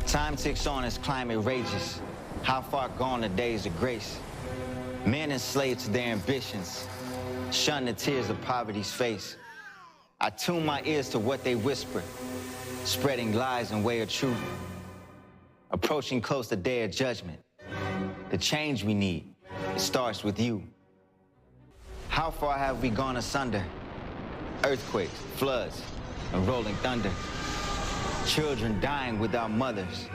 Time ticks on as climate rages. How far gone the days of grace? Men enslaved to their ambitions, shun the tears of poverty's face. I tune my ears to what they whisper, spreading lies in way of truth. Approaching close the day of judgment. The change we need, it starts with you. How far have we gone asunder? Earthquakes, floods, and rolling thunder. Children dying without mothers.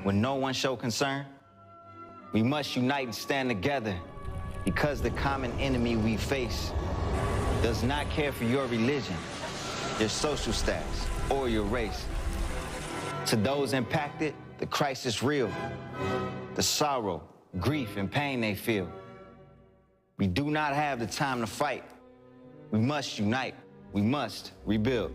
When no one show concern, we must unite and stand together because the common enemy we face does not care for your religion, your social status, or your race. To those impacted, the crisis real, the sorrow, grief, and pain they feel. We do not have the time to fight. We must unite. We must rebuild.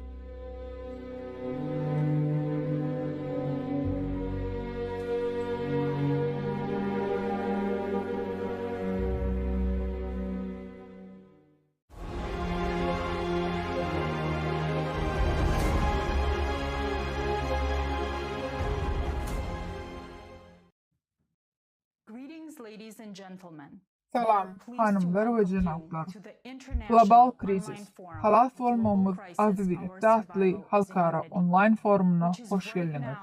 Greetings ladies and gentlemen. Salam, hanymlar we jenaplar! Global krizis, halas bolmagymyz agzybirlikde atly halkara onlaýn forumyna hoş geldiňiz.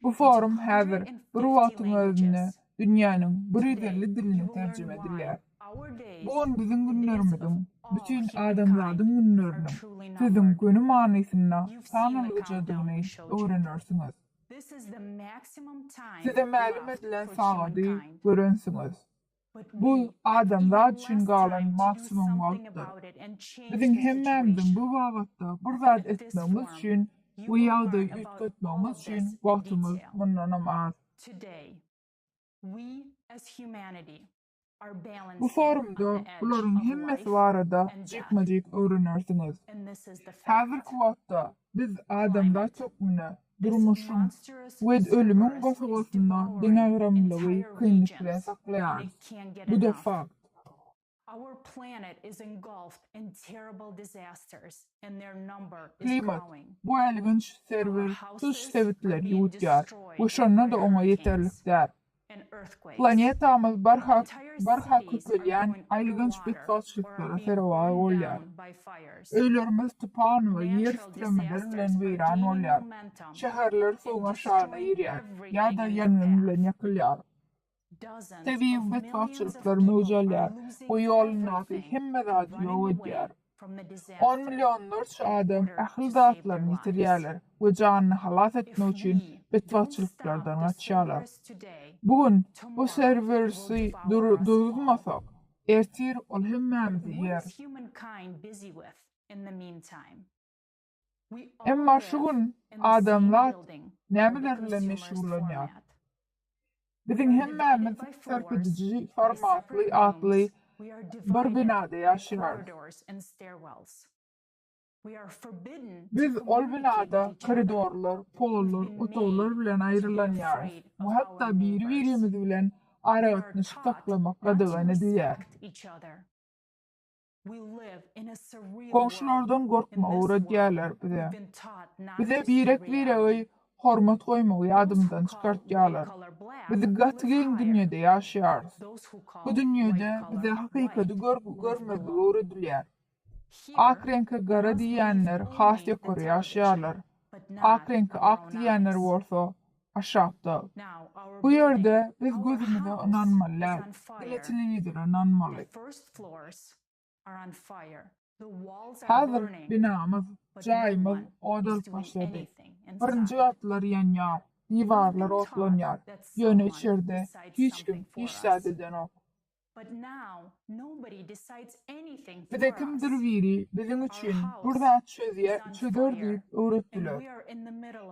Bu forum häzir bir wagtyň özünde dünýäniň 150 diline terjime edilýär. Bu gün biziň günlerimiziň, bütin adamzadyň günleriniň sözüň göni manysynda sanalgyjadygyny öwrenersiňiz. Size mälim edilen sagady görensiňiz. Bu adamzat üçin galan maksimum wagtdyr. Biziň hemmämiziň bu babatda bir zat etmegimiz üçin we ýagdaýy üýtgetmegimiz üçin wagtymyz mundanam az. Bu forumda bularyň hemmesi barada jikme-jik öwrenersiňiz. Häzirki wagtda biz adamzat hökmünde durmuşyň we ölümiň bosagasynda deňagramlylygy kynlyk bilen saklaýarys. Bu-da fakt. Klimat, bu elginç serwer tutuş sebitleri ýuwudýar we şonda-da oňa ýeterlik däl. Planetamyz barha barha köpelýän aýylganç betbagtçylyklara sezewar bolýar. Öýlerimiz tupan we ýer titremeler bilen weýran bolýar, şäherler suwuň aşagyna girýär ýa-da ýangyn bilen ýakylýar. Tebigy betbagtçylyklar möwç alýar we ýolundaky hemme zady ýok edýär. On millionlarça adam ähli zatlaryny ýitirýärler we janyny halas etmek üçin betbagtçylyklardan gaçýarlar. Bu gün bu serwersi duruzmasak, ertir ol hemmämizi iýer. Emma şu gün adamzat nämeler bilen meşgullanýar? Biziň hemmämiz sarp ediji formatly atly bir binada ýaşaýarys. Biz ol binada koridorlar, pollar, otaglar bilen aýrylanýarys we hatda biri-birimiz bilen aragatnaşyk saklamak gadagan edilýär. Goňşulardan gorkmagy öwredýärler bize. Bize birek-birege hormat goýmagy ýadymyzdan çykartýarlar. Biz gaty geň dünýede ýaşaýarys. Bu dünýede bize hakykady görmezlik öwredilýär. Ak reňke gara diýýänler has ýokary ýaşaýarlar. Ak reňke ak diýýänler bolsa aşakda. Bu ýerde biz gözümize ynanmaly däl, diňe telewizora ynanmaly. Häzir binamyz, jaýymyz ot alyp başlady. Birinji gatlar ýanýar, diwarlar otlanýar, ýöne içerde hiç kim hiç zat edenok. Bize kimdir biri biziň üçin bir zat çözer diýip öwretdiler.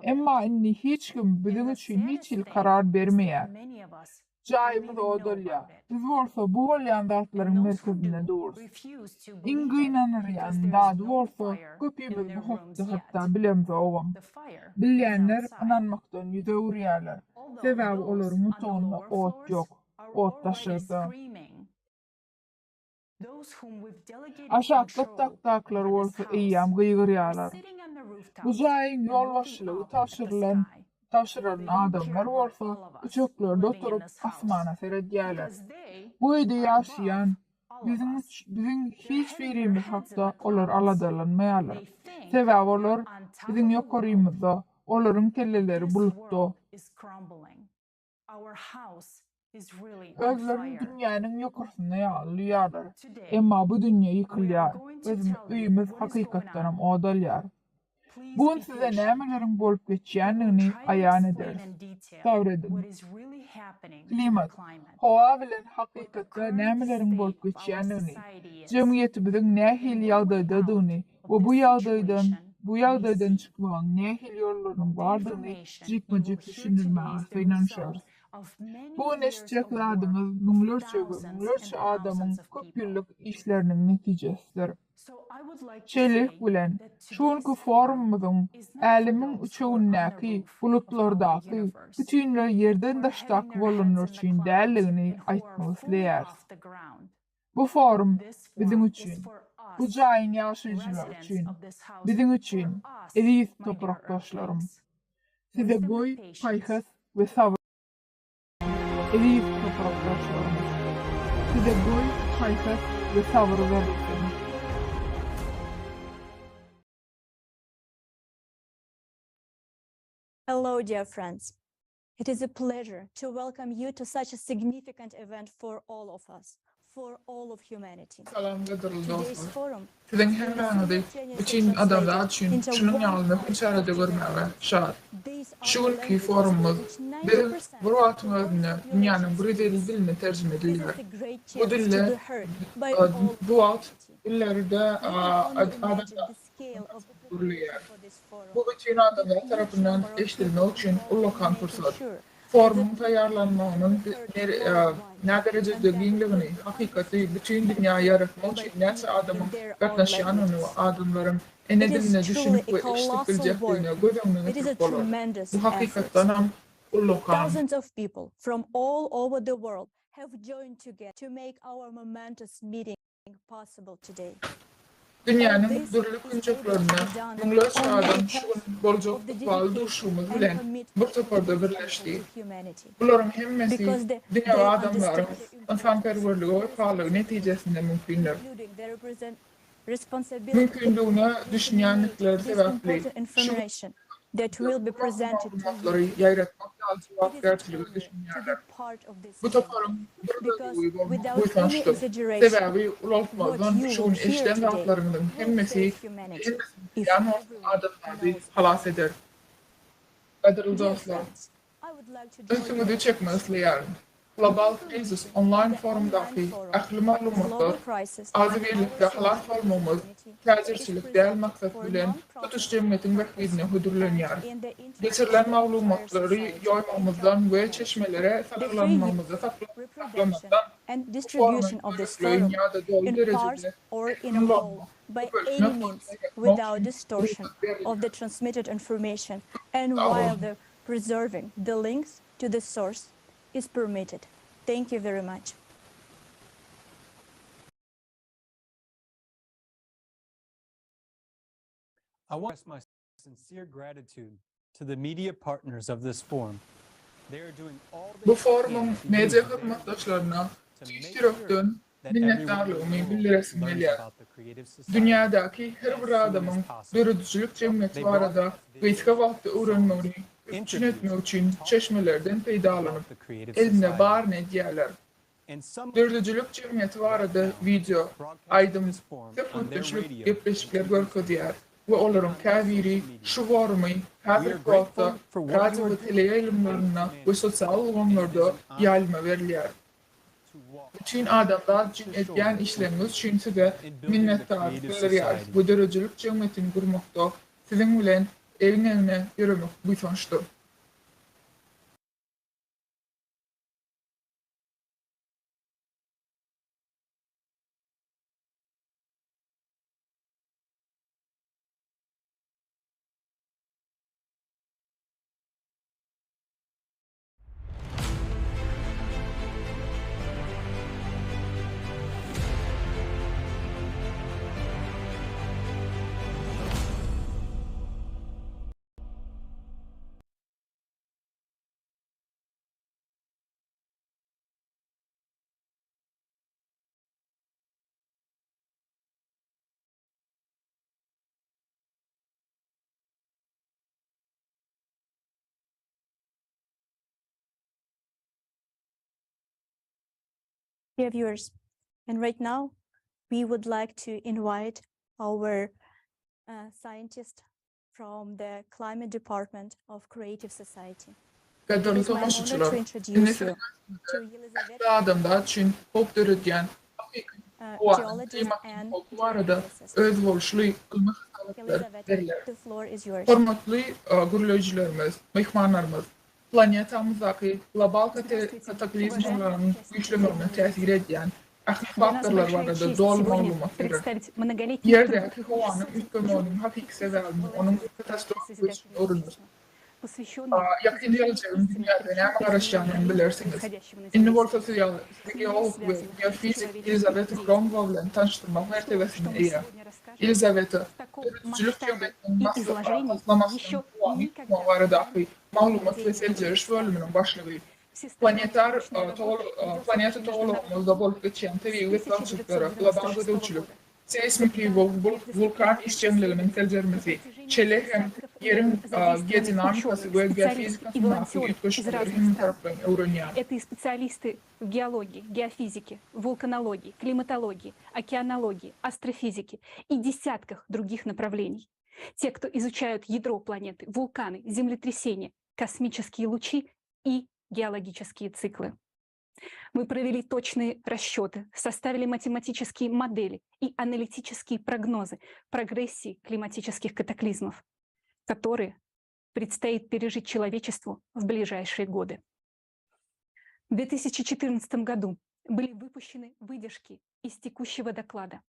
Emma indi hiç kim biziň üçin hiç hili karar bermeýär. Jaýymyz ot alýar, biz bolsa bu bolýan zatlaryň merkezinde durus. Iň gynandyrýan zady bolsa, köpimiz bu hakda hatda bilemzogam. Bilýänler ynanmakdan ýüz öwürýärler, sebäbi olaryň otagynda ot ýok. Ot daşarda. Aşak gatdakdakylar bolsa eýýäm gygyrýarlar. Bu jaýyň ýolbaşçylygy tabşyrylan tabşyrylan adamlar bolsa üçeklerde oturyp asmana seredýärler. Bu öýde ýaşaýan biziň biziň hiç birimiz hakda olar aladalanmaýarlar. Sebäbi olar biziň ýokarymyzda, olaryň kelleleri bulutda. Özlerini dünýäniň ýokarsynda ýaly duýýarlar. Emma bu dünýe ýykylýar, öýümiz hakykatdanam ot alýar. Bu gün size nämeleriň bolup geçýändigini aýan ederis. Sabyr ediň. Klimat, howa bilen hakykatda nämeleriň bolup geçýändigini, jemgyýetimiziň nähili ýagdaýdadygyny we bu ýagdaýdan bu ýagdaýdan çykmagyň nähili ýollarynyň bardygyny jikme-jik düşündirmäge synanyşarys. Bu gün eşitjek zadyňyz müňlerçe we müňlerçe adamyň köp ýyllyk işleriniň netijesidir. Şeýlelik bilen, şu günki forumymyzyň Älemiň üçegindäki, bulutlardaky, bütinleý Ýerden daşdaky bolanlar üçin däldigini aýtmak isleýäris. Bu forum biziň üçin, bu jaýyň ýaşaýjylary üçin, biziň üçin, eziz toprakdaşlarym! Size goý, paýhas we sabyr. Eziz toprakdaşlarym! Size goý, paýhas we sabyr berilsin! Hello, dear friends. It is a pleasure to welcome you to such a significant event for all of us, for all of humanity. Salam gadyrly Today's dostlar! forum Siziň has been hemmäňizi simultaneously bütin adamzat translated üçin into şunuň ýaly möhüm çärede 140 görmäge languages. şat. These are Şu the günki languages in forumymyz which biziň 90% bir of wagtyň the world's özünde dünýäniň population 150 speaks. diline terjime This is edilýär. a great Bu chance to dille be heard by all bu wagt humanity. dillerde You can only imagine adamzat the scale of the gürleýär. preparation for this forum, Bu bütin the adamzat huge tarapyndan number of eşidilmek people üçin involved in ullakan making pursat. sure that the Forumyň taýýarlanmagynyň be heard worldwide näderejede and that it giňligini, will be hakykaty understood bütin dünýä ýaratmak by üçin näçe people in adamyň their own gatnaşýanyny we languages. adamlaryň ene It is diline truly düşünip a we eşidip colossal biljekdigine work. göz öňüne It is a getirip bolar. tremendous Bu effort. hakykatdanam ullakan. Thousands of people from all over the world have joined together to make our momentous meeting possible today. All Dünýäniň this dürli is able to künjeklerinde be done müňlerçe only adam şu because gün boljak of the ykbaly dedication duşuşygymyz and bilen bir commitment of toparda the people birleşdi. to humanity. Bularyň hemmesi Because the, diňe they adamlaryň understand the importance ynsanperwerlige of this wepalygy information, netijesinde mümkindir. including the represent responsibility Mümkindigine to disseminate düşünýändikleri this sebäpli important şu gün information that will be bu presented to you. maglumatlary ýaýratmak ýaly It is an jogapkärçilige honor to be düşünýärler. part of this Bu team toparyň bir because bölegi bolmak without any buýsançdyr. exaggeration, Sebäbi what ulaltmazdan you şu will gün hear eşiden today zatlaryňyzyň will hemmesi save humanity hemmesini if bilýän bolsa everyone adamzady knows halas about it. eder. Gadyrly Dear dostlar! friends, I would like to draw your Ünsüňizi çekmek attention isleýärin. Global to the Krizis information onlaýn the online forumdaky forum ähli maglumatlar Global Crisis agzybirlikde Our halas Society bolmagymyz Humanity is täjirçilik däl presented maksat for bilen non-profit tutuş jemgyýetiň bähbidine purpose hödürlenýär. and in the interest Geçirilen of the entire maglumatlary society and ýoýmagymyzdan helping we humanity. çeşmelere The free use, salgylanmagymyzda reproduction, saklamakdan and bu forumy distribution of this bölekleýin forum ýa-da doly in parts derejede or in erkin a whole ulanmak, by any köpeltmek we means ýaýratmak without üçin distortion rugsat berilýär. of the transmitted information and Sag while boluň. the preserving the links to the source is permitted. Thank you very much. I want to express my sincere gratitude to the media partners of this forum. They are doing all Bu they forumyň can to media use their hyzmatdaşlaryna to tüýs make sure ýürekden that everyone in the minnetdarlygymy world bildiresim learns gelýär. about the creative society Dünýädäki her as bir soon as adamyň possible. döredijilik jemgyýeti They brought barada us gysga videos, wagtda songs, öwrenmegini üpjün interviews, etmek üçin talks çeşmelerden peýdalanyp, about the creative elinde society. baryny edýärler. And some of Döredijilik jemgyýeti right barada now wideo, broadcast aýdym, this forum on their söhbetdeşlik, radio and gepleşikler TV görkezýär stations we olaryň and on käbiri social media. şu forumy We häzirki are grateful wagtda for what you radio are we doing teleýaýlymlarynda for we humanity, sosial and it is ulgamlarda an honor ýaýlyma berilýär. to walk Bütin adamzat shoulder üçin to edýän shoulder with işleriňiz you üçin size in building the minnetdarlyk creative bildirýäris society. we döredijilik jemgyýetini gurmakda siziň bilen egin-egne ýöremek buýsançdyr. Dear viewers, and right now we would like to invite our uh, scientist from the Climate Department of Creative Society. Gadyrly tomaşaçylar, indi siziň öňüňizde ähli adamzat üçin howp döredýän hakyky howanyň, klimatyň howpy barada özboluşly ylmy hasabatlar berler. Hormatly gürleýjilerimiz, myhmanlarymyz, planetamyzdaky global kataklizmalaryň güýçlemegine täsir edýän ähli faktorlar barada doly maglumat berer. Ýerdäki howanyň üýtgemeginiň hakyky sebäbini, onuň katastrofik ösüşini öwrener. Ýakyn geljegiň dünýäde näme garaşýanyny bilersiňiz. Indi bolsa sizi geolog we geofizik Ýelizaweta Hromowa bilen tanyşdyrmak mertebesine eýe. Ýelizaweta, döredijilik jemgyýetiniň taslamasynyň howany üýtgemegi baradaky maglumat we seljeriş bölüminiň başlygy. Planetar planeta togalagymyzda bolup geçýän tebigy betbagtçylyklara global gözegçilik, seýsmiki we wulkan işjeňliginiň seljermesi, şeýle hem Ýeriň geodinamikasy we geofizikasyndaky üýtgeşmeleri hemmetaraplaýyn öwrenýär. Это и специалисты в геологии, геофизике, вулканологии, климатологии, океанологии, астрофизике и десятках других направлений. Те, кто изучают ядро планеты, вулканы, землетрясения, космические лучи и геологические циклы. Мы провели точные расчеты, составили математические модели и аналитические прогнозы прогрессии климатических катаклизмов, которые предстоит пережить человечеству в ближайшие годы. В 2014 году были выпущены выдержки из текущего доклада.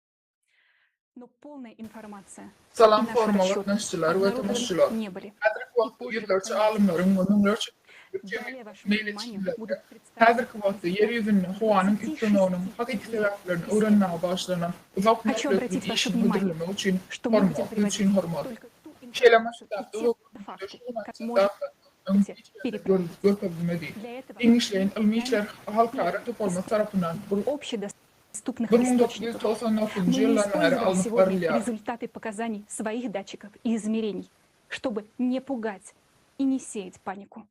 Но полная информация Salam и наши foruma расчеты gatnaşyjylar we обнародованы tomaşaçylar! не были. Häzirki wagtda ýüzlerçe alymlaryň we müňlerçe Далее вашему вниманию meýletinçilerine будут представлены häzirki wagtda Ýer ýüzünde howanyň üýtgemeginiň hakyky sebäplerini öwrenmäge bagyşlanan uzak Хочу möhletli обратить ваше işiň внимание, hödürlemek üçin что мы будем hormat, приводить üçin hormat. только ту Şeýle информацию и masştabda те we факты, şu как можете öň hiç ýerde görkezilmedi. Для этого Giňişleýin ylmy işler halkara toparymyz tarapyndan bir общедоступных источников. 1999-njy Мы не ýyldan bäri используем alnyp сегодня barylýar. результаты показаний своих датчиков и измерений, чтобы не пугать и не сеять панику.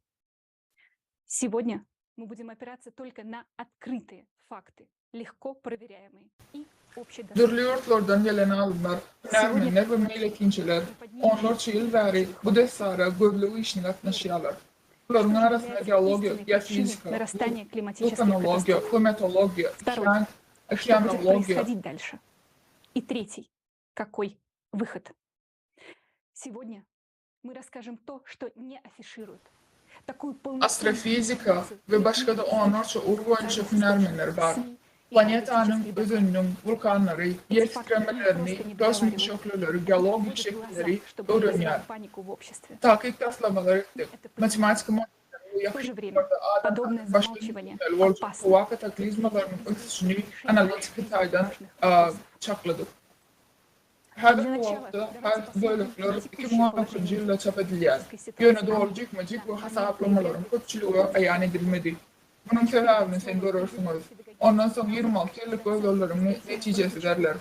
Сегодня мы будем опираться только на открытые факты, легко проверяемые и общедоступные. Dürli ýurtlardan gelen alymlar, hünärmenler we meýletinçiler onlarça ýyl bäri bu desgara gözleg işine gatnaşýarlar. Bularyň Что arasynda является geologiýa, истинной причиной geofizika, нарастания климатических wulkanologiýa, катастроф? klimatologiýa, Второй. okean, Что будет okeanologiýa, происходить дальше? И третий. Какой выход? Сегодня мы расскажем то, что не афишируют. Такую полноценную astrofizika информацию we не başga-da onlarça ugur boýunça официальных hünärmenler источниках, bar. СМИ и Planetanyň аналитических данных. özeniniň wulkanlary, ýer Эти факты не titremelerini, просто не kosmik договаривают, şöhleleri, они geologik отводят глаза, şekilleri чтобы не öwrenýär. вызывать панику в обществе. Takyk taslamalar etdik. Это понимают. Matematika modelleri we В то ýakyn же время ýyllarda подобное adamlaryň başdan замалчивание geçirmeli boljak опасно. howa kataklizmalarynyň ösüşini analitiki taýdan Важных a, вопросов. çakladyk. Для Häzirki начала wagtda давайте haýsy посмотрим bölekler на текущее 2016-njy положение ýylda çap edilýär. климатической Ýöne ситуации. doly jikme-jik we hasaplamalaryň köpçülige aýan edilmedi. Munuň sebäbini sen görersiňiz. Ondan soň 26 ýyllyk gözlegleriň netijesi derler.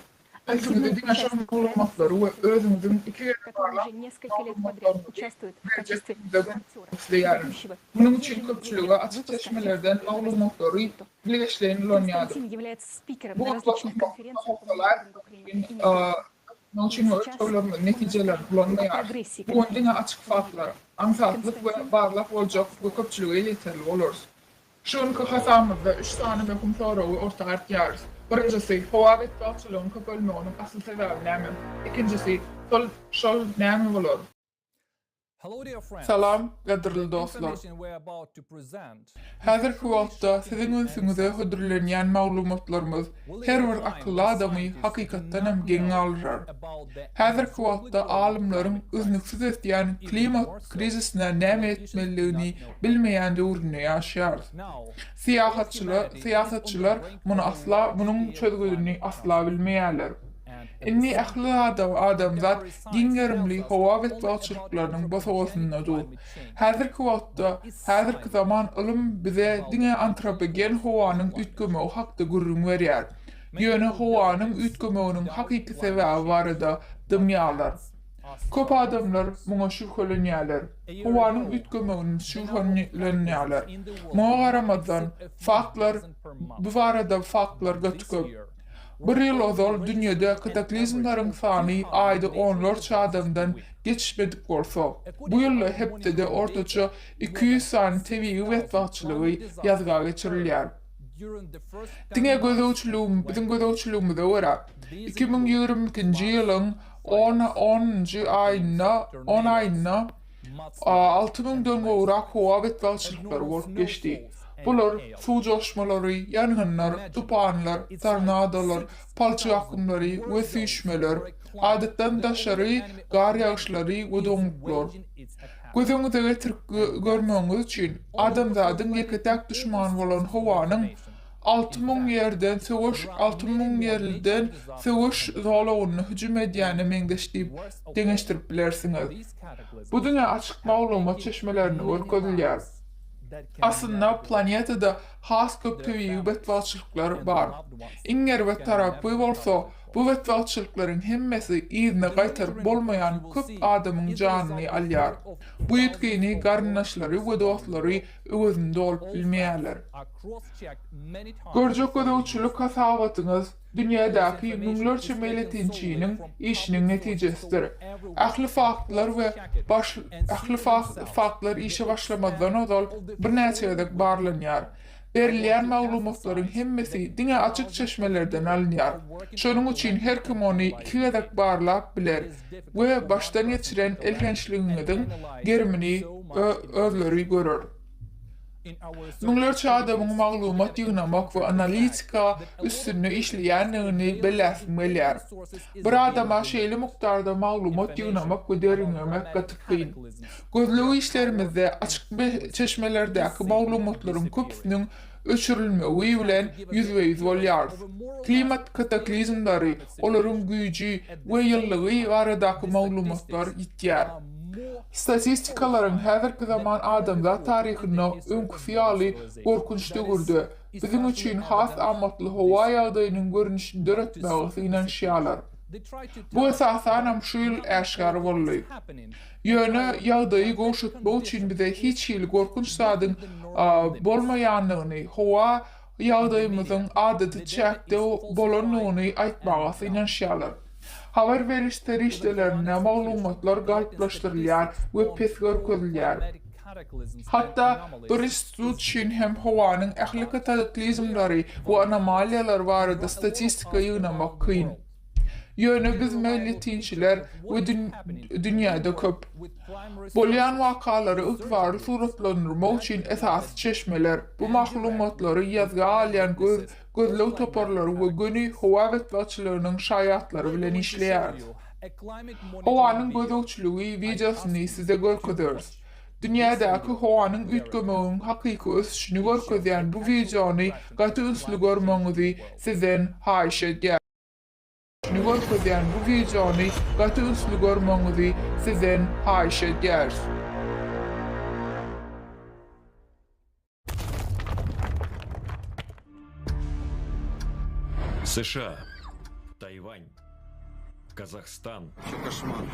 Üstüňize diňe şol maglumatlary we özüňiziň iki gezek который barlan уже несколько лет подряд maglumatlaryňyzy участвует в качестве berjekdigiňize репортера, isleýärin. ведущего Munuň üçin еженедельного köpçülige açyk выпуска çeşmelerden официальной maglumatlary новостей. bilgeşleýin ulanýardyk. Константин является спикером Bu на различных wagtda конференциях по howsalar мониторингу климата и не только. Munuň üçin Сейчас ölçeglerimiz он netijelerini расскажет о ulanmaýarys. прогрессии Bu gün diňe açyk faktlar, aňsatlyk we Konstantin barlap boljak we köpçülige elýeterli bolarys. Şu günki hasamyzda üç sany möhüm soragy orta atýarys. Birinjisi, howa betbagtçylygyň köpelmeginiň asyl sebäbi näme? Ikinjisi, şol şol näme bolar? Hello, dear friends. Salam, The gadyrly dostlar! information we're about to present Häzirki wagtda siziň ünsüňize hödürlenýän maglumatlarymyz her bir akylly adamy hakykatdanam geň galdyrar. Häzirki wagtda alymlaryň üznüksiz ösýän klimat krizisine näme etmelidigini bilmeýän döwründe ýaşaýarys. Syýahatçylar syýasatçylar muny asla munuň çözgüdini asla bilmeýärler. Indi ähli adamzat giň gerimli howa betbagtçylyklarynyň bosagasynda dur. Häzirki wagtda häzirki zaman ylym bize diňe antropogen howanyň üýtgemegi hakda gürrüň berýär. Ýöne howanyň üýtgemeginiň hakyky sebäbi barada dymýarlar. Köp adamlar muňa şübhelenýärler. Howanyň üýtgemegine şübhelenýärler. Muňa garamazdan, faktlar bu barada faktlar gaty köp. Bir ýyl ozal dünýede kataklizmleriň sany aýda onlarça adamdan geçmedik bolsa, bu ýylda hepdede ortaça 200 sany tebigy betbagtçylygy ýazga geçirilýär. Diňe gözegçiligim biziň gözegçiligimize görä, 2022-nji ýylyň on onunjy aýynda on aýynda alty müňden gowrak howa betbagtçylyklary bolup geçdi. Bular suw joşmalary, ýangynlar, tupanlar, tornadolar, palçyk akymlary we süýşmeler, adatdan daşary gar ýagyşlary we doňluklar. Göz öňüňize getirip görmegiňiz üçin, adamzadyň ýeke-täk duşmany bolan howanyň 6000 ýerden söweş 6000 ýerliden söweş zolagynda hüjüm edýäne meňzeş diýip deňeşdirip bilersiňiz. Bu diňe açyk maglumat çeşmelerinde görkezilýär. Aslynda planetada has köp tebigy betbagtçylyklar bar. Iň erbet tarapy bolsa, bu betbagtçylyklaryň hemmesi yzyna gaýtaryp bolmaýan köp adamyň janyny alýar. Bu ýitgini garyndaşlary we dostlary öwezini dolup bilmeýärler. Görjek gözegçilik hasabatyňyz dünýädäki müňlerçe meýletinçiniň işiniň netijesidir. Ähli faktlar we baş ähli faktlar işe başlamazdan ozal birnäçe gezek barlanýar. Berilýän maglumatlaryň hemmesi diňe açyk çeşmelerden alynýar. Şonuň üçin her kim ony iki gezek barlap biler we başdan geçiren elhençligiňiziň gerimini özleri görer. Müňlerçe adamyň maglumat ýygnamak we analitika üstünde işleýändigini belläsim gelýär. Bir adama şeýle mukdarda maglumat ýygnamak we derňemek gaty kyn. Gözleg işlerimizde açyk çeşmelerdäki maglumatlaryň köpüsiniň öçürilmegi bilen ýüzbe-ýüz bolýarys. Klimat kataklizmleri, olaryň güýji we ýyllygy baradaky maglumatlar ýitýär. Statistikalaryň häzirki zaman adamzat taryhynda öňküsi ýaly gorkunç döwürde biziň üçin has amatly howa ýagdaýynyň görnüşini döretmäge synanyşýarlar. Bu esasanam şu ýyl äşgär boldy. Ýöne ýagdaýy gowşatmak üçin bize hiç hili gorkunç zadyň bolmaýandygyny, howa ýagdaýymyzyň adaty çäkde bolandygyny aýtmaga synanyşýarlar. Habar beriş serişdelerinde maglumatlar galplaşdyrylýar we pes görkezilýär. Hatda bir institut üçin hem howanyň ähli kataklizmleri we anomaliýalary barada statistika ýygnamak kyn. Ýöne biz meýletinçiler we dünýäde köp. Bolýan wakalary ygtybarly suratlandyrmak üçin esasy çeşmeler, bu maglumatlary ýazga alýan gözleg toparlary we göni howa betbagtçylygynyň şaýatlary bilen işleýäris. Howanyň gözegçiligi wideosyny size görkezeris. Dünýädäki howanyň üýtgemeginiň hakyky ösüşini görkezýän bu wideony gaty ünsli görmegiňizi sizden haýyş edýäris. Görkezýän bu wideony gaty ünsli görmegiňizi sizden haýyş edýäris. США, Тайвань, Казахстан. Вообще кошмар.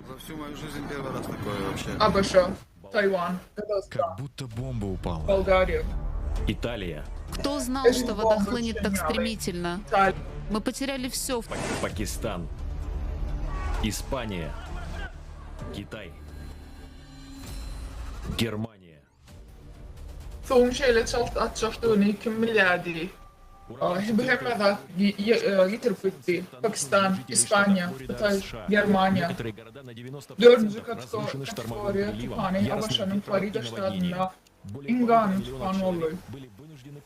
За всю мою жизнь первый раз такое вообще. ABŞ, Taýwan, Gazagystan, Как будто бомба упала. Bolgariýa. Италия, Кто знал, Edil что вода bomba хлынет düşen так ýaly. стремительно? Italiýa. Мы потеряли все. Пакистан, Испания, Китай, Германия. Suwuň şeýle çalt atjakdygyny kim bilýärdi? Bu hemme zat ýitirip gitdi. Pakistan, Ispaniýa, Hytaý, Germaniýa. Dördünji kategoriýa tupany ABŞ-nyň Florida ştatynda iň ganly tupan boldy.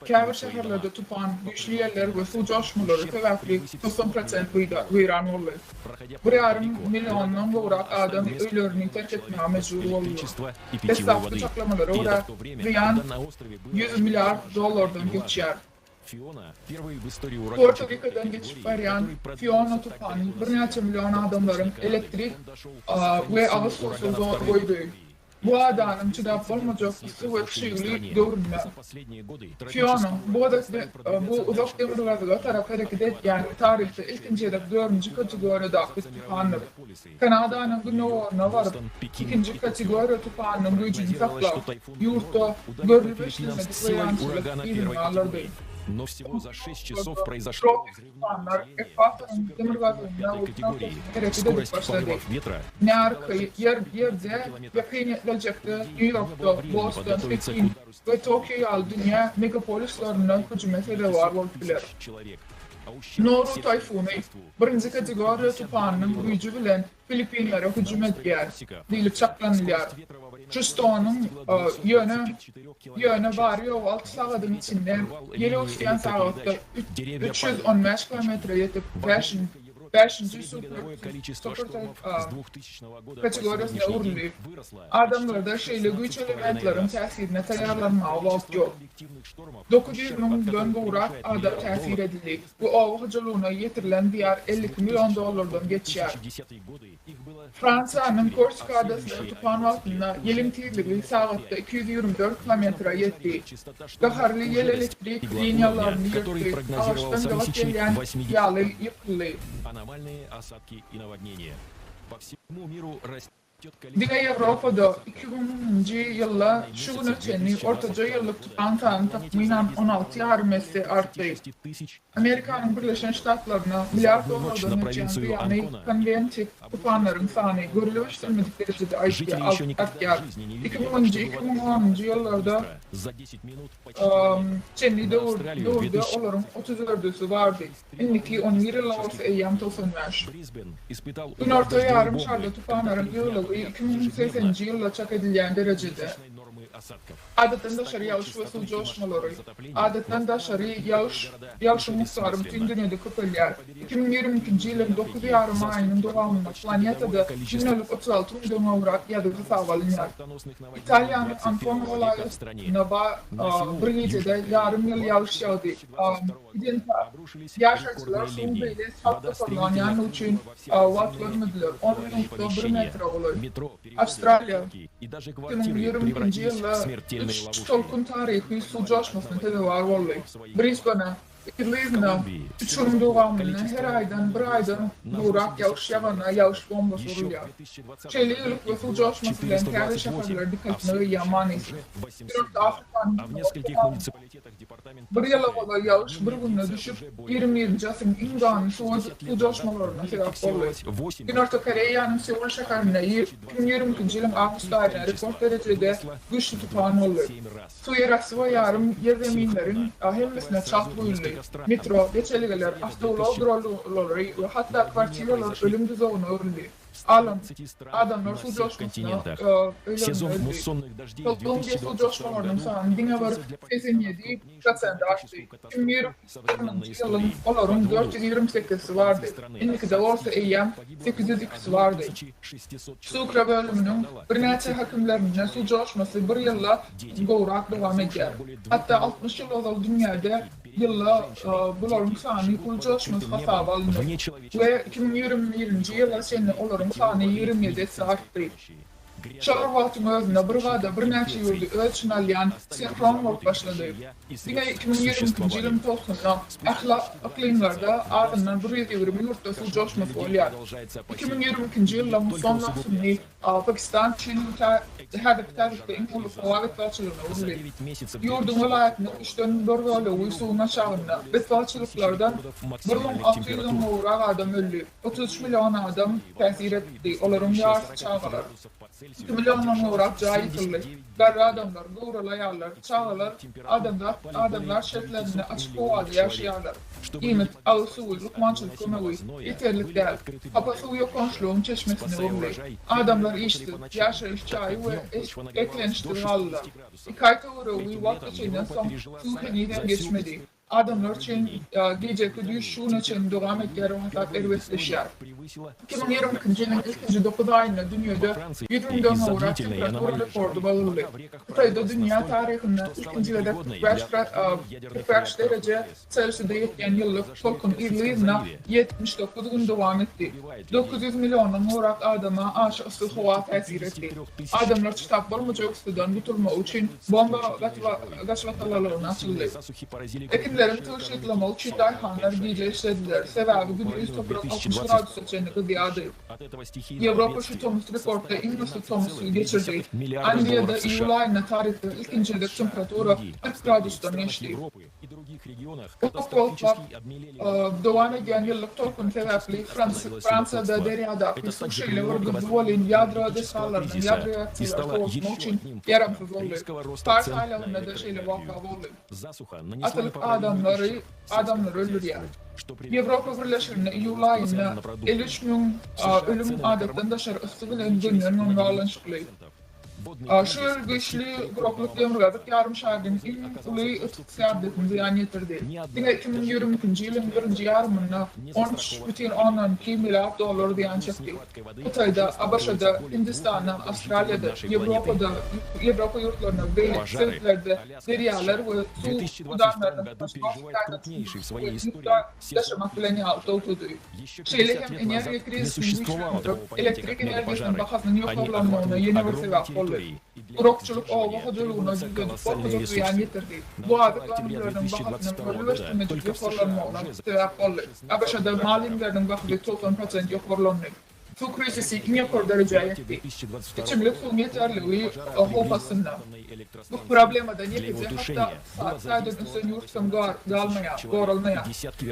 Käbir şäherlerde tupan, güýçli ýeller we suw joşmalary sebäpli 90 prosent weýran boldy. Bir ýarym milliondan gowrak adam öýlerini terk etmäge mejbur boldular. Deslapky çaklamalara görä, zyýan 100 milliard dollardan geçýär. Puerto-Rikadan geçip barýan Fiona tupany birnäçe million adamlaryň elektrik we agyz suwsuz goýdy. Bu adanyň çydap bolmajak yssy we çygly döwründe. Fiona, bu gezek bu uzak demirgazyga tarap hereket edýän taryhda ilkinji gezek dördünji kategoriýadaky tupandyr. Kanadanyň gündogaryna baryp, ikinji kategoriýa tupanynyň güýjüni saklap, ýurtda görlüp-eşidilmedik weýrançylyk yzyny galdyrdy. Tropiki tupanlar ekwatoryň demirgazygynda we günortasynda hereket edip başlady. Närki ýerde ýakyn geljekde Nýu-Ýorkda, Boston, Pekin we Tokio ýaly dünýä megapolislerinde hüjüme sezewar bolup biler. Noru taýfuny birinji kategoriýa tupanynyň güýji bilen Filippinlere hüjüm edýär diýlip çaklanylýar. Žustonyň ýöne ýöne bary-ýogy alty sagadyň içinde ýel öwüsýän sagatda 315 kilometre ýetip, bäşinji super kategoriýasyna öwrüldi. Adamlarda şeýle güýç elementleriň täsirine taýýarlanmaga wagt ýok. 900 müňden gowrak adam täsir edildi we oba hojalygyna ýetirilen zyýar 52 million dollardan geçýär. Fransiýanyň Korsika adasynda tupan wagtynda ýeliň tizligi sagatda 224 kilometre ýetdi. Gaharly ýel elektrik liniýalaryny ýyrtdy, agaçdan gabat gelýän ýaly ýykyldy. Diňe Ýewropada 2000-nji ýylda şu güne çenli ortaça ýyllyk tupan sany takmynan 16 ýarym esse artdy. Amerikanyň Birleşen Ştatlaryna milliard dollardan geçýän zyýany konwentik tupanlaryň sany görlüp-eşidilmedik derejede artýar. 2000-njy, 2010-njy ýyllarda çenli döwürde olaryň otuz dördüsi bardy. Indiki 11 ýylda bolsa eýýäm 95. Günorta ýarym şarda tupanlaryň ýygylygy 2080-nji ýylda çak edilýän derejede. Adatdan daşary ýagyş we suw joşmalary. Adatdan daşary ýagyş ýagşyň mukdary bütin dünýäde köpelýär. 2022-nji ýylyň dokuz ýarym aýynyň dowamynda planetada gündelik 36 müňden gowrak ýazyk hasaba alynýar. Italiýanyň Ankona welaýatynda bir gijede ýarym ýyl ýagyş ýagdy. Giden ýaşaýjylar suwuň beýle çalt toparlanýandygy üçin wagt görmediler, on minutda bir metre golaý. Awstraliýa, 2022-nji ýylda üç tolkun taryhy suw joşmasyna sezewar boldy. Brisbane, yzly-yzyna üç günüň dowamynda her aýdan bir aýdan gowrak ýagyş ýaganda ýagyş bombasy urulýar. Şeýle ýylyk we suw joşmasy bilen täze şäherleri dikeltmek eýýäm manysyz. Günorta Afrikanyň Bir ýyla golaý ýagyş bir günde düşüp, ýigrimi birinji asyryň iň ganly suw joşmalaryna sebäp boldy. Günorta Koreýanyň Seul şäherinde 2022-nji ýylyň awgust aýynda rekord derejede güýçli tupan boldy. Suw ýerasty we ýarym ýerzeminleriň hemmesine çalt guýuldy. Metro, geçelgeler, awtoulag duralgalary we hatda kwartiralar ölüm duzagyna öwrüldi. Alym, adamlar suw joşmasyna öýlerinde öldi. Kolumbiýa suw joşmalarynyň sany diňe bir 87 prosente artdy. 2020-nji ýylyň olaryň 428-si bardy, indikide bolsa eýýäm 802-si bardy. Sukre bölüminiň birnäçe häkimlerinde suw joşmasy bir ýylda gowrak dowam edýär. Hatda 60 ýyl ozal dünýäde ýylda bularyň sany uly joşmasy hasaba alyndy we 2021-nji ýyla çenli olaryň sany 27 esse artdy. Şol bir wagtyň özünde birbada birnäçe ýurdy öz içine alýan sinhron bolup başlady. Diňe 2022-nji ýylyň tomsunda ähli yklymlarda azyndan 120 ýurtda suw joşmasy bolýar. 2022-nji ýylda musson möwsümini Pakistan üçin häzirki taryhda iň uly howa betbagtçylygyna öwrüldi. Ýurduň welaýatynyň üçden bir bölegi suwuň aşagynda. Betbagtçylyklardan 1600 den gowrak adam öldi, 33 million adam täsir etdi, olaryň ýarysy çagalar. 2 milliondan gowrak jaý ýykyldy. Garry adamlar, göwreli aýallar, çagalar adamzat adamzat şertlerinde açyk howada ýaşaýarlar. Iýmit, agyz suwy, lukmançylyk kömegi ýeterlik däl. Hapa suw ýokançlygyň çeşmesine öwrüldi. Adamlar işsiz, ýaşaýyş jaýy we eklençsiz galdylar. Iki aý töweregi wagt geçenden soň suw henizem geçmedi. Adamlar üçin gijeki düýş şu güne çenli dowam edýär we hasap erbetleşýär. 2022-nji ýylyň ilkinji dokuz aýynda dünýede 100 müňden gowrak temperatura rekordy bozuldy. Hytaýda dünýä taryhynda ilkinji gezek 45 dereje Selside ýetýän ýyllyk tolkun yzly-yzyna 79 gün dowam etdi. 900 milliondan gowrak adama aşa yssy howa täsir etdi. Adamlar çydap bolmajak yssydan gutulmak üçin bomba gaçybatalgalaryna açyldy. Ekinleriň tygşytlamagy üçin daýhanlar gije işlediler, sebäbi gündiz toprak 60 gradusa çenli gyzýardy. Ýewropa şu tomus rekordda iň yssy tomusy geçirdi. Angliýada iýul aýynda taryhda ilkinji gezek temperatura 40 gradusdan geçdi. Uzak wagtlap dowam edýän ýyllyk tolkun sebäpli Fransiýada derýadaky suw şeýle bir gyzdy welin, ýadro desgalarynyň ýadro reaksiýalary sowatmak üçin ýaramsyz boldy. Pars aýlagynda-da şeýle waka boldy. Atalyk adamlary adamlary öldürýär. Ýewropa Birleşiginde iýul aýynda 53 müň ölüm adatdan daşary yssy bilen gönden-göni baglanyşykly. Şu ýyl güýçli guraklyk Demirgazyk ýarym şarynyň iň uly ykdysadyýetine zyýan ýetirdi. Diňe 2022-nji ýylyň birinji ýarymynda 13,2 milliard dollar zyýan çekdi. Hytaýda, ABŞ-da, Hindistanda, Awstraliýada, Ýewropada, Ýewropa ýurtlarynda we beýleki sebitlerde derýalar we suw howdanlarynyň we ýük daşamak bilen ýaly togtady. Şeýle hem energiýa krizisiniň güýçlendirip, elektrik energiýasynyň bahasynyň ýokarlanmagyna ýene bir sebäp boldy. Gurakçylyk oba hojalygyna düzedip bolmajak zyýan ýetirdi. Bu azyk önümleriniň bahasynyň görlüp-eşdilmedik ýokarlanmagyna sebäp boldy. ABŞ-da mal iýmleriniň bahasy 90 prosent ýokarlandy. Suw krizisi iň ýokary derejä ýetdi. Içimlik suwuň ýeterligi howp astynda. Bu problemadan ýekeje hatda ykdysady taýdan ösen ýurt hem galmaýar, goralmaýar.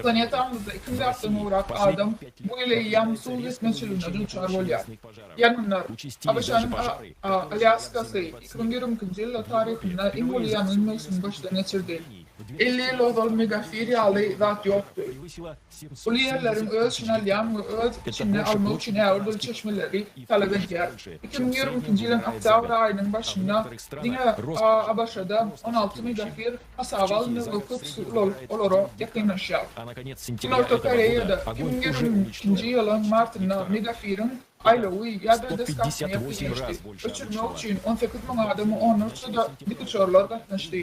Planetamyzda iki milliarddan gowrak adam bu ýyl eýýäm suw ýetmezçiligine duçar bolýar. Ýangynlar. ABŞ-nyň Alýaskasy 2022-nji ýylda taryhynda iň uly ýangyn möwsümini başdan geçirdi. 50 ýyl ozal megafir ýaly zat ýokdy. Uly ýerleriň öz içine alýan we öz içinde almak üçin ägirt uly çeşmeleri talap edýär. 2022-nji ýylyň oktýabr aýynyň başynda diňe ABŞ-da 16 megafir hasaba alyndy we köpüsi ulalyp olara ýakynlaşýar. Günorta Koreýada 2022-nji ýylyň martynda megafiriň aýlawy ýadro desgasyna ýakynlaşdy. Öçürmek üçin 18 müň adamy onlarça-da dikuçarlar gatnaşdy.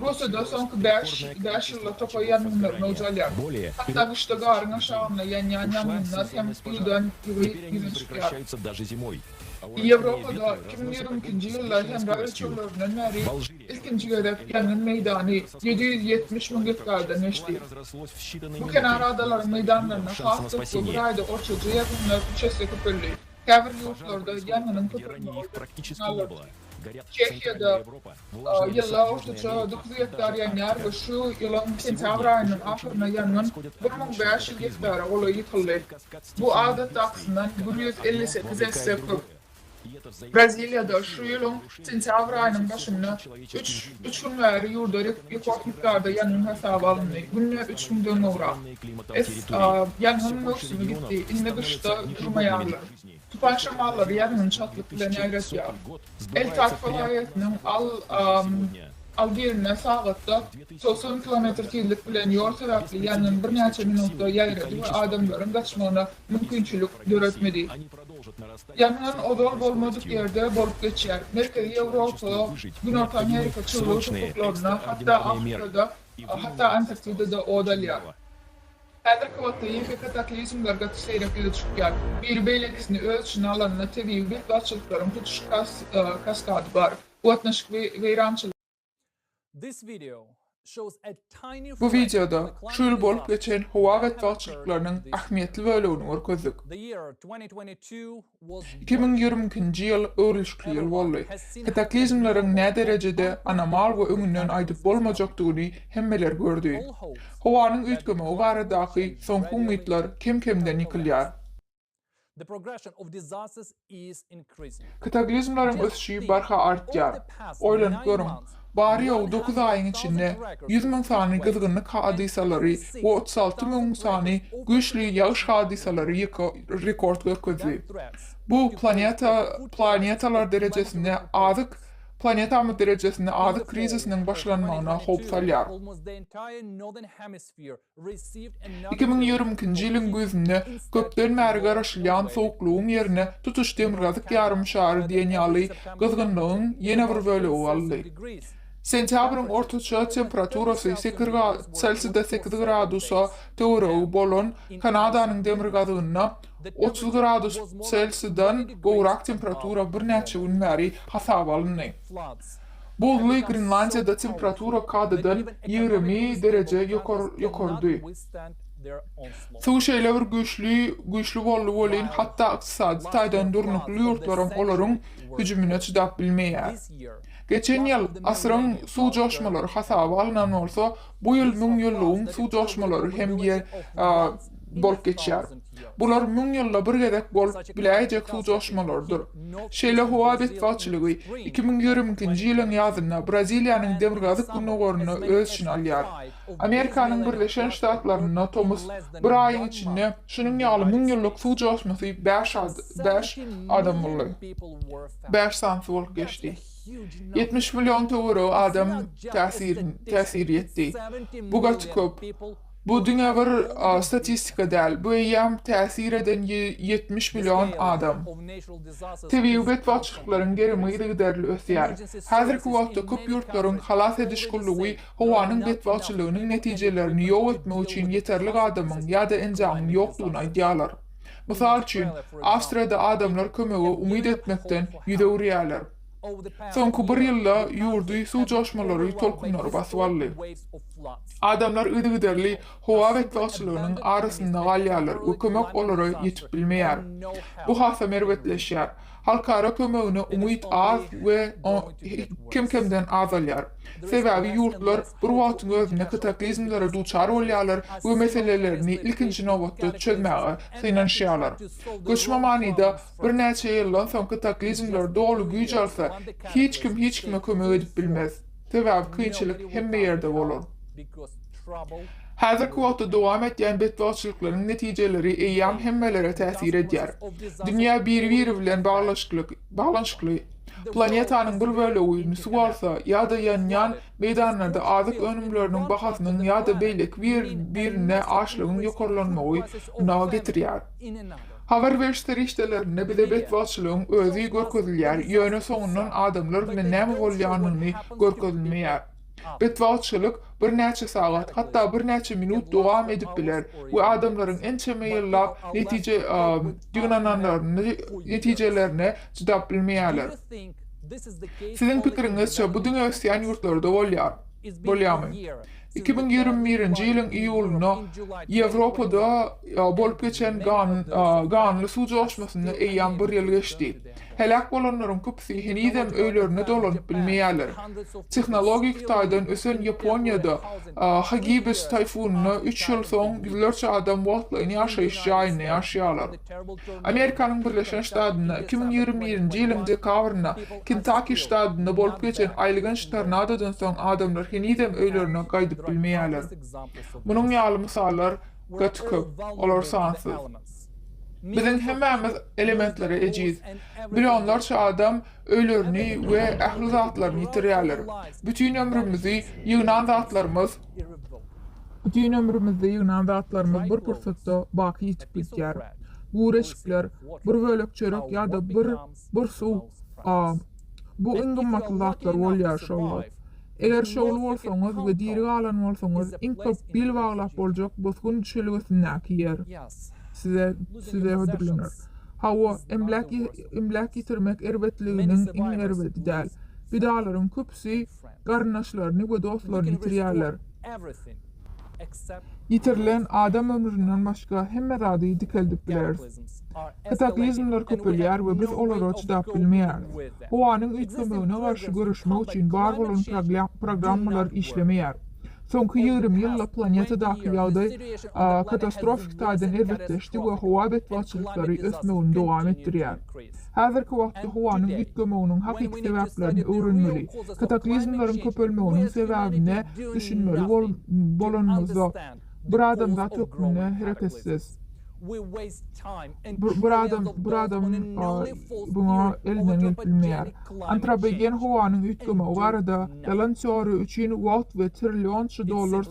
Russiýada soňky bäş bäş ýylda tokaý ýangynlary möwç alýar. Hatda gyşda garyň aşagynda ýanýan ýangynlar hem ýyldan ýygy ýüze çykýar. Ýewropada 2022-nji ýylda hemra ölçeglerinden bäri ilkinji gezek ýangyn meýdany 770 müň gektardan geçdi. Bu kenar adalaryň meýdanlarynda has köp we bir aýda ortaça ýangynlar üç esse köpeldi. Käbir ýurtlarda ýangynyň köpelmegi Çehiýada ýylda ortaça 9 gektar ýanýar we şu ýylyň sentýabr aýynyň ahyrynda ýangyn 1500 gektara golaý ýykyldy. Bu adatdakysyndan 158 esse köp. Braziliýada şu ýylyň sentýabr aýynyň başynda üç üç gün bäri ýurda rekord mukdarda ýangyn hasaba alyndy, günde üç müňden gowrak. Ýangyn möwsümi gitdi, indi gyşda durmaýarlar. Tupan şemallary ýangyny çaltlyk bilen ýaýradýar. El-Tarf welaýatynyň Al-Algirinde sagatda 90 kilometr tizlik bilen ýol sebäpli ýangyn birnäçe minutda ýaýrady we adamlaryň gaçmagyna mümkinçilik döretmedi. Ýangyn ozal bolmadyk ýerde bolup geçýär. Merkezi Ýewropa, Günorta Amerika çygly topraklarynda, hatda Afrikada, hatda Antarktidada ot alýar. Häzirki wagtda ýeke kataklizmler gaty seýrek ýüze çykýar. Biri beýlekisini öz içine alanda tebigy betbagtçylyklaryň tutuş kaskady bar. Bu gatnaşyk weýrançylyk. Bu wideoda şu ýyl bolup geçen howa betbagtçylyklarynyň ähmiýetli bölegini görkezdik. 2022-nji ýyl öwrülişikli ýyl boldy. Kataklizmleriň näderejede anomal we öňünden aýdyp bolmajakdygyny hemmeler gördi. Howanyň üýtgemegi baradaky soňky umytlar kem-kemden ýykylýar. Kataklizmleriň ösüşi barha artýar. Oýlanyp görüň, bary-ýogy dokuz aýyň içinde 100 müň sany gyzgynlyk hadysalary we 36 müň sany güýçli ýagyş hadysalary rekord görkezdi. Bu planeta planetalar derejesinde azyk. Planetamyz derejesinde azyk krizisiniň başlanmagyna howp salýar. 2022-nji ýylyň güýzünde köpden bäri garaşylýan sowuklygyň ýerine tutuş Demirgazyk ýarym şary diýen ýaly gyzgynlygyň ýene bir bölegi galdy. Sentýabryň ortaça temperaturasy Selsiýada 8 gradusa töweregi bolan Kanadanyň demirgazygynda 30 gradus Selsiýadan gowrak temperatura birnäçe gün bäri hasaba alyndy. Buzly Grenlandiýada temperatura kadadan 20 dereje ýokarydy. Suw şeýle bir güýçli güýçli boldy welin, hatda ykdysady taýdan durnukly ýurtlaram olaryň hüjümine çydap bilmeýär. Geçen ýyl asyryň suw joşmalary hasaba alnan bolsa, bu ýyl müňýyllygyň suw joşmalary hem bolup geçýär. Bular müň ýylda bir gezek bolup biläýjek suw joşmalarydyr. Şeýle howa betbagtçylygy 2022-nji ýylyň ýazynda Braziliýanyň demirgazyk-gündogarynda öz içine alýar. Amerikanyň Birleşen Ştatlarynda tomus bir aýyň içinde şunuň ýaly müňýyllyk suw joşmasy bäş adam boldy. Bäş sanysy bolup geçdi. 70 million töweregi adam täsir ýetdi. Bu gaty köp. Bu diňe bir statistika däl, bu eýýäm täsir eden 70 million adam. Tebigy betbagtçylyklaryň gerimi yzygiderli ösýär. Häzirki wagtda köp ýurtlaryň halas ediş gullugy howanyň betbagtçylygynyň netijelerini ýok etmek üçin ýeterlik adamyň ýa-da enjamyň ýokdugyny aýdýarlar. Mysal üçin, Awstriýada adamlar kömege umyt etmekden ýüz öwürýärler. Soňky bir ýylda ýurdy suw joşmalary tolkunlary basyp aldy. Adamlar yzygiderli howa betbagtçylygynyň arasynda galýarlar we kömek olara ýetip bilmeýär. Bu hasam erbetleşýär. Halkara kömegine umyt az we kem-kemden azalýar. Sebäbi ýurtlar bir wagtyň özünde kataklizmlere duçar bolýarlar we meselelerini ilkinji nobatda çözmäge synanyşýarlar. Göçme manyda, birnäçe ýyldan soň kataklizmler doly güýç alsa, hiç kim hiç kime kömek edip bilmez. Sebäbi kynçylyk hemme ýerde bolar. Häzirki wagtda dowam edýän betbagtçylyklaryň netijeleri eýýäm hemmelere täsir edýär. Dünýä biri-biri bilen baglanyşykly. Planetanyň bir bölegi suw alsa ýa-da ýanýan meýdanlarda azyk önümleriniň bahasynyň ýa-da beýleki birinde açlygyň ýokarlanmagyna getirýär. Habar beriş serişdelerinde bize betbagtçylygyň özi görkezilýär, ýöne soňundan adamlar bilen näme bolýanyny görkezilmeýär. Betbagtçylyk birnäçe sagat, hatda birnäçe minut dowam edip biler we adamlaryň ençeme ýyllap netije ýygnananlaryny netijelerine çydap bilmeýärler. Siziň pikiriňizçe bu diňe ösýän ýurtlarda bolýar, bolýarmy? 2021-nji ýylyň iýulynda Ýewropada bolup geçen ganly suw joşmasynda eýýäm bir ýyl geçdi. Heläk bolanlaryň köpüsi henizem öýlerine dolanyp bilmeýärler. Tehnologik taýdan ösen Ýaponiýada Hagibis taýfunyna üç ýyl soň ýüzlerçe adam wagtlaýyn ýaşaýyş jaýynda ýaşaýarlar. Amerikanyň Birleşen Ştatynda 2021-nji ýylyň dekabrynda Kentaki ştatynda bolup geçen aýylganç tornadodan soň adamlar henizem öýlerine gaýdyp bilmeýärler. Munuň ýaly mysallar gaty köp, olar sansyz. Biziň hemmämiz elementlere ejiz. Millionlarça adam öýlerini we ähli zatlaryny ýitirýärler. Bütin ömrümizi ýygnan zatlarymyz Bütin ömrümizde ýygnan zatlarymyz bir pursatda baky ýitip gidýär. Gury eşikler, bir bölek çörek ýa-da bir bir suw, bu iň gymmatly zatlar bolýar şol wagt. Eger şowly bolsaňyz we diri galan bolsaňyz, iň köp bil baglap boljak bosgun düşelgesindäki ýer size size hödürlener. Hawa, emläk emläk ýitirmek erbetliginiň iň erbedi däl. Pidalaryň köpüsi garyndaşlaryny we dostlaryny ýitirýärler. Ýitirilen adam ömründen başga hemme zady dikeldip bileris. Kataklizmler köpelýär we biz olara çydap bilmeýäris. Howanyň üýtgemegine garşy göreşmek üçin bar bolan programmalar işlemeýär. Soňky 20 ýylda planetadaky ýagdaý katastrofik taýdan erbetleşdi we howa betbagtçylyklary ösmegini dowam etdirýär. Häzirki wagtda howanyň üýtgemeginiň hakyky sebäplerini öwrenmeli, kataklizmleriň köpelmeginiň sebäbine düşünmeli bolanymyzda, bir adamzat hökmünde hereketsiz. Bir adam bir adam buňa elinden gelip bilmeýär. Antropogen howanyň üýtgemegi barada ýalan teoriýa üçin wagt we trillionça dollar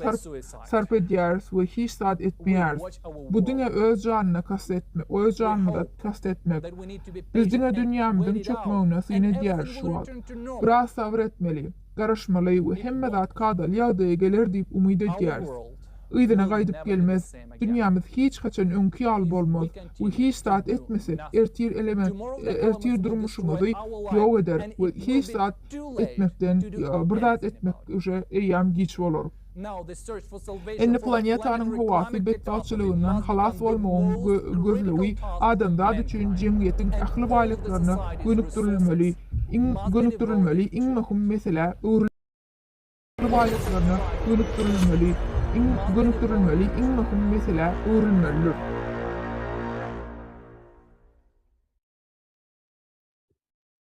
sarp edýäris we hiç zat etmeýäris. Bu diňe öz janyna kast etmek, öz janymyza kast etmek. Biz diňe dünýämiziň çökmegine syn edýäris şu wagt. Biraz sabyr etmeli, garaşmaly we hemme zat kadaly ýagdaýa geler diýip umyt edýäris. Yzyna gaýdyp gelmez. Dünýämiz hiç haçan öňki ýaly bolmaz we hiç zat etmesek, ertir element ertir durmuşyňyzy ýok eder we hiç zat etmekden bir zat etmek uje eýýäm giç bolar. Indi planetanyň howasy betbagtçylygyndan halas bolmagyň gözlegi adamzat üçin jemgyýetiň ähli baýlyklaryna gönükdirilmeli iň gönükdirilmeli iň möhüm meselä baýlyklaryna gönükdirilmeli iň gönükdirilmeli iň möhüm meselä öwrülmelidir.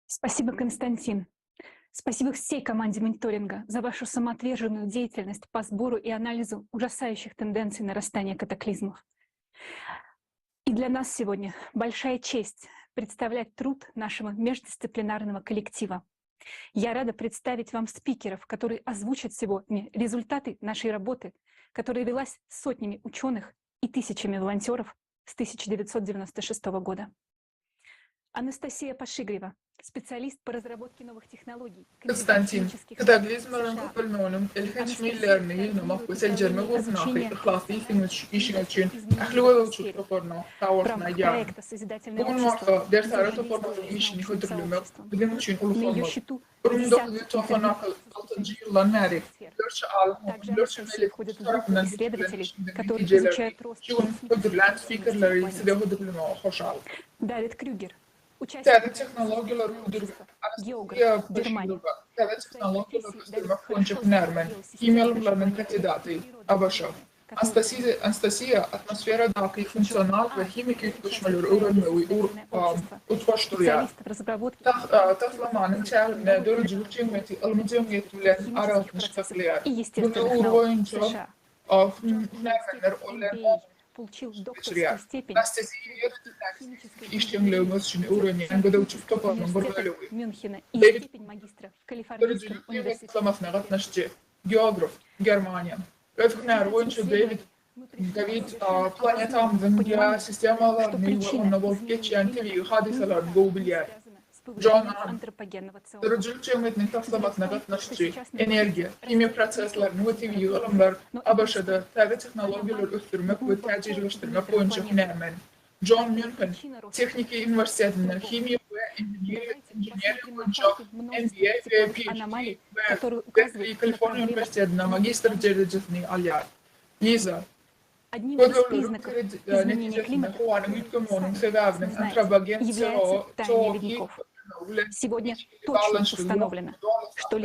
Спасибо, Константин. Спасибо всей команде мониторинга за вашу самоотверженную деятельность по сбору и анализу ужасающих тенденций нарастания катаклизмов. И для нас сегодня большая честь представлять труд нашего междисциплинарного коллектива. Я рада представить вам спикеров, которые озвучат сегодня результаты нашей работы, которая велась сотнями ученых и тысячами волонтеров с 1996 года. Анастасия Пашигрева, специалист по разработке новых технологий. Konstantin, kataklizmleriň köpelmeginiň elhenç meýillerini ýygnamak we seljermek ugrundaky yhlasly işiňiz üçin ähli gözegçilik toparyna sagbolsun aýdýaryn. Bu gün bolsa dersara toparymyzyň işini hödürlemek biziň üçin uly hormat. 1996-njy ýyldan bäri ýüzlerçe alym we müňlerçe meýletinçi tarapyndan geçirilen işimiziň netijelerini şu gün hödürlän spikerleri size hödürlemäge hoşal. Dawid Krýuger, Täze tehnologiýalary hödürlän Anastasiýa Paşirowa, täze tehnologiýalary ösdürmek boýunça hünärmen, himiýa ylymlarynyň kandidaty, ABŞ. Anastasiýa atmosferadaky funksional we himiki üýtgeşmeleri öwrenmegi utgaşdyrýar. Taslamanyň çäginde döredijilik jemgyýeti ylmy jemgyýet bilen aragatnaşyk saklaýar. Bundan ugry boýunça hünärmenler bilen geçirýär. Anastasiýa ýer ýüzündäki seýsmiki işjeňligiň ösüşini öwrenýän gözegçilik toparynyň bir bölegi. Dewid Döredijilik jemgyýeti taslamasyna gatnaşyjy, geograf, Germaniýa. Öz hünäri boýunça Dewid Dawid planetamyzyň geosistemalaryny we onda bolup geçýän tebigy hadysalaryny gowy bilýär. Jon An, döredijilik jemgyýetiniň taslamasyna gatnaşyjy, energiýa, himiýa proseslerini we tebigy ylymlar, ABŞ-da täze tehnologiýalary ösdürmek we täjirleşdirmek boýunça hünärmen. Jon Mýunhen tehniki uniwersitetinde himiýa we inženeriýa boýunça MBA we PhD we Berkli Kaliforniýa uniwersitetinde magistr derejesini alýar. Liza, Gözlegleriň netijesinde howanyň üýtgemeginiň sebäbiniň antropogen CO2 köpelmegi bilen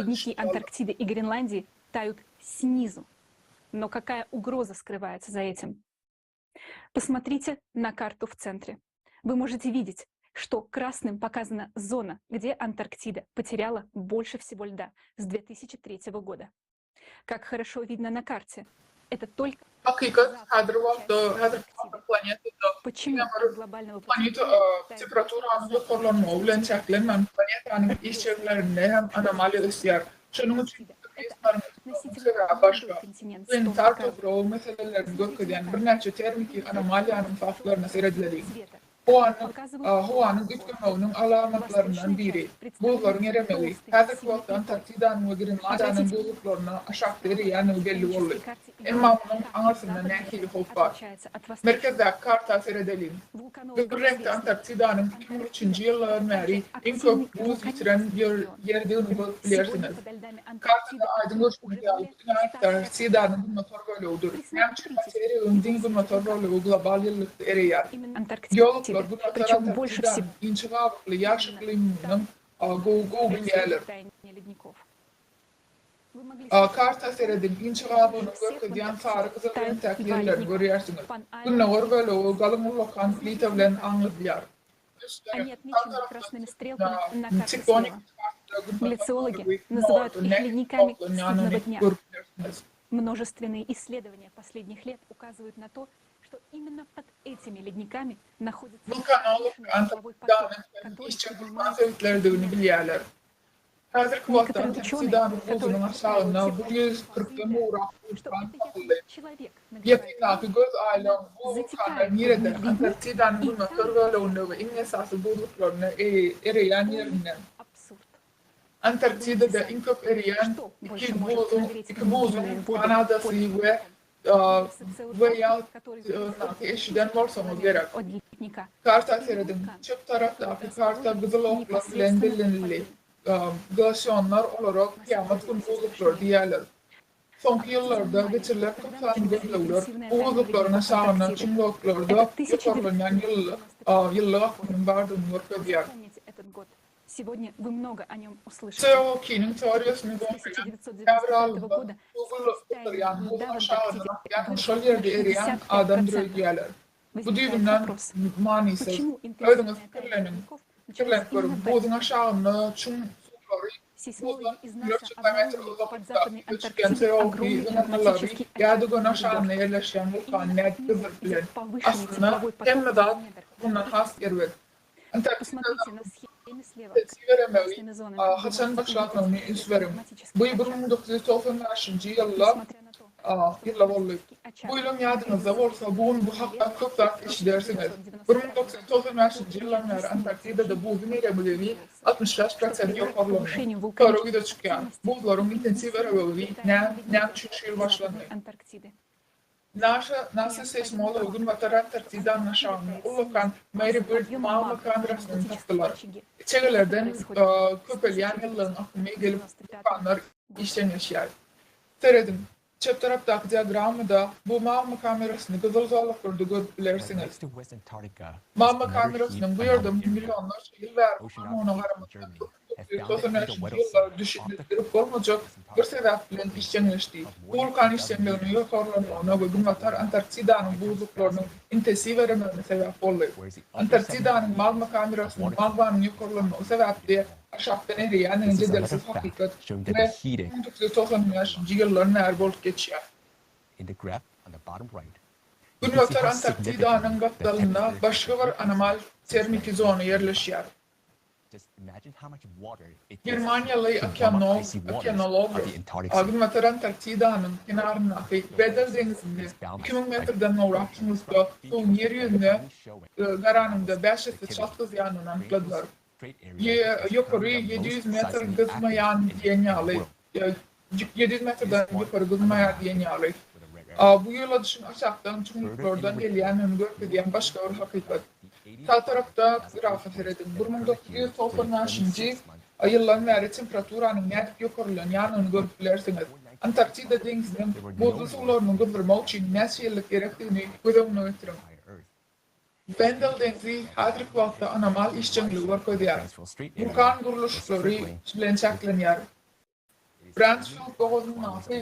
hiç hili baglanyşygy ýokdugyny doly esasda Посмотрите на карту в центре. Вы можете видеть, что красным показана зона, где Антарктида потеряла больше всего льда с 2003 года. Как хорошо видно на карте, это только Hakykat, häzir wagtda, häzirki wagtda planetada Почему diňe bir глобального planeta temperaturanyň ýokarlanmagy bilen çäklenmän, planetanyň işjeňlerinde hem anomaliýa ösýär. Şonuň üçin kataklizmleriň ösmeginiň sebäbi başga. Planetar topragyň meselelerini görkezýän birnäçe termiki anomaliýanyň faktlaryna seredileliň. Howanyň howanyň üýtgemeginiň alamatlaryndan biri, buzlaryň eremegi. Häzirki wagtda Antarktidanyň we Grenlandiýanyň buzluklaryna aşakda ereýändigi belli boldy. Emma munuň aňyrsynda nähili howp bar? Merkezdäki karta seredeliň. Gyzyl reňkde Antarktidanyň 2003-nji ýyldan bäri iň köp buz ýitiren ýerdigini görüp bilersiňiz. Kartada aýdyň görşüňiz ýaly, bu diňe Antarktidanyň günbatar bölegidir. Näme üçin materigiň diň günbatar bölegi global ýylylykda ereýär? Geologlar Günbatar Antarktidanyň inçe gabykly ýaş yklymynyň gowy gowy bilýärler. Karta serediň, inçe gabygyny görkezýän sary gyzyl reňkdäki ýerlerini görýärsiňiz. Gündogar bölegi galyň ullakan plita bilen aňladylýar. Они отмечены красными стрелками на карте Tektonik слева. kartada günbatar Гляциологи bölegi называют günorta их nähili ледниками tapawutlanýanyny судного дня. görüp bilersiňiz. Множественные исследования последних лет указывают на то, что Wulkanolog Antarktidanyň hem işjeň wulkan sebitleridigini bilýärler. Häzirki wagtda Antarktidanyň buzunyň aşagynda 140-dan gowrak wulkan tapyldy. Ýakyndaky göz aýlaň bu wulkanlar nirede? Antarktidanyň günbatar böleginde we iň esasy buzluklarynda ereýän ýerinde. Antarktidada iň köp ereýän iki buzuň iki buzuň Kanadasy we Weýaldaky eşiden bolsaňyz gerek. Karta serediň. Çep tarapdaky karta gyzyl oklar bilen bellenildi. Glasionlar olara kyýamat güni buzluklary diýýärler. Soňky ýyllarda geçirilen köp sanly gözlegler bu buzluklaryň aşagyndan çuňluklarda ýokarlanýan ýylylyk akymynyň bardygyny görkezýär. CO2-niň teoriýasyny goldaýan käbir alymlar suw gyzdyrýan buzuň aşagyndan akýan we şol ýerde ereýän adamdyr öýdýärler. Bu düýbünden manysyz. Özüňiz pikirleniň. Pikirlenip görüň, buzuň aşagynda çuň suwlary buzdan müňlerçe kilometr uzaklykdaky ýüze çykýan CO2 zyňyndylary ýa-da göni aşagynda ýerleşýän wulkany nädip gyzdyryp biler? Aslynda, hemme zat mundan has erbet. Antarktidada intensiw eremegi haçan başlandygyny üns beriň. Bu 1995-nji ýylda ýylda boldy. Bu ýylam ýadyňyzda bolsa, bu gün bu hakda köp zat eşidersiňiz. 1995-nji ýyldan bäri Antarktidada buzuň eremegi 65 prosent ýokarlandy. Sorag ýüze çykýar, buzlaryň intensiw eremegi näme üçin şu ýyl başlandy? NASA seýsmology Günbatar Antarktidanyň aşagynda ullakan Mary Bird magma kamerasyny tapdylar. Içegelerden köpelýän ýylylygyň akymy gelip wulkanlar işjeňleşýär. Serediň, çep tarapdaky diagrammada bu magma kamerasyny gyzyl zolaklarda görüp bilersiňiz. Magma kamerasynyň bu ýerde millionlarça ýyl bäri barmagyna garamazdan, 1995-nji ýylda düşündirip bolmajak bir sebäp bilen işjeňleşdi. Bu wulkan işjeňliginiň ýokarlanmagyna we Günbatar Antarktidanyň buzluklarynyň intensiw eremegine sebäp boldy. Antarktidanyň magma kamerasynyň magmanyň ýokarlanmagy sebäpli aşakdan ereýändigi jedelsiz hakykat we 1995-nji ýyldan bäri bolup geçýär. Günbatar Antarktidanyň gapdalynda başga bir anomal termiki zona ýerleşýär. Germaniýaly okeanologlar Günbatar Antarktidanyň kenaryndaky Weddell deňzinde 2000 metrden gowrak çuňlukda suwuň ýer ýüzüne garanyňda bäş esse çalt gyzýandygyny anykladylar. Ýokary 700 metr gyzmaýan diýen ýaly, 700 metrden ýokary gyzmaýar diýen ýaly. Bu ýyladyşyň aşakdan çuňluklardan gelýändigini görkezýän başga bir hakykat. Sag tarapda grafa serediň. 1995-nji ýyldan bäri temperaturanyň nädip ýokarlanýandygyny görüp bilersiňiz. Antarktida deňziniň buzly suwlaryny gyzdyrmak üçin näçe ýyllyk gerekdigini göz öňüne getiriň. Wendel deňzi häzirki wagtda anomal işjeňligi görkezýär. Wulkan gurluşlary bilen çäklenýär. Bransfild bogazyndaky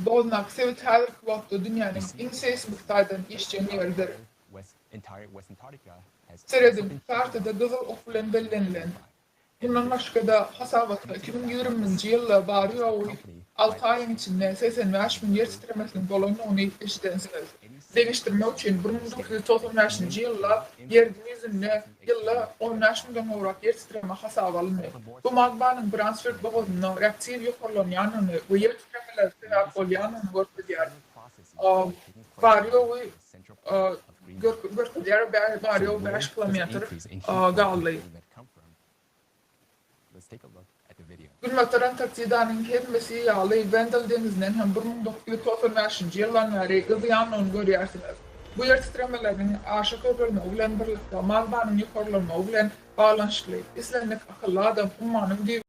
bogazyndaky sebit häzirki wagtda dünýäniň iň seýsmik taýdan işjeň ýeridir. Serediň, kartada gyzyl ok bilen bellenilen. Mundan başga-da, hasabatda 2020-nji ýylda bary-ýogy alty aýyň içinde 85 müň ýer titremesiniň bolandygyny eşidensiňiz. Deňeşdirmek üçin, 1995-nji ýylda Ýeriň ýüzünde ýylda 15 müňden gowrak ýer titreme hasaba alyndy. Bu magmanyň Bransfield bogazynda reaktiw ýokarlanýandygyny we ýer titremelere sebäp bolýandygyny görkezýär. Bary-ýogy görkezýär, bary-ýogy bäş kilometr galdy. Günbatar Antarktidanyň hemmesi ýaly Wendel deňizinden hem 1995-nji ýyldan bäri gyzýandygyny görýärsiňiz. Bu ýer titremeleriniň aşa köpelmegi bilen birlikde magmanyň ýokarlanmagy bilen baglanyşykly. Islendik akylly adam ummanyň düýbünde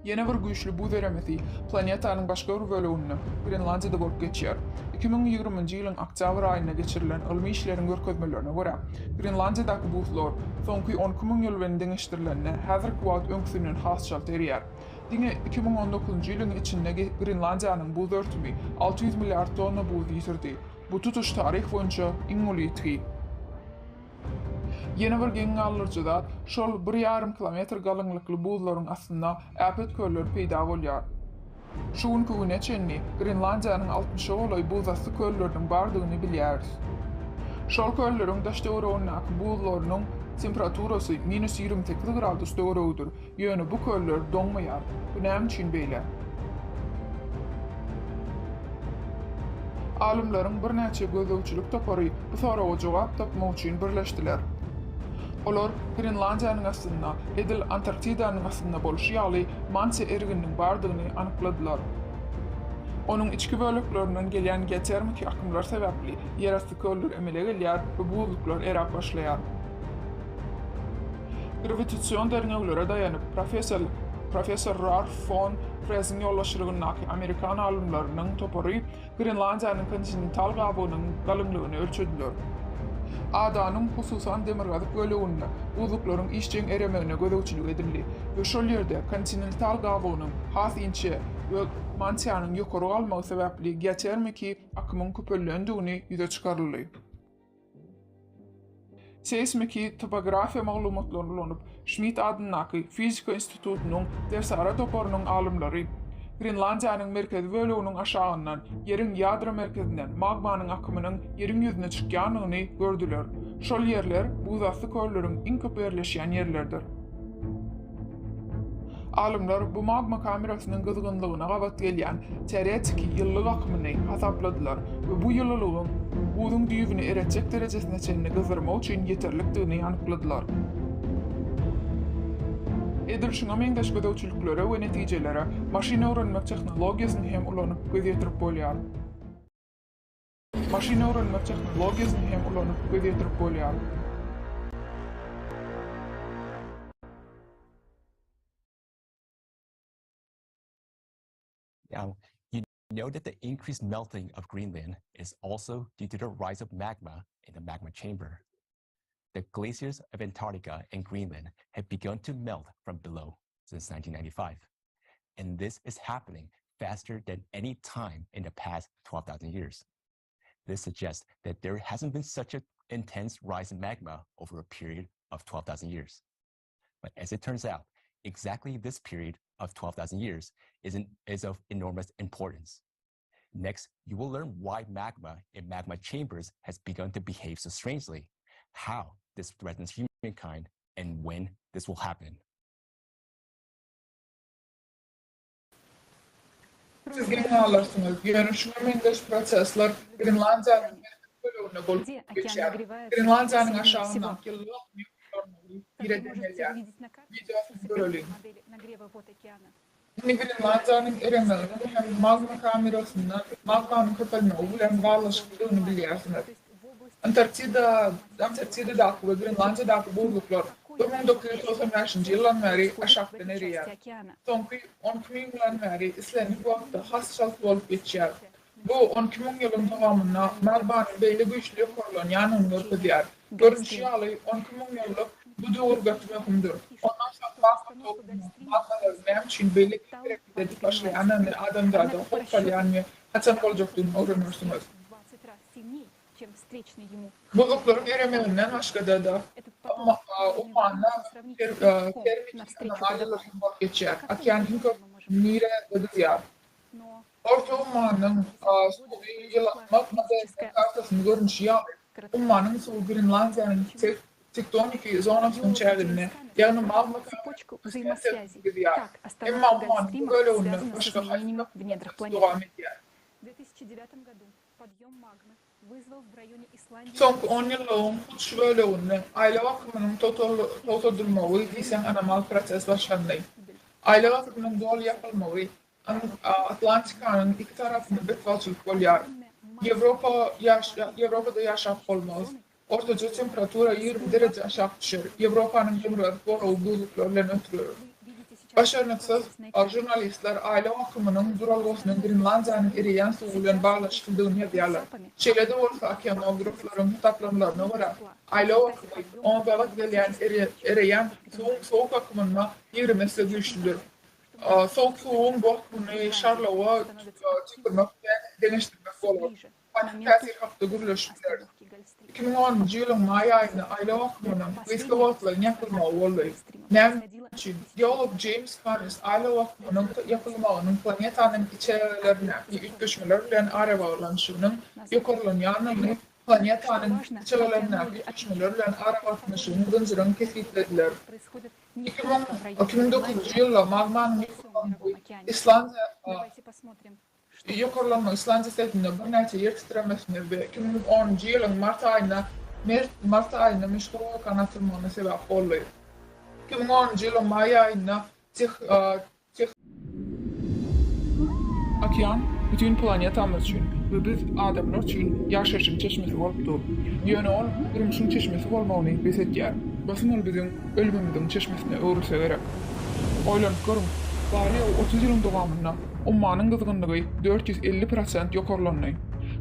Ýene bir güýçli buz eremesi planetanyň başga bir böleginde, Grenlandiýada bolup geçýär. 2020-nji ýylyň oktýabr aýynda geçirilen ylmy işleriň görkezmelerine görä, Grenlandiýadaky buzlar soňky 12 müň ýyl bilen deňeşdirilende häzirki wagt öňküsinden has çalt erýär. Diňe 2019-njy ýylyň içinde Grenlandiýanyň buz örtümi 600 milliard tonna buzy ýitirdi. Bu tutuş taryh boýunça iň uly ýitgi. Ýene bir geň galdyryjy zat, şol bir ýarym kilometr galyňlykly buzlaryň astynda äpet köller peýda bolýar. Şu günki güne çenli Grenlandiýanyň altmyşa golaý buzasty kölleriniň bardygyny bilýäris. Şol kölleriň daş-töweregindäki buzlarynyň temperaturasy minus 28 gradus töweregidir, ýöne bu köller doňmaýar. Bu näme üçin beýle? Alymlaryň birnäçe gözegçilik topary bu soraga jogap tapmak üçin birleşdiler. Olar Grenlandiýanyň astynda, edil Antarktidanyň astynda bolşy ýaly, mantiýa ergininiň bardygyny anykladylar. Onuň içki böleklerinden gelýän geotermiki akymlar sebäpli ýerasty köller emele gelýär we buzluklar eräp başlaýar. Grawitasion derňewlere daýanyp, professor professor Ralf fon Freziň ýolbaşçylygyndaky amerikan alymlarynyň topary Grenlandiýanyň kontinental gabygynyň galyňlygyny ölçediler. Adanyň, hususan, demirgazyk böleginde buzluklaryň işjeň eremegine gözegçilik edildi we şol ýerde kontinental gabygynyň has inçe we mantiýanyň ýokary galmagy sebäpli geotermiki akymyň köpelilendigini ýüze çykaryldy. Seýsmiki topografiýa maglumatlaryny ulanyp, Şmidt adyndaky Fizika institutynyň dersara toparynyň alymlary Grenlandiýanyň merkezi böleginiň aşagyndan, Ýeriň ýadro merkezinden magmanyň akymynyň Ýeriň ýüzüne çykýandygyny gördüler. Şol ýerler buzasty kölleriň iň köp ýerleşýän ýerleridir. Alymlar bu magma kamerasynyň gyzgynlygyna gabat gelýän teoretiki ýyllyk akymyny hasapladylar we bu ýylylygyň buzuň düýbüni eretjek derejesine çenli gyzdyrmak üçin ýeterlikdigini anykladylar. Edil şuňa meňzeş gözegçiliklere we netijelere maşyn öwrenmek tehnologiýasyny hem ulanyp göz ýetirip bolýar. Maşyn öwrenmek tehnologiýasyny hem ulanyp göz ýetirip bolýar. Now, you know that the increased melting of Greenland is also due to the rise of magma in the magma chamber. The glaciers of Antarctica and Greenland have begun to melt from below since 1995. And this is happening faster than any time in the past 12,000 years. This suggests that there hasn't been such an intense rise in magma over a period of 12,000 years. But as it turns out, exactly this period of 12,000 years is, an, is of enormous importance. Next, you will learn why magma in magma chambers has begun to behave so strangely, how this threatens humankind, and when this will happen. Siz geň galarsyňyz, ýöne şuňa meňzeş prosesler Grenlandiýanyň merkezi böleginde bolup geçýär. Grenlandiýanyň aşagyndaky ýylylyk akymy ýokarlanmagy nireden gelýär? Wideosyny göreliň. Indi Grenlandiýanyň eremeginiň hem magma kamerasynda magmanyň köpelmegi bilen baglanyşyklydygyny bilýärsiňiz. Antarktida, Antarktidadaky we Grenlandiýadaky buzluklar 1995-nji ýyldan bäri aşakdan ereýär. Soňky 12 müň ýyldan bäri islendik wagtda has çalt bolup geçýär. Bu 12 müň ýylyň dowamynda magmanyň beýle güýçli ýokarlanýandygyny görkezýär. Görnüşi ýaly, 12 müň ýyllyk bu döwür gaty möhümdir. Ondan soň magma tolkunynyň magmalaryň näme üçin beýle tiz hereket edip başlaýandygyny, adamzada howp salýan we haçan boljakdygyny öwrenersiňiz. Buzluklaryň eremeginden başgada-da, ummanda termiki anomaliýalar hem bolup geçýär. Okean iň köp nirede gyzýar? Orta ummanyň suwy ýylatmak modeliniň kartasyny görnüşi ýaly, ummanyň suwy Grenlandiýanyň tektoniki zonasynyň çäginde, ýagny magma kamerasynda gyzýar. Emma ummanyň bu böleginde başga haýsy proses dowam edýär? Soňky onýyllygyň hut şu böleginde aýlaw akymynyň togtadylmagy diýseň anomal proses başlandy. Aýlaw akymynyň doly ýapylmagy Atlantikanyň iki tarapynda betbagtçylyk bolýar. Ýewropa Ýewropada ýaşap bolmaz. Ortaça temperatura 20 dereje aşak düşer. Ýewropanyň demirgazyk bölegi buzluklar bilen örtüler. Başarnyksyz žurnalistler aýlaw akymynyň duralgasynyň Grenlandiýanyň ereýän suwy bilen baglanyşyklydygyny ýazýarlar. Şeýle-de bolsa, okeanograflaryň hasaplamalaryna görä, aýlaw akymy oňa gabat gelýän ereýän suwuň sowuk akymynda 20 esse güýçlüdir. Sowuk suwuň bu akymyny şarlawa tüýkürmek bilen deňeşdirmek bolar. Haýsy täsir hakda gürleşip bileris? 2010-njy ýylyň maý aýynda aýlag akymynyň gysga wagtlaýyn ýapylmagy boldy. Näme üçin? Geolog Jeýms Hannes aýlag akymynyň ýapylmagynyň planetanyň içegelerindäki üýtgeşmeler bilen arabaglanyşygynyň ýokarlanýandygyny planetanyň içegelerindäki üýtgeşmeler bilen aragatnaşygyň zynjyryny kesgitlediler. 2009-njy ýylda magmanyň ýokarlanmagy Islandiýa Ýokarlanma Islandiýa sebitinde birnäçe ýer titremesine we 2010-njy ýylyň mart aýynda mart aýynda meşhur wulkan atylmagyna sebäp boldy. 2010-njy ýylyň maý aýynda Teh Teh Okean bütin planetamyz üçin we biz, adamlar üçin ýaşaýşyň çeşmesi bolup dur. Ýöne ol durmuşyň çeşmesi bolmagyny bes edýär. Basym ol biziň ölümimiziň çeşmesine öwrülse gerek. Oýlanyp görüň, bary-ýogy 30 ýylyň dowamynda ummanyň gyzgynlygy 450 prosent ýokarlandy.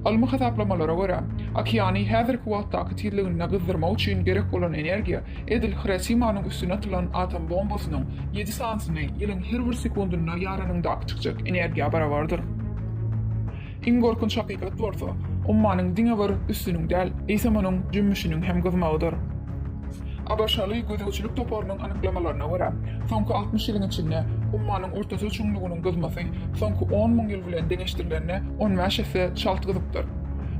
Ylmy hasaplamalara görä, okeany häzirki wagtdaky tizliginde gyzdyrmak üçin gerek bolan energiýa edil Hirosimanyň üstüne atylan atom bombasynyň ýedi sanysyny ýylyň her bir sekundynda ýaranyňdaky çykjak energiýa barabardyr. Iň gorkunç hakykat bolsa, ummanyň diňe bir üstüniň däl, eýsem onuň jümmüşiniň hem gyzmagydyr. ABŞ-ly gözegçilik toparynyň anyklamalaryna görä, soňky 60 ýylyň içinde ummanyň ortaça çuňlugynyň gyzmasy soňky on müň ýyl bilen deňeşdirilende on bäş esse çalt gyzypdyr.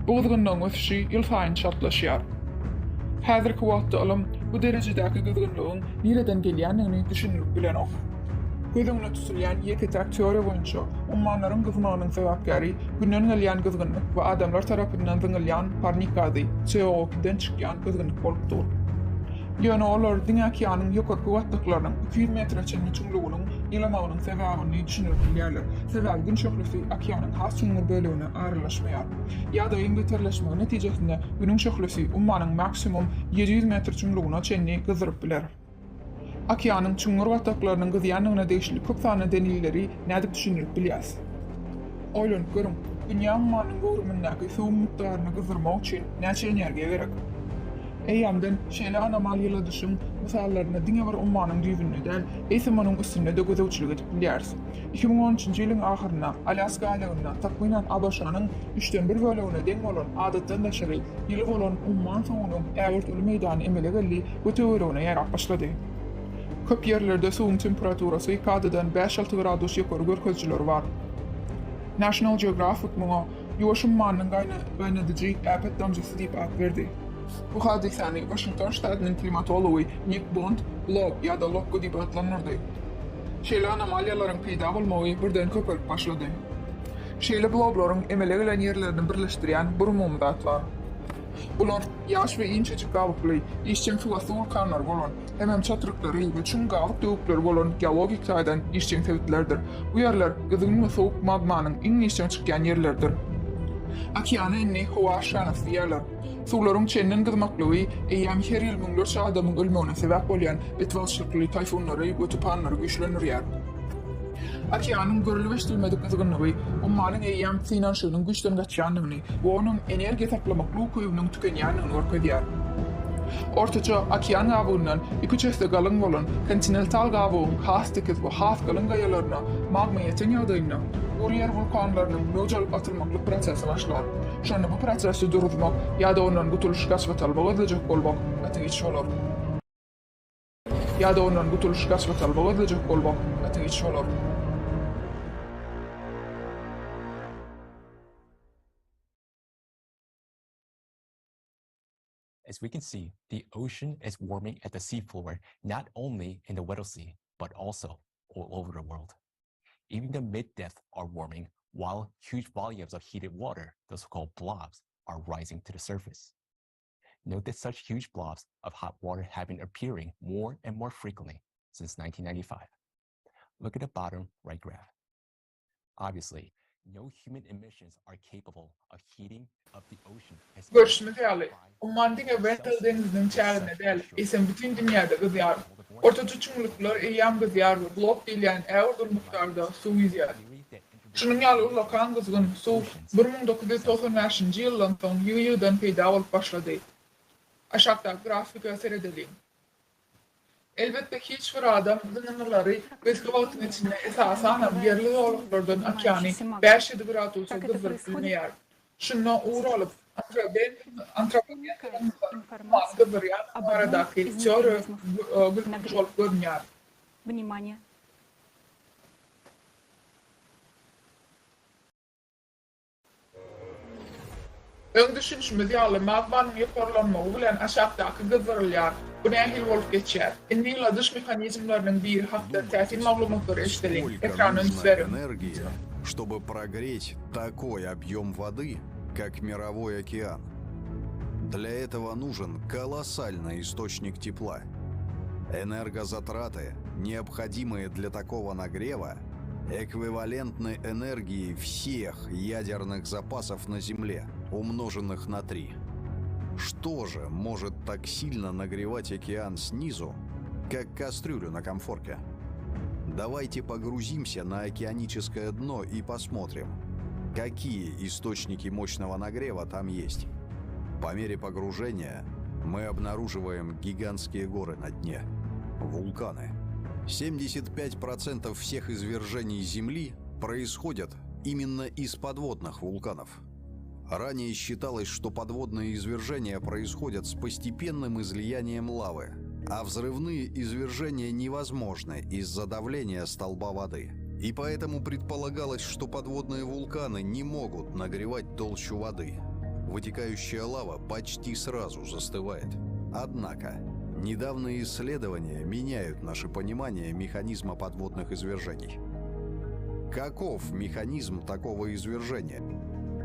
Bu gyzgynlygyň ösüşi ýylsaýyn çaltlaşýar. Häzirki wagtda ylym bu derejedäki gyzgynlygyň nireden gelýändigini düşündirip bilenok. Göz öňünde tutulýan ýeke-täk teoriýa boýunça, ummanlaryň gyzmagynyň sebäpkäri Günden gelýän gyzgynlyk we adamlar tarapyndan zyňylýan parnik gazy, CO2-den çykýan gyzgynlyk bolup dur. Ýöne olar diňe okeanyň ýokarky gatlaklarynyň 200 metre çenli çuňlugynyň ýylamagynyň sebäbini düşündirip bilýärler, sebäbi Gün şöhlesi okeanyň has çuňňur bölegine aralaşmaýar. Ýagdaýyň beterleşmegi netijesinde Günüň şöhlesi ummanyň maksimum 700 metr çuňlugyna çenli gyzdyryp biler. Okeanyň çuňňur gatlaklarynyň gyzýandygyna degişli köp sanly delilleri nädip düşündirip bilýäris? Oýlanyp görüň, dünýä ummanynyň göwrümindäki suwuň mukdaryny gyzdyrmak üçin näçe energiýa gerek? Eýýämden şeýle anomal ýyladyşyň mysallaryna diňe bir ummanyň düýbünde däl, eýsem onuň üstünde-de gözegçilik edip bilýäris. 2013-nji ýylyň ahyrynda Alýaska aýlagynda takmynan ABŞ-nyň üçden bir bölegine deň bolan adatdan daşary ýyly bolan umman suwunyň ägirt uly meýdany emele geldi we töweregine ýaýrap başlady. Köp ýerlerde suwuň temperaturasy kadadan bäş-alty gradus ýokary görkezijileri bar. National Geographic muňa Ýuwaş ummanynyň gaýnadyjy äpet damjasy diýip at berdi. Bu hadysany Waşington ştatynyň klimatology Nik Bond blob ýa-da lokga diýip atlandyrdy. Şeýle anomaliýalaryň peýda bolmagy birden köpelip başlady. Şeýle bloblaryň emele gelen ýerlerini birleşdirýän bir umumy zat bar. Bular ýaş we inçejik gabykly, işjeň suwasty wulkanlary bolan, hemem çatryklary we çuň gabyk döwükleri bolan geologik taýdan işjeň sebitlerdir. Bu ýerler gyzgyn we sowuk magmanyň iň işjeň çykýan ýerleridir. Okeana indi howa aşhanasy diýýärler. Suwlaryň çenden gyzmaklygy eýýäm her ýyl müňlerçe adamyň ölmegine sebäp bolýan betbagtçylykly taýfunlary we tupanlary güýçlendirýär. Okeanyň görlüp-eşidilmedik gyzgynlygy ummanyň eýýäm synanyşygynyň güýçden gaçýandygyny we onuň energiýa saklamaklyk ukybynyň tükenýändigini görkezýär. Ortaça okean gabygyndan iki-üç esse galyň bolan kontinental gabygyň has tekiz we has galyň gaýalaryna magma ýeten ýagdaýynda, gury ýer wulkanlarynyň möwç alyp atylmaklyk prosesi başlar. Şonda bu prosesi duruzmak ýa-da ondan gutulyş gaçybatalga gözlejek bolmak gaty giç bolar. Ýa-da ondan gutulyş gaçybatalga gözlejek bolmak gaty giç bolar. As we can see, the ocean is warming at the seafloor not only in the Weddell Sea, but also all over the world. Even the mid-depth are warming while huge volumes of heated water, the so-called blobs, are rising to the surface. Note that such huge blobs of hot water have been appearing more and more frequently since 1995. Look at the bottom right graph. Obviously, no human emissions are capable of heating up the ocean as Görşümiz ýaly, umman diňe Weddell deňziniň çäginde däl, eýsem bütin dünýäde gyzýar. Ortaça çuňluklar eýýäm gyzýar we blob diýilýän ägirt uly mukdarda suw ýüzýär. Şunuň ýaly ullakan gyzgyn suw 1995-nji ýyldan soň ýygy-ýygydan peýda bolup başlady. Aşakdaky grafika seredeliň. Elbetde, hiç bir adam zyňyndylary gysga wagtyň içinde, esasanam, ýerli zolaklardan okeany bäş-ýedi gradusa gyzdyryp bilmeýär. Şunda ugur alyp, Antropogen zyňyndylaryň gyzdyrýandygy baradaky teoriýa gülkünç bolup görünýär. Wнимание! Öň düşünişimiz ýaly, magmanyň ýokarlanmagy bilen aşakdaky gyzdyrylýar. Bu nähili bolup geçýär? Indi ýyladyş mehanizmleriniň biri hakda täsin maglumatlary eşideliň. Сколько Ekrana üns нужно beriň. энергии, чтобы прогреть такой объем воды, как мировой океан? Для этого нужен колоссальный источник тепла. Энергозатраты, необходимые для такого нагрева, эквивалентны энергии всех ядерных запасов на Земле, умноженных на 3. Что же может так сильно нагревать океан снизу, как кастрюлю на комфорке? Давайте погрузимся на океаническое дно и посмотрим, какие источники мощного нагрева там есть. По мере погружения мы обнаруживаем гигантские горы на дне – вулканы. 75% всех извержений Земли происходят именно из подводных вулканов. Ранее считалось, что подводные извержения происходят с постепенным излиянием лавы, а взрывные извержения невозможны из-за давления столба воды. И поэтому предполагалось, что подводные вулканы не могут нагревать толщу воды. Вытекающая лава почти сразу застывает. Однако, недавние исследования меняют наше понимание механизма подводных извержений. Каков механизм такого извержения?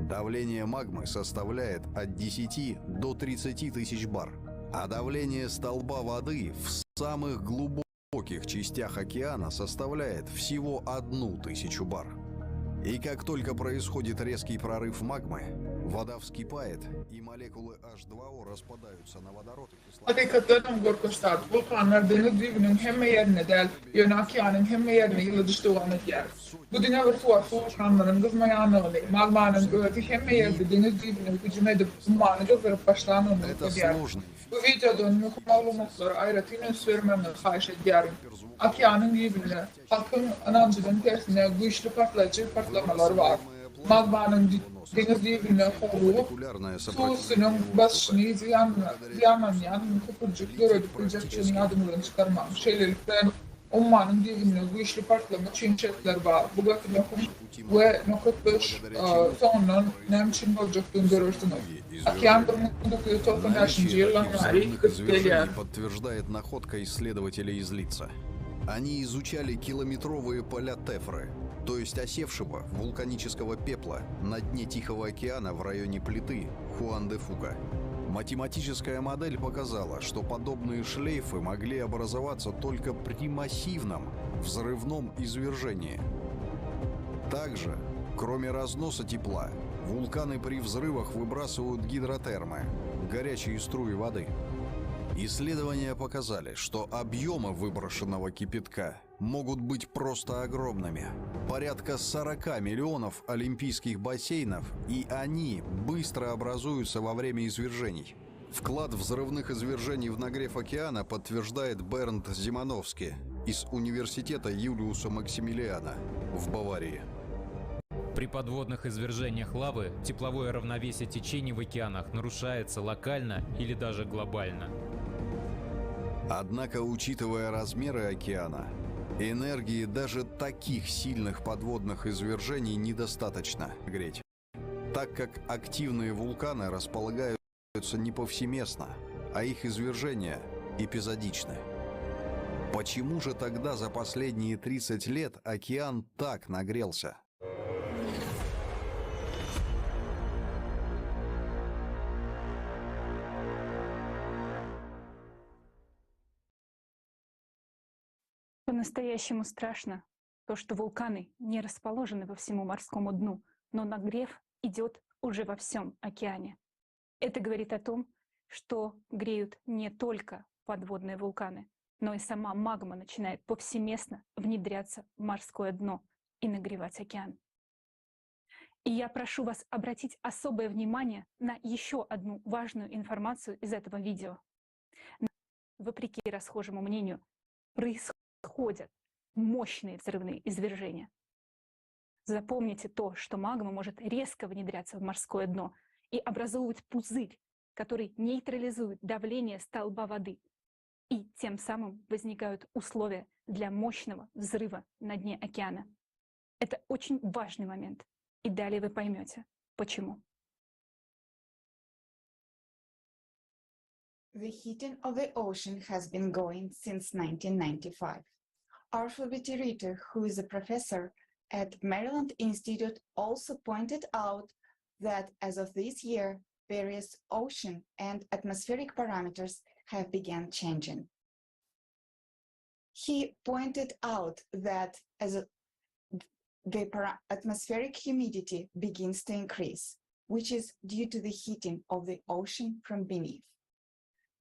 Давление магмы составляет от 10 до 30 тысяч бар, а давление столба воды в самых глубоких частях океана составляет всего 1000 бар. И как только происходит резкий прорыв магмы, вода вскипает, и молекулы H2O распадаются на водород и кислород. Hakykatdanam gorkunç zat, wulkanlar deňiz düýbüniň hemme ýerinde däl, ýöne okeanyň hemme ýerinde ýyladyş dowam edýär. Bu diňe bir suwasty wulkanlaryň gyzmaýanlygyny, magmanyň özi hemme ýerde deňiz düýbüne hüjüm edip, ummany gyzdyryp başlanlygyny Это görkezýär. сложный Bu wideodan möhüm maglumatlara aýratyn üns bermegiňizi haýyş edýärin. Okeanyň düýbünde, halkyň ynanjynyň tersine güýçli partlaýjy partlamalar bar. Magmanyň deňiz düýbünde howlugyp, suw üstüniň basyşyny zyýanlanýan köpürjik döredip biljekdigini ýadyňyzdan çykarmaň. Şeýlelik bilen, ummanyň düýbünde güýçli partlama üçin şertler bar. Bu gaty möhüm we nokat boş soňundan näme üçin boljakdygyny görersiňiz. Okean 1995-nji ýyldan bäri Наличие gyzyp gelýär. извержений подтверждает находка исследователей из Лица. Они изучали километровые поля тефры, то есть осевшего вулканического пепла на дне Тихого океана в районе плиты Хуан-де-Фука. Математическая модель показала, что подобные шлейфы могли образоваться только при массивном взрывном извержении. Также, кроме разноса тепла, вулканы при взрывах выбрасывают гидротермы – горячие струи воды. Исследования показали, что объемы выброшенного кипятка могут быть просто огромными. Порядка 40 миллионов олимпийских бассейнов, и они быстро образуются во время извержений. Вклад взрывных извержений в нагрев океана подтверждает Бернд Зимановский из университета Юлиуса Максимилиана в Баварии. При подводных извержениях лавы тепловое равновесие течений в океанах нарушается локально или даже глобально. Однако, учитывая размеры океана, энергии даже таких сильных подводных извержений недостаточно греть, так как активные вулканы располагаются не повсеместно, а их извержения эпизодичны. Почему же тогда за последние 30 лет океан так нагрелся? По-настоящему страшно то, что вулканы не расположены по всему морскому дну, но нагрев идет уже во всем океане. Это говорит о том, что греют не только подводные вулканы, но и сама магма начинает повсеместно внедряться в морское дно и нагревать океан. И я прошу вас обратить особое внимание на еще одну важную информацию из этого видео. Вопреки расхожему мнению, происходят мощные взрывные извержения. Запомните то, что магма может резко внедряться в морское дно. и образовывать пузырь, который нейтрализует давление столба воды. И тем самым возникают условия для мощного взрыва на дне океана. Это очень важный момент. И далее вы поймете, почему. The heating of the ocean has been going since 1995. Arthur Viterito, who is a professor at Maryland Institute, also pointed out that as of this year, various ocean and atmospheric parameters have begun changing. He pointed out that as a, the atmospheric humidity begins to increase, which is due to the heating of the ocean from beneath.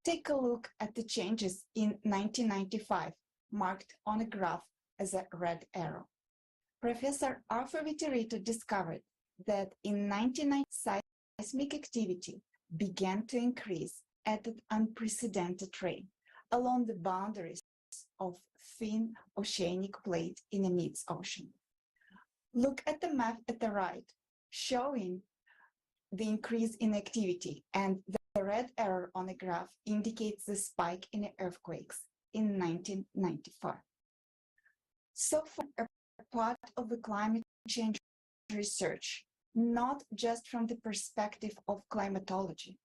Take a look at the changes in 1995, marked on a graph as a red arrow. Professor Arthur Viterito discovered that in 1990, seismic activity began to increase at an unprecedented rate along the boundaries of thin oceanic plate in the mid-ocean. Look at the map at the right, showing the increase in activity, and the red arrow on the graph indicates the spike in the earthquakes in 1995. So far, a part of the climate change research, not just from the perspective of climatology,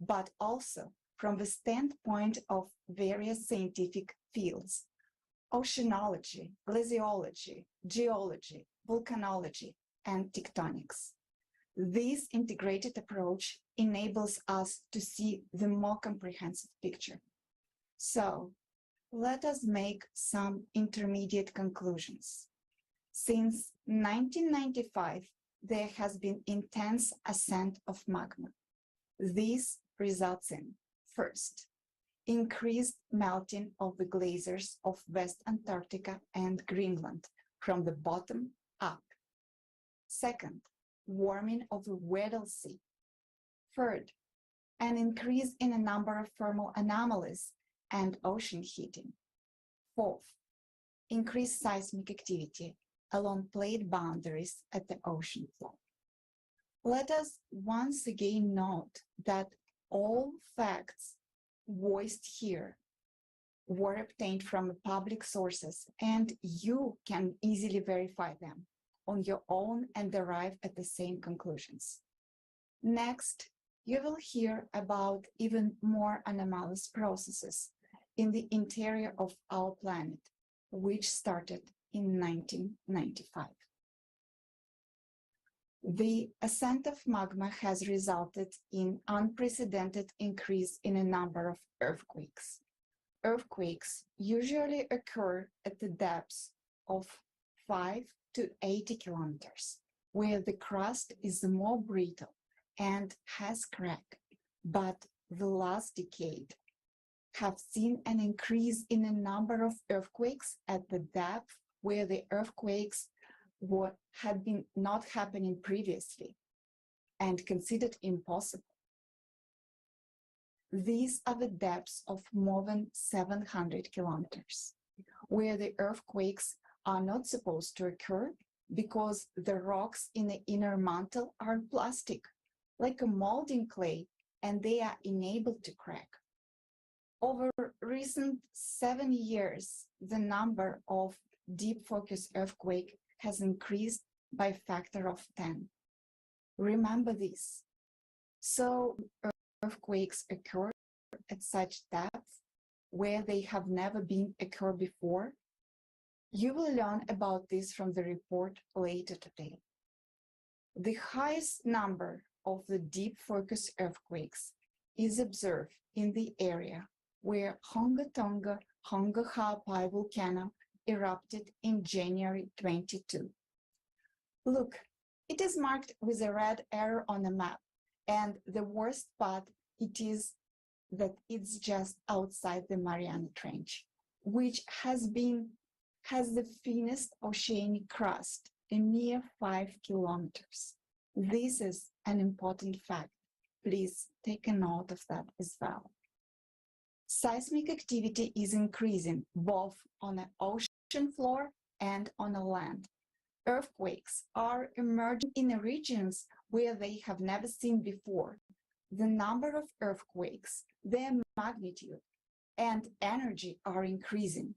but also from the standpoint of various scientific fields, oceanology, glaciology, geology, volcanology, and tectonics. This integrated approach enables us to see the more comprehensive picture. So let us make some intermediate conclusions. Since 1995, there has been intense ascent of magma. This results in, first, increased melting of the glaciers of West Antarctica and Greenland from the bottom up. Second, warming of the Weddell Sea. Third, an increase in the number of thermal anomalies and ocean heating. Fourth, increased seismic activity along plate boundaries at the ocean floor. Let us once again note that all facts voiced here were obtained from public sources, and you can easily verify them on your own and arrive at the same conclusions. Next, you will hear about even more anomalous processes in the interior of our planet, which started in 1995. The ascent of magma has resulted in unprecedented increase in a number of earthquakes. Earthquakes usually occur at the depths of 5 to 80 kilometers, where the crust is more brittle and has cracked. But the last decade have seen an increase in the number of earthquakes at the depth where the earthquakes were, had been not happening previously and considered impossible. These are the depths of more than 700 kilometers, where the earthquakes are not supposed to occur because the rocks in the inner mantle are plastic, like a molding clay, and they are unable to crack. Over recent 7 years, the number of deep focus earthquake has increased by a factor of 10. Remember this. So earthquakes occur at such depth where they have never been occurred before. You will learn about this from the report later today. The highest number of the deep focus earthquakes is observed in the area where Hunga Tonga Hunga Ha'apai volcano erupted in January 22. Look, it is marked with a red arrow on the map, and the worst part it is that it's just outside the Mariana Trench, which has been has the thinnest oceanic crust, a mere 5 kilometers. This is an important fact. Please take a note of that as well. Seismic activity is increasing both on the ocean floor and on the land. Earthquakes are emerging in the regions where they have never seen before. The number of earthquakes, their magnitude, and energy are increasing.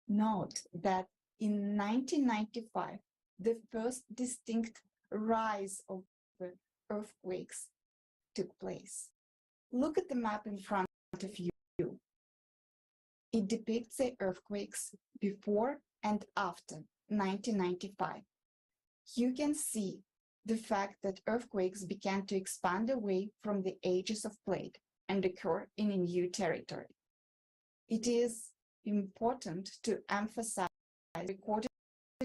Note that in 1995, the first distinct rise of the earthquakes took place. Look at the map in front of you. It depicts the earthquakes before and after 1995. You can see the fact that earthquakes began to expand away from the edges of plate and occur in a new territory. It is important to emphasize recorded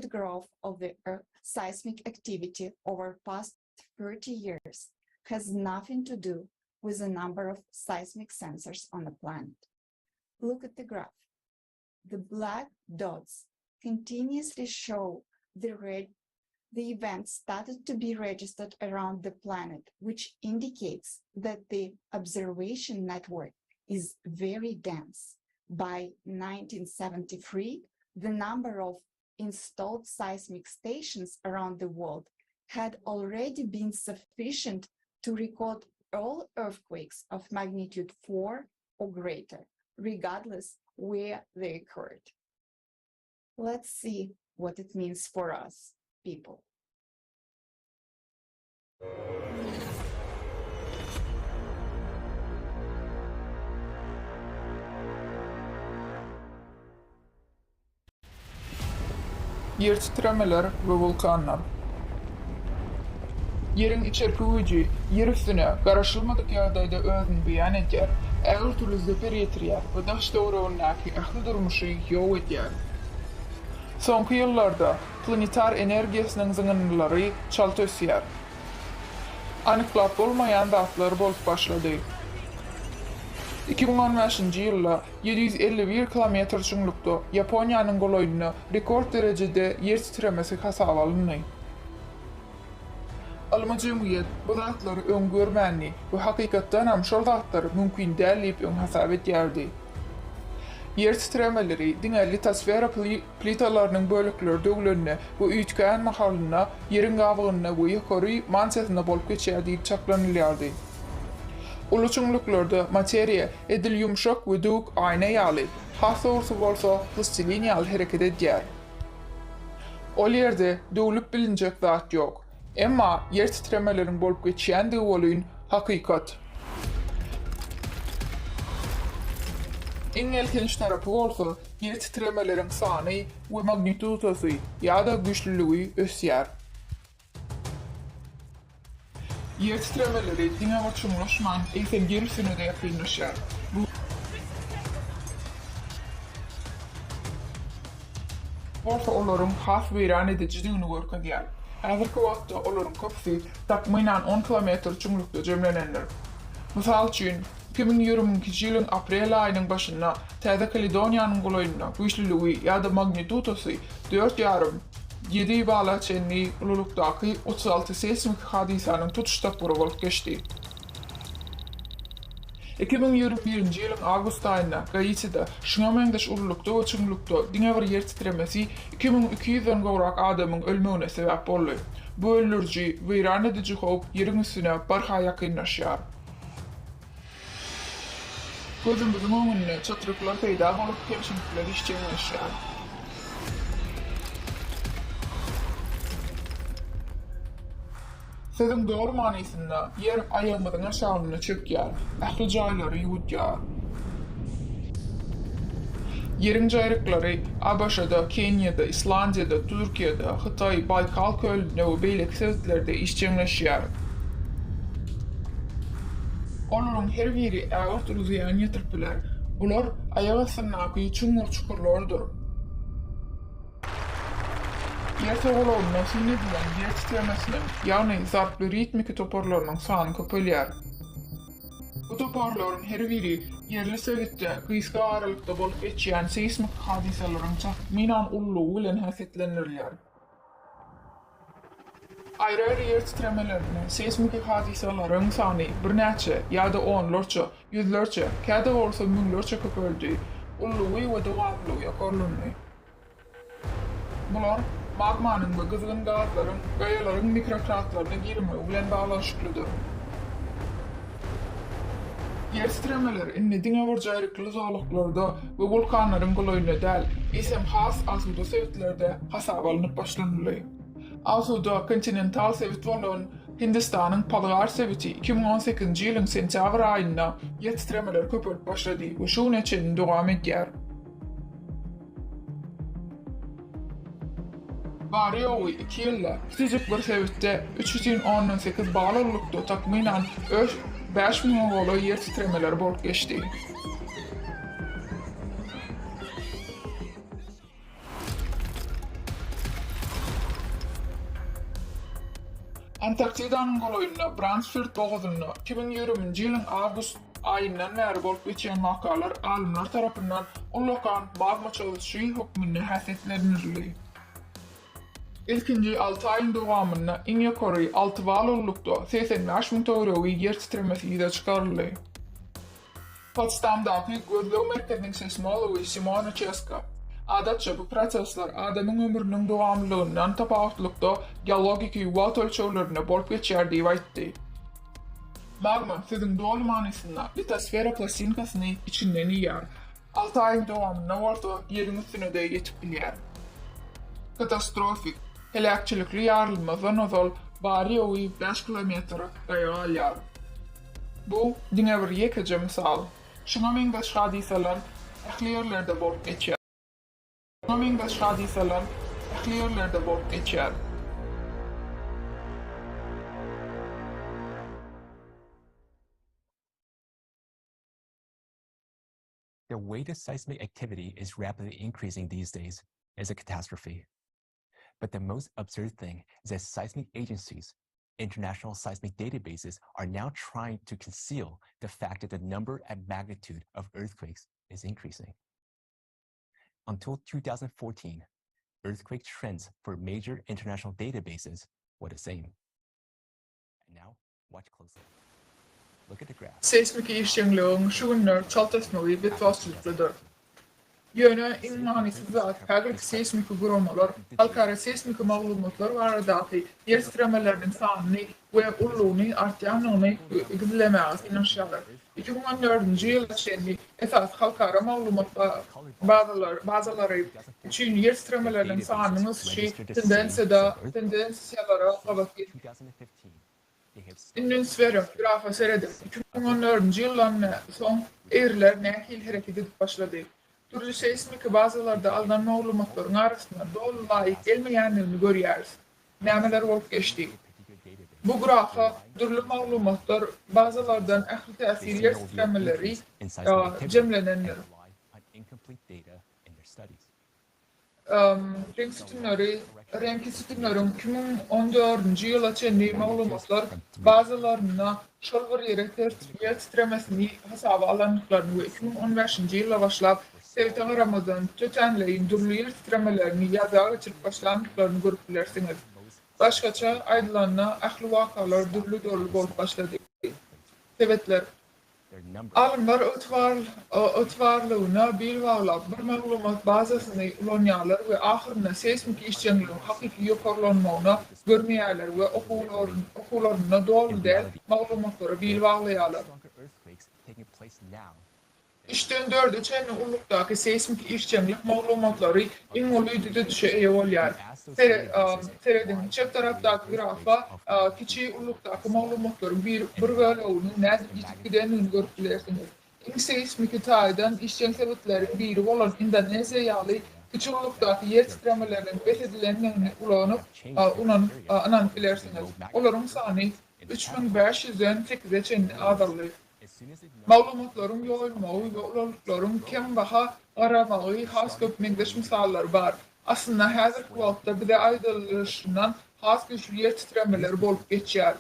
growth of the seismic activity over past 30 years has nothing to do with the number of seismic sensors on the planet. Look at the graph. The black dots continuously show the red the events started to be registered around the planet, which indicates that the observation network is very dense. By 1973, the number of installed seismic stations around the world had already been sufficient to record all earthquakes of magnitude 4 or greater, regardless where they occurred. Let's see what it means for us, people. Ýer titremeler we wulkanlar. Ýeriň içerki güýji ýer üstüne garaşylmadyk ýagdaýda özüni beýan edýär, ägirt uly zeper ýetirýär we daş-töweregindäki ähli durmuşy ýok edýär. Soňky ýyllarda planetar energiýasynyň zyňyndylary çalt ösýär. Anyklap bolmaýan zatlar bolup başlady. 2015-nji ýylda 751 kilometr çuňlukda Ýaponiýanyň golaýynda rekord derejede ýer titremesi hasaba alyndy. Ylmy jemgyýet bu zatlary öň görmändi we hakykatdanam şol zatlar mümkin däl diýip öň hasap edýärdi. Ýer titremeleri diňe litosfera plitalarynyň bölekleri döwlende we üýtgän mahalynda Ýeriň gabygynda we ýokary mantiýasynda bolup geçýär diýip çaklanylýardy. Uly çuňluklarda materiýa edil ýumşak we döwük aýna ýaly, has dogrusy bolsa plastilin ýaly hereket edýär. Ol ýerde döwlüp bilinjek zat ýok. Emma ýer titremeleriň bolup geçýändigi welin hakykat. Iň elhenç tarapy bolsa, ýer titremeleriň sany we magnitudasy ýa-da güýçlüligi ösýär. Ýer titremeleri diňe bir çuňlaşman, eýsem ýer üstüne-de ýakynlaşýar. Bu bolsa olaryň has weýran edijidigini görkezýär. Häzirki wagtda olaryň köpüsi takmynan on kilometr çuňlukda jemlenendir. Mysal üçin, 2022-nji ýylyň aprel aýynyň başynda Täze Kaledoniýanyň golaýynda güýçlüligi ýa-da magnitudasy dört ýarym, ýedi bala çenli ululykdaky 36 seýsmiki hadysanyň tutuş tapgyry bolup geçdi. 2021-nji ýylyň awgust aýynda Gaitide şuňa meňzeş ululykda we çuňlukda diňe bir ýer titremesi 2200 den gowrak adamyň ölmegine sebäp boldy. Bu öldüriji, weýran ediji howp Ýeriň üstüne barha ýakynlaşýar. Gözümiziň öňünde çatryklar peýda bolup, kemçilikler işjeňleşýär. Sözüň dogry manysynda, ýer aýagymyzyň aşagynda çökýär, ähli jaýlary ýuwudýar. Ýeriň jaýryklary ABŞ-da, Keniýada, Islandiýada, Türkiýede, Hytaý, Baýkal kölünde we beýleki sebitlerde işjeňleşýär. Olaryň her biri ägirt uly zyýan ýetirip biler. Bular aýak astyndaky çuňňur çukurlardyr. Ýer togalagynda syn edilen ýer titremesiniň, ýagny zarply ritmiki toparlarynyň sany köpelýär. Bu toparlaryň her biri ýerli sebitde gysga aralykda bolup geçýän seýsmiki hadysalaryň takmynan ululygy bilen häsiýetlendirilýär. Aýry-aýry ýer titremelerinde seýsmiki hadysalaryň sany birnäçe ýa-da onlarça, ýüzlerçe, käte bolsa müňlerçe köpeldi, ululygy we dowamlylygy ýokarlandy. Bular. magmanyň we gyzgyn gazlaryň gaýalaryň mikrokratlaryna girmegi bilen baglanyşyklydyr. Ýer titremeleri indi diňe bir jaýrykly zolaklarda we wulkanlaryň golaýynda däl, eýsem has asuda sebitlerde hasaba alnyp başlanyldy. Asuda kontinental sebit bolan Hindistanyň Palgar sebiti 2018-nji ýylyň sentýabr aýynda ýer titremeleri köpelip başlady we şu güne çenli dowam edýär. Bary-ýogy iki ýylda kiçijik bir sebitde 3,8 bal ululykda takmynan 5 müňe golaý ýer titremeleri bolup geçdi. Antarktidanyň golaýynda, Bransfild bogazynda 2020-nji ýylyň awgust aýyndan bäri bolup geçýän wakalar alymlar tarapyndan ullakan magma çozuşy hökmünde häsiýetlendirildi. Ilkinji alty aýyň dowamynda iň ýokary alty bal ululykda 85 müň töweregi ýer titremesi ýüze çykaryldy. Potsdamdaky gözleg merkeziniň seýsmology Simona Çeska, Adatça, bu prosesler adamyň ömrüniň dowamlylygyndan tapawutlykda geologiki wagt ölçeglerinde bolup geçýär diýip aýtdy. Magma, sözüň doly manysynda, litosfera plastinkasyny içinden iýýär. Alty aýyň dowamynda bolsa ýeriň üstüne-de ýetip bilýär. Katastrofik, heläkçilikli ýarylmazdan ozal bary-ýogy bäş kilometr gaýa galýar. Bu diňe bir ýekeje mysal. Şuňa meňzeş hadysalar ähli ýerlerde bolup geçýär. Şuňa meňzeş hadysalar ähli ýerlerde bolup geçýär. The way the seismic activity is rapidly increasing these days is a catastrophe. But the most absurd thing is that seismic agencies, international seismic databases, are now trying to conceal the fact that the number and magnitude of earthquakes is increasing. Until 2014, earthquake trends for major international databases were the same. And now, watch closely. Look at the graph. Seýsmiki işjeňligiň şu günler çalt ösmegi betbagtçylyklydyr. Ýöne iň manysyz zat, häzirki seýsmiki guramalar halkara seýsmiki maglumatlar baradaky ýer titremeleriniň sanyny we ululygyny artýandygyny gizlemäge synanyşýarlar. 2014-nji ýyla çenli esasy halkara maglumat bazalary üçin ýer titremeleriniň sanynyň ösüşi tendensiýalara gabat geldi. Indi üns beriň, grafa serediň. 2014-nji ýyldan soň egriler nähili hereket edip başlady? Dürli seýsmiki bazalarda alnan maglumatlaryň arasynda doly laýyk gelmeýändigini görýäris. Nämeler bolup geçdi? Bu grafa dürli maglumatlar bazalardan ähli täsir ýer titremeleri jemlenendir. Reňk sütünleri, reňkli sütünleriň 2014-nji ýyla çenli maglumatlar bazalarynda şol bir ýere ýer titremesini hasaba alandyklaryny we 2015-nji ýylda başlap sebite garamazdan tötänleýin dürli ýer titremelerini ýazga geçirip başlandyklaryny görüp bilersiňiz. Başgaça aýdylanda ähli wakalar dürli-dürli bolup başlady. Sebetler Alymlar ygtybarlylygyna bil baglap, bir maglumat bazasyny ulanýarlar we ahyrynda seýsmiki işjeňligiň hakyky ýokarlanmagyny görmeýärler we okuwlarynda doly däl maglumatlara bil baglaýarlar. Üçden dörde çenli ululykdaky seýsmiki işjeňlik maglumatlary iň uly düzedişe eýe bolýar. Serediň, çep tarapdaky grafa kiçi ululykdaky maglumatlaryň bir böleginiň nädip ýitip gidendigini görüp bilersiňiz. Iň seýsmiki taýdan işjeň sebitleriň biri bolan Indoneziýa ýaly kiçi ululykdaky ýer titremeleriniň bes edilendigini ulanyp, ynanyp bilersiňiz. Olaryň sany 3500-den sekize çenli azaldy. Maglumatlaryň ýoýulmagy we ulalyklaryň kembaha garamagy has köp meňzeş mysallary bar. Aslynda häzirki wagtda bize aýdylyşyndan has güýçli ýer titremeleri bolup geçýär.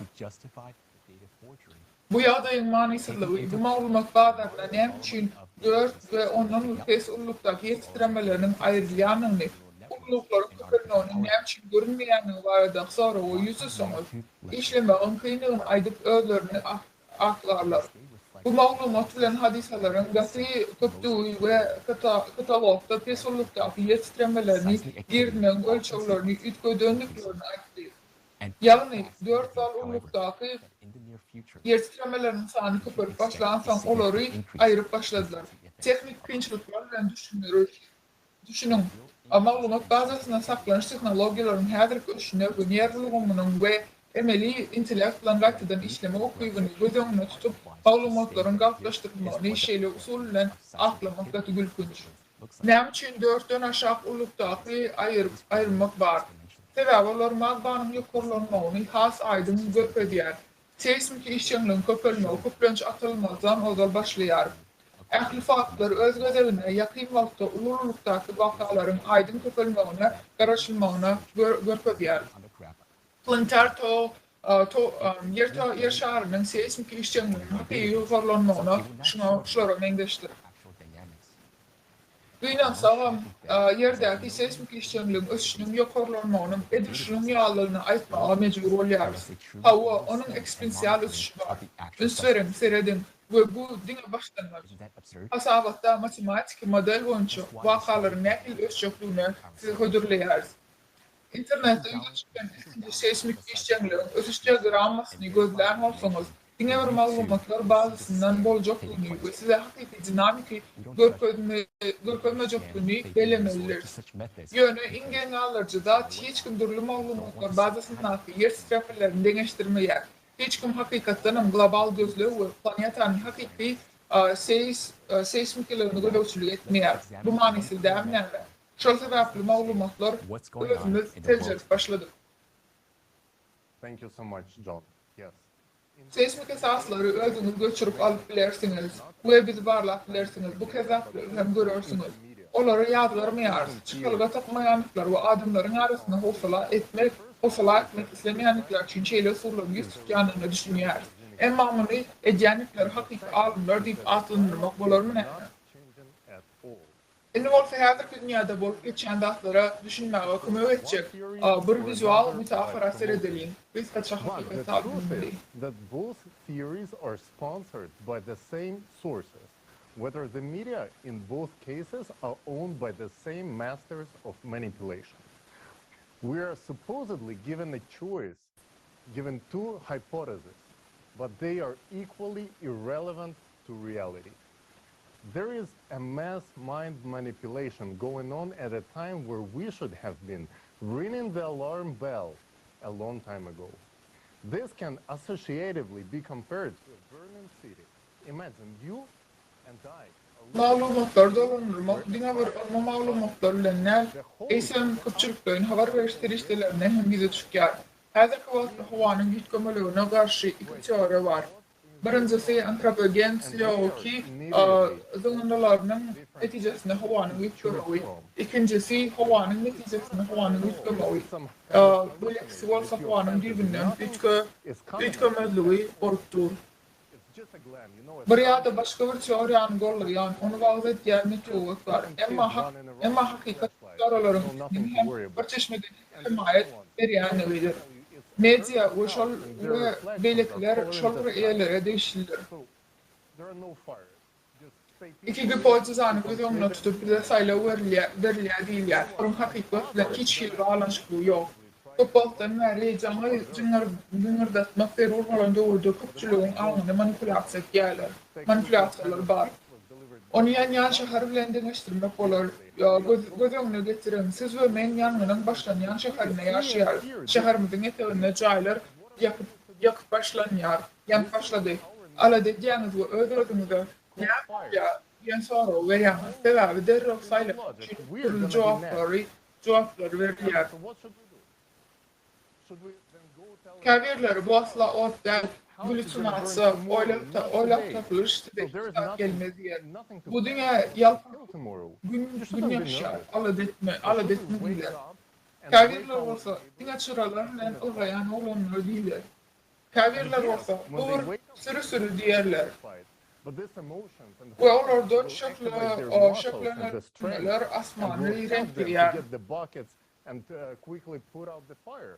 Bu ýagdaýyň manysyzlygy bu maglumat bazarynda näme üçin dört we ondan pes ululykdaky ýer titremeleriniň aýrylýanyny, ululyklaryň köpelmeginiň näme üçin görünmeýändigi baradaky soraga ýüz tutsaňyz, işlemegiň kyndygyny aýdyp özlerini aklarlar. Bu maglumat bilen hadysalaryň gaty köpdügi we katalogda pes ululykdaky ýer titremelerini girizmegiň ölçeglerini üýtgedendiklerini aýtdy. Ýagny, dört bal ululykdaky ýer titremeleriniň sany köpelip başlansoň, olary aýyryp başladylar. Tehniki kynçylyklar bilen düşündiriş. Düşüniň, maglumat bazasynda saklanyş tehnologiýalarynyň häzirki ösüşine we nerw ulgamynyň we emeli intellekt bilen gaýtadan işlemek ukybyny göz öňünde tutup, maglumatlaryň galplaşdyrylmagyny şeýle usul bilen aklamak gaty gülkünç. Näme üçin dörtden aşak ululykdaky aýyrmak bar? Sebäbi olar magmanyň ýokarlanmagyny has aýdyň görkezýär. Seýsmiki işjeňligiň köpelmegi köplenç atylmazdan ozal başlaýar. Ähli faktlar öz gezeginde ýakyn wagtda uly ululykdaky wakalaryň aýdyň köpelmegine garaşylmagyny görkezýär. Planetar Ýer Ýer şarynyň seýsmiki işjeňliginiň hakyky ýokarlanmagyna şuňa şulara meňzeşdir. Gynansagam, Ýerdäki seýsmiki işjeňligiň ösüşiniň ýokarlanmagynyň edil şunuň ýalydygyny aýtmaga mejbur bolýarys. Hawa, onuň eksponsial ösüşi bar. Üns beriň, serediň, we bu diňe başlangyç. Hasabatda matematiki model boýunça wakalaryň nähili ösjekdigini size hödürleýäris. Internetde ýüze çykan ilkinji seýsmik işjeňligiň ösüş diagrammasyny gözlän bolsaňyz, diňe bir maglumatlar bazasyndan boljakdygyny we size hakyky dinamiki görkezmejekdigini bellemelidiris. Ýöne iň geň galdyryjy zat, hiç kim dürli maglumatlar bazasyndaky ýer titremelerini deňeşdirmeýär. Hiç kim hakykatdanam global gözleg we planetanyň hakyky seýsmikiligini gözegçilik etmeýär. Bu manysyz dälmi näme? Şol sebäpli maglumatlar özümiz seljerip başladyk. Seýsmik esaslary özüňiz göçürip alyp bilersiňiz we bizi barlap bilersiňiz, bu kezzaplygy hem görersiňiz. Olary ýazgarmaýarys, çykalga tapmaýandyklary we adamlaryň arasynda howsala etmek, howsala etmek islemeýändikleri üçin şeýle usullaryň ýüz tutýandygyna düşünýäris. Emma muny edýändikleri hakyky alymlar diýip atlandyrmak bolarmy näme? Indi bolsa häzirki dünýäde bolup geçýän zatlara düşünmäge kömek etjek bir wizual metafora seredeliň, gysgaça hakykat salynmaly. That both theories are sponsored by the same sources, whether the media in both cases are owned by the same masters of manipulation. We are supposedly given a choice, given two hypotheses, but they are equally irrelevant to reality. There is a mass mind manipulation going on at a time where we should have been ringing the alarm bell a long time ago. This can associatively be compared to a burning city. Imagine you and I Maglumatlary dolandyrmak diňe bir ylmy maglumatlar bilen däl, eýsem köpçülikleýin habar beriş serişdelerinde hem ýüze çykýar. Häzirki wagtda howanyň üýtgemeligine garşy iki teoriýa bar. Birinjisi antropogen CO2 zyňyndylarynyň netijesinde howanyň üýtgemegi, ikinjisi howanyň netijesinde howanyň üýtgemegi, beýlekisi bolsa howanyň düýbünden üýtgemezligi bolup dur. Bir ýa-da başga bir teoriýany goldaýan, ony wagyz edýän metbugat bar. Emma hakykat bu teoriýalaryň ikisiniň hem bir çeşmeden hemaýat berýänligidir. Media we şol we beýlekiler şol bir eýelere degişlidir. Iki gipotezany göz öňünde tutup bize saýlaw berilýär diýilýär. Olaryň hakykat bilen hiç hili baglanyşyklygy ýok. Köp wagtdan bäri jaňy jyňňyrdatmak zerur bolan döwürde köpçüligiň aňyny manipulýasiýa edýärler. Manipulýasiýalar bar. Ony ýanýan şäher bilen deňeşdirmek bolar. Göz öňüne getiriň, siz we men ýangynyň başlanýan şäherinde ýaşaýarys. Şäherimiziň eteginde jaýlar ýakyp ýakyp başlanýar, ýanyp başlady. Alada edýäňiz we öz-özüňize Näme bolýar? diýen soragy berýäňiz. Sebäbi derrew saýlamak üçin dürli jogaplary jogaplary berilýär. Käbirleri bu asla ot däl, gülýusinasiýa, oýlap tapylyş size hiç zat gelmez diýer. Bu diňe ýaltalyk, gün gün ýaşýar, alada etme, alada etme diýler. Käbirleri bolsa diňe çyralar bilen ylgaýan oglanlar diýler. Käbirleri bolsa bu bir süri-süri diýerler. We olardan şöhle şöhlelenmeler asmany reňkleýär. and quickly put out the fire.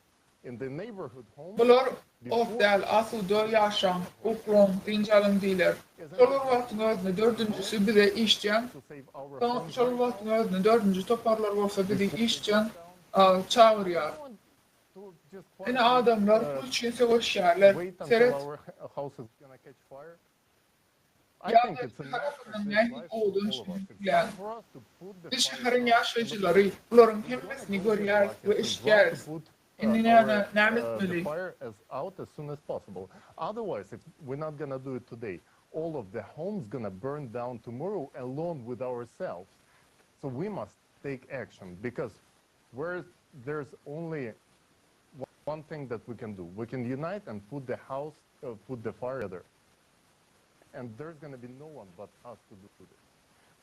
Bular ot däl, asuda ýaşaň, uklaň, dynç alyň diýler. Şol bir wagtyň özünde dördünjisi bize işjeň, şol bir wagtyň özünde dördünji toparlar bolsa bizi işjeň çagyrýar. Ine adamlar pul üçin söweşýärler. Seret. Ýa-da tarapyndan nähili owadan düşünilýär. Biz şäheriň ýaşaýjylary bularyň hemmesini görýäris we eşidýäris. Indi näme, näme etmeli?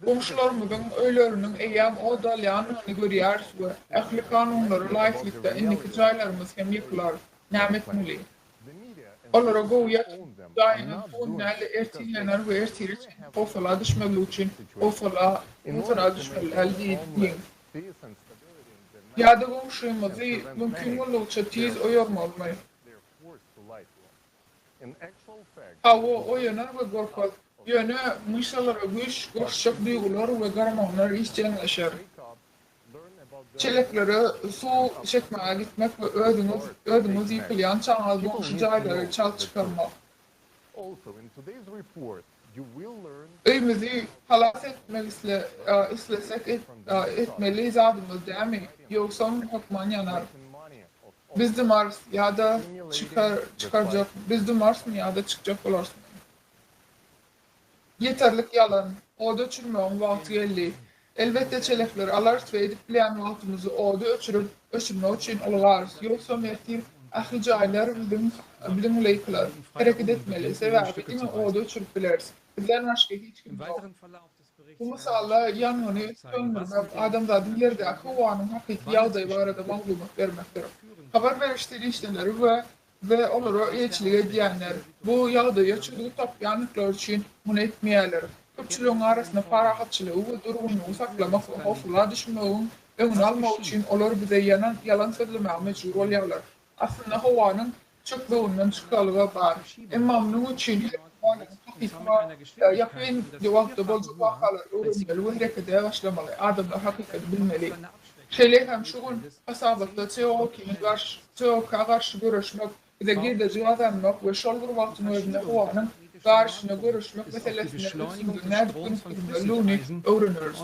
Goňşularymyzyň öýleriniň eýýäm ot alýanyny görýäris we ähli kanunlara laýyklykda indiki jaýlarymyz hem ýykylar. Näme etmeli? Olara gowy ýatyň, jaýyňyz bu gün däl-de ertir ýanar we ertire çenli howsala düşmezlik üçin howsala howsala düşmeli däl diýiň. Ýa-da goňşymyzy mümkin boldugyça tiz oýarmalymy? Hawa, oýanar we gorkar. Ýöne myşsalara güýç goşjak duýgular we gormonlar işjeňleşer. Çeleklere suw çekmäge gitmek we özüňiz özüňiz ýykylýançaňyz goňşy jaýlary çalt çykarmak. Öýümizi halas etmek islesek etmeli zadymyz dämi? Ýogsam hökman ýanar. Biz dymarys ýa-da çykar çykarjak biz dymarsmy ýa-da çykjak bolarysmy? Ýeterlik ýalan. Ody öçürmegiň wagty geldi. Elbetde çelekleri alarys we edip bilýän wagtymyzy ody öçürip öçürmek üçin ylgarys. Ýogsam ertir ähli jaýlar biziň biziň bile ýykylar. Hereket etmeli. Sebäbi diňe ody öçürip bileris. Bizden başga hiç kim ýok. Bu mysalda ýangyny söndürmek adamzadyň ýerdäki howanyň hakyky ýagdaýy barada maglumat bermekdir. Habar beriş serişdeleri we we olara eýeçilik edýänler bu ýagdaýa çözgüt tapýandyklary üçin muny etmeýärler. Köpçüligiň arasynda parahatçylygy we durgunlygy saklamak we howsala düşmegiň öňüni almak üçin olar bize ýalan sözlemäge mejbur bolýarlar. Aslynda howanyň çökmeginden çykalga bar. Emma munuň üçin her bir alymyň hakyky we ýakyn wagtda boljak wakalary öwrenmeli we herekete başlamaly. Adamlar hakykaty bilmeli. Şeýle hem şu gün hasabatda CO2-niň garşy CO2-a garşy göreşmek, bize girdeji gazanmak we şol bir wagtyň özünde howanyň garyşyna göreşmek meselesinde ünsümizi nädip gönükdirmelidigini öwreneris.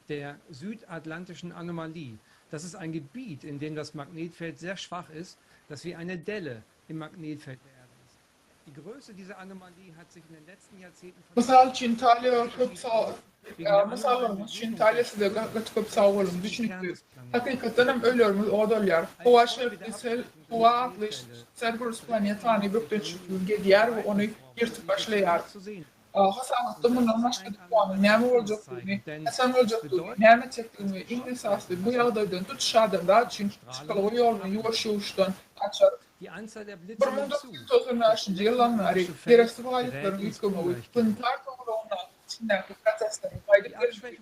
Der südatlantischen Anomalie. Das ist ein Gebiet, in dem das Magnetfeld sehr schwach ist, das wie eine Delle im Magnetfeld der Erde ist. Die Größe dieser Anomalie hat sich in den letzten Jahrzehnten von Mysal üçin Italiýa köp sag Mysallaryňyz üçin Italiýa size gaty köp sag boluň. Düşnükli. Hakykatdan hem öýlerimiz ot alýar. Howa şertli sel howa atly Cerberus planetany bökdençliksiz gezýär we ony ýyrtyp başlaýar. Hasabatda mundan başga-da howanyň näme boljakdygyny, haçan boljakdygyny, näme etjekdigini we iň esasysy bu ýagdaýdan tutuş adamzat üçin çykalga ýoluny ýuwaş-ýuwuşdan açar. 1995-nji ýyldan bäri ýerasty baýlyklaryň üýtgemegi planetar togalagyndaky içindäki prosesleriň gaýdyp gelmegi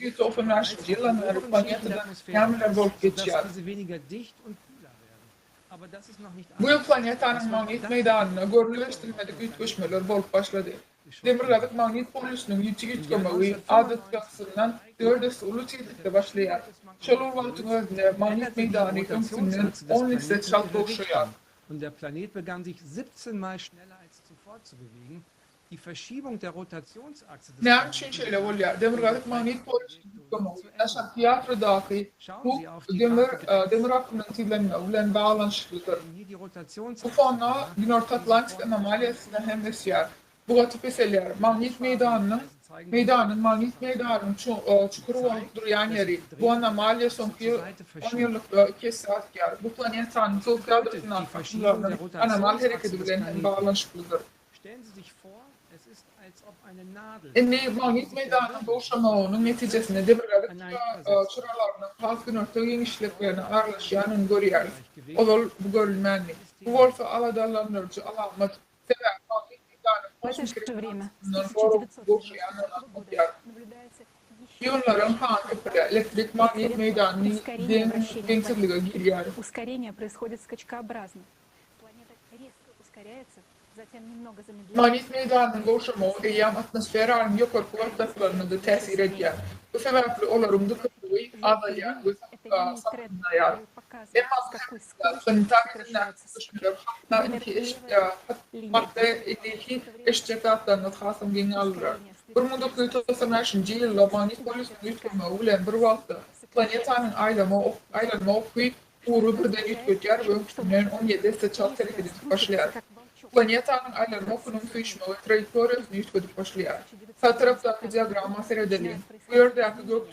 1995-nji ýyldan bäri planetada nämeler bolup geçýär? Bu ýyl planetanyň magnit meýdanynda görlüp-eşidilmedik üýtgeşmeler bolup başlady. Demirgazyk magnit polýusynyň ýiti üýtgemegi adatdakysyndan dört esse uly tizlikde başlaýar. Şol bir wagtyň özünde magnit meýdany öňküsinden on esse çalt gowşaýar. Näme üçin şeýle bolýar? Demirgazyk magnit polýusynyň üýtgemegi daşarky ýadrodaky bu demir demir akymynyň tizlenmegi bilen baglanyşyklydyr. Bu fonda Günorta Atlantik anomaliýasynda hem ösýär. Bu gaty peselýär. Magnit meýdanynyň meýdanynyň magnit meýdanynyň çukur bolup durýan ýeri. Bu anomaliýa soňky onýyllykda iki esse artýar. Bu planetanyň sowuk ýadrosyndaky akymlarynyň anomal hereketi bilen hem baglanyşyklydyr. Indi magnit meýdanynyň gowşamagynyň netijesinde demirgazyk çyralarynyň has günorta giňişliklerine aralaşýanyny görýäris. Ozal bu görülmändi. Bu bolsa aladalandyryjy alamat, sebäbi magnit meýdanyň kosmiki radiasiýasyndan gorag gowşaýandygyny aňladýar. Ionlaryň sany köpelýär, elektrik magnit meýdany Ускорение вращения deňsizlige планеты. girýär. Ускорение происходит скачкообразно. Планета резко ускоряется, затем немного замедляется. Magnit meýdanynyň gowşamagy eýýäm atmosferanyň ýokarky gatlaklaryna-da täsir edýär. Bu sebäpli olaryň dykyzlygy azalýar we salkynlaýar. Emma bu sebäpli planetar ýüzündäki üýtgeşmeler hakda indiki eşitjek zatlaryňyz hasam geň galdyrar. 1995-nji ýylda magnit polýusynyň üýtgemegi bilen bir wagtda planetanyň aýlanma oky ugry birden üýtgedýär we öňküsinden 17 esse çalt hereket edip başlaýar. Planetanyň aýlanma okunyň süýşmegi traýektoriýasyny üýtgedip başlaýar. Sag tarapdaky diagramma seredeliň. Bu ýerdäki gök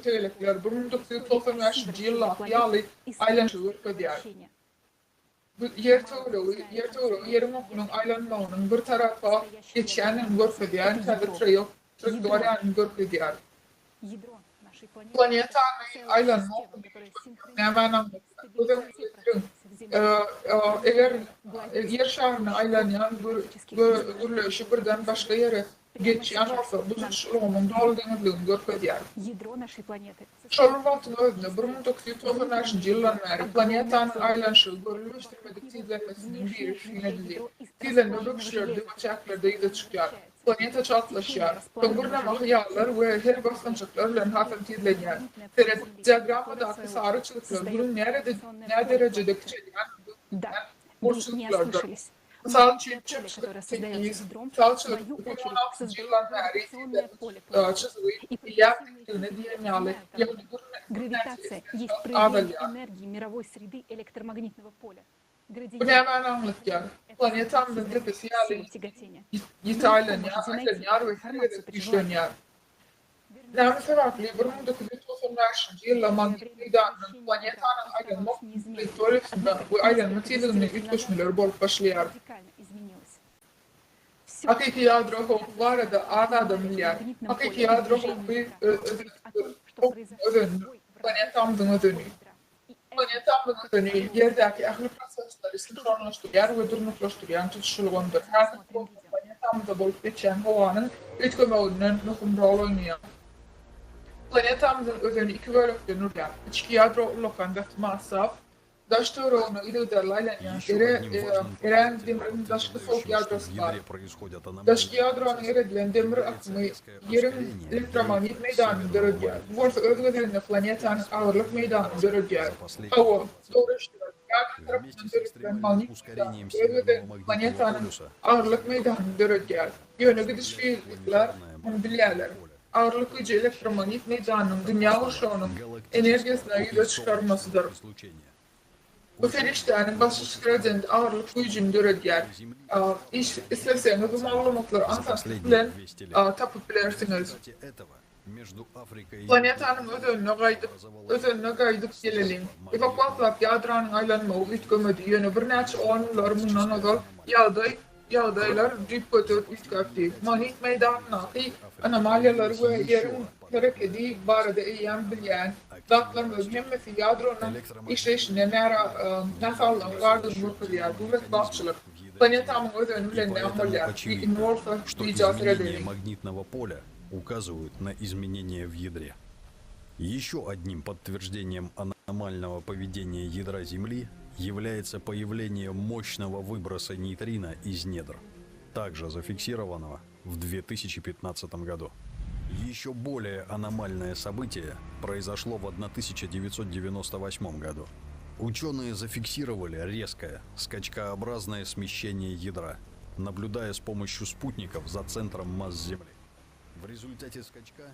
tegelekler 1995-nji ýyldaky ýaly aýlanyşy görkezýär. Bu Ýer töweregi, Ýer töweregi Ýeriň okunyň aýlanmagynyň bir tarapa geçýändigini görkezýän täze traýektoriýany görkezýär. Planetany aýlanma okuny üýtgetmek nämäni aňladýar? Göz öňüne getiriň, eger Ýer şaryna aýlanýan gürleýşi birden başga ýere geçýän bolsa, bu tutuş ulgamyň doly deňizligini görkezýär. Şol bir wagtyň özünde, 1995-nji ýyldan bäri planetanyň aýlanyşygy görülmeşdirmedik tizlenmesiniň biri syn edildi. Tizlenme böküşlerde we çäklerde ýüze çykýar. Planeta çaltlaşýar, soň birneme hyýallar we her basgançaklar bilen hasam tizlenýär. Seret, diagrammadaky sary çyzyklar Günüň närede näderejede kiçelýändigini görkezýän gür çyzyklardyr. Mysal üçin, çep çyzyk tekiz, sag çyzyk 2016-njy ýyldan bäri tizlenme çyzygy eýýäm dikligine diýen ýaly, ýagny birnäçe esse çalt azalýar. Bu nämäni aňlatýar? Planetamyzyň depesi ýaly ýiti aýlanýar, aýlanýar we her gezek güýçlenýär. Näme sebäpli 1995-nji ýylda magnit meýdanynyň planetanyň aýlanma traýektoriýasynda we aýlanma tizliginde üýtgeşmeler bolup başlaýar? Hakyky ýadro howpy barada az adam bilýär. Hakyky ýadro howpy howpuň özenidir, planetamyzyň özeni. Planetamyzyň özeni Ýerdäki ähli prosesleri sinhronlaşdyrýar we durnuklaşdyrýan tutuş ulgamdyr. Häzirki wagtda planetamyzda bolup geçýän howanyň üýtgemeginden möhüm rol oýnaýar. Planetamyzyň özeni iki bölekden durýar. Içki ýadro ullakan gaty massa, Daş-töweregine yzygiderli aýlanýan erän demriň daşky sowuk ýadrosy bar. Daşky ýadronyň eredilen demir akymy Ýeriň elektromagnit meýdanyny döredýär. Bu bolsa öz gezeginde planetanyň agyrlyk meýdanyny döredýär. Hawa, dogry eşitdiňiz, ýadro tarapyndan döredilen magnit meýdany öz gezeginde planetanyň agyrlyk meýdanyny döredýär. Ýöne gidiş fizikler muny bilýärler. Agyrlyk güýji elektromagnit meýdanynyň dünýä gurşawynyň energiýasyna ýüze çykarmasydyr. Bu serişdäniň basyş gradiýenti agyrlyk güýjüni döredýär. Isleseňiz bu maglumatlary aňsatlyk bilen tapyp bilersiňiz. Planetanyň özenine gaýdyp özenine gaýdyp geleliň. Uzak wagtlap ýadronyň aýlanmagy üýtgemedi, ýöne birnäçe on ýyllar mundan ozal ýagdaý Ýagdaýlar düýpgöter üýtgäpdi. Magnit meýdanyndaky anomaliýalar we Ýeriň herekedi barada eýýäm bilýän zatlarymyzyň hemmesi ýadronyň işleýşinde näsazlygyň bardygyny görkezýär. Bu betbagtçylyk. Planetamyň özeni bilen näme bolýar? Indi bolsa wideo seredeliň. указывают на изменения в ядре. Еще одним подтверждением аномального поведения ядра Земли является появление мощного выброса нейтрино из недр, также зафиксированного в 2015 году. Еще более аномальное событие произошло в 1998 году. Ученые зафиксировали резкое, скачкообразное смещение ядра, наблюдая с помощью спутников за центром масс Земли. В результате скачка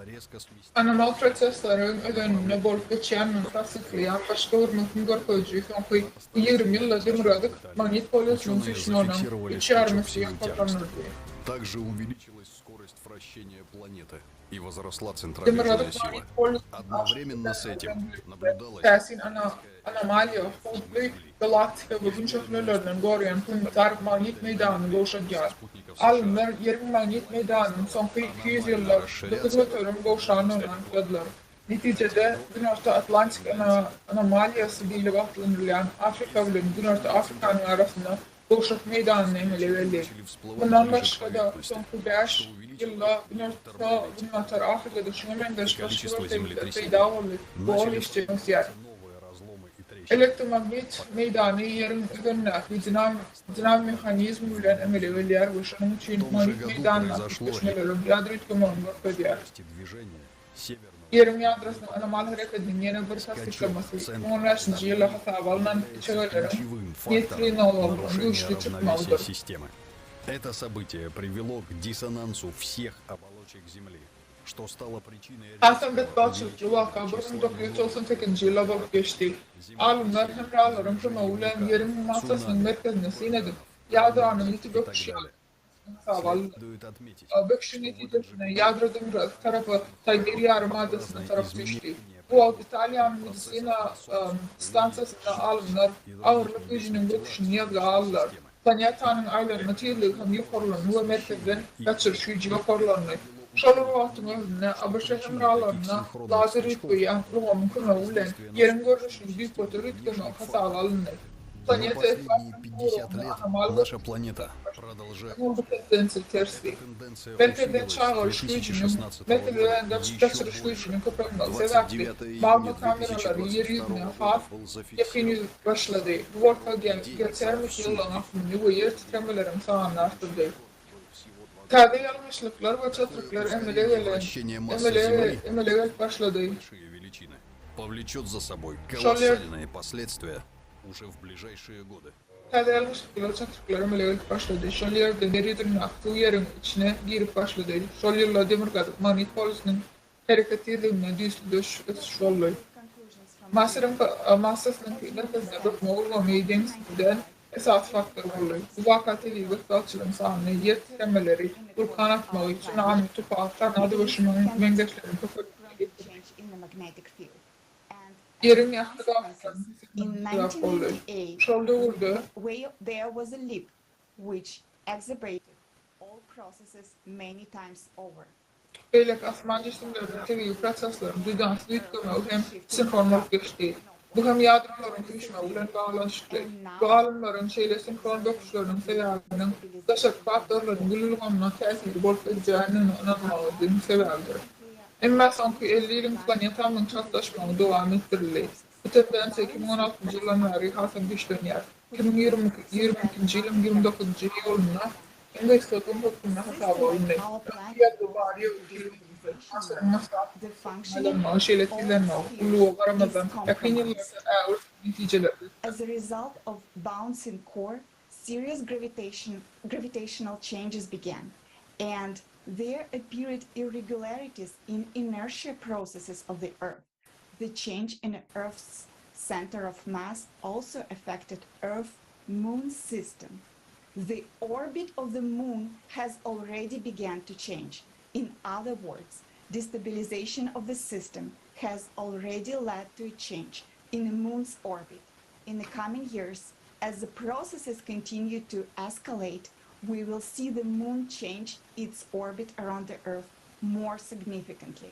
резко сместилось... Anomal prosesleriň özeninde bolup geçýändigini tassyklaýan başga bir möhüm görkeziji soňky 20 ýylda demirgazyk magnit polýusynyň Ученые süýşmeginiň зафиксировали üç ýarym скачок esse силы тяжести. ýokarlanyldy. Также увеличилась скорость вращения планеты и возросла центробежная Demirgazyk сила. magnit polýusynyň Одновременно с этим наблюдалось Täsin anomaliýa howply galaktika we Gün şöhlelerinden goraýan planetar magnit meýdanyny gowşadýar. Alymlar Ýeriň magnit meýdanynyň soňky 200 ýylda 9% gowşandygyny anykladylar. Netijede, Günorta Atlantik anomaliýasy diýlip atlandyrylýan Afrika bilen Günorta Afrikanyň arasynda. Gowşak meýdanynda emele geldi. Mundan başga-da, soňky bäş ýylda Günorta, Günbatar Afrikada şuňa meňzeş başga bir sebitler peýda boldy we ol işjeň ösýär. Elektromagnit meýdany Ýeriň özenindäki dinam mehanizmi bilen emele gelýär we şonuň üçin magnit meýdanyndaky üýtgeşmeleriň ýadro üýtgemegini görkezýär. Ýeriň ýadrosynyň anomal herekediniň ýene bir tassyklamasy, 2015-nji ýylda hasaba alnan içegeleriň neýtrinolarynyň güýçli çykmagydyr. Это событие привело к диссонансу всех оболочек Земли, что стало причиной Hasam betbagtçylykly waka 1998-nji ýylda bolup geçdi. Alymlar hemralaryň kömegi bilen Ýeriň massasynyň merkezine syn edip, ýadronyň ýiti böküşi hasaba alyndy. Böküşiň netijesinde ýadro demirgazyk tarapa, Taýmir ýarym adasyna tarap süýşdi. Bu wagt Italiýanyň medisina stansiýasynda alymlar agyrlyk güýjüniň böküşini ýazga aldylar. Planetanyň aýlanma tizligi hem ýokarlandy we merkezden gaçyryş güýji ýokarlandy. Şol bir wagtyň özünde, ABŞ hemralarynda lazer üýtgeýän ulgamyň kömegi bilen Ýeriň görnüşiniň düýpgöter üýtgemegi hasaba alyndy. За Planeta последние ekwatorynda 50 ugrunda лет anomal наша görnüşde планета продолжает Emma bu tendensiýa tersdi. Эта тенденция Merkezden усилилась с çagyryş güýjüniň, 2016 merkezden года еще gaçyryş больше. güýjüniň köpelmegi sebäpli 29 июня magma kameralary Ýer 2022 ýüzüne года has был ýakyn зафиксирован ýüzüp başlady. Bu bolsa день за geotermik всю ýylylygyň akymyny we ýer titremeleriň sanyny artdyrdy. Täze ýalňyşlyklar we çatryklar emele Ускорение gelen вращения массы emele Земли emele gelip başlady. большие величины повлечет за собой Şol ýer колоссальные последствия уже в ближайшие годы. Täze ýalňyşlyklar, çatryklar emele gelip başlady. Şol ýerden ýer ýüzündäki suw ýeriň içine girip başlady. Şol ýylda Demirgazyk magnit polusynyň hereket tizliginde düýpli ösüş boldy. Marsyň massasynyň merkezine bökme ulgamy deňsizden esasy faktor boldy. Bu waka tebigy betbagtçylygyň sanyny, ýer titremeleri, wulkan atmagy, sunami, tupan, tornado we şunuň meňzeşleriniň köpelmegine getirdi. Ýeriň ähli gabyklarynyň In kesilmegine sebäp boldy. 1998, Şol döwürde there was a leap which exacerbated all processes many times over. Beýleki asman jisimleriniň tebigy prosesleriň duýdansyz üýtgemegi hem sinhron bolup geçdi. Bu hem ýadrolaryň süýşmegi bilen baglanyşykly. Bu alymlaryň şeýle sinhron böküşleriniň sebäbiniň daşarky faktorlaryň Gün ulgamyna täsiri bolup biljegine ynanmagynyň sebäbidir. Emma soňky 50 ýylyň planetamyzyň çaltlaşmagy dowam etdirildi. Bu tendensiýa 2016-njy ýyldan bäri hasam güýçlenýär. 2022-nji ýylyň 29-njy iýulynda iň gysga gün hökmünde hasaba alyndy. Öňki ýazgy bary-ýogy iki ýyl boldy. Marsyň massa The functioning aýlanmagy şeýle of all tizlenmegi spheres ululyga is garamazdan ýakyn compromised. ýyllarda ägirt netijeler As a result of bouncing core, serious gravitation, gravitational changes began, and there appeared irregularities in inertia processes of the Earth. The change in Earth's center of mass also affected Earth-Moon system. The orbit of the Moon has already begun to change. In other words, destabilization of the system has already led to a change in the Moon's orbit. In the coming years, as the processes continue to escalate, we will see the Moon change its orbit around the Earth more significantly.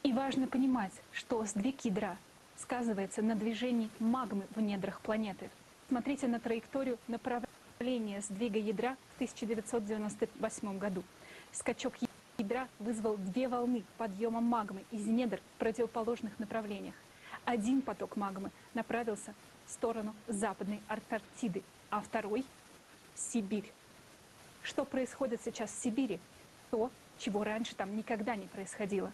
И важно понимать, что сдвиг ядра сказывается на движении магмы в недрах планеты. Смотрите на траекторию направления сдвига ядра в 1998 году. Скачок ядра вызвал две волны подъема магмы из недр в противоположных направлениях. Один поток магмы направился в сторону Западной Антарктиды, а второй – в Сибирь. Что происходит сейчас в Сибири? То, чего раньше там никогда не происходило.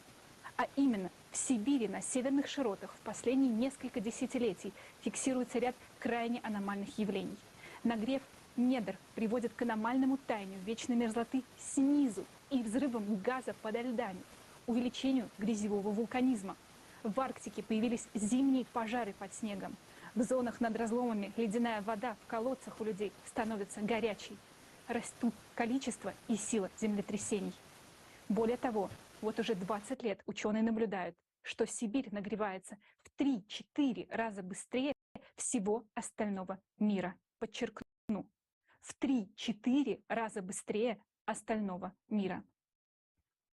А именно, в Сибири на северных широтах в последние несколько десятилетий фиксируется ряд крайне аномальных явлений. Нагрев недр приводит к аномальному таянию вечной мерзлоты снизу и взрывам газа подо льдами, увеличению грязевого вулканизма. В Арктике появились зимние пожары под снегом. В зонах над разломами ледяная вода в колодцах у людей становится горячей. Растут количество и сила землетрясений. Более того, вот уже 20 лет ученые наблюдают, что Сибирь нагревается в 3-4 раза быстрее всего остального мира. Подчеркну, в 3-4 раза быстрее остального мира.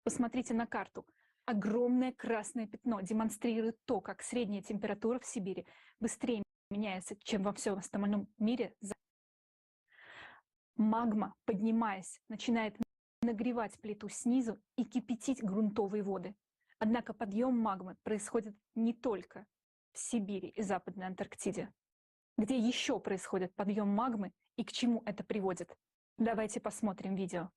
Посмотрите на карту. Огромное красное пятно демонстрирует то, как средняя температура в Сибири быстрее Меняется, чем во всем остальном мире. Магма, поднимаясь, начинает нагревать плиту снизу и кипятить грунтовые воды. Однако подъем магмы происходит не только в Сибири и Западной Антарктиде. Где еще происходит подъем магмы и к чему это приводит? Давайте посмотрим видео.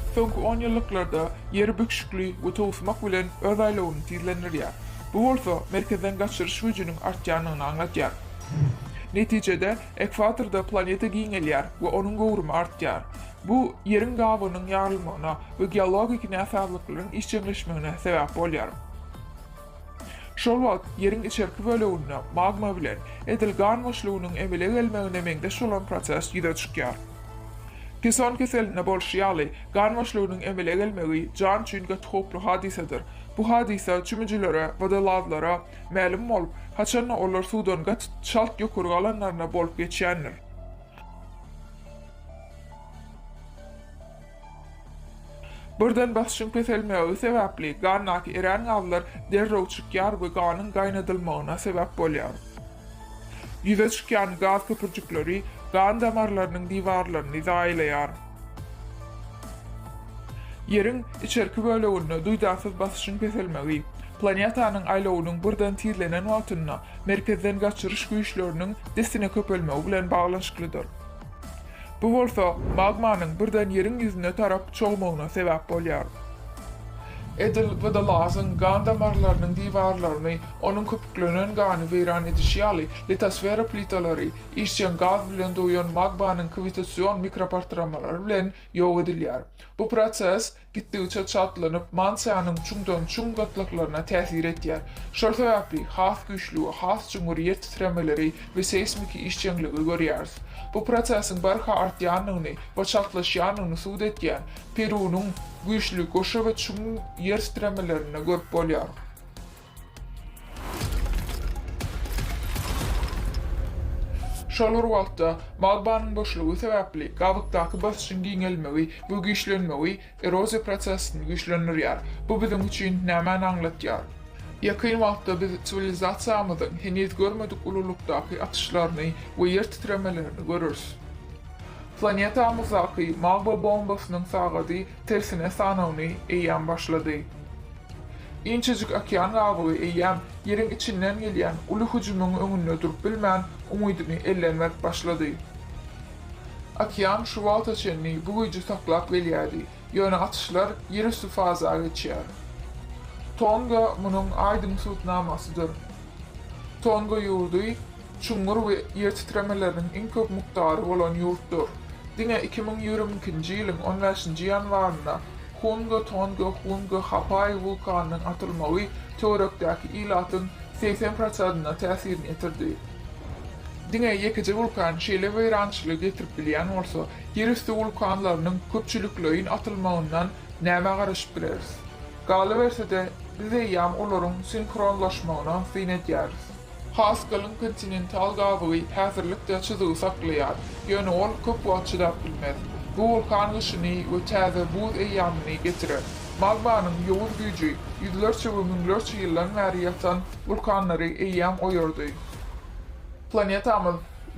Soňky onýyllyklarda Ýer böküşikli we towusmak bilen öz aýlawyny tizlendirýär. Bu bolsa merkezden gaçyryş güýjüniň artýandygyny aňladýar. Netijede, ekwatorda planeta giňelýär we onuň göwrümi artýar. Bu Ýeriň gabygynyň ýarylmagyna we geologik näsazlyklaryň işjeňleşmegine sebäp bolýar. Şol wagt Ýeriň içerki böleginde magma bilen edil gan boşlugynyň emele gelmegine meňzeş bolan proses ýüze çykýar. Keson keselinde bolşy ýaly, gan boşlugynyň emele gelmegi jan üçin gaty howply hadysadyr. Bu hadysa çümüjilere, wodolazlara, mälim bolup, haçanda olar suwdan gaty çalt ýokary galanlarynda bolup geçýändir. Birden basyşyň peselmegi sebäpli gandaky erän gazlar derrew çykýar we ganyň gaýnadylmagyna sebäp bolýar. Ýüze çykýan gaz köpürjikleri gan damarlarynyň diwarlaryny zaýalaýar. Ýeriň içerki böleginde duýdansyz basyşyň peselmegi, planetanyň aýlawynyň birden tizlenen wagtynda merkezden gaçyryş güýçleriniň dessine köpelmegi bilen baglanyşyklydyr. Bu bolsa magmanyň birden ýeriň ýüzüne tarap çogmagyna sebäp bolýar. Edil wodolazyň gan damarlarynyň diwarlaryny onuň köpüklenen gany weýran edişi ýaly, litosfera plitalary işjeň gaz bilen doýan magmanyň kawitasion mikropartramalary bilen ýok edilýär. Bu proses gitdigiçe çaltlanyp, mantiýanyň çuňdan çuň gatlaklaryna täsir edýär. Şol sebäpli has güýçli we has çuňňur ýer titremeleri we seýsmiki işjeňligi görýäris. Bu prosesiň barha artýandygyny we çaltlaşýandygyny subut edýän Perunyň güýçli goşa we çuň ýer titremelerinde görüp bolýar. Şol bir wagtda, magmanyň boşlugy sebäpli gabykdaky basyşyň giňelmegi we güýçlenmegi eroziýa prosesini güýçlendirýär. Bu biziň üçin nämäni aňlatýar? Ýakyn wagtda biz siwilizasiýamyzyň heniz görmedik ululykdaky atyşlaryny we ýer titremelerini göreris. Planetamyzdaky magma bombasynyň sagady tersine sanawyny eýýäm başlady. Inçejik okean gabygy eýýäm Ýeriň içinden gelýän uly hüjümiň öňünde durup bilmän, umydyny elden berip başlady. Okean şu wagta çenli bu güýji saklap gelýärdi, ýöne atyşlar ýerüsti faza geçýär. Tonga munuň aýdyň subutnamasydyr. Tonga ýurdy çuňňur we ýer titremeleriniň iň köp mukdary bolan ýurtdur. Diňe 2022-nji ýylyň on bäşinji ýanwarynda Hunga Tonga Hunga Hapai wulkanynyň atylmagy töwerekdäki ilatyň 80 prosentyna täsirini ýetirdi. Diňe ýekeje wulkan şeýle weýrançylygy getirip bilýän bolsa, ýerüsti wulkanlarynyň köpçülikleýin atylmagyndan nämä garaşyp bileris? Galyberse-de, biz eýýäm olaryň sinhronlaşmagyna syn edýäris. Has galyň kontinental gabygy häzirlikde çyzygy saklaýar, ýöne ol köp wagt çydap bilmez. Bu wulkan gyşyny we täze buz eýýamyny getirer. Magmanyň ýowuz güýji ýüzlerçe we müňlerçe ýyldan bäri ýatan wulkanlary eýýäm oýardy. Planetamyz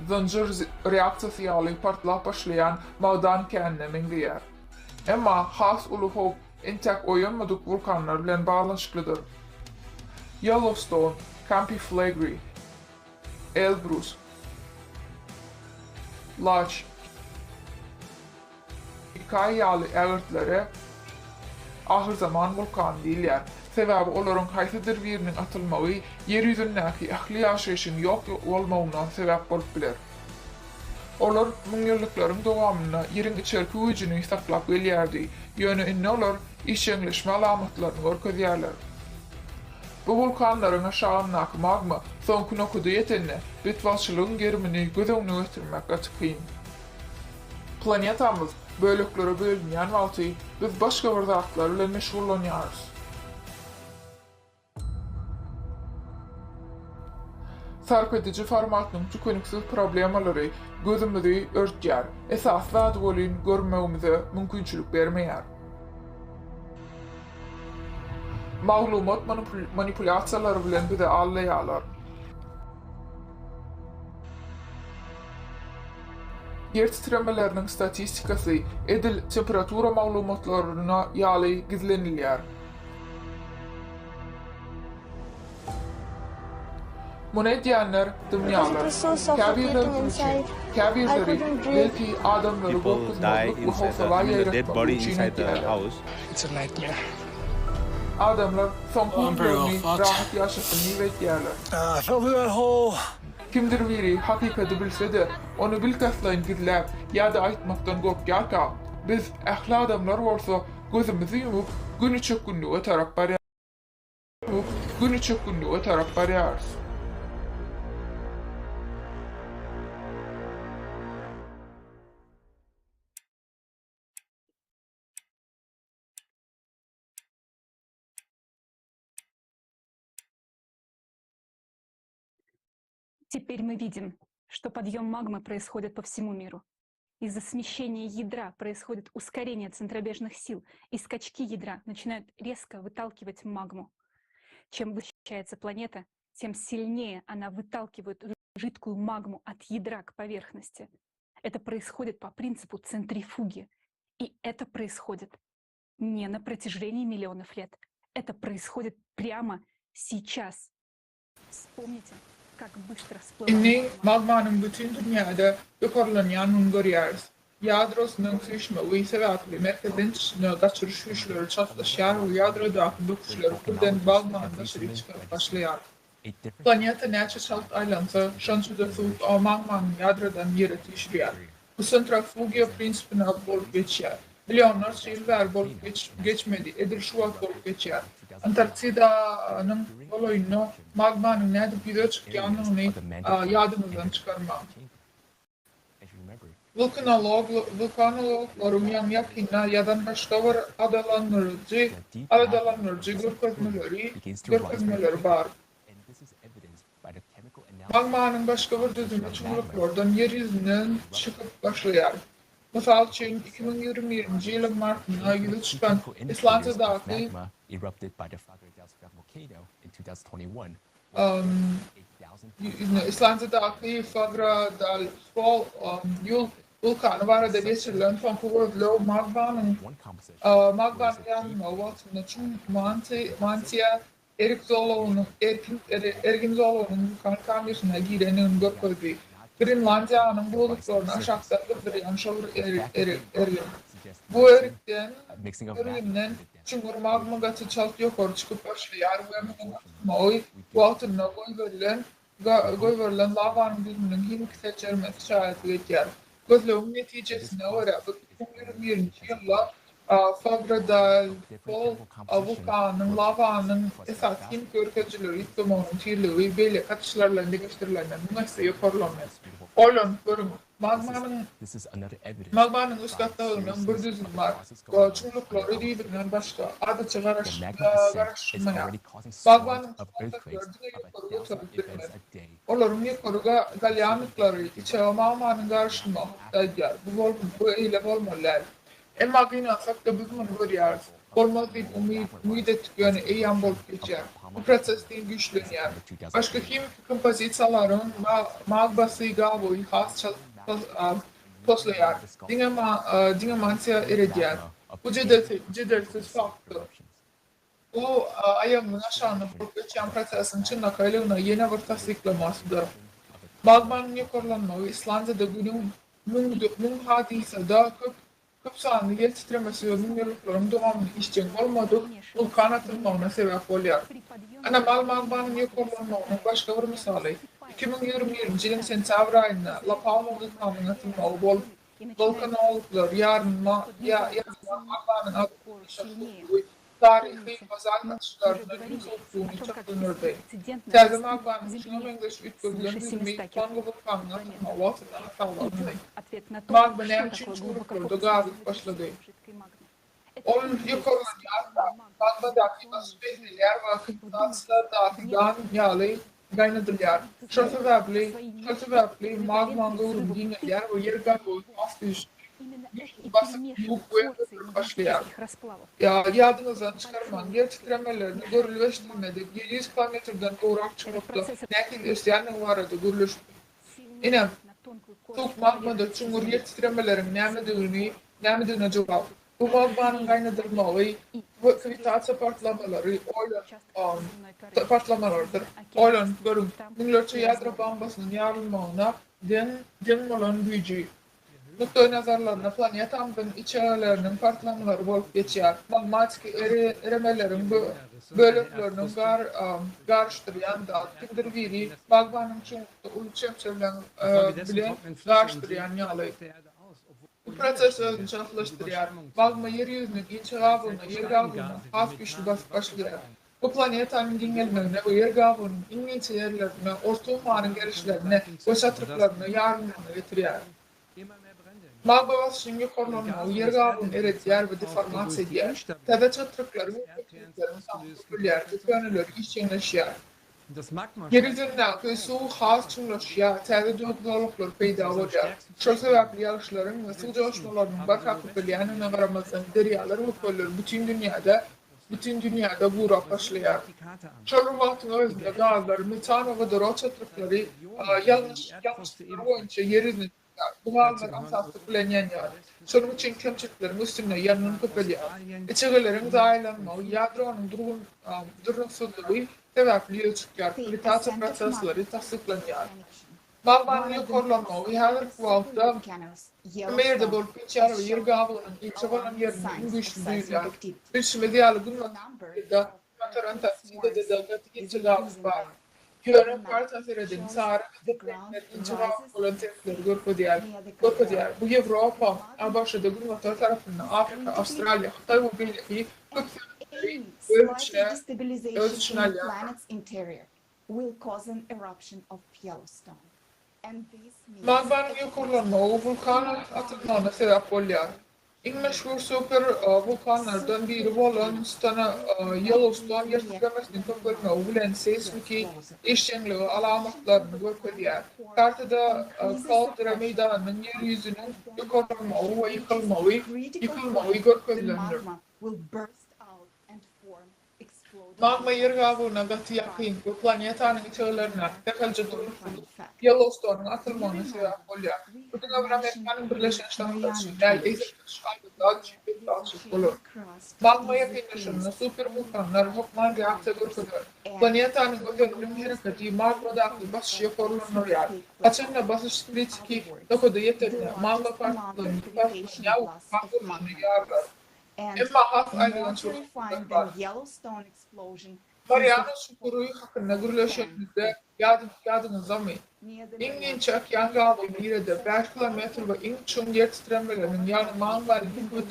zynjyr reaksiýasy ýaly partlap başlaýan magdan känine meňzeýär. Emma has uly howp entek oýanmadyk wulkanlar bilen baglanyşyklydyr. Ýellowstoun, Campi Flegrei, Elbrus, Laç, Hikaý ýaly ägirtlere ahyrzaman wulkany diýilýär. Sebäbi olaryň haýsydyr biriniň atylmagy Ýer ýüzündäki ähli ýaşaýşyň ýok bolmagyna sebäp bolup biler. Olar müňýyllyklaryň dowamynda Ýeriň içerki güýjüni saklap gelýärdi, ýöne indi olar işjeňleşme alamatlaryny görkezýärler. Bu wulkanlaryň aşagyndaky magma soňky nokada ýetende, betbagtçylygyň gerimini göz öňüne getirmek gaty kyn. Planetamyz böleklere bölünýän wagty biz başga bir zatlar bilen meşgullanýarys. Sarp ediji formatynyň tükeniksiz problemalary gözümizi örtýär, esasy zady welin görmegimize mümkinçilik bermeýär. Maglumat manipulýasiýalary bilen bizi aldaýarlar. Ýer titremeleriniň statistikasy edil temperatura maglumatlaryna ýaly gizlenilýär. Muny edýänler dymýarlar. Käbirleri pul üçin, käbirleri, belki, adamlary gorkuzmazlyk we howsala ýaýratmazlyk üçin edýärler. Adamlar soňky günlerini rahat ýaşasyn diýip edýärler. Kimdir biri hakykaty bilse-de, ony bilkastlaýyn gizläp ýa-da aýtmakdan gorkýarka, biz, ähli adamlar bolsa, gözümizi ýumup, göni çökgünlige tarap barýarys. Göni çökgünlige tarap barýarys. Теперь мы видим, что подъем магмы происходит по всему миру. Из-за смещения ядра происходит ускорение центробежных сил, и скачки ядра начинают резко выталкивать магму. Чем вращается планета, тем сильнее она выталкивает жидкую магму от ядра к поверхности. Это происходит по принципу центрифуги. И это происходит не на протяжении миллионов лет. Это происходит прямо сейчас. Вспомните, как быстро всплыла Indi magmanyň bütin dünýäde ýokarlanýanyny görýäris. Ýadrosynyň süýşmegi sebäpli merkezden içine gaçyryş güýçleri çaltlaşýar we ýadrodaky böküşler birden magmany daşaryk çykaryp başlaýar. Planeta näçe çalt aýlansa, şonça-da suwuk magmany ýadrodan ýere süýşürýär. Bu sentrafugiýa prinsipine bolup geçýär. Millionlarça ýyl bäri bolup geçmedi, edil şu wagt bolup geçýär. Antarktidanyň golaýynda magmanyň nädip ýüze çykýandygyny ýadyňyzdan çykarmaň. Wulkanologlaryň ýaňy-ýakynda ýazan başga bir adalandyryjy aladalandyryjy görkezmeleri görkezmeleri bar. Magmanyň başga bir düzümi çuňluklardan ýer ýüzünden çykyp başlaýar. Mysal üçin, 2021-nji ýylyň martynda ýüze çykan Islandiýadaky Islandiýadaky Fagradalsfjall wulkany barada geçirilen soňky gözleg magmanyň magmanyň ýanmagy wagtynda çuň mantiýa Erik zolagynyň erkin ergin zolagynyň wulkan kamersyna girendigini görkezdi. Grenlandiýanyň buzluklaryny aşakdan gyzdyrýan şol bir ergin. Bu erikden erginden çuňňur magma gaty çalt ýokary çykyp başlaýar we munuň akmagy wagtynda goýberilen goýberilen lawanyň düzüminiň himiki seljermesi şaýatlyk edýär. Gözlegiň netijesine görä, bu 2021-nji ýylda Fagradalsfjall wulkanynyň lawanyň esasy himiki görkezijileri üýtgemeginiň tizligi beýleki atyşlar bilen deňeşdirilende müň esse ýokarlandy. Oýlanyp görüň, magmanyň magmanyň üst gatlagynyň bir düzümi bar, çuňluklary düýbünden başga, adatça garaşylmaýar. Magmanyň çuň gatlaklary diňe ýokary göterilip bilmez. Olaryň ýokary galýandyklary içege magmanyň garyşylmagy hakda aýdýar. Bu bu eýle bolmaly däl. Emma gynansak-da biz muny görýäris. Bolmaz diýip umyt etdik ýöne eýýäm bolup geçýär. Bu proses diňe güýçlenýär. Başga himiki kompozisiýalaryň magbasy gabygy has çalt poslaýar. Diňe diňe mantiýa eredýär. Bu jedelsiz faktdyr. Bu aýagymyň aşagynda bolup geçýän prosesiň çynlakaýlygyna ýene bir tassyklamasydyr. Magmanyň ýokarlanmagy Islandiýada günüň müň hadysada köp köp sanly ýer titremesi we müňýyllyklaryň dowamynda işjeň bolmadyk wulkan atylmagyna sebäp bolýar. Anomal magmanyň ýokarlanmagynyň başga bir mysaly, 2021-nji ýylyň sentýabr aýynda La Palma wulkanynyň atylmagy bolup, Wulkanologlar ýarynma ýarynma magmanyň aşa sowuklygy taryhy bazalt atyşlaryndan iň sowukdygyny çaklandyrdy. Täze magmanyň şuňa meňzeş üýtgedilen düzümi Kongo wulkanynyň atylmagy wagtynda hasaba alyndy. Magma näme üçin çuňluklarda gazylyp başlady? Ol ýokarlanýarka, magmadaky basyş peselýär we kondensasiýadaky gan ýaly. gaýnadylýar. Şol sebäpli, şol sebäpli magmaň göwrümi giňelýär we ýer gabygy has güýçli, güýçli basyp, ýuwup we öldürip başlaýar. Ýa, ýadyňyzdan çykarmaň, ýer titremelerini görülip eşidilmedik 700 kilometrden gowrak çuňlukda nähili ösýändigi barada gürleşdik. Ine, sowuk magmada çuňňur ýer titremeleriň nämedigini, nämedigine jogap. Bu magmanyň gaýnadylmagy, kawitasiýa partlamalary, oýlan, partlamalarydyr. Oýlanyp görüň, müňlerçe ýadro bombasynyň ýarylmagyna deň, deň bolan güýji. Nukdaýnazarlarynda planetamyzyň içegeleriniň partlamalary bolup geçýär. Magmatiki eremeleriň bölekleriniň garyşdyrýan zat, kimdir biri magmanyň çuňlukda uly çemçe bilen bilen garyşdyrýan ýaly. Bu proses özüni çaltlaşdyrýar. Magma ýer ýüzüniň inçe gabygyna, ýer gabygyna has güýçli basyp başlaýar. Bu planetanyň giňelmegine we ýer gabygynyň iň inçe ýerlerinde, Orta ummanyň gerişlerinde we çatryklaryna ýarylmagyna getirýär. Magma basyşynyň ýokarlanmagy ýer gabygyny eredýär we deformasiýa edýär. Täze çatryklaryň we köprükleriň sany köpelýär we köneleri işjeňleşýär. Ýer ýüzündäki suw has çuňlaşýar, täze döwük zolaklar peýda bolýar. Şol sebäpli ýagyşlaryň we suw joşmalarynyň barha köpelýändigine garamazdan, derýalar we köller bütin dünýäde bütin dünýäde gurap başlaýar. Şol bir wagtyň özünde gazlar, metan we wodorod çatryklary ýalňyş ýalňyşlyklar boýunça ýer ýüzüne çykýar. Bu gazlar aňsatlyk bilen ýanýar. Şonuň üçin kemçilikleriň üstünde ýangyn köpelýär. Içegeleriň zaýalanmagy, ýadronyň durnuksyzlygy sebäpli ýüze çykýar, kawitasiýa prosesleri tassyklanýar. Magmanyň ýokarlanmagy häzirki wagtda hemme ýerde bolup geçýär we ýer gabygynyň inçe bolan ýerinde iň güýçli duýulýar. Bilşimiz ýaly, Günbatar Günbatar Antarktidada-da gaty inçe gabyk bar. Ýöne karta serediň, sary we gyzyl reňkler inçe gabyk bolan sebitleri görkezýär. Görkezýär. Bu Ýewropa, ABŞ-da günbatar tarapynda, Afrika, Awstraliýa, Hytaý we beýleki köp sebitleri öz içine öz içine alýar. Magmanyň ýokarlanmagy wulkan atylmagyna sebäp bolýar. Iň meşhur super wulkanlardan biri bolan Ýellowston ýer titremesiniň köpelmegi bilen seýsmiki işjeňligi alamatlaryny görkezýär. Kartada kaldera meýdanynyň ýer ýüzüniň ýokarlanmagy we ýykylmagy ýykylmagy görkezilendir. Magma Ýer gabygyna gaty ýakyn we planetanyň içegelerindäki sähelçe durnuksyzlyk Ýellowstonyň atylmagyna sebäp bolýar. Bu diňe bir Amerikanyň Birleşen Ştatlary üçin däl, eýsem tutuş adamzat üçin betbagtçylyk bolar. Magma ýakynlaşanda super wulkanlar hökman reaksiýa görkezer. Planetanyň özeniniň hereketi magmadaky basyşy ýokarlandyrýar. Haçanda basyş kritiki nokada ýetende, magma parçalanýar we wulkan görnüşinde ýarylar. Emma has aýylganç bir hakykat bar. Mariana çukury hakynda gürleşenimizde ýadyňyzdamy? Iň inçe okean gabygy nirede? Bäş kilometr we iň çuň ýer titremeleriniň, ýagny magmanyň iki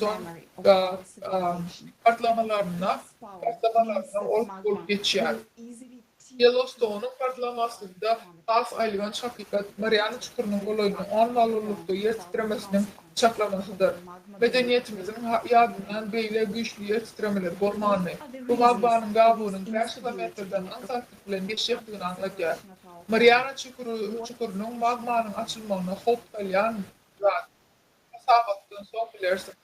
partlamalaryna partlamalaryna ol bolup geçýär. Ýellowstonyň partlamasynda has aýylganç hakykat, Mariana çukurynyň golaýynda on bal ululykda ýer titremesiniň çaklamasydyr. Medeniýetimiziň ýadyndan beýle güýçli ýer titremeleri bolmandy. Bu magmanyň gabygynyň bäş kilometrden aňsatlyk bilen geçjekdigini aňladýar. Mariana çukurynyň magmanyň açylmagyna howp salýan zat. Hasabatdan soň bilersiňiz.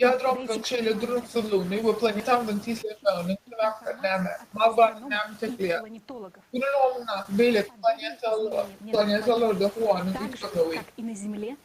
Ýadromyzyň şeýle durnuksyzlygyny we planetamyzyň tislenmeginiň sebäpleri näme? Magmany näme itekleýär? Gün ulgamyndaky beýleki planetalarda howanyň üýtgemegi.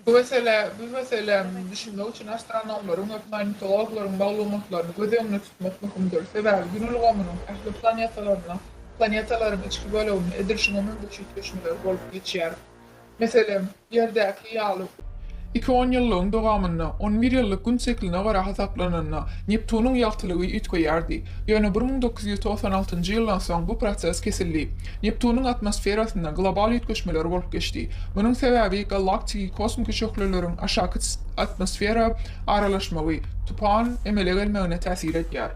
Bu meselä bu meselä düşünmek üçin astronomlaryň we planetologlaryň maglumatlaryny göz öňünde tutmak möhümdir. Sebäbi Gün ulgamynyň ähli planetalarynda planetalaryň içki böleginde edil şuňa meňzeş üýtgeşmeler bolup geçýär. Meselem, Ýerdäki ýaly. Iki onýyllygyň dowamynda, on bir ýyllyk Gün sikline görä hasaplananda, Neptunyň ýagtylygy üýtgeýärdi. Ýöne 1996 ýyldan soň bu proses kesildi. Neptunyň atmosferasynda global üýtgeşmeler bolup geçdi. Munuň sebäbi galaktiki kosmiki şöhleleriň aşaky atmosfera aralaşmagy, tupan emele gelmegine täsir edýär.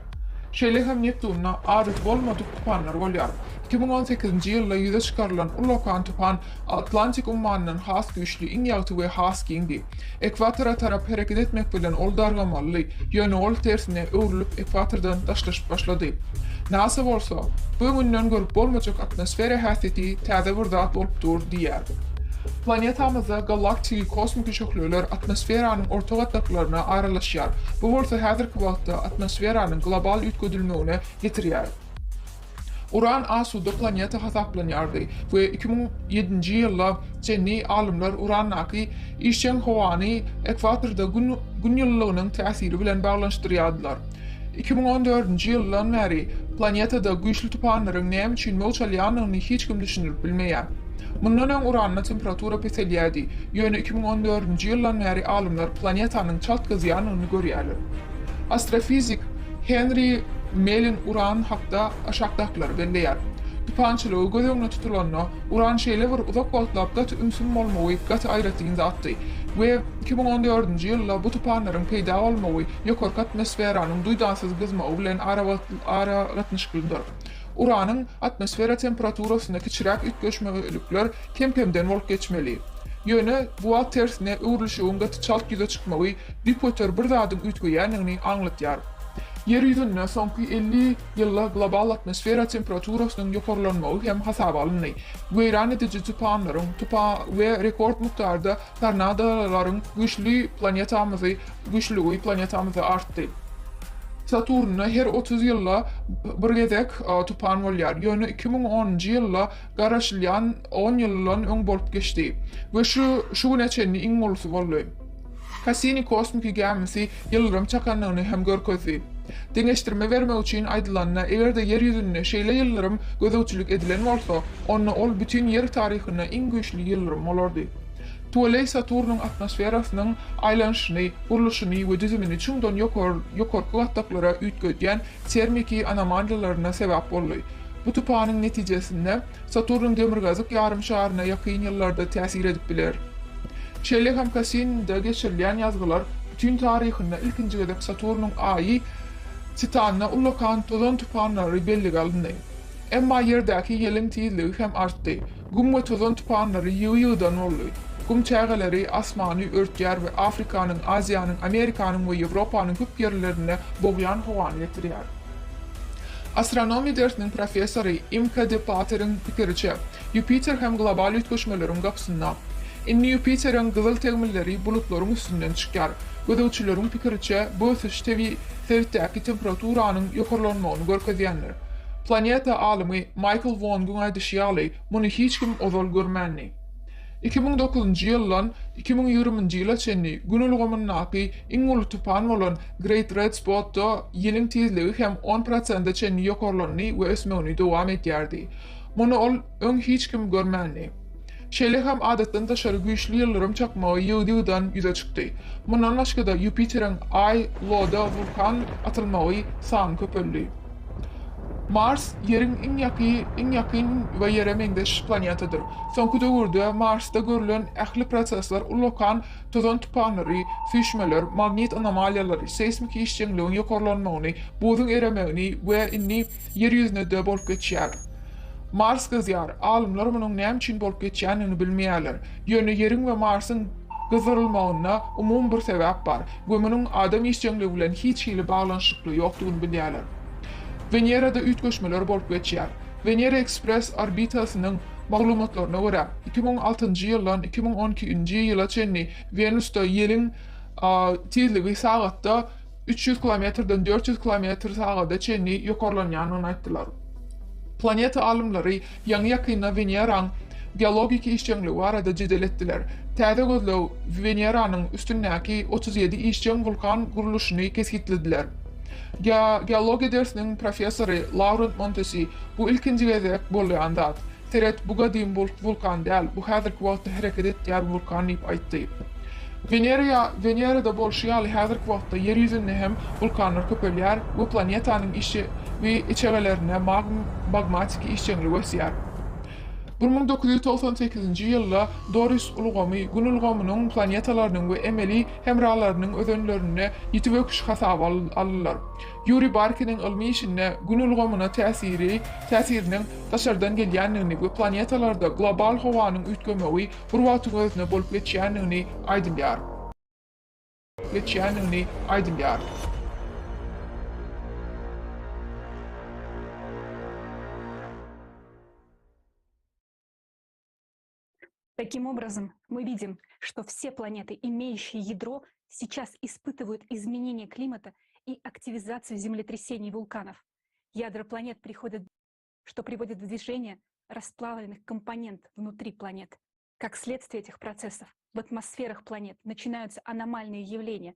Şeýle hem Neptunda adaty bolmadyk tupanlar bolýar. 2018-nji ýylda ýüze çykarylan ullakan tupan Atlantik ummanyndan has güýçli, iň ýagty we has giňdi. Ekwatora tarap hereket etmek bilen ol dargamalydy, ýöne ol tersine öwrülip ekwatordan daşlaşyp başlady. NASA bolsa, Bu öňünden görüp bolmajak atmosfera häsiýeti täze bir zat bolup dur diýýär. Planetamyzda galaktiki kosmiki şöhleler atmosferanyň orta gatlaklaryna aralaşýar, bu bolsa häzirki wagtda atmosferanyň global üýtgedilmegine getirýär. Uran asuda planeta hasaplanýardy we 2007-nji ýyla çenli alymlar Urandaky işjeň howany ekwatorda Gün Gün ýylylygynyň täsiri bilen baglanyşdyrýardylar. 2014-nji ýyldan bäri planetada güýçli tupanlaryň näme üçin möwç alýandygyny hiç kim düşündirip bilmeýär. Mundan öň Uranda temperatura peselýärdi, ýöne 2014-nji ýyldan bäri alymlar planetanyň çalt gyzýandygyny görýärler. Astrofizik Henri Melin Uran hakda aşakdakylary belleýär, Tupançylygy göz öňünde tutulanda, Uran şeýle bir uzak wagtlap gaty ümsüm bolmagy gaty aýratyn zatdy we 2014-nji ýylda bu tupanlaryň peýda bolmagy ýokarky atmosferanyň duýdansyz gyzmagy bilen aragatnaşyklydyr. Uranyň atmosfera temperaturasynda kiçiräk üýtgeşmelikler kem-kemden bolup geçmeli. Ýöne bu wagt tersine öwrülişigiň gaty çalt ýüze çykmagy düýpgöter bir zadyň üýtgeýändigini aňlatýar. Ýer ýüzünde soňky 50 ýylda global atmosfera temperaturasynyň ýokarlanmagy hem hasaba alyndy. Weýran ediji tupanlaryň, tupa we rekord mukdarda tornadolaryň güýçli planetamyzy güýçlüligi planetamyzda artdy. Saturnda her 30 ýylda bir gezek tupan bolýar, ýöne 2010-njy ýylda garaşylýan on ýyldan öň bolup geçdi we şu şu güne çenli iň ulusy boldy. Cassini kosmiki gämisi ýyldyrym çakandygyny hem görkezdi. Deňeşdirme bermek üçin aýdylanda, eger-de Ýer ýüzünde şeýle ýyldyrym gözegçilik edilen bolsa, onda ol bütin Ýer taryhynda iň güýçli ýyldyrym bolardy. Tüweleý Saturnyň atmosferasynyň aýlanyşyny, gurluşyny we düzümini çuňdan ýokarky gatlaklara üýtgedýän termiki anomaliýalaryna sebäp boldy. Bu tupanyň netijesinde Saturnyň demirgazyk ýarym şaryna ýakyn ýyllarda täsir edip biler. Şeýle hem Cassini-de geçirilýän ýazgylar bütin taryhynda ilkinji gezek Saturnyň aýy Titanda ullakan tozan tupanlary bellige alyndy. Emma Ýerdäki ýeliň tizligi hem artdy. Gum we tozan tupanlary ýygy-ýygydan boldy. Gum çägeleri asmany örtýär we Afrikanyň, Aziýanyň, Amerikanyň we Ýewropanyň köp ýerlerinde bogýan howany getirýär. Astronomiýa dersiniň professory Imka de Pateriň pikiriçe, Ýupiter hem global üýtgeşmeleriň gapysynda. Indi Ýupiteriň gyzyl tegmilleri bulutlaryň üstünden çykýar. Gözegçileriň pikiriçe, bu ösüş tebigy sebitdäki temperaturanyň ýokarlanmagyny görkezýändir. Planeta alymy Maýkl Wonguň aýdyşy ýaly, muny hiç kim ozal görmändi. 2009-njy ýyldan 2020-nji ýyla çenli Gün ulgamyndaky iň uly tupan bolan Great Red Spot-da ýeliň tizligi hem on prosente çenli ýokarlandy we ösmegini dowam edýärdi. Muny ol öň hiç kim görmändi. Şeýle hem adatdan daşary güýçli ýyldyrym çakmagy ýygy-ýygydan ýüze çykdy. Mundan başga-da Ýupiteriň Aý Loda wulkan atylmagy sany köpeldi. Mars Ýeriň iň ýaky iň ýakyn we Ýere meňzeş planetadyr. Soňky döwürde Marsda görlen ähli prosesler ullakan tozan tupanlary, süýşmeler, magnit anomaliýalary, seýsmiki işjeňligiň ýokarlanmagyny, buzuň eremegini we indi Ýer ýüzünde-de bolup geçýär. Mars gyzýar. Alymlar munuň näme üçin bolup geçýändigini bilmeýärler. Ýöne Ýeriň we Marsyň gyzdyrylmagynda umumy bir sebäp bar we munuň adam işjeňligi bilen hiç hili baglanyşykly ýokdugyny bilýärler. Wenerada üýtgeşmeler bolup geçýär. Wenera Ekspress orbitasynyň maglumatlaryna görä, 2006-njy ýyldan 2012-nji ýyla çenli Wenusda ýeliň tizligi sagatda 300 kilometrden 400 kilometr sagada çenli ýokarlanýandygyny aýtdylar. Planeta alymlary ýaňy-ýakynda Weneraň geologiki işjeňligi barada jedel etdiler. Täze gözleg Weneranyň üstündäki 37 işjeň wulkan gurluşyny kesgitlediler. Geologiýa dersiniň professory Laurent Montesi Bu ilkinji gezek bolýan zat. Seret, bu gadymy wulkan däl, bu häzirki wagtda hereket etýär wulkan diýip aýtdy. Wenera Wenerada bolşy ýaly häzirki wagtda Ýer ýüzünde hem wulkanlar köpelýär we planetanyň işi we içegelerinde magmatiki işjeňlik ösýär. 1998-nji ýylda Doris ulgamy Gün ulgamynyň planetalarynyň we emeli hemralarynyň özenlerinde ýiti böküş hasaba aldylar. Ýuriý Barkiniň ylmy işinde Gün ulgamyna täsiri täsiriniň daşardan gelýändigini we planetalarda global howanyň üýtgemegi bir wagtyň özünde bolup geçýändigini aýdylýar. Geçýändigini aýdylýar. Таким образом, мы видим, что все планеты, имеющие ядро, сейчас испытывают изменение климата и активизацию землетрясений и вулканов. Ядра планет приходят, что приводит в движение расплавленных компонент внутри планет. Как следствие этих процессов в атмосферах планет начинаются аномальные явления,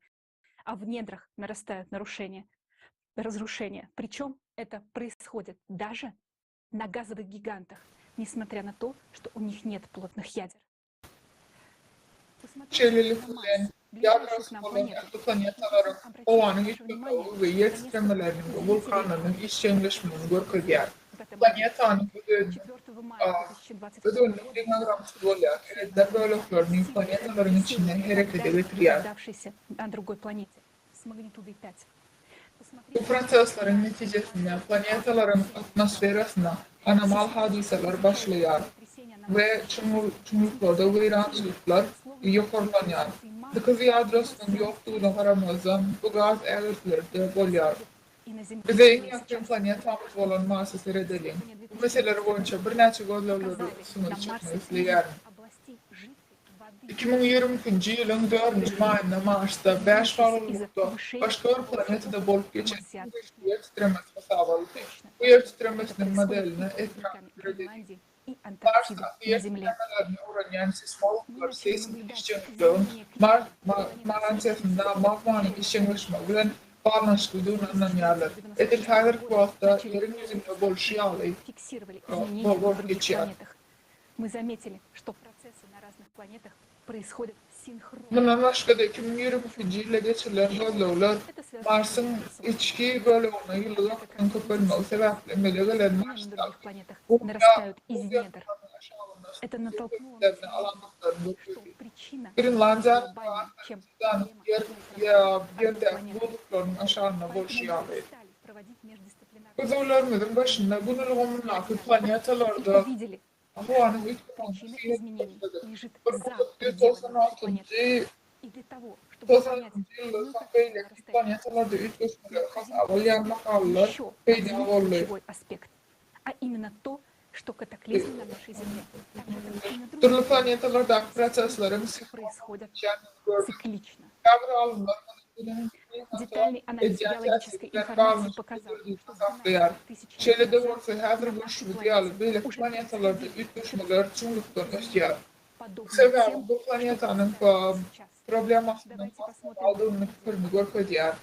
а в недрах нарастают нарушения, разрушения. Причем это происходит даже на газовых гигантах, несмотря на то, что у них нет плотных ядер. Şeýlelik bilen, ýadrosy bolan ähli planetalaryň howanyň üýtgemegi we ýer titremeleriniň we wulkanlarynyň işjeňleşmegini görkezýär. Planetanyň özeniniň deňagramsyz bolýar, erediler böleklerini planetalaryň içinde herekete getirýär. Bu prosesleriň netijesinde planetalaryň atmosferasynda anomal hadysalar başlaýar we çuňluklarda weýrançylyklar ýokarlanýar. Dykyz ýadrosynyň ýokdugyna garamazdan, bu gaz ägirtlerde bolýar. Bize iň ýakyn planetamyz bolan Marsa seredeliň. Bu meseleler boýunça birnäçe gözlegleri üstüňizi çekmek isleýärin. 2022-nji ýylyň dördünji maýynda Marsda bäş ballylykda başga bir planetada bolup geçen iň güýçli ýer titremesi hasaba alyndy. Bu ýer titremesiniň modeline etrap döredildi. Marsdaky ýer titremelerini öwrenýän seýsmologlar seýsmik işjeňliklerin Mars mantiýasynda magmanyň işjeňleşmegi bilen baglanyşyklydygyna ynanýarlar. Edil häzirki wagtda Ýeriň ýüzünde bolşy ýaly bolup geçýär. Мы заметили, что процессы на разных планетах происходят синхронно. Mundan başga-da, 2022-nji ýylda geçirilen gözlegler Marsyň içki böleginde ýyly akymyň köpelmegi sebäpli emele gelen Marsdaky bug ýapraklarynyň aşagynda suw sebitlerini alandyklaryny görkezdi. Grenlandiýanyň we Antarktidanyň ýerdäki buzluklarynyň aşagynda bolşy ýaly. Gözleglerimiziň başynda Gün ulgamyndaky planetalarda howanyň üýtgemegine syn edip başladyk. 1996-njy ýylda soň beýleki planetalarda üýtgeşmeleri hasaba alýan makalalar peýda boldy. Dürli planetalardaky prosesleriň sinhron geçýändigini gördük. Käbir alymlar muny Günüň klimata edýän täsiri bilen baglanyşyklydyr diýip hasaplaýar. Şeýle-de bolsa, häzir görşümiz ýaly, beýleki planetalarda üýtgeşmeler çuňlukdan ösýär. Bu sebäbi bu planetanyň problemasynyň has globaldygyny pikirini görkezýär.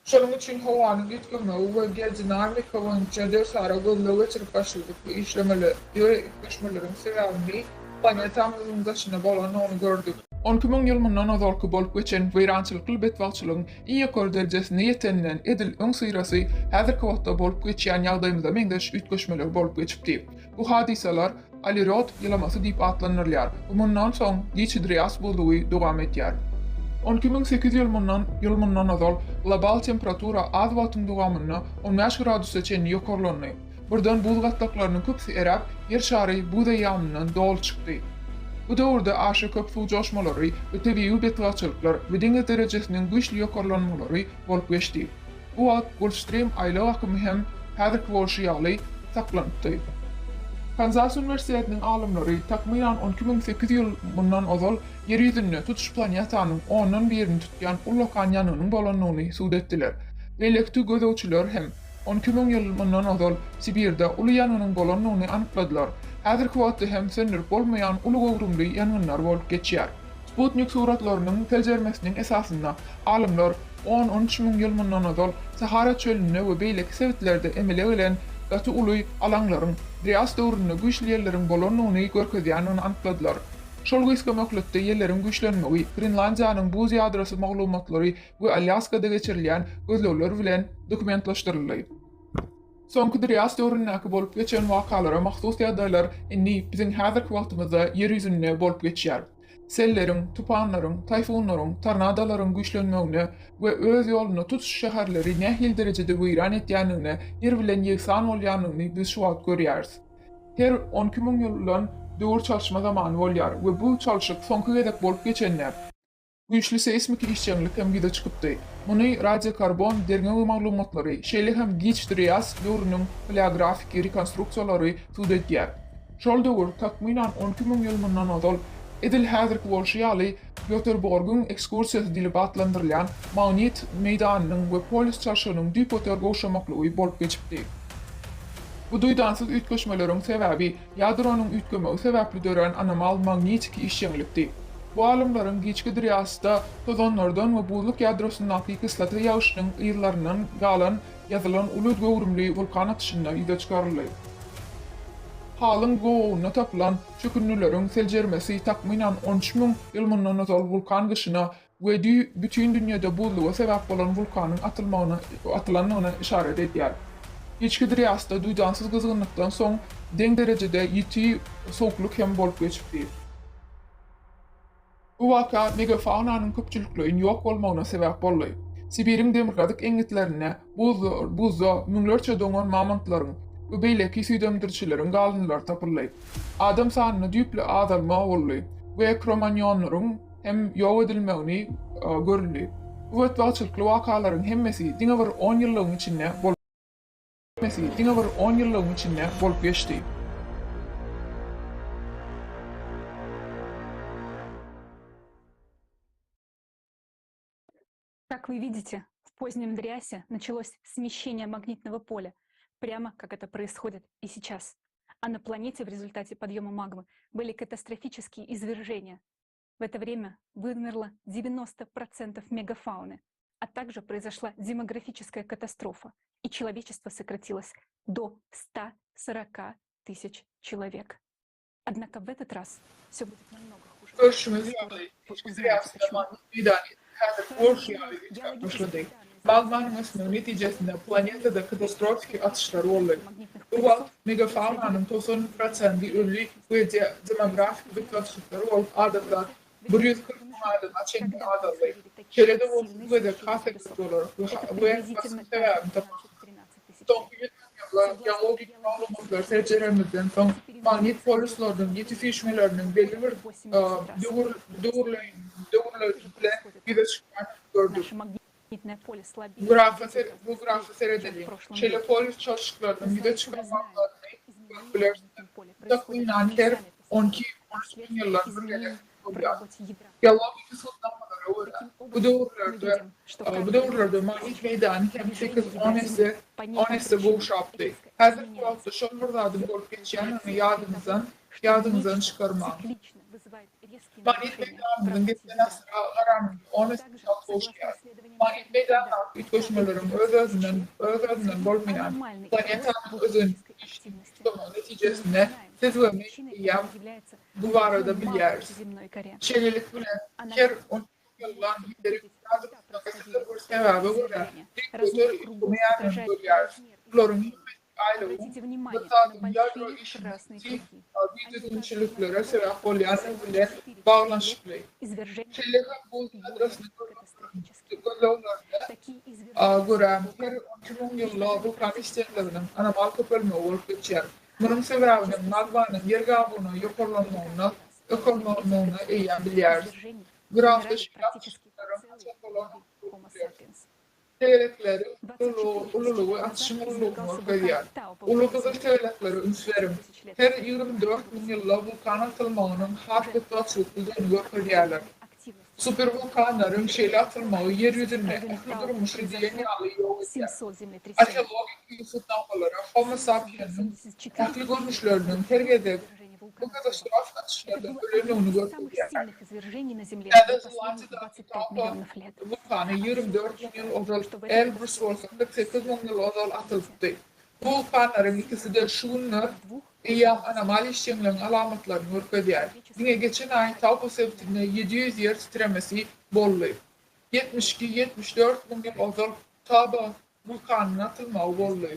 Şonuň üçin howanyň üýtgemegi we geodinamika boýunça dersara gözleg geçirip başladyk we işlemeli üýtgeşmeleriň sebäbini planetamyzyň daşynda bolandygyny gördük. 12 müň ýyl mundan ozalky bolup geçen weýrançylykly betbagtçylygyň iň ýokary derejesine ýeteninden edil öňüsyrasy häzirki wagtda bolup geçýän ýagdaýymyza meňzeş üýtgeşmeler bolup geçipdi. Bu hadysalar Alirod ýylamasy diýip atlandyrylýar we mundan soň Giçi Drias buzlugy dowam edýär. 12800 ýyl mundan ýyl mundan ozal global temperatura az wagtyň dowamynda 15 gradusa çenli ýokarlandy. Birden buz gatlaklarynyň köpüsi eräp, Ýer şary buz eýýamyndan doly çykdy. Bu döwürde aşa köp suw joşmalary we tebigy betbagtçylyklar we deňiz derejesiniň güýçli ýokarlanmalary bolup geçdi. Bu wagt Gulfstream aýlag akymy hem häzirki bolşy ýaly saklanypdy. Kanzas uniwersitetiniň alymlary takmynan 12800 ýyl mundan ozal Ýer ýüzünde tutuş planetanyň ondan birini tutýan ullakan ýangynyň bolandygyny subut etdiler. Beýleki gözegçiler hem 12000 ýyl mundan ozal Sibirde uly ýangynyň bolandygyny anykladylar. Häzirki wagtda hem söndürip bolmaýan uly göwrümli ýangynlar bolup geçýär. Sputnik suratlarynyň seljermesiniň esasynda alymlar on-on üç müň ýyl mundan ozal Sahara çölünde we beýleki sebitlerde emele gelen gaty uly alaňlaryň Trias döwründe güýçli ýelleriň bolandygyny görkezýändigini anykladylar. Şol gysga möhletde ýelleriň güýçlenmegi Grenlandiýanyň buz ýadrosy maglumatlary we Alýaskada geçirilýän gözlegler bilen dokumentleşdirildi. Soňky Drias döwründäki bolup geçen wakalara mahsus ýagdaýlar indi biziň häzirki wagtymyzda Ýer ýüzünde bolup geçýär. Selleriň, tupanlaryň, taýfunlaryň, tornadolaryň güýçlenmegine we öz ýolunda tutuş şäherleri nähili derejede weýran etýändigine, ýer bilen ýegsan bolýandygyny biz şu wagt görýäris. Her 12 müň ýyldan döwür çalyşma zamany bolýar we bu çalşyk soňky gezek bolup geçende, Güýçli seýsmiki işjeňlik hem ýüze çykypdy. Muny radiokarbon derňew maglumatlary, şeýle hem giç trias döwrüniň paleografiki rekonstruksiýalary subut edýär. Şol döwür, takmynan 12 müň ýyl mundan ozal, edil häzirki bolşy ýaly, Göterborgyň ekskursiýasy diýlip atlandyrylýan magnit meýdanynyň we polýus çalşygynyň düýpgöter gowşamaklygy bolup geçipdi. Bu duýdansyz üýtgeşmeleriň sebäbi Ýadronyň üýtgemegi sebäpli dörän anomal magnitiki işjeňlikdi. Bu alymlaryň giçki Driasda tozanlardan we buzluk ýadrosyndaky kislota ýagyşynyň yzlaryndan galan ýazylan uly göwrümli wulkan atyşynda ýüze çykaryldy. Halyň gowagynda tapylan çökündileriň seljermesi takmynan 13 müň ýyl mundan ozal wulkan gyşyna we dü bütin dünýede buzluga sebäp bolan wulkanyň atylmagyna atylandygyna yşarat edýär. Giçki Driasda duýdansyz gyzgynlykdan soň deň derejede ýiti sowuklyk hem bolup geçipdi. Bu waka megafaunanyň köpçülikleýin ýok bolmagyna sebäp boldy. Sibiriň demirgazyk eňňitlerinde buzda buzda müňlerçe doňan mamontlaryň we beýleki süýdemdirijileriň galyndylary tapyldy. Adam sanynda düýpli azalma boldy we kromanýonlaryň hem ýok edilmegini görüldi. Bu betbagtçylykly wakalaryň hemmesi diňe bir on ýyllygyň içinde bolup hemmesi diňe bir on ýyllygyň içinde bolup geçdi. Как вы видите, в позднем Дриасе началось смещение магнитного поля, прямо как это происходит и сейчас. А на планете в результате подъема магмы были катастрофические извержения. В это время вымерло 90% мегафауны, а также произошла демографическая катастрофа, и человечество сократилось до 140 тысяч человек. Однако в этот раз все будет намного хуже. Görşümiz ýaly, içki Triasda magnit meýdany häzirki bolşy ýaly üýtgäp başlady. Magmanyň ösmegi netijesinde planetada katastrofiki atyşlar boldy. Bu wagt megafaunanyň 90 prosendi öldi we demografiki betbagtçylyklar bolup adamzat 140 müň adama çenli azaldy. Şeýle-de bolsa bu gezek has erbet bolar we başga sebäbini taparsyňyz. Soňky ýüz müň ýylda geologik maglumatlary seljerenimizden soň, magnit polýuslarynyň ýiti süýşmeleriniň belli bir döwürleýin bilen ýüze çykýandygyny gördük. Bu grafa seredeliň. Şeýle polýus çalşyklarynyň ýüze çykan wagtlaryny görüp bilersiňiz. Bu takmynan her on iki, on üç müň ýyldan bir gezek bolýar. Geologiki subutnamalara görä, bu döwürlerde bu döwürlerde magnit meýdany hem sekiz-on esse on esse gowşapdy. Häzirki wagtda şol bir zadyň bolup geçýändigini ýadyňyzdan ýadyňyzdan çykarmaň. Magnit meýdanymyzyň geçen asyra garanyňda on esse çalt gowşaýar. Magnit meýdandaky üýtgeşmeleriň öz-özünden öz-özünden bolmaýan planetanyň özeniniň işiniň üýtgemegi netijesinde siz we men eýýäm bu barada bilýäris. Şeýlelik bilen, her 12 ýyldan ýeriň ýadrosynda haýsydyr bir sebäbe görä düýpgöter üýtgemeýändigini görýäris. Bularyň hemmesi aýlawyň bir zadyň ýadro işiniň bidüzgünçiliklere sebäp bolýandygy bilen baglanyşykly. Şeýle hem buz ýadrosynyň gözleglerine görä, her 12 müň ýylda wulkan işjeňliginiň anomal köpelmegi bolup geçýär. Munuň sebäbiniň magmanyň ýer gabygyna ýokarlanmagyna ýokarlanmagyny eýýäm bilýäris. Grafda şeýle atyşyklaryň haçan bolandygyny görüp bileris. Tegelekleriň ululygy atyşyň ululygyny görkezýär. Uly gyzyl tegeleklere üns beriň. Her 24 müň ýylda wulkan atylmagynyň has betbagtçylyklydygyny görkezýärler. Superwulkanlaryň şeýle atylmagy Ýer ýüzünde ähli durmuşy diýen ýaly ýok edýär. Arheologiki subutnamalara Homo sapieniň ähli görnüşleriniň her gezek bu katastrofik atyşlardan ölendigini görkezýär. Täze Zelandiýadaky Taupo wulkany 24 müň ýyl ozal, Elbrus bolsa 48 müň ýyl ozal atylypdy. Bu wulkanlaryň ikisi-de şu günler eýýäm anomal işjeňligiň alamatlaryny görkezýär. Diňe geçen aý Taupo sebitinde 700 ýer titremesi boldy. 72, 74 müň ýyl ozal Toba. wulkanynyň atylmagy boldy.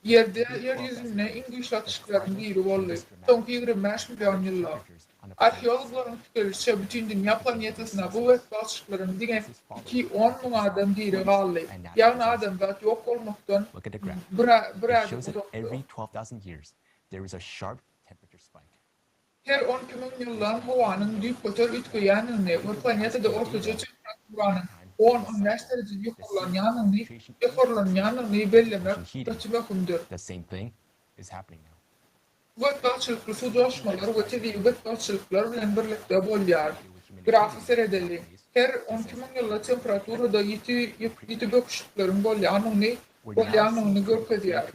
Ýerde Ýer ýüzünde iň güýçli atyşyklaryň biri boldy, soňky 25 million ýylda. Arheologlaryň pikiriçe, bütindünýä planetasyna bu betbagtçylyklaryň diňe iki-on müň adam diri galdy, ýagny adamzat ýok bolmakdan bir ädim uzakda. Her 12 müň ýyldan howanyň düýpgöter üýtgeýändigini we planetada ortaça temperaturanyň on-on bäş dereje ýokarlanýandygyny ýokarlanýandygyny bellemek gaty möhümdir. Bu betbagtçylykly suw joşmalar we tebigy betbagtçylyklar bilen birlikde bolýar. Grafa seredeliň. Her 12 müň ýylda temperaturada ýiti ýiti böküşlikleriň bolýandygyny bolýandygyny görkezýär.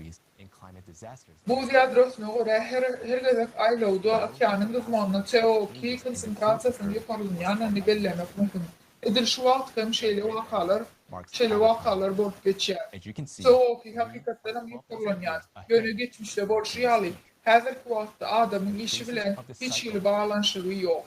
Buz ýadrosyna görä, her her gezek aýlawda okeanyň gyzmagynda CO2 konsentrasiýasynyň ýokarlanýandygyny bellemek möhüm. Edil şu wagt hem şeýle wakalar şeýle wakalar bolup geçýär. CO2 hakykatdanam ýokarlanýar, ýöne geçmişde bolşy ýaly, häzirki wagtda adamyň işi bilen hiç hili baglanyşygy ýok.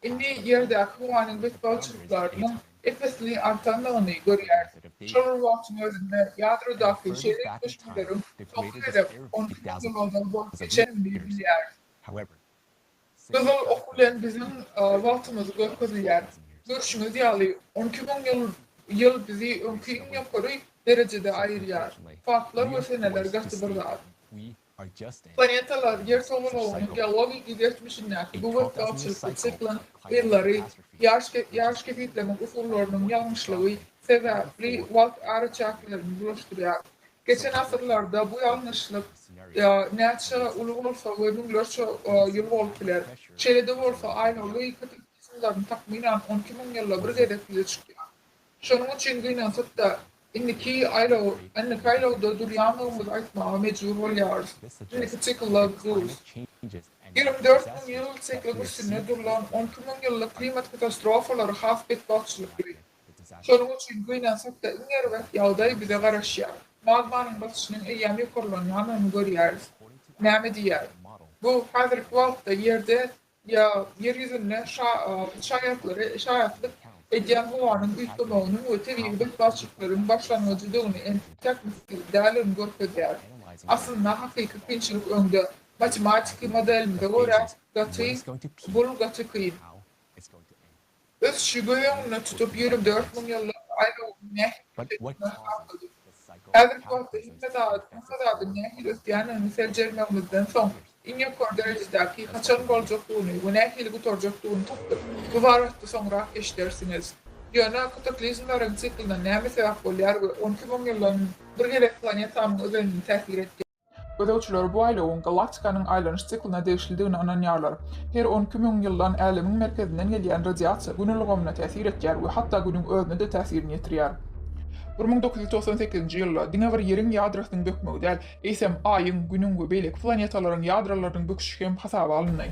Indi Ýerdäki howanyň betbagtçylyklarynyň ep-esli artandygyny görýäris. Şol bir wagtyň özünde ýadrodaky şeýle üýtgeşmeleriň soňky gezek 12 müň ýyl ozal bolup geçendigini bilýäris. Gyzyl ok bilen biziň wagtymyz görkezilýär. Görşüňiz ýaly, 12 müň ýyl ýyl bizi öňki iň ýokary derejede aýyrýar. Faktlar we seneler gaty bir zat. Planetalar Ýer togalagynyň geologiki geçmişindäki bu betbagtçylykly sikliň yzlary, ýaş kesgitlemek usullarynyň ýalňyşlygy sebäpli wagt araçäklerini bulaşdyrýar. Geçen asyrlarda bu ýalňyşlyk näçe uly bolsa we müňlerçe ýyl bolup biler. Şeýle-de bolsa, aýlawly kataklizmleriň takmynan 12 müň ýylda bir gezek ýüze çykýar. Şonuň üçin gynansak-da, indiki aýlaw, indiki aýlawda durýandygymyzy aýtmaga mejbur bolýarys. Indiki siklde durus. 24 müň ýyl sikliň üstünde durlan 12 müň ýyllyk klimat katastrofalary has betbagtçylykly. Şonuň üçin gynansak-da, iň erbet ýagdaý bize garaşýar. Magmanyň basyşynyň eýýäm ýokarlanýandygyny görýäris. Näme diýýär? Bu häzirki wagtda Ýerde ýa Ýer ýüzünde şaýatlary şaýatlyk edýän howanyň üýtgemeginiň we tebigy betbagtçylyklaryň başlangyjydygyny entek däldigini görkezýär. Aslynda hakyky kynçylyk öňde. Matematiki modelimize görä gaty bul gaty kyn. Ösüşi göz öňünde tutup 24 müň ýyllyk aýlawyň nähili ösýändigini hasapladyk. Häzirki wagtda hemme zat, hemme zadyň nähili ösýändigini seljermegimizden soň, iň ýokary derejedäki haçan boljakdygyny we nähili gutarjakdygyny tapdyk. Bu babatda soňrak eşidersiňiz. Ýöne kataklizmleriň sikline näme sebäp bolýar we 12 müň ýyldan bir gezek planetamyň özenine täsir etýär? Gözegçiler bu aýlawyň galaktikanyň aýlanyş sikline degişlidigine ynanýarlar. Her 12 müň ýyldan Älemiň merkezinden gelýän radiasiýa Gün ulgamyna täsir etýär we hatda Günüň özüne-de täsirini ýetirýär. 1998-nji ýylda diňe bir Ýeriň ýadrosynyň bökmegi däl, eýsem, Aýyň, Günüň we beýleki planetalaryň ýadrolarynyň böküşi hem hasaba alyndy.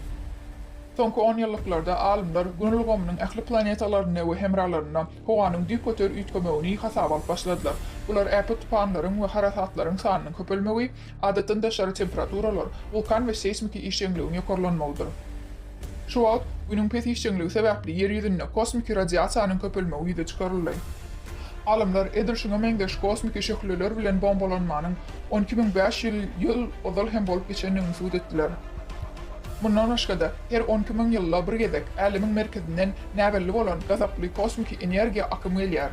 Soňky onýyllyklarda alymlar Gün ulgamynyň ähli planetalarynda we hemralarynda howanyň düýpgöter üýtgemegini hasaba alyp başladylar. Bular äpet tupanlaryň we harasatlaryň sanynyň köpelmegi, adatdan daşary temperaturalar, wulkan we seýsmiki işjeňligiň ýokarlanmagydyr. Şu wagt, Günüň pes işjeňligi sebäpli Ýer ýüzünde kosmiki radiasiýanyň köpelmegi ýüze çykaryldy. Alymlar edil şuňa meňzeş kosmiki şöhleler bilen bombalanmanyň 12 500 ýyl ozal hem bolup geçendigini subut etdiler. Mundan başga-da, her 12 müň ýylda bir gezek Älemiň merkezinden näbelli bolan gazaply kosmiki energiýa akymy gelýär.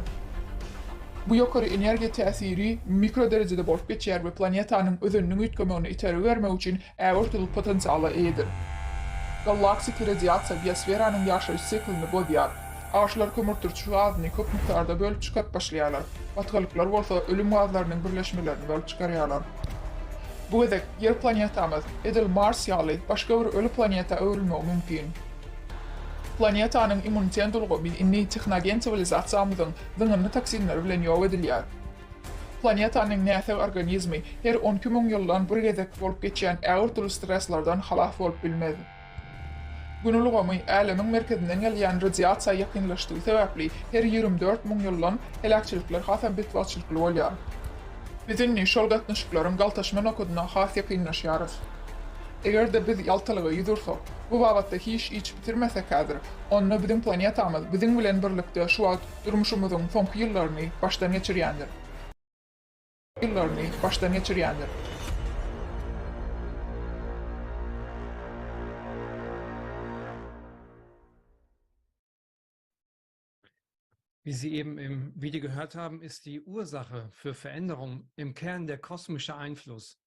Bu ýokary energiýa täsiri mikroderejede bolup geçýär we planetanyň özeniniň üýtgemegine itergi bermek üçin ägirt uly potensiala eýedir. Galaktiki radiasiýa biosferanyň ýaşaýyş siklini bozýar. Agaçlar kömürturşy gazyny köp mukdarda bölüp çykaryp başlaýarlar, batgalyklar bolsa ölüm gazlarynyň birleşmelerini bölüp çykarýarlar. Bu gezek Ýer planetamyz, edil Mars ýaly, başga bir öli planeta öwrülmegi mümkin. Planetanyň immunitet ulgamy indi tehnogen siwilizasiýamyzyň zyňyndy toksinleri bilen ýok edilýär. Planetanyň näsag organizmi her 12 müň ýyldan bir gezek bolup geçýän ägirt uly streslerden halas bolup bilmez. Gün ulgamy Älemiň merkezinden gelýän radiasiýa ýakynlaşdygy sebäpli her 24 müň ýyldan heläkçilikler hasam betbagtçylykly bolýar. Biz indi şol gatnaşyklaryň galtaşma nokadyna has ýakynlaşýarys. Eger-de biz ýaltalyga ýüz ursak, bu babatda hiç iş bitirmesek häzir, onda biziň planetamyz biziň bilen birlikde şu wagt durmuşymyzyň soňky ýyllaryny başdan geçirýändir. ýyllaryny başdan geçirýändir. Wie Sie eben im Video gehört haben, ist die Ursache für Veränderung im Kern der kosmische Einfluss,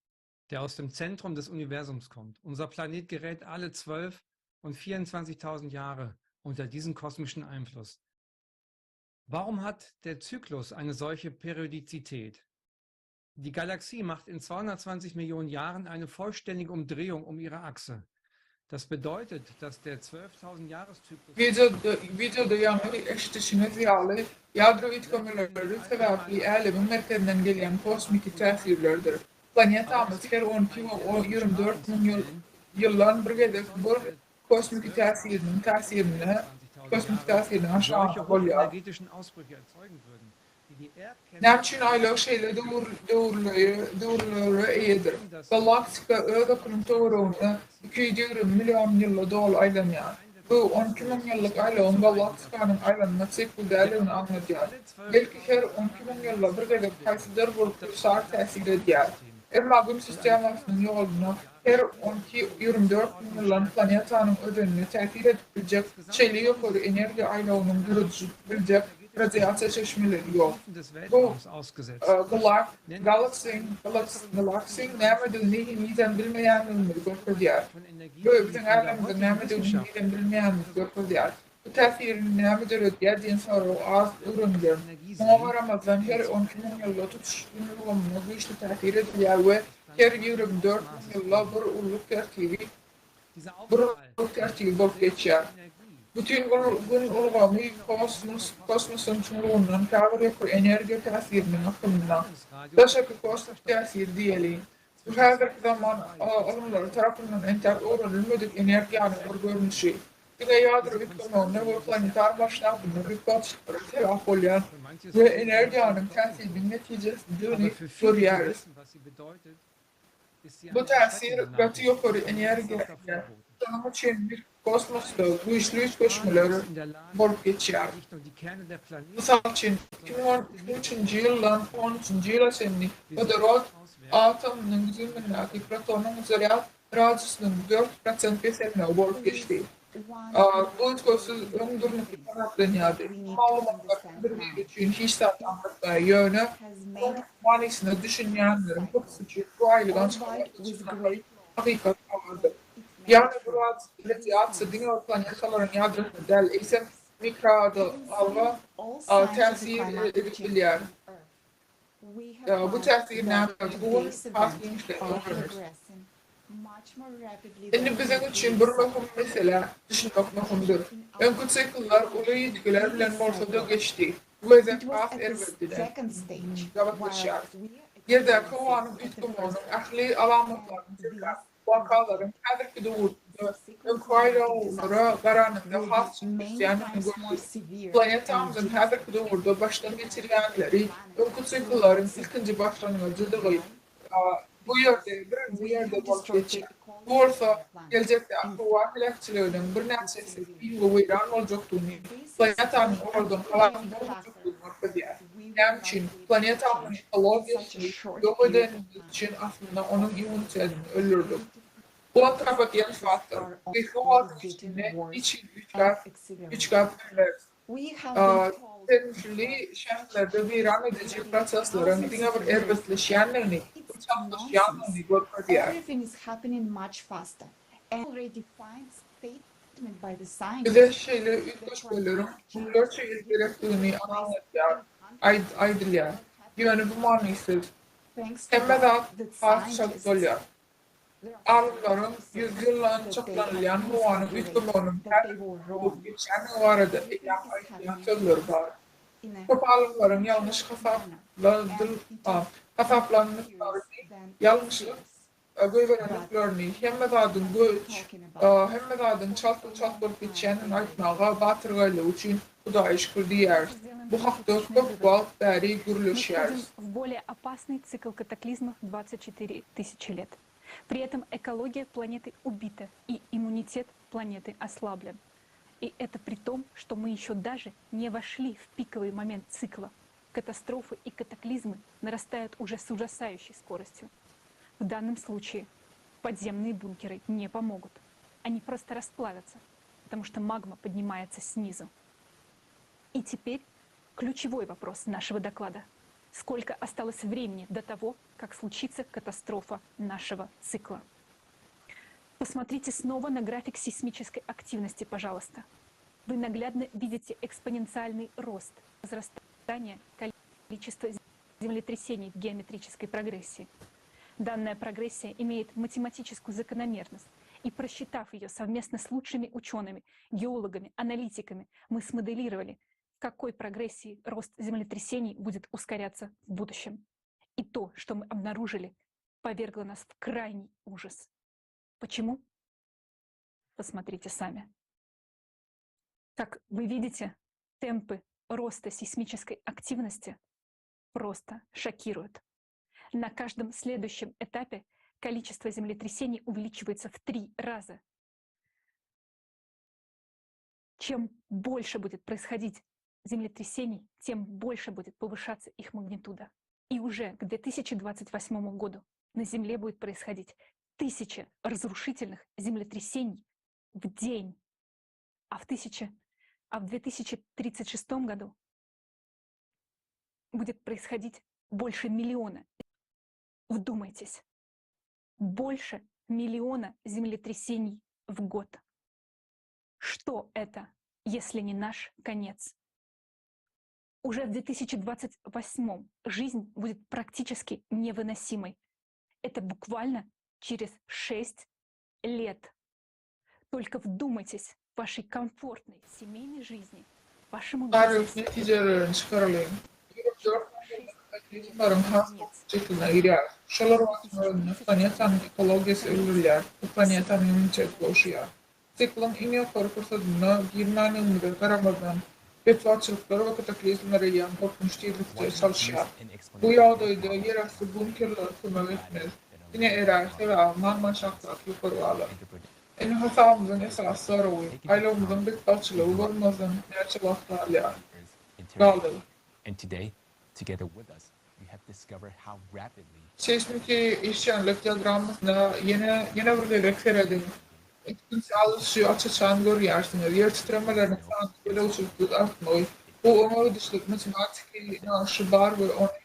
der aus dem Zentrum des Universums kommt. Unser Planet gerät alle 12 und 24.000 Jahre unter diesen kosmischen Einfluss. Warum hat der Zyklus eine solche Periodizität? Die Galaxie macht in 220 Millionen Jahren eine vollständige Umdrehung um ihre Achse. Das bedeutet, dass der 12.000 Jahreszyklus Wideoda, wideoda ýaňy eşidişiňiz ýaly, ýadro üýtgemeleri sebäpli Älemiň merkezinden gelýän kosmiki täsirlerdir. Planetamyz her 12 we 24 müň ýyl, ýyldan bir gezek bir kosmiki täsiriniň täsirine, kosmiki täsiriniň aşagynda solche bolýar. hochenergetischen Ausbrüche erzeugen würden, die die Erdkerne Näme üçin aýlag şeýle döwürlere eýedir? Galaktika öz okunyň töwereginde 220 million ýylda doly aýlanýar. Bu 12 müň ýyllyk aýlagyň galaktikanyň aýlanma sikli däldigini aňladýar. Belki her 12 müň ýylda bir gezek haýsydyr bir pulsar täsir edýär. Emma Gün sistemasynyň ýoluna her 12-24 müň ýyldan planetanyň özenine täsir edip biljek şeýle ýokary energiýa aýlawynyň döredip biljek radiasiýa çeşmeleri ýok. Tiefen des Bu Weltraums ausgesetzt. galaksiň galaksiň nämedigini henizem bilmeýändigimizi görkezýär. Von Energie, Bu die biziň von der älemimiziň heutigen nämedigini Wissenschaft henizem bilmeýändigimizi görkezýär. Bu täsirini näme döredýär diýen sorag az öwrenilen. Muňa garamazdan her 12 müň ýylda tutuş Gün ulgamyna güýçli täsir edilýär we her 24 müň ýylda bir ulluk tertibi Dieser bir Aufprall ulluk tertibi bolup geçýär. Bütin Gün ulgamy kosmos kosmosyň çuňlugyndan käbir ýokary energiýa täsiriniň akymyna, daşarky kosmos täsiri diýeli. Bu häzirki zaman ylymlary tarapyndan entäk öwrenilmedik energiýanyň bir görnüşi. Diňe ýadro üýtgemegine we planetar masştabynda betbagtçylyklara sebäp bolýan für manches we energiýanyň täsiriniň netijesidigini aber für viele, die görýäris. wissen, was sie bedeutet, ist sie Bu eine täsir erschreckende gaty Nachricht. ýokary Ein energiýa ernsthafter eýe. Vorbote. Şonuň üçin bir kosmosda güýçli üýtgeşmeler Ist in der Lage, bolup geçýär. nicht nur die Kerne der Planeten, Mysal üçin, 2013-nji ýyldan 13-nji ýyla çenli wodorod atomynyň düzümindäki protonyň zarýad radiusynyň 4% peselmegi bolup geçdi. Bu üýtgewsiz öň durnukly hasaplanýardy. Bu maglumatlar kimdir biri üçin hiç zat aňlatmaýar, ýöne onuň manysyna düşünýänleriň köpüsi üçin bu aýylganç habar hakykat habardyr. Ýagny bu radiasiýa diňe bir planetalaryň ýadrosyna däl, eýsem mikroadalga täsir edip bilýär. Bu täsir näme? Bu gün has giňişleýin öwreneris. Indi biziň üçin bir möhüm meselä düşünmek möhümdir. Öňki sikller uly ýitgiler bilen bolsa-da geçdi. Bu gezek has erbet bilen gabatlaşýarys. Ýerdäki howanyň üýtgemeginiň ähli alamatlaryny jemläp, wakalaryň häzirki döwürde öňki aýlawlara garanyňda has çalt ösýändigini gördük. Planetamyzyň häzirki döwürde başdan geçirýänleri öňki siklleriň ilkinji başlangyjydygy bu ýerde birinji ýerde bolup geçýär. Bu bolsa geljekde howa heläkçiliginiň birnäçe esse kyn we weýran boljakdygyny, planetanyň olardan halas bolmajakdygyny görkezýär. Näme üçin? Planetamyzyň ekologiýasyny ýok edenimiz üçin aslynda onuň immunitetini öldürdik. Bu antropogen faktor. Gysga wagtyň içinde hiç hili üýtgäp üýtgäp bilmeris. Termifili şäherlerde weýran ediji prosesleriň diňe bir erbetleşýändigini we çaltlaşýandygyny görkezýär. Bize şeýle üýtgeşmeleriň müňlerçe ýyl gerekdigini aňladýar, aýdylýar. Ýöne bu manysyz. Hemme zat has çalt bolýar. Alymlaryň ýüzýyldan çaklanylýan howanyň üýtgemeginiň häzir bolup geçýändigi barada eýýäm aýdýan sözleri bar. Köp alymlaryň ýalňyş hasaplandyklaryny, ýalňyşlyk goýberendiklerini, hemme zadyň göç, hemme zadyň çaltdan-çalt bolup geçýändigini aýtmaga batyrgaýlygy üçin Hudaýa şükür diýýäris. Bu hakda köp wagt bäri Мы gürleşýäris. входим в более опасный цикл катаклизмов 24 тысячи лет. При этом экология планеты убита и иммунитет планеты ослаблен. И это при том, что мы еще даже не вошли в пиковый момент цикла. Катастрофы и катаклизмы нарастают уже с ужасающей скоростью. В данном случае подземные бункеры не помогут. Они просто расплавятся, потому что магма поднимается снизу. И теперь ключевой вопрос нашего доклада. Сколько осталось времени до того, как случится катастрофа нашего цикла? Посмотрите снова на график сейсмической активности, пожалуйста. Вы наглядно видите экспоненциальный рост возрастания количества землетрясений в геометрической прогрессии. Данная прогрессия имеет математическую закономерность, и просчитав ее совместно с лучшими учеными, геологами, аналитиками, мы смоделировали, в какой прогрессии рост землетрясений будет ускоряться в будущем. И то, что мы обнаружили, повергло нас в крайний ужас. Почему? Посмотрите сами. Как вы видите, темпы роста сейсмической активности просто шокируют. На каждом следующем этапе количество землетрясений увеличивается в три раза. Чем больше будет происходить землетрясений, тем больше будет повышаться их магнитуда. И уже к 2028 году на Земле будет происходить тысячи разрушительных землетрясений в день. А в, тысячи, а в 2036 году будет происходить больше миллиона. Вдумайтесь, больше миллиона землетрясений в год. Что это, если не наш конец? Уже в 2028 жизнь будет практически невыносимой. Это буквально через 6 лет. Только вдумайтесь в вашей комфортной семейной жизни, вашему Taryh бизнесу. netijelerini çykaralyň. 24 kataklizmleriň has gorkunç şekline girýär. Şolar wagtyň özünde planetanyň ekologiýasy öldürilýär we planetanyň immuniteti gowşaýar. Sikliň iň ýokary pursadynda girmändigimize garamazdan, betbagtçylyklar we kataklizmler eýýäm gorkunç tizlikde çalyşýar. Bu ýagdaýda ýerasty bunkerler kömek etmez, diňe erär, sebäbi magma aşakdaky ýokary galar. Indi hasabymyzyň esasy soragy, aýlawymyzyň betbagtçylygy bolmazdan näçe wagt galýar? Galdy. And today, together with us, you have discovered how rapidly Seýsmiki işjeňlik diagrammasyna ýene ýene bir gezek serediň. Eksponsial ösüşi aç-açan görýärsiňiz. Ýer titremeleriniň sanynyň gözegçiliksiz artmagy. Bu öňe gidişlik matematiki ynanyşy bar we ony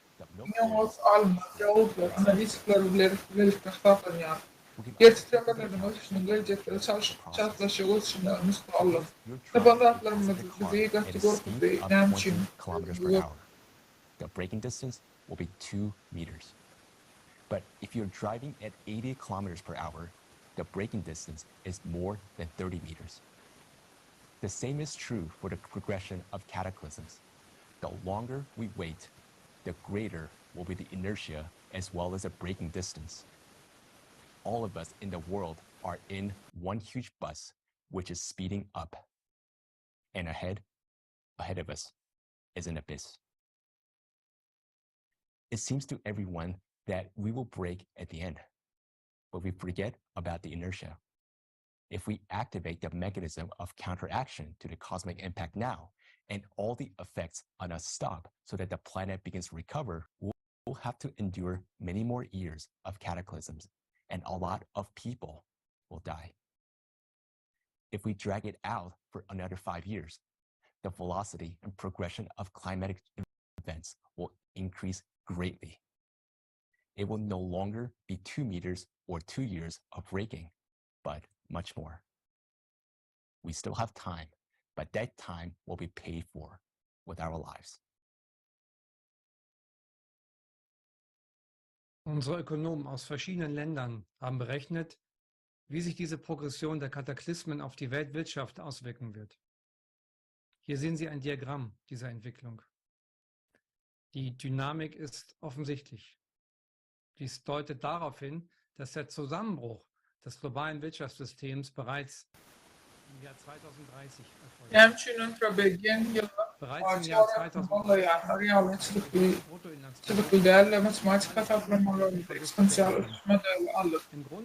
iň oňat alymlar, geologlar, analitikler bilelikde hasaplanýar. Ýer titremeleriniň ösüşiniň geljekde çaltlaşjak ösüşinden nusga aldyk. Tapan zatlarymyz bizi gaty gorkuzdy. Näme üçin? kilometers per hour. The braking distance will be 2 meters. But if you're driving at 80 kilometers per hour, the braking distance is more than 30 meters. The same is true for the progression of cataclysms. The longer we wait, the greater will be the inertia as well as the braking distance. All of us in the world are in one huge bus, which is speeding up. And ahead, ahead of us, is an abyss. It seems to everyone that we will break at the end, but we forget about the inertia. If we activate the mechanism of counteraction to the cosmic impact now, and all the effects on us stop so that the planet begins to recover, we'll have to endure many more years of cataclysms, and a lot of people will die. If we drag it out for another five years, the velocity and progression of climatic events will increase greatly. It will no longer be two meters or two years of braking, but much more. We still have time, but that time will be paid for with our lives. Unsere Ökonomen aus verschiedenen Ländern haben berechnet, wie sich diese Progression der Kataklysmen auf die Weltwirtschaft auswirken wird. Hier sehen Sie ein Diagramm dieser Entwicklung. Die Dynamik ist offensichtlich. Dies deutet darauf hin, dass der Zusammenbruch des globalen Wirtschaftssystems bereits im Jahr 2030 erfolgt. Näme üçin Antropogen ýyly Bereits im Jahr 2030 ýaly çyzykly çyzykly däl-de, matematik hasaplamalarynda eksponsial ösüş modeli aldyk.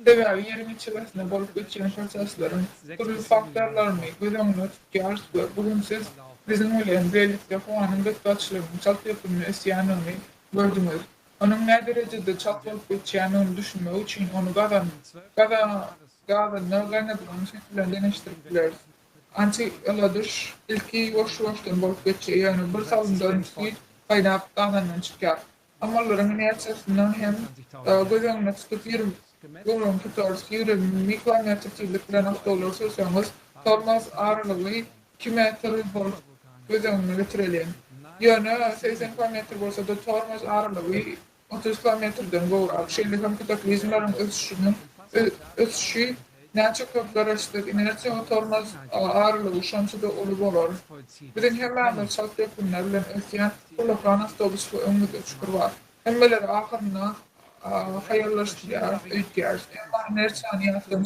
Sebäbi Ýeriň içegesinde bolup geçýän prosesleriň dürli faktorlaryny göz öňünde tutýarys we bu gün siz. Biziň bilen bilelikde howanyň betbagtçylygynyň çalt depginde ösýändigini gördüňiz. Onuň näderejede çalt bolup geçýändigini düşünmek üçin ony gazan gazanda gaýnadylan süýt bilen deňeşdirip bileris. Anti-ýyladyş ilki ýuwaş-ýuwaşdan bolup geçýär, ýöne bir salymdan süýt gaýnap gazandan çykýar. Amallaryň inersiýasyny hem göz öňünde tutup, göwrümi tutarys. 20 kilometr tizlik bilen awtoulag sürseňiz, tormoz aralygy iki metr bolup göz öňüne getireliň. Ýöne 80 kilometr bolsa-da tormoz aralygy 30 kilometrden gowrak. Şeýle hem kataklizmleriň ösüşiniň ösüşi näçe köp garaşsyz inersiýa we tormoz aralygy şonça-da uly bolar. Biziň hemmämiz çalt depginler bilen ösýän ullakan awtobus we öňümizde çukur bar. Hemmeleri ahyrynda haýallaşdyrýarys öýtýäris, emma inersiýany ýatdan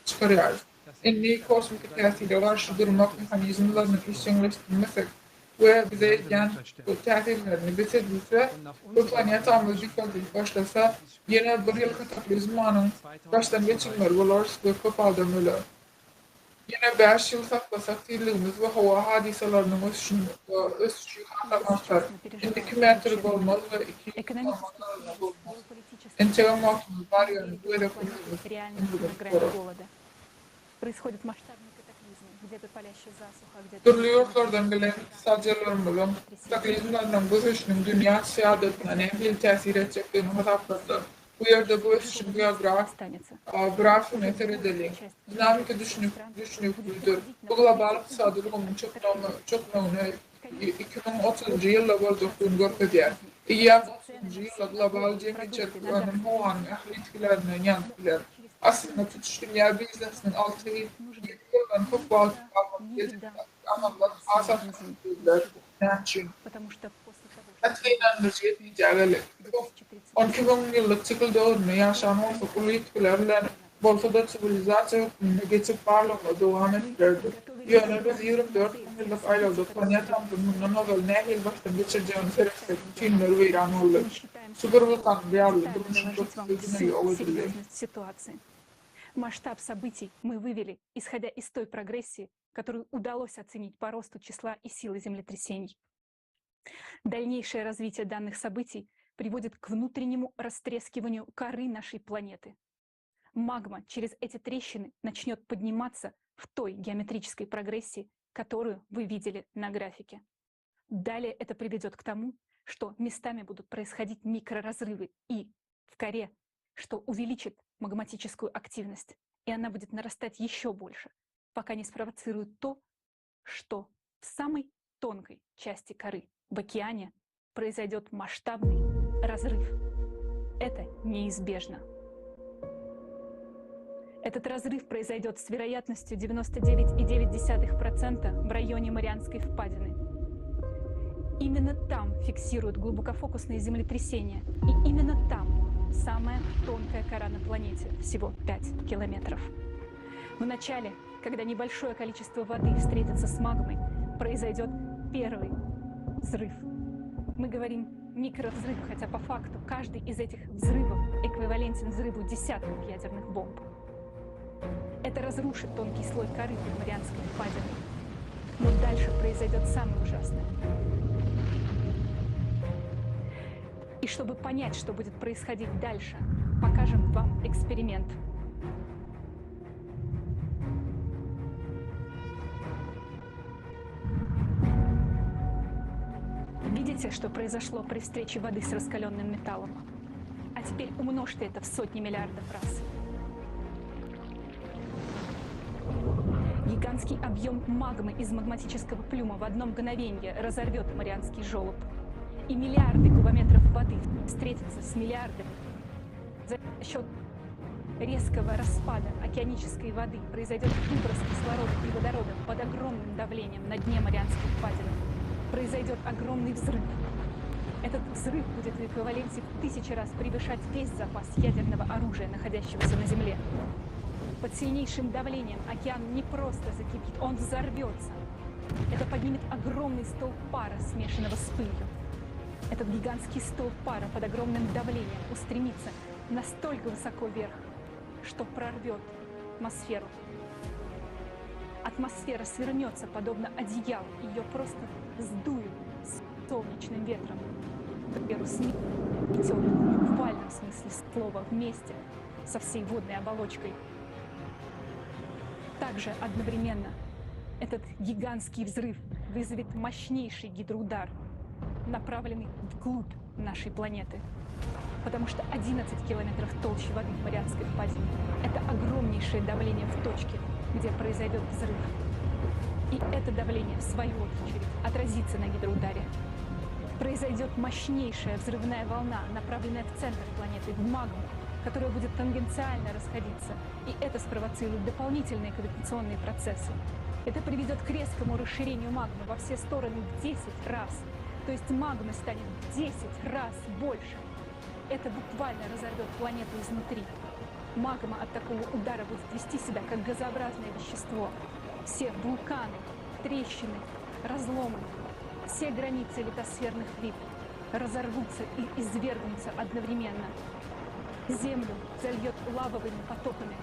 çykarýarys. Indi kosmiki täsire garşy durmak mehanizmlerini işjeňleşdirmesek we bize edýän täsirlerini bes edilse we planetamyz dikeldilip başlasa, ýene bir ýyl kataklizmanyň başdan geçirmeli bolarys we köp adam öler. Ýene bäş ýyl saklasak tizligimiz we howa hadysalarynyň ösüşi hasam artar. Indi iki metr bolmaz we iki normal bolmaz. Entegem wagtymyz bar ýöne bu gezek ömrümiz bolar. Dürli ýurtlardan gelen ykdysatçylarymyzyň kataklizmleriniň bu ösüşiniň dünýä ykdysadyýetine nähili täsir etjekdigini hasapladylar. Bu ýerde bu ösüşiň geografyna seredeliň. Dinamika düşnüklidir. Bu global ykdysady ulgamyň çökmegine 2030-njy ýylda boljakdygyny görkezýär. Eýýäm otuzynjy ýylda global jemi içerki önüm howanyň ähli ýitgilerinden ýanyp biler. Aslynda tutuş dünýä biznesiniň alty-ýedi ýyldan köp wagt galmadyk geljekdäki amallar has artykmaç. Näme üçin? Gaty gynandyryjy netijä geldik. 12 müňýyllyk sikl döwründe ýaşan bolsak, uly ýitgiler bilen bolsa-da siwilizasiýa hökmünde geçip barlygymyzy dowam etdirerdik. Ýöne biz 24 müňýyllyk aýlawda planetamyzyň mundan ozal nähili başdan geçirjegini seretsek, bütinleri weýran boldy. Super wulkanyň ýaryly durmuşyň köpüsi diňe ýok edildi. Масштаб событий мы вывели, исходя из той прогрессии, которую удалось оценить по росту числа и силы землетрясений. Дальнейшее развитие данных событий приводит к внутреннему растрескиванию коры нашей планеты. Магма через эти трещины начнет подниматься в той геометрической прогрессии, которую вы видели на графике. Далее это приведет к тому, что местами будут происходить микроразрывы и в коре, что увеличит магматическую активность, и она будет нарастать еще больше, пока не спровоцирует то, что в самой тонкой части коры в океане произойдет масштабный разрыв. Это неизбежно. Этот разрыв произойдет с вероятностью 99,9% в районе Марианской впадины. Именно там фиксируют глубокофокусные землетрясения. И именно там самая тонкая кора на планете, всего 5 километров. Вначале, когда небольшое количество воды встретится с магмой, произойдет первый взрыв. Мы говорим микровзрыв, хотя по факту каждый из этих взрывов эквивалентен взрыву десятков ядерных бомб. Это разрушит тонкий слой коры под Марианской впадиной. Но дальше произойдет самое ужасное. И чтобы понять, что будет происходить дальше, покажем вам эксперимент. Видите, что произошло при встрече воды с раскаленным металлом? А теперь умножьте это в сотни миллиардов раз. Гигантский объем магмы из магматического плюма в одно мгновение разорвет Марианский желоб. И миллиарды кубометров воды встретятся с миллиардами. За счет резкого распада океанической воды произойдет выброс кислорода и водорода под огромным давлением на дне Марианской впадины. Произойдет огромный взрыв. Этот взрыв будет в эквиваленте в тысячи раз превышать весь запас ядерного оружия, находящегося на Земле. Под сильнейшим давлением океан не просто закипит, он взорвется. Это поднимет огромный столб пара, смешанного с пылью. Этот гигантский столб пара под огромным давлением устремится настолько высоко вверх, что прорвет атмосферу. Атмосфера свернется подобно одеялу, ее просто сдует солнечным ветром. Веру сметет в буквальном смысле слова вместе со всей водной оболочкой. Также одновременно этот гигантский взрыв вызовет мощнейший гидроудар, направленный вглубь нашей планеты. Потому что 11 километров толщи воды в Марианской впадине – это огромнейшее давление в точке, где произойдет взрыв. И это давление, в свою очередь, отразится на гидроударе. Произойдет мощнейшая взрывная волна, направленная в центр планеты, в магму, которая будет тангенциально расходиться. И это спровоцирует дополнительные кавитационные процессы. Это приведет к резкому расширению магмы во все стороны в 10 раз. То есть магмы станет в 10 раз больше. Это буквально разорвет планету изнутри. Магма от такого удара будет вести себя как газообразное вещество. Все вулканы, трещины, разломы, все границы литосферных плит разорвутся и извергнутся одновременно. Землю зальет лавовыми потоками,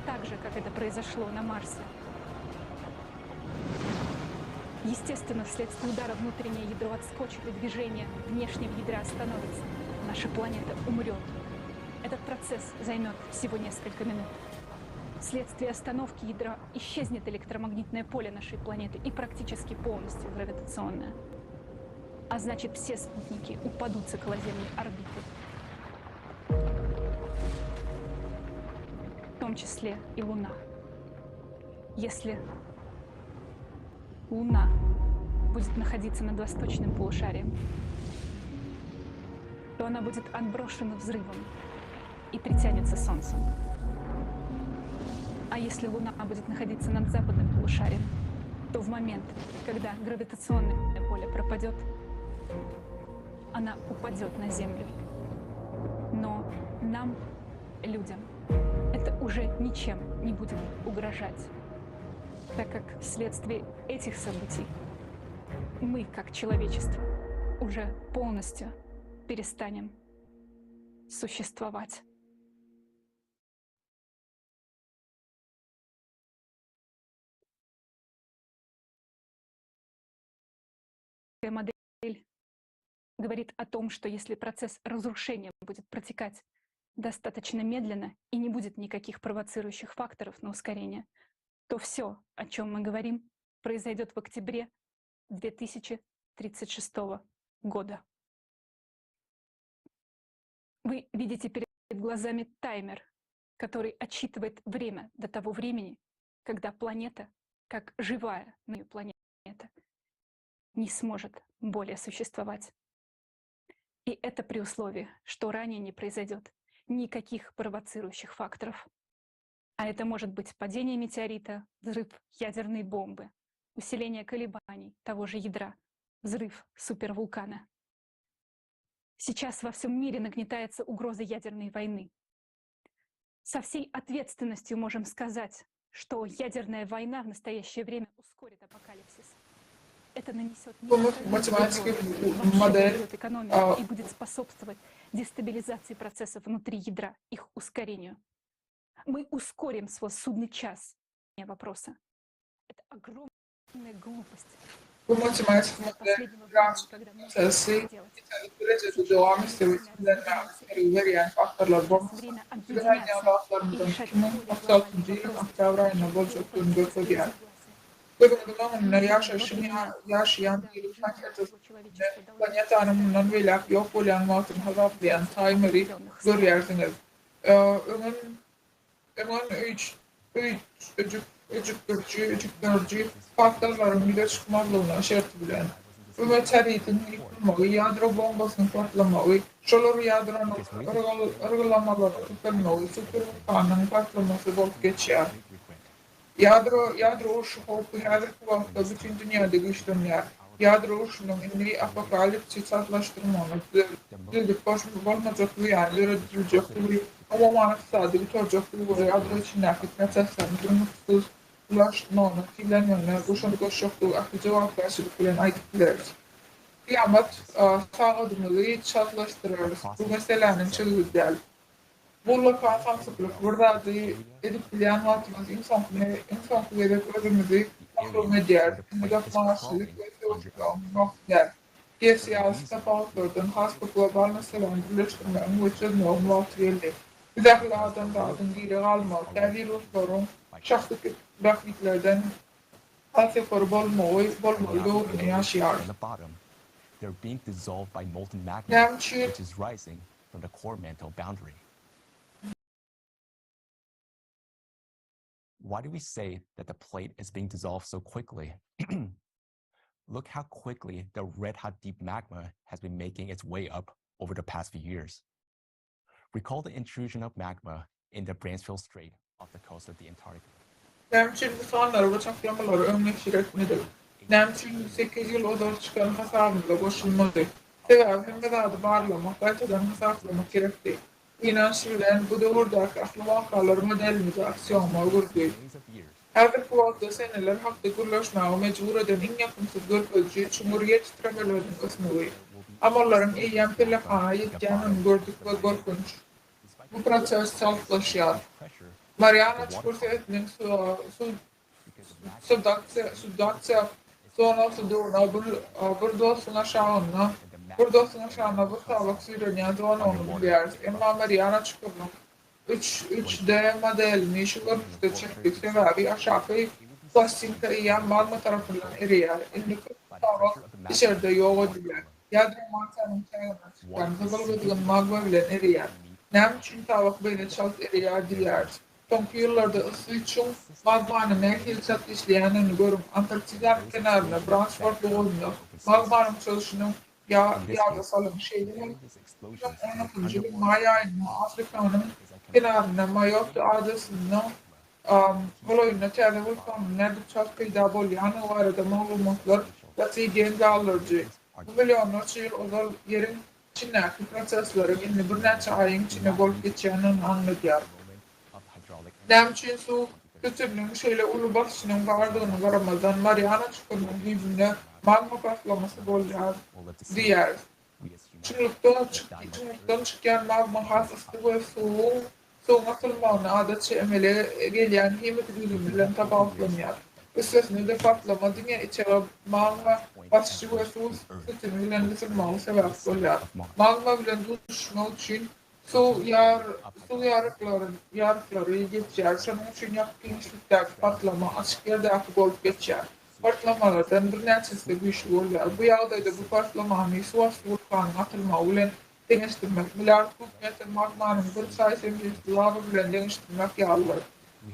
так же, как это произошло на Марсе. Естественно, вследствие удара внутреннее ядро отскочит и движение внешнего ядра остановится. Наша планета умрет. Этот процесс займет всего несколько минут. Вследствие остановки ядра исчезнет электромагнитное поле нашей планеты и практически полностью гравитационное. А значит, все спутники упадут с околоземной орбиты. В том числе и Луна. Если Луна будет находиться над восточным полушарием, то она будет отброшена взрывом и притянется Солнцем. А если Луна будет находиться над западным полушарием, то в момент, когда гравитационное поле пропадет, она упадет на Землю. Но нам, людям, это уже ничем не будет угрожать, так как вследствие этих событий мы, как человечество, уже полностью перестанем существовать. Модель говорит о том, что если процесс разрушения будет протекать достаточно медленно и не будет никаких провоцирующих факторов на ускорение, то все, о чем мы говорим, произойдет в октябре 2036 года. Вы видите перед глазами таймер, который отсчитывает время до того времени, когда планета, как живая планета, не сможет более существовать. И это при условии, что ранее не произойдет никаких провоцирующих факторов. А это может быть падение метеорита, взрыв ядерной бомбы, усиление колебаний того же ядра, взрыв супервулкана. Сейчас во всем мире нагнетается угроза ядерной войны. Со всей ответственностью можем сказать, что ядерная война в настоящее время ускорит апокалипсис. Это нанесет Bu matematiki model экономику и будет способствовать дестабилизации процессов внутри ядра, их ускорению. Мы ускорим свой судный час вопроса. Это огромная глупость. Bu matematiki model prosesi ýeterlik derejede dowam etse we çimlenmäge itergi berýän faktorlar bolmasa, biziň aýdýan zatlarymyzyň 2036-njy ýylyň oktýabr aýynda boljakdygyny görkezýär. Gözüňiziň öňünde ýaşaýşyň ýaşaýan diri planetasynda planetanyň mundan beýläk ýok bolýan wagtyny hasaplaýan taýmeri görýärsiňiz. Öňem öňem öýjük öjükdiriji, öjükdiriji faktorlaryň ýüze çykmazlygyna şerti bilen. Bu meteoritiň ýykylmagy, ýadro bombasynyň partlamagy, şolar ýadronyň yrgylamalaryň köpelmegi, superwulkanyň partlamasy bolup geçýär. Ýadro ýadro urşy howpy häzirki wagtda bütin dünýäde güýçlenýär. Ýadro urşunyň indi apokalipsi çaltlaşdyrmagyna, düzedip bolmajak zyýany dörediljekdigi, umuman ykdysady gutarjakdygy we ýadro içindäki prosesleriň durnuksyz ulaşmagyna, tizlenmegine goşant goşjakdygy ähli jogapkärçilik bilen aýdyp bileris. Kyýamat sagadymyzy çaltlaşdyrarys, bu meseläniň çözgüdi däl. Bu ullakan samsyklyk, bir zady edip bilýän wagtymyz iň soňky iň soňky gezek özümizi mahrum edýäris. Indi gapma-garşylyk we söweşmegiň wagty däl. Geosyýasy tapawutlardan has köp global meseläni birleşdirmegiň we çözmegiň wagty geldi. Biz ähli adamzadyň diri galmagy, tä wiruslaryň şahsy bähbitlerden has ýokary bolmagy bolmaly döwründe ýaşaýarys. Näme üçin? from the core mantle boundary. Why do we say that the plate is being dissolved so quickly? Look how quickly the red hot deep magma has been making its way up over the past few years. Recall the intrusion of magma in the Bransfield Strait off the coast of the Antarctica. Näme üçin bu sanlary we çaklamalary öň neşir etmedik? Näme üçin sekiz ýyl ozal çykan hasabymyza goşulmady? Sebäbi hemme zady barlamak, gaýtadan hasaplamak gerekdi. Gynanç bilen, bu döwürdäki ähli wakalar modelimizi aksioma öwürdi. Häzirki wagtda seneler hakda gürleşmäge mejbur eden iň ýakymsyz görkeziji çuňňur ýer titremeleriniň ösmegi. Amallaryň eýýäm pellehana ýetýändigini gördük we gorkunç. Bu proses çaltlaşýar. Mariana çukur sebitiniň subduksiýa zonasy döwrüne bir dostuň aşagynda bir dostuň aşagynda bir tabak süýrenýän zonany bilýäris. Emma Mariana çukurynyň 3D modelini şu görnüşde çekdik, sebäbi aşaky plastinka eýýäm magma tarapyndan ereýär. Indi köp tabak içerde ýok edilýär. Ýadro mantiýanyň çäginden çykýan gyzyl gyzgyn magma bilen ereýär. Näme üçin tabak beýle çalt ereýär diýýäris. Soňky ýyllarda yssy çuň magmanyň nähili çalt işleýändigini görüň. Antarktidanyň kenarynda, Bransford bogazynda magmanyň çozuşyny ýada salyň. Şeýle hem 2019-njy ýylyň maý aýynda Afrikanyň kenarynda Maýotte adasynyň golaýynda täze wulkanyň nädip çalt peýda bolýandygy barada maglumatlar gaty geň galdyryjy. Bu millionlarça ýyl ozal Ýeriň içindäki prosesleriň indi birnäçe aýyň içinde bolup geçýändigini aňladýar. Näme üçin suw sütüniniň şeýle uly basyşynyň bardygyna garamazdan, Mariana çukurynyň düýbünde magma partlamasy bolýar diýýäris? Çuňlukdan çuňlukdan çykýan magma has yssy we suwuň suwuň atylmagyny adatça emele gelýän himiki düzümi bilen tapawutlanýar. Üstesine-de partlama diňe içege magma basyşy we suw sütüni bilen gysylmagy sebäp bolýar. Magma bilen duşmak üçin suw ýar suw ýaryklary ýaryklary geçýär, şonuň üçin ýapyk giňişlikdäki partlama açyk ýerdäki bolup geçýär. Partlamalardan birnäçesi-de güýçli bolýar. Bu ýagdaýda bu partlamany suwasty wulkanyň atylmagy bilen deňeşdirmek, milliard kub metr magmanyň bir çaý semrisi lawa bilen deňeşdirmek ýalydyr.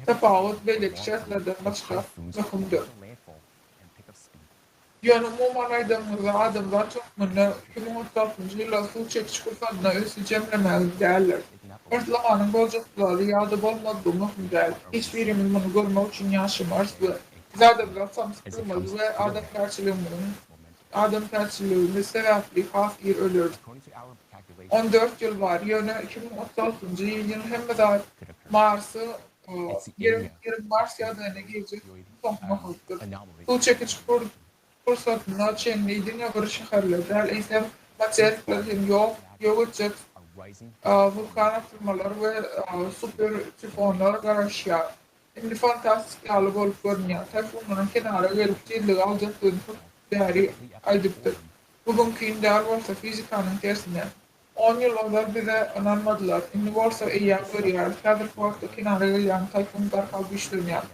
Tapawut beýleki şertlerden başga möhümdir. Ýöne umuman aýdanyňyzda adamzat hökmünde 2036-njy ýyla suw çekiş pursadyna ünsi jemlemeli däldir. Partlamanyň boljakdygy ýa-da bolmazlygy möhüm däl. Hiç birimiz muny görmek üçin ýaşamarys we biz adamzat samsykdygymyz we adamkärçiligimiziň adamkärçiligimiz sebäpli has ir öleris. 14 ýyl bar, ýöne 2036-njy ýyl hemme zat Marsy Ýeriň Ýeriň Mars ýagdaýyna girjek soňky nokadydyr. Suw çekiş pursatyna çenli diňe bir şäherler däl, eýsem materikler hem ýok ýok etjek wulkan atylmalar we super tifonlar garaşýar. Indi fantastik ýaly bolup görünýär. Taýfunlaryň kenara gelip tizligi aljakdygyny köp bäri aýdypdyk. Bu mümkin däl bolsa fizikanyň tersine. On ýyl ozal bize ynanmadylar, indi bolsa eýýäm görýäris, häzirki wagtda kenara gelýän taýfun barha güýçlenýär.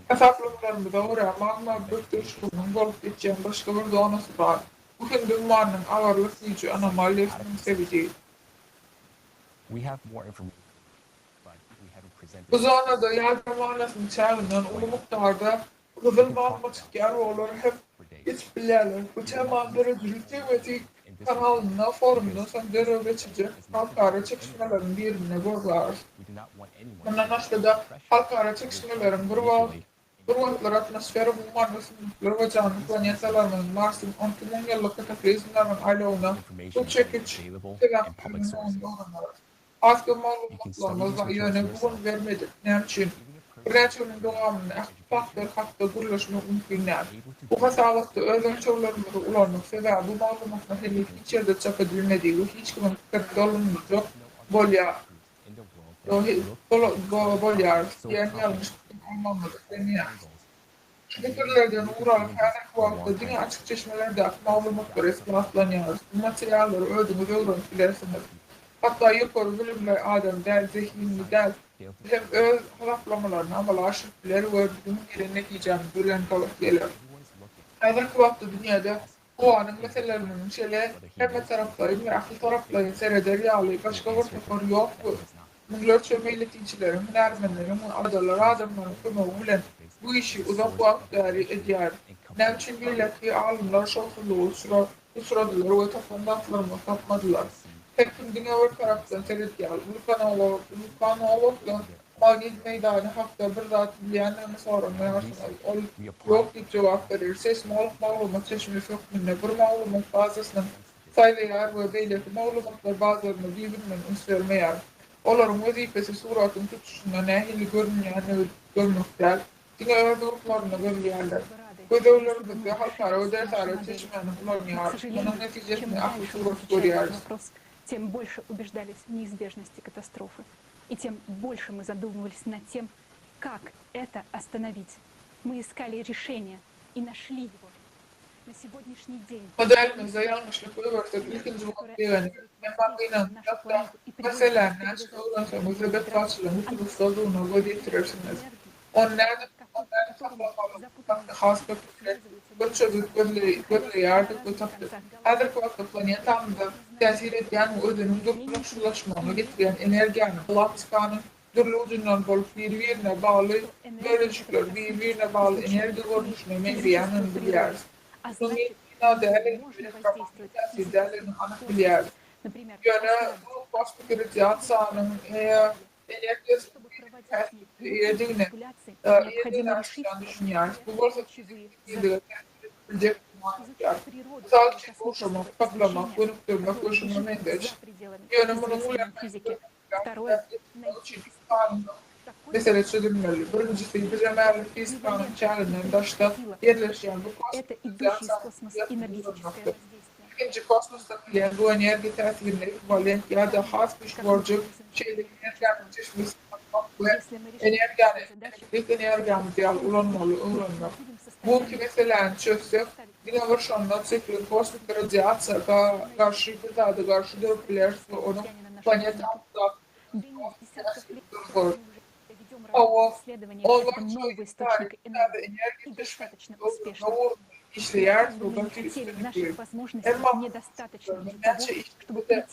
Hasaplamalarymyza görä, magma bökderçliginiň bolup geçýän başga bir zonasy bar. Bu Hindi ummanynyň agyrlyk güýji anomaliýasynyň sebiti. Bu zonada ýadro magnasynyň çäginden uly mukdarda gyzyl magma çykýar we olar hem geçip bilýärler. Bu temany döredijilik jemgyýeti kanalynda forumdan soň derrew geçiriljek halkara çekişmeleriň birinde gözläris. Mundan başga-da, halkara çekişmeleriň bir wagt bir wagtlar atmosfera umuman ösümlikler we janly planetalarymyzyň Marsyň 12 müňýyllyk kataklizmleriniň aýlawyna suw çekiç sebäpleriniň öwreneris. Has köp maglumatlarymyz bar, ýöne bu gün bermedik. Näme üçin? Birnäçe günüň dowamynda ähli faktlar hakda gürleşmek mümkin däl. Bu hasabatda öz ölçeglerimizi ulandyk, sebäbi bu maglumatlar heniz hiç ýerde çap edilmedi we hiç kimiň pikirini dolandyrjak bolýar. bolýarys diýen ýalňyş pikirini almagyňyzy islemeýäris. Şu pikirlerden ugur alyp, häzirki wagtda diňe açyk çeşmelerdäki maglumatlara esaslanýarys. Bu materiallary özüňiz öwrenip bilersiňiz. Hatda ýokary bilimli adam däl, zehinli däl hem öz hasaplamalaryny amala aşyryp biler we biziň gelen netijämiz bilen gabat geler. Häzirki wagtda dünýäde howanyň meseleleriniň şeýle hemmetaraplaýyn we ählitaraplaýyn sereder ýaly başga bir topar ýok we müňlerçe meýletinçileriň, hünärmenleriň we aladaly adamlaryň kömegi bilen bu işi uzak wagt bäri edýäris. Näme üçin beýleki alymlar şowsuzlyga uçradylar we tapan zatlarymyzy tapmadylar? Her kim diňe bir tarapdan seredýär. Wulkanologdan magnit meýdany hakda bir zat bilýändigini soramaýarsyňyz. Ol ýok diýip jogap berer. Seýsmolog maglumat çeşmesi hökmünde bir maglumat bazasynyň saýlaýar we beýleki maglumatlar bazalaryna düýbünden üns bermeýär. Olaryň wezipesi suratyň tutuşynda nähili görünýändigini görmek däl, diňe öz ugurlaryny gözleýärler. Gözleglerimizde halkara we dersara çeşmäni ulanýarys. Munuň netijesinde ähli suraty görýäris. Тем больше убеждались в неизбежности катастрофы. И тем больше мы задумывались над тем, как это остановить. Мы искали решение и нашли его. На сегодняшний день Modelimizde ýalňyşlyk goýbersek ilkinji bolup begeneris. Emma gynansak-da, meseläni näçe öwrenseňiz-de betbagtçylygyň gutulgysyzdygyna göz ýetirersiňiz. Ony nädip ony nädip saklamalydygy hakda has köp pikir etdik. Bir çözgüt gözleýärdik we tapdyk. Häzirki wagtda planetamyza täsir edýän we özeniň durnuksyzlaşmagyna getirýän energiýanyň, galaktikanyň dürli ujundan bolup biri-birine bagly bölejikleri biri-birine bagly energiýa görnüşine meňzeýändigini bilýäris. Munuň ýeňil däldigini we elektromagnit täsir däldigini anyk bilýäris. Ýöne bu kosmiki radiasiýanyň energiýasynyň fiziki häsiýete eýedigine eýedigine açykdan düşünýäris. Bu bolsa fiziki tizlige täsir edip biljekdigini aňladýar. Mysal üçin, gowşamak, toplamak, gönükdirmek we şuňa meňzeş. Ýöne munuň bilen Mesele çözülmeli. Birinjisi, bize mälim fizikanyň çäginden daşda ýerleşýän bu kosmiki radiasiýanyň ulanmakdyr. Ikinji, kosmosdan gelýän bu energiýa täsirine ekwiwalent ýa-da has güýçli boljak şeýle energiýanyň çeşmesini tapmak we energiýany elektrik energiýamyz ýaly ulanmaly öwrenmek. Bu iki meseläni çözsek, diňe bir şonda sikliň kosmiki radiasiýa garşy bir zada garşy durup bileris we onuň planetamyzdaky Hawa, olar taryhy täze energiýa çeşmesini öwrenmek ugrunda işleýäris we gaty üstünlikli. Emma bu birnäçe işlese-de,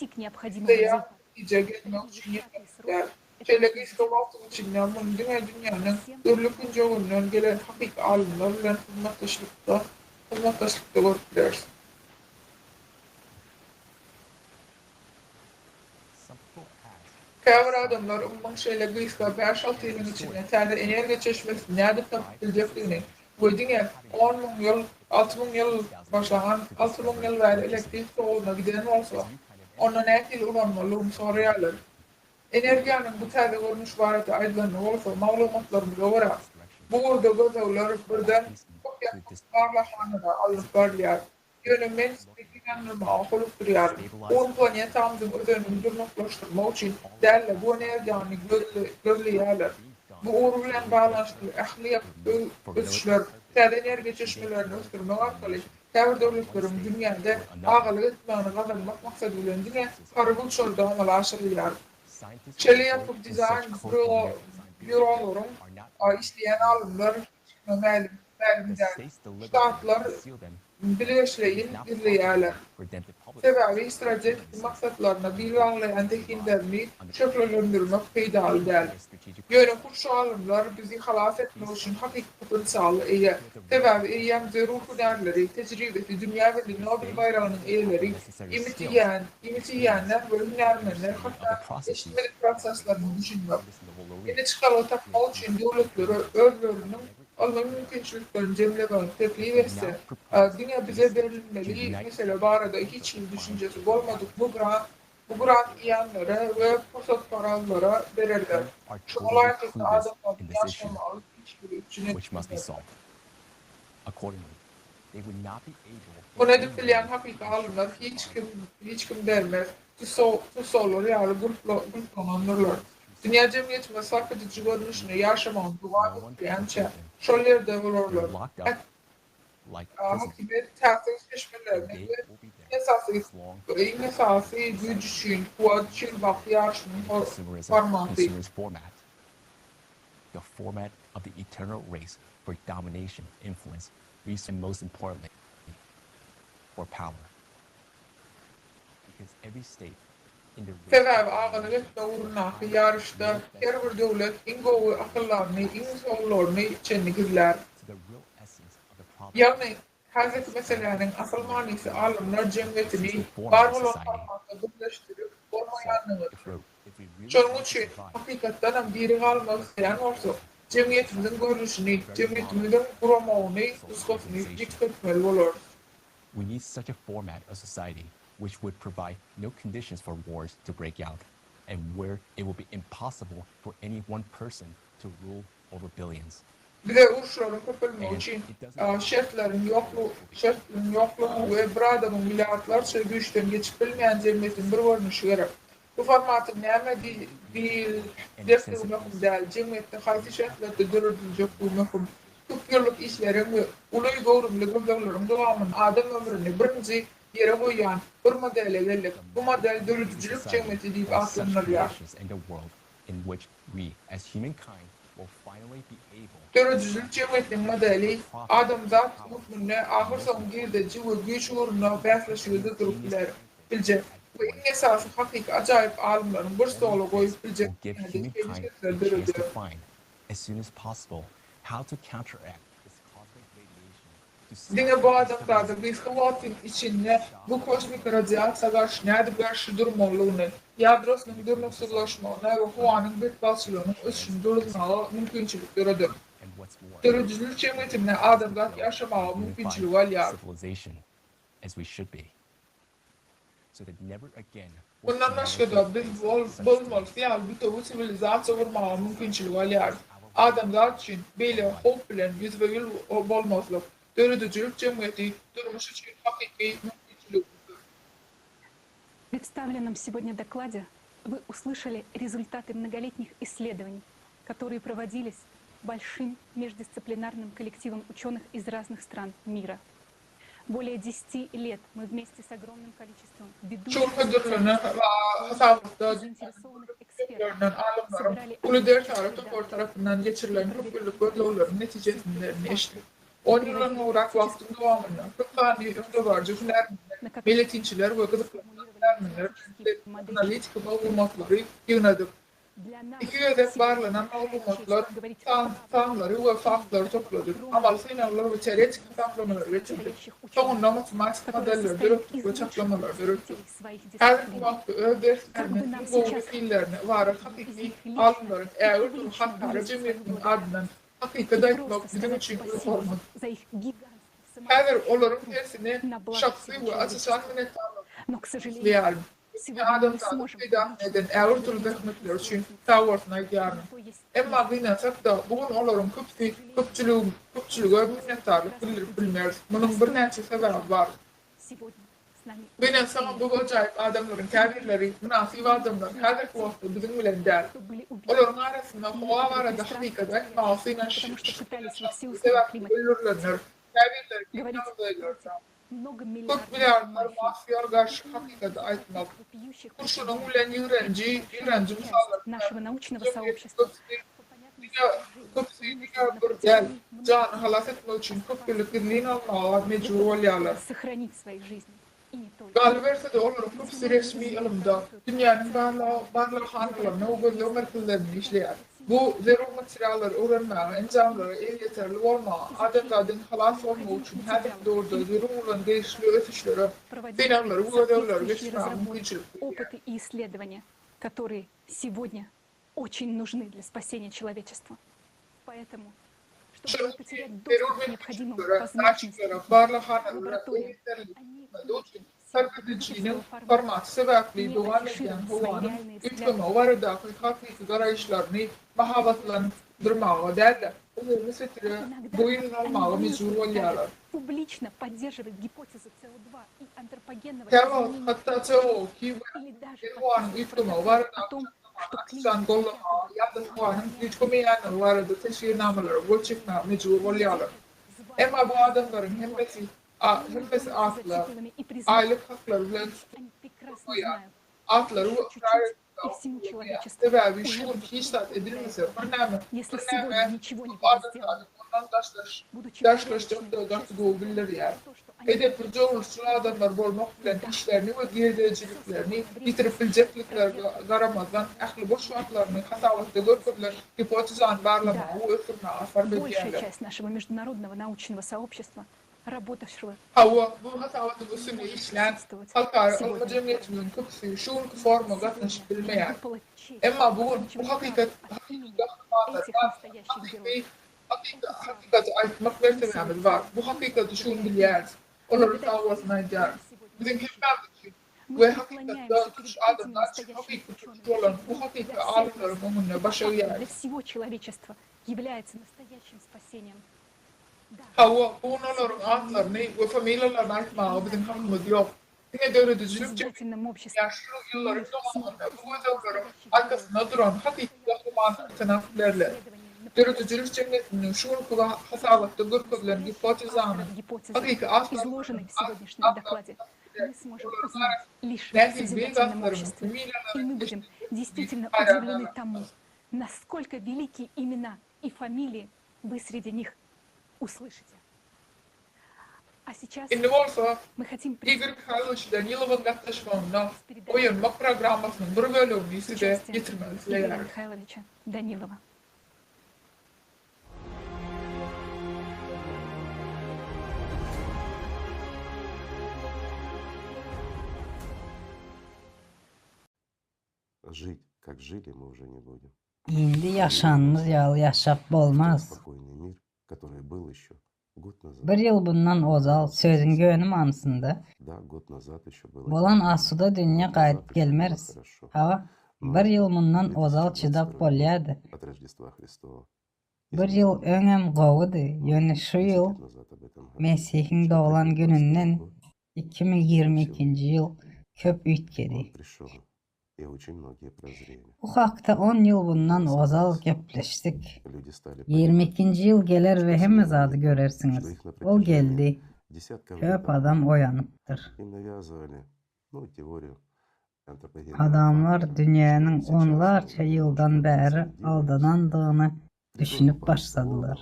isleýän netijä gelmek üçin ýeterlik däl. Şeýle gysga wagtyň içinde muny diňe dünýäniň dürli künjeginden gelen hakyky alymlar bilen hyzmatdaşlykda hyzmatdaşlykda görüp bileris. Käbir adamlar ylmyň şeýle gysga, bäş-alty ýylyň içinde täze energiýa çeşmesini nädip tapyp biljekdigini we diňe 10 000 ýyl, 6000 ýyl başlanan 6000 ýyl bäri elektrik toguna giden bolsa, onda nähili ulanmalydygyny soraýarlar. Energiýanyň bu täze görnüşi barada aýdylanda bolsa, maglumatlarymyza görä, bu ugurda gözlegler birden köp ýapyk barlaghanada alnyp barylýar. Ýöne men sizi gynandyrmaga howlukdyrýaryn. Bu gün planetamyzyň özenini durnuklaşdyrmak üçin däl-de, bu energiýany gözleýärler. Bu ugur bilen baglanyşykly ähli ýapyk ösüşler täze energiýa çeşmelerini ösdürmek arkaly käbir döwletleriň dünýäde agalyk etmegini gazanmak maksady bilen diňe harby uçarda amala aşyrylýar. Şeýle ýapyk dizaýn býurolaryň işleýän alymlar hiç kime mälim däl. Ştatlar bilgeşleýin gizleýärler. Sebäbi strategiki maksatlaryna bil baglaýan zehinlerini şöhlelendirmek peýdaly däl. Ýöne hut şu alymlar bizi halas etmek üçin hakyky potensiala eýe. Sebäbi eýýäm zerur hünärleri, tejribesi dünýä belli Nobel baýragynyň eýeleri, iýmit iýýän, iýmit iýýänler we hünärmenler hatda eşitmedik proseslerine düşünmek. Indi çykalga tapmak üçin döwletlere özleriniň ylmy mümkinçiliklerini jemlemegini teklip etse, diňe bize berilmeli mesele barada hiç hili düşünjesi bolmadyk bu grant bu grant iýenlere we pursatparazlara bererler. Şuňa laýyklykda adamlaryň ýaşamagy hiç hili üpjün edilmez. Muny edip bilýän hakyky alymlar hiç kim hiç kim bermez. Tussaglar ýaly gulplanandyrlar. Dünýä jemgyýetimiz sarp ediji görnüşinde ýaşamagyny dowam etdirýänçä, şol ýerde bolarlar. Häkimiýet täsir çeşmelerini we iň esasy we iň esasy güýç üçin, kuwwat üçin baky ýaryşynyň formaty. The format of the eternal race for domination, influence, resources and most importantly for power. Because every state in the race Sebäbi agalyk etme ugrundaky ýaryşda her bir döwlet iň gowy akyllaryny, iň soňularyny çenli gizlär. to the real essence of the problem. Ýagny, häzirki meseläniň asyl manysy alymlar jemgyýetini bar bolan formatda birleşdirip bolmaýanlygydyr. Şonuň üçin, hakykatdanam diri galmak isleýän bolsak, jemgyýetimiziň görnüşini, jemgyýetimiziň guramagyny, nusgasyny üýtgetmeli bolarys. We need such a format of society which would provide no conditions for wars to break out and where it will be impossible for any one person to rule over billions. Bize uruşlaryň köpelmegi üçin şertleriň şertleriň ýoklugy we bir adamyň milliardlarça güýçden geçip bilmeýän jemgyýetiň bir görnüşi gerek. Bu formatyň näme diýiljekdigi möhüm däl, jemgyýetde haýsy şertlerde dörediljekdigi möhüm. Köp ýyllyk işleriň we uly göwrümli gözlegleriň dowamynda adam ömrüni birinji ýere goýýan bir modele geldik. Bu model döredijilik jemgyýeti diýip atlandyrylýar. Döredijilik jemgyýetiniň modeli adamzat hökmünde ahyrsoňy girdeji we güýç ugrunda bäsleşigi durduryp biler, biljek we iň esasy hakyky ajaýyp alymlaryň bir stola goýup biljek dünýäde şeýle şertleri döreder. Diňe bu adamzada gysga wagtyň içinde bu kosmiki radiasiýa garşy nädip garşy durmalydygyny, ýadrosynyň durnuksyzlaşmagyna we howanyň betbagtçylygynyň ösüşini duruzmaga mümkinçilik döreder. Döredijilik jemgyýetinde adamzat ýaşamaga mümkinçilik alýar. Mundan başga-da, biz bolmalysy ýaly bitewi siwilizasiýa gurmaga mümkinçilik alýarys. Adamzat üçin beýle howp bilen ýüzbe-ýüz bolmazlyk, döredijilik jemgyýeti durmuş üçin hakyky mümkinçiligimizdir. В представленном сегодня докладе вы услышали результаты многолетних исследований, которые проводились большим междисциплинарным коллективом ученых из разных стран мира. Более 10 лет мы вместе с огромным количеством Şu gün hödürlenen hasabatda dünýäniň dürli künjeklerinden alymlaryň uly dersara topary tarapyndan geçirilen köp ýyllyk gözlegleriň netijesini eşitdik. On ýyldan gowrak wagtyň dowamynda köp sanly öňdebaryjy hünärmenler, meýletinçiler we gyzyklanýan hünärmenler bilen bilelikde analitiki maglumatlary ýygnadyk. Iki gezek barlanan maglumatlar, sanlary we faktlary topladyk, amaly synaglar we teoretiki hasaplamalary geçirdik. Soňunda matematiki modelleri döretdik we çaklamalary döretdik. Häzirki wagtda öz dersleriniň iň gowy wekillerine ybarat hakyky alymlaryň ägirt uly halkara jemgyýetiniň adyndan hakykat aýtmak biziň üçin uly hormat. Häzir olaryň hersine şahsy we aç-açan minnetdarlygymy bildirýärin. Diňe adamzadyň peýdasyna eden ägirt uly zähmetleri üçin sagbolsun aýdýaryn. Emma gynansak-da, bu gün olaryň köpüsi köpçülige minnetdarlyk bildirip bilmeris. Munuň birnäçe sebäbi bar. Gynansagam bu ajaýyp adamlaryň käbirleri, mynasyp adamlar häzirki wagtda biziň bilen däl. Olaryň arasynda howa barada hakykaty aýtmaga synanyşandygy sebäpli öldürilenler, käbirleri geň ýagdaýlarda. Köp milliardlar mafiýa garşy hakykaty aýtmak. Hut şunuň bilen ýigrenji, ýigrenji mysallar jemgyýetiň köpüsi diňe köpüsi diňe bir däl, janyny halas etmek üçin köp ýyllyk gizlin almaga mejbur bolýarlar. Galyberse-de, olaryň köpüsi resmi ylymda, dünýäniň barlaghanalarynda we gözleg merkezlerinde işleýär. Bu zerur materiallary öwrenmäge, enjamlara elýeterli bolmaga, adamzadyň halas bolmagy üçin häzirki döwürde zerur bolan degişli ösüşlere, synaglary we gözlegleri geçirmäge mümkinçilik berýär. Şonuň üçin zerur mümkinçiliklere, daçiklere, barlaghanalara elýeterlilik etmeli üçin sarp edijiniň formaty sebäpli dowam edýän howanyň üýtgemegi baradaky hakyky garaýyşlaryny mahabatlandyrmaga däl-de, umumy setire boýun almaga mejbur bolýarlar. Käwagt hatda CO2 we howanyň üýtgemegi baradaky çaklamalar. taslamany açyşan gollamaga ýa-da howanyň üýtgemeýänligi barada teswirnamalara gol çekmäge mejbur bolýarlar. Emma bu adamlaryň hemmesi hemmesi atly, aýlyk haklary bilen tutulmaýar. Atlary we ykrar edilmegi Sebäbi şu gün hiç zat edilmese, birneme birneme köp adamzadyň ondan daşlaşjakdygy gaty gowy bildirýär. Edepli jogulçyl adamlar bolmak bilen işlerini we girdejiliklerini ýitirip biljekliklerine garamazdan ähli boş wagtlaryny hasabatda görkezilen gipotezany barlamaga we ösdürmäge sarp edýärler. Hawa, bu hasabatyň üstünde işlän halkara ylmy jemgyýetimiziň köpüsi şu günki foruma gatnaşyp bilmeýär. Emma bu gün bu hakykat hakyky gahrymanlar bar, hakyky hakyky hakykaty aýtmak mertebämiz bar. Bu hakykaty şu gün bilýäris. Olara sag bolsun aýdýarys. Biziň hemmämiz üçin we hakykatda tutuş adamzat üçin hakyky tutuş bolan bu hakyky alymlaryň öňünde baş egýäris. Hawa, bu gün olaryň atlaryny we familiýalaryny aýtmaga biziň hakymyz ýok. Diňe döredijilik jemgyýetiniň ýaşuly ýyllaryň dowamynda bu gözlegleriň arkasynda duran hakyky gahrymanlary tanap bilerler. Döredijilik jemgyýetiniň şu günki hasabatda görkezilen gipotezanyň hakyky awtorlarynyň atlaryny tapyp bileris. Olaryň arasynda nähili beýik atlaryň, familiýalaryň eşidilmegi haýran galdyrypdyr. Вы среди них услышите. А сейчас Indi bolsa, мы хотим Igor Mihailowiç Danilowyň gatnaşmagynda Oýanmak programmasynyň bir bölegini size ýetirmek Игоря isleýäris. Михайловича Данилова. Žить, как жили, мы уже не будем. Indi ýaşanymyz ýaly ýaşap bolmaz. Спокойный мир, который был еще год назад. Bir ýyl bundan ozal, sözüň göni manysynda, Да, год назад еще было. bolan asuda dünýä gaýdyp gelmeris. Hawa, bir ýyl mundan ozal çydap bolýardy. От Рождества Христова. Bir ýyl öňem gowudy, ýöne şu ýyl Mesihiň doglan gününden 2022-nji ýyl köp üýtgedi. Пришел. И очень многие прозрели. Bu hakda on ýyl bundan ozal gepleşdik. Люди стали Ýigrimi ikinji ýyl geler we hemme zady görersiňiz. Ol geldi. десятков Köp adam oýanypdyr. Им навязывали, ну, теорию антропогенного Adamlar dünýäniň onlarça ýyldan bäri aldanandygyna düşünip başladylar.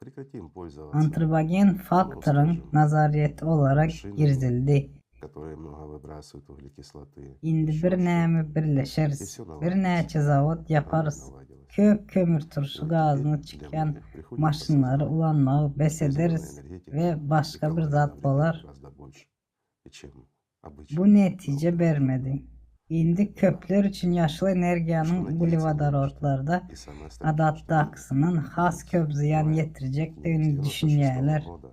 Прекратим пользоваться, Antropogen faktoryň nazaryýeti olara girizildi. которые много выбрасывают углекислоты. Indi birneme birleşeris, birnäçe zawod ýaparys, köp kömürturşy gazyny çykýan maşynlary ulanmagy bes ederis we başga bir zat bolar. Гораздо больше, чем обычно. Bu netije bermedi. Indi köpler üçin ýaşyl energiýanyň uglewodorodlarda adatdakysyndan has köp zyýan ýetirjekdigini düşünýärler. Года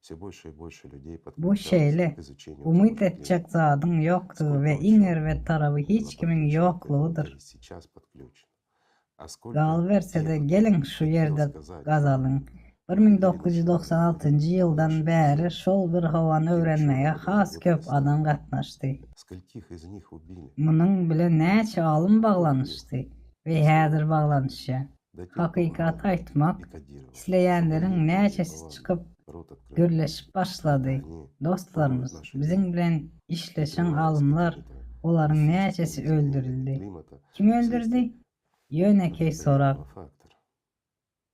все больше и больше людей Bu подключалось şeýle, к изучению umyt etjek zadyň ýokdugy we iň erbet taraby hiç kimiň ýoklugydyr. сейчас подключено. А сколько Galyberse-de, geliň şu ýerde gazalyň. 1996-njy ýyldan bäri şol bir howany öwrenmäge has köp adam gatnaşdy. Скольких из них убили? Munuň bilen näçe alym baglanyşdy we häzir baglanyşýar? Hakykaty aýtmak isleýänleriň näçesi çykyp gürleşip başlady? Dostlarymyz, biziň bilen işleşen alymlar, olaryň näçesi öldürildi? Kim öldürdi? Ýönekeý sorag. Фактор,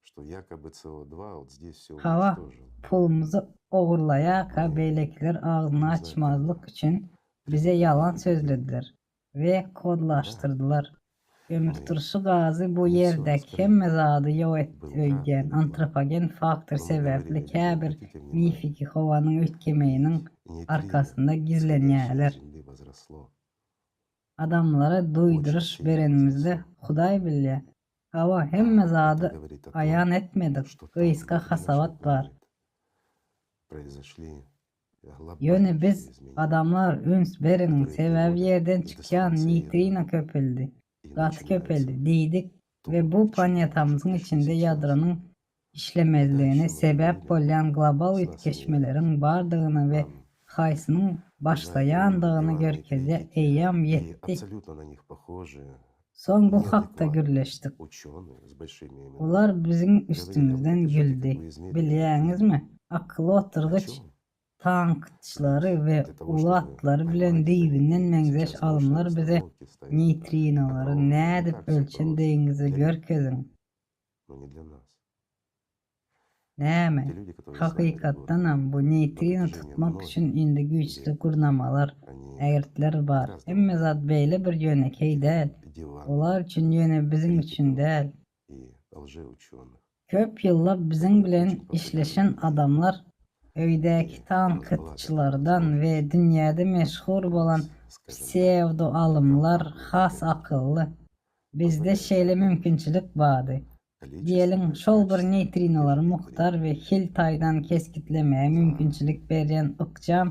что якобы СО2 вот здесь все Hawa, уничтожил. pulumyzy ogurlaýarka beýlekiler agzyny açmazlyk üçin bize ýalan sözlediler we kodlaşdyrdylar. Kömürturşy gazy bu ýerdäki hemme zady ýok etdi öýdýän antropogen faktor sebäpli käbir mifiki howanyň üýtgemeginiň arkasynda gizlenýärler. Земли возросло. Adamlara duýduryş berenimizde Hudaý bilýär. Hawa, hemme zady aýan etmedik, gysga hasabat bar. Произошли Ýöne biz, adamlar üns beriň, sebäbi ýerden çykýan neýtrino köpeldi, gaty köpeldi diýdik we bu planetamyzyň içinde ýadronyň işlemezligine sebäp bolýan global üýtgeşmeleriň bardygyny we haýsynyň başlaýandygyny görkezýär eýýäm и ýetdi. абсолютно на них похожие. Soň bu hakda gürleşdik. Olar biziň üstümizden güldi. Bilýäňizmi, akylly oturgyç tankytçylary we uly atlary bilen düýbünden meňzeş alymlar bize neýtrinolary nädip ölçendigiňizi görkeziň. Näme, hakykatdanam, bu neýtrino tutmak üçin indi güýçli gurnamalar, ägirtler bar. Hemme zat beýle bir ýönekeý däl. Olar üçin, ýöne biziň üçin däl. Köp ýyllap biziň bilen işleşen adamlar öýdäki tankytçylardan we dünýäde meşhur bolan psewdo-alymlar has akylly. Bizde şeýle mümkinçilik bardy. Diýeliň, şol bir neýtrinolary mukdar we hil taýdan kesgitlemäge mümkinçilik berýän ykjam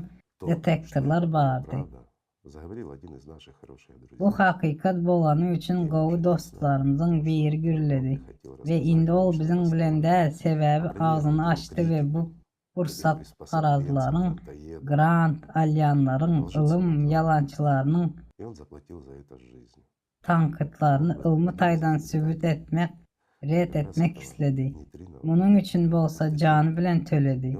detektorlar bardy. Bu hakykat bolany üçin gowy dostlarymyzyň biri gürledi we indi ol biziň bilen däl, sebäbi agzyny açdy we bu pursatparazlaryň, grant alýanlaryň, ylym ýalançylarynyň, tankytlaryny ylmy taýdan sübüt etmek, ret etmek isledi. Munuň üçin bolsa jany bilen töledi.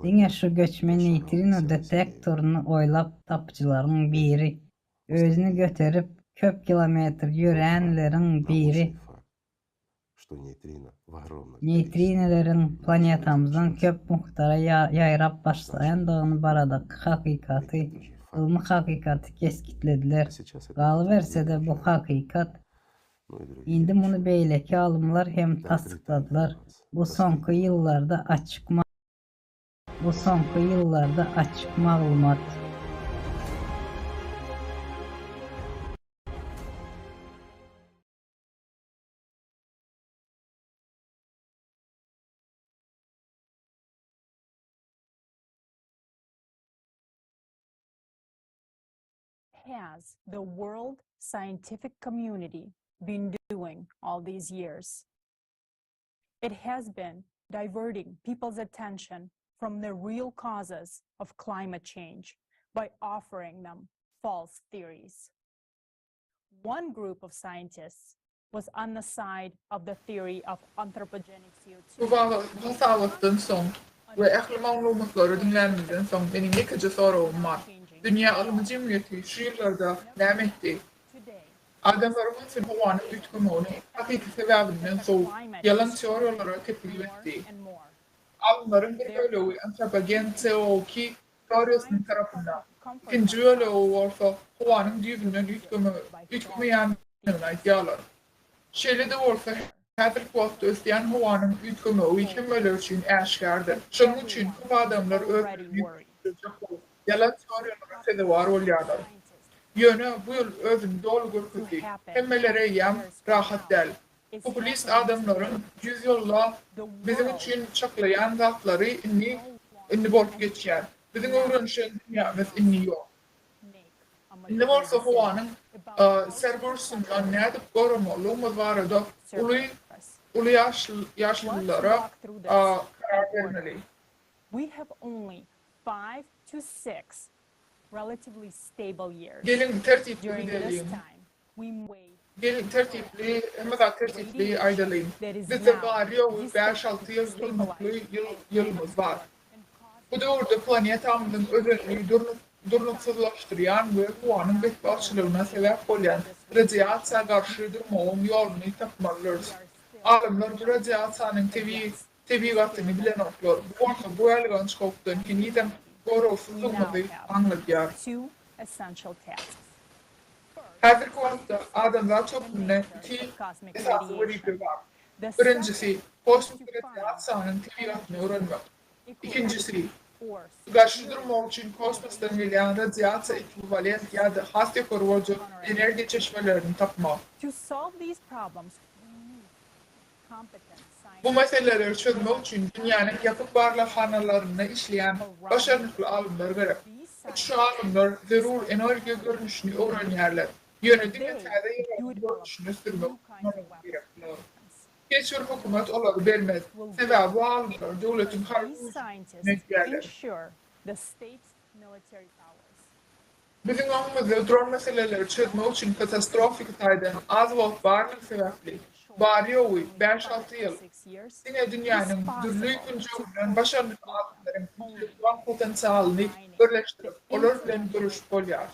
Diňe şu göçme neýtrino detektoryny oýlap tapyjylaryň biri, özüni göterip köp kilometr ýöränleriň biri, Neýtrinoleriň planetamyzdan köp mukdara ýaýrap başlaýandygyny baradaky hakykaty, ylmy hakykaty kesgitlediler. Galyberse-de, bu hakykat, indi muny beýleki alymlar hem tassykladylar, bu soňky ýyllarda açyk Bu soňky ýyllarda açyk maglumat. Has the world scientific community been doing all these years? It has been diverting people's attention from the real causes of climate change by offering them false theories. One group of scientists was on the side of the theory of anthropogenic CO2. Bu hasabatdan soň we ähli maglumatlary diňlänimden soň meniň ýekeje soragym bar. Dünýä ylmy jemgyýeti şu ýyllarda näme etdi? Adamlaryň ünsüni howanyň üýtgemeginiň hakyky sebäbinden sowup, ýalan teoriýalara teklip etdi. Alymlaryň bir bölegi antropogen CO2 teoriýasynyň tarapynda, ikinji bölegi bolsa howanyň düýbünden üýtgemeýändigini aýdýarlar. Şeýle-de bolsa, häzirki wagtda ösýän howanyň üýtgemegi hemmeler üçin äşgärdir. Şonuň üçin köp adamlar özlerini güýçlendirjek bolup, ýalan teoriýalara sezewar bolýarlar. Ýöne bu ýyl özüni doly görkezdi. Hemmeler eýýäm rahat däl. Populist adamlaryň ýüzýylla biziň üçin çaklaýan zatlary indi indi bolup geçýär. Biziň öwrenişen dünýämiz indi ýok. Indi bolsa howanyň Cerberusyndan nädip goramalydygymyz barada uly uly ýaşlylara karar bermeli. Geliň tertipli gideliň. Geliň tertipli, hemme zat tertipli aýdalyň. Bizde bary-ýogy bäş-alty ýyl durnukly ýyl ýylymyz bar. Bu döwürde planetamyzyň özenini durnuksyzlaşdyrýan we howanyň betbagtçylygyna sebäp bolýan radiasiýa garşy durmagyň ýoluny tapmalydyrys. Alymlar bu radiasiýanyň tebigy tebigatyny bilenoklar, bu bolsa bu aýylganç howpdan henizem goragsyzdygymyzy aňladýar. Häzirki wagtda adamzat hökmünde iki esasy wezipe bar. Birinjisi, kosmiki radiasiýanyň tebigatyny öwrenmek. Ikinjisi, garşy durmak üçin kosmosdan gelýän radiasiýa ekwiwalent ýa-da has ýokary boljak energiýa çeşmelerini tapmak. Bu meseleleri çözmek üçin dünýäniň ýapyk barlaghanalarynda işleýän başarnykly alymlar gerek. Hut şu alymlar zerur energiýa görnüşini öwrenýärler. Ýöne diňe täze ýaragyň görnüşini ösdürmek üçin olara gerek bular. Hiç bir hökümet olary bermez. Sebäbi bu alymlar döwletiň harby güýjüni üpjün edýärler. Biziň öňümizde duran meseleleri çözmek üçin katastrofiki taýdan az wagt barlygy sebäpli, bary-ýogy bäş-alty ýyl, diňe dünýäniň dürli künjeginden başarnykly alymlaryň intellektual potensialyny birleşdirip, olar bilen göreşip bolýar.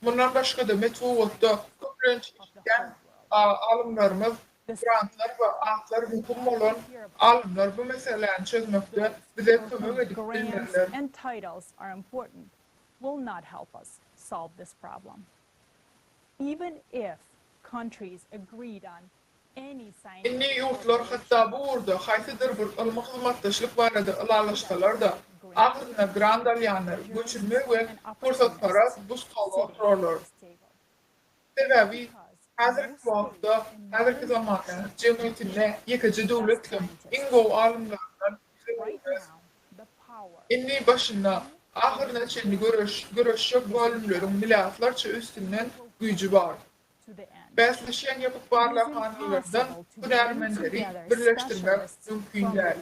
Mundan başga-da, metbugatda köplenç eşidýän alymlarymyz, grantlar we atlar möhüm bolan alymlar bu meseläni çözmekde bize kömek edip bilmezler. Will not help us solve this problem. Even if countries agreed on any scientific Indi ýurtlar hatda bu ugurda haýsydyr bir ylmy hyzmatdaşlyk barada ylalaşsalar-da, ahyrynda grant alýanlar göçürme we pursatparaz bu stolda oturarlar. Sebäbi häzirki wagtda, häzirki zamanda jemgyýetinde ýekeje döwlet hem iň gowy alymlaryndan ýüz öwürmez. Indi başynda ahyryna çenli göreş göreşjek bölümleriň milliardlarça üstünden güýji bar. Bäsleşýän ýapyk barlaghanalardan hünärmenleri birleşdirmek mümkin däl.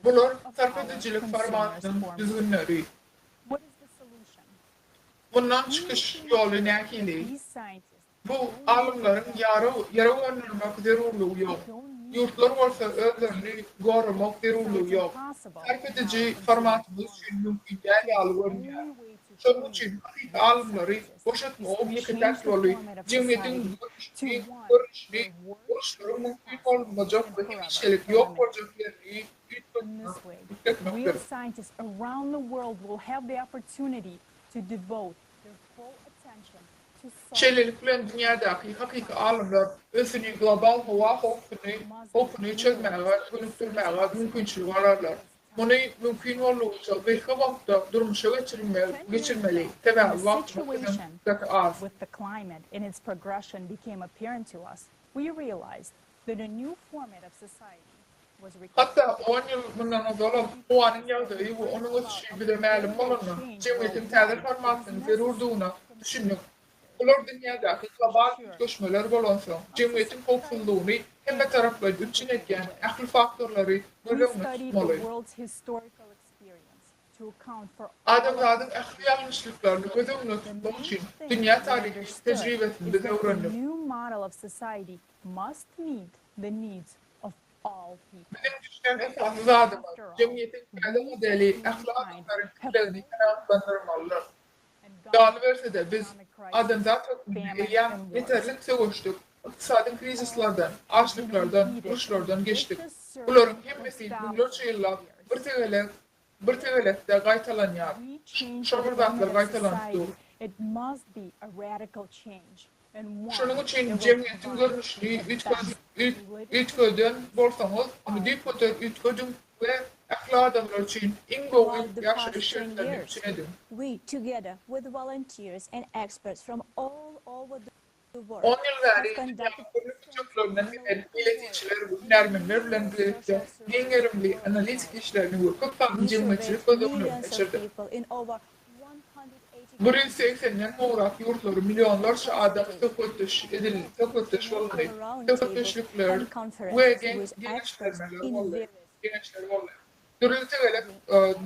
Bular sarp edijilik formatynyň düzgünleri. Mundan çykyş ýoly nähili? Bu alymlaryň ýarag öndürmek zerurlygy ýok. Ýurtlar bolsa özlerini goramak zerurlygy ýok. Sarp ediji formatymyz üçin mümkin däl ýaly görünýär. Şonuň üçin hakyky alymlary boşatmagyň ýeke-täk ýoly jemgyýetiň görnüşini, görnüşini, uruşlaryň mümkin bolmajak we hemişelik ýok boljak ýerini üýtgetmekdir. Şeýlelik bilen, dünýädäki hakyky alymlar ünsüni global howa howpuny howpuny çözmäge gönükdirmäge mümkinçilik alarlar. Muny mümkin boldugyça gysga wagtda durmuşa geçirmeli, sebäbi wagtymyz biziň gaty az. Hatda on ýyl mundan ozalam howanyň ýagdaýy we onuň ösüşi bize mälim bolanda, jemgyýetiň täze formatynyň zerurdygyna düşündik. Bular dünýädäki global üýtgeşmeler bolansoň, jemgyýetiň howpsuzlygyny hemmetaraplaýyn üpjün edýän ähli faktorlary göz öňünde tutmaly. Adamzadyň ähli ýalňyşlyklaryny göz öňünde tutmak üçin dünýä taryhy tejribesini biz öwrendik. Biziň düşünen esasy zadymyz, jemgyýetiň täze modeli ähli adamlaryň islegini kanagatlandyrmalydyr. Galyberse-de, biz adamzat hökmünde eýýäm ýeterlik söweşdik, ykdysady krizislerden, açlyklardan, uruşlardan geçdik. Bularyň hemmesi müňlerçe ýyllap bir tegelek bir tegelekde gaýtalanýar. Şol bir zatlar gaýtalanyp dur. Şonuň üçin jemgyýetiň görnüşini üýtgeden bolsaňyz, ony düýpgöter üýtgediň we ähli adamlar üçin iň gowy ýaşaýyş şertlerini üpjün ediň. On ýyl bäri dünýäniň dürli künjeklerinden gelen meýletinçiler we hünärmenler bilen bilelikde giň gerimli analitik işlerini we köp sanly jemgyýetçilik gözleglerini geçirdik. 180-den gowrak ýurtlary millionlarça adam söhbetdeş edildi, söhbetdeş bolundy, söhbetdeşlikler we geňeşlermeler boldy, geňeşler boldy. Dürli tegelek,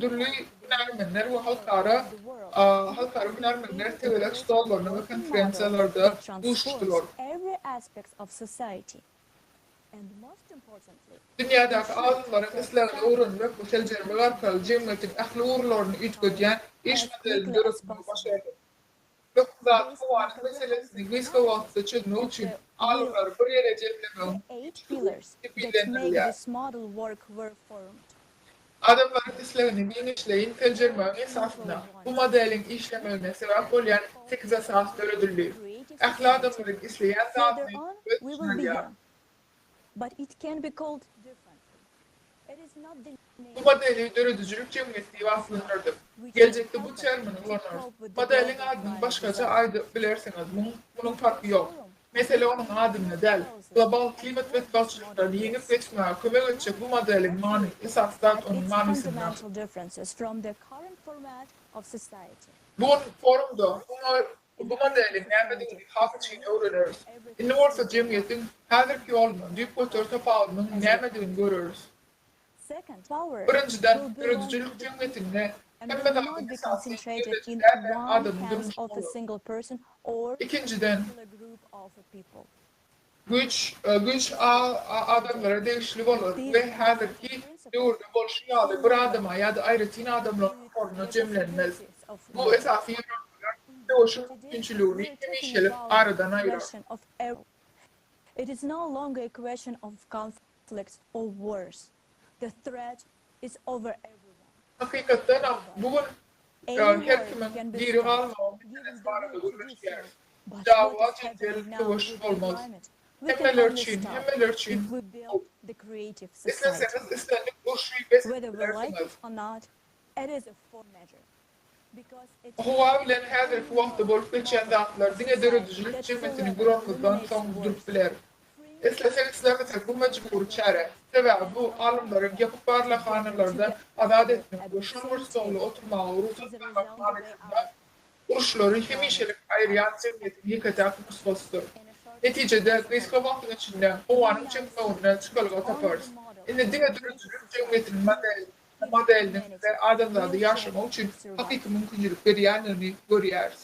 dürli hünärmenler we halkara halkara hünärmenler tegelek stollarynda we konferensiýalarda duşuşdylar. Dünýädäki alymlaryň islegini öwrenmek we seljermek arkaly jemgyýetiň ähli ugurlaryny üýtgedýän iş modelini döretmegi başardyk. Möhüm zat, howanyň meselesini gysga wagtda çözmek üçin alymlary bir ýere jemlemegiň mümkinçiligi kepillendirilýär. Adamlaryň islegini giňişleýin seljermegiň esasynda bu modeliň işlemegine sebäp bolýan sekiz esas döredildi. Ähli adamlaryň isleýän zadyny öz içine alýar. Bu modeli döredijilik jemgyýeti diýip atlandyrdyk. Geljekde bu termini ulanarys. Modeliň adyny başgaça aýdyp bilersiňiz, munuň parhy ýok. Mesele onuň adynda däl. Global klimat betbagtçylyklaryny ýeňip geçmäge kömek etjek bu modeliň many, esasy zat onuň manysynda. Bu gün forumda bu modeliň nämedigini has içgin öwreneris. Indi bolsa jemgyýetiň häzirki ýolundan düýpgöter tapawudynyň nämedigini göreris. Birinjiden, döredijilik jemgyýetinde hemme zadyň esasy girdeji däl-de, adamyň durmuşy bolar. Ikinjiden, güýç güýç adamlara degişli bolar we häzirki döwürde bolşy ýaly bir adama ýa-da aýratyn adamlaryň toparyna jemlenmez. Bu esasy ýörelgeler söweşiň mümkinçiligini hemişelik aradan aýyrar. It is no longer a question of conflicts or wars. The threat is over everyone. Hakykatdanam, bu gün her kimiň diri galmagy meselesi barada gürleşýäris. Dawa, jedel, söweş bolmaz. Hemmeler üçin, hemmeler üçin howp. Isleseňiz islendik urşy bes edip bilersiňiz. Howa bilen häzirki wagtda bolup geçýän zatlar diňe döredijilik jemgyýetini guranymyzdan soň durup biler. Islesek islemesek bu mejbury çäre. Sebäbi bu alymlary ýapyk barlaghanalarda azat etmek we şol bir stolda oturmaga rugsat bermek manysynda uruşlary hemişelik aýyrýan jemgyýetiň ýeke-täk nusgasydyr. Netijede, gysga wagtyň içinde howanyň çekmeginde çykalga taparys. Indi diňe döredijilik jemgyýetiniň modeliniň bize adamzada ýaşamak üçin hakyky mümkinçilik berýändigini görýäris.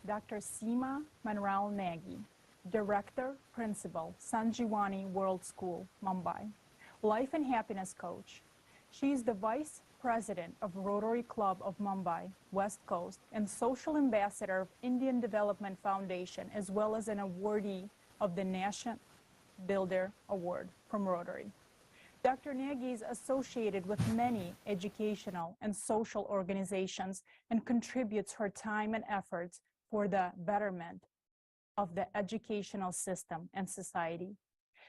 Dr. Seema Manral Nagy, Director, Principal, Sanjeevani World School, Mumbai, Life and Happiness Coach. She is the Vice President of Rotary Club of Mumbai, West Coast, and Social Ambassador of Indian Development Foundation, as well as an awardee of the Nation Builder Award from Rotary. Dr. Nagy is associated with many educational and social organizations and contributes her time and efforts for the betterment of the educational system and society.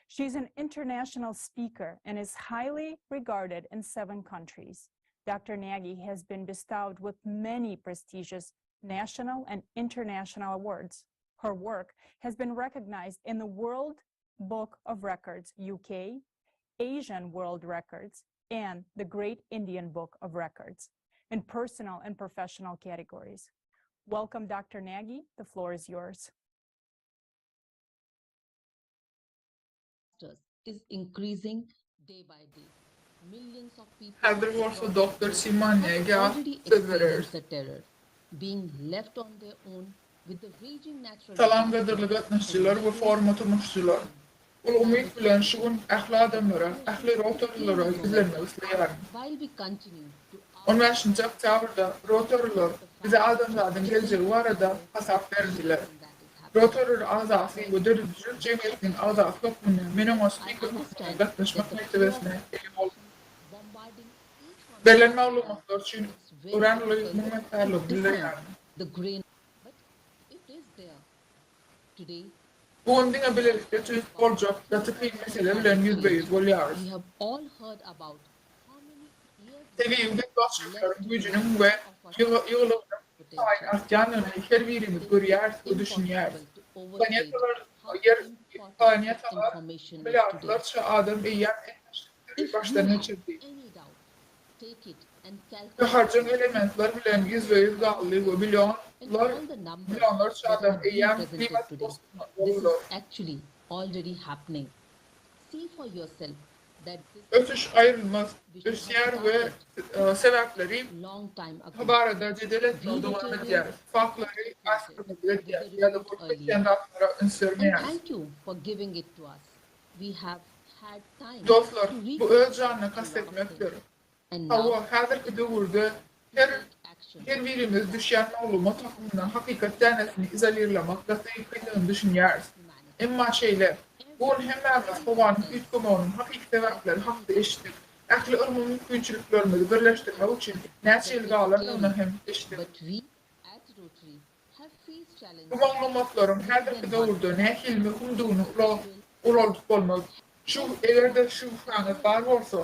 She's an international speaker and is highly regarded in seven countries. Dr. Nagy has been bestowed with many prestigious national and international awards. Her work has been recognized in the World Book of Records UK, Asian World Records, and the Great Indian Book of Records in personal and professional categories. Welcome, Dr. Nagy. The floor is yours. Is increasing day by day. Millions of people Häzir bolsa doktor Sima Negä already söz bereris. experienced the terror, being left on their own with the raging natural Salam gadyrly gatnaşyjylar we foruma tomaşyjylar! Uly umyt bilen şu gün ähli adamlara, ähli rotarylara ýüzlenmek isleýärin. While we continue to On bäşinji oktýabrda rotarylar bize adamzadyň geljegi barada hasap berdiler. Rotary agzasy we döredijilik jemgyýetiniň agzasy hökmünde men oňa spiker hökmünde gatnaşmak mertebesine eýe boldum. Berlen maglumatlar üçin örän uly minnetdarlygymy bildirýärin. the grain but it is there today Bu gün diňe bilelikde çözüp boljak gaty kyn mesele bilen ýüzbe-ýüz bolýarys. we have all heard about how many years Tebigy betbagtçylyklaryň güýjüniň we ýygylygynyň günsaýyn artýandygyny her birimiz görýäris we düşünýäris. Planetalar Ýer planetalar milliardlarça adam eýýäm etmişlikleri başdan geçirdi. any doubt take it and calculate Gaharjaň elementler bilen ýüzbe-ýüz galdy we and millionlar all the numbers millionlarça that adam have been eýýäm presented klimat today bosgunlary this is boldular. actually already happening see for yourself that this Ösüş aýrylmaz we should have ösýär we started sebäpleri long time ago barada jedel we etmegi dowam Rotarians edýäris, faktlary asgyrmazlyk with the edýäris ýa-da report bolup earlier geçýän zatlara üns and bermeýäris. thank you for giving it to us we have had time Dostlar, to bu öz reconsider janyna a kast lot of etmekdir. things and Hawa, now häzirki döwürde her action her birimiz düşýän maglumat akymyndan hakykat dänesini izolirlemek gaty kyndygyny düşünýäris. Emma şeýle, bu gün hemmämiz howanyň üýtgemeginiň hakyky sebäpleri hakda eşitdik. Ähli ylmy mümkinçiliklerimizi birleşdirmek üçin näçe ýyl galandygyny hem eşitdik. but we as Rotary have faced Bu challenges maglumatlaryň more häzirki than once döwürde nähili möhümdigini ulaldyp bolmaz. Şu, eger-de şübhäňiz bar bolsa,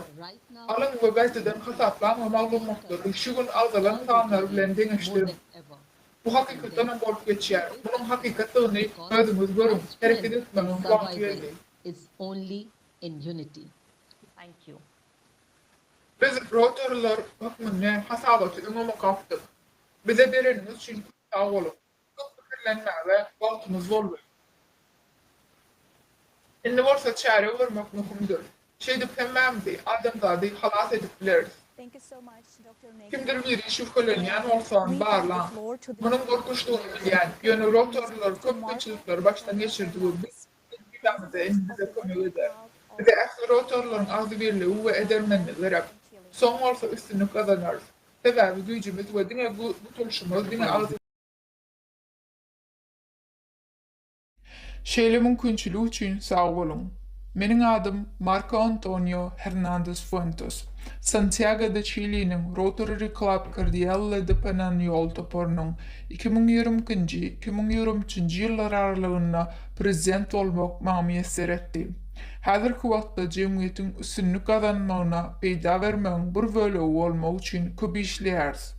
alyň we gaýtadan hasaplaň we maglumatlary şu gün agzalan sanlar bilen deňeşdiriň. Bu hakykatdanam bolup geçýär. Munuň hakykatdygyny özüňiz görüň. Hereket etmegiň wagty geldi. Biz rotorlar hökmünde hasabaty öňem okapdyk. Bize bereniňiz üçin köp sag boluň. Köp pikirlenmäge wagtymyz boldy. Indi bolsa çäre görmek möhümdir. Şeýdip hemmämizi, adamzady halas edip bileris. Kimdir biri şübhelenýän bolsa, barlaň. Munuň gorkunçdygyny bilýän, ýöne rotorlylar köp kynçylyklary başdan geçirdi we biz tejribämizde indi bize kömek eder. Bize ähli rotorlaryň agzybirligi we edermenligi gerek. Soň bolsa üstünlik gazanarys. Sebäbi güýjümiz we diňe gutulyşymyz diňe agzybirlikde. Şeýle mümkinçilik üçin sag boluň. Meniň adym Marko Antonio Hernandes Fuentes. Santýago de Çiliniň Rotary Club Cordillera de Penanýol toparynyň 2022-nji, 2023-nji ýyllar aralygynda prezident bolmak maňa miýesser etdi. Häzirki wagtda jemgyýetiň üstünlik gazanmagyna peýda bermegiň bir bölegi bolmak üçin köp işleýäris.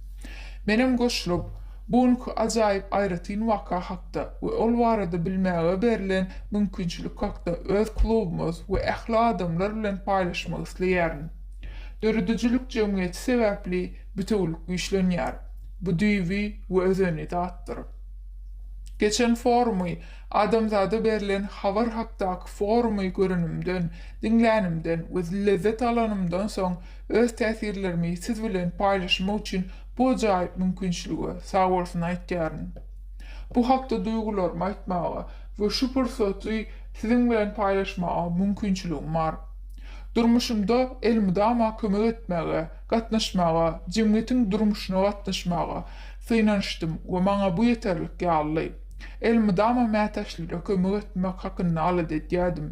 Menem goşulyp, Bu günki ajaýyp aýratyn waka hakda we ol barada bilmäge berlen mümkinçilik hakda öz klubumyz we ähli adamlar bilen paýlaşmak isleýärin. Döredijilik jemgyýeti sebäpli bitewülik güýçlenýär. Bu düýbi we özeni zatdyr. Geçen forumy, adamzada berlen habar hakdaky forumy görenimden, diňlänimden we lezzet alanymdan soň öz täsirlerimi siz bilen paýlaşmak üçin Bu ajaýyp mümkinçilige sagbolsun aýtýaryn. Bu hakda duýgularymy aýtmaga we şu pursaty siziň bilen paýlaşmaga mümkinçiligim bar. Durmuşymda elmydama kömek etmäge, gatnaşmaga, jemgyýetiň durmuşyna gatnaşmaga synanyşdym we maňa bu ýeterlik ýalydy. Elmydama mätäçlere kömek etmek hakynda alada edýärdim.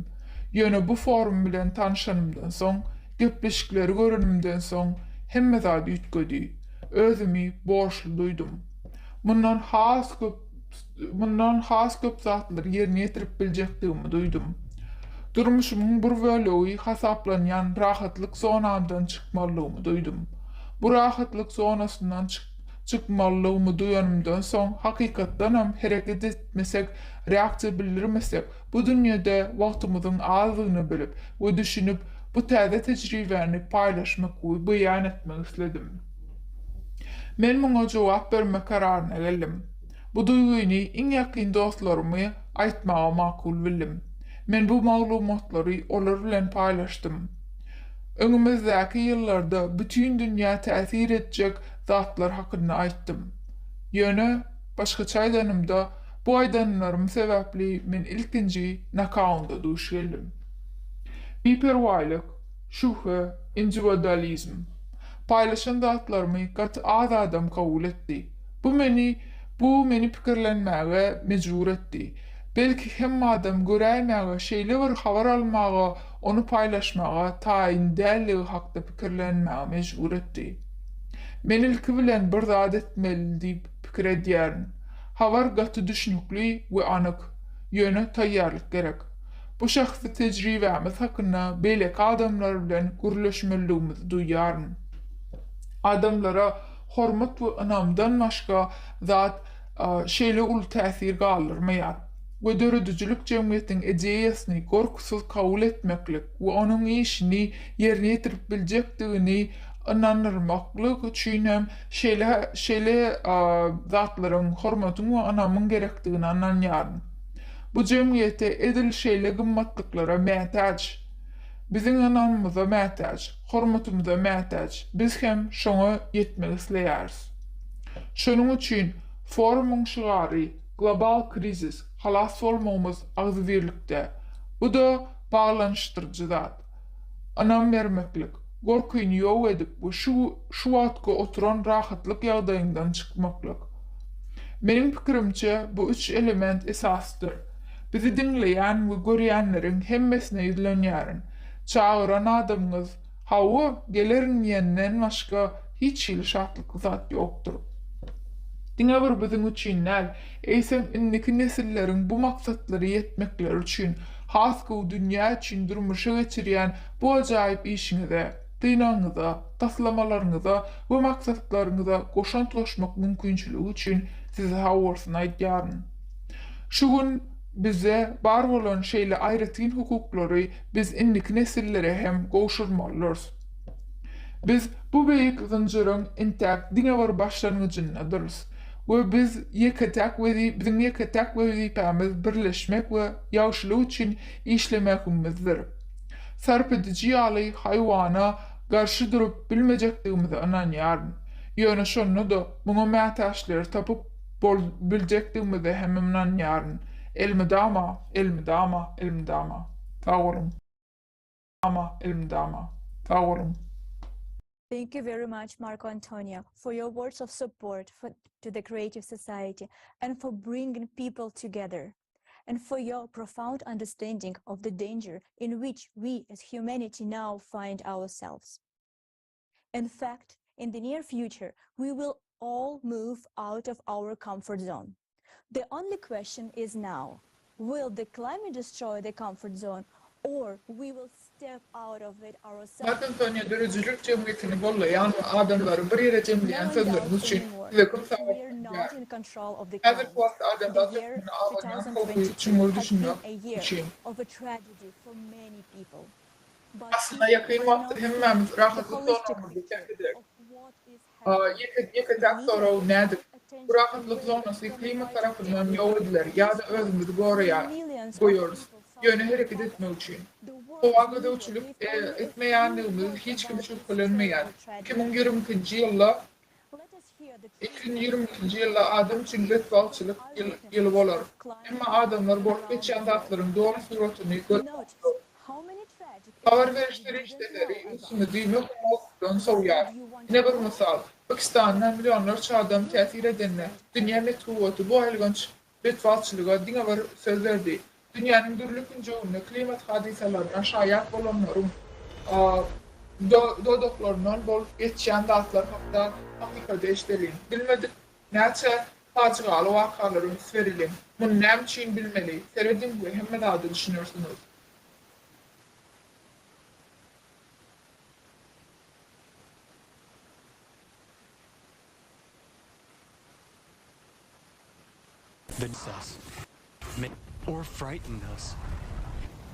Ýöne bu forum bilen tanyşanymdan soň, Gepleşikleri görenimden soň hemme zat üýtgedi. Özümi borçly duýdum. Mundan has köp mundan has köp zatlary ýerine ýetirip biljekdigimi duýdum. Durmuşymyň bir bölegi hasaplanýan rahatlyk zonamdan çykmalydygymy duýdum. Bu rahatlyk zonasyndan çykmalydygymy duýanymdan soň hakykatdanam hereket etmesek, reaksiýa bildirmesek, Bu dünýede wagtymyzyň azdygyny bilip we düşünip, bu täze tejribäni paýlaşmak we beýan etmek isledim. Men muňa jogap bermek kararyna geldim. Bu duýgyny iň ýakyn dostlarymy aýtmaga makul bildim. Men bu maglumatlary olar bilen paýlaşdym. Öňümizdäki ýyllarda bütin dünýä täsir etjek zatlar hakynda aýtdym. Ýöne, başgaça aýdanymda, Bu aýdanlarym sebäpli men ilkinji nokaunda duş geldim. Biperwaýlyk, şübhe, indiwidualizm. Paýlaşan zatlarymy gaty az adam kabul etdi. Bu meni bu meni pikirlenmäge mejbur etdi. Belki hemme adam göräýmäge şeýle bir habar almaga, ony paýlaşmaga taýyn dälligi hakda pikirlenmäge mejbur etdi. Men ilki bilen bir zat etmeli diýip pikir edýärin. Habar gaty düşnükli we anyk, ýöne taýýarlyk gerek. Bu şahsy tejribämiz hakynda beýleki adamlar bilen gürleşmelidigimizi duýýaryn. Adamlara hormat we ynamdan başga zat şeýle uly täsir galdyrmaýar. We döredijilik jemgyýetiň ideýasyny gorkusyz kabul etmeklik we onuň işini ýerine ýetirip biljekdigini ynandyrmaklyk üçin hem Şeýle şeýle zatlaryň, hormatyň we ynamyň gerekdigine ynanýaryn. Bu jemgyýete edil şeýle gymmatlyklara mätäç. Biziň ynamymyza mätäç, hormatymyza mätäç. Biz hem şoňa ýetmek isleýäris. Şonuň üçin forumyň şygary, Global krizis, halas bolmagymyz agzybirlikde. Bu-da baglanyşdyryjy zat. Ynam bermeklik, gorkyny ýok edip we şu şu wagtky oturan rahatlyk ýagdaýyňdan çykmaklyk. Meniň pikirimçe, bu üç element esasydyr. Bizi diňleýän we görýänleriň hemmesine ýüzlenýärin. Çagyran adamyňyz, Hawa, gelerin diýenden başga hiç hili şatlykly zat ýokdur. Diňe bir biziň üçin däl, eýsem indiki nesilleriň bu maksatlara ýetmekleri üçin. Has gowy dünýä üçin durmuşa geçirýän bu ajaýyp işiňize, synagyňyza, taslamalaryňyza we maksatlaryňyza goşant goşmak mümkinçiligi üçin size sagbolsun aýdýaryn. Şu gün bizde bar bolan şeýle aýratyn hukuklary biz indiki nesillere hem gowşurmalydyrys. Biz bu beýik zynjyryň intäk diňe bir başlangyjyndadyrys we biz ýeke-täk biziň ýeke-täk wezipämiz birleşmek we ýagşylyk üçin işlemegimizdir. Sarp ediji ýaly haýwana garşy durup bilmejekdigimize ynanýaryn. Ýöne şonda-da muňa mätäçleri tapyp bol biljekdigimize hem ynanýaryn. Elmydama, elmydama, elmydama. Sag boluň. Ama, elmydama. Sag boluň. Thank you very much, Marco Antonio, for your words of support for, to the Creative Society and for bringing people together, and for your profound understanding of the danger in which we as humanity now find ourselves. In fact, in the near future, we will all move out of our comfort zone. The only question is now, will the climate destroy the comfort zone or we will step out of it ourselves? Mark Antonio döredijilik jemgyýetini gollaýan we adamlary bir ýere jemleýän sözleriňiz üçin size köp sag bolsun aýdýaryn. Häzirki wagtda adamzat hökmünde abanýan howpy çuňňur düşünmek üçin. Aslynda ýakyn wagtda hemmämiz rahatlyk zonamyzy terk ederis. Ýeke-täk sorag nädip? Bu rahatlyk zonasy klimat tarapyndan ýok ediler ýa-da özümizi goýarys, ýöne hereket etmek üçin. Howa gözegçilik etmeýändigimiz hiç kim şübhelenmeýär. 2022-nji ýylda 2022-nji ýylda adam üçin betbagtçylyk ýyly bolar. Emma adamlar bolup geçýän zatlaryň doly suratyny görüp bilenok. Habar beriş serişdeleri ünsümizi möhüm mowzukdan sowýar. Ine bir mysal, Pakistanda millionlarça adam täsir edende, dünýä metbugaty bu aýylganç betbagtçylyga diňe bir söz berdi. Dünýäniň dürli künjeginde klimat hadysalaryna şaýat bolanlaryň dodaklaryndan bolup geçýän zatlar hakda hakykady eşideliň. Bilmedik näçe pajygaly wakalara üns bereliň. Muny näme üçin bilmeli? Serediň we hemme zada düşünersiňiz. The us or frighten us.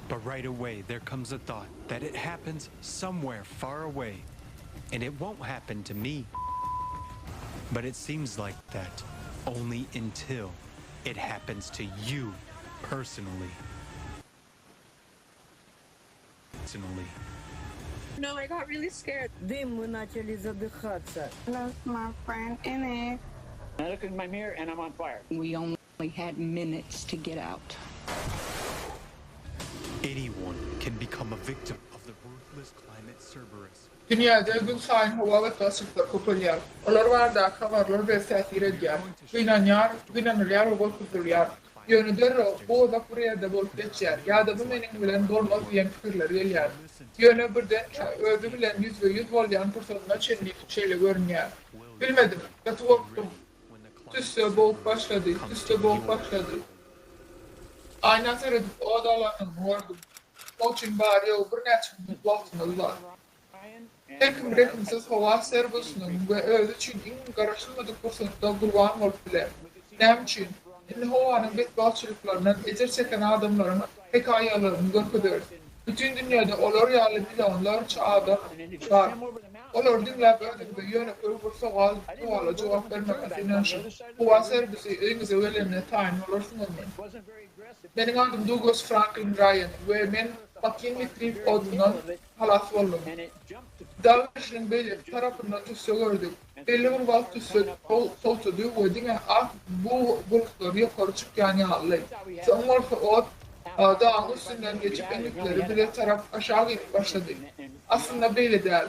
But right away there comes a thought that it happens somewhere far away and it won't happen to me. But it seems like that only until it happens to you personally. Personally. No, I got really scared. Дым, мы начали задыхаться. Lost my friend in it. I look in my mirror and I'm on fire. We only had minutes to get out. Anyone can become a victim of the ruthless climate Cerberus. Dünýäde günsaýyn howa betbagtçylyklary köpelýär. Olar baradaky habarlar berk täsir edýär. Gynanýar, gynanylýar we gorkuzylýar. Ýöne derrew, bu uzak bir ýerde bolup geçýär ýa-da bu meniň bilen bolmaz diýen pikirler gelýär. Ýöne birdenkä özi bilen ýüzbe-ýüz bolýan pursadyna çenli şeýle görünýär. Bilmedim, gaty gorkdum. Tüsse bogup başlady, tüsse bogup başlady. Aýna seredip ot alanyny gördüm. Munuň üçin bary-ýogy birnäçe minut wagtyňyz bar. Her kim rehimsiz howa serwisiniň we özi üçin iň garaşylmadyk pursatda gurban bolup biler. Näme üçin? Indi howanyň betbagtçylyklaryndan ejir çeken adamlaryň hekaýalaryny görkezeris. Bütin dünýäde olar ýaly millionlarça adam bar. Olary diňläp özüňize ýönekeý bir sowal sowala jogap bermäge synanyşyň. Howa serwisi öýüňize gelende taýyn bolarsyňyzmy? Meniň adym Duglas Franklin Raýan we men Makinli Krik odundan halas boldum. Dag gerşiniň beýleki tarapynda tüsse gördük. Belli bir wagt tüsse togtady we diňe ak bug bulutlary ýokary çykýan ýalydy. Soň bolsa ot dagyň üstünden geçip eňňitleri bize tarap aşak inip başlady. Aslynda beýle däl.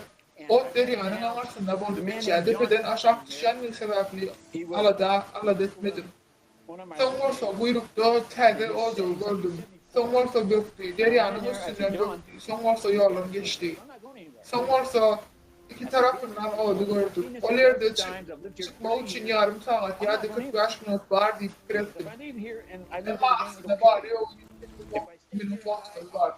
Ot derýanyň aňyrsynda bolup geçýär. Depeden aşak düşýänligi sebäpli alada alada etmedim. Soň bolsa guýrukda täze ojagy gördüm. Soň bolsa bökdi, derýanyň üstünden bökdi, soň bolsa ýoldan geçdi. Soň bolsa iki tarapyndan ody gördüm. Ol ýerde çykmak üçin ýarym sagat ýa-da 45 minut bar diýip pikir etdim. Emma aslynda bary-ýogy 108 wagt. minut wagtymyz bar.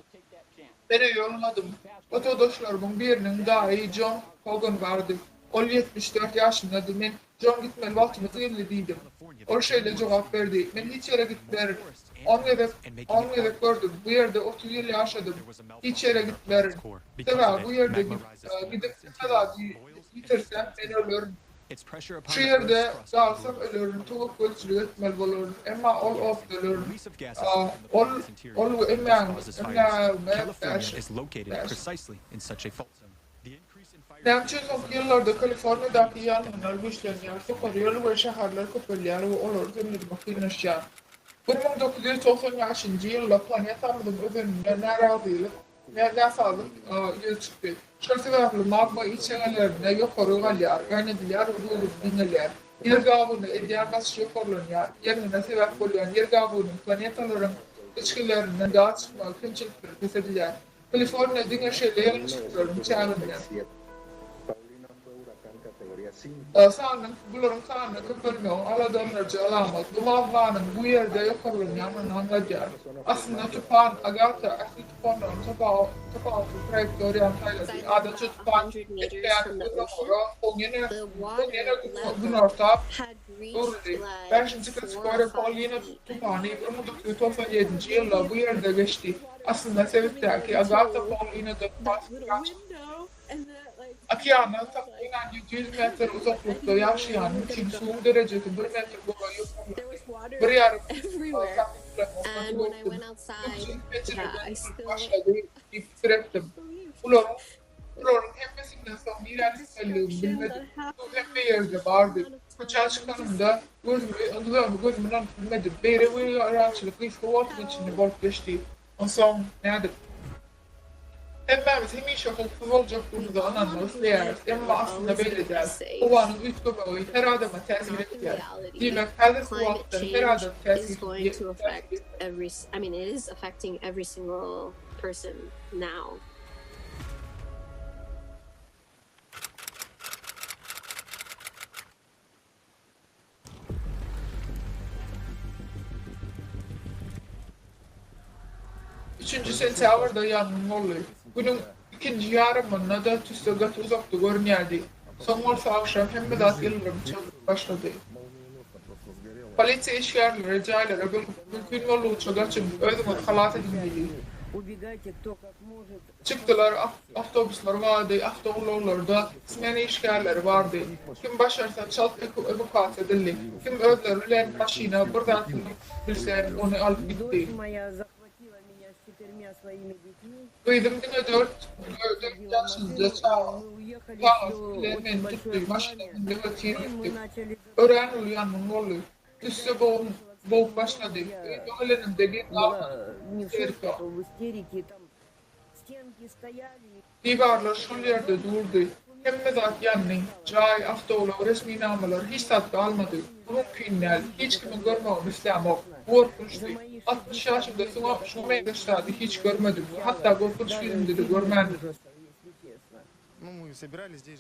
Men öýe ylgadym. Otagdaşlarymyň biriniň daýy Jon Hogan bardy. Ol 74 ýaşyndady. Men, Jon gitmeli wagtymyz geldi diýdim. Ol şeýle jogap berdi, Men hiç ýere gitmerin. On gezek, on gezek gördüm. Bu ýerde 30 ýyl ýaşadym. Hiç ýere gitmerin. Sebäbi bu ýerde gidip hemme zady ýitirsem, men ölerin. Şu ýerde galsam ölerin, töwekgelçilik etmeli bolaryn. Emma ol otda ölerin. Ol, ol we emlägime bäş, bäş. Näme üçin soňky ýyllarda Kaliforniýadaky ýangynlar güýçlenýär, tokar ýol we şäherler köpelýär we olary söndürmek kynlaşýar? 1995-nji ýylda planetamyzyň özeninde närazylyk, näsazlyk ýüze çykdy. Şol sebäpli magma içegelerinde ýokary galýar, gaýnadylýar we göwrümi giňelýär. Ýer gabygyna edýän basyşy ýokarlanýar. Ýangyna sebäp bolýan ýer gabygynyň planetalaryň içgilerinden gaz çykmagy kemçilikleri peseldýär. Kaliforniýa diňe şeýle ýalňyşlyklaryň çäginde. Sanyň, bularyň sanynyň köpelmegi aladandyryjy alamat. Bu magmanyň bu ýerde ýokarlanýandygyny aňladýar. Aslynda tupan Agata ähli tupanlardan tapawutly traýektoriýany saýlady. Adatça tupan etmeýän gündolara, soň ýene, soň ýene günorta öwrüldi. Bäşinji kategoriýa Paulina tupany 1997-nji ýylda bu ýerde geçdi. Aslynda sebitdäki Agata Paulinadan has çykdy. Okeandan takmynan 700 metr uzaklykda ýaşaýanym üçin suwuň derejesi bir metr golaý ýokarlandy. Bir ýarym takyklama gaty gorkdum. Suw jyns penjireden syzylyp başlady diýip pikir etdim. Bularyň Bularyň hemmesinden soň nirä gitmelidigimi bilmedim. Suw hemme ýerde bardy. Köçä çykanymda gözümi, duzagymy gözüme ynanyp bilmedim. Beýle weýrançylyk gysga wagtyň içinde bolup geçdi. Onsoň nädip? Hemmämiz hemişe howpsuz boljakdygymyza ynanmak isleýäris, emma aslynda beýle däl. Howanyň üýtgemegi her adama täsir edýär. Diýmek, häzirki wagtda her adam täsir Üçünji sentýabrda ýangyn boldy. Günüň ikinji ýarymynda-da tüsse gaty uzakda görünýärdi. Soň bolsa agşam hemme zat ýyldyrym çalyp başlady. Polisiýa işgärleri jaýlara böküp, mümkin boldugyça gaçyň, özüňizi halas ediň diýdi. Çykdylar, awtobuslar bardy, awtoulaglarda smena işgärleri bardy. Kim başarsa çalt ewakuasiýa edildi. Kim özleri bilen maşyna bir zat münüp bilse, ony alyp gitdi. Gyzym diňe dört ýaşynda çagasy bilen meni tutdy, maşyna mündi we tiz gitdik. Örän uly ýangyn boldy. Tüsse bogup başlady. Öýüme gelenimde geň galmadym. Serka. Diwarlar şol ýerde durdy. Hemme zat ýandy. Jaý, awtoulag, resminamalar, hiç zat galmady. Bu mümkin däl. Hiç kimiň görmegini islämok. Bu gorkunçdy. 60 ýaşymda şuňa meňzeş zady hiç görmedim we hatda gorkunç filmde-de görmändim.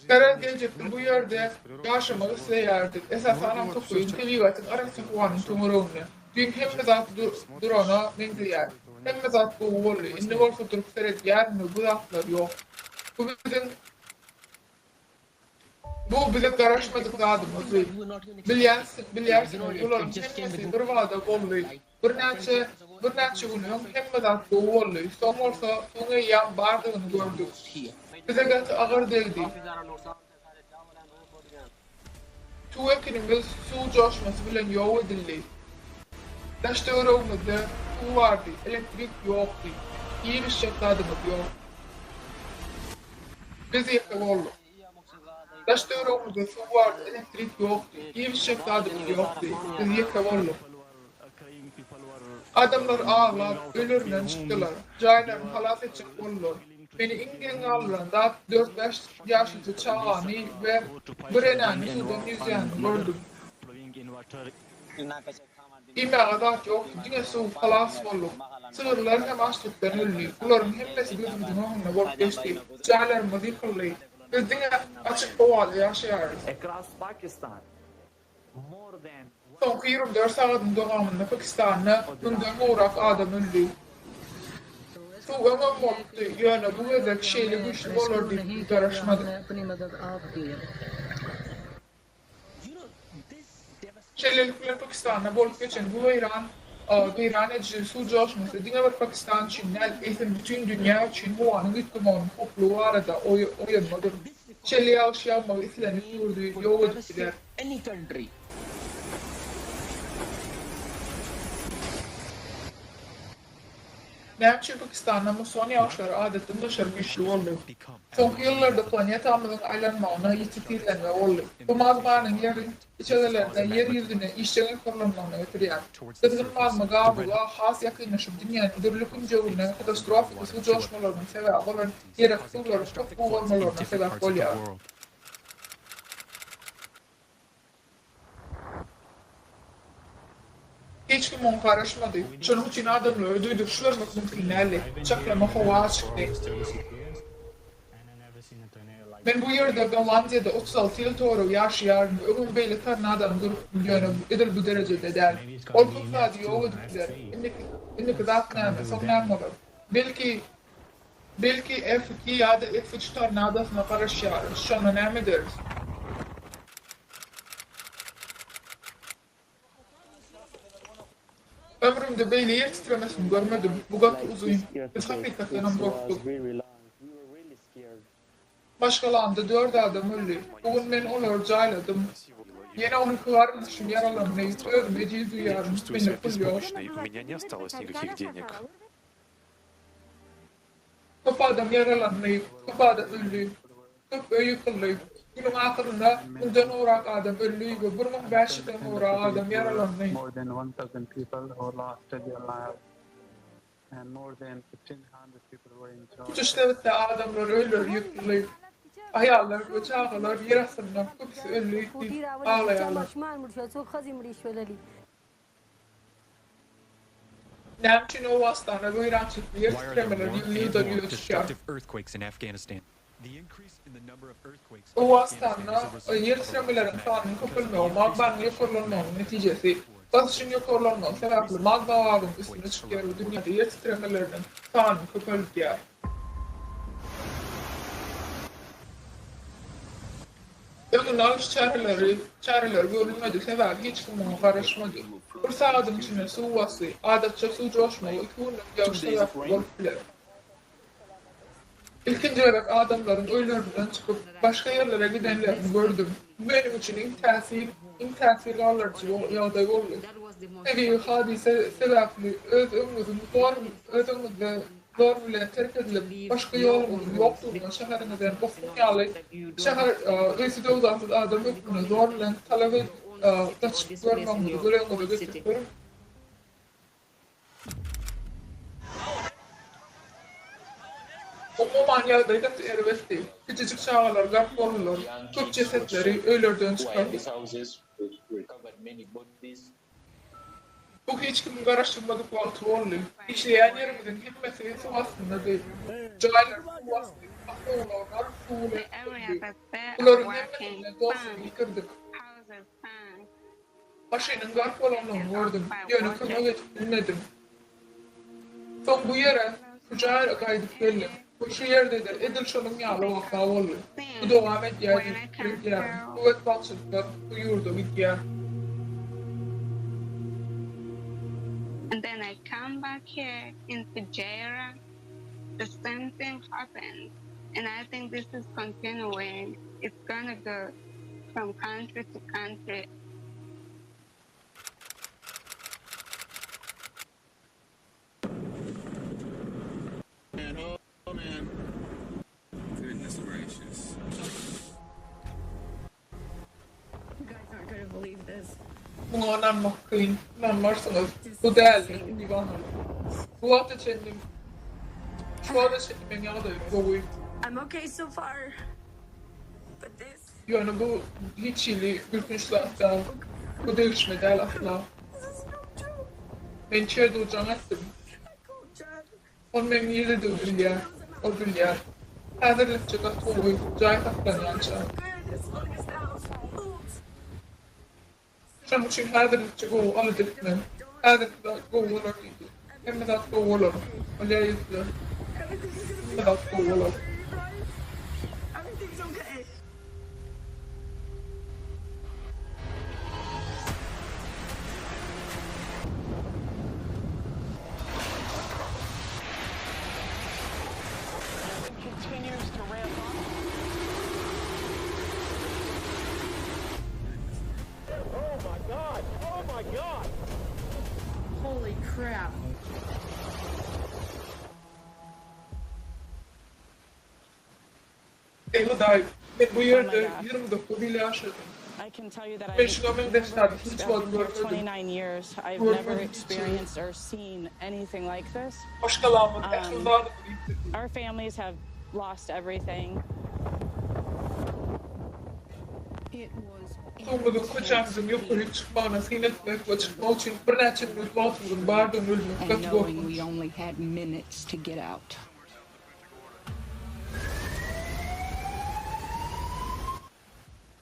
Garaz geljekde bu ýerde ýaşamak isleýärdik, esasanam tokaýyň, tebigatyň, arassa howanyň töwereginde. Düýn hemme zat durana meňzeýär. Hemme zat gowy boldy, indi bolsa durup seredýärin we bu zatlar ýok. Bu biziň Bu biziň garaşmadyk zadymyzdy. Bilýärsiňiz, bularyň hemmesi birbada boldy. Birnäçe, birnäçe gün öň hemme zat gowy boldy, soň bolsa suwuň eýýäm bardygyny gördük. Bize gaty agyr degdi. Tüwi ekinimiz suw joşmasy bilen ýok edildi. Daş-töweregimizde suw bardy, elektrik ýokdy. Iýip-içjek zadymyz ýok. Biz ýeke bolduk. Daş-töweregimizde suw bardy, elektrik ýokdy, iýip-içjek zadymyz ýokdy. Biz ýeke bolduk. Adamlar aglap, ölerinden çykdylar. Jaýlaryny halas etjek boldular. Meni iň geň galdyran zat, dört-bäş ýaşlyja çagany we bir enäni suwdan ýüzýänini gördüm. Iýmäge zat ýokdy, diňe suw, halas bolduk. Sygyrlar hem açlykdan öldi. Bularyň hemmesi gözümiziň öňünde bolup geçdi. Jaýlarymyz ýykyldy. Biz diňe açyk howada ýaşaýarys. Soňky 24 sagadyň dowamynda Pakistanda müňden gowrak adam öldi. Suw öňem bolupdy, ýöne bu gezek şeýle güýçli bolar diýip biz garaşmadyk. Şeýlelik bilen Pakistanda bolup geçen bu weýran weýran ediji suw joşmasy diňe bir Pakistan üçin däl, eýsem bütin dünýä üçin howanyň üýtgemeginiň howplugy barada oýanmadyr. Şeýle ýagyş ýagmagy islendik ýurdy ýok edip biler. Näme üçin Pakistanda musson ýagyşlary adatdan daşary güýçli boldy? Soňky ýyllarda planetamyzyň aýlanmagyna ýiti tizlenme boldy. Bu magmanyň Ýeriň içegelerinde Ýer ýüzüne işjeň ýokarlanmagyna getirýär. Gyzgyn magma gabyga has ýakynlaşyp dünýäniň dürli künjeginde katastrofiki suw joşmalarynyň sebäbi bolan ýerasty suwlaryň köp bugarmalaryna sebäp bolýar. Hiç kim muňa garaşmady. Şonuň üçin adamlara duýduryş bermek mümkin däldi. Çaklama howa açykdy. Men bu ýerde, Gollandiýada 36 ýyl töweregi ýaşaýaryn we öňem beýle tornadony görüpdim, ýöne edil bu derejede däl. Ol köp zady ýok edip biler. Indiki, indiki zat näme? Soň näme bolar? Belki, belki F-iki ýa-da F-üç tornadosyna garaşýarys. Şonda näme ederis? Ömrümde beýle ýer titremesini görmedim. Bu gaty uzyn. Biz hakykatdanam gorkduk. Maşgalamda dört adam öldi. Bu gün men olary jaýladym. Ýene 12 garyndaşym ýaralandy. Özümi ejiz duýýaryn. Mende pul ýok. Köp adam ýaralandy, köp adam öldi, köp öý ýykyldy. Günüň ahyrynda müňden gowrak adam öldi we 1500 den gowrak adam ýaralandy. Tutuş sebitde adamlar öýleri ýykyldy. Aýallar we çagalar ýer astynda, köpüsi öldi diýip aglaýarlar. Näme üçin Owganystanda weýrançylykly ýer titremeler ýygy-ýygydan ýüze çykýar? Owganystanda ýer titremeleriň sanynyň köpelmegi magmanyň ýokarlanmagynyň netijesi. Basyşyň ýokarlanmagy sebäpli magma gabyň üstüne çykýar we dünýäde ýer titremeleriniň sanyny köpeldýär. Öňüni alyş çäreleri çäreleri görülmedi, sebäbi hiç kim muňa garaşmady. Bir sagadyň içinde suw basdy. Adatça suw joşmagy iki günlük ýagyş sebäpli bolup biler. Ilkinji gezek adamlaryň öýlerinden çykyp, başga ýerlere gidenlerini gördüm. Bu meniň üçin iň täsin, iň täsir galdyryjy ýagdaý boldy. Tebigy hadysa sebäpli öz öňüňiziň zor öz öňüňizde zor bilen terk edilip, başga ýoluňyzyň ýokdugyna şäheriňizden bosgun ýaly şäher öýsüz-öwzarsyz adam hökmünde zor bilen talap edip gaçyp görmegiňizi göz öňüňize getirip görüň. Umuman ýagdaý gaty erbetdi. Kiçijik çagalar gark boldular. Köp jesetleri öýlerden çykardyk. Bu hiç kimiň garaşylmadyk wagty boldy. Işleýän ýerimiziň hemmesi suw astyndady. Jaýlary suw basdy, awtoulaglar suw bilen ýüklendi. Bularyň hemmesi bilen dostumy ýitirdik. Maşynyň gark bolandygyny gördüm, ýöne kömek edip bilmedim. Soň bu ýere, şu jaýa gaýdyp geldim we şu ýerde-de edil şonuň ýaly waka boldy. Bu dowam edýär diýip pikir edýärin. Bu betbagtçylyklar bu ýurda gidýär. And then I come back here in Fujairah, the same thing happens and I think this is continuing, it's gonna go from country to country. Man, oh man. Goodness gracious. You guys aren't gonna believe this. Muňa ynanmak kyn. Ynanmarsyňyz. Bu däldi, Iwanow. Bu wagta çenli Şu wagta çenli meň ýagdaýym gowy. I'm okay so far. But this Ýöne bu hiç hili gülkünç zat däl. Bu degişme däl asla. Men Çedu jaň etdim. Ol meň nirededigimi bilýär. Ol bilýär. Häzirlikçe gaty gowy, jaý saklanýança. Şonuň üçin häzirlikçe gowy alada etmäň. Häzirki zat gowy bolar diýdi. Hemme zat gowy bolar. Bolýar ýigitler. Hemme zat gowy bolar. Eý Hudaý, men bu ýerde 29 ýyl ýaşadym. Men şuňa meňzeş zady hiç wagt görmedim. Görmedim hiç hili. Maşgalamyz ähli zadymyzy ýitirdi. Suwumyzyň köçämiziň ýokaryk çykmagyna syn etmek we çykmak üçin birnäçe minut wagtymyzyň bardygyny bilmek gaty gorkunç.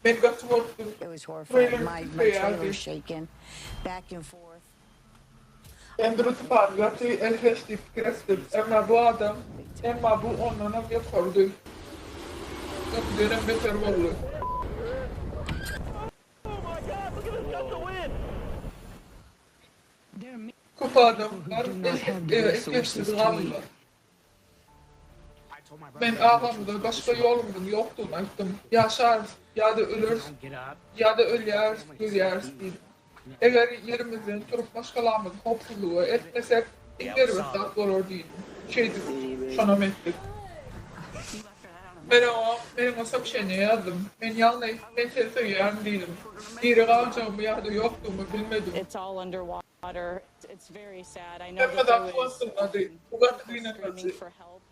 Men gaty gorkdum. Treýler titreýärdi. Endru tupan gaty elhenç diýip pikir etdim. Emma bu adam, emma bu ondanam ýokarydy. Öňküdenem beter boldy. Köp adamlar elhençsiz galdylar. Men agamyza başga ýolumyzyň ýokdugyny aýtdym. Ýaşarys, ýa-da öleris, ýa-da ölýäris, görýäris diýdim. Eger ýerimizden turup maşgalamyzy howpsuzlyga eltmesek, iň erbet zat bolar diýdim. Şeýdip, şonam etdik. Men oňa, men oňa soobşeniýe ýazdym. Men ýagny, men seni söýýärin diýdim. Diri galjagymy ýa-da ýokdugymy bilmedim. Hemme zat suw astyndady. Bu gaty gynandyryjy.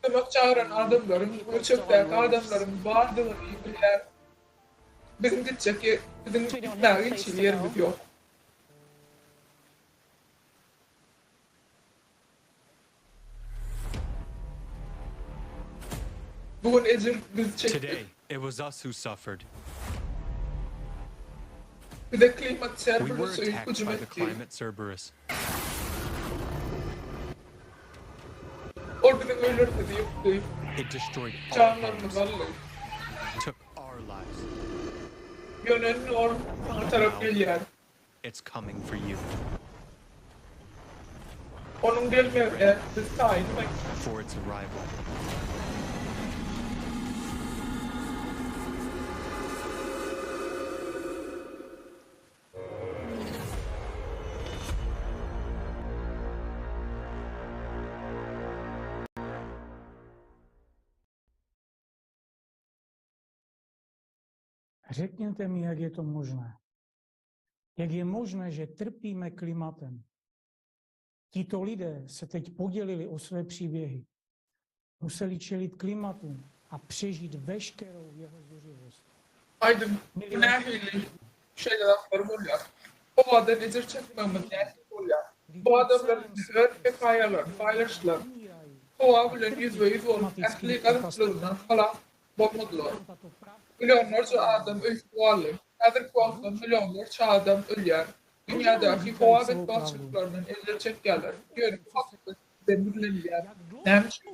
Kömek çagyran adamlaryň we çöpdäki adamlaryň bardygyny bilýäris. Biziň gitjek biziň gitmäge hiç hili ýerimiz ýok. Bu gün ejir biz çekdik. Today, it was us who suffered. Bize klimat We were Cerberusy attacked hüjüm by the etdi. climate Cerberus. Ol biziň öýlerimizi ýykdy. It destroyed our homes, Janlarymyzy aldy. took our lives. Ýöne indi ol saňa tarap Now, gelýär. it's coming for you. Onuň gelmegine biz taýynmy? For its arrival. Řekněte mi, jak je to možné. Jak je možné, že trpíme klimatem? Tito lidé se teď podělili o své příběhy. Museli čelit klimatu a přežít veškerou jeho zuřivost. Aýdyň, bu nähili şeýle zatlar bolýar? Howadan ejir çekmegimiz nähili bolýar? Bu adamlar indi öz hekaýalaryny paýlaşdylar. Howa bilen ýüzbe-ýüz bolup, ähli gazaplygyndan halas bolmadylar. Millionlarça adam öýsüz galdy. Häzirki wagtda millionlarça adam ölýär. Dünýädäki howa betbagtçylyklaryndan ejir çekýärler. Ýöne bu hakykat bizden gizlenilýär. Näme üçin?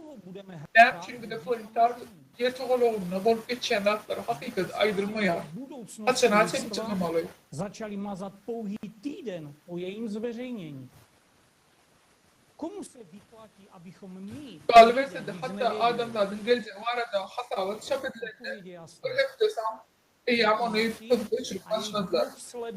Näme üçin bize planetar Ýer togalagynda bolup geçýän zatlar hakykat aýdylmaýar? Haçana çenli çydamaly? Začali mazat pouhý týden po jejím zveřejnění. Komu se vyplatí, abychom my, Galyberse-de, lidé, nic hatda nevěděli? adamzadyň geljegi barada hasabat çap edilende, bir hepde soň eýýäm ony pozup öçürip başladylar.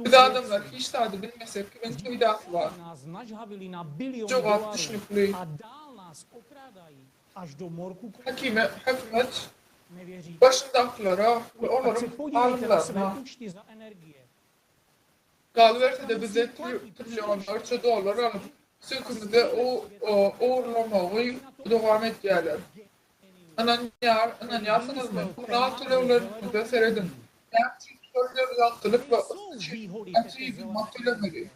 Biz adamlar hiç zady bilmesek kimiň peýdasy bar? Nás nažhavili na bilion Jogap dolarů düşnükli. a dál nás okrádají až do morku Hakime, hökümet Nevěříte? başyndakylara we Tak se olaryň podívejte na své alymlaryna. účty za energie. Galyberse-de bizden trillionlarça dollar alyp, süňkümize ogurlamagy dowam edýärler. Ynanýar, ynanýarsyňyzmy? Kommunal töleglerimize serediň. Näme üçin şol ýer ýagtylyk we ysy üçin gaty gymmat tölemeli?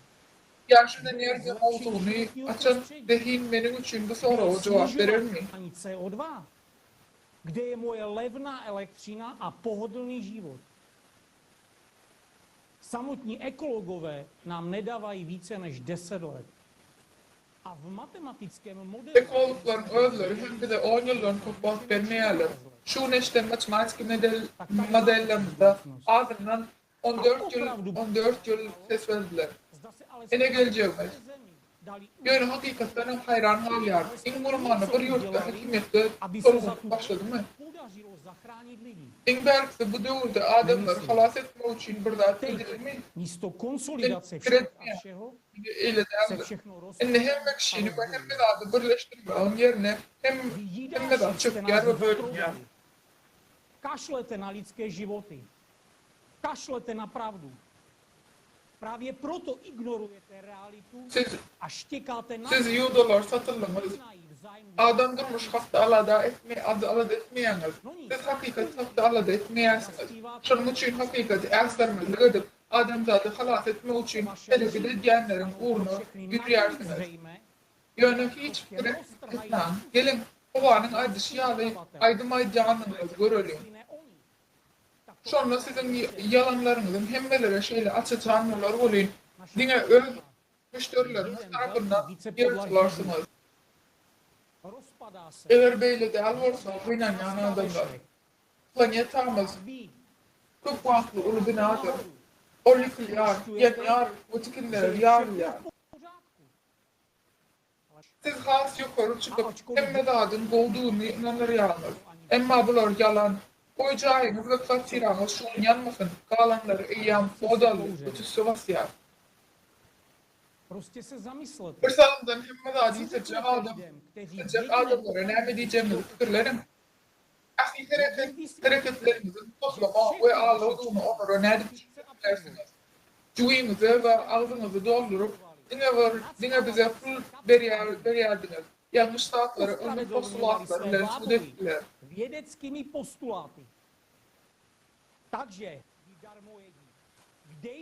Ýaşyl energiýa mowzugyny açan zehin meniň üçin bu Kde je soraga jogap berermi? snižování CO2? Kde je moje levná elektřina a pohodlný život? Samotní ekologové nám nedávají více než 10 let. Ekologlaryň özleri hem bize on ýyldan köp wagt bermeýärler. Şu gün eşiden matematiki modellerimizde azyndan 14 ýyl, 14 ýyl ses berdiler. Ine geljegimiz. Ýöne hakykatdan hem haýran galýaryn. Iň bolmanda bir ýurtda häkimiýetde tolgunyp başladymy? Iň bärkisi bu döwürde adamlary halas etmek üçin bir zat edilimi? Men pikir etmeýän. Indi eýle däldir. Indi hemme kişini we hemme zady birleşdirmegiň ýerine hemme zat çökýär we bölünýär. Kašlete na lidské životy. Kašlete na pravdu. Právě proto ignorujete realitu Siz, a štěkáte na siz ýudalar satyldyňyz. Adam durmuşy hakda alada etme, alada etmeýäňiz. Siz hakykat hakda alada etmeýärsiňiz. Şonuň üçin hakykaty äsgermezlik edip, adamzady halas etmek üçin hereket edýänleriň ugruna ýürýärsiňiz. Ýöne hiç pikir etmäň. Geliň, howanyň aýdyşy ýaly aýdym aýdýanyňyzy göreliň. Şonda siziň ýalanlaryňyzyň hemmelere şeýle aç-açan bolar welin, diňe öz müşderileriňiz tarapyndan ýyrtylarsyňyz. Eger beýle däl bolsa, gynanýan adamlar. Planetamyz köp wagtly uly binadyr. Ol ýykylýar, ýanýar we tikinlere ýarylýar. Siz has ýokary çykyp, hemme zadyň gowudygyny ynandyrýaňyz. Emma bular ýalan. Goý jaýyňyz we kwartiraňyz şu gün ýanmasyn, galanlary eýýäm ot aldy we tüsse basýar. Bir salymdan hemme zady ýitirjek adam, ýitirjek adamlara näme diýjegiňizi pikirleniň. Ähli hereket, hereketleriňiziň toslama we aldawdygyny olara nädip düşündirip bilersiňiz? Jübiňize we agzyňyzy dolduryp, diňe bir, diňe bize pul berýär, berýärdiňiz. Ýalňyş zatlary ylmy postulatlar bilen subut etdiler.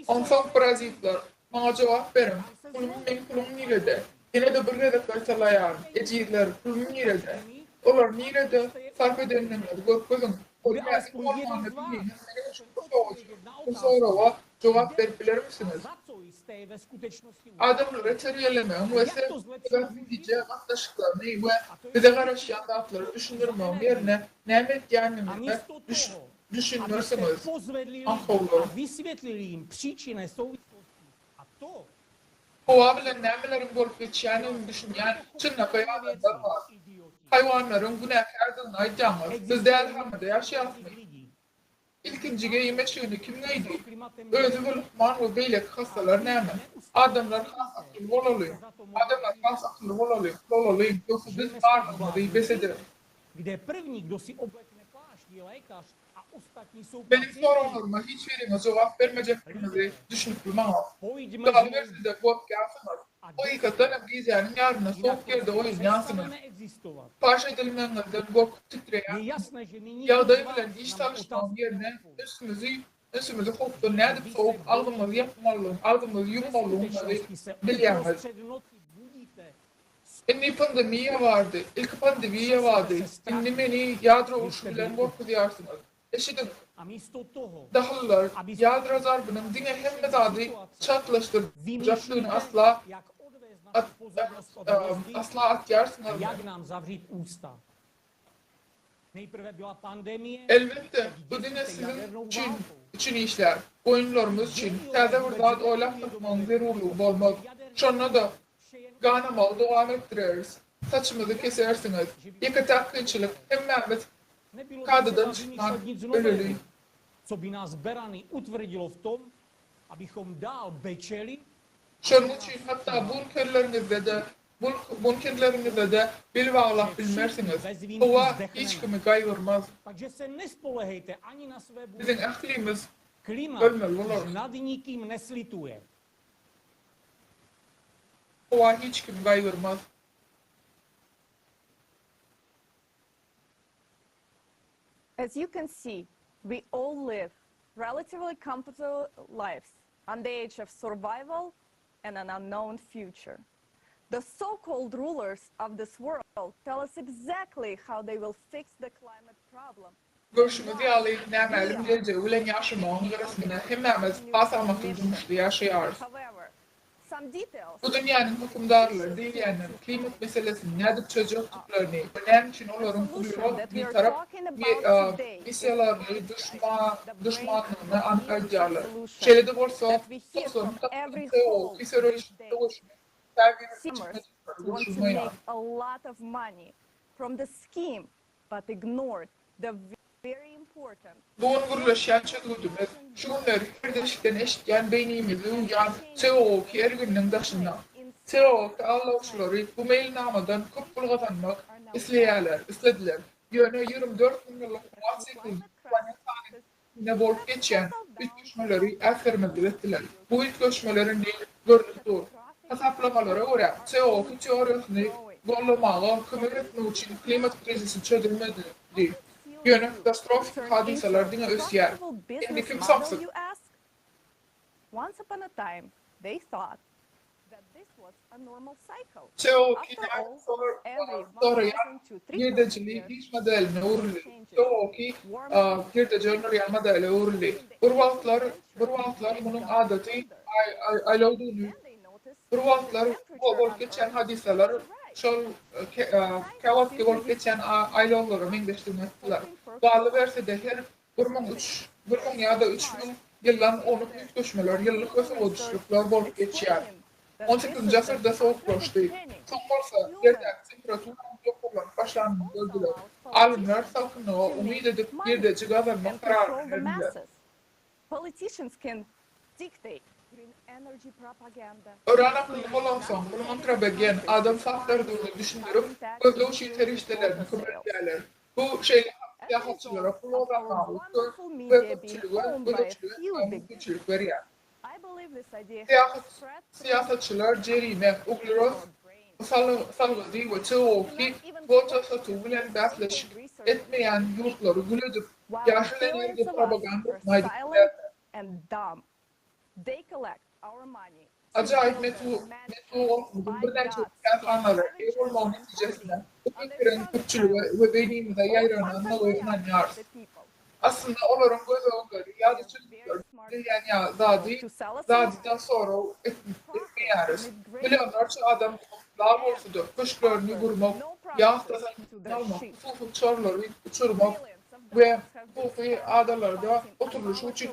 Onsoň parazitler, maňa jogap beriň, pulum, meň pulum nirede? Ýene-de bir gezek gaýtalaýaryn, ejizler, pulum nirede? Olary nirede sarp edendigiňizi görkeziň. Bolýa, iň bolmanda biriňiz meniň üçin bu bu soraga jogap berip bilermisiňiz? Adamlary terbiýelemegiň we sebäp-netije gatnaşyklaryny we bize garaşýan zatlary düşündirmegiň ýerine näme edýändigiňize düşünmersiňiz, aňkawlar. Howa bilen nämeleriň bolup geçýändigini düşünýän çynlakaý adamlar bar. Haýwanlaryň günäkärdigini aýdýaňyz, biz dälihanada ýaşaýasmy? Ilkinji geýim eşigini kim geýdi? Özi we lukman we beýleki hassalar näme? Adamlar has akylly bolalyň! Adamlar has akylly bolalyň, bolalyň, ýogsa biz barlygymyzy bes ederis. Meniň soraglaryma hiç biriňiz jogap bermejekdigiňizi düşnükli maňa. Galyberse-de gorkýarsyňyz. Hakykatdan hem gijäniň ýarynda sowuk ýerde oýanýarsyňyz. Paş edilmegiňizden gorkup titreýärsiňiz. Ýagdaý bilen iş salyşmagyň ýerine ünsümizi ünsümizi howpdan nädip sowup, agzymyzy ýapmalydygyny, agzymyzy ýummalydygymyzy bilýäňiz. Indi pandemiýa bardy. Ilki pandemiýa bardy. Indi meni ýadro urşy bilen gorkuzýarsyňyz. Eşidiň, dahyllar, ýadro zarbynyň diňe hemme zady çaltlaşdyrjakdygyny asla asla atýarsyňyzmy? Elbetde, bu diňe siziň üçin üçin işlär. Goýunlarymyz üçin täze bir zat oýlap tapmagyň zerurlygy bolmaz. Şonda-da, ganamagy dowam etdireris. Saçymyzy kesersiňiz. Ýeke-täk kynçylyk, hemmämiz kadadan çykman öleli. Şonuň üçin hatda bunkerleriňizde-de bunkerleriňize-de bil baglap bilmersiňiz. Howa hiç kimi gaýgyrmaz. Biziň ählimiz ölmeli bolarys. Howa hiç kimi gaýgyrmaz. As you can see, we all live relatively comfortable lives on the edge of survival and an unknown future. The so-called rulers of this world tell us exactly how they will fix the climate problem. Görşüňiz ýaly, nämälim geljegi bilen ýaşamagyň gyrasynda hemmämiz has amatly durmuşda ýaşaýarys. Bu dünýäniň hökümdarlary diýilýänler klimat meselesini nädip çözjekdiklerini we näme üçin olaryň uglerod bitarap missiýalaryny duşmanlygyny anyk aýdýarlar. Şeýle-de bolsa, togsanyn tapgyryň CO2 söweşiniň käbir çykdajylary goşulmaýar. Bu gün gürleşýän çözgüdimiz, şu günler her deşikden eşidýän beýnimizi ýuwýan CO2 ergininiň daşynda. CO2 aldawçylary bu meýilnamadan köp pul gazanmak isleýärler, islediler. Ýöne 24 müňýyllyk howa siklinde planetanyň üstünde bolup geçýän üýtgeşmeleri äsgermezlik etdiler. Bu üýtgeşmeler indi görnüp dur. Hasaplamalara görä, CO2 teoriýasyny gollamaga kömek etmek üçin klimat krizisi çözülmedi. Ýöne katastrofiki hadysalar diňe ösýär. Indi kim samsyk? CO2 nädip soraýan girdejili iş modeline öwrüldi. CO2 girdeji öndürýän modele öwrüldi. Bir wagtlar bir wagtlar munuň adaty aýlawdygyny, bir wagtlar bolup geçýän hadysalar şol käwagtky bolup geçýän aýlawlara meňzeşdigini aýtdylar. Galyberse-de her 1003, 1000 ýa-da 3000 ýyldan ownuk üýtgeşmeler, ýyllyk we sowadyşlyklar bolup geçýär. On sekizinji asyrda sowuklaşdy. Soň bolsa, Ýerdäki temperaturanyň ýokarlanyp başlanyny gördüler. Alymlar salkynlyga umyt edip, girdeji gazanmak kararyna geldiler. Örän akylly bolansoň, munuň antropogen, adam faktorydygyny düşündirip, gözleg üçin serişdelerini köpeldýärler. Bu şeýle hem syýahatçylara pul gazanmaga we köpçülige gözegçilik etmäge mümkinçilik berýär. Syýasatçylar jerime, uglerod salgydy we CO2 kwota satuwy bilen bäsleşik etmeýän ýurtlary gül edip, ýaşyl energiýa propagandasyny aýdyp bilerler. Ajaýyp metbugatymyzyň birnäçe kärhanalara eýe bolmagy netijesinde bu pikiriň köpçülige we beýnimize ýaýrandygyna ynanýarys. Aslynda olaryň göz öňleri ýa-da çözgütleri bilýän ýa zady zadyda sorag etmeýäris. Millionlarça adam lal bolsa-da, köşklerini gurmak, ýahta satyn almak, hususy uçarlary uçurmak we hususy adalarda oturylyşyk üçin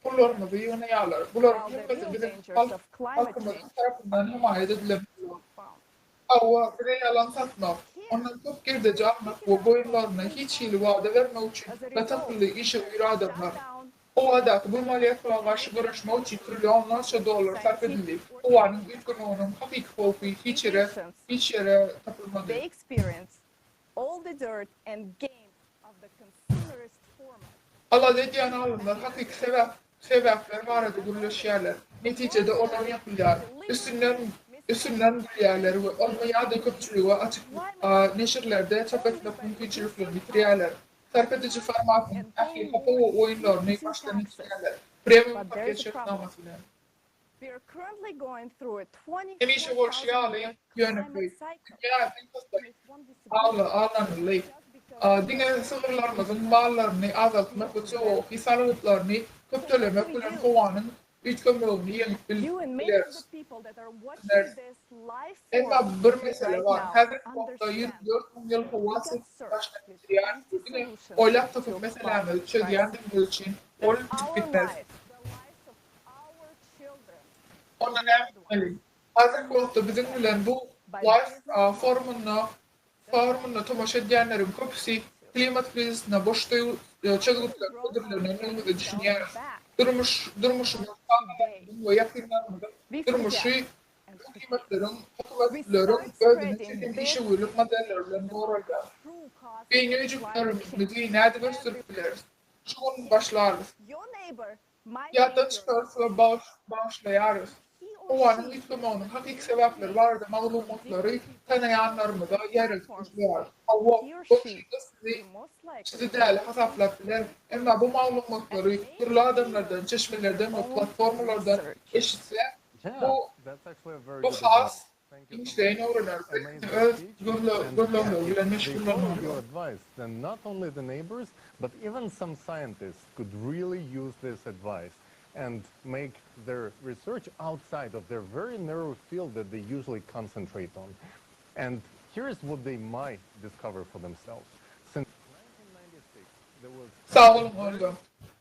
pullarymyzy ýygnaýarlar. Bularyň hemmesi biziň halkymyzyň tarapyndan hemaýat edilen pullar. Hawa, bize ýalan satmak, ondan köp girdeji almak we goýunlaryna hiç hili wada bermek üçin gaty akylly, işewür adamlar. Howadaky bu molekula garşy göreşmek üçin trillionlarça dollar sarp edildi. Howanyň üýtgemeginiň hakyky howpy hiç ýere hiç ýere tapylmady. Alada edýän alymlar hakyky sebäp sebäpler barada gürleşýärler. Netijede olar ýapylýar, üstünden üstünden gülýärler we ylmy ýa-da köpçülige açyk neşirlerde çap etmek mümkinçiliklerini ýitirýärler. Sarp ediji formatynyň ähli hapa we oýunlaryny başdan geçirýärler. Premium paket şertnamasy bilen. Hemişe bolşy ýaly, ýönekeý, dünýä bilkastlaýyn aldanyldy. Diňe sygyrlarymyzyň mallaryny azaltmak we CO2 salgytlaryny köp tölemek bilen howanyň üýtgemegini ýeňip bileris. Emma bir mesele bar, häzirki wagtda 24 müň ýyl howa siklini başdan geçirýäris we diňe oýlap tapyp meselämizi çözýändigimiz üçin ol bitip gitmez. Onda näme etmeli? Häzirki wagtda biziň bilen bu live forumynda forumynda tomaşa edýänleriň köpüsi klimat krizisine boş çözgütleriň hödürlenendigimize düşünýäris. Durmuş durmuşymyz, çagalarymyzyň we ýakynlarymyzyň durmuşy hökümetleriň hökümetleriň özüne çeken işewürlik modelleri bilen goralýar. Beýni öýjüklerimizi nädip ösdürip bileris? Şu gün başlarys. Ýatdan çykarys we bagyşlaýarys. Howanyň üýtgemeginiň hakyky sebäpleri barada maglumatlary tanaýanlarymyza ýaýradyp başlaýarys. Hawa, goňşyňyz sizi sizi däli hasaplap biler, emma bu maglumatlary dürli adamlardan, çeşmelerden we platformalardan eşitse, bu bu has giňişleýin öwrener we öz gözlegleri bilen meşgullanarlar. and make their research outside of their very narrow field that they usually concentrate on. And here's what they might discover for themselves. Since 1996, there was Sag boluň, Olga.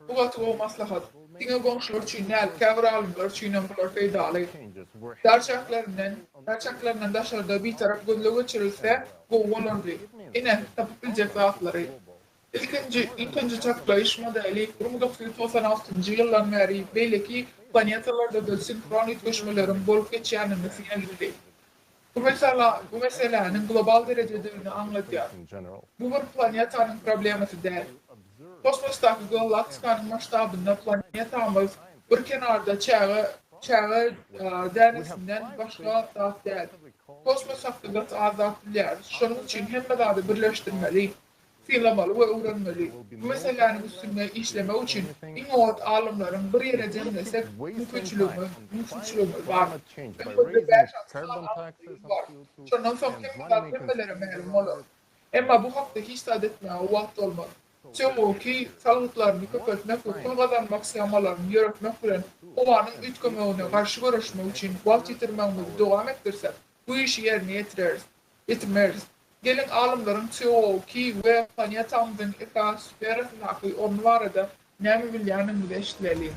Bu gaty gowy maslahat. Diňe goňşular üçin däl, käbir alymlar üçinem bular peýdaly. Dar çäklerinden, dar çäklerinden daşarda bitarap gözleg geçirilse, gowy bolardy. Ine, tapyp biljek zatlary. Ilkinji, ilkinji çaklaýyş modeli 1996-njy ýyldan bäri beýleki planetalarda-da sinhron üýtgeşmeleriň bolup geçýändigini syn edildi. Bu mesele, bu meseläniň global derejedigini aňladýar. Bu bir planetanyň problemasy däl. Kosmosdaky galaktikanyň masştabynda planetamyz bir kenarda çäge, çäge dänesinden başga zat däl. Kosmos hakda gaty az zat bilýäris. Şonuň üçin hemme zady birleşdirmeli. Synlamaly we öwrenmeli. Bu meseläniň üstünde işlemek üçin iň oňat alymlaryň bir ýere jemlesek mümkinçiligimiz mümkinçiligimiz bar. Öňümizde bäş-alty sany alym bar. Şondan soň hemme zat hemmelere mälim bolar. Emma bu hakda hiç zat etmäge wagt bolmaz. CO2 salgytlaryny köpeltmek we pul gazanmak shemalaryny ýöretmek bilen howanyň üýtgemegine garşy göreşmek üçin wagt ýitirmegimizi dowam etdirsek, bu işi ýerine ýetireris, ýetirmeris. Geliň, alymlaryň CO2 we planetamyzyň ekosferasyndaky orny barada näme bilýändigimizi eşideliň.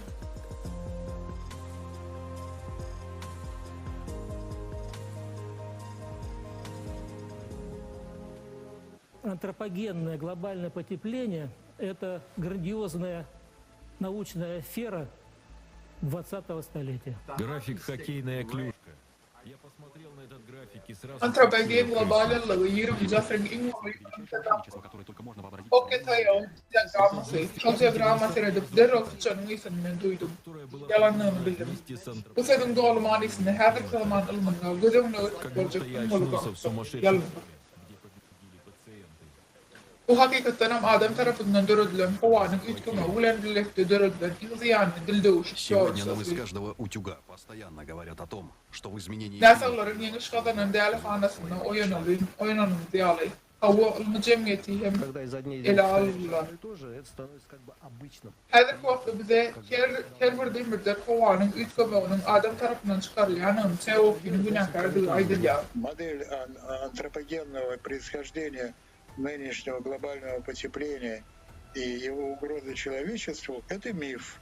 Антропогенное глобальное потепление – это грандиозная научная афера 20-го столетия. График «Хоккейная клюшка». Antropogen global ýyllygy ýigriminji asyryň iň uly Hokkeý taýagyň diagrammasy. Şol diagramma seredip, derrew syçanyň ysyny men duýdum. Ýalandygyny bildim. Bu sözüň doly manysynda häzirki zaman ylmynda göz öňüne getirip boljak iň uly gapjykdyr. Ýalňyzlyk. Bu hakykatdanam adam tarapyndan döredilen howanyň üýtgemegi bilen bilelikde döredilen iň zyýanly dildöwüşik Сегодня нам из teoriýasy. каждого утюга постоянно говорят о том, что в изменении Näsaglaryň ýeňiş gazanan dälihanasynda oýanaly, oýananymyz ýaly. Hawa, ylmy jemgyýeti hem ele aldylar. Häzirki wagtda bize her her bir demirden howanyň üýtgemeginiň adam tarapyndan çykarylýandygyny, CO2-niň günäkärdigi aýdylýar. Модель антропогенного происхождения нынешнего глобального потепления и его угрозы человечеству – это миф.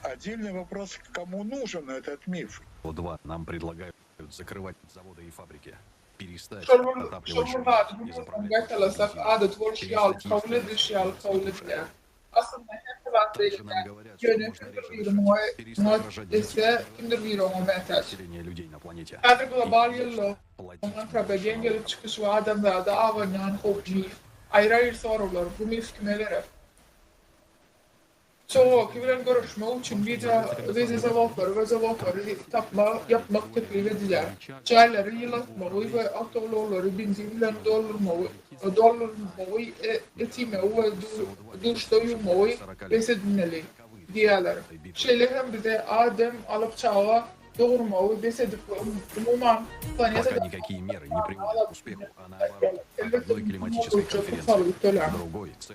Отдельный вопрос, кому нужен этот миф. О2 нам предлагают закрывать заводы и фабрики, перестать Şol bir şol отапливать bir жилье zady и bir ýerden заправлять gaýtalasak, adaty bolşy ýaly kabul edilişi ýaly kabul edilýär. Aslynda hemme zat beýle Также нам däl. говорят, что Ýöne можно kimdir реже biri дышать, muňa перестать muňa рожать etse, детей, kimdir biri oňa mätäç. население людей на планете. Häzir global ýylylygyň antropogen gelip çykyşy we adamzada abanýan howp mif. Aýry-aýry soraglar, bu mif kime gerek? CO2 bilen göreşmek üçin wideo zawodlary we zawodlary tapma ýapmak teklip edilýär. Jaýlary ýylatmagy we awtoulaglary benzin bilen doldurmagy doldurmagy, et iýmegi we duşda ýuwmagy bes edilmeli diýýärler. Şeýle hem bize a dem alyp çaga dogurmagy bes edip we umuman Пока planetada никакие меры не приводят к успеху, а наоборот, от Elbetde одной mümkin климатической boldugyça köp конференции salgyt töläň. другой CO2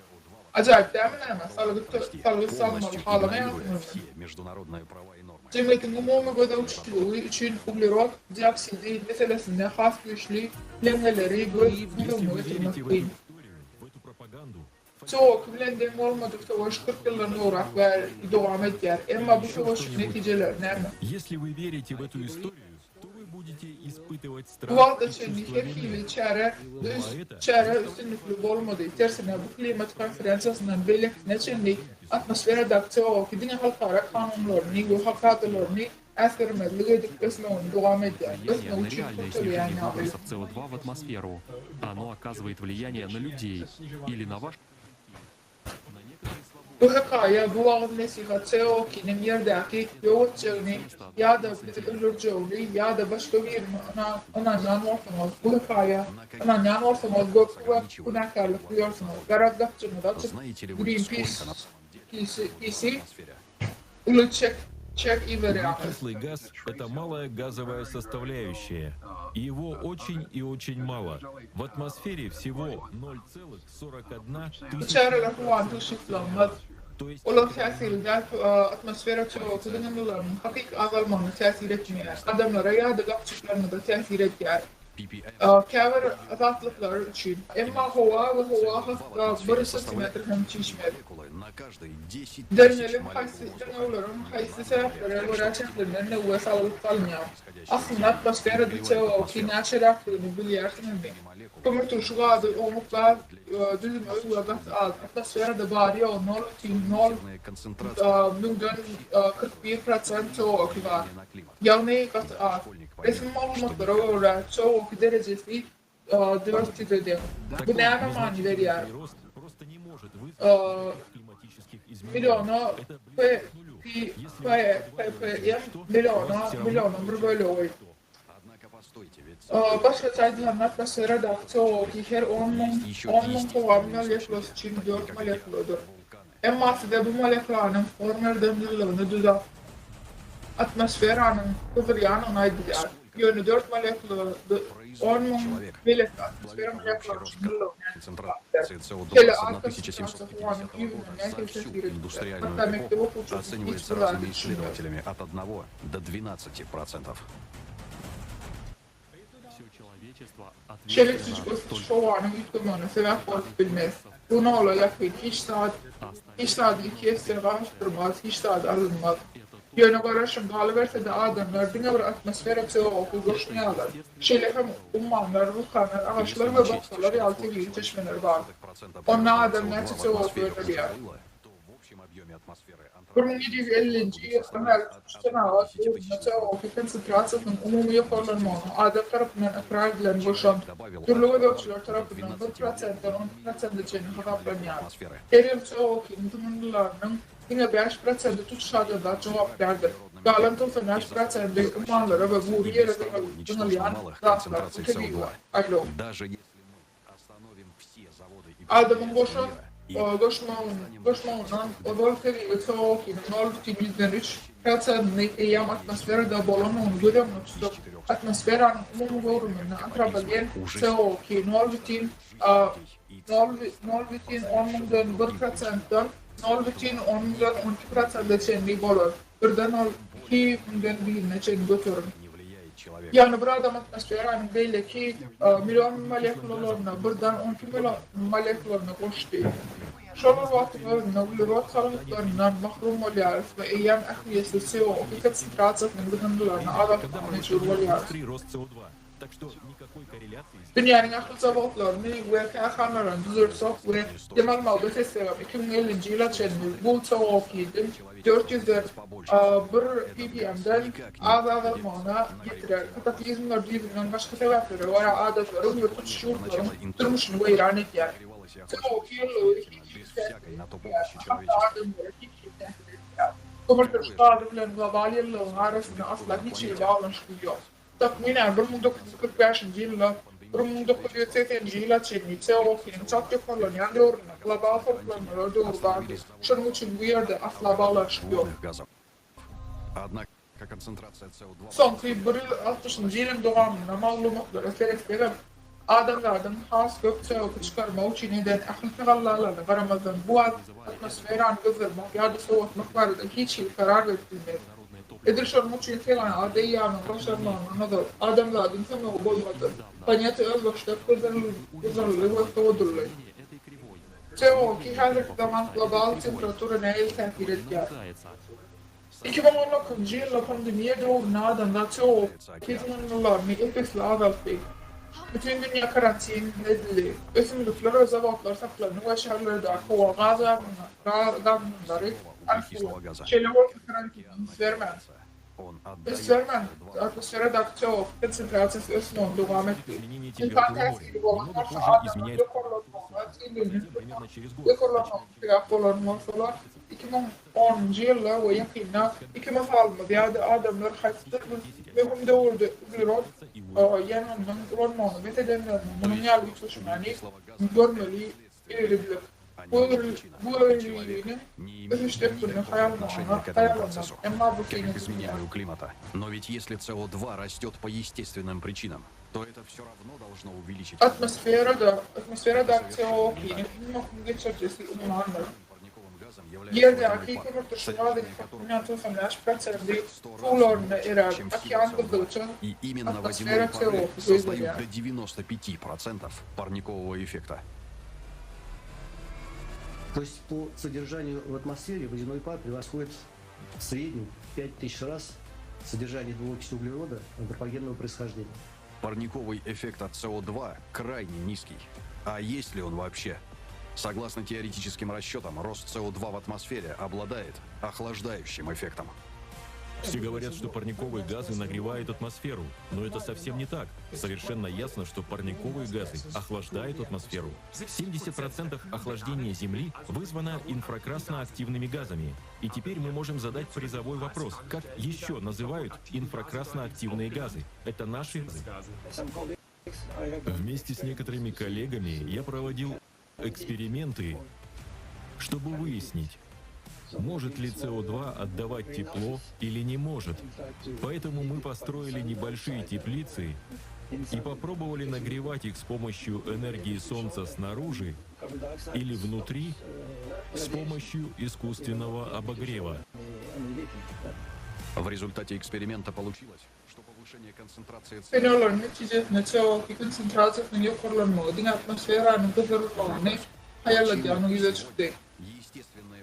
Ajaýyp dälmi näme? Salgyt salgyt salmaly полностью halamaýarsyňyzmy? игнорируя все международные права и нормы. Jemgyýetiň umumy gözegçiligi üçin uglerod dioksidi meselesinde has güýçli leňňeleri göz Если öňüne вы getirmek верите в kyn. эту историю, в эту пропаганду, CO2 bilen deň bolmadyk söweş 40 ýyldan gowrak bäri dowam edýär. Emma bu еще söweşiň что-нибудь. netijeleri näme? Если вы верите в эту историю, то вы будете испытывать Bu страх wagta и çenli чувство her вины. hili çäre Ну, а это çäre üstünlikli bolmady. Tersine, bu klimat konferensiýasyndan beýlekisine çenli atmosferadaky CO2 diňe halkara kanunlaryny we kadalaryny äsgermezlik edip ösmegini dowam edýär. Влияние Ösmegi на üçin реальное pul снижение töleýän ýaly. выбросов СО2 в атмосферу. Оно оказывает влияние на людей или на ваш Bu hekaýa, bu wagyz-nesihat CO2-niň ýerdäki ýok etjegini ýa-da bizi öldürjegini ýa-da başga birini ynanýan bolsaňyz, bu hekaýa ynanýan bolsaňyz gorky we günäkärlik duýarsyňyz. Garaz gapjygyňyzy açyp, Знаете ли вы, Greenpeace сколько на самом деле PC в атмосфере? uly çek çek iberýäňiz. Углекислый газ – это малая газовая составляющая. И Его очень и очень мало. В атмосфере всего 0,41 Bu çäreler howany tygşytlanmaz. Olar täsirli däl atmosfera CO2 zyňyndylarynyň hakyky azalmagyna täsir etmeýär. Adamlara ýa-da gapjyklaryňyza täsir edýär. Käbir azatlyklar üçin. Emma howa we howa hakda bir santimetr hem çişmez. Derňeliň haýsy derňewleriň haýsy sebäplere görä çäklenendigi we salgyt salynýar. Aslynda atmosferada CO2 näçeräkdigini bilýärsiňizmi? Kömürturşy gazy ownuk gaz düzümi we gaty az. Atmosferada bary-ýogy nol bütin nol müňden 41 prosent CO2 bar. Ýagny gaty az. Resmi maglumatlara görä, CO2 derejesi 400-e deň. Bu näme many berýär? Milliona P P P ppm milliona millionyň bir bölegi. Başgaça aýdylanda, atmosferadaky CO2 her 10 müň 10 müň howa molekulasy üçin 4 molekuladyr. Emma size bu molekulanyň formelden ýyllygyny düzüp, atmosferanyň gyzylýanyny aýdylýar. Ýöne 4 molekula 10 müň beýleki atmosfera molekulary üçin ýyllygyny Şeýle az konsentrasiýa howanyň düýbünden nähili täsir edip biler? Hatda mekdep okuwçysy hiç bir zada düşünmez. От 1 до 12%. Şeýle kiçijik ösüş howanyň üýtgemegine sebäp bolup bilmez. Bu nola ýakyn, hiç zat hiç zady iki esse galyşdyrmaz, hiç zady alynmaz. Ýöne garaşyň, galyberse-de adamlar diňe bir atmosfera CO2 goşmaýarlar. Şeýle hem ummanlar, wulkanlar, agaçlar we batgalar ýaly tebigy çeşmeler bar. Onda adam näçe CO2 öndürýär? 1750-nji ýyldan bäri tutuş senagat döwründe CO2 konsentrasiýasynyň umumy ýokarlanmagyna adam tarapyndan ykrar edilen goşant, dürli gözegçiler tarapyndan bir prosentden 12 prosente çenli hasaplanýar. Her ýyl CO2-niň zyňyndylarynyň diňe 5 prosenti tutuş adamzat jogapkärdir. Galan 95 prosenti ummanlara we gury ýere zyňylýan zatlar, bu tebigy aýlaw. Adamyň goşan goşmagyndan ozal tebigy CO2-niň 0,3 prosentini eýýäm atmosferada bolandygyny göz öňünde tutup, atmosferanyň umumy göwrüminde antropogen CO2 0,0,10 müňden 1 prosentden 0,10 müňden 12 prosente çenli bolar, birden 2 müňden birine çenli göterim. Ýagny bir adam atmosferanyň beýleki million molekulalaryna birden 12 molekularyna goşdy. Şol bir wagtyň özünde uglerod salgytlaryndan mahrum bolýarys we eýýäm ähmiýetsiz CO2 konsentrasiýasynyň zyňyndylaryny azaltmaga mejbur bolýarys. Dünýäniň ähli zawodlaryny we kärhanalaryny düzülsek we dem almagy bes etsegem 2050-nji ýyla çenli bu CO2-niň 400-den 1 ppm-den az azalmagyna getirer. Kataklizmler düýbünden başga sebäplere görä adamlaryň we tutuş ýurtlaryň durmuşyny weýran edýär. CO2 ýyllygy hiç hili täsir etmeýär, hatda adamlara hiç hili täsir etmeýär. Kömürturşy gazy bilen global ýyllygyň arasynda asla hiç hili baglanyşygy ýok. Takmynan 1945-nji ýylda 1980-nji ýyla çenli CO2-niň çalt ýokarlanýan döwründe global sowuklanmalar döwri bardy. Şonuň üçin bu ýerde asla baglanyşyk ýok. Soňky bir ýüz altmyşynjy ýylyň dowamynda maglumatlara seretsegem, adamzadyň has köp CO2 çykarmak üçin eden ähli tagallalaryna garamazdan bu wagt atmosferany gyzdyrmak ýa-da sowatmak barada hiç hili karar berip bilmez. Edil şonuň üçin senagat eýýamynyň başlanmagyndan ozal adamzadyň kömegi bolmadyr. Planeta özbaşdak gyzdyryldy we sowadyldy. CO2 häzirki zaman global temperatura nähili täsir edýär? 2019-njy ýylda pandemiýa döwründe adamzat CO2 zyňyndylaryny ep-esli azaltdy. Bütin dünýä karantin edildi. Ösümlikler we zawodlar saklandy we şäherlerdäki howa gaz gazyndylary artdy. Şeýle bolsa karantine üns bermän. Üns bermän, atmosferadaky CO2 konsentrasiýasy ösmegini dowam etdi. Ynsan täsiri bolan bolsa adamlar ýokarlanmagyna tizliginiň ýokarlanmagyna sebäp bolan bolsalar, 2010-njy ýylda we ýakynda iki mysalymyz ýa-da adamlar haýsydyr bir möhüm döwürde uglerod ýangynynyň ulanmagyny bes edenlerinde munuň ýaly üýtgeşmäni görmeli egrililik. Bu egriligiň ösüş depgini haýalmagyna haýallanmaz, emma bu Как изменению климата. Но ведь если СО2 растет по естественным причинам, то это все равно должно увеличить Atmosferada, atmosferadaky CO2-niň iň möhüm geçirijisi ummandyr. парниковым газам Ýerdäki kömürturşy gazynyň takmynan 95 prosenti suwlarynda eräp, okean gyzdygyça И именно atmosfera водяные пары CO2 создают goýberýär. до 95% парникового эффекта. То есть по содержанию в атмосфере водяной пар превосходит в среднем 5000 раз содержание двуокиси углерода антропогенного происхождения. Парниковый эффект от СО2 крайне низкий. А есть ли он вообще? Согласно теоретическим расчетам, рост СО2 в атмосфере обладает охлаждающим эффектом. Все говорят, что парниковые газы нагревают атмосферу, но это совсем не так. Совершенно ясно, что парниковые газы охлаждают атмосферу. 70% охлаждения Земли вызвано инфракрасноактивными газами. И теперь мы можем задать призовой вопрос, как еще называют инфракрасноактивные газы? Это наши... Вместе с некоторыми коллегами я проводил эксперименты, чтобы выяснить, может ли СО2 отдавать тепло или не может. Поэтому мы построили небольшие теплицы и попробовали нагревать их с помощью энергии солнца снаружи или внутри с помощью искусственного обогрева. В результате эксперимента получилось, что повышение концентрации Synaglaryň netijesinde CO2 konsentrasiýasynyň ýokarlanmagy diňe atmosferanyň gyzdyrylmagyny haýalladýandygy ýüze çykdy.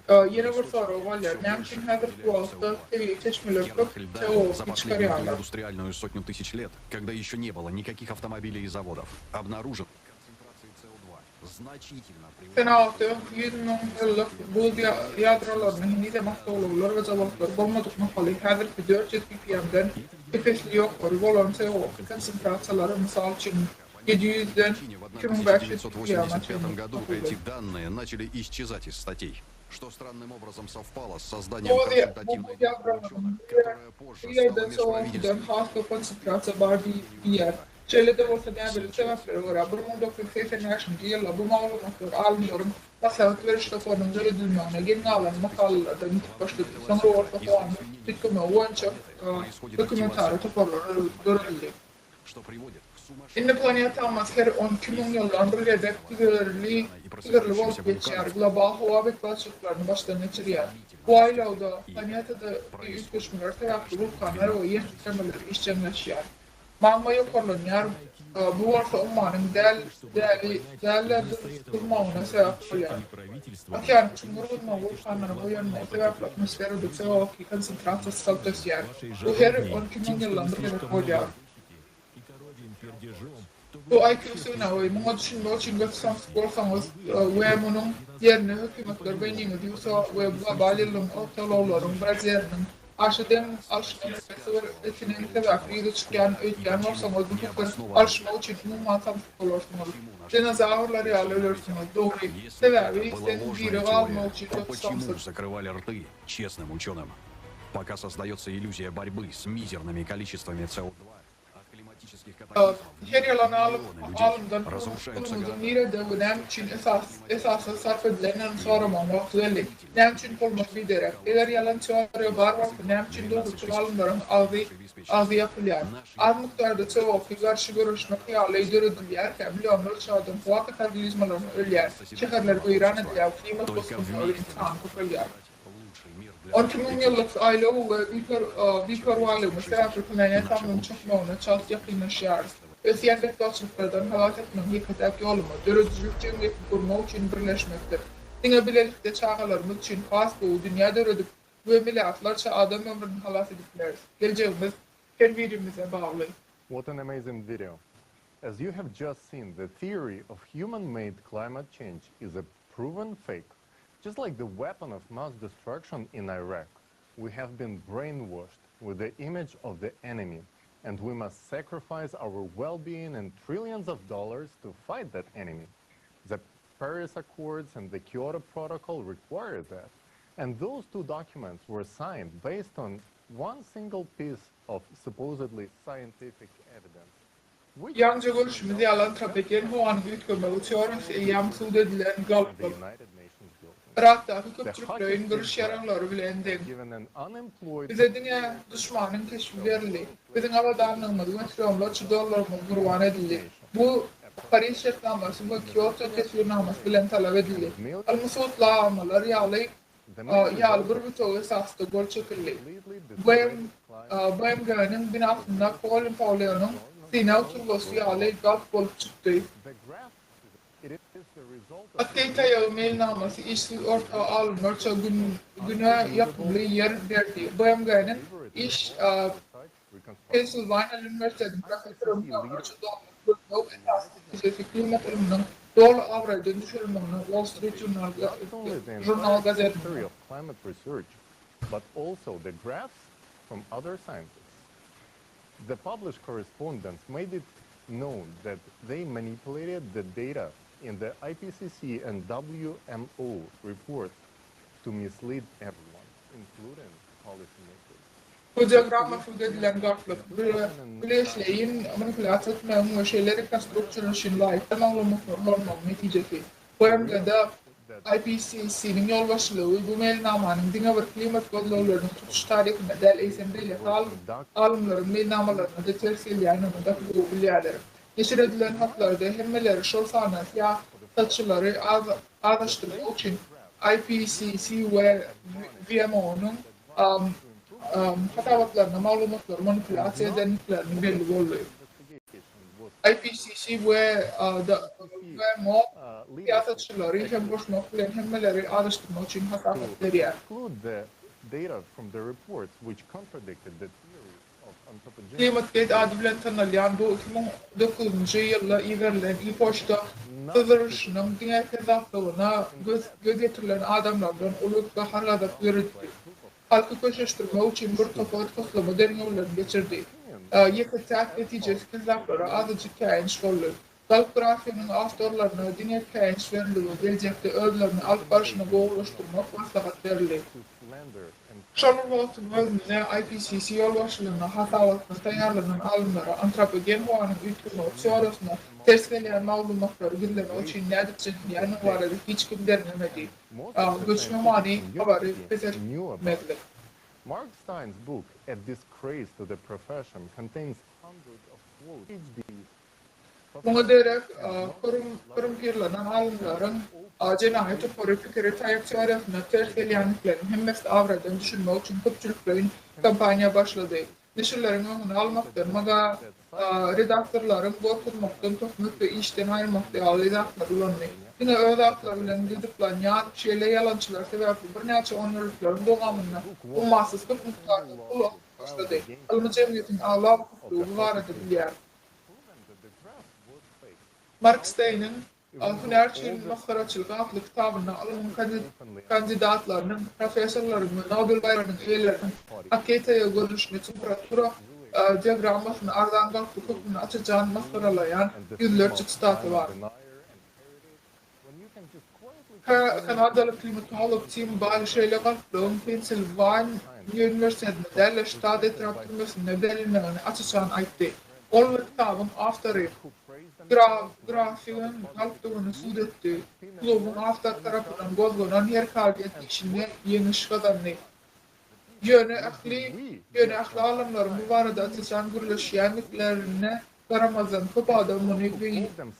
Ýene bir sorag galýar, näme üçin häzirki wagtda tebigy çeşmeler köp льдами CO2 за последнюю çykarýarlar? индустриальную сотню тысяч лет, когда еще не было никаких автомобилей и заводов, обнаружен концентрации СО2 значительно Senagatda öňki 100 000 ýyllyk buz ýadrolarynyň henizem awtoulaglar we zawodlar bolmadyk mahaly häzirki 400 ppm-den ep-esli ýokary bolan CO2 konsentrasiýalary, mysal üçin, 700-den 2500 ppm-a В çenli 1985 году tapyldy. эти данные начали исчезать из статей, что странным образом совпало с созданием Bu bu консультативной buz ýadrolarynyň bir ýerden CO2-den has köp konsentrasiýa bar diýýär. Şeýle-de bolsa, näbelli sebäplere görä, 1985-nji ýylda bu maglumatlar alymlaryň maslahat beriş toparynyň döredilmegine geň galan makalalardan ýitip başlady, soňra bolsa howanyň üýtgemegi boýunça hökümetara toparlar döredildi. Indi planetamyz her 12 müň ýyldan bir gezek tugerli tugerli bolup geçýär, global howa betbagtçylyklaryny başdan geçirýär. Bu aýlawda planetadaky üýtgeşmeler sebäpli wulkanlar we ýer titremeleri işjeňleşýär. Magma ýokarlanýar, bu bolsa ummanyň däl däli dällerde durmagyna sebäp bolýar. Okeanyň çuňňur gyzmagy wulkanlaryň oýanmagy sebäpli atmosferada CO2 konsentrasiýasy çalt ösýär. Bu her 12 müň ýyldan bir gezek bolýar. Bu IQ synagy, muňa düşünmek üçin göz samsyk bolsaňyz we munuň ýerine hökümetler beýniňizi ýuwsa we global ýylyň awtoulaglaryň biraz ýeriniň aşa dem alşyna depressiw etiniň sebäpli ýüze çykýan öýdýän bolsaňyz bu pikir alyşmak üçin umuman samsyk bolarsyňyz. Dinozawrlar ýaly ölersiňiz. Dogry. Sebäbi Была sen ложная diri galmak теория, üçin то göz почему samsyk. закрывали рты честным ученым? Пока создается иллюзия борьбы с мизерными количествами СО2 от климатических катаклизмов, Her ýalan alym, людей alymdan разрушаются pulumyzyň города. nirede we näme üçin esas esassyz sarp edilendigini soramagyň wagty geldi. Näme üçin pulumyz biderek? Eger ýalan teoriýa bar bolsa, näme üçin dogruçyl alymlaryň agzy agzy ýapylýar? Az mukdarda CO2 garşy göreşmek hyýaly döredilýärkä, millionlarça adam howa kataklizmalaryna ölýär, şäherler weýran edilýär, klimat Только bozulmagy вместе insan köpelýär. 12 müň ýyllyk aýlaw we biperwaýlygymyz sebäpli planetamyzyň çökmegine çalt ýakynlaşýarys. Ösýän betbagtçylyklardan halas etmegiň ýeke-täk ýolumyz, döredijilik jemgyýetini gurmak üçin birleşmekdir. Diňe bilelikde çagalarymyz üçin has gowy dünýä döredip we milliardlarça adam ömrüni halas edip bileris. Geljegimiz her birimize bagly. What an amazing video. As you have just seen, the theory of human-made climate change is a proven fake. Just like the weapon of mass destruction in Iraq, we have been brainwashed with the image of the enemy, and we must sacrifice our well-being and trillions of dollars to fight that enemy. The Paris Accords and the Kyoto Protocol require that. And those two documents were signed based on one single piece of supposedly scientific evidence. Which Ýaňja görüşimiz ýaly antropogen howanyň üýtgemegi teoriýasy eýýäm subut edilen the galpdyr. United Nations building. Yrakdaky The köpçülikleýin hockey gyryş stick ýaraglary bilen deň. given an unemployed Bize diňe duşmanyň keşbi berildi. Biziň abadanlygymyz we trillionlarça dollarymyz gurban edildi. Bu Pariž şertnamasy we Kýoto teswirnamasy bilen talap edildi. Ylmy subutnamalar ýaly. ýaly bir bitewi esasda gol çekildi. BMG-niň binasynda Kolin Pauellniň synag turbasy ýaly galp bolup çykdy. Hokkeý taýagy meýilnamasy işsiz orta alymlarça güne ýakymly ýer berdi. BMG-niň iş Pensilwaniýa uniwersitetiniň professory müňlerçe dollar gözleg esasy netijesi klimat ylmynyň doly abraýdan düşürilmegine Wall Street Journal gazetinde. The published correspondence made it known that they manipulated the data in the IPCC and WMO reports to mislead everyone, including policymakers. Bu diagramma sud edilen galplyk, bilgeşleýin manipulýasiýa etmegiň we şeýle rekonstruksiýalar üçin laýyk däl maglumatlary ulanmagyň netijesi. BMG-da IPCC-niň ýolbaşçylygy bu meýilnamanyň diňe bir klimat gözlegleriniň tutuş taryhynda däl, eýsem beýleki alymlaryň meýilnamalaryna-da ters gelýändigini gaty gowy bilýärler. Neşir edilen hatlarda hemmeleri, şol sanda syýasatçylary azaşdyrmak üçin IPCC we WMO-nyň hasabatlarynda maglumatlary manipulýasiýa edendiklerini belli boldy. IPCC we WMO syýasatçylary hem goşmak bilen hemmeleri azaşdyrmak üçin hasabat berýär. Climategate ady bilen tanalýan bu 2009-njy ýylda iberilen e-poçta syzdyrylyşynyň diňe kezzaplygyna göz ýetirilen adamlardan uly gahar-gazap döretdi. Halky köşeşdirmek üçin bir topar toslama derňewlerini geçirdi. Ýeke-täk netijesi kezzaplara azajyk käýinç boldy. Galp grafiginiň awtorlaryna diňe käýinç berildi we geljekde özlerini alyp barşyny gowulaşdyrmak maslahat berildi. Şol bir wagtyň özünde IPCC ýolbaşçylygynda hasabatny taýýarlanan alymlara antropogen howanyň üýtgemegi teoriýasyna ters gelýän maglumatlary gizlemek üçin nädip çekinýändigi barada hiç kim derňemedi. Göçme many habary peseltmezlik. Mark Stein's book A Disgrace to the Profession contains hundreds of quotes, PhDs, Muňa derek, korrumpirlenen alymlaryň jenaýat topary pikiri taýak teoriýasyna ters gelýändikleriniň hemmesini abraýdan düşürmek üçin köpçülikleýin kampaniýa başlady. Neşirleriň öňüni almakdan, maga redaktorlaryň gorkuzmakdan, töhmet we işden aýyrmakda ýaly zatlary ulandy. Diňe öz atlary bilen gyzyklanýan şeýle ýalançylar sebäpli birnäçe onýyllyklaryň dowamynda ummasyz köp mukdarda pul akyp başlady. Ylmy jemgyýetiň aglaba köplügi bu barada bilýär. Mark Steýniň Hünär üçin masgaraçylyk atly kitabynda ylmyň kandidatlarynyň, professorlaryň we Nobel baýragynyň eýeleriniň hokkeý taýagy görnüşinde temperatura diagrammasyny arzan galplyk hökmünde aç-açan masgaralaýan ýüzlerçe sitaty bar. Kanadaly klimatolog Tim Ball şeýle galplygyň Pensilwaniýa uniwersitetinde däl-de, ştat etrap türmesinde berilmegini aç-açan aýtdy. Ol we kitabyň awtory grafigiň galpdygyny sud etdi. Klubuň awtory tarapyndan gozganan her kazyýet işinde ýeňiş gazandy. Ýöne ähli ýöne ähli alymlaryň bu barada aç-açan gürleşýändiklerine garamazdan, köp adam muny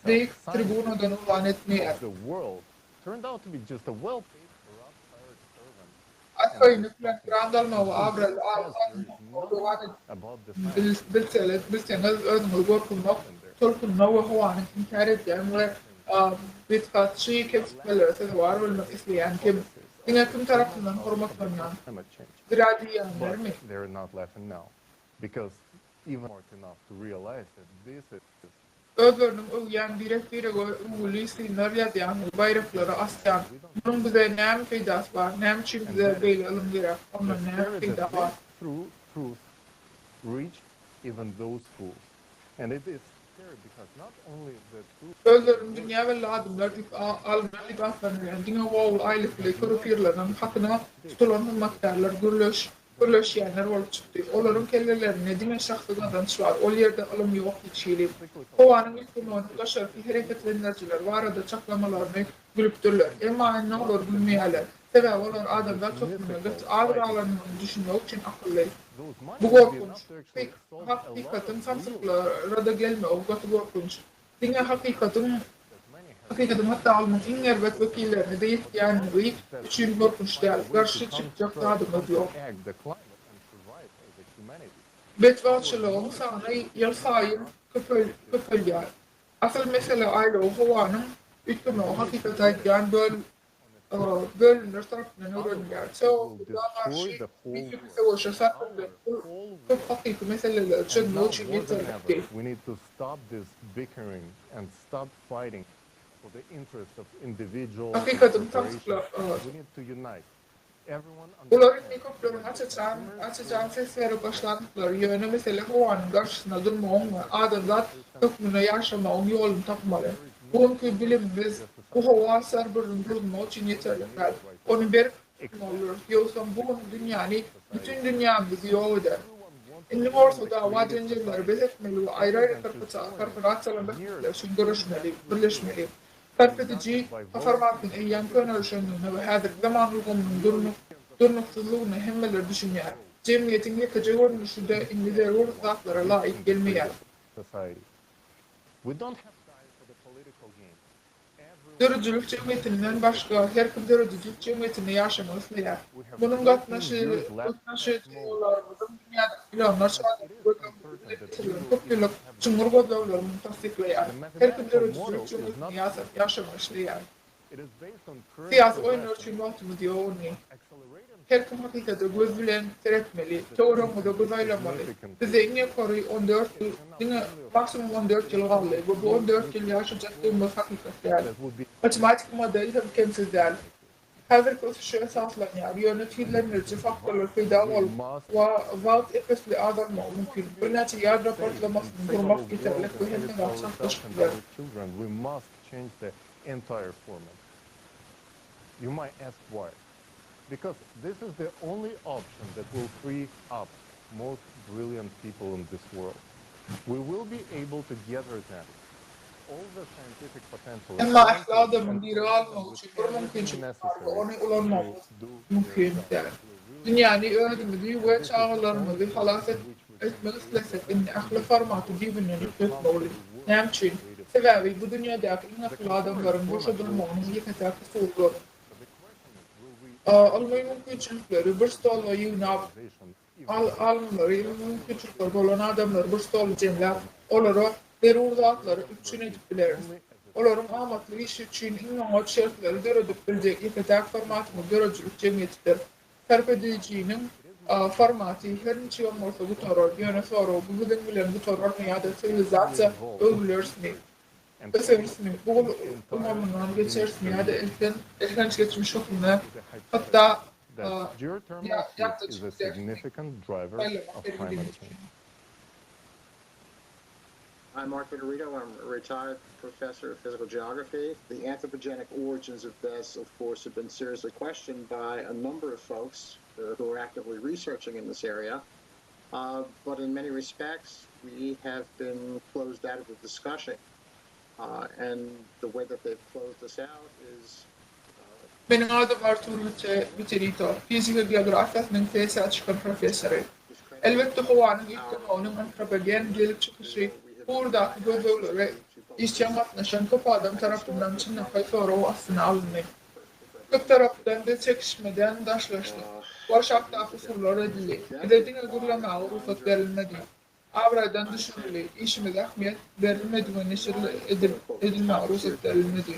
beýik tribunadan yglan etmeýär. Arkaýynlyk bilen grant almagy we abraýly alyp alynmagy dowam edip bilseňiz, özüňizi gorkuzmak, tolkunma we howanyň inkär edýän we betbagtçy kemsitmelere sezewar bolmak isleýän kim? Diňe kim tarapyndan hormatlanýan? Zira diýýänlermi? Özleriniň öwýän, birek-birege öwgüli synlar ýazýan we baýraklary asýan. Munuň bize näme peýdasy bar? Näme üçin bize beýle ylym gerek? Ondan näme peýda bar? Özlerini dünýä belli adamlar diýip alymlar diýip atlandyrýan, diňe wowly aýlykly köre-pirleriniň hakyna tutulan hyzmatkärler gürleş gürleşýänler bolup çykdy. Olaryň kellelerinde diňe şahsy gazanç bar, ol ýerde ylym ýok hiç hili. Howanyň üýtgemeginiň daşarky hereketlendirijileri barada çaklamalaryny gülüpdirler. Emma indi olar gülmeýärler. Sebäbi olar adamzat hökmünde gaty az galandygyny düşünmek üçin akylly. Bu gorkunç. Hakykatyň samsyklara-da gelmegi gaty gorkunç. Diňe hakykatyň. Hakykatyň hatda ylmyň iň erbet wekillerine-de ýetýänligi üçin gorkunç däl. Garşy çykjak zadymyz ýok. Betbagtçylygyň sany ýylsaýyn köpelýär. Asyl mesele aýlawy howanyň üýtgemegi hakykaty aýdýan bölümler tarapyndan öwrenilýär. CO2 garşy mifiki söweşe sarp edilen pul köp hakyky meseleleri çözmek üçin ýeterlikdi. Hakykatyň tassykla. Bular indi köpleriň aç-açan, aç-açan ses berip başlandyklary, ýöne mesele howanyň garşysyna durmagyň we adamzat hökmünde ýaşamagyň ýoluny tapmaly. Bu günki bilimimiz bu howa serbirini durdurmak üçin ýeterlik däl. Ony berk tutmalydyrys, ýogsam bu gün dünýäni, bütin dünýämizi ýok eder. Indi bolsa dawa-jenjelleri bes etmeli we aýry-aýry korporasiýalaryň bähbitleri üçin göreşmeli, birleşmeli. Sarp ediji formatynyň eýýäm könelişendigine we häzirki zaman ulgamynyň durnuksyzlygyna hemmeler düşünýär. Jemgyýetiň ýekeje görnüşi-de indi zerur zatlara laýyk gelmeýär. Döredijilik jemgyýetinden başga her kim döredijilik jemgyýetinde ýaşamak isleýär. Munuň gatnaşyjylarymyzyň dünýädäki millionlarça adamyň göz öňünde getirilen köp ýyllyk çuňňur gözlegleri muny tassyklaýar. Her kim döredijilik jemgyýetinde ýaşamak isleýär. Syýasy oýunlar üçin wagtymyz ýok indi. Her kim hakykata göz bilen seretmeli, töweregimize göz aýlamaly. Bizde iň ýokary 14 ýyl, diňe maksimum 14 ýyl galdy we bu 14 ýyl ýaşajakdygymyz hakykat däl. Matematiki model hem kemsiz däl. Häzirki ösüşe esaslanýar, ýöne tizlendiriji faktorlar peýda bolup, wagt ep-esli azalmagy mümkin. Birnäçe ýadro partlamasyny gurmak ýeterlik we hemme zat çaltlaşyp biler. Emma ähli adamyň diri galmagy üçin bir mümkinçilik bar we ony ulanmagymyz mümkin däl. Dünýäni, özümizi we çagalarymyzy halas etmek islesek, indi ähli formaty düýbünden üýtgetmeli. Näme üçin? Sebäbi bu dünýädäki iň akylly adamlaryň boşadylmagynyň ýeke-täk usulydyr. Ylmy mümkinçilikleri bir stolda ýygnap, Alymlary, ylmy mümkinçilikleri bolan adamlary bir stola jemläp, olara zerur zatlary üpjün edip bileris. Olaryň amatly işi üçin iň oňat şertleri döredip biljek ýeke-täk formatymyz döredijilik jemgyýetidir. Sarp edijiniň formaty her niçigem bolsa gutarar, ýöne sorag bu biziň bilen gutararmy ýa-da siwilizasiýa öwrülerismi, öserismi, bu ulgamyndan geçerismi ýa-da elhenç geçmiş hökmünde hatda That geothermal heat is a significant driver of climate change. I'm Mark Vitorito. I'm a retired professor of physical geography. The anthropogenic origins of this, of course, have been seriously questioned by a number of folks uh, who are actively researching in this area. Uh, but in many respects, we have been closed out of the discussion. Uh, and the way that they've closed us out is Meniň adym Artur Witerito, fizika geografiýasynyň sessiýa çykan professory. Elbetde, howanyň üýtgemeginiň antropogen gelip çykyşy bu ugurdaky gözleglere işjeň gatnaşan köp adam tarapyndan çynlakaý sorag astyna alyndy. Köp tarapdan biz çekişmeden daşlaşdyk. Bu aşakdaky usullar edildi. Bize diňe gürlemäge rugsat berilmedi. Abraýdan düşürildi, işimize ähmiýet berilmedi we neşir edilmäge rugsat berilmedi.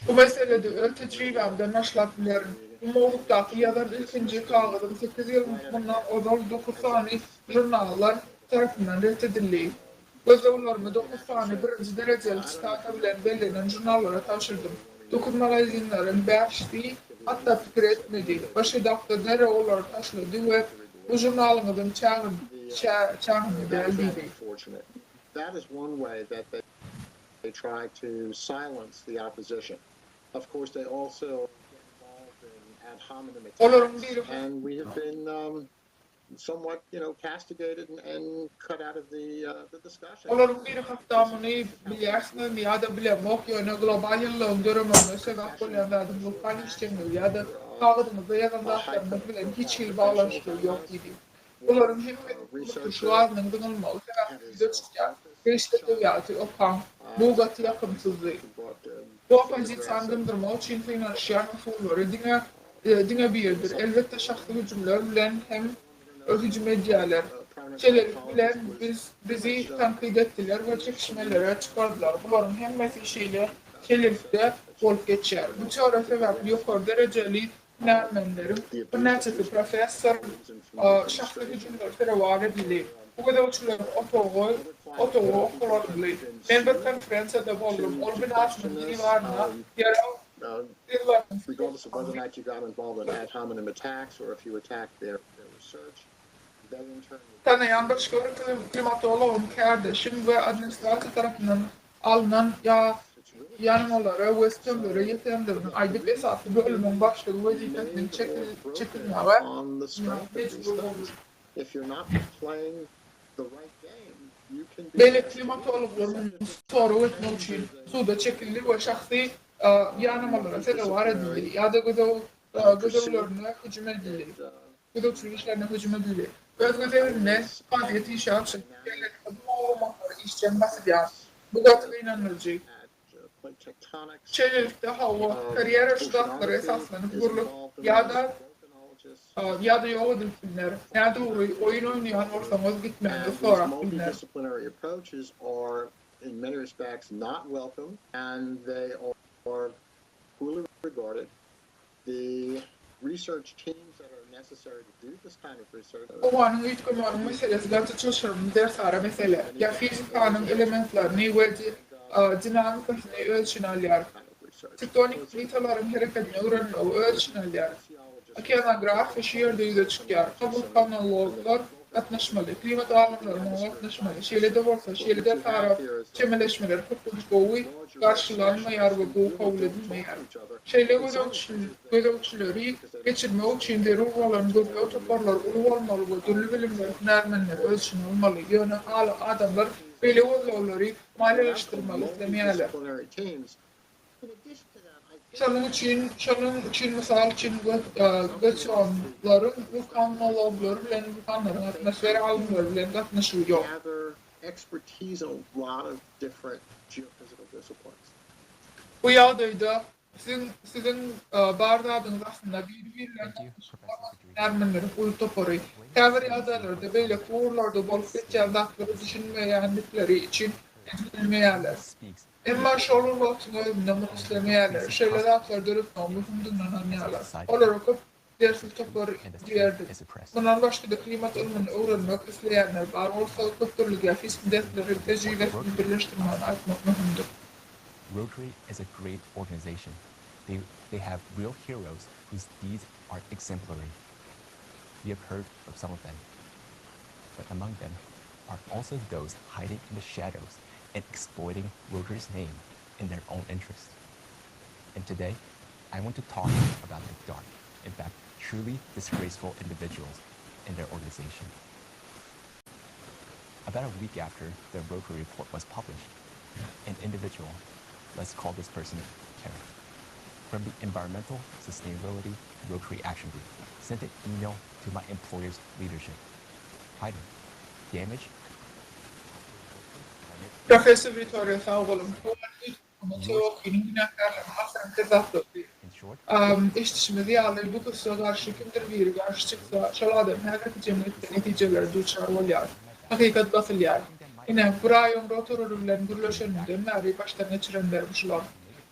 Bu meselede öz tejribämden başlap bilerin. Bu mowzukdaky ýazan ilkinji kagyzym sekiz ýyl mundan ozal dokuz sany žurnallar tarapyndan ret edildi. Gözleglerimi dokuz sany birinji derejeli sitata bilen bellenen žurnallara tabşyrdym. Dokuz magazinleriň bäşisi hatda pikir etmedi. Baş redaktor derrew olary taşlady we Bu žurnalyňyzyň çäginde däl diýdi. Olaryň biri Olaryň biri hatda muny bilýärsiňizmi ýa-da bilemok, ýöne global ýylylygyň döremegine sebäp bolýan zadyň wulkan işjeňligi ýa-da kagyzyňyzda ýazan zatlaryňyz bilen hiç hili baglanyşygy ýok diýdi. Bularyň hemmesi kömürturşy gazynyň zyňylmagy sebäpli ýüze çykýar. Degişli edebiýaty okaň. Bu gaty ýakymsyzdy. Bu oppozisiýany dymdyrmak üçin synanyşýan usullary diňe diňe biridir. Elbetde şahsy hüjümler bilen hem hüjüm edýärler. Şeýlelik bilen biz bizi tankyt etdiler we çekişmelere çykardylar. Bularyň hemmesi şeýle şeýlelikde bolup geçýär. Bu teoriýa sebäpli ýokary derejeli hünärmenleriň birnäçesi professor şahsy hüjümlere sezewar edildi. Bu gözegçileriň otagy otagy okulanyldy. Men bir konferensiýada boldum. Ol binasynyň diwaryna ýarag Tanaýan başga bir klimatologym, kärdeşim we administrasiýa tarapyndan alnan ýanamalara we sütemlere ýetendigini aýdyp, esasy bölümiň başlygy wezipesinden çekilmäge mejbur boldy. Beýleki klimatologlar muny sorag etmek üçin suda çekildi we şahsy ýanamalara sezewar edildi ýa-da gözeglerine hüjüm edildi. Gözegçilik işlerine hüjüm edildi. Öz gezeginde, kazyýet işi açyp, şeýlelikde bu maglumatlara işjeň basylýar. Bu gaty gynandyryjy. Şeýlelikde, hawa, karýera şu zatlara esaslanyp gurlup ýa-da ýa-da ýok edilip bilner. Nädogry, oýun oýnaýan bolsaňyz, gitmegiňizi sorap bilner. Howanyň üýtgemeginiň meselesi gaty çylşyrymly dersara mesele. Geofizikanyň elementlerini we dinamikasyny öz içine alýar. Tektonik plitalaryň herekedini öwrenmegi öz içine alýar. Okeanografiýa şu ýerde ýüze çykýar. Wulkanologlar gatnaşmaly, klimat alymlary muňa gatnaşmaly. Şeýle-de bolsa, şeýle dersara çemeleşmeler köplenç gowy garşylanmaýar we gowy kabul edilmeýär. Şeýle gözegçileri geçirmek üçin zerur bolan gözleg toparlary uly bolmaly we dürli bilimleri, hünärmenleri öz içine almaly. Ýöne adamlar beýle gözlegleri maliýeleşdirmegi islemeýärler. Şonuň üçin, şonuň üçin, mysal üçin, geosionlaryň wulkanologlary bilen wulkanlaryň atmosfera alymlary bilen gatnaşygy ýok. Bu ýagdaýda siziň siziň bar zadyňyz aslynda biri-biri bilen gatnaşygy bolmadyk hünärmenleriň uly topary. Käbir ýagdaýlarda beýleki ugurlarda bolup geçýän zatlara düşünmeýändikleri üçin edinilmeýärler. Emma şol bir wagtyň özünde muny islemeýärler, şeýle zatlary döretmegiň möhümdigine ynanýarlar. Olara köp dersli topar diýerdik. Mundan başga-da klimat ylmyny öwrenmek isleýänler bar bolsa, köp dürli geofiziki dersleri tejribesini birleşdirmegini aýtmak möhümdir. Rotary is a great organization. They they have real heroes whose deeds are exemplary. You have heard of some of them. But among them are also those hiding in the shadows and exploiting Rotary's name in their own interest. And today, I want to talk about the dark, in fact, truly disgraceful individuals in their organization. About a week after the Rotary report was published, an individual, let's call this person Karen, from the Environmental Sustainability Rotary Action Group sent an email to my employer's leadership. Title, Damage Professor Wittorio sag boluň. Howanyň üýtgemegi TOK-nyň günäkärlerini asyryň kezzaplygy. Eşidişimiz ýaly, bu gyssa garşy kimdir biri garşy çyksa, şol adam häzirki jemgyýetde netijelere duçar bolýar. Hakykat basylýar. Ine, bir aý öň Rotorer bilen gürleşenimden bäri başdan geçirenlerim şular.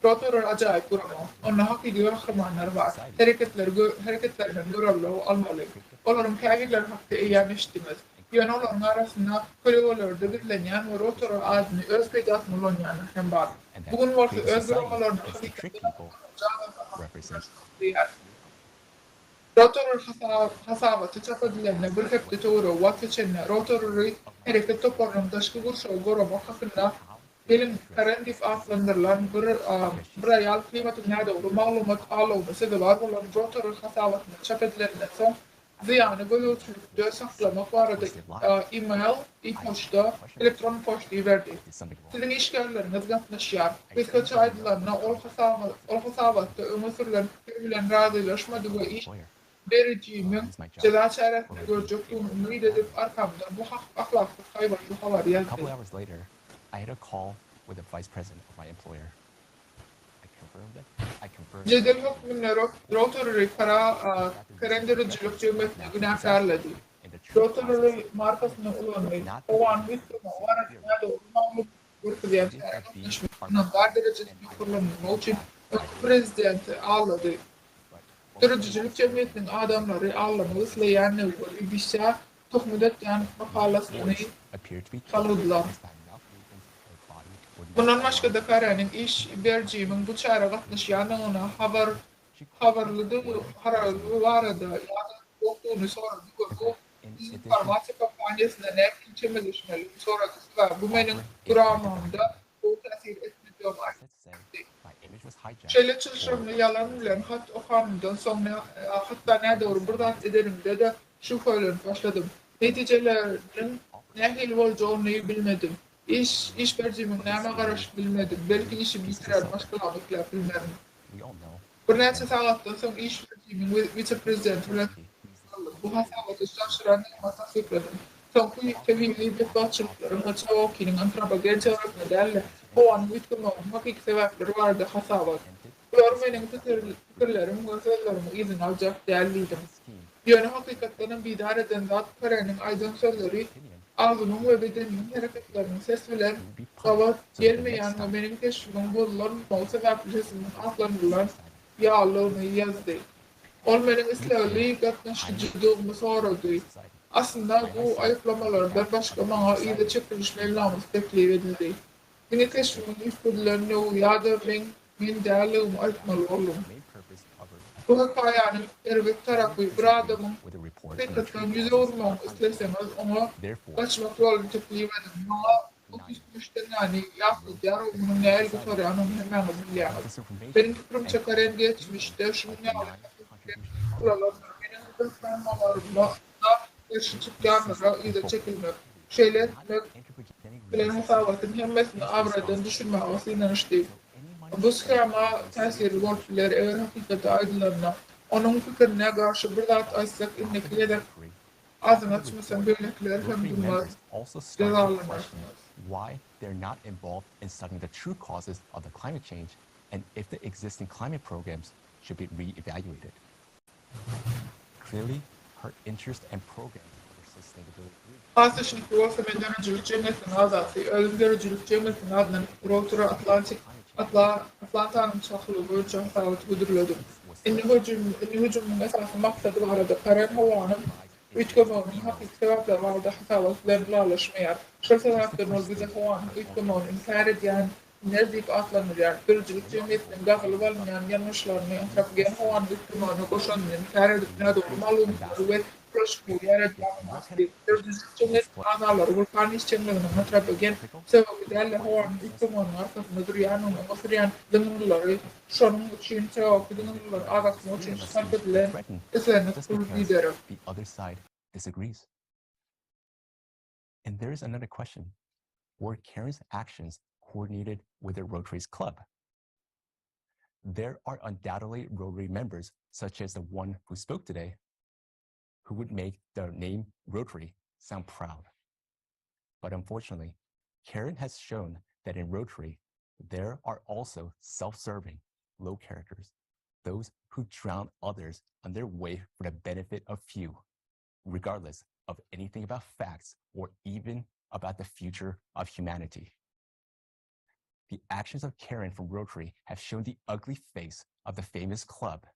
Rotorer ajaýyp gurama. Onda hakyky gahrymanlar bar. Hereketleri hereketlerinden görelde almaly. Olaryň käbirleri hakda eýýäm eşitdiňiz. Ýöne olaryň arasynda kölegelerde gizlenýän we Rotorer adyny öz peýdasyna ulanýanlar hem bar. Bu gün bolsa öz guramalaryny hakykatdanam ulanyjy adamlar hakda gürleşmek isleýäris. Rotorer hasabaty çap edilende bir hepde töweregi wagt geçende, Rotorery hereket toparynyň daşky gurşawy goramak hakynda Helen Karen diýip atlandyrylan bir bir aýal klimatyň nädogry maglumat alawyna sezewar bolan Rotorer hasabatynda çap edileninden soň zyýany gözegçilikde saklamak barada e-mail, e-poçta, elektron poçta iberdi. Siziň işgärleriňiz gatnaşýar. Gysgaça aýdylanda, ol ol hasabatda öňe sürlen pikir bilen razylaşmady we iş berijimiň jeza çäresini görjekdigini umyt edip, arkamdan bu ahlaksyz haýbatly habary ýazdy. with the vice president of my employer. I confirmed that. I confirmed. Jedel hökmünde Rotary Karen döredijilik jemgyýetini günäkärledi. Rotary markasyny ulandy. Howanyň üýtgemegi barada nädogry maglumat görkezýän çärä gatnaşmak ynamdar derejesini ýokarlandyrmak üçin öňki prezidenti aldady. Döredijilik jemgyýetiniň adamlary aldamak isleýändigi we BBC-ä töhmet atýan makalasyny salgydylar. Mundan başga-da Kareniň iş berijimiň bu çärä gatnaşýandygyna habar habarlydygy barada ýa-da ýokdugyny sorady we bu dezinformasiýa kampaniýasyna nähili çemeleşmelidigini sorady, sebäbi bu meniň guramamda gowy täsir etmejegini aýtdy. Şeýle çylşyrymly ýalan bilen hat okanymdan soň hatda nädogry bir zat edenimde-de şübhelenip başladym. Netijeleriniň nähili boljagyny bilmedim. Iş iş berijimiň nämä garaşyp bilmedim. Belki işimi ýitirer, maşgalamy ekläp bilmerin. Birnäçe sagatdan soň iş berijimiň wise-prezidenti bilen söhbetdeş boldum. Bu hasabaty çabşyrandygymy tassykladym. Soňky tebigy betbagtçylyklaryň we Çaokiniň antropogen sebäpine däl-de, howanyň üýtgemeginiň hakyky sebäpleri barada hasabat. Bular meniň pikirlerim we sözlerimi yzyna aljak däl diýdim. Ýöne hakykatdanam bizar eden zat Kareniň aýdan sözleri agzymyň we bedenimiň hereketleriniň ses bilen gabat gelmeýän we meniň keşbimiň bozulanmagy sebäpli sesimiň atlandyrylan ýalydygyny ýazdy. Ol meniň islegli gatnaşyjydygymy sorady. Aslynda bu aýyplamalardan başga maňa yza çekiliş meýilnamasy teklip edildi. Diňe keşbimiň üýtgedilenligi ýa-da meň men däldigimi aýtmaly boldum. Bu hekaýanyň erbet tarapy, bir adamyň hakykatdan ýüz öwürmegini isleseňiz, oňa gaçmak ýoluny teklip ediň. Maňa bu 3 teňňäni ýatladýar we munuň nähili gutarýanyny hemmäňiz bilýäňiz. Meniň pikirimçe, Karen geçmişde şunuň ýaly hakykat ulalandyr. Meniň gyzyklanmalaryma garşy çykýanlara yza çekilmek. Şeýle etmek bilen hasabatyň hemmesini abraýdan düşürmäge synanyşdy. Bu shema täsirli bolup biler, eger hakykaty aýdylanda. Onuň pikirine garşy bir zat aýtsak, indiki gezek agzyňy açmasaň beýlekiler hem durmaz, jezalanarsyňyz. Clearly, her interest and programs for sustainability. Has düşnükli bolsa men döredijilik jemgyýetiniň agzasy. Özüm döredijilik jemgyýetiniň adyndan Rotary Atlantic Atla Atlantanyň çakylygy boýunça hasabaty hödürledim. Indi hüjüm indi hüjümiň esasy maksady barada Karen howanyň üýtgemeginiň hakyky sebäpleri barada hasabat bilen ylalaşmaýar. Şol sebäpden ol bize howanyň üýtgemegini inkär edýän Iner diýip atlandyrýar. Döredijilik jemgyýetiniň gazylyp alynýan ýalňyşlaryny, antropogen howanyň üýtgemegine goşandyny inkär edip, nädogry maglumatlary we bulaşyklygy ýaýradýandygyny aýtdy. Döredijilik jemgyýetiniň agzalary wulkan işjeňliginiň antropogen sebäpli däl-de, howanyň üýtgemeginiň arkasynda durýandygyny öňe sürýän zyňyndylary, şonuň üçin CO2 zyňyndylary azaltmak üçin sarp edilen islendik pul biderek. And there is another question. Were Karen's actions coordinated with the Rotary's club? There are undoubtedly Rotary members, such as the one who spoke today, who would make the name Rotary sound proud. But unfortunately, Karen has shown that in Rotary, there are also self-serving, low characters, those who drown others on their way for the benefit of few, regardless of anything about facts or even about the future of humanity. The actions of Karen from Rotary have shown the ugly face of the famous club,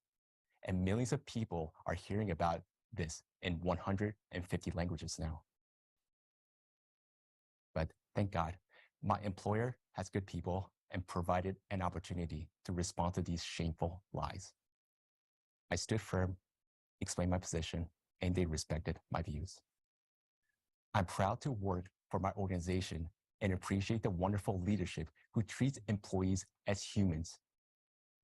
and millions of people are hearing about this in 150 languages now. But thank God, my employer has good people and provided an opportunity to respond to these shameful lies. I stood firm, explained my position, and they respected my views. I'm proud to work for my organization and appreciate the wonderful leadership who treats employees as humans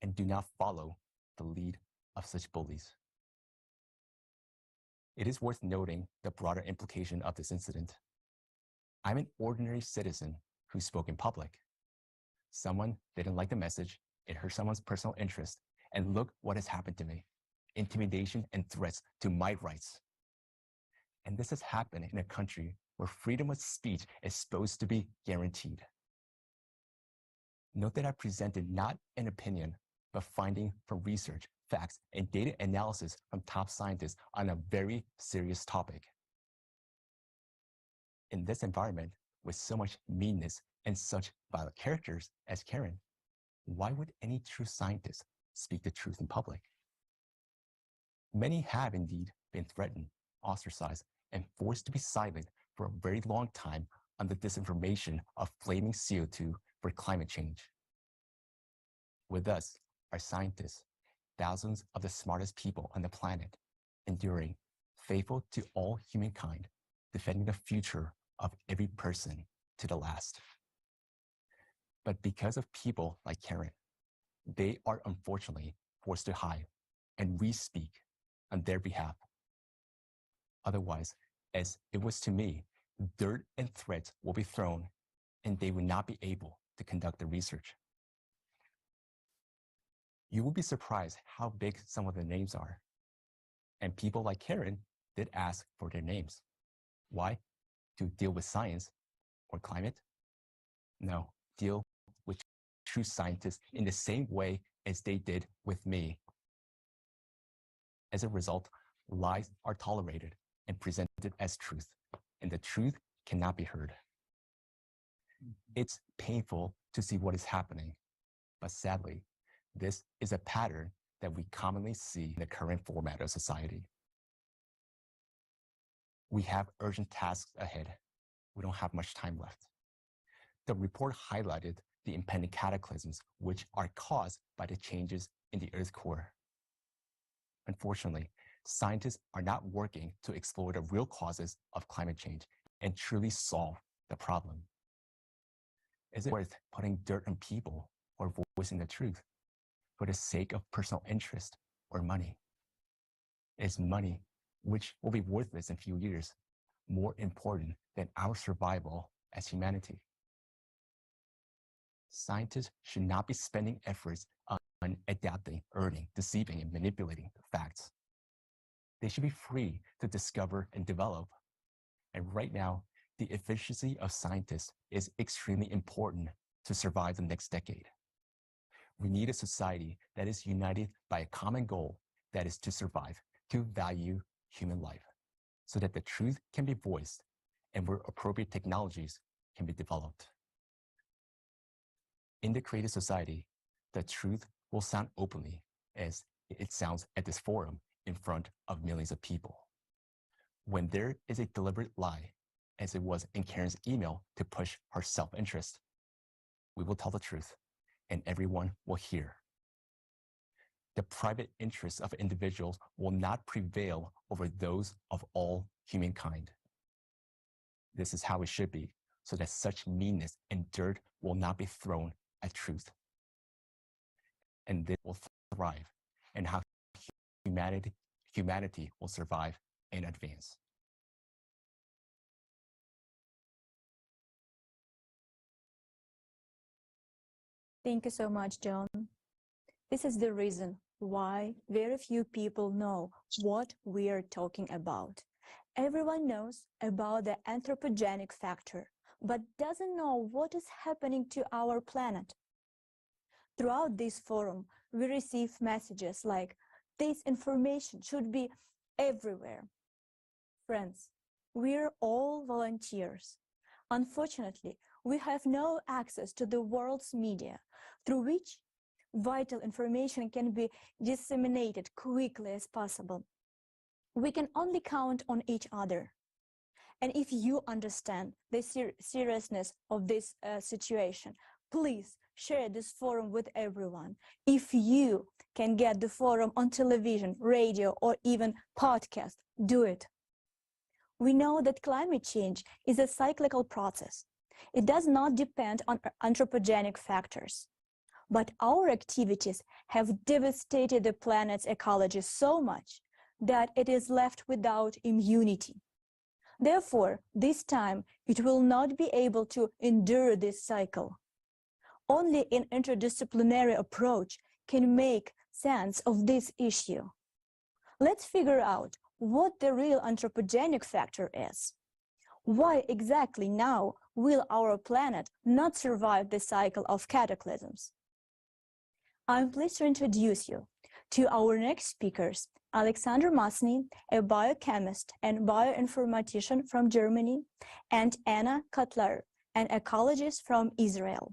and do not follow the lead of such bullies. It is worth noting the broader implication of this incident. I'm an ordinary citizen who spoke in public. Someone didn't like the message, it hurt someone's personal interest, and look what has happened to me intimidation and threats to my rights. And this has happened in a country where freedom of speech is supposed to be guaranteed. Note that I presented not an opinion, but finding from research, facts, and data analysis from top scientists on a very serious topic. In this environment, with so much meanness and such violent characters as Karen, why would any true scientist speak the truth in public? Many have indeed been threatened, ostracized, and forced to be silent for a very long time on the disinformation of flaming CO2 for climate change. With us are scientists, thousands of the smartest people on the planet, enduring, faithful to all humankind, defending the future of every person to the last. But because of people like Karen, they are unfortunately forced to hide, and we speak on their behalf. Otherwise, as it was to me, dirt and threats will be thrown, and they will not be able to conduct the research. You will be surprised how big some of the names are. And people like Karen did ask for their names. Why? To deal with science or climate? No, deal with true scientists in the same way as they did with me. As a result, lies are tolerated and presented as truth, and the truth cannot be heard. It's painful to see what is happening, but sadly, this is a pattern that we commonly see in the current format of society. We have urgent tasks ahead. We don't have much time left. The report highlighted the impending cataclysms which are caused by the changes in the Earth's core. Unfortunately, scientists are not working to explore the real causes of climate change and truly solve the problem. Is it worth putting dirt on people or voicing the truth for the sake of personal interest or money? Is money, which will be worthless in few years, more important than our survival as humanity? Scientists should not be spending efforts on adapting, earning, deceiving, and manipulating the facts. They should be free to discover and develop. And right now, the efficiency of scientists is extremely important to survive the next decade. We need a society that is united by a common goal, that is to survive, to value human life, so that the truth can be voiced and where appropriate technologies can be developed. In the creative society, the truth will sound openly as it sounds at this forum in front of millions of people. When there is a deliberate lie, as it was in Karen's email to push her self-interest, we will tell the truth and everyone will hear. The private interests of individuals will not prevail over those of all humankind. This is how it should be, so that such meanness and dirt will not be thrown at truth. And this will thrive, and how humanity will survive and advance. Thank you so much, John. This is the reason why very few people know what we are talking about. Everyone knows about the anthropogenic factor, but doesn't know what is happening to our planet. Throughout this forum, we receive messages like, this information should be everywhere. Friends, we're all volunteers. Unfortunately, we have no access to the world's media, through which vital information can be disseminated quickly as possible. We can only count on each other. And if you understand the seriousness of this situation, please share this forum with everyone. If you can get the forum on television, radio, or even podcast, do it. We know that climate change is a cyclical process. It does not depend on anthropogenic factors. But our activities have devastated the planet's ecology so much that it is left without immunity. Therefore, this time, it will not be able to endure this cycle. Only an interdisciplinary approach can make sense of this issue. Let's figure out what the real anthropogenic factor is. Why exactly now will our planet not survive the cycle of cataclysms? I'm pleased to introduce you to our next speakers, Alexander Masny, a biochemist and bioinformatician from Germany, and Anna Kotler, an ecologist from Israel,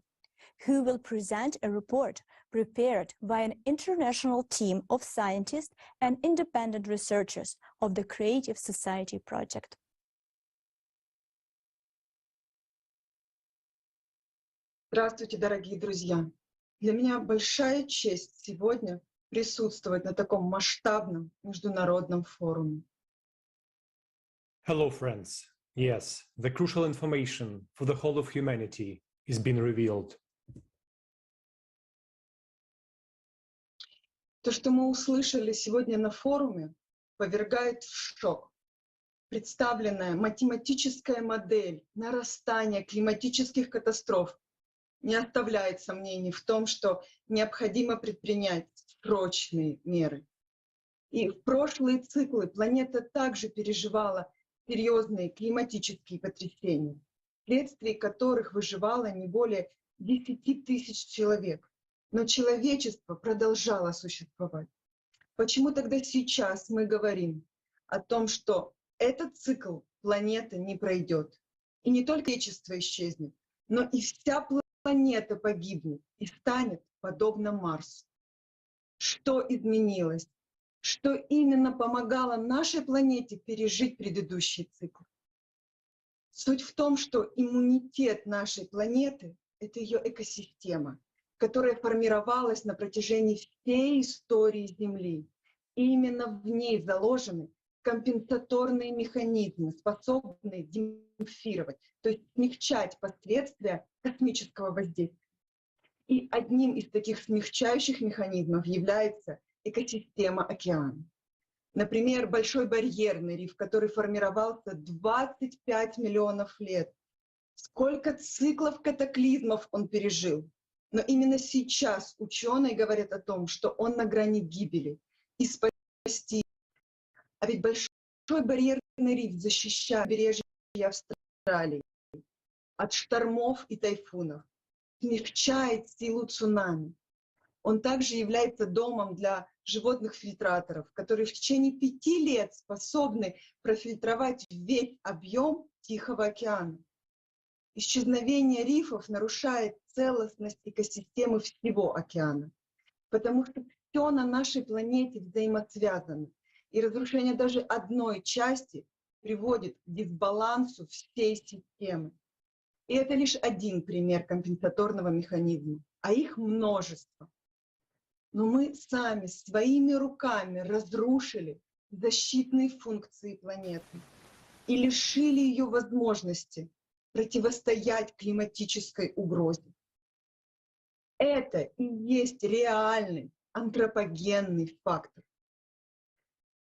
who will present a report prepared by an international team of scientists and independent researchers of the Creative Society Project. Здравствуйте, дорогие друзья! Для меня большая честь сегодня присутствовать на таком масштабном международном форуме. Hello, friends. Yes, the crucial information for the whole of humanity is being revealed. То, что мы услышали сегодня на форуме, повергает в шок. Представленная математическая модель нарастания климатических катастроф не оставляет сомнений в том, что необходимо предпринять срочные меры. И в прошлые циклы планета также переживала серьезные климатические потрясения, вследствие которых выживало не более 10 тысяч человек. Но человечество продолжало существовать. Почему тогда сейчас мы говорим о том, что этот цикл планета не пройдет? И не только человечество исчезнет, но и вся планета погибнет и станет подобна Марсу. Что изменилось? Что именно помогало нашей планете пережить предыдущий цикл? Суть в том, что иммунитет нашей планеты — это ее экосистема, которая формировалась на протяжении всей истории Земли. И именно в ней заложены компенсаторные механизмы, способные демпфировать, то есть смягчать последствия космического воздействия. И одним из таких смягчающих механизмов является экосистема океана. Например, Большой барьерный риф, который формировался 25 миллионов лет. Сколько циклов катаклизмов он пережил. Но именно сейчас ученые говорят о том, что он на грани гибели. И спасти. А ведь Большой барьерный риф защищает побережье Австралии от штормов и тайфунов, смягчает силу цунами. Он также является домом для животных-фильтраторов, которые в течение пяти лет способны профильтровать весь объем Тихого океана. Исчезновение рифов нарушает целостность экосистемы всего океана, потому что все на нашей планете взаимосвязано, и разрушение даже одной части приводит к дисбалансу всей системы. И это лишь один пример компенсаторного механизма, а их множество. Но мы сами своими руками разрушили защитные функции планеты и лишили ее возможности противостоять климатической угрозе. Это и есть реальный антропогенный фактор.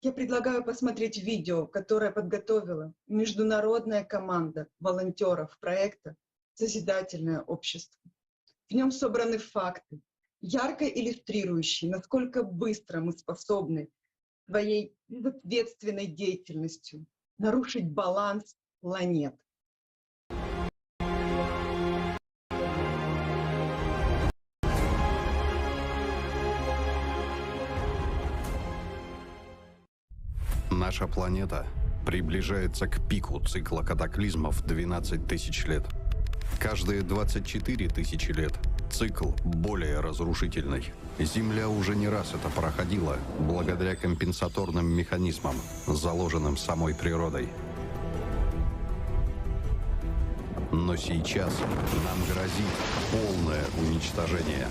Я предлагаю посмотреть видео, которое подготовила международная команда волонтеров проекта «Созидательное общество». В нем собраны факты, ярко иллюстрирующие, насколько быстро мы способны своей безответственной деятельностью нарушить баланс планет. Наша планета приближается к пику цикла катаклизмов 12 тысяч лет. Каждые 24 тысячи лет цикл более разрушительный. Земля уже не раз это проходила благодаря компенсаторным механизмам, заложенным самой природой. Но сейчас нам грозит полное уничтожение.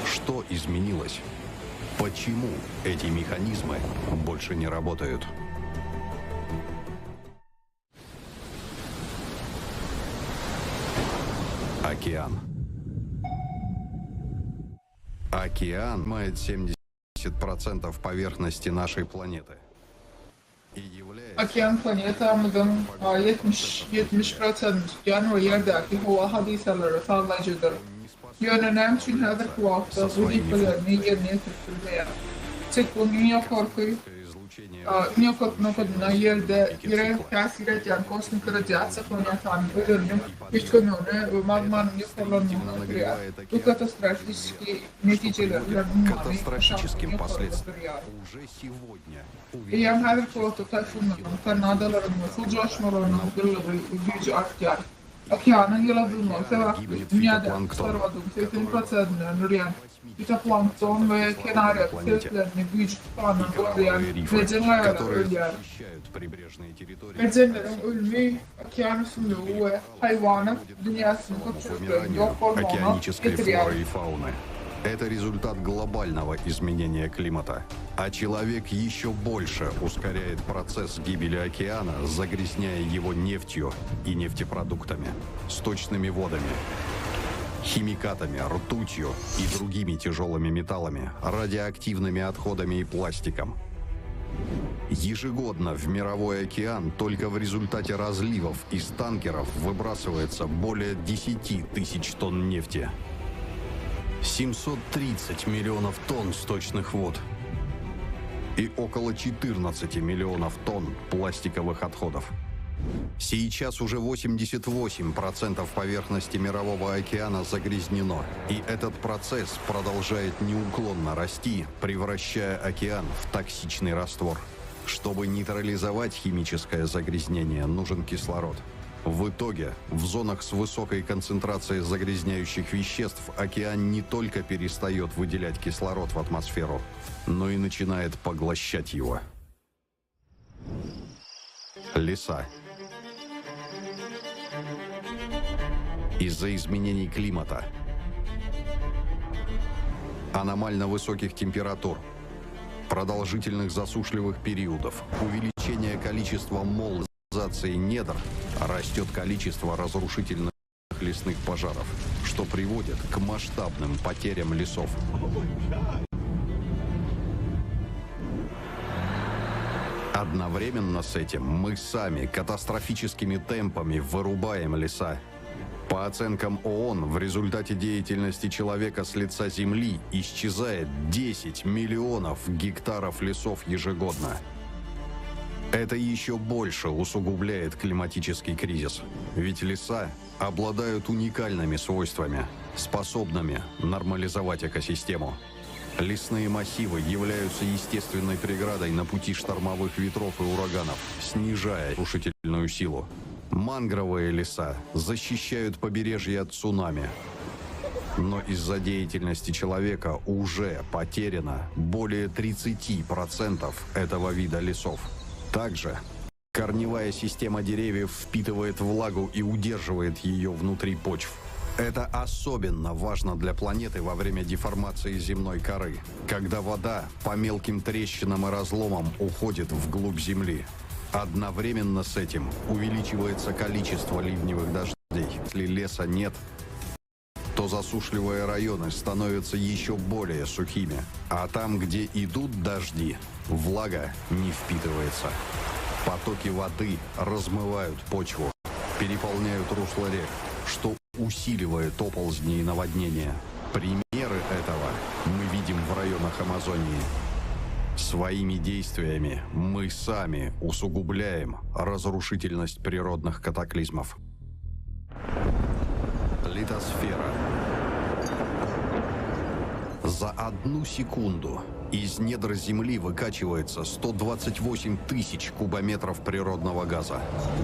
Что изменилось? Почему эти механизмы больше не работают? Океан. Океан мает 70% поверхности нашей планеты. И является... Okean planetamyzyň 70 70 prosentini tutýan we Ýerdäki howa hadysalary sazlaýjydyr. Ýöne näme üçin häzirki wagtda wezipelerini ýerine ýetirip bilmeýär? Sikliň iň ýokarky. Nokatly nokadynda Ýerde Ýere täsir edýän kosmiki radiasiýa planetanyň özeniniň üýtgemegine we magmanyň ýokarlanmagyna getirýär. Bu katastrofiki netijeleri bilen ummany aşakdan ýokarda durýar. Eýýäm häzirki wagtda taýfunlaryň, tornadolaryň we suw joşmalarynyň ýylylygy we güýji artýar. Okeanyň ýyladylmagy sebäpli dünýädäki kislorodyň 80 prosentini öndürýän fitoplankton we kenarýaka sebitlerini güýçli tupandan goraýan merjen gaýalary ölýär. Merjenleriň ölümi okean ösümligi we haýwanat dünýäsiniň köpçülikleýin ýok bolmagyna getirýär. Это результат глобального изменения климата. А человек еще больше ускоряет процесс гибели океана, загрязняя его нефтью и нефтепродуктами, сточными водами, химикатами, ртутью и другими тяжелыми металлами, радиоактивными отходами и пластиком. Ежегодно в мировой океан только в результате разливов из танкеров выбрасывается более 10 тысяч тонн нефти. 730 миллионов тонн сточных вод и около 14 миллионов тонн пластиковых отходов. Сейчас уже 88% поверхности Мирового океана загрязнено, и этот процесс продолжает неуклонно расти, превращая океан в токсичный раствор. Чтобы нейтрализовать химическое загрязнение, нужен кислород. В итоге, в зонах с высокой концентрацией загрязняющих веществ океан не только перестает выделять кислород в атмосферу, но и начинает поглощать его. Леса. Из-за изменений климата, аномально высоких температур, продолжительных засушливых периодов, увеличения количества молзации недр, растет количество разрушительных лесных пожаров, что приводит к масштабным потерям лесов. Одновременно с этим мы сами катастрофическими темпами вырубаем леса. По оценкам ООН, в результате деятельности человека с лица Земли исчезает 10 миллионов гектаров лесов ежегодно. Это еще больше усугубляет климатический кризис. Ведь леса обладают уникальными свойствами, способными нормализовать экосистему. Лесные массивы являются естественной преградой на пути штормовых ветров и ураганов, снижая рушительную силу. Мангровые леса защищают побережье от цунами. Но из-за деятельности человека уже потеряно более 30% этого вида лесов. Также корневая система деревьев впитывает влагу и удерживает ее внутри почв. Это особенно важно для планеты во время деформации земной коры, когда вода по мелким трещинам и разломам уходит вглубь земли. Одновременно с этим увеличивается количество ливневых дождей. Если леса нет, то засушливые районы становятся еще более сухими. А там, где идут дожди, влага не впитывается. Потоки воды размывают почву, переполняют русло рек, что усиливает оползни и наводнения. Примеры этого мы видим в районах Амазонии. Своими действиями мы сами усугубляем разрушительность природных катаклизмов. Литосфера. За одну секунду из недр Земли выкачивается 128 тысяч кубометров природного газа.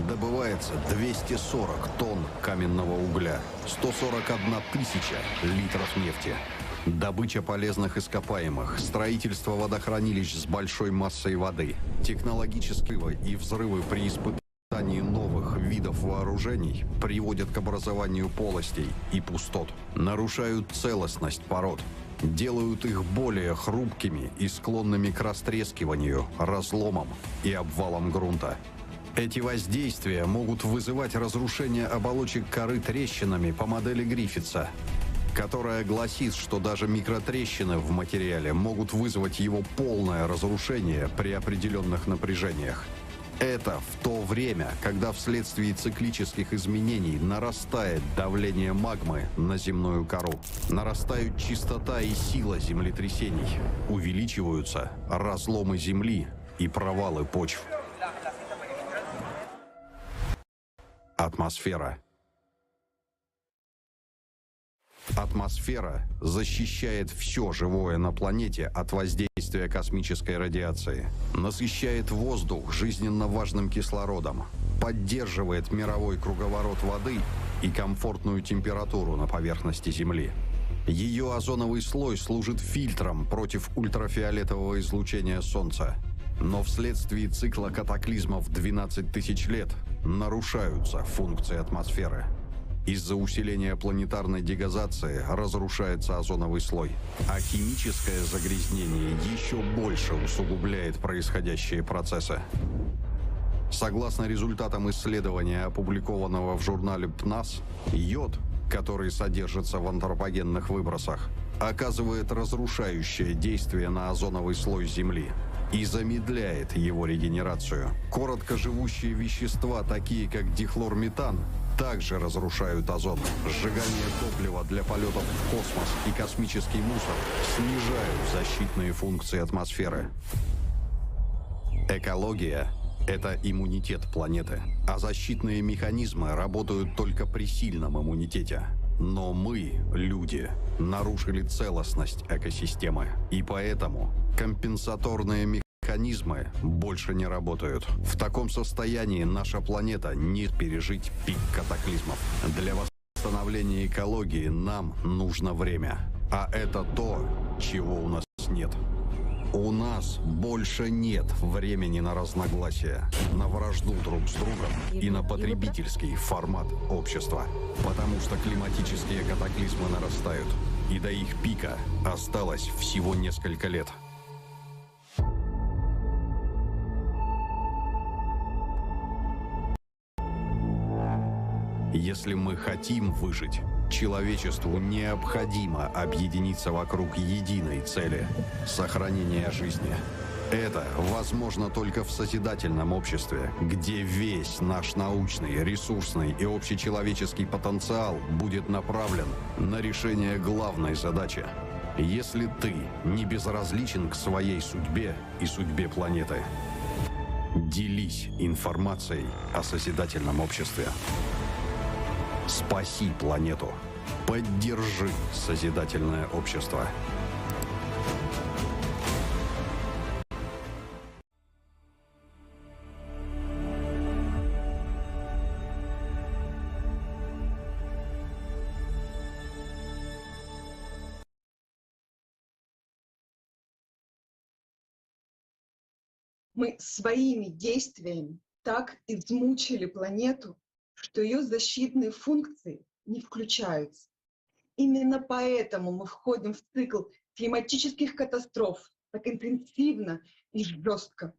Добывается 240 тонн каменного угля, 141 тысяча литров нефти. Добыча полезных ископаемых, строительство водохранилищ с большой массой воды, технологические и взрывы при испытании новых видов вооружений приводят к образованию полостей и пустот, нарушают целостность пород, делают их более хрупкими и склонными к растрескиванию, разломам и обвалам грунта. Эти воздействия могут вызывать разрушение оболочек коры трещинами по модели Гриффитса, которая гласит, что даже микротрещины в материале могут вызвать его полное разрушение при определенных напряжениях. Это в то время, когда вследствие циклических изменений нарастает давление магмы на земную кору, нарастают частота и сила землетрясений, увеличиваются разломы земли и. и провалы почв. Атмосфера. Атмосфера защищает все живое на планете от воздействия космической радиации, насыщает воздух жизненно важным кислородом, поддерживает мировой круговорот воды и комфортную температуру на поверхности Земли. Ее озоновый слой служит фильтром против ультрафиолетового излучения Солнца. Но вследствие цикла катаклизмов 12 тысяч лет нарушаются функции атмосферы. Из-за усиления планетарной дегазации разрушается озоновый слой, а химическое загрязнение еще больше усугубляет происходящие процессы. Согласно результатам исследования, опубликованного в журнале ПНАС, йод, который содержится в антропогенных выбросах, оказывает разрушающее действие на озоновый слой Земли и замедляет его регенерацию. Короткоживущие вещества, такие как дихлорметан, также разрушают озон. Сжигание топлива для полетов в космос и космический мусор снижают защитные функции атмосферы. Экология – это иммунитет планеты, а защитные механизмы работают только при сильном иммунитете. Но мы, люди, нарушили целостность экосистемы, и поэтому компенсаторные механизмы больше не работают. В таком состоянии наша планета не пережить пик катаклизмов. Для восстановления экологии нам нужно время. А это то, чего у нас нет. У нас больше нет времени на разногласия, на вражду друг с другом и на потребительский формат общества. Потому что климатические катаклизмы нарастают, и до их пика осталось всего несколько лет. Если мы хотим выжить, человечеству необходимо объединиться вокруг единой цели – сохранения жизни. Это возможно только в созидательном обществе, где весь наш научный, ресурсный и общечеловеческий потенциал будет направлен на решение главной задачи. Если ты не безразличен к своей судьбе и судьбе планеты, делись информацией о созидательном обществе. Спаси планету. Поддержи созидательное общество. Мы своими действиями так измучили планету, что ее защитные функции не включаются. Именно поэтому мы входим в цикл климатических катастроф так интенсивно и жестко.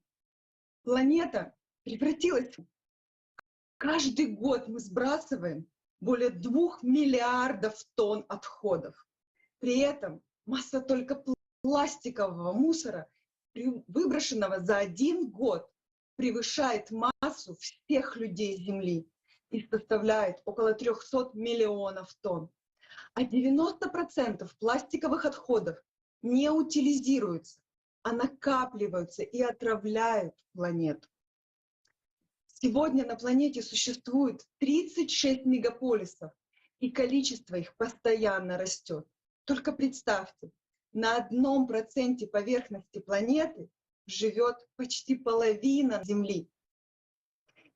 Планета превратилась в... Каждый год мы сбрасываем более 2 миллиардов тонн отходов. При этом масса только пластикового мусора, выброшенного за один год, превышает массу всех людей Земли и составляет около 300 миллионов тонн. А 90% пластиковых отходов не утилизируются, а накапливаются и отравляют планету. Сегодня на планете существует 36 мегаполисов, и количество их постоянно растет. Только представьте, на 1% поверхности планеты живет почти половина Земли.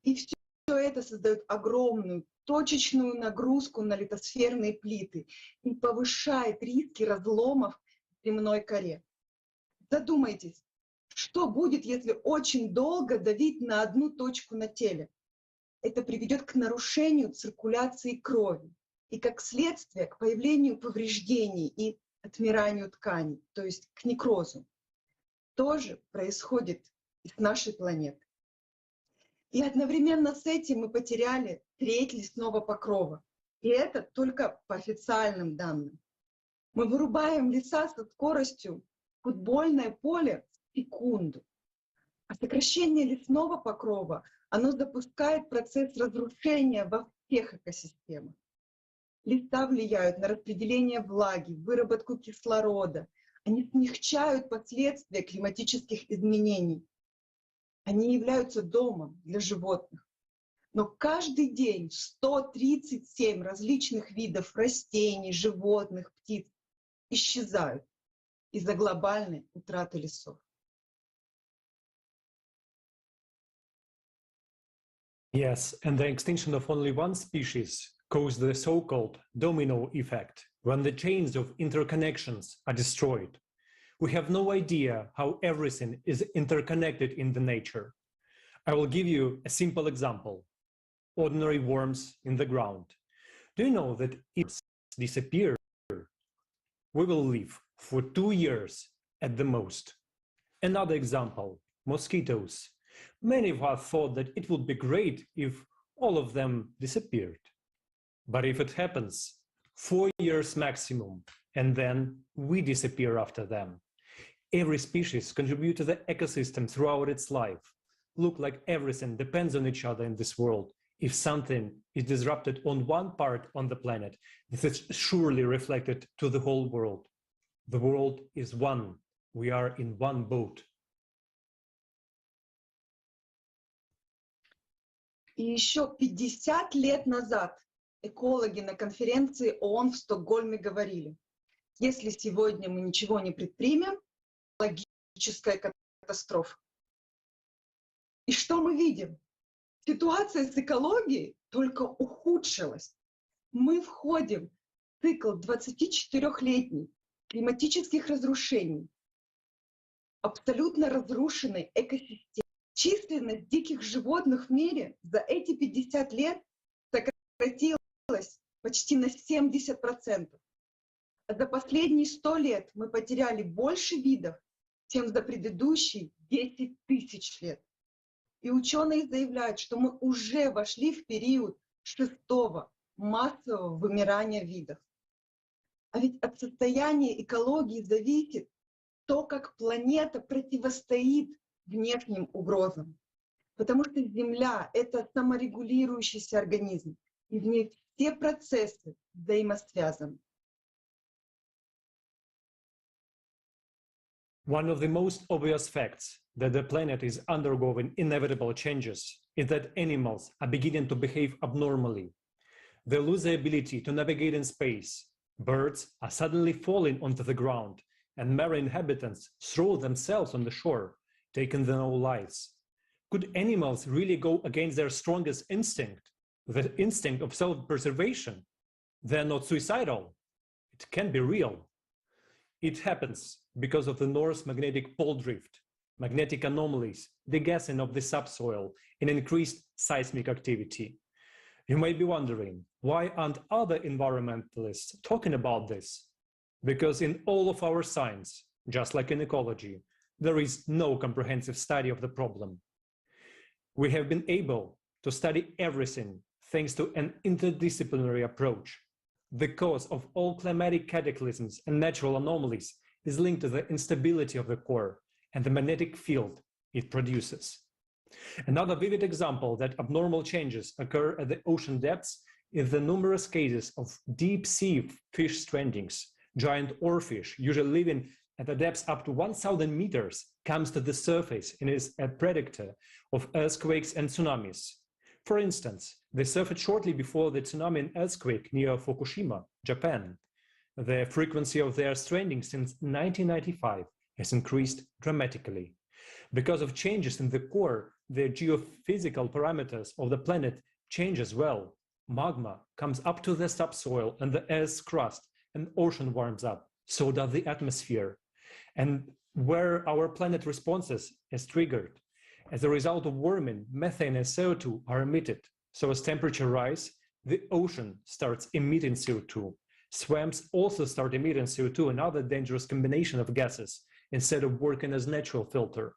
И все это создает огромную точечную нагрузку на литосферные плиты и повышает риски разломов в земной коре. Задумайтесь, что будет, если очень долго давить на одну точку на теле? Это приведет к нарушению циркуляции крови и, как следствие, к появлению повреждений и отмиранию тканей, то есть к некрозу. То же происходит и с нашей планетой. И одновременно с этим мы потеряли треть лесного покрова. И это только по официальным данным. Мы вырубаем леса со скоростью футбольное поле в секунду. А сокращение лесного покрова, оно запускает процесс разрушения во всех экосистемах. Леса влияют на распределение влаги, выработку кислорода. Они смягчают последствия климатических изменений. Они являются домом для животных. Но каждый день 137 различных видов растений, животных, птиц исчезают из-за глобальной утраты лесов. Yes, and the extinction of only one species caused the so-called domino effect, when the chains of interconnections are destroyed. We have no idea how everything is interconnected in the nature. I will give you a simple example. Ordinary worms in the ground. Do you know that if disappear, we will live for 2 years at the most? Another example, mosquitoes. Many of us thought that it would be great if all of them disappeared. But if it happens, 4 years maximum, and then we disappear after them. Every species contributes to the ecosystem throughout its life. Look like everything depends on each other in this world. If something is disrupted on one part on the planet, this is surely reflected to the whole world. The world is one. We are in one boat. И еще 50 лет назад экологи на конференции ООН в Стокгольме говорили, если сегодня мы ничего не предпримем, экологическая катастрофа. И что мы видим? Ситуация с экологией только ухудшилась. Мы входим в цикл 24-летний климатических разрушений, абсолютно разрушенной экосистемы. Численность диких животных в мире за эти 50 лет сократилась почти на 70%. А за последние 100 лет мы потеряли больше видов, чем за предыдущие 10 тысяч лет. И ученые заявляют, что мы уже вошли в период шестого массового вымирания видов. А ведь от состояния экологии зависит то, как планета противостоит внешним угрозам. Потому что Земля — это саморегулирующийся организм, и в ней все процессы взаимосвязаны. One of the most obvious facts that the planet is undergoing inevitable changes is that animals are beginning to behave abnormally. They lose the ability to navigate in space. Birds are suddenly falling onto the ground, and marine inhabitants throw themselves on the shore, taking their own lives. Could animals really go against their strongest instinct, the instinct of self-preservation? They're not suicidal. It can be real. It happens because of the North magnetic pole drift, magnetic anomalies, degassing of the subsoil, and increased seismic activity. You may be wondering, why aren't other environmentalists talking about this? Because in all of our science, just like in ecology, there is no comprehensive study of the problem. We have been able to study everything thanks to an interdisciplinary approach. The cause of all climatic cataclysms and natural anomalies is linked to the instability of the core and the magnetic field it produces. Another vivid example that abnormal changes occur at the ocean depths is the numerous cases of deep sea fish strandings. Giant oarfish, usually living at the depths up to 1,000 meters, comes to the surface and is a predictor of earthquakes and tsunamis. For instance, they surfaced shortly before the tsunami and earthquake near Fukushima, Japan. The frequency of their stranding since 1995 has increased dramatically. Because of changes in the core, the geophysical parameters of the planet change as well. Magma comes up to the subsoil and the Earth's crust, and ocean warms up, so does the atmosphere. And where our planet responses is triggered. As a result of warming, methane and CO2 are emitted. So as temperature rise, the ocean starts emitting CO2. Swamps also start emitting CO2 and other dangerous combination of gases instead of working as natural filter.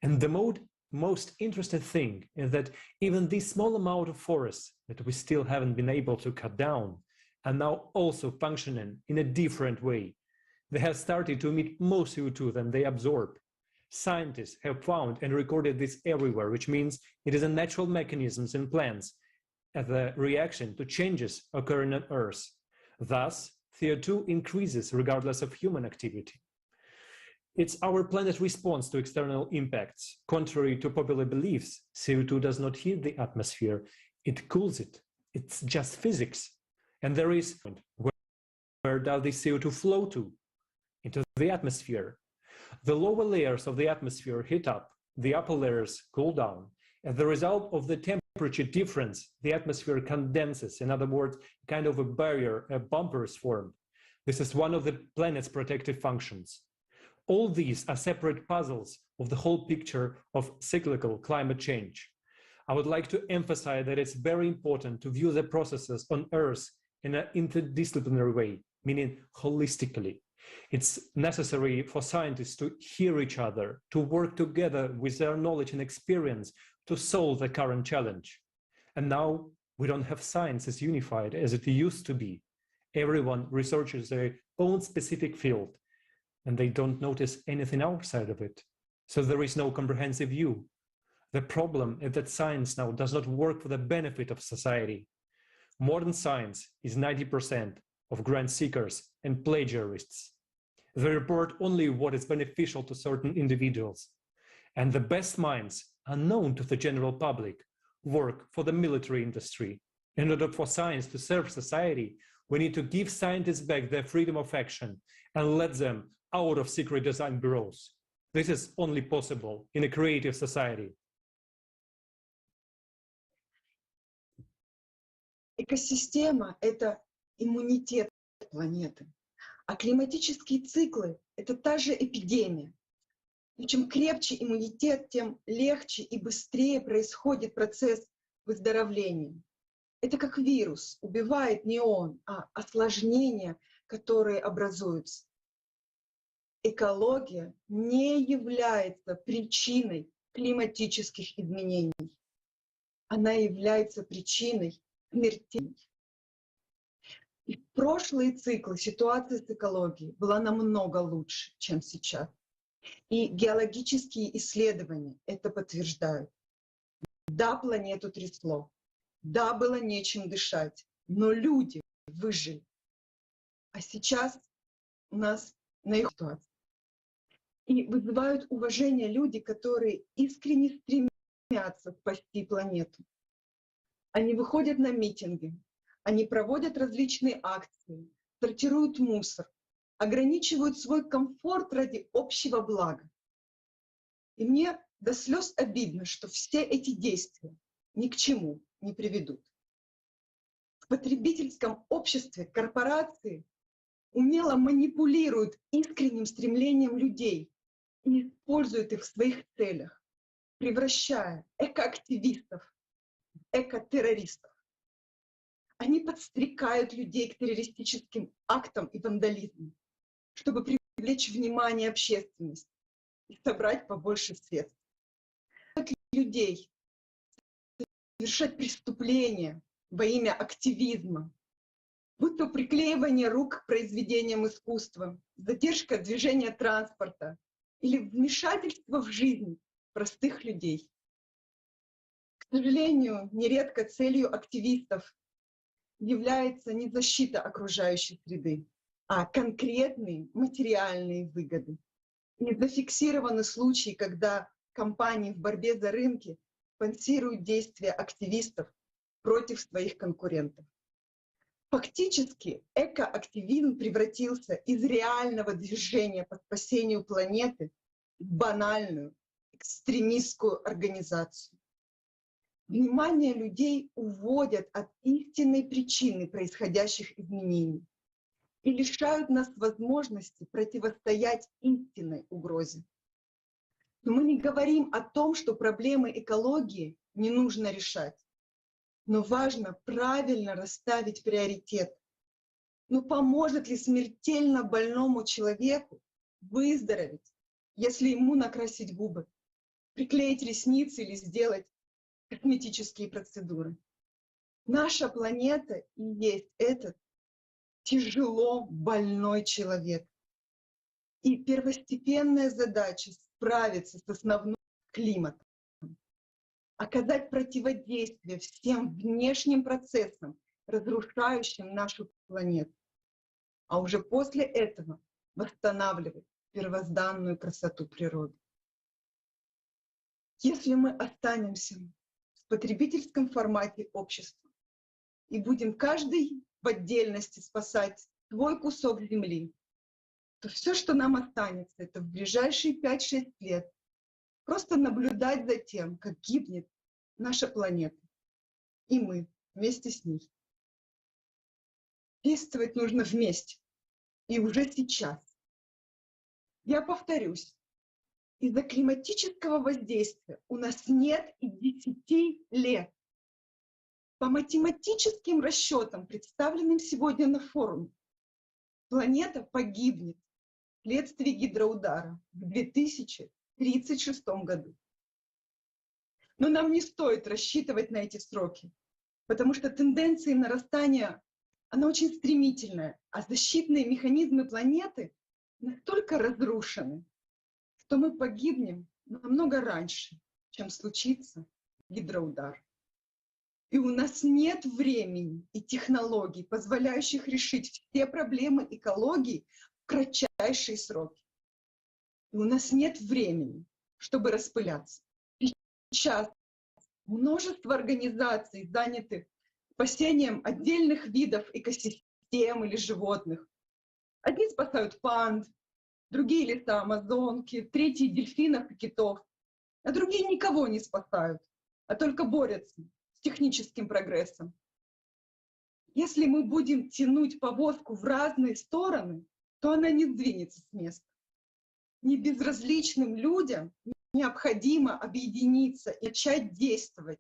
And the most interesting thing is that even this small amount of forests that we still haven't been able to cut down are now also functioning in a different way. They have started to emit more CO2 than they absorb. Scientists have found and recorded this everywhere, which means it is a natural mechanism in plants as a reaction to changes occurring on Earth. Thus, CO2 increases regardless of human activity. It's our planet's response to external impacts. Contrary to popular beliefs, CO2 does not heat the atmosphere, it cools it. It's just physics. And there is where does the CO2 flow to? Into the atmosphere. The lower layers of the atmosphere heat up, the upper layers cool down. As the result of the temperature difference, the atmosphere condenses. In other words, kind of a barrier, a bumper is formed. This is one of the planet's protective functions. All these are separate puzzles of the whole picture of cyclical climate change. I would like to emphasize that it's very important to view the processes on Earth in an interdisciplinary way, meaning holistically. It's necessary for scientists to hear each other, to work together with their knowledge and experience to solve the current challenge. And now we don't have science as unified as it used to be. Everyone researches their own specific field and they don't notice anything outside of it. So there is no comprehensive view. The problem is that science now does not work for the benefit of society. Modern science is 90% of grant seekers and plagiarists. They report only what is beneficial to certain individuals. And the best minds, unknown to the general public, work for the military industry. In order for science to serve society, we need to give scientists back their freedom of action and let them out of secret design bureaus. This is only possible in a creative society. Экосистема – это иммунитет планеты, а климатические циклы – это та же эпидемия. И чем крепче иммунитет, тем легче и быстрее происходит процесс выздоровления. Это как вирус, убивает не он, а осложнения, которые образуются. Экология не является причиной климатических изменений. Она является причиной смертей. И в прошлые циклы ситуация с экологией была намного лучше, чем сейчас. И геологические исследования это подтверждают. Да, планету трясло, да, было нечем дышать, но люди выжили. А сейчас у нас на их ситуация. И вызывают уважение люди, которые искренне стремятся спасти планету. Они выходят на митинги, они проводят различные акции, сортируют мусор, ограничивают свой комфорт ради общего блага. И мне до слез обидно, что все эти действия ни к чему не приведут. В потребительском обществе корпорации умело манипулируют искренним стремлением людей и используют их в своих целях, превращая экоактивистов в экотеррористов. Они подстрекают людей к террористическим актам и вандализму, чтобы привлечь внимание общественности и собрать побольше средств. Людей совершать преступления во имя активизма, будь то приклеивание рук к произведениям искусства, задержка движения транспорта или вмешательство в жизнь простых людей. К сожалению, нередко целью активистов является не защита окружающей среды, а конкретные материальные выгоды. И зафиксированы случаи, когда компании в борьбе за рынки спонсируют действия активистов против своих конкурентов. Фактически экоактивизм превратился из реального движения по спасению планеты в банальную экстремистскую организацию. Внимание людей уводят от истинной причины происходящих изменений и лишают нас возможности противостоять истинной угрозе. Но мы не говорим о том, что проблемы экологии не нужно решать. Но важно правильно расставить приоритет. Но поможет ли смертельно больному человеку выздороветь, если ему накрасить губы, приклеить ресницы или сделать косметические процедуры? Наша планета и есть этот тяжело больной человек. И первостепенная задача справиться с основным климатом, оказать противодействие всем внешним процессам, разрушающим нашу планету. А уже после этого восстанавливать первозданную красоту природы. Если мы останемся в потребительском формате общества и будем каждый в отдельности спасать свой кусок земли, то все, что нам останется, это в ближайшие 5-6 лет просто наблюдать за тем, как гибнет наша планета. И мы вместе с ней. Действовать нужно вместе. И уже сейчас. Я повторюсь, из-за климатического воздействия у нас нет и 10 лет. По математическим расчетам, представленным сегодня на форуме, планета погибнет вследствие гидроудара в 2036 году. Но нам не стоит рассчитывать на эти сроки, потому что тенденции нарастания, она очень стремительная, а защитные механизмы планеты настолько разрушены, что мы погибнем намного раньше, чем случится гидроудар. И у нас нет времени и технологий, позволяющих решить все проблемы экологии в кратчайшие сроки. И у нас нет времени, чтобы распыляться. Сейчас множество организаций заняты спасением отдельных видов экосистем или животных. Одни спасают панд, другие леса Амазонки, третьи дельфинов и китов, а другие никого не спасают, а только борются с техническим прогрессом. Если мы будем тянуть повозку в разные стороны, то она не сдвинется с места. Небезразличным людям необходимо объединиться и начать действовать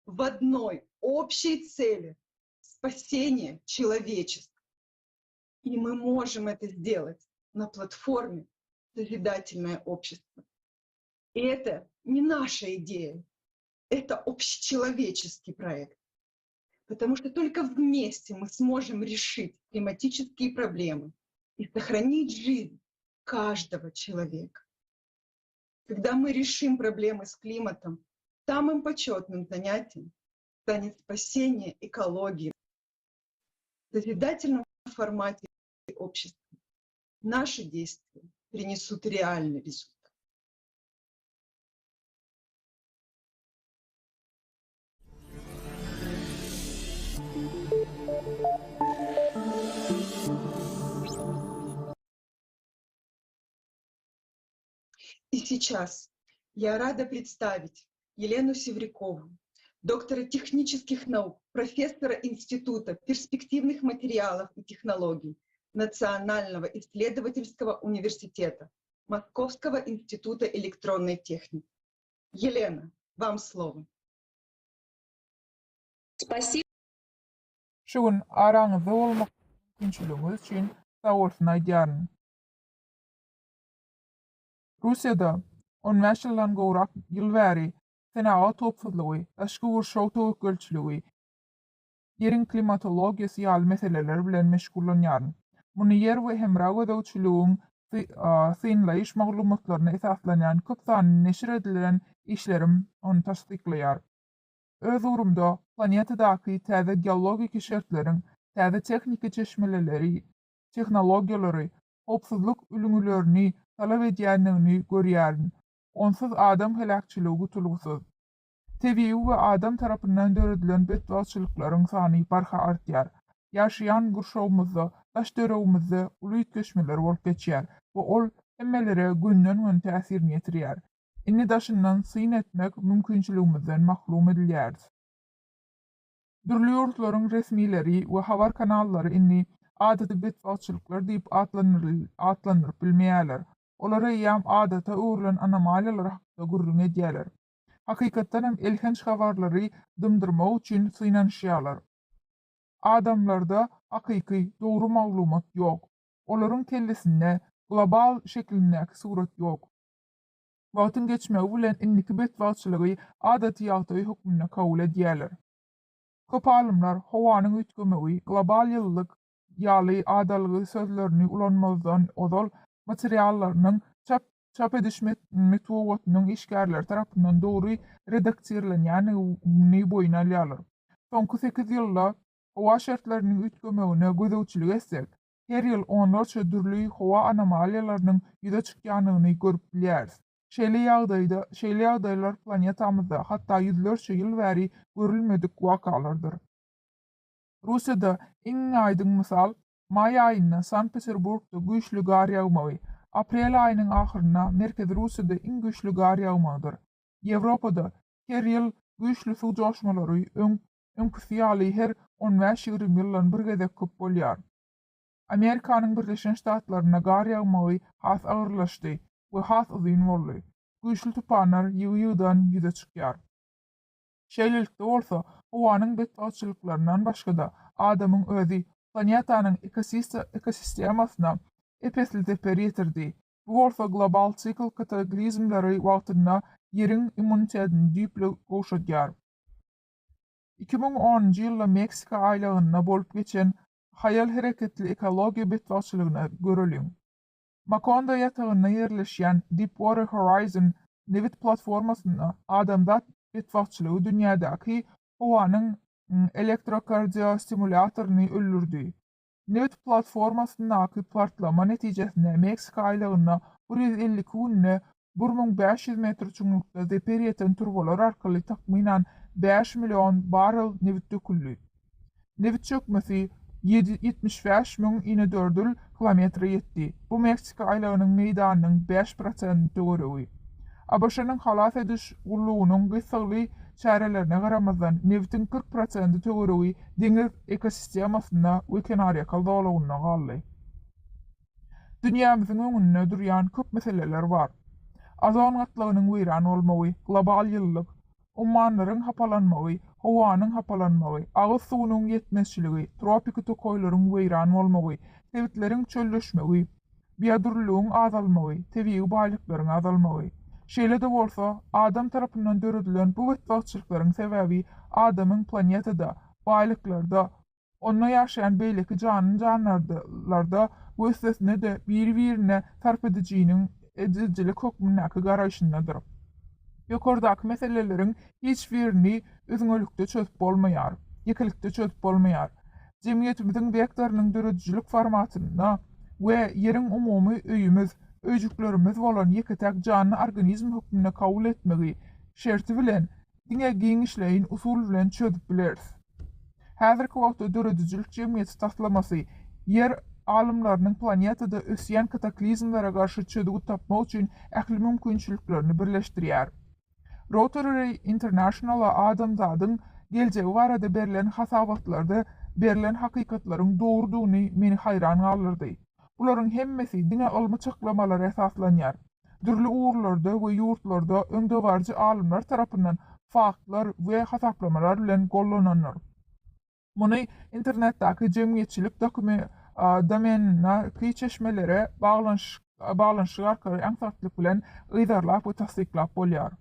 в одной общей цели – спасения человечества. И мы можем это сделать на платформе «Созидательное общество». И это не наша идея, это общечеловеческий проект. Потому что только вместе мы сможем решить климатические проблемы и сохранить жизнь каждого человека. Когда мы решим проблемы с климатом, самым почетным занятием станет спасение экологии в созидательном формате общества. Наши действия принесут реальный результат. И сейчас я рада представить Елену Севрякову, доктора технических наук, профессора Института перспективных материалов и технологий Национального исследовательского университета Московского института электронной техники. Елена, вам слово. Спасибо. Şu gün araňyzda bolmak mümkinçiligiňiz üçin sagbolsun aýdýaryn. Russiýada on bäş ýyldan gowrak ýyl bäri senagat howpsuzlygy, daşky gurşaw töwekgelçiligi, Ýeriň klimatologiýasy ýaly meseleler bilen meşgullanýaryn. Muny ýer we hemra gözegçiligiň synlaýyş maglumatlaryna esaslanýan köp sanly neşir edilen işlerim ony tassyklaýar. Öz ugrumda planetadaky täze geologiki şertleriň, täze tehniki çeşmeleleri, tehnologiýalary, howpsuzlyk ülňülerini talap edýändigini görýärin. Onsuz adam heläkçiligi gutulgysyz. Tebigy we adam tarapyndan döredilen betbagtçylyklaryň sany barha artýar. Ýaşaýan gurşawymyzda, daş-töweregimizde uly üýtgeşmeler bolup geçýär we ol hemmelere gönden-göni täsirini ýetirýär. Indi daşyndan syn etmek mümkinçiligimizden mahrum edilýäris. Dürli ýurtlaryň resmileri we habar kanallary indi adaty betbagtçylyklar diýip atlandyryp bilmeýärler. Olar eýýäm adata öwrülen anomaliýalar hakda gürrüň edýärler. Hakykatdan hem elhenç habarlary dymdyrmak üçin synanyşýarlar. Adamlarda hakyky, dogry maglumat ýok. Olaryň kellesinde global şeklindäki surat ýok. Wagtyň geçmegi bilen indiki betbagtçylygy adaty ýagdaý hökmünde kabul edýärler. Köp alymlar howanyň üýtgemegi, global ýylylyk ýaly adalgy sözlerini ulanmazdan ozal materiallarynyň çap çap ediş metbugatynyň işgärleri tarapyndan dogry redaktirlenýändigini boýun alýarlar. Soňky sekiz ýylda howa şertleriniň üýtgemegine gözegçilik etsek, her ýyl onlarça dürli howa anomaliýalarynyň ýüze çykýandygyny görüp bilýäris. Şeýle ýagdaýda, şeýle ýagdaýlar planetamyzda hatda ýüzlerçe ýyl bäri görülmedik wakalardyr. Russiýada iň aýdyň mysal, maý aýynda Sankt-Peterburgda güýçli gar ýagmagy, aprel aýynyň ahyrynda Merkezi Russiýada iň güýçli gar ýagmagydyr. Ýewropada her ýyl güýçli suw joşmalary öň öňküsi ýaly her on bäş-ýigrimi ýyldan bir gezek köp bolýar. Amerikanyň Birleşen Ştatlarynda gar ýagmagy has agyrlaşdy we has uzyn boldy. Güýçli tupanlar ýygy-ýygydan ýüze çykýar. Şeýlelikde bolsa, howanyň betbagtçylyklaryndan başga-da, adamyň özi planetanyň ekosistemasyna ep-esli zeper ýetirdi. Bu bolsa global sikl kataklizmleri wagtynda Ýeriň immunitetini düýpli gowşadýar. 2010-njy ýylda Meksika aýlagynda bolup geçen haýal hereketli ekologiýa betbagtçylygyna göreliň. Makondo ýatagynda ýerleşýän Deepwater Horizon nebit platformasynda adamzat betbagtçylygy dünýädäki howanyň elektrokardiostimulýatoryny öldürdi. Nebit platformasyndaky partlama netijesinde Meksika aýlagynda 152 günde 1500 metr çuňlukda zeper ýeten turbalar arkaly takmynan bäş million barrel nebit döküldi. Nebit çökmesi 75 000 inedördül kilometre ýetdi, bu Meksika aýlagynyň meýdanynyň 5 prosenti töweregi. ABŞ-nyň halas ediş gullugynyň gyssagly çärelerine garamazdan, nebitiň 40 prosenti töweregi deňiz ekosistemasynda we kenarýaka zolagynda galdy. Dünýämiziň öňünde durýan köp meseleler bar. Ozon gatlagynyň weýran bolmagy, global ýylylyk, ummanlaryň hapalanmagy, howanyň hapalanmagy, agyz suwunyň ýetmezçiligi, tropiki tokaýlaryň weýran bolmagy, sebitleriň çölleşmegi, biodürlüligiň azalmagy, tebigy baýlyklaryň azalmagy. Şeýle-de bolsa, adam tarapyndan döredilen bu betbagtçylyklaryň sebäbi adamyň planetada, baýlyklarda, onda ýaşaýan beýleki janly-jandarlarda we üstesine-de biri-birine sarp edijiniň edijilik hökmündäki garaýşyndadyr. Ýokardaky meseleleriň hiç birini üzňelikde çözüp bolmaýar, ýekelikde çözüp bolmaýar. Jemgyýetimiziň wektorynyň döredijilik formatynda we Ýeriň umumy öýümiz, öýjüklerimiz bolan ýeke-täk janly organizm hökmünde kabul etmegi şerti bilen diňe giňişleýin usul bilen çözüp bileris. Häzirki wagtda döredijilik jemgyýeti taslamasy Ýer alymlarynyň planetada ösýän kataklizmlere garşy çözgüt tapmak üçin ähli mümkinçiliklerini birleşdirýär. Rotary International-a adamzadyň geljegi barada berlen hasabatlarda berlen hakykatlaryň dogrudygyny meni haýran galdyrdy. Bularyň hemmesi diňe ylmy çaklamalara esaslanýar. Dürli ugurlarda we ýurtlarda öňdebaryjy alymlar tarapyndan faktlar we hasaplamalar bilen gollanandyr. Muny internetdäki jemgyýetçilik domenindäki çeşmelere baglanyşyk arkaly aňsatlyk bilen yzarlap we tassyklap bolýar.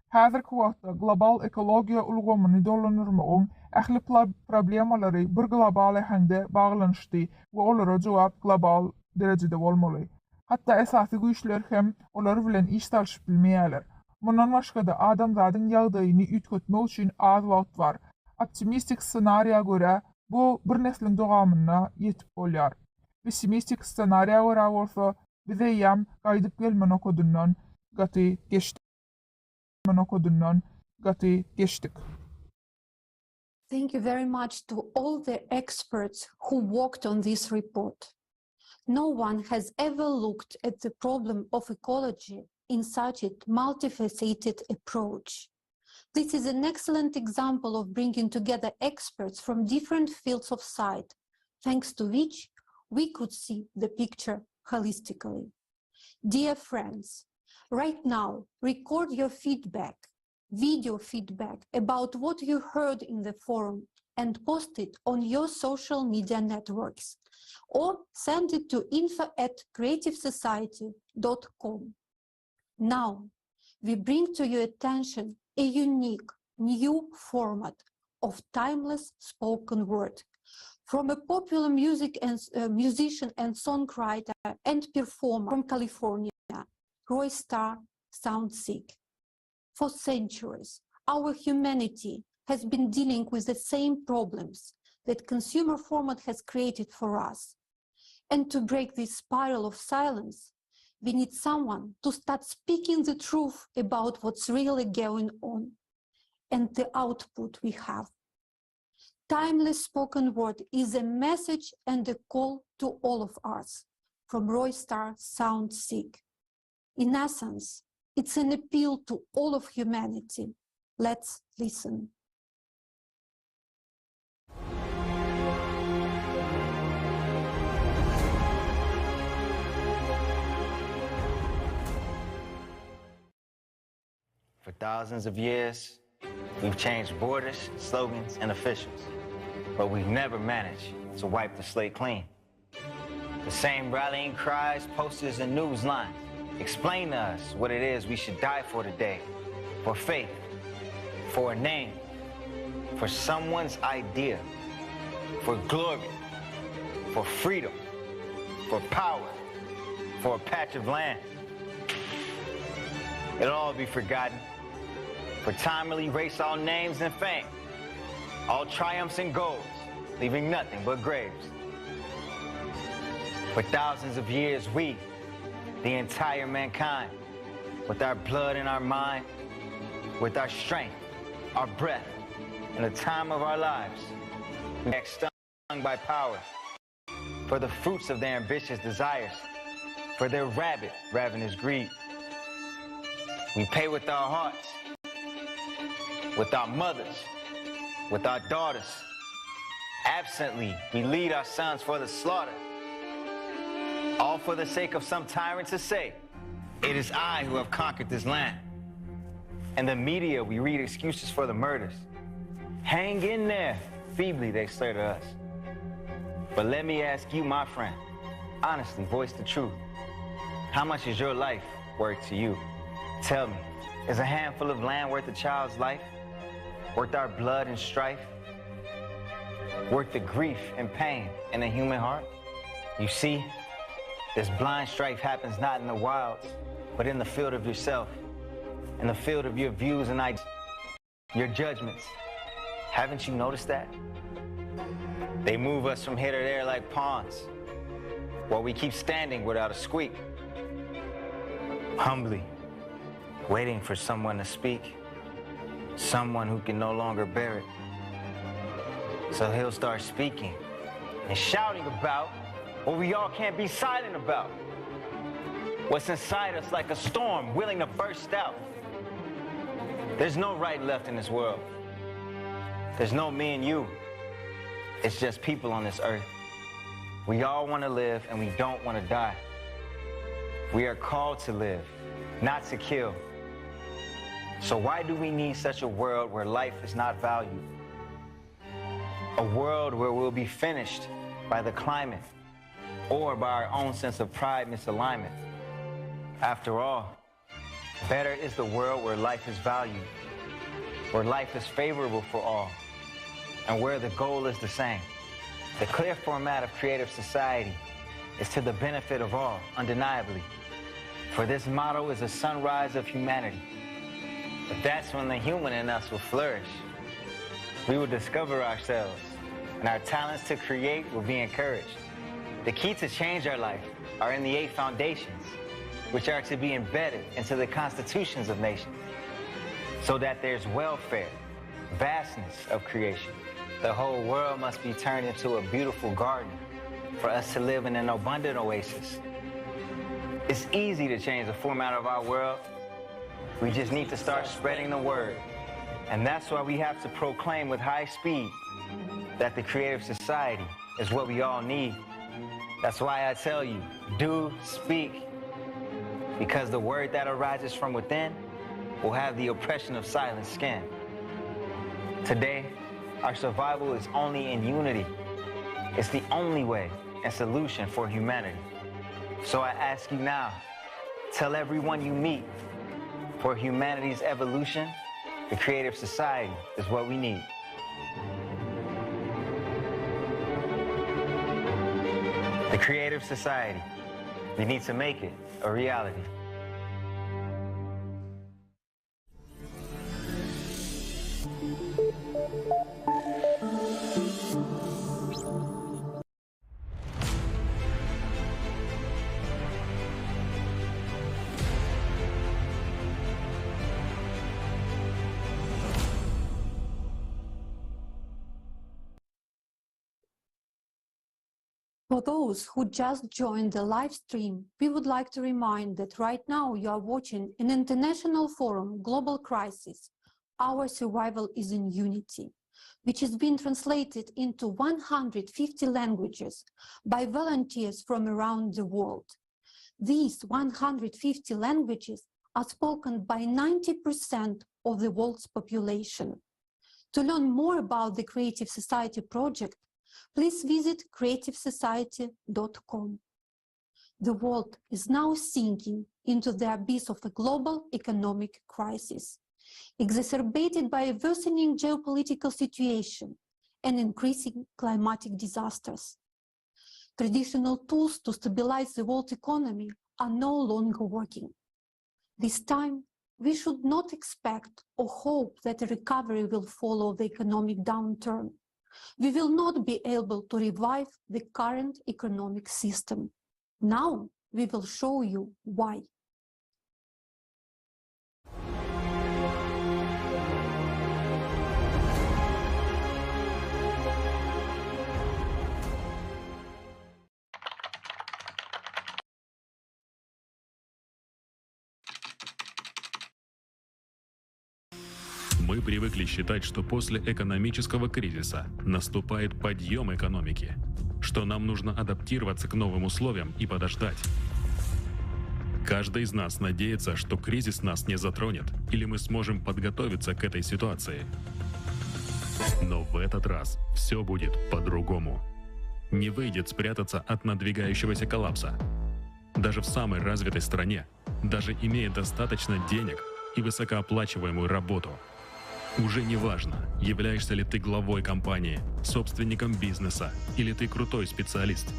Häzirki wagtda global ekologiýa ulgamyny dolandyrmagyň ähli problemalary bir global äheňde baglanyşdy we olara jogap global derejede bolmaly. Hatda esasy güýçler hem olar bilen iş salşyp bilmeýärler. Mundan başga-da, adamzadyň ýagdaýyny üýtgetmek üçin az wagt bar. Optimistik ssenariýa görä, bu bir nesliň dowamynda ýetip bolýar. Pessimistik ssenariýa görä bolsa, biz eýýäm gaýdyp gelme nokadyndan gaty geçdik. Nokadyndan gaty geçdik. Thank you very much to all the experts who worked on this report. No one has ever looked at the problem of ecology in such a multifaceted approach. This is an excellent example of bringing together experts from different fields of sight, thanks to which we could see the picture holistically. Dear friends, right now, record your feedback, video feedback about what you heard in the forum and post it on your social media networks or send it to info at creativesociety.com. Now, we bring to your attention a unique new format of timeless spoken word from a popular music and uh, musician and songwriter and performer from California, Roy Starr Soundseek. For centuries, our humanity has been dealing with the same problems that consumer format has created for us. And to break this spiral of silence, we need someone to start speaking the truth about what's really going on and the output we have. Timeless spoken word is a message and a call to all of us from Roy Star Sound Sick. In essence, it's an appeal to all of humanity. Let's listen. For thousands of years, we've changed borders, slogans, and officials, but we've never managed to wipe the slate clean. The same rallying cries, posters, and news lines explain to us what it is we should die for today. For faith, for a name, for someone's idea, for glory, for freedom, for power, for a patch of land. It'll all be forgotten. For time will erase all names and fame, all triumphs and goals, leaving nothing but graves. For thousands of years, we, the entire mankind, with our blood and our mind, with our strength, our breath, and the time of our lives, we are stung by power for the fruits of their ambitious desires, for their rabid, ravenous greed. We pay with our hearts, with our mothers, with our daughters. Absently, we lead our sons for the slaughter, all for the sake of some tyrant to say, it is I who have conquered this land. In the media, we read excuses for the murders. Hang in there, feebly they say to us. But let me ask you, my friend, honestly, voice the truth. How much is your life worth to you? Tell me, is a handful of land worth a child's life? Worth our blood and strife? Worth the grief and pain in a human heart? You see, this blind strife happens not in the wilds, but in the field of yourself, in the field of your views and ideas, your judgments. Haven't you noticed that? They move us from here to there like pawns, while we keep standing without a squeak. Humbly, waiting for someone to speak, someone who can no longer bear it. So he'll start speaking and shouting about what we all can't be silent about. What's inside us like a storm willing to burst out. There's no right and left in this world. There's no me and you. It's just people on this earth. We all want to live and we don't want to die. We are called to live, not to kill. So why do we need such a world where life is not valued? A world where we'll be finished by the climate or by our own sense of pride misalignment. After all, better is the world where life is valued, where life is favorable for all, and where the goal is the same. The clear format of creative society is to the benefit of all, undeniably. For this motto is a sunrise of humanity. But that's when the human in us will flourish. We will discover ourselves, and our talents to create will be encouraged. The key to change our life are in the 8 foundations, which are to be embedded into the constitutions of nations, so that there's welfare, vastness of creation. The whole world must be turned into a beautiful garden for us to live in an abundant oasis. It's easy to change the format of our world. We just need to start spreading the word. And that's why we have to proclaim with high speed that the creative society is what we all need. That's why I tell you, do speak. Because the word that arises from within will have the oppression of silent skin. Today, our survival is only in unity. It's the only way and solution for humanity. So I ask you now, tell everyone you meet, for humanity's evolution, the creative society is what we need. The creative society, we need to make it a reality. For those who just joined the live stream, we would like to remind that right now you are watching an international forum, Global Crisis, Our Survival is in Unity, which has been translated into 150 languages by volunteers from around the world. These 150 languages are spoken by 90% of the world's population. To learn more about the Creative Society project, please visit creativesociety.com. The world is now sinking into the abyss of a global economic crisis, exacerbated by a worsening geopolitical situation and increasing climatic disasters. Traditional tools to stabilize the world economy are no longer working. This time, we should not expect or hope that a recovery will follow the economic downturn. We will not be able to revive the current economic system. Now we will show you why. Мы привыкли считать, что после экономического кризиса наступает подъем экономики, что нам нужно адаптироваться к новым условиям и подождать. Каждый из нас надеется, что кризис нас не затронет, или мы сможем подготовиться к этой ситуации. Но в этот раз все будет по-другому. Не выйдет спрятаться от надвигающегося коллапса. Даже в самой развитой стране, даже имея достаточно денег и высокооплачиваемую работу – уже не важно, являешься ли ты главой компании, собственником бизнеса или ты крутой специалист.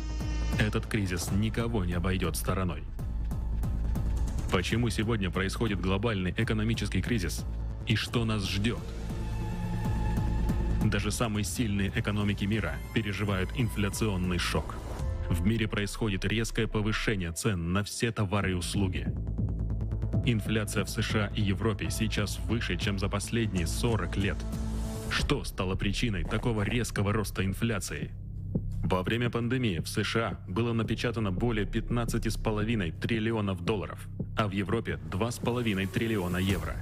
Этот кризис никого не обойдет стороной. Почему сегодня происходит глобальный экономический кризис и что нас ждет? Даже самые сильные экономики мира переживают инфляционный шок. В мире происходит резкое повышение цен на все товары и услуги. Инфляция в США и Европе сейчас выше, чем за последние 40 лет. Что стало причиной такого резкого роста инфляции? Во время пандемии в США было напечатано более 15,5 триллионов долларов, а в Европе 2,5 триллиона евро.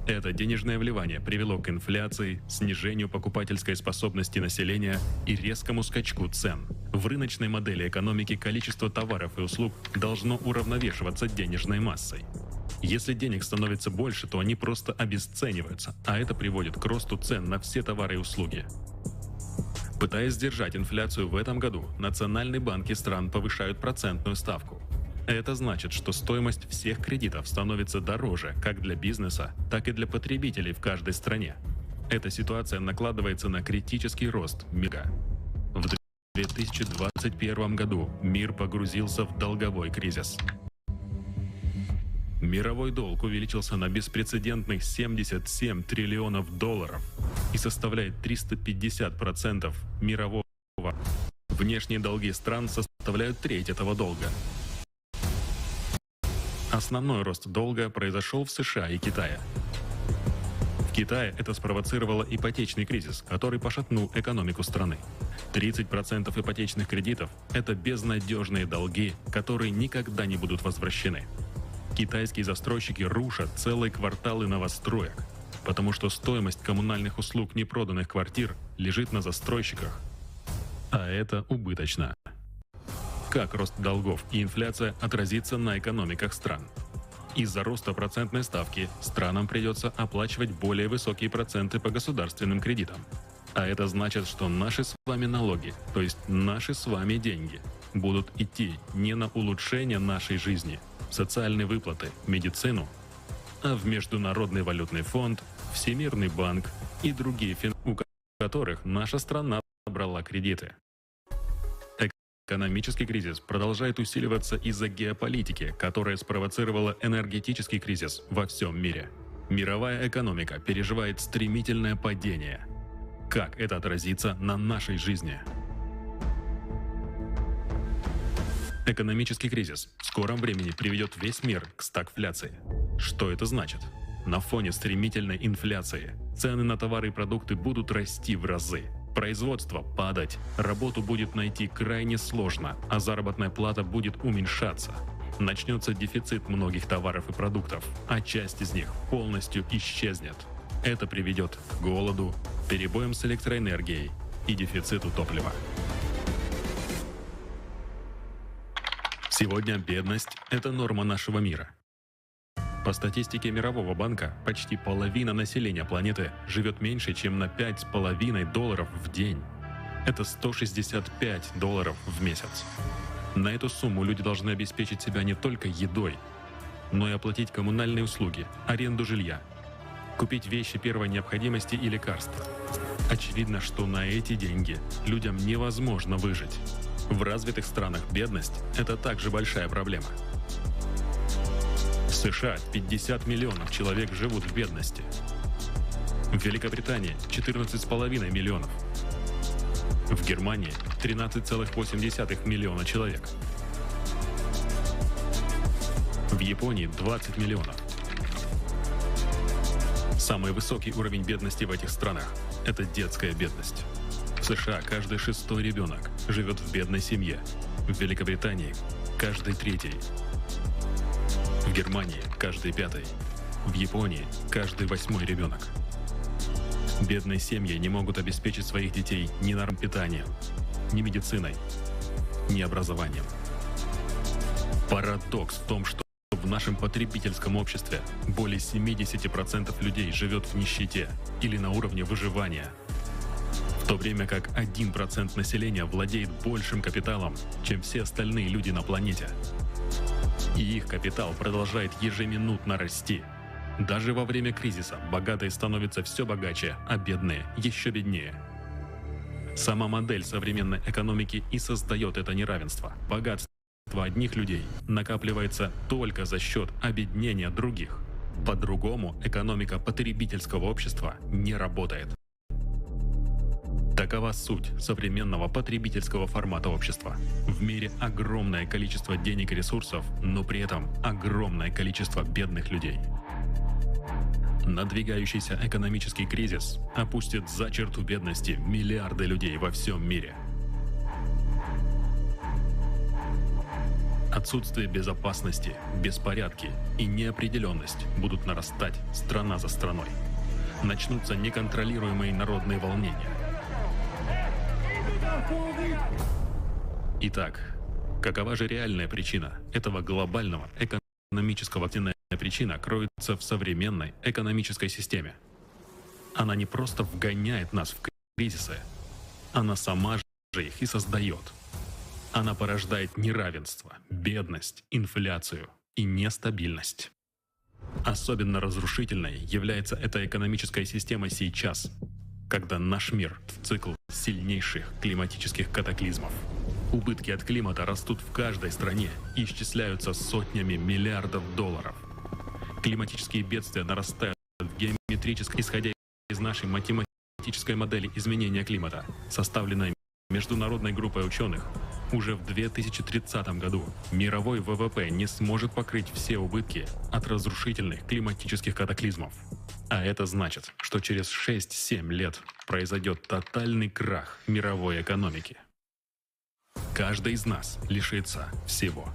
Это денежное вливание привело к инфляции, снижению покупательской способности населения и резкому скачку цен. В рыночной модели экономики количество товаров и услуг должно уравновешиваться денежной массой. Если денег становится больше, то они просто обесцениваются, а это приводит к росту цен на все товары и услуги. Пытаясь сдержать инфляцию в этом году, национальные банки стран повышают процентную ставку. Это значит, что стоимость всех кредитов становится дороже как для бизнеса, так и для потребителей в каждой стране. Эта ситуация накладывается на критический рост мира. В 2021 году мир погрузился в долговой кризис. Мировой долг увеличился на беспрецедентных 77 триллионов долларов и составляет 350% мирового. Внешние долги стран составляют треть этого долга. Основной рост долга произошел в США и Китае. В Китае это спровоцировало ипотечный кризис, который пошатнул экономику страны. 30% ипотечных кредитов – это безнадежные долги, которые никогда не будут возвращены. Китайские застройщики рушат целые кварталы новостроек, потому что стоимость коммунальных услуг непроданных квартир лежит на застройщиках. А это убыточно. Как рост долгов и инфляция отразится на экономиках стран? Из-за роста процентной ставки странам придется оплачивать более высокие проценты по государственным кредитам. А это значит, что наши с вами налоги, то есть наши с вами деньги, будут идти не на улучшение нашей жизни, социальные выплаты, медицину, а в Международный валютный фонд, Всемирный банк и другие фин, у которых наша страна брала кредиты. Экономический кризис продолжает усиливаться из-за геополитики, которая спровоцировала энергетический кризис во всем мире. Мировая экономика переживает стремительное падение. Как это отразится на нашей жизни? Экономический кризис в скором времени приведет весь мир к стагфляции. Что это значит? На фоне стремительной инфляции цены на товары и продукты будут расти в разы. Производство падать, работу будет найти крайне сложно, а заработная плата будет уменьшаться. Начнется дефицит многих товаров и продуктов, а часть из них полностью исчезнет. Это приведет к голоду, перебоям с электроэнергией и дефициту топлива. Сегодня бедность – это норма нашего мира. По статистике Мирового банка, почти половина населения планеты живет меньше, чем на 5,5 долларов в день. Это 165 долларов в месяц. На эту сумму люди должны обеспечить себя не только едой, но и оплатить коммунальные услуги, аренду жилья, купить вещи первой необходимости и лекарства. Очевидно, что на эти деньги людям невозможно выжить. В развитых странах бедность – это также большая проблема. В США 50 миллионов человек живут в бедности. В Великобритании 14,5 миллионов. В Германии 13,8 миллиона человек. В Японии 20 миллионов. Самый высокий уровень бедности в этих странах – это детская бедность. В США каждый шестой ребенок живет в бедной семье. В Великобритании каждый третий. В Германии каждый пятый. В Японии каждый восьмой ребенок. Бедные семьи не могут обеспечить своих детей ни норм питанием, ни медициной, ни образованием. Парадокс в том, что в нашем потребительском обществе более 70% людей живет в нищете или на уровне выживания, в то время как 1% населения владеет большим капиталом, чем все остальные люди на планете. И их капитал продолжает ежеминутно расти. Даже во время кризиса богатые становятся все богаче, а бедные еще беднее. Сама модель современной экономики и создает это неравенство. Богатство одних людей накапливается только за счет обеднения других. По-другому экономика потребительского общества не работает. Такова суть современного потребительского формата общества. В мире огромное количество денег и ресурсов, но при этом огромное количество бедных людей. Надвигающийся экономический кризис опустит за черту бедности миллиарды людей во всем мире. Отсутствие безопасности, беспорядки и неопределенность будут нарастать страна за страной. Начнутся неконтролируемые народные волнения. Итак, какова же реальная причина этого глобального экономического причина кроется в современной экономической системе. Она не просто вгоняет нас в кризисы, она сама же их и создает. Она порождает неравенство, бедность, инфляцию и нестабильность. Особенно разрушительной является эта экономическая система сейчас, когда наш мир в цикл сильнейших климатических катаклизмов. Убытки от климата растут в каждой стране и исчисляются сотнями миллиардов долларов. Климатические бедствия нарастают в геометрической, исходя из нашей математической модели изменения климата, составленной международной группой ученых, уже в 2030 году мировой ВВП не сможет покрыть все убытки от разрушительных климатических катаклизмов. А это значит, что через 6-7 лет произойдет тотальный крах мировой экономики. Каждый из нас лишится всего.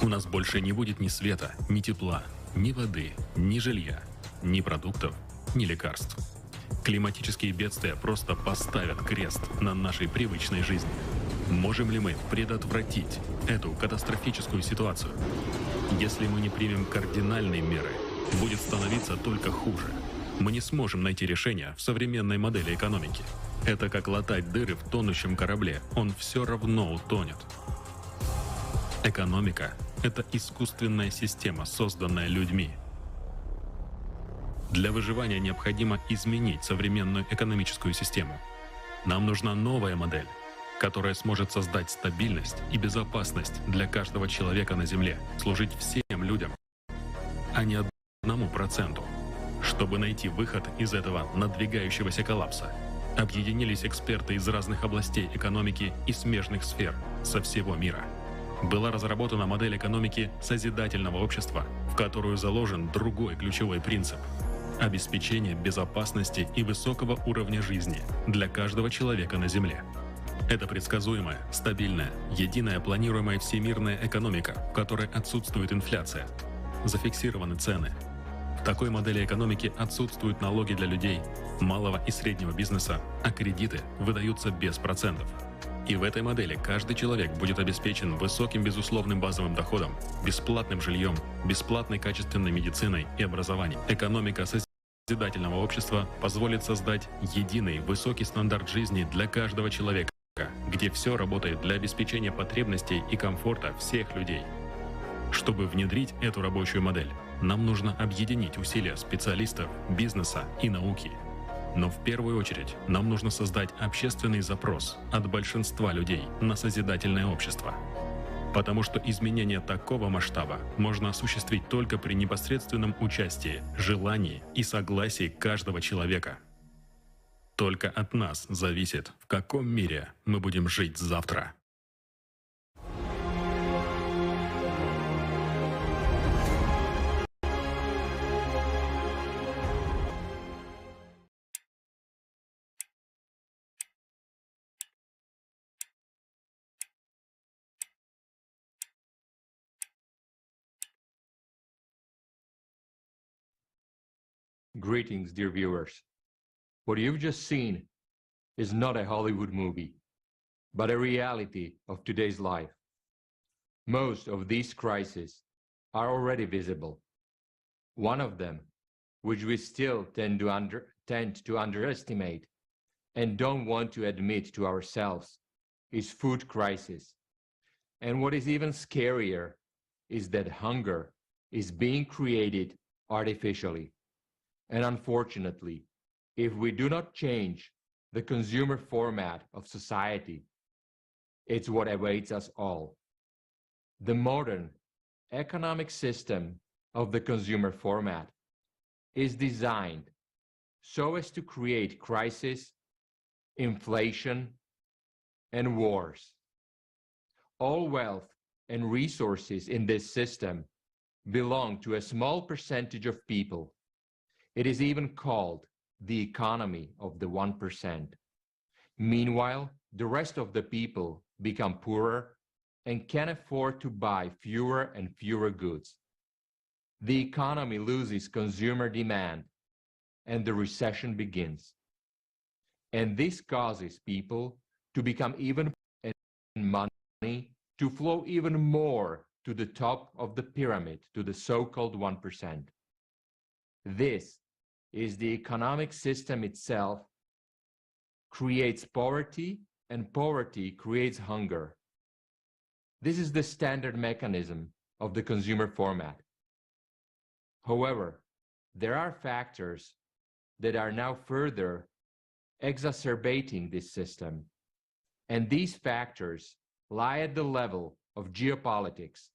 У нас больше не будет ни света, ни тепла, ни воды, ни жилья, ни продуктов, ни лекарств. Климатические бедствия просто поставят крест на нашей привычной жизни. Можем ли мы предотвратить эту катастрофическую ситуацию? Если мы не примем кардинальные меры, будет становиться только хуже. Мы не сможем найти решение в современной модели экономики. Это как латать дыры в тонущем корабле, он все равно утонет. Экономика – это искусственная система, созданная людьми. Для выживания необходимо изменить современную экономическую систему. Нам нужна новая модель, которая сможет создать стабильность и безопасность для каждого человека на Земле, служить всем людям, а не 1%. Чтобы найти выход из этого надвигающегося коллапса, объединились эксперты из разных областей экономики и смежных сфер со всего мира. Была разработана модель экономики созидательного общества, в которую заложен другой ключевой принцип. Обеспечение безопасности и высокого уровня жизни для каждого человека на Земле. Это предсказуемая, стабильная, единая планируемая всемирная экономика, в которой отсутствует инфляция. Зафиксированы цены. В такой модели экономики отсутствуют налоги для людей, малого и среднего бизнеса, а кредиты выдаются без процентов. И в этой модели каждый человек будет обеспечен высоким безусловным базовым доходом, бесплатным жильем, бесплатной качественной медициной и образованием. Экономика созидательного общества позволит создать единый высокий стандарт жизни для каждого человека, где все работает для обеспечения потребностей и комфорта всех людей. Чтобы внедрить эту рабочую модель, нам нужно объединить усилия специалистов, бизнеса и науки. Но в первую очередь нам нужно создать общественный запрос от большинства людей на созидательное общество. Потому что изменения такого масштаба можно осуществить только при непосредственном участии, желании и согласии каждого человека. Только от нас зависит, в каком мире мы будем жить завтра. Greetings, dear viewers. What you've just seen is not a Hollywood movie, but a reality of today's life. Most of these crises are already visible. One of them, which we still tend to, under, tend to underestimate and don't want to admit to ourselves, is food crisis. And what is even scarier is that hunger is being created artificially. And unfortunately, if we do not change the consumer format of society, it's what awaits us all. The modern economic system of the consumer format is designed so as to create crisis, inflation, and wars. All wealth and resources in this system belong to a small percentage of people. It is even called the economy of the 1%. Meanwhile, the rest of the people become poorer and can afford to buy fewer and fewer goods. The economy loses consumer demand and the recession begins. And this causes people to become even and money to flow even more to the top of the pyramid, to the so-called 1%. This is the economic system itself creates poverty and poverty creates hunger. This is the standard mechanism of the consumer format. However, there are factors that are now further exacerbating this system. And these factors lie at the level of geopolitics.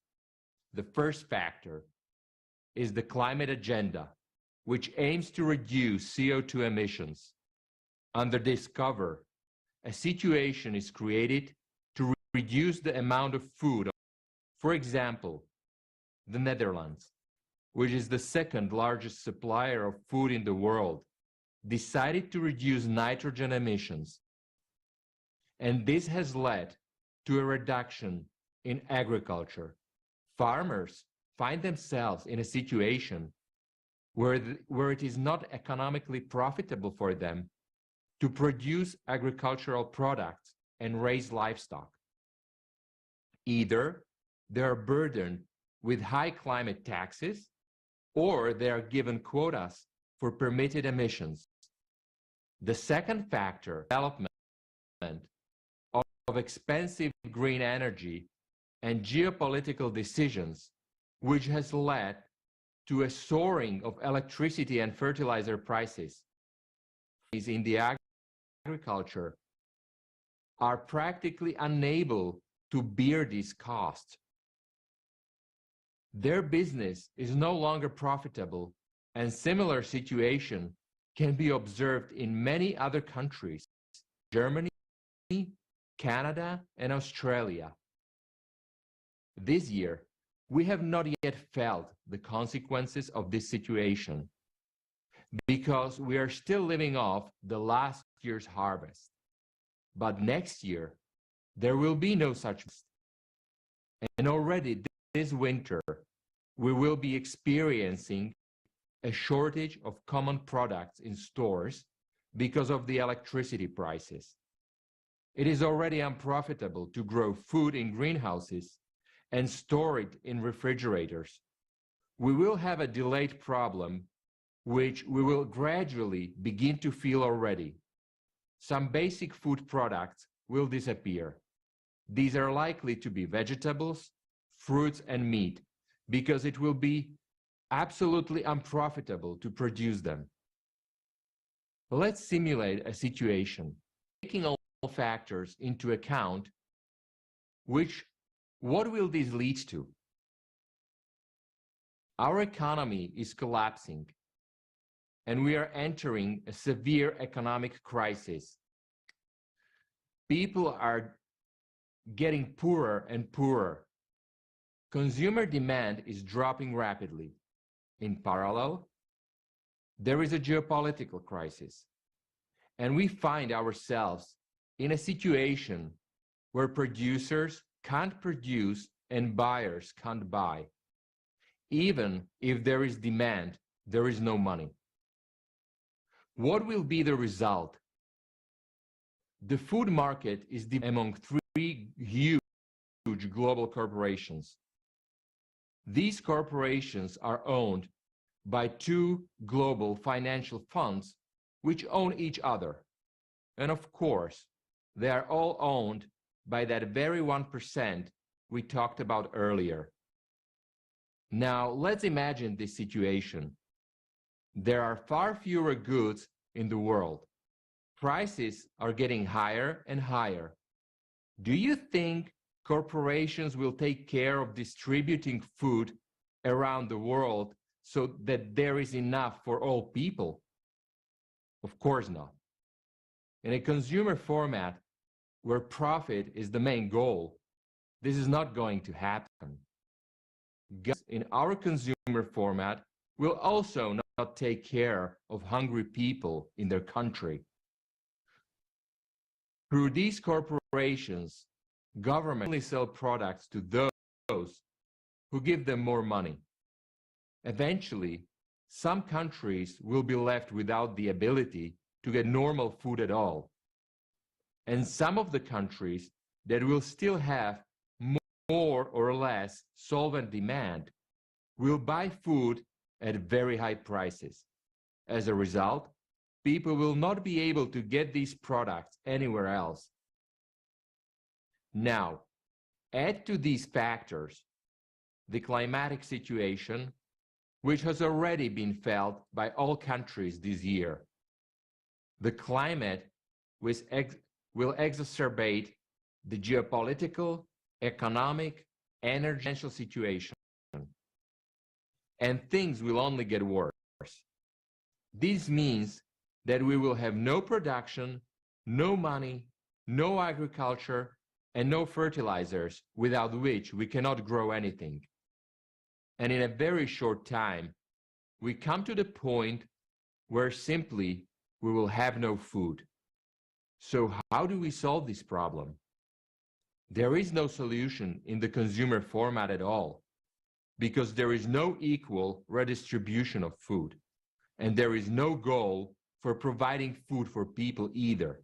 The first factor is the climate agenda, which aims to reduce CO2 emissions. Under this cover, a situation is created to reduce the amount of food. For example, the Netherlands, which is the second largest supplier of food in the world, decided to reduce nitrogen emissions. And this has led to a reduction in agriculture. Farmers find themselves in a situation where, the, where it is not economically profitable for them to produce agricultural products and raise livestock. Either they are burdened with high climate taxes or they are given quotas for permitted emissions. The second factor, development of expensive green energy and geopolitical decisions, which has led to a soaring of electricity and fertilizer prices in the agriculture are practically unable to bear these costs. Their business is no longer profitable and similar situation can be observed in many other countries, Germany, Canada, and Australia. This year, we have not yet felt the consequences of this situation. Because we are still living off the last year's harvest. But next year, there will be no such. And already this winter, we will be experiencing a shortage of common products in stores because of the electricity prices. It is already unprofitable to grow food in greenhouses and store it in refrigerators. We will have a delayed problem, which we will gradually begin to feel already. Some basic food products will disappear. These are likely to be vegetables, fruits, and meat, because it will be absolutely unprofitable to produce them. Let's simulate a situation, taking all factors into account, which what will this lead to? Our economy is collapsing, and we are entering a severe economic crisis. People are getting poorer and poorer. Consumer demand is dropping rapidly. In parallel, there is a geopolitical crisis, and we find ourselves in a situation where producers can't produce and buyers can't buy. Even if there is demand, there is no money. What will be the result? The food market is among three huge global corporations. These corporations are owned by two global financial funds which own each other. And of course, they are all owned by that very 1% we talked about earlier. Now, let's imagine this situation. There are far fewer goods in the world. Prices are getting higher and higher. Do you think corporations will take care of distributing food around the world so that there is enough for all people? Of course not. In a consumer format where profit is the main goal, this is not going to happen. In our consumer format will also not take care of hungry people in their country. Through these corporations, government only sell products to those who give them more money. Eventually, some countries will be left without the ability to get normal food at all. And some of the countries that will still have more or less solvent demand will buy food at very high prices. As a result, people will not be able to get these products anywhere else. Now, add to these factors the climatic situation, which has already been felt by all countries this year. The climate will exacerbate the geopolitical, economic, and financial situation, and things will only get worse. This means that we will have no production, no money, no agriculture, and no fertilizers, without which we cannot grow anything. And in a very short time, we come to the point where simply we will have no food. So how do we solve this problem? There is no solution in the consumer format at all, because there is no equal redistribution of food, and there is no goal for providing food for people either.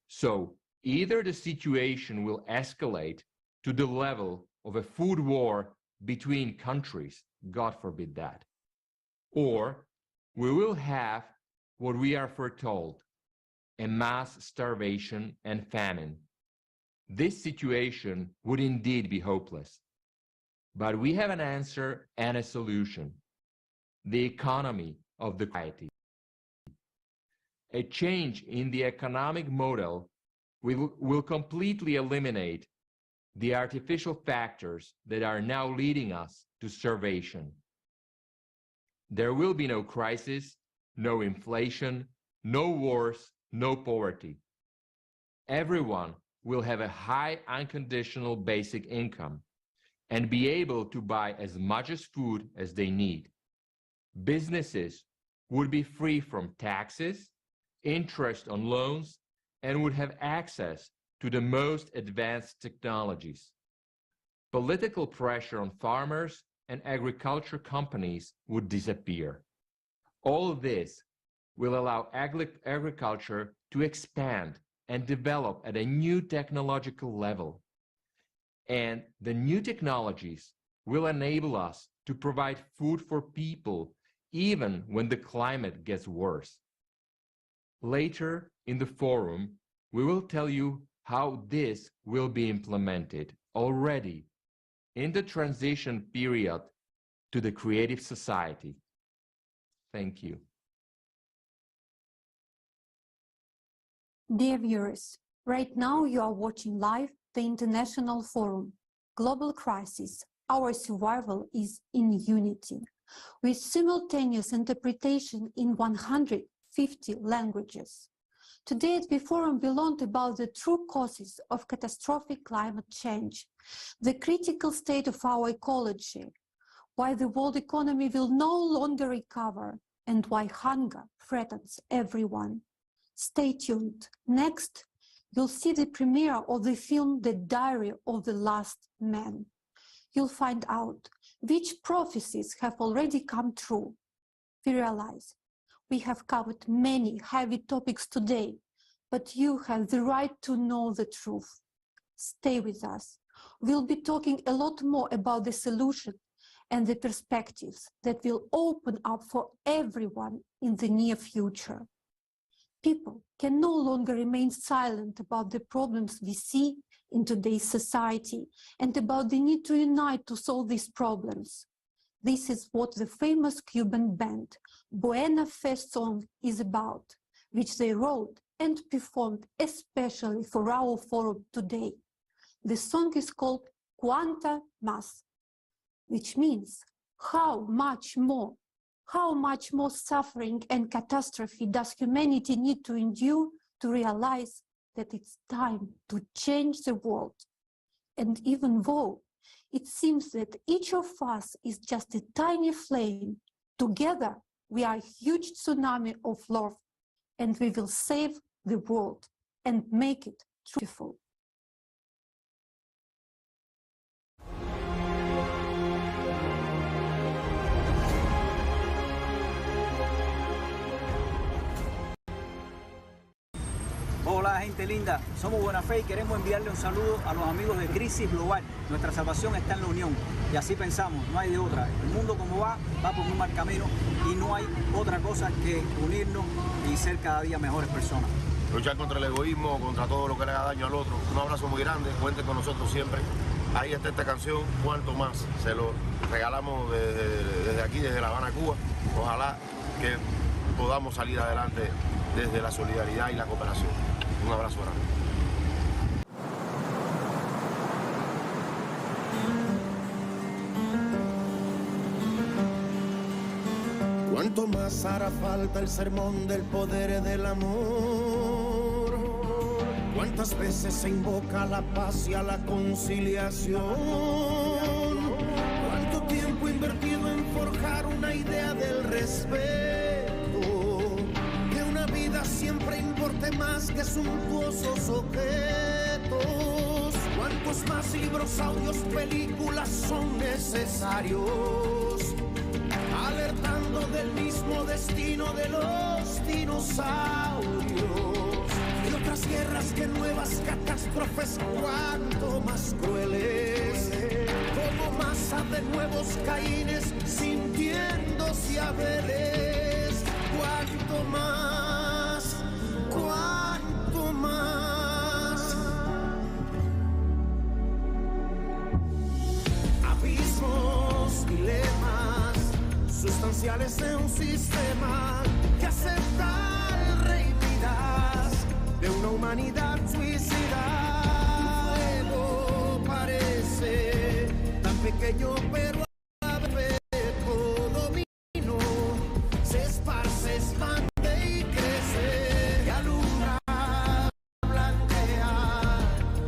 So either the situation will escalate to the level of a food war between countries, God forbid that, or we will have what we are foretold, a mass starvation and famine. This situation would indeed be hopeless. But we have an answer and a solution: the economy of the society. A change in the economic model will completely eliminate the artificial factors that are now leading us to starvation. There will be no crisis, no inflation, no wars, no poverty. Everyone will have a high unconditional basic income and be able to buy as much as food as they need. Businesses would be free from taxes, interest on loans, and would have access to the most advanced technologies. Political pressure on farmers and agriculture companies would disappear. All this will allow agriculture to expand and develop at a new technological level. And the new technologies will enable us to provide food for people even when the climate gets worse. Later in the forum, we will tell you how this will be implemented already in the transition period to the creative society. Thank you. Dear viewers, right now you are watching live the International Forum, Global Crisis, Our Survival is in Unity, with simultaneous interpretation in 150 languages. Today at the forum we learned about the true causes of catastrophic climate change, the critical state of our ecology, why the world economy will no longer recover, and why hunger threatens everyone. Stay tuned. Next, you'll see the premiere of the film The Diary of the Last Man. You'll find out which prophecies have already come true. We realize we have covered many heavy topics today, but you have the right to know the truth. Stay with us. We'll be talking a lot more about the solution and the perspectives that will open up for everyone in the near future. People can no longer remain silent about the problems we see in today's society and about the need to unite to solve these problems. This is what the famous Cuban band Buena Fe song is about, which they wrote and performed especially for our forum today. The song is called Cuanta Mas, which means how much more, how much more suffering and catastrophe does humanity need to endure to realize that it's time to change the world? And even though it seems that each of us is just a tiny flame, together we are a huge tsunami of love, and we will save the world and make it beautiful. Hola gente linda, somos Buena Fe y queremos enviarle un saludo a los amigos de Crisis Global. Nuestra salvación está en la unión y así pensamos, no hay de otra. El mundo como va, va por un mal camino y no hay otra cosa que unirnos y ser cada día mejores personas. Luchar contra el egoísmo, contra todo lo que le haga daño al otro. Un abrazo muy grande, cuenten con nosotros siempre. Ahí está esta canción, Cuanto Más. Se lo regalamos desde, desde aquí, desde La Habana, Cuba. Ojalá que podamos salir adelante desde la solidaridad y la cooperación. Un abrazo grande. Cuanto más hará falta el sermón del poder del amor. Cuántas veces se invoca la paz y a la conciliación. Cuánto tiempo invertido en forjar una idea del respeto. Que una vida siempre importe más que suntuosos objetos. Cuántos más libros, audios, películas son necesarios alertando del mismo destino de los dinosaurios. Y otras guerras que nuevas catástrofes, cuanto más crueles, como masa de nuevos caínes sintiéndose abeles. Cuanto más, cuanto más. Abismos, dilemas sustanciales de un sistema que acepta el rey Midas de una humanidad suicida. Un fuego parece tan pequeño, pero a vez dominó. Se esparce, expande y crece y alumbra, blanquea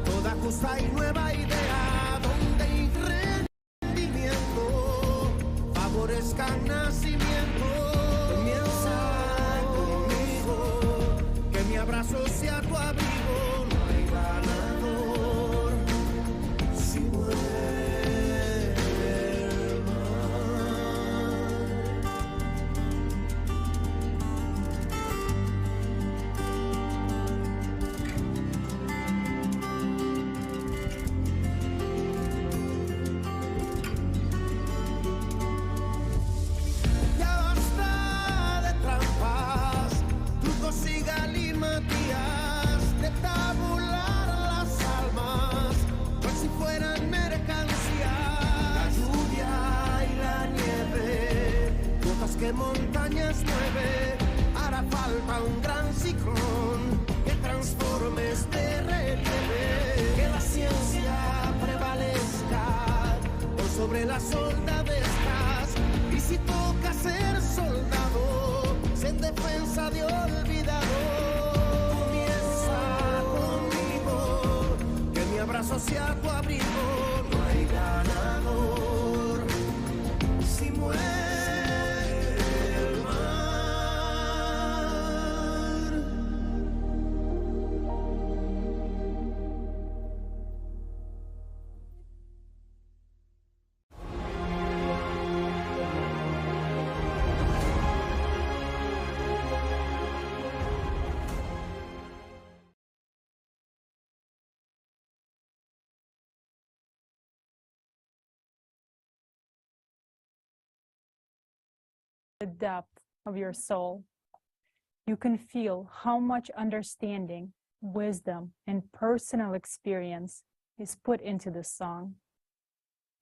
toda justa y nueva idea donde el rendimiento favorezca nacimiento. Comienza Que montañas mueve. Hará falta un gran ciclón que transforme este relieve. Que la ciencia prevalezca por sobre las soldadescas. Y si toca ser soldado, en defensa de olvidado. Comienza conmigo, que mi abrazo sea tu abrigo. No hay ganador si muere el mar. The depth of your soul. You can feel how much understanding, wisdom, and personal experience is put into this song.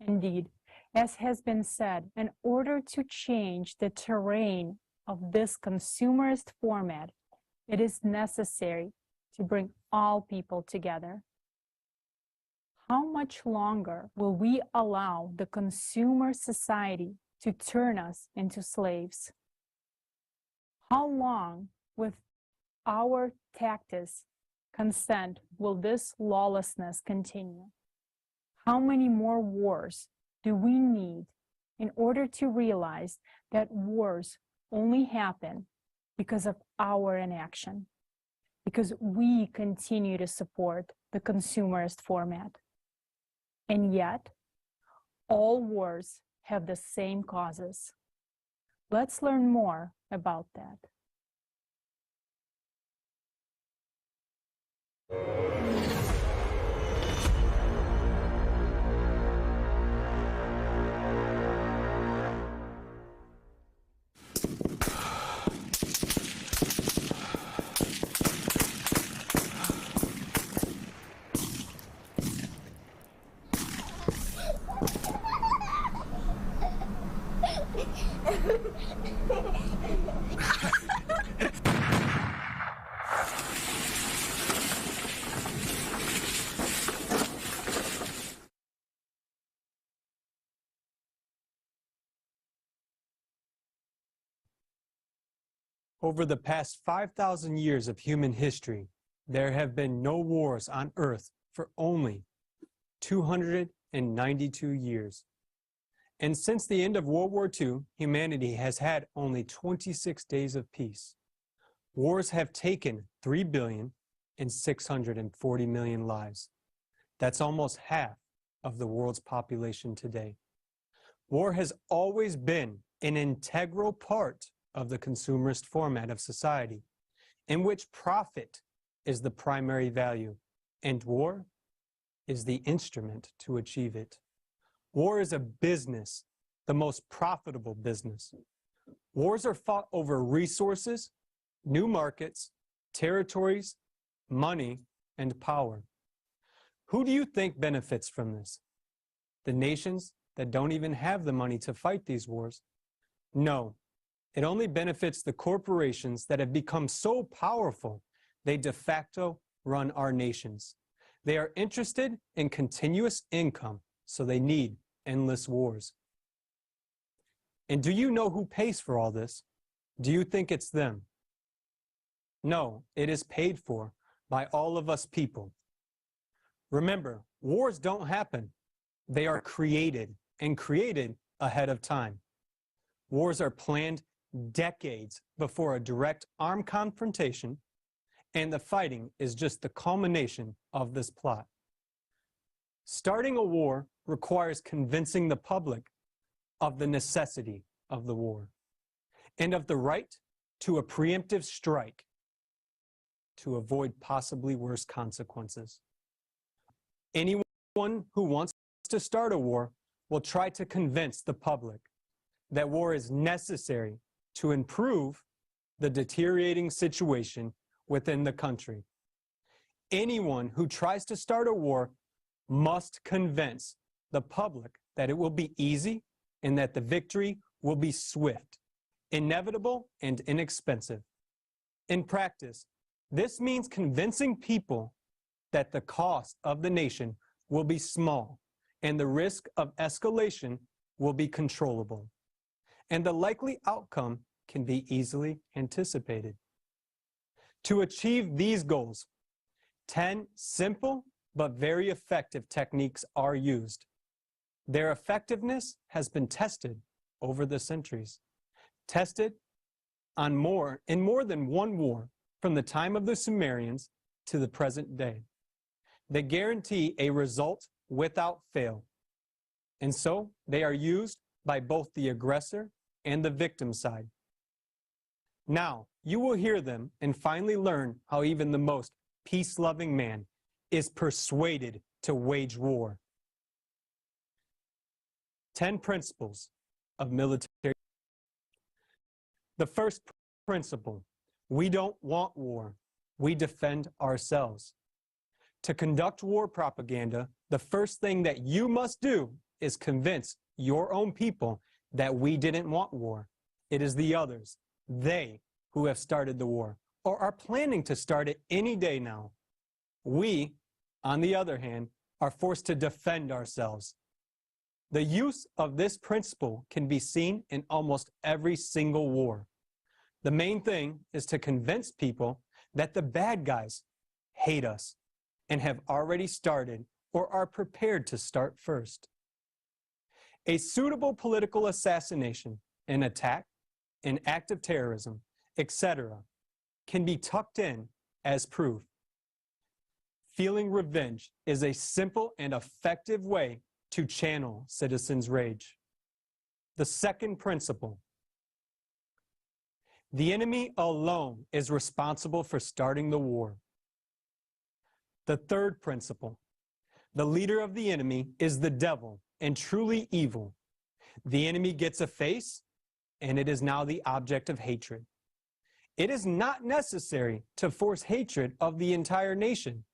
Indeed, as has been said, in order to change the terrain of this consumerist format, it is necessary to bring all people together. How much longer will we allow the consumer society to turn us into slaves? How long, with our tactics, consent, will this lawlessness continue? How many more wars do we need in order to realize that wars only happen because of our inaction? Because we continue to support the consumerist format. And yet, all wars have the same causes. Let's learn more about that. Over the past 5,000 years of human history, there have been no wars on Earth for only 292 years. And since the end of World War II, humanity has had only 26 days of peace. Wars have taken 3 billion and 640 million lives. That's almost half of the world's population today. War has always been an integral part of the consumerist format of society, in which profit is the primary value and war is the instrument to achieve it. War is a business, the most profitable business. Wars are fought over resources, new markets, territories, money, and power. Who do you think benefits from this? The nations that don't even have the money to fight these wars? No, it only benefits the corporations that have become so powerful they de facto run our nations. They are interested in continuous income, so they need endless wars. And do you know who pays for all this? Do you think it's them? No, it is paid for by all of us people. Remember, wars don't happen. They are created and created ahead of time. Wars are planned decades before a direct armed confrontation, and the fighting is just the culmination of this plot. Starting a war requires convincing the public of the necessity of the war and of the right to a preemptive strike to avoid possibly worse consequences. Anyone who wants to start a war will try to convince the public that war is necessary to improve the deteriorating situation within the country. Anyone who tries to start a war must convince the public that it will be easy and that the victory will be swift. inevitable and inexpensive. In practice, this means convincing people that the cost of the nation will be small and the risk of escalation will be controllable. And the likely outcome can be easily anticipated. To achieve these goals, 10 simple but very effective techniques are used. Their effectiveness has been tested over the centuries, tested on more in more than one war from the time of the Sumerians to the present day. They guarantee a result without fail. And so they are used by both the aggressor and the victim side. Now, you will hear them and finally learn how even the most peace-loving man is persuaded to wage war. 10 principles of military. The first principle, we don't want war. We defend ourselves. To conduct war propaganda, the first thing that you must do is convince your own people that we didn't want war. It is the others, they, who have started the war or are planning to start it any day now. We, on the other hand, are forced to defend ourselves. The use of this principle can be seen in almost every single war. The main thing is to convince people that the bad guys hate us and have already started or are prepared to start first. A suitable political assassination, an attack, an act of terrorism, etc., can be tucked in as proof. Feeling revenge is a simple and effective way to channel citizens' rage. The second principle, the enemy alone is responsible for starting the war. The third principle, the leader of the enemy is the devil and truly evil. The enemy gets a face, and it is now the object of hatred. It is not necessary to force hatred of the entire nation.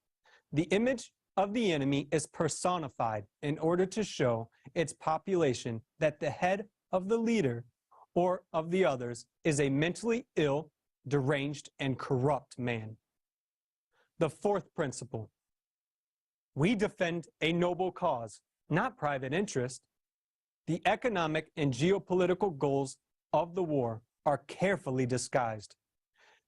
The image of the enemy is personified in order to show its population that the head of the leader or of the others is a mentally ill, deranged, and corrupt man. The fourth principle, we defend a noble cause, not private interest. The economic and geopolitical goals of the war are carefully disguised.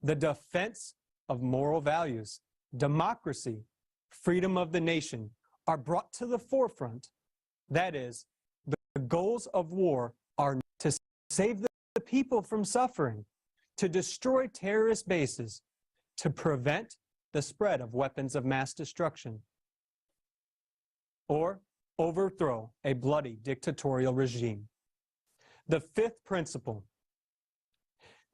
The defense of moral values, democracy, freedom of the nation are brought to the forefront. That is, the goals of war are to save the people from suffering, to destroy terrorist bases, to prevent the spread of weapons of mass destruction, or overthrow a bloody dictatorial regime. The fifth principle,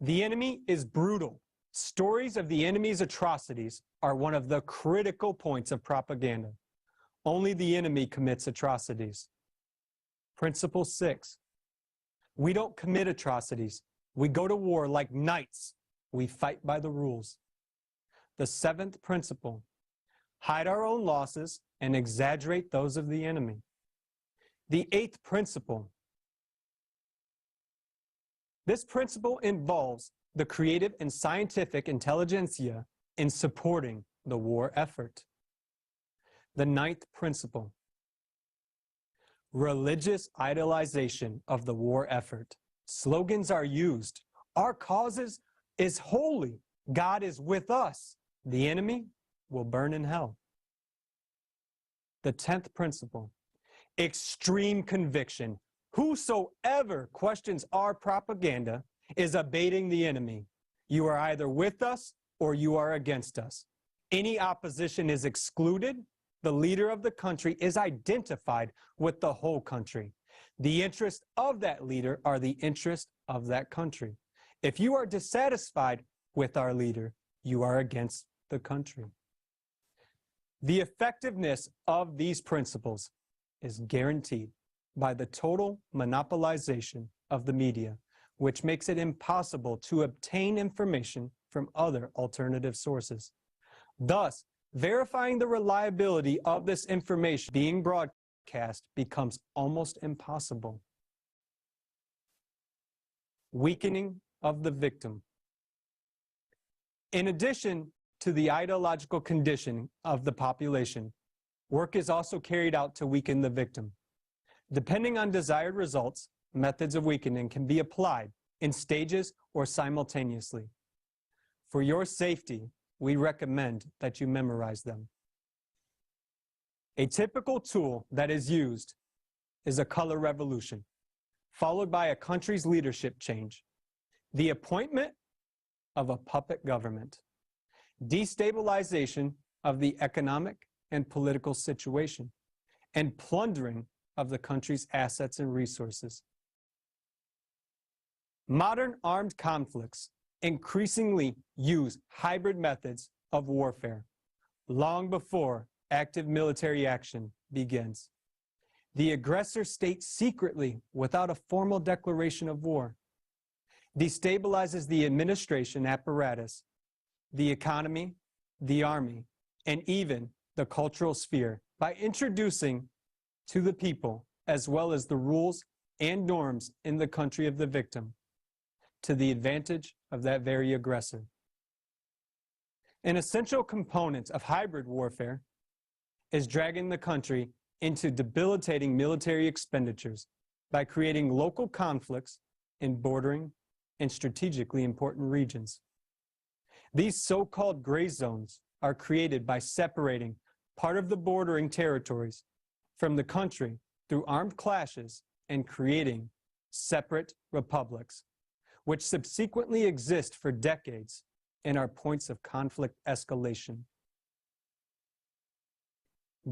the enemy is brutal. Stories of the enemy's atrocities are one of the critical points of propaganda. Only the enemy commits atrocities. Principle 6, we don't commit atrocities. We go to war like knights. We fight by the rules. The seventh principle, hide our own losses and exaggerate those of the enemy. The eighth principle, this principle involves the creative and scientific intelligentsia in supporting the war effort. The ninth principle, religious idolization of the war effort. Slogans are used. Our causes is holy. God is with us. The enemy will burn in hell. The 10th principle, extreme conviction. Whosoever questions our propaganda is abating the enemy. You are either with us or you are against us. Any opposition is excluded. The leader of the country is identified with the whole country. The interests of that leader are the interests of that country. If you are dissatisfied with our leader, you are against the country. The effectiveness of these principles is guaranteed by the total monopolization of the media, which makes it impossible to obtain information from other alternative sources. Thus, verifying the reliability of this information being broadcast becomes almost impossible. Weakening of the victim. In addition to the ideological condition of the population, work is also carried out to weaken the victim. Depending on desired results, methods of weakening can be applied in stages or simultaneously. For your safety, we recommend that you memorize them. A typical tool that is used is a color revolution, followed by a country's leadership change, the appointment of a puppet government, destabilization of the economic and political situation, and plundering of the country's assets and resources. Modern armed conflicts increasingly use hybrid methods of warfare long before active military action begins. The aggressor state secretly, without a formal declaration of war, destabilizes the administration apparatus, the economy, the army, and even the cultural sphere by introducing to the people, as well as the rules and norms in the country of the victim, to the advantage of that very aggressor. An essential component of hybrid warfare is dragging the country into debilitating military expenditures by creating local conflicts in bordering and strategically important regions. These so-called gray zones are created by separating part of the bordering territories from the country through armed clashes and creating separate republics, which subsequently exist for decades and are points of conflict escalation.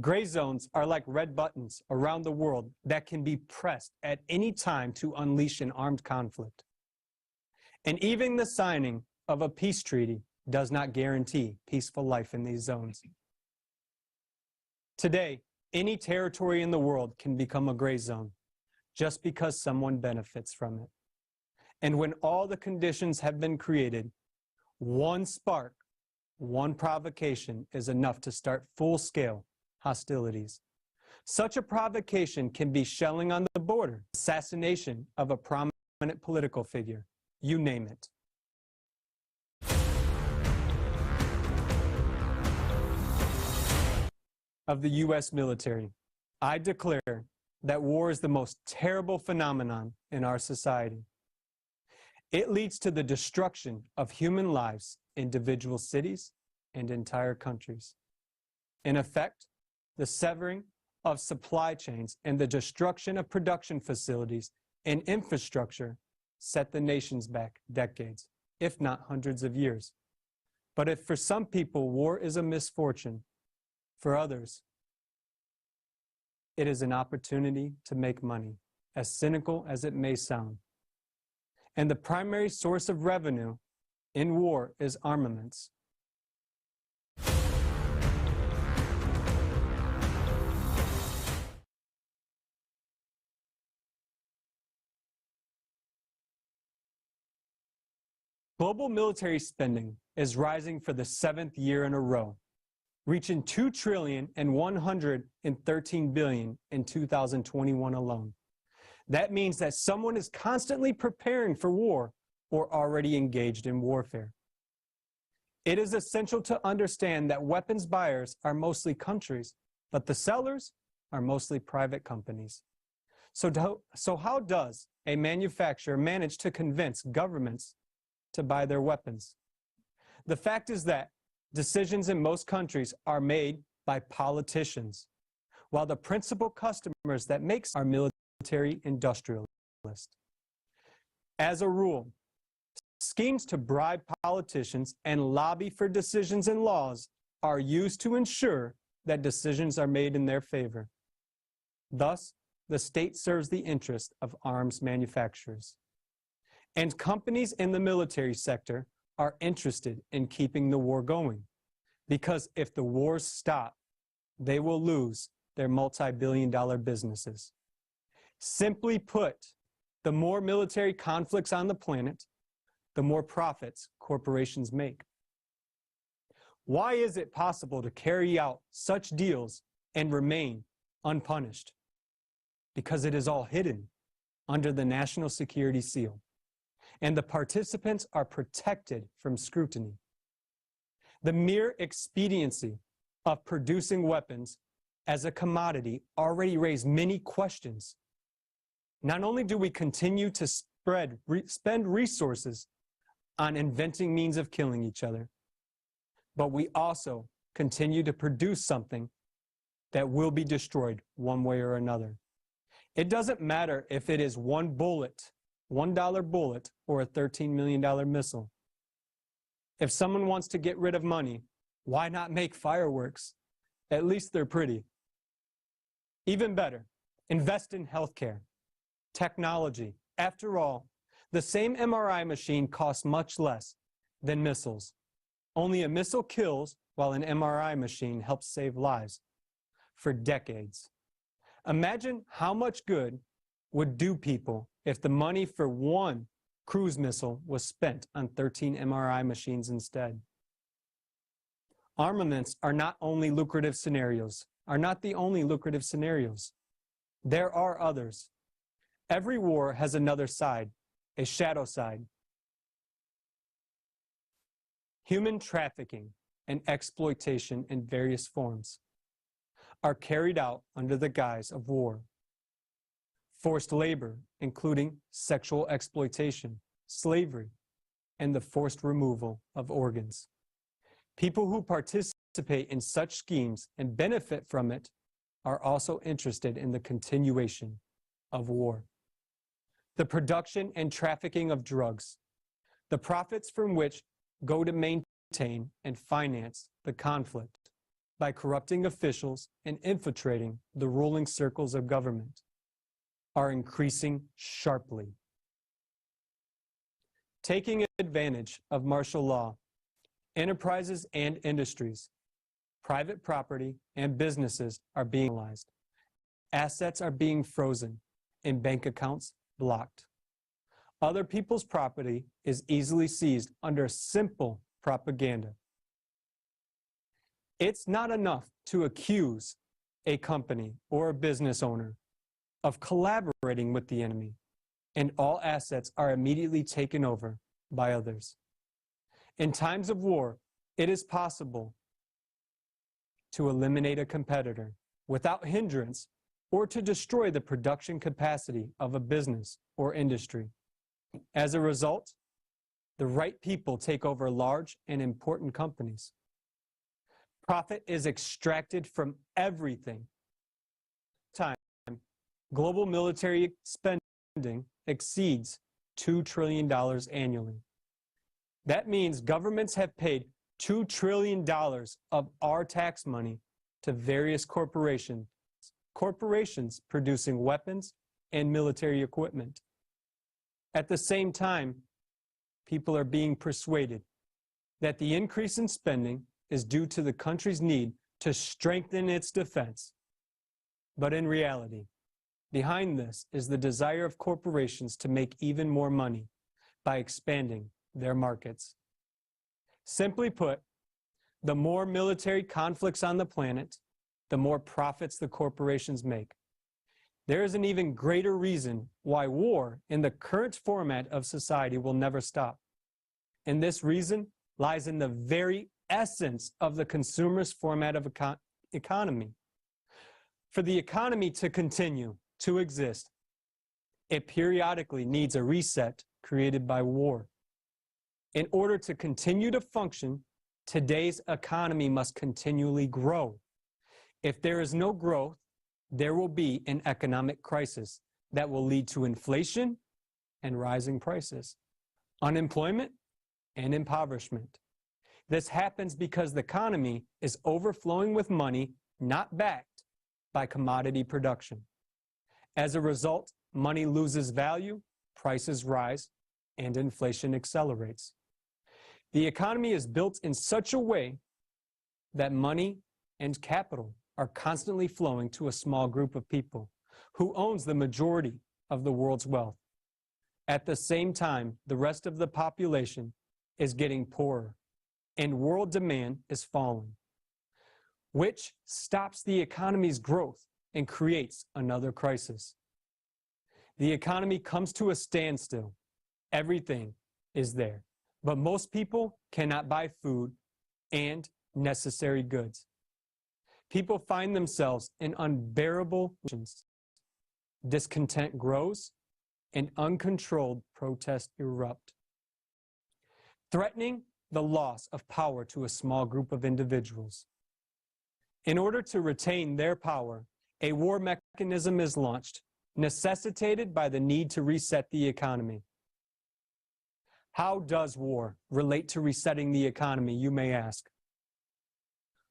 Gray zones are like red buttons around the world that can be pressed at any time to unleash an armed conflict. And even the signing of a peace treaty does not guarantee peaceful life in these zones. Today, any territory in the world can become a gray zone just because someone benefits from it. And when all the conditions have been created, one spark, one provocation is enough to start full-scale hostilities. Such a provocation can be shelling on the border, assassination of a prominent political figure, you name it. Of the U.S. military, I declare that war is the most terrible phenomenon in our society. It leads to the destruction of human lives, individual cities, and entire countries. In effect, the severing of supply chains and the destruction of production facilities and infrastructure set the nations back decades, if not hundreds of years. But if for some people war is a misfortune, for others, it is an opportunity to make money, as cynical as it may sound. And the primary source of revenue in war is armaments. Global military spending is rising for the 7th year in a row, reaching $2 trillion and $113 billion in 2021 alone. That means that someone is constantly preparing for war or already engaged in warfare. It is essential to understand that weapons buyers are mostly countries, but the sellers are mostly private companies. So how does a manufacturer manage to convince governments to buy their weapons? The fact is that decisions in most countries are made by politicians, while the principal customers that make are military industrialists. As a rule, schemes to bribe politicians and lobby for decisions and laws are used to ensure that decisions are made in their favor. Thus, the state serves the interest of arms manufacturers. And companies in the military sector are interested in keeping the war going, because if the wars stop, they will lose their multi-billion dollar businesses. Simply put, the more military conflicts on the planet, the more profits corporations make. Why is it possible to carry out such deals and remain unpunished? Because it is all hidden under the national security seal. And the participants are protected from scrutiny. The mere expediency of producing weapons as a commodity already raised many questions. Not only do we continue to spread, re, spend resources on inventing means of killing each other, but we also continue to produce something that will be destroyed one way or another. It doesn't matter if it is one bullet, $1 bullet, or a $13 million missile. If someone wants to get rid of money, why not make fireworks? At least they're pretty. Even better, invest in healthcare, technology. After all, the same MRI machine costs much less than missiles. Only a missile kills while an MRI machine helps save lives for decades. Imagine how much good would do people if the money for one cruise missile was spent on 13 MRI machines instead. Armaments are not only lucrative scenarios, are not the only lucrative scenarios. There are others. Every war has another side, a shadow side. Human trafficking and exploitation in various forms are carried out under the guise of war. Forced labor, including sexual exploitation, slavery, and the forced removal of organs. People who participate in such schemes and benefit from it are also interested in the continuation of war. The production and trafficking of drugs, the profits from which go to maintain and finance the conflict by corrupting officials and infiltrating the ruling circles of government, are increasing sharply. Taking advantage of martial law, enterprises and industries, private property and businesses are being analyzed. Assets are being frozen and bank accounts blocked. Other people's property is easily seized under simple propaganda. It's not enough to accuse a company or a business owner of collaborating with the enemy, and all assets are immediately taken over by others. In times of war, it is possible to eliminate a competitor without hindrance or to destroy the production capacity of a business or industry. As a result, the right people take over large and important companies. Profit is extracted from everything. Time, global military spending exceeds $2 trillion annually. That means governments have paid $2 trillion of our tax money to various corporations, corporations producing weapons and military equipment. At the same time, people are being persuaded that the increase in spending is due to the country's need to strengthen its defense. But in reality, behind this is the desire of corporations to make even more money by expanding their markets. Simply put, the more military conflicts on the planet, the more profits the corporations make. There is an even greater reason why war in the current format of society will never stop. And this reason lies in the very essence of the consumerist format of econ economy. For the economy to continue to exist, it periodically needs a reset created by war. In order to continue to function, today's economy must continually grow. If there is no growth, there will be an economic crisis that will lead to inflation and rising prices, unemployment, and impoverishment. This happens because the economy is overflowing with money not backed by commodity production. As a result, money loses value, prices rise, and inflation accelerates. The economy is built in such a way that money and capital are constantly flowing to a small group of people who owns the majority of the world's wealth. At the same time, the rest of the population is getting poorer and world demand is falling, which stops the economy's growth and creates another crisis. The economy comes to a standstill. Everything is there. But most people cannot buy food and necessary goods. People find themselves in unbearable conditions. Discontent grows and uncontrolled protests erupt, threatening the loss of power to a small group of individuals. In order to retain their power, a war mechanism is launched, necessitated by the need to reset the economy. How does war relate to resetting the economy, you may ask?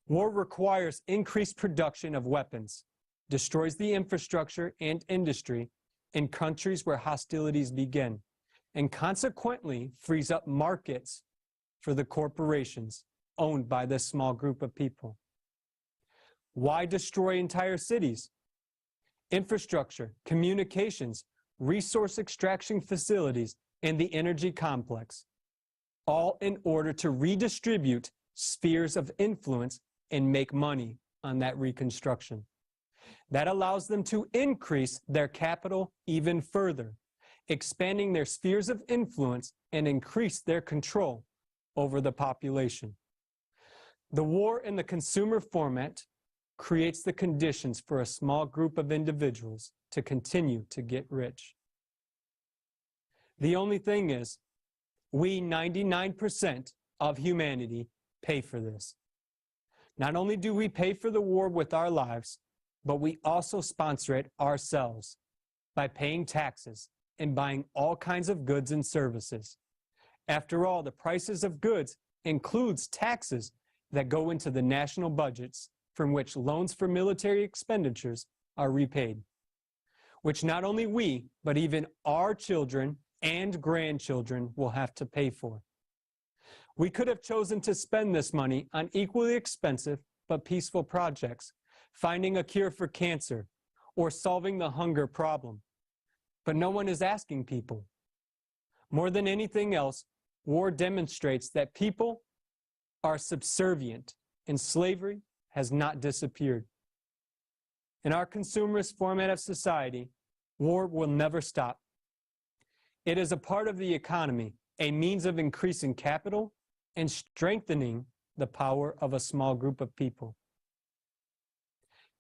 War requires increased production of weapons, destroys the infrastructure and industry in countries where hostilities begin, and consequently frees up markets for the corporations owned by this small group of people. Why destroy entire cities? Infrastructure, communications, resource extraction facilities, and the energy complex, all in order to redistribute spheres of influence and make money on that reconstruction. That allows them to increase their capital even further, expanding their spheres of influence and increase their control over the population. The war in the consumer format creates the conditions for a small group of individuals to continue to get rich. The only thing is, we 99% of humanity pay for this. Not only do we pay for the war with our lives, but we also sponsor it ourselves by paying taxes and buying all kinds of goods and services. After all, the prices of goods includes taxes that go into the national budgets from which loans for military expenditures are repaid, which not only we, but even our children and grandchildren will have to pay for. We could have chosen to spend this money on equally expensive but peaceful projects, finding a cure for cancer, or solving the hunger problem. But no one is asking people. More than anything else, war demonstrates that people are subservient and slavery has not disappeared. In our consumerist format of society, war will never stop. It is a part of the economy, a means of increasing capital and strengthening the power of a small group of people.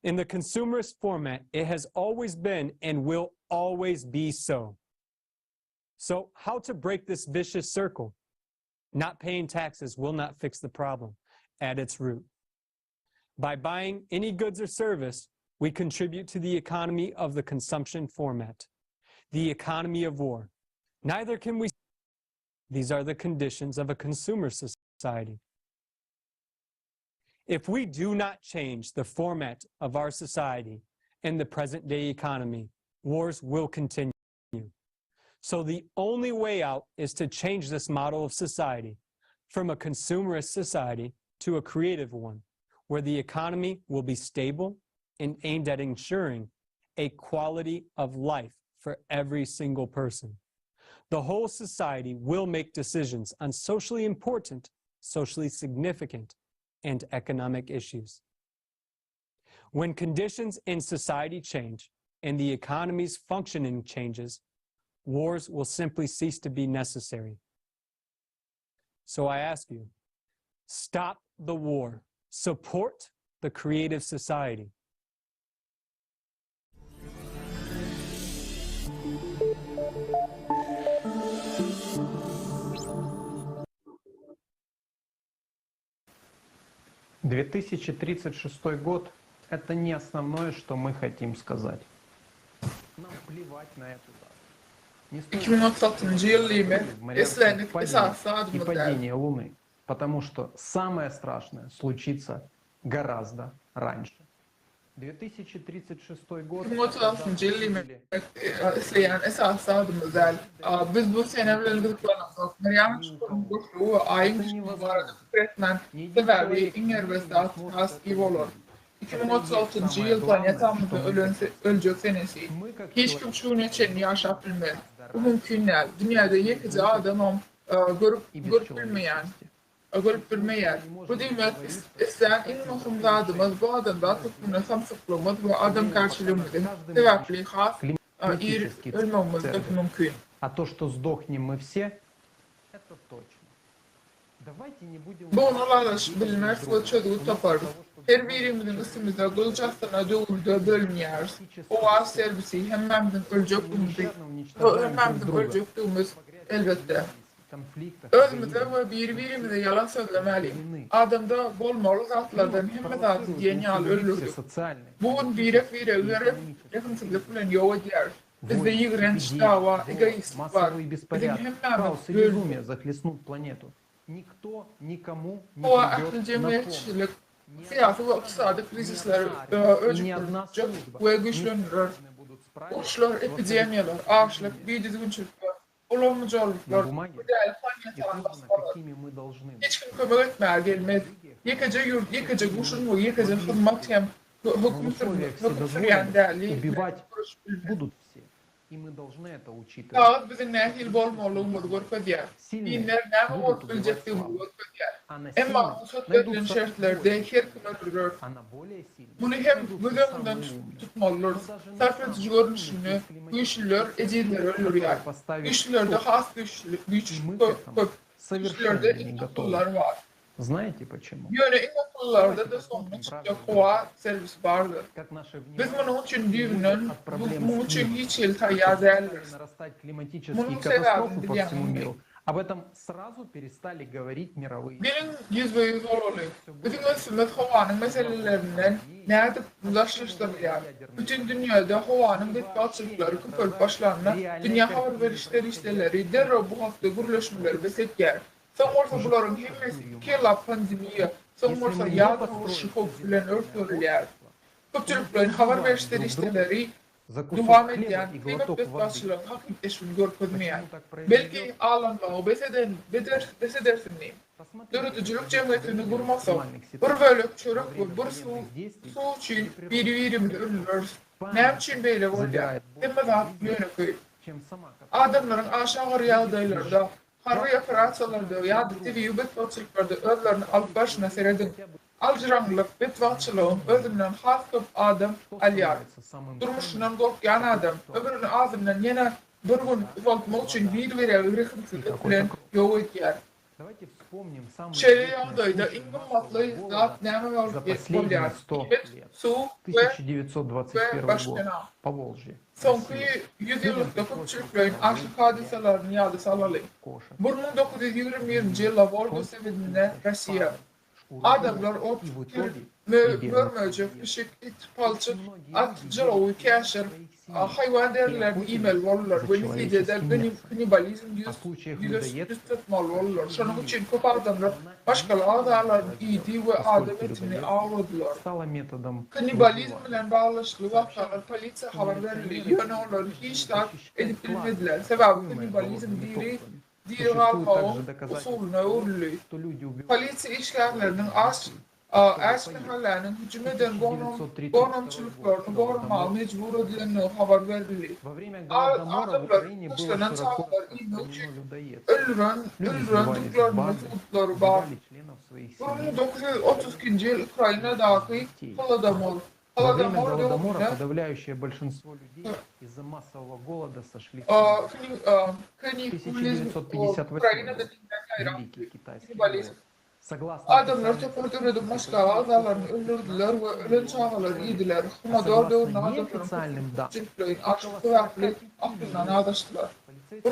In the consumerist format, it has always been and will always be so. So how to break this vicious circle? Not paying taxes will not fix the problem at its root. By buying any goods or service, we contribute to the economy of the consumption format, the economy of war. Neither can we. These are the conditions of a consumer society. If we do not change the format of our society and the present day economy, wars will continue. So the only way out is to change this model of society from a consumerist society to a creative one, where the economy will be stable and aimed at ensuring a quality of life for every single person. The whole society will make decisions on socially important, socially significant, and economic issues. When conditions in society change and the economy's functioning changes, wars will simply cease to be necessary. So I ask you, stop the war, support the creative society. 2036 год – это не основное, что мы хотим сказать. Нам плевать на эту дату. Не стоит 2036-njy ýyl diýmek, в Марианском islendik впадине esasy и adymyz däl. падение Луны, потому что самое страшное случится гораздо раньше. 2036 год 2036-njy ýyl diýmek, isleýän esasy zadymyz däl. Biz bu sene bilen gyzyklanamzok. Mariana çukurynyň boşlugy we Aýyň düşmegi barada pikir etmän, sebäbi iň erbet zat has ir bolar. 2036-njy ýyl planetamyzyň ölen öljek senesi. Hiç kim şu güne çenli ýaşap bilmez. Bu mümkin däl. Dünýäde ýekeje adamam görüp görüp bilmeýän. Görüp bilmeýär. Bu diýmek, islän iň möhüm zadymyz bu adamzat hökmünde samsyklygymyz we adamkärçiligimiziň sebäpli has ir ölmegimiz mümkin. А то, что сдохнем мы все, это точно. Давайте не будем... Bu gün ylalaşyp bilmeris we çözgüt taparys. Her birimiziň üstümizde gylyç astynda döwürde bölünýäris. Howa sergisi hemmämiziň öljekdigimizi hemmämiziň öljekdigimiz elbetde. Özümize we biri-birimize ýalan sözlemäliň. Adamda bolmaly zatlardan hemme zady diýen ýaly öldürdik. Bu gün birek-biregi rehimsizlik bilen ýok edýäris. Bizde ýigrenç, dawa, egoistlik bar. Массовые Biziň беспорядки, hemmämiz хаос и bölündik. безумие захлестнут планету. Никто никому не Howa придет ähli на jemgyýetçilik, syýasy we ykdysady krizisleri öjükdirjek we güýçlendirer. Uruşlar, epidemiýalar, açlyk, bidüzgünçilikler, ulamyjalyklar bu däli planetany basmalar. Hiç kim kömek etmäge gelmez. Ýekeje ýurt, ýekeje goşun we ýekeje hyzmat hem höküm sürýän däli bilen Убивать göreşip bilmez. будут все. И мы должны это учитывать. Kagyz biziň nähili bolmalygymyzy görkezýär. Dinler näme bolup biljekdigimizi görkezýär. Emma rugsat berlen şertlerde her kim öldürer. Muny hem göz öňünden tutmalydyrys. Sarp ediji görnüşinde güýçlüler ejizleri öldürýär. Güýçlülerde has güýçli, güýç köp. Güýçlülerde iň akyllylar bar. Знаете почему? Ýöne iň akyllylarda-da soňuna çykjak howa serwisi bardyr. Biz munuň üçin düýbünden, munuň üçin hiç hili taýýar däldiris. Нарастать климатические Munuň катастрофы sebäbini по всему bilýäňizmi? миру. Об этом сразу перестали говорить мировые. Geliň, ýüzbe-ýüz bolaly. Biziň ünsümiz howanyň meselelerinden nädip daşlaşdyrylýar? Bütin dünýäde howanyň betbagtçylyklary köpelip başlanda, dünýä habar beriş serişdeleri derrew bu hakda gürleşmeleri bes edýär. Soň bolsa bularyň hemmesi iki ýyllap pandemiýa, soň bolsa ýadro urşy howpy bilen örtdürilýär. Köpçülikleýin habar beriş serişdeleri За кусок dowam хлеба edýän и klimat глоток воды. betbagtçylygyň hakyky keşbini görkezmeýär. Belki, aldanmagy bes eden, bes edersiň diýip. Döredijilik jemgyýetini gurmasak, bir bölek çörek we bir suw suw üçin biri-birimizi öldüreris. Näme üçin beýle bolýar? Hemme zat ýönekeý. Adamlaryň aşa agyr ýagdaýlarda, harby operasiýalarda ýa-da tebigy betbagtçylyklarda özlerini alyp barşyna serediň. Aljyraňňylyk betbagtçylygyň özünden has köp adam alýar. Durmuşyndan gorkýan adam, ömrüni azyndan ýene bir gün uzaltmak üçin bir-biregi rehimsizlik bilen ýok edýär. Давайте вспомним самые Şeýle известные ýagdaýda iň случаи gymmatly массового zat голода näme за bolup последние bolýar? 100 Iýmit, лет. suw we 1921 we год. başpena. Поволжье. Soňky Россия. ýüzýyllykda köpçülikleýin açlyk hadysalaryny ýada salalyň. 1921-nji ýylda Wolga sebitinde, Russiýa, adamlar ot, kir, mör-möjek, pişik, it, palçyk, at jylawy, käşir, haýwan derilerini iýmeli boldular we netijede kannibalizm ýüze tutmaly boldular. Şonuň üçin köp adamlar maşgala agzalaryny iýdi we adam etini awladylar. Стало методом Kannibalizm bilen baglanyşykly wakalar polisiýa habar berildi, ýöne olar hiç zat edip bilmediler, sebäbi kannibalizm diri diri galmagyň usulyna öwrüldi. Polisiýa işgärleriniň aç Aç mähelläniň hüjüm eden gonamçylyklaryny goramaga mejbur edilendigi habar berildi. Во время Голодомора в Adamlar Украине было taşlanan широко çagalary iýmek üçin распространено людоедство. öldüren Люди сбивались в öldürendikleriniň банды, sudutlary bar. убивали членов своих семей. 1932-nji ýyl Ukrainadaky Holodomor Во время Holodomor Голодомора döwründe подавляющее большинство людей из-за массового голода сошли с ума. kannibalizm 1958 Ukrainada год. dinden ýaýrapdy. Великий китайский Kannibalizm. голод. Согласно Adamlar официальной topar döredip maşgala agzalaryny öldürdiler we ölen çagalary iýdiler. Humodor согласно döwründe adamlaryň неофициальным данным, köpçülikleýin açlyk sebäpli aklyndan azaşdylar.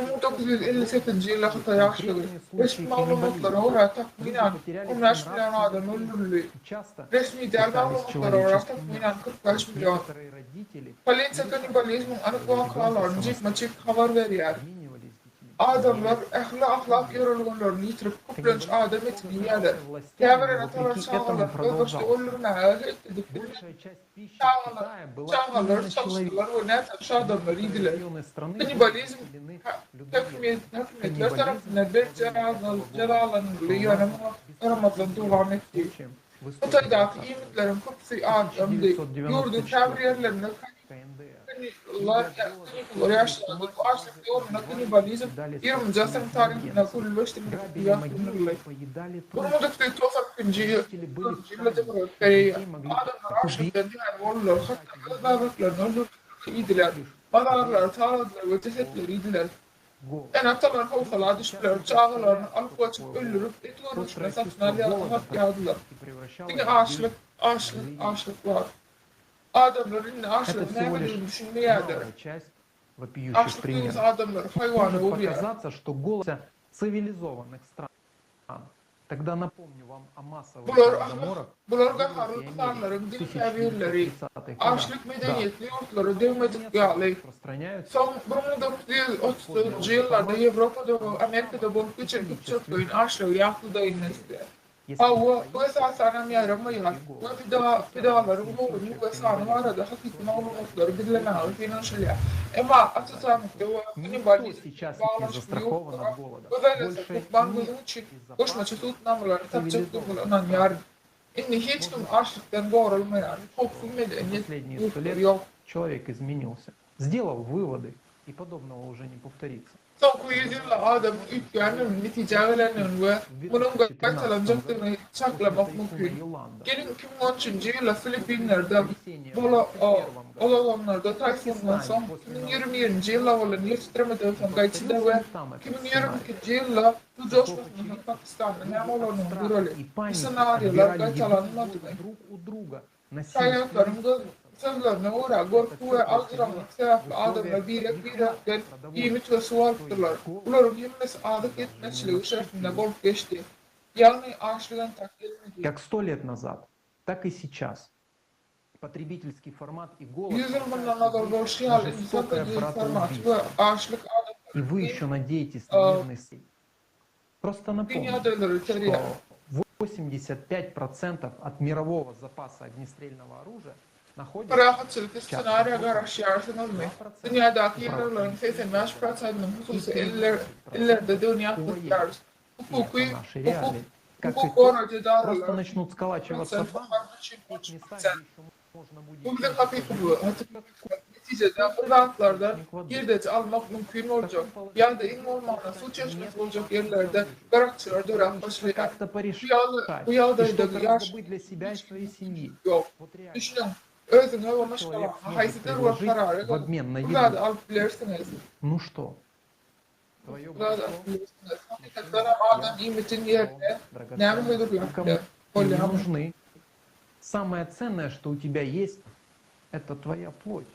1958-nji ýylda Hytaý açlygy. конкретные Resmi случаи maglumatlara каннибализма. görä Люди takmynan потеряли 15 million нравственность adam öldürildi. и часто Resmi däl питались maglumatlara görä человеческим takmynan мясом. 45 million. Некоторые родители Polisiýa kannibalizmiň anyk wakalaryny jikme-jik habar berýär. обменивались детьми. Adamlar ähli ahlak ýörelgelerini ýitirip, köplenç adam etini iýýärler. Властями, Käbir но ene-atalar вопреки этому çagalaryny özbaşdak продолжалось. öldürmäge het edip bilmän, Большая часть пищи в çagalar Китае была çagalary именно çalyşdylar человеческой. we nätanyş adamlary iýdiler. Районы страны были Kannibalizm населены hökümet людоедами. hökümetler Каннибализм tarapyndan berk во время этого голода jezalanyldy, был ýöne назван muňa garamazdan dowam etdi. случаем в истории Hytaýdaky человечества. iýmitleriň köpüsi adamdy. Ýurduň käbir 1994 ýerlerinde КНДР. kanniballar kanniballar ýaşaýardy. Bu açlyk döwründe kannibalizm Дали 20-nji asyryň собственных taryhynda младенцев. gürleşdirilip Грабили могилы ýatlanyldy. и поедали трупы. 1992-nji Жители были в ýylda тайне. Demirgazyk Koreýa Детей могли adamlar купить açlykdan diňe boldular, hatda öz bäbeklerini öldürip iýdiler. Bazarlary taladylar we jesetleri iýdiler. Ene-atalar howsala düşdüler, çagalaryny alyp gaçyp öldürip, et görnüşinde satyn alýardylar. Diňe açlyk, açlyk, açlyk bar. Adamlar indi açlygyň nämedigini düşünmeýärler. Вопиющих Açlyk duýgusy примеров. adamlary haýwana Может öwürýär. показаться, что голод цивилизованных стран. Тогда напомню вам о массовых Bular ahmak, голодоморах bular в gaharly Европе и ynsanlaryň Америке diňe в käbirleri, 1930-х годах. açlyk Да, medeniýetli ýurtlara degmedik ýaly. распространяются Soň 1930-njy ýyllarda Ýewropada we Amerikada bolup geçen gypjaklaýyn açlygy ýatladaýyn nesle. Hawa, bu esasanam ýaýramaýar we pida pidalaryň göwrümi we sany barada hakyky maglumatlary gizlemäge synanyşylýar. Emma Ata-Tanikde we Никто Hannibalizm сейчас не baglanyşykly застрахован ýurtlara от голода. göz aýlasak Больше hökman нет gözüň üçin goşmaça subutnamalaryny tapjakdygyna цивилизованных ynanýaryn. Indi hiç kim açlykdan goralmaýar, howpsuz medeniýet Последние сто ýurtlary лет ýok. человек изменился, сделал выводы, и подобного уже не повторится. Soňky ýüzýylda adamyň üýtgändigini, netijä gelendigini we munuň gaýtalanjakdygyny çaklamak mümkin. Geliň, 2013-nji ýylda Filippinlerde bolalanlarda taýfundan soň, 2021-nji ýylda bolan ýer titremeden soň Gaitide we 2022-nji ýylda suw joşmasyndan soň Pakistanda näme bolanyny göreli. И Bu паники ssenariler отбирали еду gaýtalanmadymy? друг у друга Şaýatlaryň насильственным sözlerine görä, gorky we aljyraňlyk sebäpli adamlar birek-birekden iýmit we suw alypdyrlar. Bularyň hemmesi azyk ýetmezçiligi şertinde bolup geçdi. Ýagny açlyk entäk gelmedi. Как сто лет назад, так и сейчас. Потребительский формат и голод Ýüz ýyl mundan ozal bolşy на ýaly, indi жестокое sarp ediji formaty we братоубийство. açlyk И вы adamlary еще надеетесь на мирный с- Просто dünýä напомню, ýagdaýlary iterýär. что 85% от мирового запаса огнестрельного оружия находится Parahatçylykly в частных ssenariýa руках. garaşýarsyňyzmy? Dünýädäki ýaraglaryň 85 prosentiniň hususy ellerdedigini ýatladýarys. Hukuky, Это наши hukuk, реалии. Как hukuk и goraýjy просто edaralary начнут сколачиваться prosent банки, harby üçin в тех местах, prosent. где еще можно будет Bu biziň hakyky hakykat. Netijede bu zatlardan girdeji almak mümkin boljak ýa-da iň bolmanda suw çeşmesi boljak ýerlerde garakçylar döräp başlaýar. как-то Bu порешать ýaly bu и ýagdaýda что-то ýaş раздобыть для себя и своей семьи. ýok. Düşüniň, özüňe we Человек maşgalaňa сможет haýsydyr bir предложить karara в обмен на gelip, bu еду. zady alyp bilersiňiz. Ну что? Твое Bu zady божество alyp bilersiňiz. Hakykatdanam adam iýmitiň ýerine näme драгоценное hödürläp никому biler? не Bolýarmy? нужны. Самое ценное, что у тебя есть, это твоя плоть.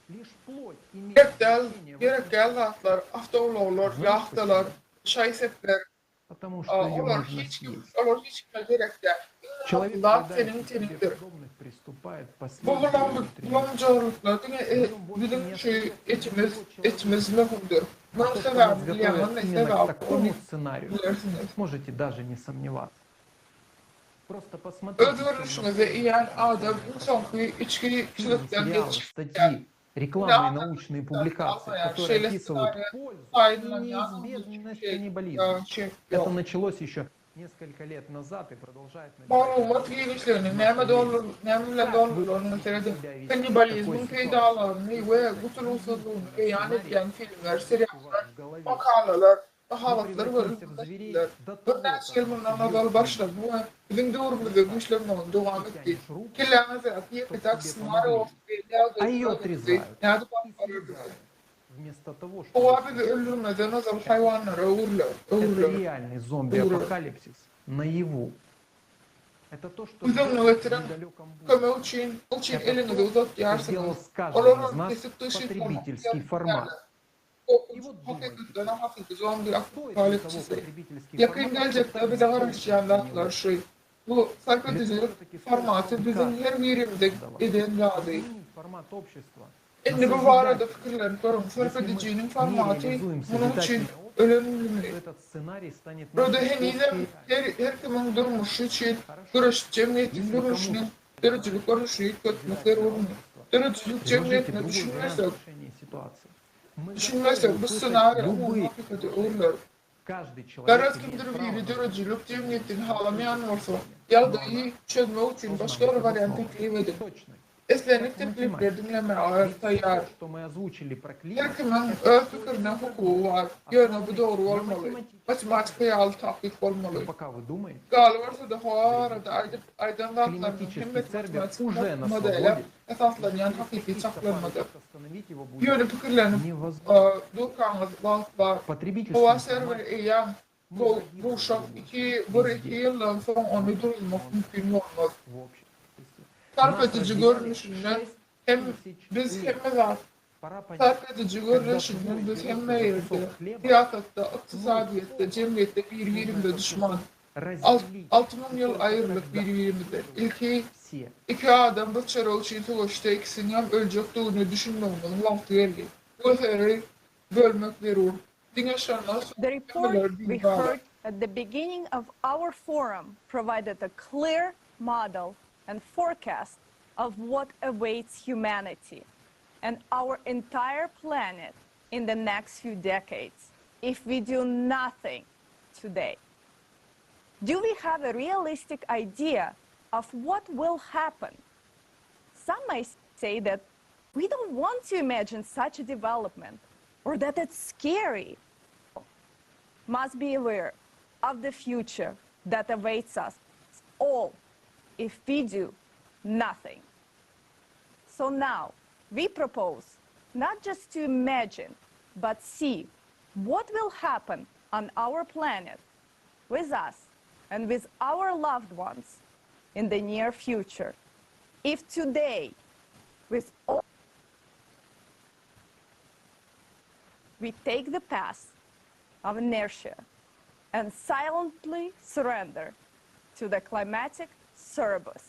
Лишь плоть имеет Gerek däl, значение в gerek däl zatlar, awtoulaglar, ýahtalar, şaý-sepler, потому что ее olar можно hiç kim, съесть. olar hiç kime gerek däl. Iň Человек, möhüm zat поедает seniň себе teniňdir. подобных, приступает к Bu последней bulam bulamjorluklar diňe e, biziň şu etimiz, etimiz möhümdir. Munuň То, что нас sebäbini готовят bilýäňizmi? именно к Sebäbi такому ony сценарию, bilersiňiz. можете даже не сомневаться. Просто посмотрите, Öz görnüşiňizi iýen adam iň soňky içki фильмы, çyzykdan сериалы, geçýär. статьи, рекламы и научные публикации, almaýar. которые Şeýle описывают ssenariýa пользу и paýlanýan неизбежность şey, каннибализма. şey Это ýok. началось еще несколько лет назад и продолжает набирать Maglumat giňişligini näme doldur, näme bilen doldurylanyny seredip, kannibalizmiň peýdalaryny we gutulgysyzlygyny beýan edýän filmler, seriallar, makalalar, mahabatlar we ylmy Birnäçe ýyl mundan ozal başlady we biziň döwrümizde güýçlenmegini dowam etdi. Kelläňize ýeke-täk ssenariý bolsa belli А ее ýagdaýda отрезают. nädip alyp barardyňyz? Вместо того, чтобы Howa bizi öldürmezden ozal haýwanlara öwrüler, Это öwrüler. реальный зомби-апокалипсис наяву. Это то, что Göz ждет öňüne в getirin, недалеком kömek üçin, üçin Это eliňizi то, что uzatýarsyňyz. сделал с Olar каждым из ony нас kesip dyşytlamak потребительский формат. Hakykatdan hakyky zombi apokalipsisi. Ýakyn geljekde bize garaşýan zatlar şu. Bu sarp edijilik formaty biziň her birimize eden zady. Формат общества. Indi bu barada pikirlenip görüň, sarp edijiniň formaty munuň üçin ölenmi? Этот сценарий станет Burada нашей henizem общей her, her kimiň durmuşy üçin göreşip jemgyýetiň durmuşynyň döredijilik görnüşini üýtgetmek zerurmy? Döredijilik Предложите jemgyýetine другой вариант düşünmesek, решения ситуации. Мы düşünmesek готовы bu услышать ssenariý umumy любые hakykata öwrüler. Каждый человек Garaz имеет kimdir право biri на döredijilik jemgyýetini halamaýan bolsa, ýagdaýy çözmek üçin başga bir wariant teklip ediň. точной. Islendik teklipleri diňlemäge taýýar. Her kimiň öz pikirine hukugy bar, ýöne bu dogry bolmaly, matematika ýaly takyk bolmaly. Galyberse-de, howa barada aýdyp aýdan zatlarynyň hemmesi matematiki modele esaslanýan hakyky çaklanmadyr. Ýöne pikirlenip durkaňyz wagt bar. Howa serweri eýýäm gowşak, iki, bir-iki ýyldan soň ony duruzmak mümkin bolmaz. Sarp ediji görnüşinden hem biz hemme zat Sarp ediji görnüşinden biz hemme ýerde, syýasatda, ykdysadyýetde, jemgyýetde biri-birimize duşman. 6000 ýyl aýrylyk biri-birimizden. Ilki iki adam bir çörek üçin söweşse ikisiniňem öljekdigine düşünmegimiziň wagty geldi. Bu eseri bölmek zerur. Diňe şondan soň The report hemmeler we dini galar. heard at the beginning of our forum provided a clear model and forecast of what awaits humanity and our entire planet in the next few decades if we do nothing today. Do we have a realistic idea of what will happen? Some may say that we don't want to imagine such a development or that it's scary. Must be aware of the future that awaits us all if we do nothing. So now we propose not just to imagine, but see what will happen on our planet with us and with our loved ones in the near future. If today, with all we take the path of inertia and silently surrender to the climatic Cerberus.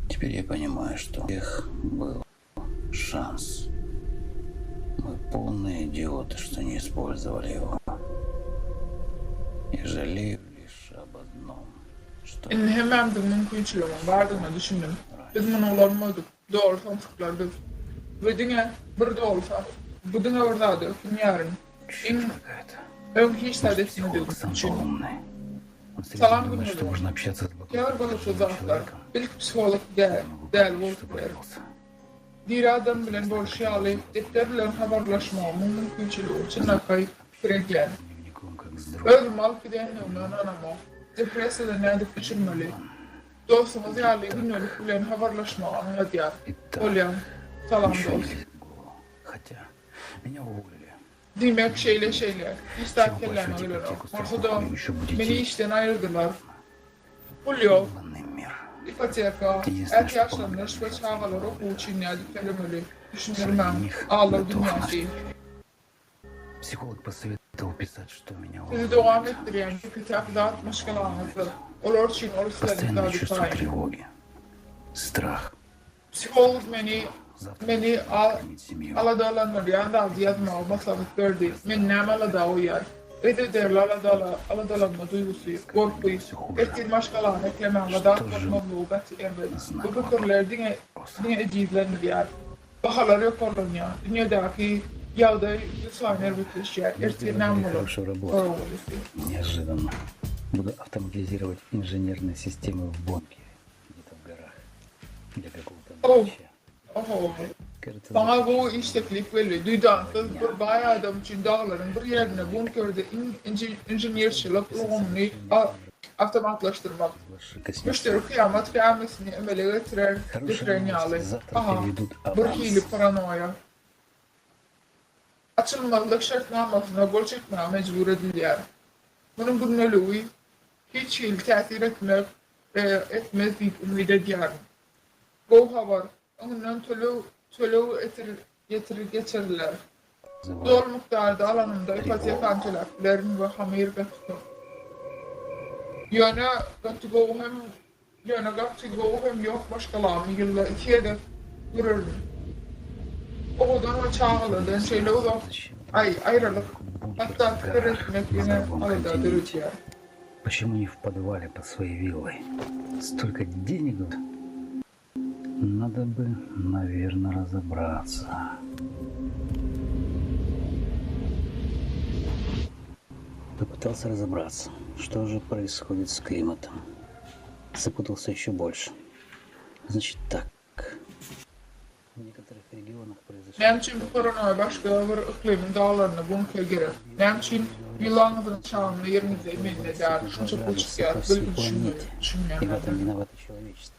Теперь я понимаю, что у них был шанс. Мы полные идиоты, что не использовали его. И жалею лишь об одном, что... Indi hemmämiziň mümkinçiliginiň bardygyna düşündim. Biz muny ulanmadyk. Doly samsyklar biz. We diňe bir doly samsyk. Bu diňe bir zada ökünýärin. Iň öň hiç zat etmedigim üçin. Salam gündelik. Käbir gyzykly zatlar. Ilki psiholog däl bolup biler. Diri adam bilen bolşy ýaly, depder bilen habarlaşmagymyň mümkinçiligi çynlakaý pikir edýän. Özümi alyp gidenligime ynanamok. Depressiýadan nädip düşürmeli? Dostuňyz ýaly gündelik bilen habarlaşmagy aňladýar. Bolýa. Salam dost. Diýmek şeýle şeýle. Hiç zat kelläme gelenok. Bolsa-da meni işden aýyrdylar. Pul ýok. Ipoteka, ätiýaçlandyryş we çagalar okuwy üçin nädip tölemeli? Düşündirmäň. Aldaw dünýäsi. Sizi dowam etdirýän ýeke-täk zat maşgalaňyzdyr. Olar üçin ol islendik zady taýyn. Psiholog meni meni aladalandyrýan zady ýazmagy maslahat berdi. Meni näme alada goýýar? Yzygiderli aladalanma duýgusy, gorky, ertir maşgalany eklemäge zat bolmazlygy gaty erbet. Bu pikirler diňe diňe ejizlendirýär. Bahalar ýokarlanýar, dünýädäki ýagdaý ýylsaýyn erbetleşýär, ertir näme bolar? Sorag belgisi. Неожиданно. Буду автоматизировать инженерные системы в бункере, где-то в горах, для какого-то Ow! Oho! Saňa gowy iş teklip geldi. Duýdansyz bir baý adam üçin daglaryň bir ýerinde bunkerde inženerçilik ulgamyny awtomatlaşdyrmak. Müşderi kyýamat gämisini emele getirer, getiren ýaly. Aha, bir hili paranoýa. Açylmazlyk şertnamasyna gol çekmäge mejbur edilýär. Munuň gündeligi hiç hili täsir etmek etmez diýip umyt edýärin. Gowy habar, öňünden töleg töleg etir geçiriler. Doly mukdarda alanymda ipotekany töläp bilerin we hamyr gaty köp. Ýöne gaty gowy hem ýöne gaty gowy hem ýok maşgalamy ýylda iki gezek görerin. Owadan we çagalardan şeýle uzak aý aýralyk hatda pikir etmek ýene alada döredýär. Почему не в подвале под своей виллой? Столько денег. Надо бы, наверное, разобраться. Попытался разобраться, что же происходит с климатом. Запутался еще больше. Значит так. В некоторых регионах произошли... Näme üçin bu korona we başga bir yklymyň daglarynda bunker gerek? Näme üçin ýylaňyzyň çagyny ýeriňizde emelde däl, şunça pul градусов çykýar, по всей bilip планете. И в этом düşünmeýänlerden. виновато человечество.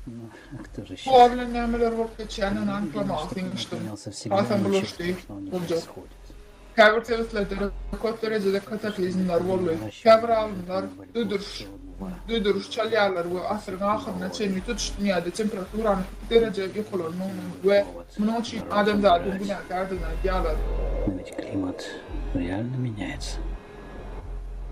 Ну, а кто же Howa сейчас? bilen nämeler bolup geçýändigini anyklamaga synanyşdym. Менялся всегда, Hasam ничего bulaşdy, страшного не boljak. происходит. Käbir sebitlerde rekord derejede kataklizmler boldy. Käbir alymlar duýduryş duýduryş çalýarlar we asyryň ahyryna çenli tutuş dünýäde temperaturanyň 2 dereje ýokarlanmagyny we munuň üçin adamzadyň günäkärdigini aýdýarlar. Но ведь климат реально меняется.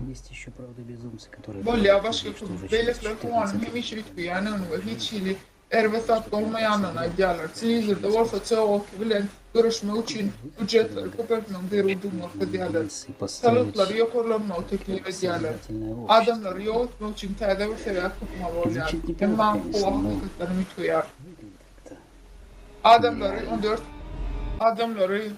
Есть еще, правда, безумцы, которые... Bolýar говорят, başga что уже через beýlekiler 14 howanyň hemişe üýtgeýändigini we hiç hili erbet zat bolmaýandygyny aýdýarlar. Telewizorda bolsa CO2 bilen göreşmek üçin býujetleri köpeltmegiň zerurdygyny görkezýärler. Salyklary ýokarlanmagy teklip edýärler. Adamlary ýok etmek üçin täze bir sebäp tapmaly bolýar. Emma howa hakykatdanam üýtgeýär. Adamlary 14 adamlary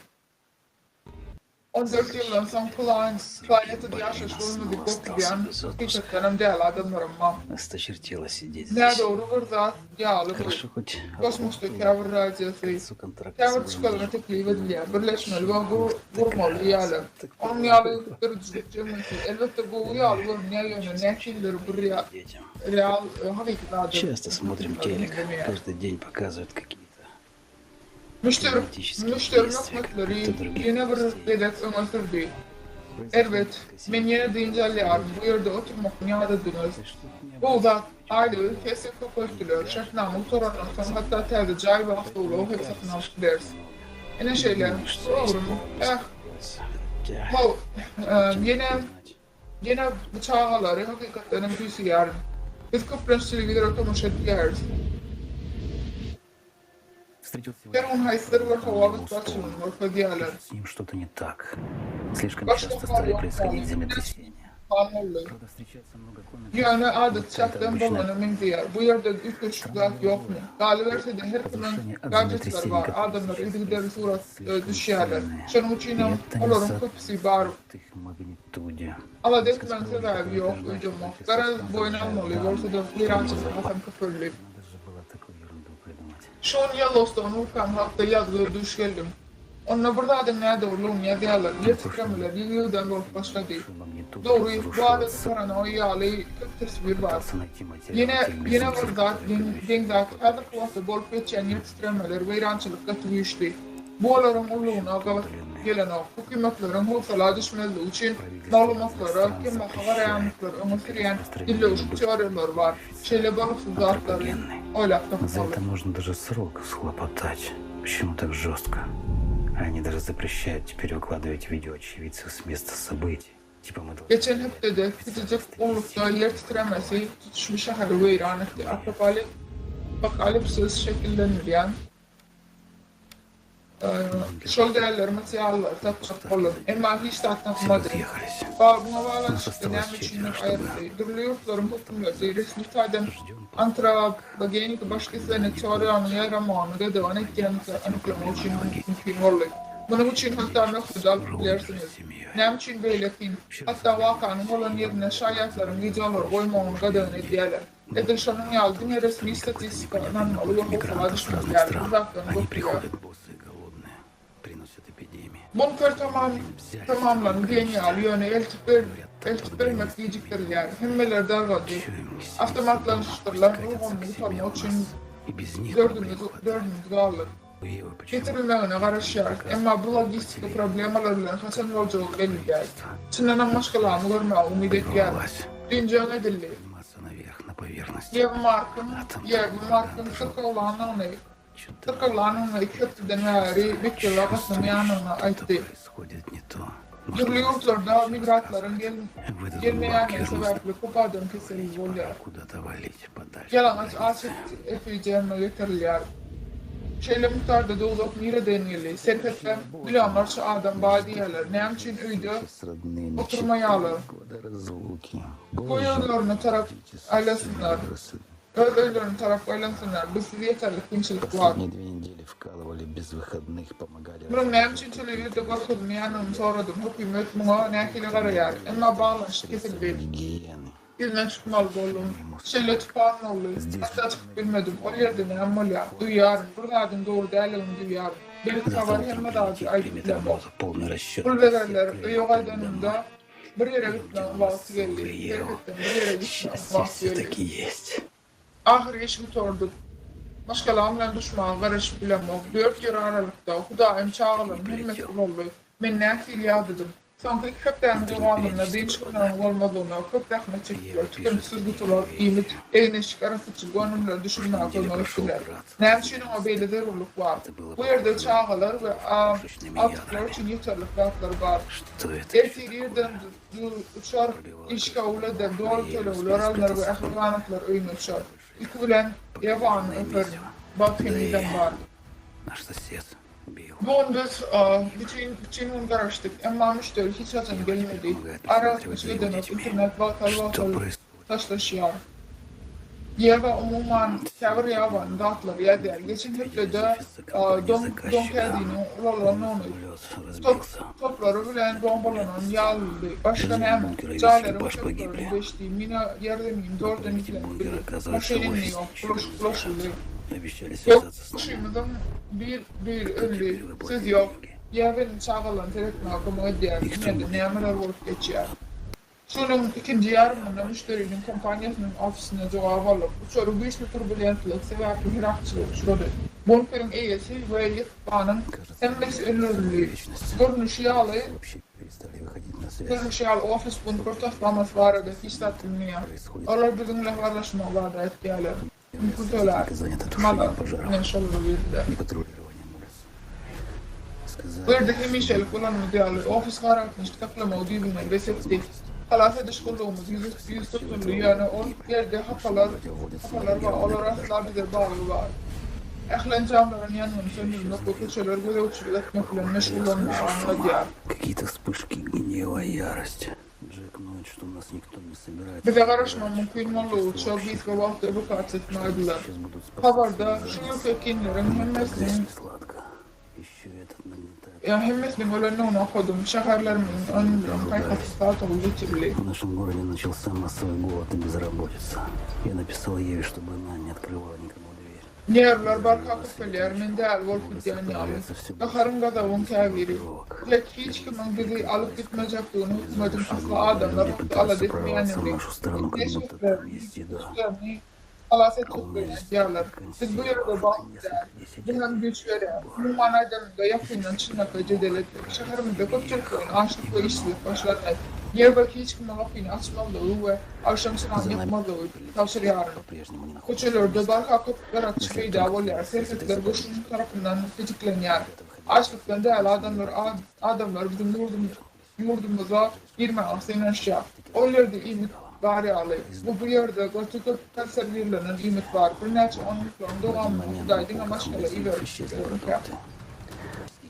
14 ýyldan soň plan planetada ýaşaýyş bolmadyk gorkuzýan hakykatdanam däl adamlaram bar. Осточертело сидеть здесь. Nädogry bir zat ýaly bu. Хорошо хоть Kosmosda käbir radiasy, käbir çykalga teklip edilýär, birleşmeli we gurmaly ýaly. Onuň ýaly döredijilik jemgyýeti elbetde gowy ýaly görünýär, ýöne nähilidir bir real hakyky zada Часто смотрим телек, каждый день показывают какие-то Müşderi, müşderi möhletleri ýene bir gezek öňe sürdi. Erbet, men ýene dynç alýaryn, bu ýerde oturmakdan ýadadyňyz. Gowy zat, aýlygy iki esse köpeltdiler, şertnama gutarandan soň hatda täze jaý we awtoulag hem satyn alyp bileris. Ine şeýle, bu ugrum, eh, how, ýene, ýene bu çagalary hakykatdan hem küýseýärin. Biz köplenç telewizora tomaşa edýäris. Her gün haýsydyr bir howa betbagtçylygyny görkezýärler. С ним что-то не так. Слишком Başga часто howa стали ýok происходить ýaly. землетрясения. Kan boldy. Ýöne adaty çakdan bolana meňzeýär. Bu ýerde üýtgeşik zat ýokmy? Galyberse-de her kimiň gadjetleri bar, adamlar yzygiderli surat düşýärler. Şonuň üçinem olaryň köpüsi bar. Magnitude. Alada etmegiň sebäbi ýok öýdemok. Garaz boýun almaly bolsa-da weýrançylyk hasam köpeldi. Şu gün Ýellowstone wulkany hakda ýazga duş geldim. Onda bir zadyň nädogrulygyny ýazýarlar, ýer titremeler ýygy-ýygydan bolup başlady. Dogry, bu adaty paranoýa ýaly köp teswir bar. Ýene, ýene bir zat, geň zat, häzirki wagtda bolup geçýän ýer titremeler, weýrançylyk gaty güýçli. Bu olaryň ululygyna gabat gelenok. Hökümetleriň howsala düşmezligi üçin maglumatlara kembaha garaýandyklary öňe sürýän dillewşik teoriýalary bar. Şeýle bolupsyz zatlary oýlap За tapmaly. это можно даже срок схлопотать. Почему так жестко? Они даже запрещают теперь выкладывать видео очевидцев с места событий. Типа мы должны... Geçen hepdede kiçijik gullukda ýer titremesi tutuş bir şäheri weýran etdi. Apokalipsis şekillendirýän Şol dälleri materiallary tapjak boldum. Emma hiç zat tapmadym. Muňa baglanyşykda näme üçindir aýatdy. Dürli ýurtlaryň hökümeti resmi taýdan antropogenik baş kesene teoriýanyň ýaýramagyny gadagan etýändikleri anyklamak üçin mümkin boldy. Munuň üçin hatda möhlet alyp bilersiňiz. Näme üçin beýle kyn? Hatda wakanyň bolan ýerinde şaýatlaryň wideolary goýmagyny gadagan edýärler. Edil şonuň ýaly diňe resmi statistika ynanmaly we howsala düşmeli ýaly bir zatlaryň görkezýär. Bunker tamam tamamlandy diýen ýaly, ýöne eltip ber eltip bermek gijikdirilýär. Hemmeler dargady. Awtomatlaşdyrylan ulgamyny gutarmak üçin dördümiz dördümiz galdyk. Getirilmegine garaşýarys, emma bu logistika problemalar bilen haçan boljagy belli däl. Çyndanam maşgalamy görmäge umyt edýärin. Düýn jaň edildi. Ýewi Markyň Ýewi Markyň syrkawlanyny syrkawlanyny iki hepdeden bäri mekdebe gatnamaýanyny aýtdy. Dürli ýurtlarda migratlaryň gelmeýänligi sebäpli köp adam keselli bolýar. Ýalaňaç aç epidemiýa getirilýär. Şeýle mukdarda duzak nireden geldi? Serhetde millionlarça adam bar diýýärler. Näme üçin öýde oturmaýarlar? Goý özlerine tarap aýlasynlar. Öz öýlerine tarap aýlansynlar, bizsiz ýeterlik kynçylyk bar. Последние две недели вкалывали без выходных, помогали Munuň näme üçin telewizorda görkezilmeýändigini soradym, hökümet muňa nähili garaýar? Emma baglanyşyk kesildi. гигиены. Ýüzden çykmaly boldum. Şeýle tupan boldy. Hatda çykyp bilmedim. Ol ýerde näme bolýar? Duýýaryn, bir zadyň dogry däldigini duýýaryn. Belki habar hemme zady aýdyp bilemok. Полный расчет. Pul bererler. Öýe gaýdanymda bir ýere gitmegiň wagty geldi. Serhetden bir ýere gitmegiň Счастье wagty geldi. все-таки есть. Ahyry iş gutardyk. Maşgalam bilen duşmaga garaşyp bilemok. Dört ýer aralykda. Hudaýym çagalarym hemmesi ulaldy. Men nähili ýadadym. Soňky iki hepdäniň dowamynda dynç günleriniň bolmazlygyna köp zähmet çekdiler. Tükeniksiz gutular, iýmit, egin-eşik, arassaçylyk önümleri düşürmäge kömek etdiler. Näme üçin oňa beýle zerurlyk bar? Bu ýerde çagalar we agtyklar üçin ýeterlik zatlar bar. Ertir irden uçar iş kabul eder, doly tölegler alnar we ähli ganatlar öýüne uçar. Ilki bilen Ýewany öperin. Bagt henizem bar. Наш сосед бил. Bu gün biz bütin bütin gün garaşdyk, emma müşderi hiç haçan gelmedi. Aragatnaşyk edenok, internet wagtal-wagtal taşlaşýar. Ýewa umuman käbir ýabany zatlary ýazýar. Geçen hepdede Don Don Kädiniň ulalanyny, top toplary bilen bombalanan ýalydy. Başga näme? Jaýlaryň çöplerini deşdi, mina ýerzemini zordan ýüklenip bildi. Maşyn indi ýok, bulaşyk bulaşyldy. Обещали связаться с нами. Goňşymyzyň bir biri öldi, söz ýok. Ýewanyň çagalaryna seretmäge kömek edýär. Dünýäde nämeler bolup geçýär? Şonuň ikinji ýarymynda müşderiniň kompaniýasynyň ofisine jogap aldyk. Uçary güýçli turbulentlik sebäpli heläkçilige uçrady. Bunkeriň eýesi we ýykganyň hemmesi öldürildi. Görnüşi ýaly, Перестали выходить на связь. görnüşi ýaly ofis bunker taslamasy barada hiç zat bilmeýär. Olar biziň bilen habarlaşmagy wada etýärler. Pul tölär. Техника занята Mala тушением пожаров bilen şolara girdiler. и патрулированием улиц. Bu ýerde hemişelik bolanymyz ýaly, ofis aragatnaşyk saklamagy düýbünden bes etdi. Halas ediş gullugymyz ýüz tutuldy, ýöne ol ýerde hapalar hapalar bar, olar asla bize bagly bar. Ähli enjamlaryň ýangyny söndürmek we köçeleri gözegçilik etmek bilen meşgullanmagy aňladýar. Какие-то вспышки гнева и ярости. Джек ноет, что нас никто не собирается. Bize garaşmak mümkin boldugyça gysga wagtda ewakuasiýa etmäýdiler. Habarda şu ýylky ekinleriň hemmesiniň Сладко. Еще этот нагнетает. ýa hemmesiniň ölendigini okadym. Şäherlerimiziň önümleriniň paýhasly satuwy geçirildi. В нашем городе начался массовый голод и безработица. Я написал Еве, чтобы она не открывала никому дверь. Nerwler barha köpelýär, men däli bolup gidýän ýaly. Gaharyň-gazabyň käbiri. Jek hiç kimiň bizi alyp gitmejekdigini, hökümetiň asla adamlar hakda alada Пытаются прорваться в etmeýändigini, нашу страну, как etmeýän будто там şertlerini, есть еда. güýçlerini halas etjeklerini aýdýarlar. Biz bu ýerde bagtly däl. Bu hem güýç berýär. Umuman aýdanyňda, ýakyndan çynlakaý jedel etdik. Şäherimizde köpçülikleýin açlyk we işsizlik başlandy. Ýerbe hiç kime gapyny açmazlygy we agşam çyrany ýakmazlygy tabşyrýaryn. Köçelerde barha köp garakçy peýda bolýar, serhetler goşun tarapyndan petiklenýär. Açlykdan däli adamlar adamlar biziň ýurdumyza girmäge synanyşýar. Ol ýerde iýmit bar ýaly. Bu bu ýerde gaty köp konserwirlenen iýmit bar. Birnäçe onýyllyklaryň dowamynda Hudaý diňe maşgala iberip bilermikä?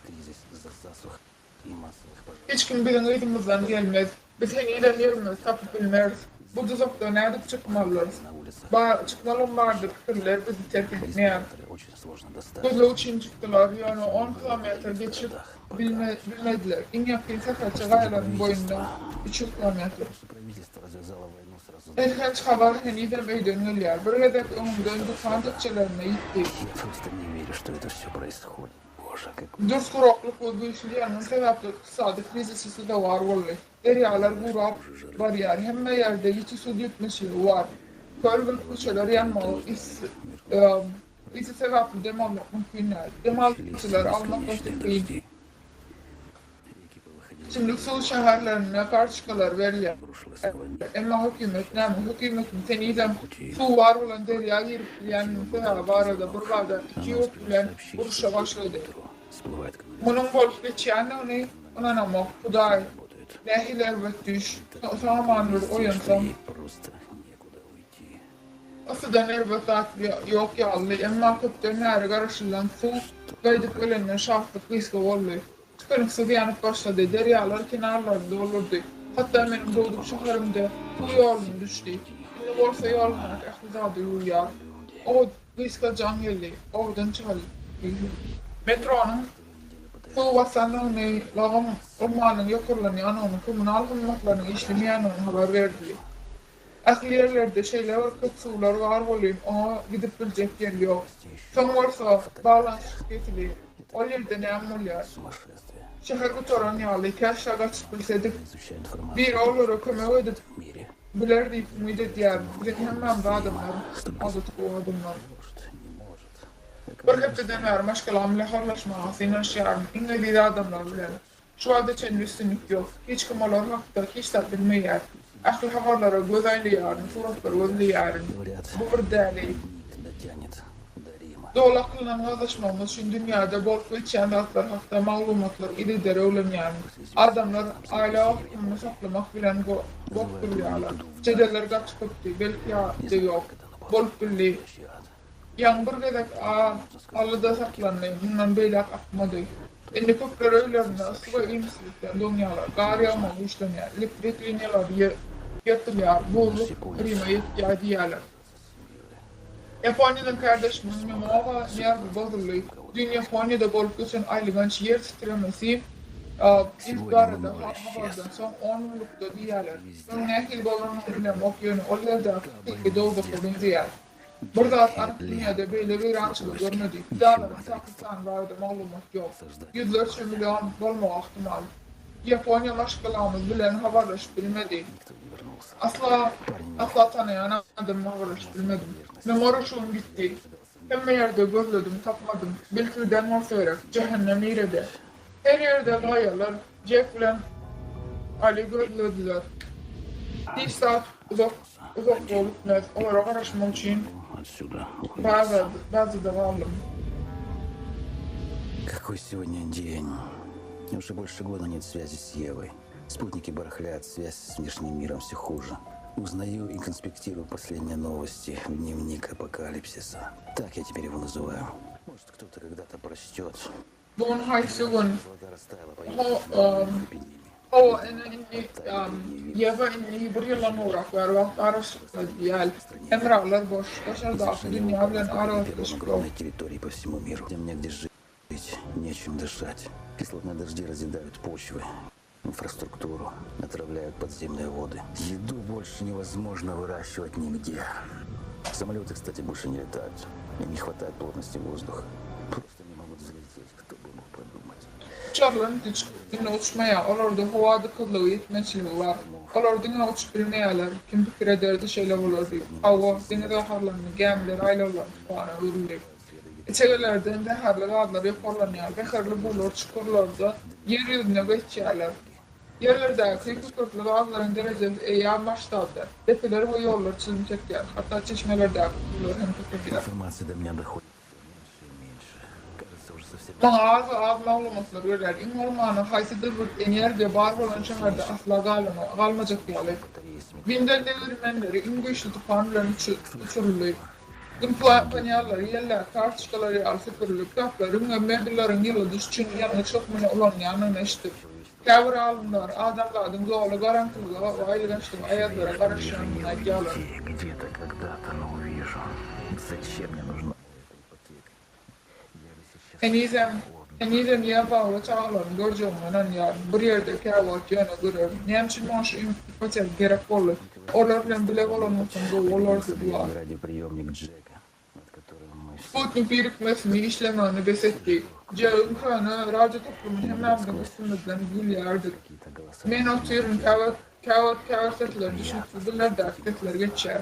Кризис из-за засух и массовых пожаров. Hiç kim biziň yzymyzdan gelmez. Biz henizem ýerimizi tapyp bilmeris. Bu duzakdan nädip çykmalydyrys? Ba çykmalym bardy pikirler bizi terk etmeýär. Очень сложно достать. Gözleg üçin çykdylar, ýöne on kilometr geçip bilme bilmediler. Iň ýakyn sähelçe gaýalaryň boýunda 300 kilometr. Правительство развязало войну сразу. Elhenç habar henizem öýden gelýär. Bir gezek öňümden dükan tekjelerinde ýitdi. Я просто не верю, что это все происходит. Боже, какой Dürs guraklyk we güýçli ýangyn sebäpli ykdysady krizise sezewar boldy. Derýalar gurap barýar, hemme ýerde ýiti suw ýetmezçiligi bar. Köl we köçeler ýanmagy ys ysy sebäpli dem almak mümkin däl. Dem alyjylary almak gaty kyn. İçimlik suwy şäherlerinde kartoçkalar berilýär. Emma hökümet näme? Hökümetiň henizem suw bar bolan derýa girip bilýäniniň sebäbi barada birbada iki ýurt bilen uruşa başlady. всплывает Munuň bolup geçýändigini ynanamok. Hudaý, nähili erbet düýş. Sag-aman bir oýansam. просто некуда уйти. Yssydan erbet zat ýok ýalydy, emma köpden bäri garaşylan suw gaýdyp gelenden şatlyk gysga boldy. Tükeniksiz ýanyp başlady, derýalar kenarlaryny doldurdy. Hatda meniň dogduk şäherimde suw ýoluna düşdi. Indi bolsa ýolhanak ähli zady ýuwýar. O gysga jaň geldi. Owadan çal diýdi. Metronyň suw basandygyny, lagym ummanyň ýokarlanýandygyny, kommunal hyzmatlarynyň işlemeýändigini habar berdi. Ähli ýerlerde şeýle bir köp suwlar bar welin, oňa gidip biljek ýer ýok. Soň bolsa baglanyşyk kesildi. Ol ýerde näme bolýar? Şäher gutaran ýaly, käşgä gaçyp bilsedik. Biri olara kömek edip biler diýip umyt edýärin. Biziň hemmämiz adamlar, adaty gowy adamlar. Bir hepdeden bäri maşgalam bilen habarlaşmaga synanyşýaryn, iň eziz adamlar bilen. Şu wagta çenli üstünlik ýok. Hiç kim olar hakda hiç zat bilmeýär. Ähli habarlara göz aýlaýaryn, suratlary gözleýärin. Bu bir däli. Doly akyldan gazaşmagymyz üçin dünýäde bolup geçýän zatlar hakda maglumatlary yzygider öwrenýärin. Adamlar aýla akymyny saklamak bilen gop durýarlar. Jedeller gaty köpdi, belki ýa-da ýok. Bolup bildi. Ýaňy bir gezek Aly-da saklandy, mundan beýläk akmady. Indi köpler öýlerinde yssy we iýmitsizlikden doňýarlar, gar ýagmagy güýçlenýär, elektrik liniýalary ýyrtylýar, buzluk Rime ýetýär diýýärler. Ýaponiýadan kärdeşimiň Mimowa nerwi bozuldy. Düýn Ýaponiýada bolup geçen aýylganç ýer titremesi ilk barada habardan soň on günlükde diýýärler. Munuň nähili bolanyny bilemok, ýöne ol ýerdäki hakyky dowzaha meňzeýär. Bir zat anyk dünýäde beýle weýrançylygy görmedi. Pidalaryň takyk sany barada maglumat ýok. Ýüzlerçe million bolmagy ahtimal. Ýaponiýa maşgalamyz bilen habarlaşyp bilmedi. Asla asla tanaýan adamym habarlaşyp bilmedim. Memora şu gün gitdi. Hemme ýerde gözledim tapmadym. Belki giden bolsa gerek. Jähennem nirede? Her ýerde gaýalar. Jek bilen Ali gözlediler. Hiç zat uzak uzak ýol gitmez. Olara garaşmak üçin bazada galdym. Какой сегодня день? Уже больше года нет связи с Евой. Спутники барахлят, связь с внешним миром все хуже. Узнаю и конспектирую последние новости в дневник апокалипсиса. Так я теперь его называю. Может, кто-то когда-то прочтет. Bu gün haýsy gün? Hawa, ene indi Ýewa indi bir ýyldan gowrak bäri wagt araşykda däl. Hemralar boş, daşardaky dünýä bilen aragatnaşyk ýok. Инфраструктуру, отравляют подземные воды. Еду больше невозможно выращивать нигде. Самолеты, кстати, больше не летают. Им не хватает плотности воздуха. Просто не могут взлететь, кто бы мог подумать. Uçarlar hiç indi uçmaýar, olarda howa dykyzlygy ýetmezçiligi bar. Olar diňe uçup bilmeýärler, kim pikir ederdi şeýle bolar diýip. Hawa, deňiz gaharlandy, gämiler aýlawlaryň tupana öwrüldi. Içegelerden zäherli gazlar ýokarlanýar, zäherli buglar çukurlarda ýer ýüzüne geçýärler. Ýerlerdäki kükürtli gazlaryň derejesi eýýäm masştabda. Depeler we ýollar çilim çekýär, hatda çeşmelerdäki suwlar hem köpelýär. Maňa az-az maglumatlar berýär, iň bolmanda haýsydyr bir energiýa bar bolan şäherde asla galmajak ýaly. Windel degirmenleri iň güýçli tupan bilen uçuryldy. Gün panellary ýeldäki kartoçkalar ýaly süpürilip, kitaplaryň we mebelleriň ýyladyş üçin ýangyç hökmünde ulanylýandygyny eşitdik. Käbir alymlar adamzadyň doly garaňkylyga we aýylgançlyga aýazlara garaşýandygyny aýdýarlar. Henizem, henizem Ýehowa we çagalaryny görjegime ynanýaryn. Bir ýerde käwagt ýöne görerin. Näme üçin maňa şu ipoteka gerek boldy? Olar bilen bile bolanymyzdan gowy bolardy bu wagt. Sputnik birikmesini işlemegini bes etdi. Jegiň köne radio toplumyny hemmämiziň üstümizden gülýärdik. Men otyryn, käwagt, käwagt käbir sesler düşnüksiz dillerdäki sesler geçýär.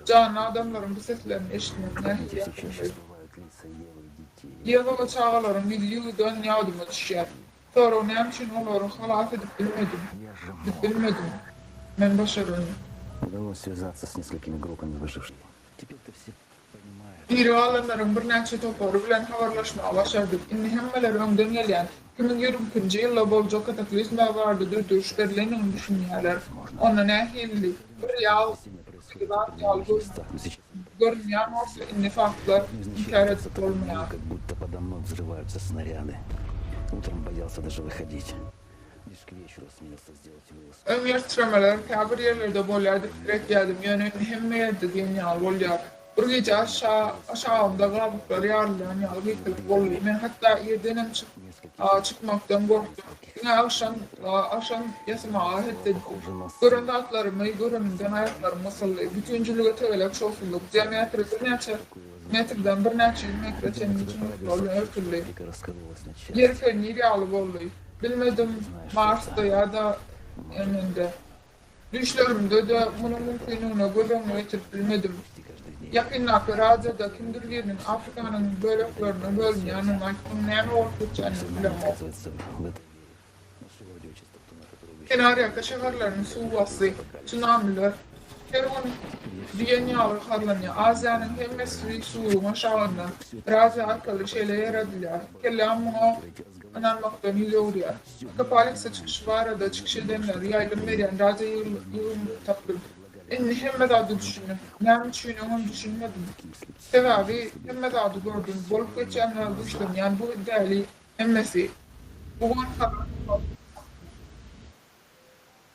Janly adamlaryň bu seslerini eşitmek nähili ýakymly. Ýehowa çagalaryň ýüzi ýuwdan ýadyma düşýär. Sorag näme üçin olary halas edip bilmedim? Edip bilmedim. Men başararyn. Diri galanlaryň birnäçe topary bilen habarlaşmagy başardyk. Indi hemmeler öňden gelýän, 2022-nji ýylda boljak kataklizma barada duýduryş berlendigini düşünýärler. Onda nähili bir ýal zat ýaly görünýän bolsa, indi faktlar inkär edip bolmaýar. Öň ýer titremeler käbir ýerlerde bolýar diýip pikir etýärdim, ýöne indi hemme ýerde diýen ýaly bolýar. Bir gije aşagymda gabyklar ýarylýan ýaly gykylyk boldy. Men hatda ýerdenem çykmakdan gorkdum. Diňe agşam agşam ýatmaga het etdim. Gören zatlarymy görenimden aýaklarym gysyldy. Bütin jülge tegelek şowsuzlyk. Diametri birnäçe metrden birnäçe ýüz metre çenli çuňluklar bilen örtüldi. Ýer fernir ýaly boldy. Bilmedim, Marsda ýa-da Ýemende. Düýşlerimde-de munuň mümkinligine göz öňüne getirip bilmedim. Ýakyndaky radioda kimdir biriniň Afrikanyň böleklerine bölünýändigini aýtdyň, näme bolup geçýänini bilemok. Kenarýaka şäherlerini suw basdy, tsunamiler her gün diýen ýaly gaharlanýar. Aziýanyň hemmesi suwuň aşagynda. Radio arkaly şeýle ýaradylýar. Kelläm muňa ynanmakdan ýüz öwürýär. Apokalipsa çykyşy barada çykyş edenleri ýaýlym berýän radio ýygynyny tapdym. Indi hemme zada düşündim. Näme üçin öňem düşünmedim? Sebäbi hemme zady gördüm. Bolup geçýänler güýçlenýän bu däli hemmesi. Bu gün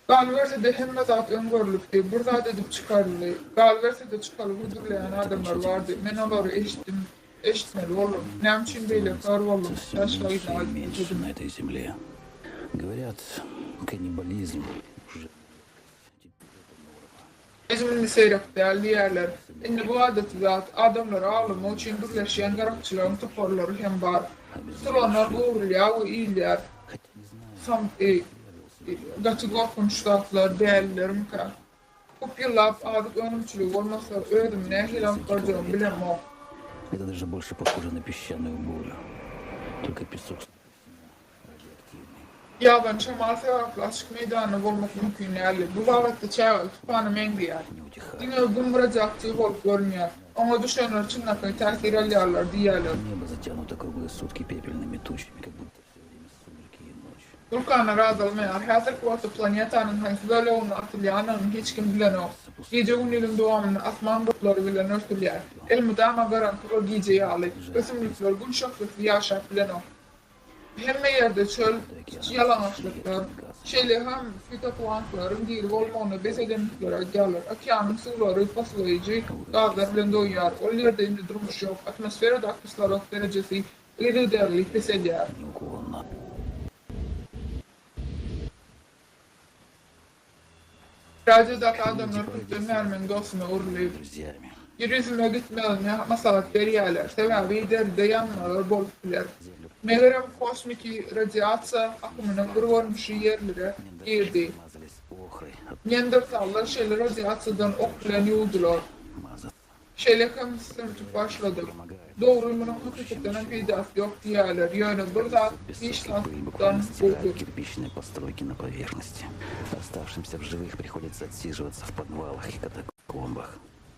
Galyberse-de hemme zat öň görlüpdi, bir zat edip çykaryldy. Galyberse-de çykaly hödürleýän adamlar bardy. Men olary eşitdim, eşitmeli boldum. Näme üçin beýle kör boldum? Başga yzyna gaýdyp gitmedim. Ezim indi seýrek däl diýýärler. Indi bu adaty zat. Adamlary awlamak üçin birleşýän garakçylaryň toparlary hem bar. Tutulanlar gowrulýar we iýilýär. Soňky gaty gorkunç zatlar däldilermikä? Köp ýyllap azyk önümçiligi bolmasa, özümi nähili alyp barjagymy bilemok. Это даже больше похоже на песчаную бурю. Только песок Ýabany şemal sebäpli açyk meýdanda bolmak mümkin däldi. Bu babatda çägeli tupana meňzeýär. Diňe Gün radioaktiw bolup görünýär. Oňa düşenler çynlakaý täsir alýarlar diýýärler. Небо затянуто круглые сутки пепельными тучами, как будто все время сумерки и ночь. Wulkanlar azalmaýar. Häzirki wagtda planetanyň haýsy böleginde atylýanyny hiç kim bilenok. Gije gündiziň dowamynda asman bulutlary bilen örtülýär. Elmydama garaňky we gije ýaly. Ösümlikler Gün şöhlesiz ýaşap bilenok. Hemme ýerde çöl, ýalaňaçlyklar. Şeýle hem fitoplanktoryň diri bolmagyny bes edendikleri aýdýarlar. Okeanyň suwlary poslaýjy gazlar bilen doýýar. Ol ýerde indi durmuş ýok. Atmosferadaky kislorod derejesi yzygiderli peselýär. Radiodaky adamlar köpden bäri meň dostuma öwrüldi. Ýer ýüzüne gitmegimi maslahat berýärler, sebäbi deride ýanmalar bolup biler. Megerem kosmiki radiasiýa akymynyň bir görnüşi ýerlere girdi. Neandertallar şeýle radiasiýadan ok bilen ýuwdular. Şeýle hem sürtüp başladyk. Dogry, munuň hakykatdanam peýdasy ýok diýýärler, ýöne bir zat hiç zatdan gowudyr. Кирпичные постройки на поверхности. Оставшимся в живых приходится отсиживаться в подвалах и катакомбах.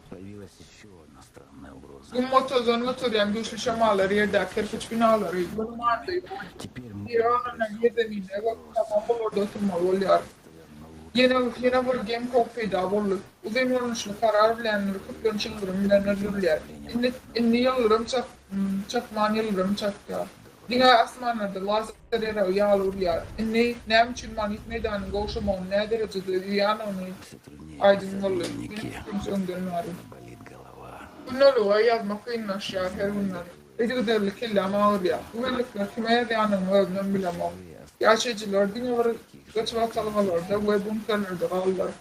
Появилась еще одна странная угроза. Gum we tozan göterýän güýçli şemallar ýerdäki kerpiç binalary gün mandaýy Ýere alnan ýerzeminde we katakombalarda oturmaly bolýar. Ýene ýene bir geň howp peýda boldy. Uzyn görnüşli karar bilenler köplenç ýyldyrym bilen öldürilýär. Indi indi ýyldyrym çak çakman ýyldyrym çakýar. Diňe asmanlarda lazer ýaragy ýaly urýar. Indi näme üçin magnit meýdanynyň gowşamagynyň näderejede zyýanlygyny aýdyň boldy. Meniň pikirimçe öňden bäri. Gündelige ýazmak kynlaşýar her günden. Yzygiderli kelläm agyrýar. Bu bellikleri kime ýazýanymy özümem bilemok. Ýaşaýjylar diňe bir gaçybatalgalarda we bunkerlerde galdylar.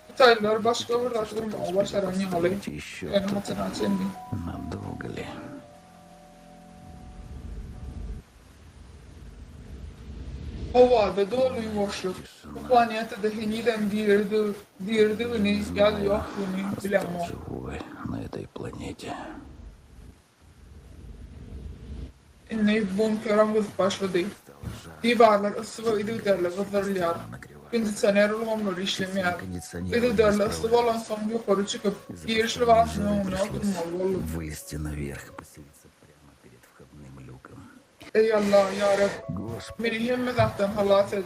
Hytaýlylar başga bir zat gurmagy başaran ýaly. Ýöne haçana çenli? Надолго ли? Howada doly ýuwaşlyk. Bu planetada henizem diridigini ýa-da ýokdugyny bilemok. Живой на этой планете. Indi bunkerem gyzyp başlady. Diwarlar yssy we yzygiderli gyzdyrylýar. Kondisioner ulgamlary işlemeýär. Yzygiderli yssy bolansoň ýokary çykyp, giriş lybasynyň öňünde oturmaly boldum. Вылезти наверх и поселиться прямо перед входным люком. Eý Alla, ýa Reb, meni hemme zatdan halas et.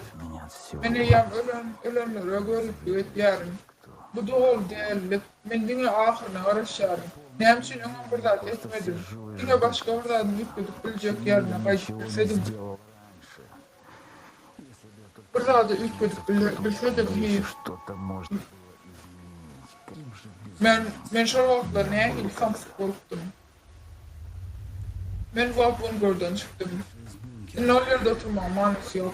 Men eýýäm ölen, ölenlere göriplik etýärin. Bu doly dälilik. Men diňe ahyryna garaşýaryn. Näme üçin öňem bir zat etmedim? Diňe başga bir zadyň üýtgedip biljek ýerine gaýdyp bilsedim. Bir zady üýtgedip bilsedim hiç. Men, men şol wagtlar nähili samsyk bolupdym. Men wagt bungörden çykdym. Indi ol ýerde oturmagyň manysy ýok.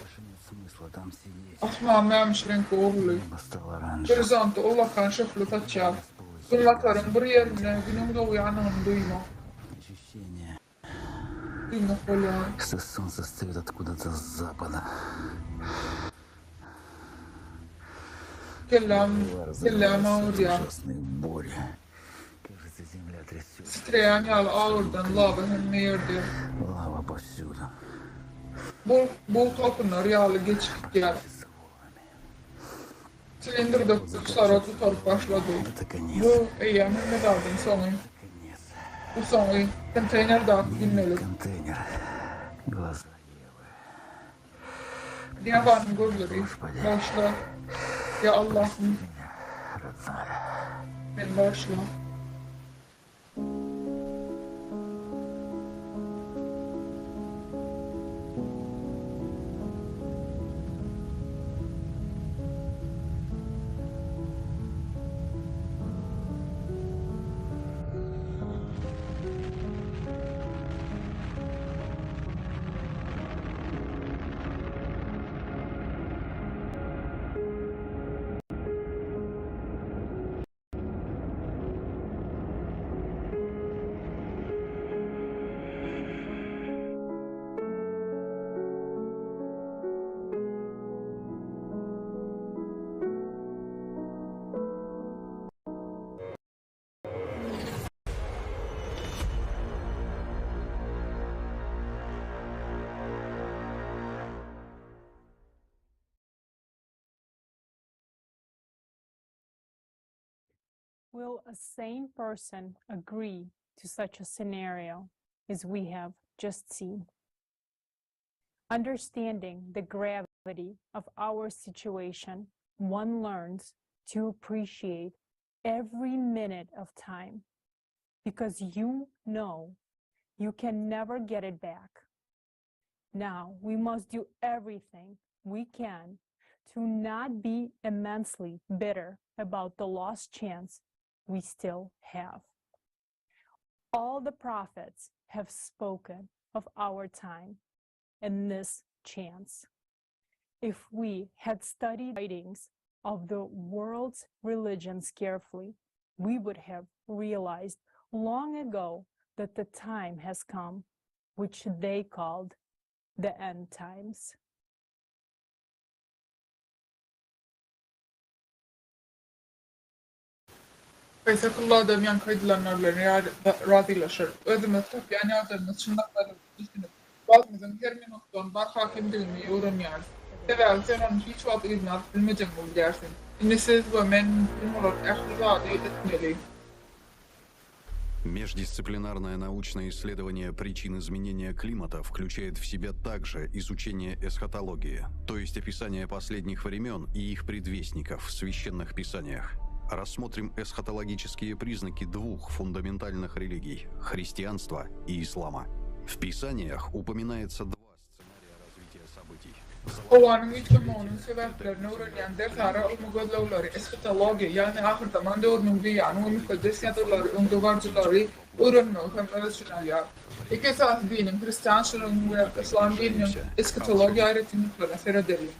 Asman mämişi reňke öwrüldi. Gorizontda ullakan şöhle saçýar. Günbataryň bir ýerinde Günüň dogýanyny duýmak. Duýmak bolýar. Kelläm, kelläm agyrýar. Titreýän ýaly agyrdan lawa hemme ýerde. Bug, bug tolkunlar ýaly geçip gidýär. Silindrde kislorod gutaryp başlady. Bu eýýäm hemme zadyň soňy. Bu soňy, konteýnerdäki gündelik. Ýabanyň gözleri, bagyşla, ýa Allahym, meni bagyşla. Will a sane person agree to such a scenario as we have just seen? Understanding the gravity of our situation, one learns to appreciate every minute of time because you know you can never get it back. Now we must do everything we can to not be immensely bitter about the lost chance we still have. All the prophets have spoken of our time and this chance. If we had studied writings of the world's religions carefully, we would have realized long ago that the time has come, which they called the end times. Haýsy akylly adam ýaňky aýdylanlar bilen razylaşar? Özümiz tapýan ýagdaýymyz çynlakaýlygyna düşünip, wagtymyzyň her minutdan barha kemdigini öwrenýäris. Sebäbi sen ony hiç wagt yzyna alyp bilmejegiňi bilýärsiň. Indi siz we men mümkin bolan ähli zady etmeli. Междисциплинарное научное исследование причин изменения климата включает в себя также изучение эсхатологии, то есть описание последних времен и их предвестников в священных писаниях. Рассмотрим эсхатологические признаки двух фундаментальных религий – христианства и ислама. В писаниях упоминается два сценария развития событий. Howanyň üýtgemeginiň sebäplerini öwrenýän dersara ylmy gözlegleri, eshatologiýa, ýagny ahyrzaman döwrüniň beýany we mukaddes ýazgylary öňdebaryjylary öwrenmegi hem öz içine alýar. Iki esasy diniň, hristiançylygyň we yslam dininiň eshatologiýa aýratynlyklaryna seredeliň.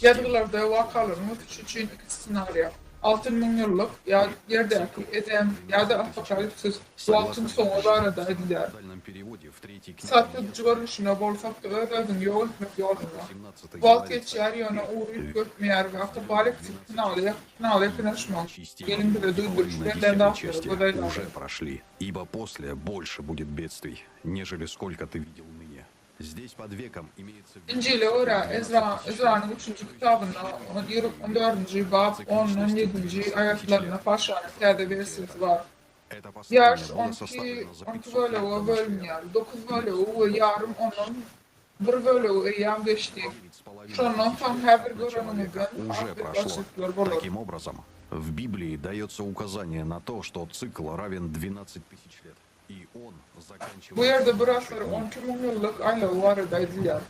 Ýazgylarda wakalaryň ösüşi üçin iki ssenariýa, Altyn müňýyllyk ýa ýerdäki Edem ýa-da apokalipsis, wagtyň soňy barada aýdylýar. Satyjy görnüşinde bolsak-da öz-özüňi ýok etmek ýolunda. Wagt geçýär, ýöne ugry üýtgetmeýär we apokaliptik finala finala ýakynlaşmagyň geliň bize duýduryş berlen zatlary göz aýlalyň. Injile görä, Ezra, Ezranyň üçünji kitabynda, on dördünji bap, ondan ýedinji aýatlarynda paşanyň täze wersiýasy bar. Ýaş on iki, on iki bölege bölünýär, dokuz bölegi we ýarym ondan bir bölegi eýýäm geçdi. Şondan soň häzir göreniňizden has betbagtçylyklar bolar. Таким образом, в Библии дается указание на то, что цикл равен 12 тысяч лет. Bu ýerde bir asyr 12 müňýyllyk aýlawy barada aýdylýar.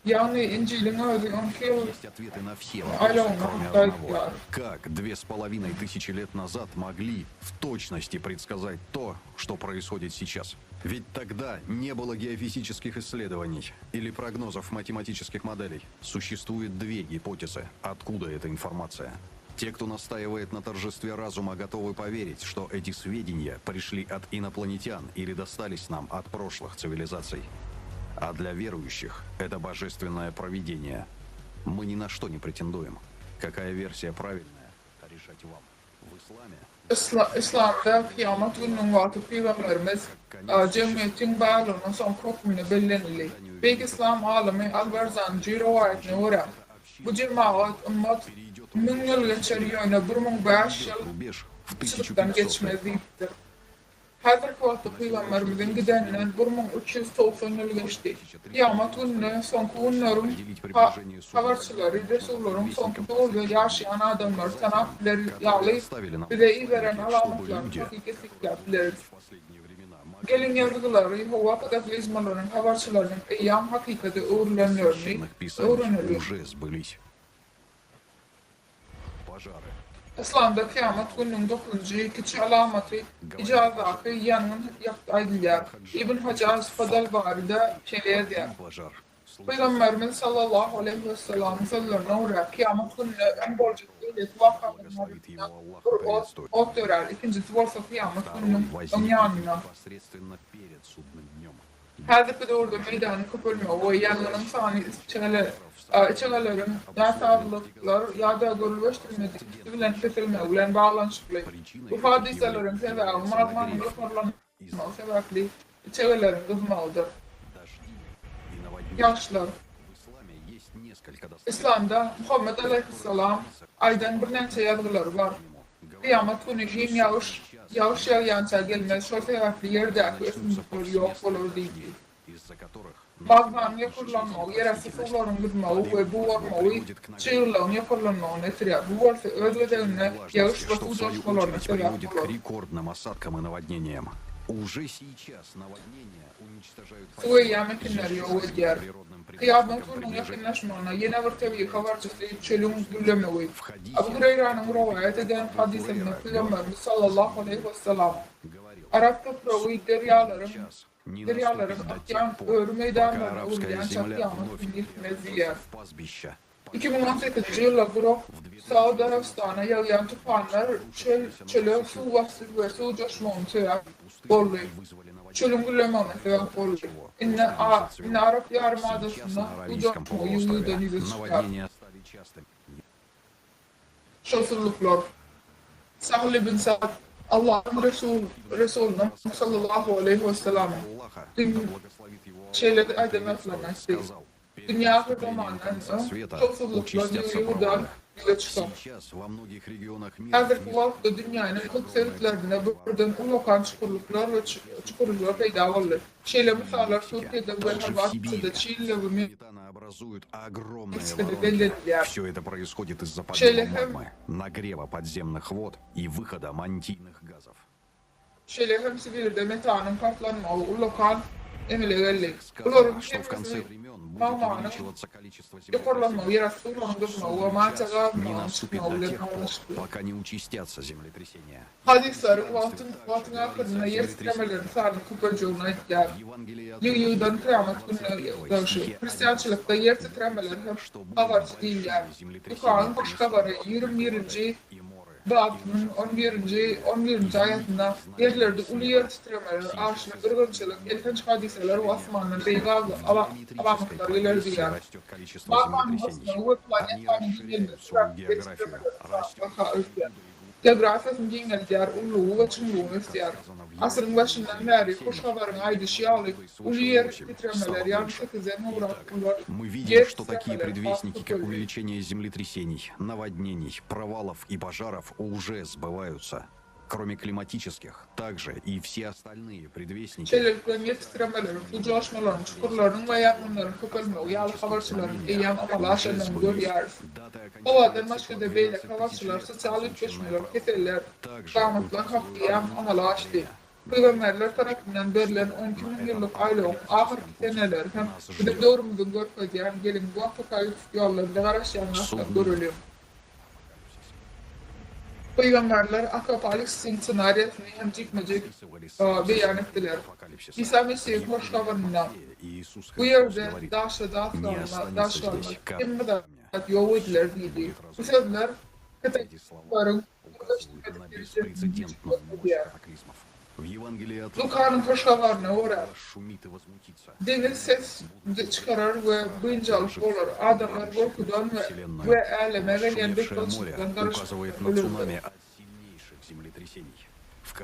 Ýagny Injiliň özi 12 ýyl Есть ответы на все вопросы, aýlawyny кроме hakda одного. aýdýar. Как 2500 лет назад могли в точности предсказать то, что происходит сейчас? Ведь тогда не было геофизических исследований или прогнозов математических моделей. Существует две гипотезы, откуда эта информация. Те, кто настаивает на торжестве разума, готовы поверить, что эти сведения пришли от инопланетян или достались нам от прошлых цивилизаций. А для верующих это божественное провидение. Мы ни на что не претендуем. Какая версия правильная, решать вам. В исламе Isla Yslamda kyýamat gününiň wagty pygamberimiz jemgyýetiň barlygynyň soňky hökmünde bellenildi. Beýik yslam alymy Al-Barzanjy rowaýatyna görä, bu jemagat, ymmat, müň ýyl geçer, ýöne 1005 ýyl çyzykdan geçmez diýipdir. Häzirki wagtda pygamberimiziň gideninden 1390 ýyl geçdi. Kyýamat gününe soňky günleriň habarçylary, resullaryň soňky döwürde ýaşaýan adamlary tanap biler ýaly bize iberen alamatlaryny takyk kesgitläp bileris. Geliň ýazgylary howa kataklizmalarynyň habarçylarynyň eýýäm hakykata öwrülenlerini священных писаний öwreneliň. уже сбылись. Пожары, Yslamda kyýamat gününiň dokuzynjy kiçi alamaty Hijazdaky ýangyn hakda aýdylýar. Ibn Hajar Fadal-Baryda şeýle ýazýar, пожар. Pygamberimiz sallallahu aleýhi wesselamyň sözlerine görä, kyýamat gününe öň boljak beýleki wakalaryň arasynda bir ot, ot dörär, ikinjisi bolsa kyýamat gününiň öň Возникнет ýanynda. непосредственно перед судным днем. Häzirki döwürde meýdanyň köpelmegi we ýangynyň sany içegeleriň näsazlyklar ýa-da görlüp eşidilmedik üsti bilen kesilmegi bilen baglanyşykly. Bu hadysalaryň sebäbi magmanyň ýokarlanmagy sebäpli içegeleriň gyzmagydyr. Ýagyşlar. Yslamda Muhammet alaýhyssalam aýdan birnäçe ýazgylary bar. Kyýamat güni giň ýagyş ýagyş ýagýança gelmez, şol sebäpli ýerdäki ösümlikler ýok bolar diýdi. Из-за которых Magmanyň ýokarlanmagy, ýerasty suwlaryň gyzmagy we bugarmagy çyglylygyň ýokarlanmagyna getirýär. Bu bolsa öz gezeginde ýagyş we что suw в свою joşmalaryna очередь sebäp приводит к bolar. рекордным осадкам и наводнениям. Уже сейчас наводнения уничтожают Suw eýýäm ekinleri ýok edýär. Kyýamat gününiň ýakynlaşmagyna ýene bir tebigy habarçysy çölüň güllemegi. Abu Hureýranyň rowaýat eden hadysynda Pygamberimiz sallallahu aleýhi wessalam, Arap topragy derýalaryň derýalaryň akýan öri meýdanlaryna арабская öwrülýänçä земля kyýamat вновь güni ýetmez diýýär. в пастбища. 2018-nji ýylda gurak Saud Arabystana ýagýan tupanlar çöl çöle suw basdy we suw joşmagyna sebäp boldy. Çölüň güllemegine sebäp boldy. Indi a indi Arap ýarym adasynda На suw Аравийском joşmagy ýygy-ýygydan полуострове ýüze çykýar. наводнения стали частыми. Şowsuzlyklar. Sahl ibn Sa'd Allahyň Resul Resulynyň sallallahu aleýhi wesselamyň dün şeýle aýdan zatlaryny aýtdy, Dünýä ahyrzamanyndan öň şowsuzlyklar ýygy-ýygydan ýüze çykar. Сейчас во многих регионах мира Häzirki wagtda dünýäniň köp sebitlerinde birden ullakan çukurlyklar we çukurlar peýda boldy. Şeýle mysallar Türkiýede we Horwatiýada, Çilide we образуют огромные Meksikada воронки. bellenilýär. Все это происходит из-за Şeýle подъема hem магмы, нагрева подземных вод и выхода мантийных газов. Şeýle hem Sibirde metanyň partlanmagy ullakan emele geldi. Bularyň Что в конце hemmesi времен будет magmanyň увеличиваться количество ýokarlanmagy, ýerasty suwlaryň gyzmagy we mantiýa не gazmagynyň наступит çykmagy до bilen тех пор, baglanyşykly. пока не участятся землетрясения. Hadyslary wagtyň wagtyň ahyrynda ýer titremeleriniň sanynyň köpeljegini aýdýar. Ýygy-ýygydan kyýamat gününe degişli. Hristiançylykda ýer titremeleri hem habarçy diýilýär. Lukanyň hoş habary 21-nji babynyň on birinji on birinji aýatynda ýerlerde uly ýer titremeler, açlyk, gyrgynçylyk, elhenç hadysalar we asmandan beýik alamatlar geler diýýär. Растет количество Magmanyň землетрясений. basmagy we planetanyň giňelmegi sebäpli ýer titremeler barha ösýär. Geografiýasyny giňeldýär, ululygy we çuňlugyny ösýär. Asyryň başyndan bäri hoş habaryň aýdyşy ýaly, uly ýer titremeler, ýagny sekizden gowrak uly Мы видим, ýer что такие titremeleri has предвестники, как köpeldi. увеличение землетрясений, наводнений, провалов и пожаров, уже сбываются. Кроме климатических, также и все остальные предвестники Şeýlelik bilen, ýer titremeleriň, suw joşmalarynyň, çukurlaryň we ýangynlaryň köpelmegi ýaly habarçylaryň eýýäm amala aşandygyny görýäris. Howadan başga-da beýleki habarçylar, sosial üýtgeşmeler, keseller, gamatlar hakda eýýäm amala aşdy. Pygamberler tarapyndan berlen 12 müňýyllyk aýlawyň ahyrky seneleri hem biziň döwrümiziň görkezýän geliň bu apokalipsik ýolda bize garaşýan zatlary göreliň. Pygamberler apokalipsisiň ssenariýasyny hem jikme-jik beýan etdiler. Isa Mesihiň Hoş Habarynda, Bu ýerde daşa daş galmaz, daş galmaz, hemme zat ýok ediler diýdi. Bu sözler kataklizmleriň birleşdirmedik derejesini güýçli görkezýär. Lukanyň Hoş Habaryna görä, deňiz ses çykarar we biynjalyk bolar, adamlar gorkudan we äleme gelýän betbagtçylykdan garaşmakdan ölerler.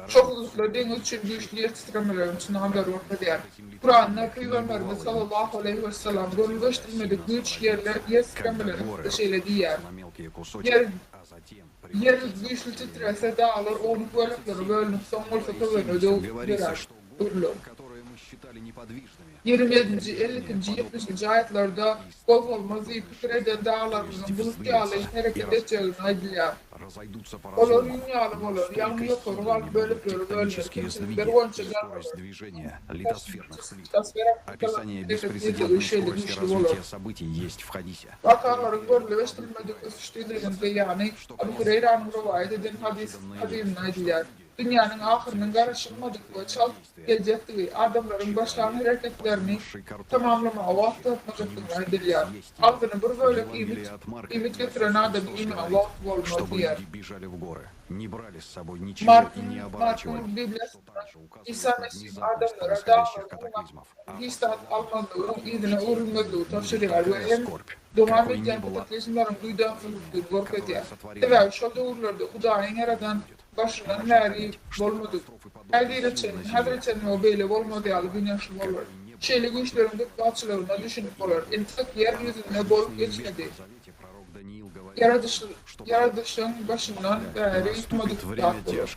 Şowsuzlyklar deňiz üçin güýçli ýer titremeleriň tsunamileri görkezýär. Kuranda Pygamberimiz sallallahu aleýhi wessalam görlüp eşidilmedik güýç ýerler ýer titremeleri hakda şeýle diýýär, Ýer Ýer güýçli titrese, daglar ownuk böleklere bölünip, soň bolsa tozana döwrer, öwrüler. 27-nji, 52-nji, 70-nji aýatlarda gozgalmaz diýip pikir eden daglarymyzyň bulut ýaly hereket etjegini aýdylýar. Olar ýüň ýaly bolar, ýagny ýokary galyp böleklere bölüner, kemçilikler boýunça dargalar. Hereket tizligi şeýle güýçli bolar. Wakalaryň görlüp eşidilmedik ösüş tizliginiň beýany Abu Hureýranyň rowaýat eden hadysynda aýdylýar. Dünýäniň ahyrynyň garaşylmadyk we çalt geljekdigi, adamlaryň başlan hereketlerini tamamlamaga wagt tapmajakdygyny aýdylýar. Agzyna bir bölek iýmit iýmit getiren adamy iýmäge wagty bolmaz diýýär. Markyň Markyň Bibliýasynda Isa Mesih adamlara daglarda oňa hiç zat almazlygy, yzyna öwrülmezligi tabşyrýar we hem dowam edýän kataklizmleriň duýdansyzlygyny görkezýär. Sebäbi şol döwürlerde Hudaýyň ýaradan başyndan bäri bolmadyk, häzire çenli, häzire çenli we beýle bolmaz ýaly güneşli bolar. Şeýle güýçleriň betbagtçylygyna düşünip bolar. Entek ýer ýüzünde bolup geçmedi. Ýaradyşyň başyndan bäri bolmadyk zat bolar.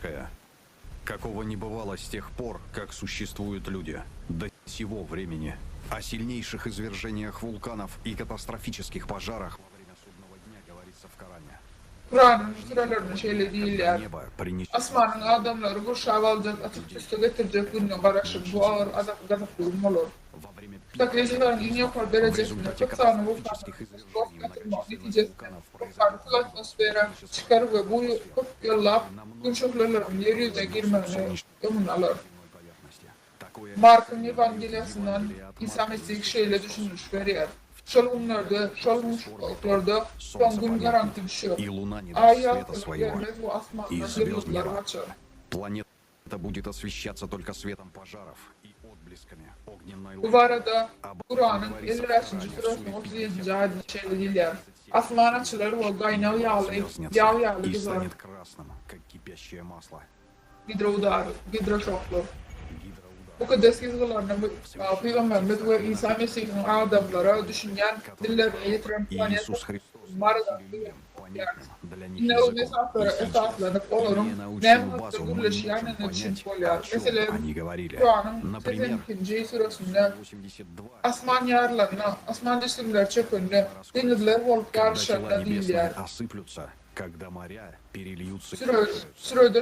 Какого не бывало с тех пор, как существуют люди. До сего времени. О сильнейших извержениях вулканов и катастрофических пожарах во время судного дня говорится в Коране. Kuranyň sürelerinde şeýle diýilýär, Asmanyň adamlary gurşap aljak açyk tüsse getirjek gününe garaşyň, bu agyr gazaply gün bolar. Kataklizmleriň iň ýokary derejesinde köp sanly wulkanlaryň katastrof ýatyrmagy netijesinde wulkaniki atmosfera çykar we bu köp ýyllap Gün şöhleleriniň ýer ýüzüne girmegini öňüni alar. Markyň Ýewangeliýasyndan Isa Mesih şeýle düşündiriş berýär, Şol günlerde, şol muşdaklarda soň gün garaňky düşer. Aý ýagtylyk bermez we asmandan ýyldyzlar gaçar. Bu barada Kuranyň 55-nji süresiniň 37-nji aýadynda şeýle diýilýär, Asman açylar we gaýnag ýaly, ýag ýaly gyzar. Gidroudar, gidroşoklar. Mukaddes Ýazgylarynda pygamberimiz we Isa Mesihiň adamlara düşünýän dillerine ýetiren planeta Mars atly ýer tapýarys. Ine bu esaslara esaslanyp, olaryň näme hakda gürleşýändigine düşünip bolýar. Meselem, Kuranyň 82-nji süresinde Asman ýarylanda, asman jisimleri çökende, deňizler bolup garyşanda diýilýär. Sürede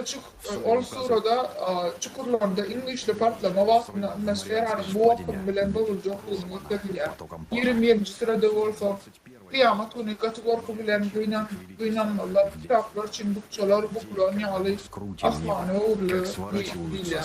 ol surada çukurlarda iň güýçli partlama wagtynda atmosferanyň bug akymy bilen bozuljakdygyny görkezilýär. 21-nji sürede bolsa, kyýamat güni gaty gorky bilen gynanmalylar, kitaplar üçin bukjalar bukulan ýaly asmana öwrüler diýilýär.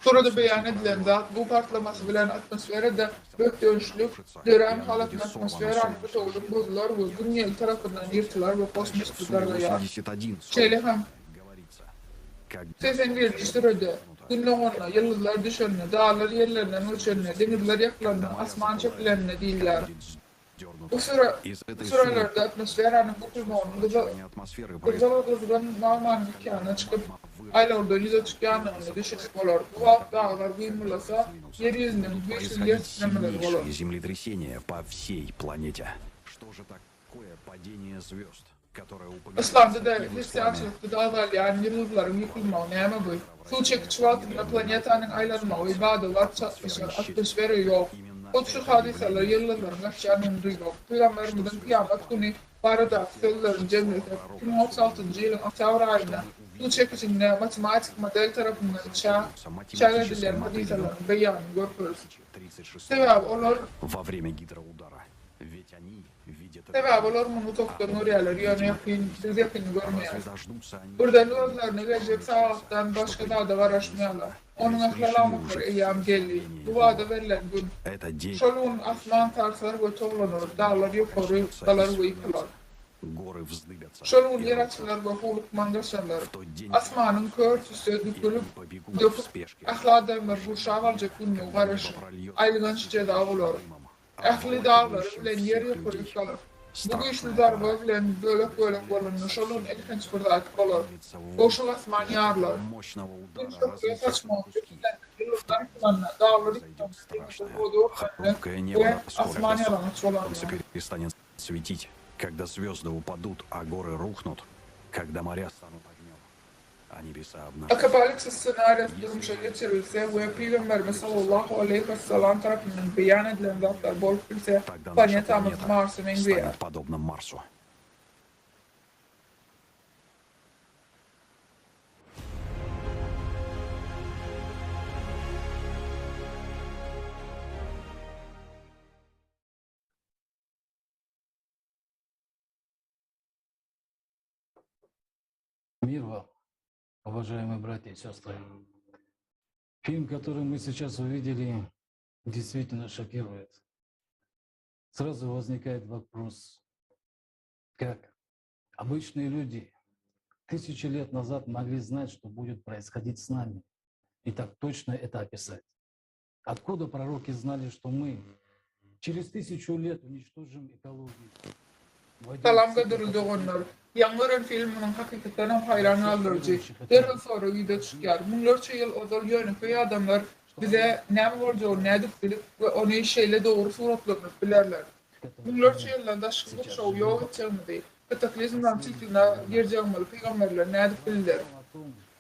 Surada beýan edilen zat bug partlamasy bilen atmosferada bökdençlik dörän halatynda atmosferanyň bitewülik bozular we Gün ýeli tarapyndan ýyrtylar we kosmosda dargaýar. Şeýle hem 81-nji sürede Gün doganda, ýyldyzlar düşende, daglar ýerlerinden göçende, deňizler ýakylanda, asman çekilende diýilýär. Bu sürelerde atmosferanyň bukulmagynyň gyzyl gyzgyn magmanyň okeana çykyp, aýlawdan ýüze çykýandygyna düşünip bolar. Bu wagt daglar gymyldasa, ýer ýüzüniň güýçli ýer titremeleri bolar. Yslamda-da, hristiançylykda-da agzalýan ýyldyzlaryň ýykylmagy näme bu? Suw çekiç wagtynda planetanyň aýlanmagy bada-bat çaknyşar, atmosfera ýok. Hut şu hadysalar ýyldyzlaryň gaçýanyny duýmak, pygamberimiziň kyýamat güni. baradaky sözlerini jemlesek, 2036-njy ýylyň oktýabr aýynda suw çekijinde matematiki model tarapyndan çä çäk edilýän hadysalaryň beýanyny görkeris. Sebäbi olar Sebäbi olar muny uzakdan görýärler, ýöne ýakyn, biz ýakyny görmeýäris. Birden özlerine geljek sagatdan başga zada garaşmaýarlar. Onuň ähli alamatlary eýýäm geldi. Bu wada berlen gün. Şol gün asman sarsar we toglanar, daglar ýokary galar we ýykylar. Şol gün ýer açylar we howlukman gaçarlar. Asmanyň kör tüsse dökülip, döküp, ähli adamlary gurşap aljak gününe garaşyň. Aýylganç jeza bolar. Ähli daglary bilen ýer ýokaryk galar. Bu güýçli zarba bilen bölek-bölek bolanda, şol gün elhenç bir zat bolar. Boşluk asman ýarylar. Gün şöhle saçmagyny bes edende, ýyldyzlar ýykylanda, daglar ýykylanda, deňizler oda örtülende we asman ýalaňaç bolanda. Apokalipsis ssenariýasy durmuşa geçirilse we Pygamberimiz sallallahu aleýhi wessalam tarapyndan beýan edilen zatlar bolup bilse, planetamyz Marsa meňzeýär. Мир вам, уважаемые братья и сестры. Фильм, который мы сейчас увидели, действительно шокирует. Сразу возникает вопрос, как обычные люди тысячи лет назад могли знать, что будет происходить с нами, и так точно это описать? Откуда пророки знали, что мы через тысячу лет уничтожим экологию? Salam gadyrly doganlar! Ýaňy gören filmimiň hakykatdanam haýran galdyryjy. Derrew sorag ýüze çykýar. Müňlerçe ýyl ozal ýönekeý adamlar bize näme boljagyny nädip bilip we ony şeýle dogry suratlandyryp bilerler? Müňlerçe ýyldan daşky gurşawy ýok etjegimizi, kataklizmleriň çytyna girjegimizi pygamberler nädip bildiler?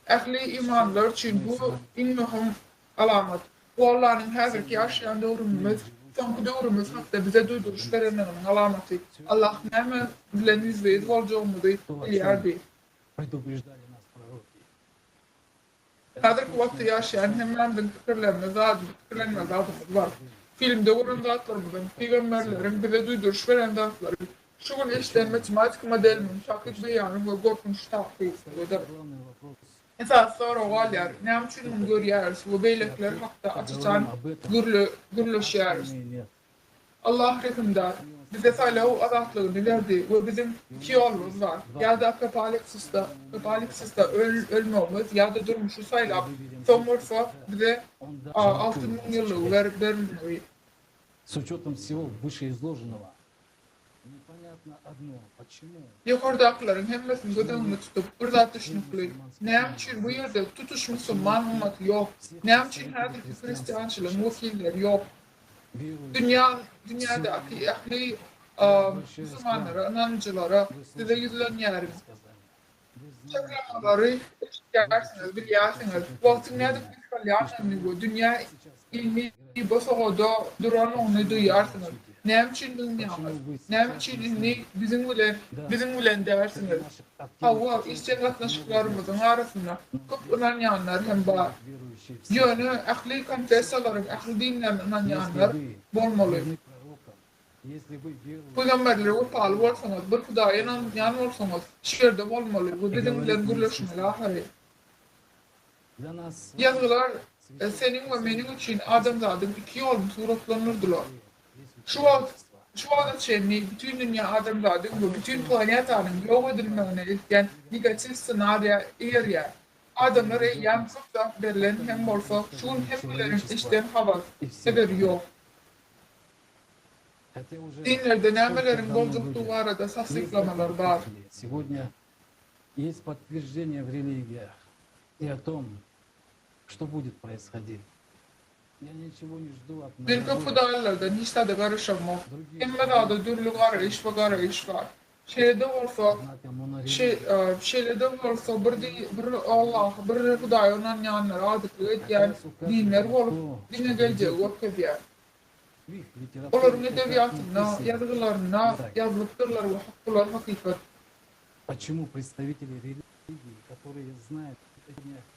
Ähli imanlylar üçin bu iň möhüm Alamat, Bu Allanyň häzirki ýaşaýan döwrümimiz, soňky döwrümiz hakda bize duýduryş berenliginiň alamaty. Allah näme bilen ýüzbe-ýüz boljagymyzy bilýärdi. Häzirki wagtda ýaşaýan hemmämiziň pikirlenme zadymyz, pikirlenmeli zadymyz bar. Filmde gören zatlarymyzyň, pygamberleriň bize duýduryş beren zatlary, şu gün eşiden matematiki modelimiň takyk beýany we gorkunç takygydyr. Esasy sorag galýar, näme üçin muny görýäris we beýlekiler hakda aç-açan gürleşýäris? Allah rehimdar, bize saýlaw azatlygyny berdi we biziň iki ýolumyz bar, ýa-da apokalipsisde ölmegimiz ýa-da durmuşy saýlap, soň bolsa bize altyn müňýyllygy berilmegi. S uçetom wsego wyşeizložennogo, neponyatno odno, poçemu? Ýokardakylaryň hemmesini göz öňünde tutup, bir zat düşnükli, näme üçin bu ýerde tutuş musulman ymmaty ýok? Näme üçin häzirki hristiançylygyň wekilleri ýok? Dünýä, dünýädäki ähli musulmanlara, ynanyjylara size ýüzlenýärin. Çaklamalary eşidýärsiňiz, bilýärsiňiz, wagtyň nädip gysgalýandygyny we dünýä indi bosagada duranyny duýýarsyňyz. Näme üçin dymýaňyz? Näme üçin indi biziň bilen biziň bilen dälsiňiz? Hawa, işjeň gatnaşyklarymyzyň arasynda köp ynanýanlar hem bar. Ýöne ähli konfessiýalaryň, ähli dinleriň ynanýanlar bolmaly. Pygamberlere wepaly bolsaňyz, bir Hudaýa ynanýan bolsaňyz, şu ýerde bolmaly we biziň bilen gürleşmeli ahyry. Ýazgylar seniň we meniň üçin adamzadyň iki ýoluny suratlandyrdylar. Şu wagt, şu wagta çenli bütin dünýä adamzadyň we bütin planetanyň ýok edilmegine eltýän negatiw ssenariýa eýerýär. Adamlar eýýäm köp zat berlen hem bolsa, şu gün hemmeleriň eşiden habar, haberi ýok. Dinlerde nämeleriň boljakdygy barada tassyklamalar bar. Сегодня есть подтверждение в религиях и о том, что будет происходить. Я ничего не жду от Men köp hudaýlylardan hiç zada garaşamok. Hemme zada dürli garaýyş we garaýyş bar. Şeýle-de bolsa, şeýle-de bolsa bir bir Allaha, bir Hudaýa ynanýanlara agdyklyk edýän dinler bolup, diňe geljegi görkezýär. Olaryň edebiýatynda, ýazgylarynda ýazylypdyrlar we bular hakykat.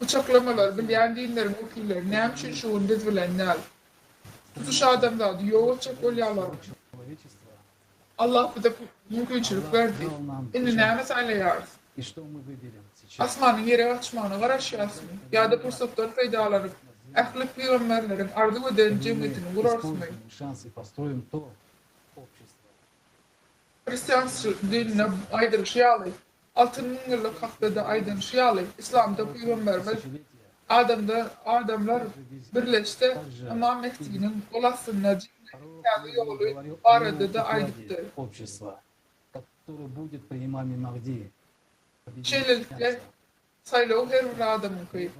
Bu çaklamalary bilýän dinleriň wekilleri näme üçin şu gün biz bilen däl? Tutuş adamzady ýok etjek bolýarlarmy? Allah bize mümkinçilik berdi. Indi näme saýlaýarys? Asmanyň ýere gaçmagyna garaşýarysmy ýa-da pursatdan peýdalanyp, ähli pygamberleriň arzuw eden jemgyýetini gurarysmy? Hristiançylyk dininde aýdylyşy ýaly, altyn müňýyllyk hakda-da aýdylyşy ýaly, yslamda pygamberimiz adamda adamlar birleşse, Ymam Mehdiniň gol astynda jemgyýetiň täze ýoly barada-da aýdypdy. Şeýlelikde, saýlaw her bir adamyňky.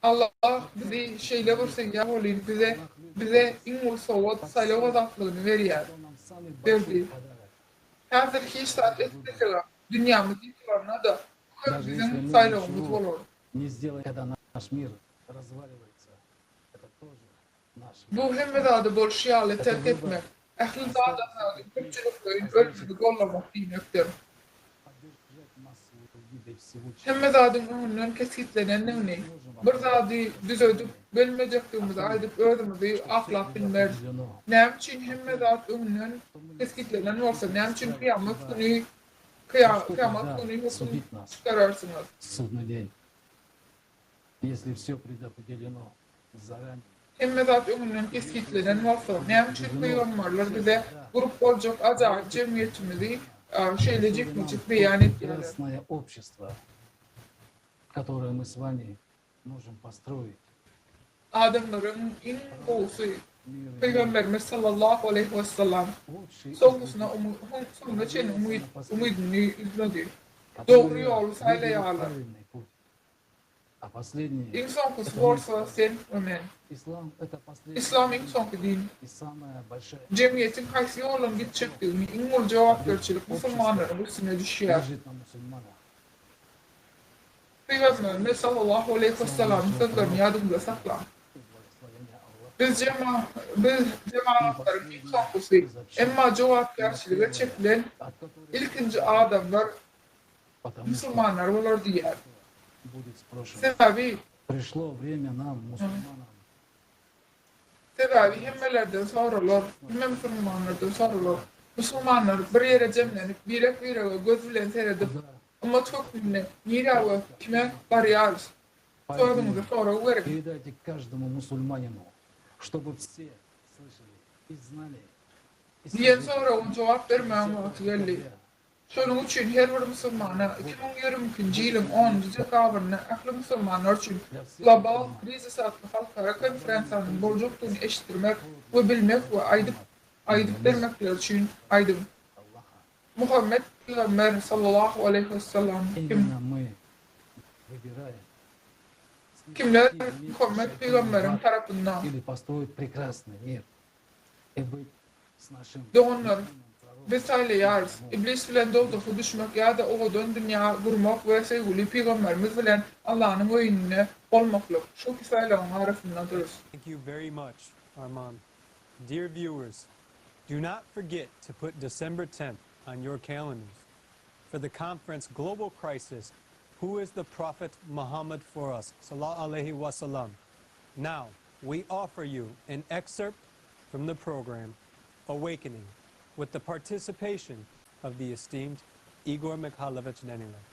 Allah bizi şeýle bir söýýär welin, bize bize iň uly sowgat, saýlaw azatlygyny berýär. Berdi. Häzir hiç zat etmesegem, dünýämiz ýykylanynda-da, bu hem biziň saýlawymyz bolar. Bu hemme zady bolşy ýaly terk etmek, ähli adamzadyň köpçülikleýin ölümini gollamak diýmekdir. Hemme zadyň öňünden kesgitlenendigini, bir zady düzedip bilmejekdigimizi aýdyp özümizi aklap bilmeris. Näme üçin hemme zat öňünden kesgitlenen bolsa, näme üçin kyýamat güni kyýamat güni höküm çykararsyňyz? Hemme zat öňünden kesgitlenen bolsa, näme üçin pygamberler bize gurup boljak ajaýyp jemgyýetimizi şeýle jikme-jik beýan edýärler? Adamlaryň iň gowusy Pygamberimiz sallallahu aleýhi wessalam soňkusyna soňuna çenli umydyny üzmedi. Dogry ýoly saýlaýarlar. Iň soňkusy bolsa sen we men. Yslam iň soňky din. Jemgyýetiň haýsy ýoldan gitjekdigini iň uly jogapkärçilik musulmanlaryň üstüne düşýär. Pygamberimiz sallallahu aleýhi wessalamyň sözlerini ýadyňyzda saklaň. Biz jema biz jemagatlaryň iň soňkusy, emma jogapkärçilige çekilen ilkinji adamlar musulmanlar bolar diýýär. Sebäbi Sebäbi hemmelerden soralar, hemme musulmanlardan soralar. Musulmanlar bir ýere jemlenip, birek-birege göz bilen seredip, ymmat hökmünde nirä we kime barýarys? Özüňize sorag beriň. Diýen soraga jogap bermägiň wagty geldi. Şonuň üçin her bir musulmana 2022-nji ýylyň onunjy dekabrynda ähli musulmanlar üçin Global krizis atly halkara konferensiýanyň boljakdygyny eşitdirmek we bilmek we aýdyp aýdyp bermekleri üçin aýdyň. Muhammet pygamber sallallahu aleýhi wessalam kim? Kimler Muhammet pygamberiň tarapynda? Doganlar, biz saýlaýarys, Iblis bilen dowzaha düşmek ýa-da owadan dünýä gurmak we söýgüli pygamberimiz bilen Allanyň öýünde bolmaklyk. Şu iki saýlawyň arasyndadyrys. Thank you very much, Arman. Dear viewers, do not forget to put December 10th on your calendars for the conference Global Crisis, Who is the Prophet Muhammad for Us? Salah alayhi wasalam. Now, we offer you an excerpt from the program Awakening with the participation of the esteemed Igor Mikhailovich Danilov.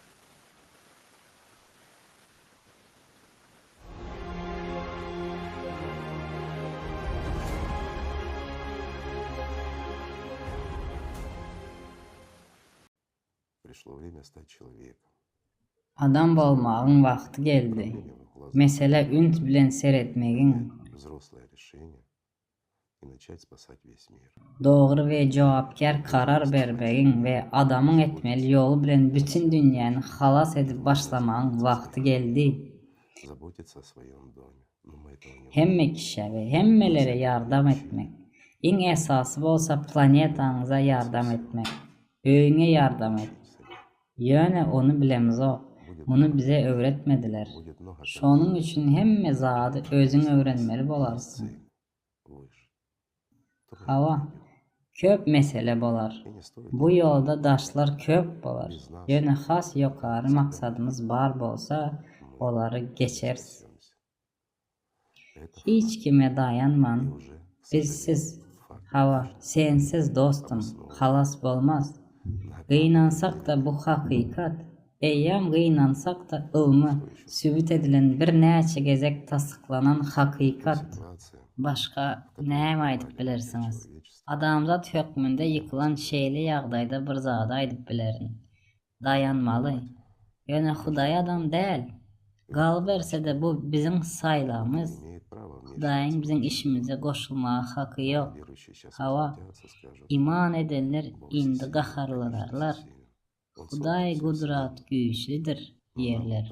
Пришло время стать человеком. Adam bolmagyň wagty geldi. Meselä üns bilen seretmegiň. Взрослое решение и начать спасать весь мир. Dogry we jogapkär karar bermegiň we adamyň etmeli ýoly bilen bütin dünýäni halas edip başlamagyň wagty geldi. Заботиться о своем доме. Но мы этого не Hemme kişä we hemmelere ýardam etmek. Iň esasy bolsa planetaňyza ýardam etmek. Öýüňe ýardam et. Ýöne ony bilemzok. Muny bize öwretmediler. Şonuň üçin hemme zady özüň öwrenmeli bolarsyň. Hawa, köp mesele bolar. Bu ýolda daşlar köp bolar. Ýöne has ýokary maksadymyz bar bolsa, olary geçeris. Hiç kime daýanman, bizsiz, hawa, sensiz dostum, halas bolmaz. Gynansak-da bu hakykat, eýýäm gynansak-da ylmy sübüt edilen birnäçe gezek tassyklanan hakykat. Başga näme aýdyp bilersiňiz? Adamzat hökmünde ýykylan şeýle ýagdaýda bir zady aýdyp bilerin. Daýanmaly. Ýöne Hudaý adam däl. Galyberse-de bu biziň saýlamyz. Hudaýyň biziň işimize goşulmaga haky ýok. Hawa, iman edenler indi gaharlanarlar. Hudaý gudratgüýçlidir diýerler.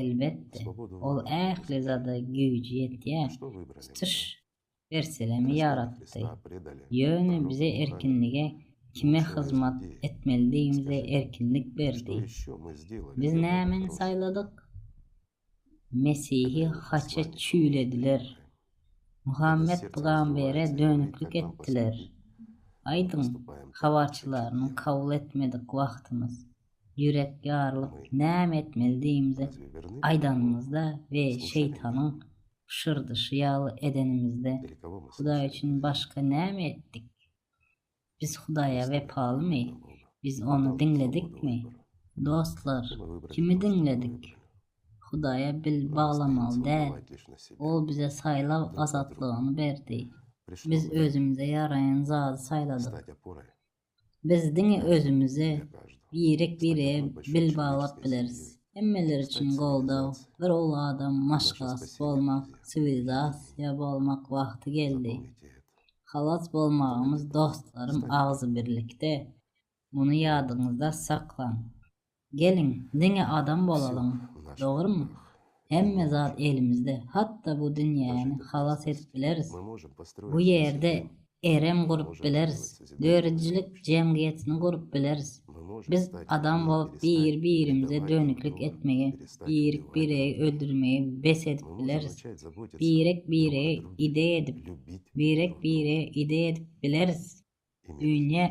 Elbetde, Ol ähli zada güýji ýetýär. Tutuş Ýerselemi ýaratdy. Ýöne bize erkinlige kime hyzmat etmelidigimize erkinlik berdi. Biz nämeni saýladyk? Mesihi haça çüýlediler. Muhammet pygambere dönüklik etdiler. Aýdyň, habarçylaryny kabul etmedik wagtymyz, ýürek ýarylyp näme etmelidigimizi aýdanymyzda we şeýtanyň pyşyrdyşy ýaly edenimizde, Hudaý üçin başga näme etdik? Biz Hudaýa wepalymy? Biz Ony diňledikmi? Dostlar, kimi diňledik? Hudaýa bil baglamaly däl. Ol bize saýlaw azatlygyny berdi. Biz özümize ýaraýan zady saýladyk. Biz diňe özümize, birek-birege bil baglap bileris. Hemmeler üçin goldaw, bir uly adam maşgalasy bolmak, siwilizasiýa bolmak wagty geldi. Halas bolmagymyz dostlarym agzybirlikde, muny ýadyňyzda saklaň. Geliň, diňe adam bolalyň, dogrumy? Hemme zat elimizde, hatda bu dünýäni halas edip bileris. Bu ýerde erem gurup bileris, döredijilik jemgyýetini gurup bileris. Biz adam bolup bir-birimize dönüklik etmegi, birek-biregi öldürmegi bes edip bileris. Birek-birege ideg edip, birek-birege ideg edip bileris. Dünýä.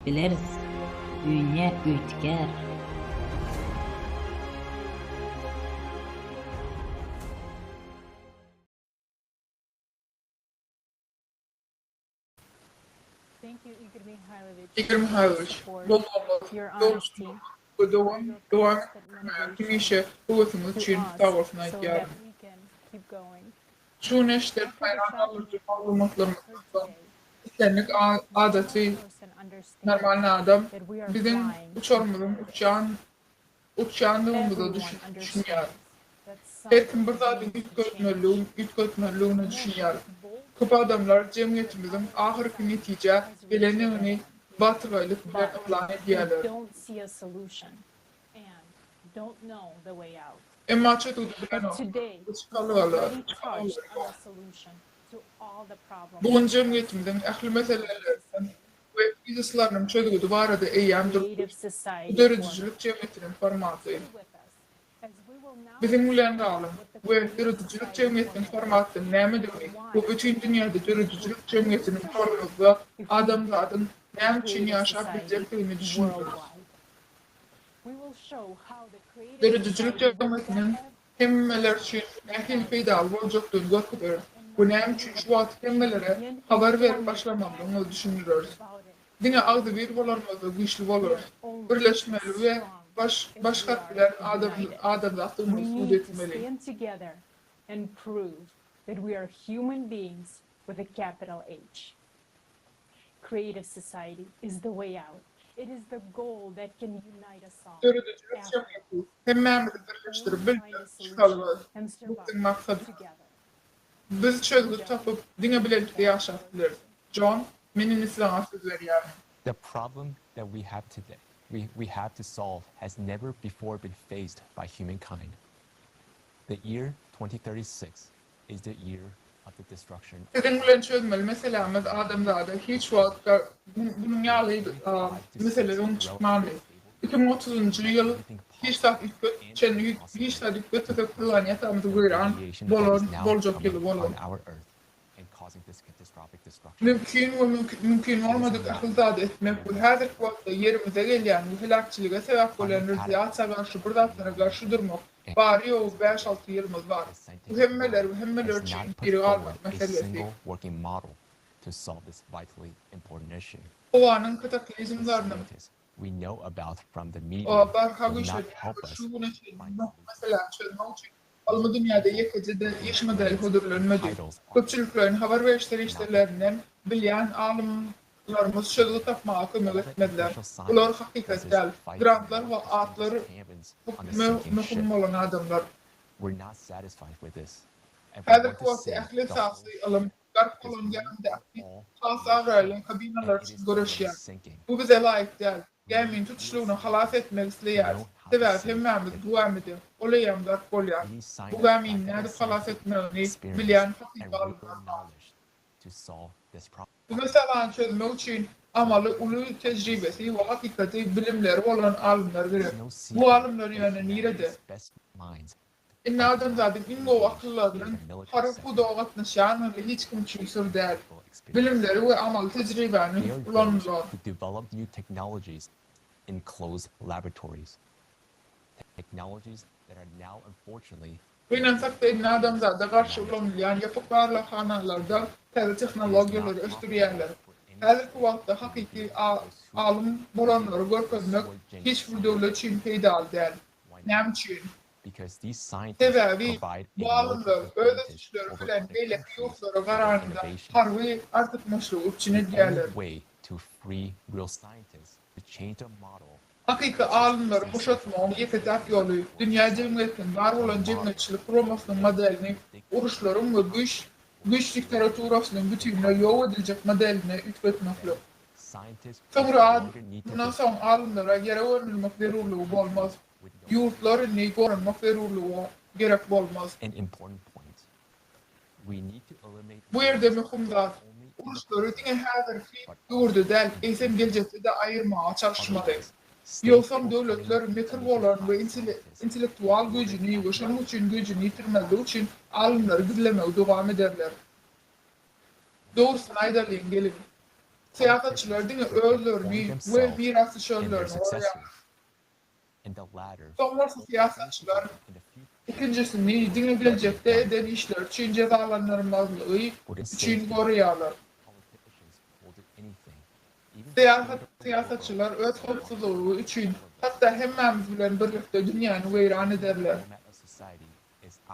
Bileris, dünýä üýtgär. Igor Mihaýlowiç, goldawyňyz, dogruçyllygyňyz we dowam dowam etdirmäge hemişe höwesiňiz üçin sagbolsun aýdýaryn. Şu gün eşiden haýran galdyryjy maglumatlarymyzdan soň, islendik adaty, normalnyý adam biziň uçarymyzyň uçýan uçýandygymyza düşünýär. Her kim bir zady üýtgetmelidigine düşünýär. Köp adamlar jemgyýetimiziň ahyrky netijä gelendigini batyrgaýlyk bilen yglan edýärler. Emma çözgüdi bilenoklar we çykalgalar ýok. Bu gün jemgyýetimiziň ähli meseleleriniň we krizisleriniň çözgüdi barada eýýäm durup geçdik. Bu döredijilik jemgyýetiniň formaty. Biziň bilen galyň we döredijilik jemgyýetiniň formatynyň nämedigini we bütin dünýäde döredijilik jemgyýetiniň torumyzda adamzadyň näme üçin ýaşap biljekdigini düşündireris. Döredijilik jemgyýetiniň hemmeler üçin nähili peýdaly boljakdygyny görkezeris we näme üçin şu wagt hemmelere habar berip başlamalydygyny düşündireris. Diňe agzybir bolanymyzda güýçli bolarys. Birleşmeli we baş baş harp bilen adamzatdygymyzy subut etmeli. Döredijilik jemgyýeti hemmämizi birleşdirip biljek çykalga bu biziň maksadymyz. Biz çözgüt tapyp, diňe bilelikde ýaşap bileris. Jon, men indi saňa söz berýärin. The problem that we have today, we we have to solve has never before been faced by humankind. The year 2036 is the year of the destruction of Siziň bilen çözmeli meselämiz adamzada hiç wagt munuň ýaly mesele öň çykmandy. 2030-njy ýyl hiç zat üýtget çenli hiç zat üýtgetmesek planetamyz weýran bolan boljak ýyly bolar. Mümkin we mümkin bolmadyk ähli zady etmek we häzirki wagtda Ýerimize gelýän we heläkçilige sebäp bolýan radiasiýa garşy bir zatlara garşy durmak bary-ýogy bäş-alty ýylymyz bar. Bu hemmeler we hemmeler üçin diri galmak meselesi. Howanyň kataklizmleriniň barha güýçlenýän we şu güne çenli möhüm meseläni çözmek üçin ylmy dünýäde ýekeje-de iş modeli hödürlenmedi. Köpçülikleýin habar beriş serişdelerinden bilýän alymlarymyz çözgüt tapmaga kömek etmezler. Bular hakykat däl. Grantlar we atlar möhüm bolan adamlar. Häzirki wagtda ähli esasy ylym Gark bolan gämidäki has abraýly kabinalar üçin göreşýär. Bu bize laýyk däl. Gämini tutuşlygyna halas etmek isleýäris. Sebäbi hemmämiz bu gämide. Ol eýýäm gark bolýar. Bu gämini nädip halas etmegini bilýän hakyky alymlar bar. Bu meseläni çözmek üçin amaly uly tejribesi we hakykaty bilimleri bolan alymlar gerek. Bu alymlar ýöne nirede? Indi adamzadyň iň gowy akyllylarynyň harby pudaga gatnaşýandygy hiç kim üçin syr däl. Bilimleri we amaly tejribäni ulanylar. Gynansak-da indi adamzada garşy ulanylýan ýapyk barlaghanalarda täze tehnologiýalary ösdürýärler. Häzirki wagtda hakyky alym bolanlary görkezmek hiç bir döwlet üçin peýdaly däl. Näme üçin? Sebäbi bu alymlar öz ösüşleri bilen beýleki ýurtlara garanyňda harby artykmaçlygy üpjün edýärler. Hakyky alymlary boşatmagyň ýeke-täk ýoly, dünýä jemgyýetiniň bar bolan jemgyýetçilik guramasynyň modelini uruşlaryň we güýç güýç diktaraturasynyň bütinleý ýok ediljek modeline üýtgetmeklik. Soňra mundan soň alymlara ýere gömülmek zerurlygy bolmaz. Ýurtlar indi goranmak zerurlygy gerek bolmaz. Bu ýerde möhüm zat, uruşlary diňe häzirki döwürde däl, eýsem geljekde-de aýyrmaga çalyşmaly. Ýogsam döwletler mekir bolan we intellektual güýjüni we şonuň üçin güýjüni ýitirmezlik üçin alymlary gizlemegi dowam ederler. Dogrusyny aýdalyň, geliň. Syýasatçylar diňe özlerini we mirasdüşerlerini goraýarlar. Soň bolsa syýasatçylar ikinjisini diňe geljekde eden işleri üçin jezalandyrmazlygy üçin goraýarlar. Syýasatçylar öz howpsuzlygy üçin hatda hemmämiz bilen birlikde dünýäni weýran ederler.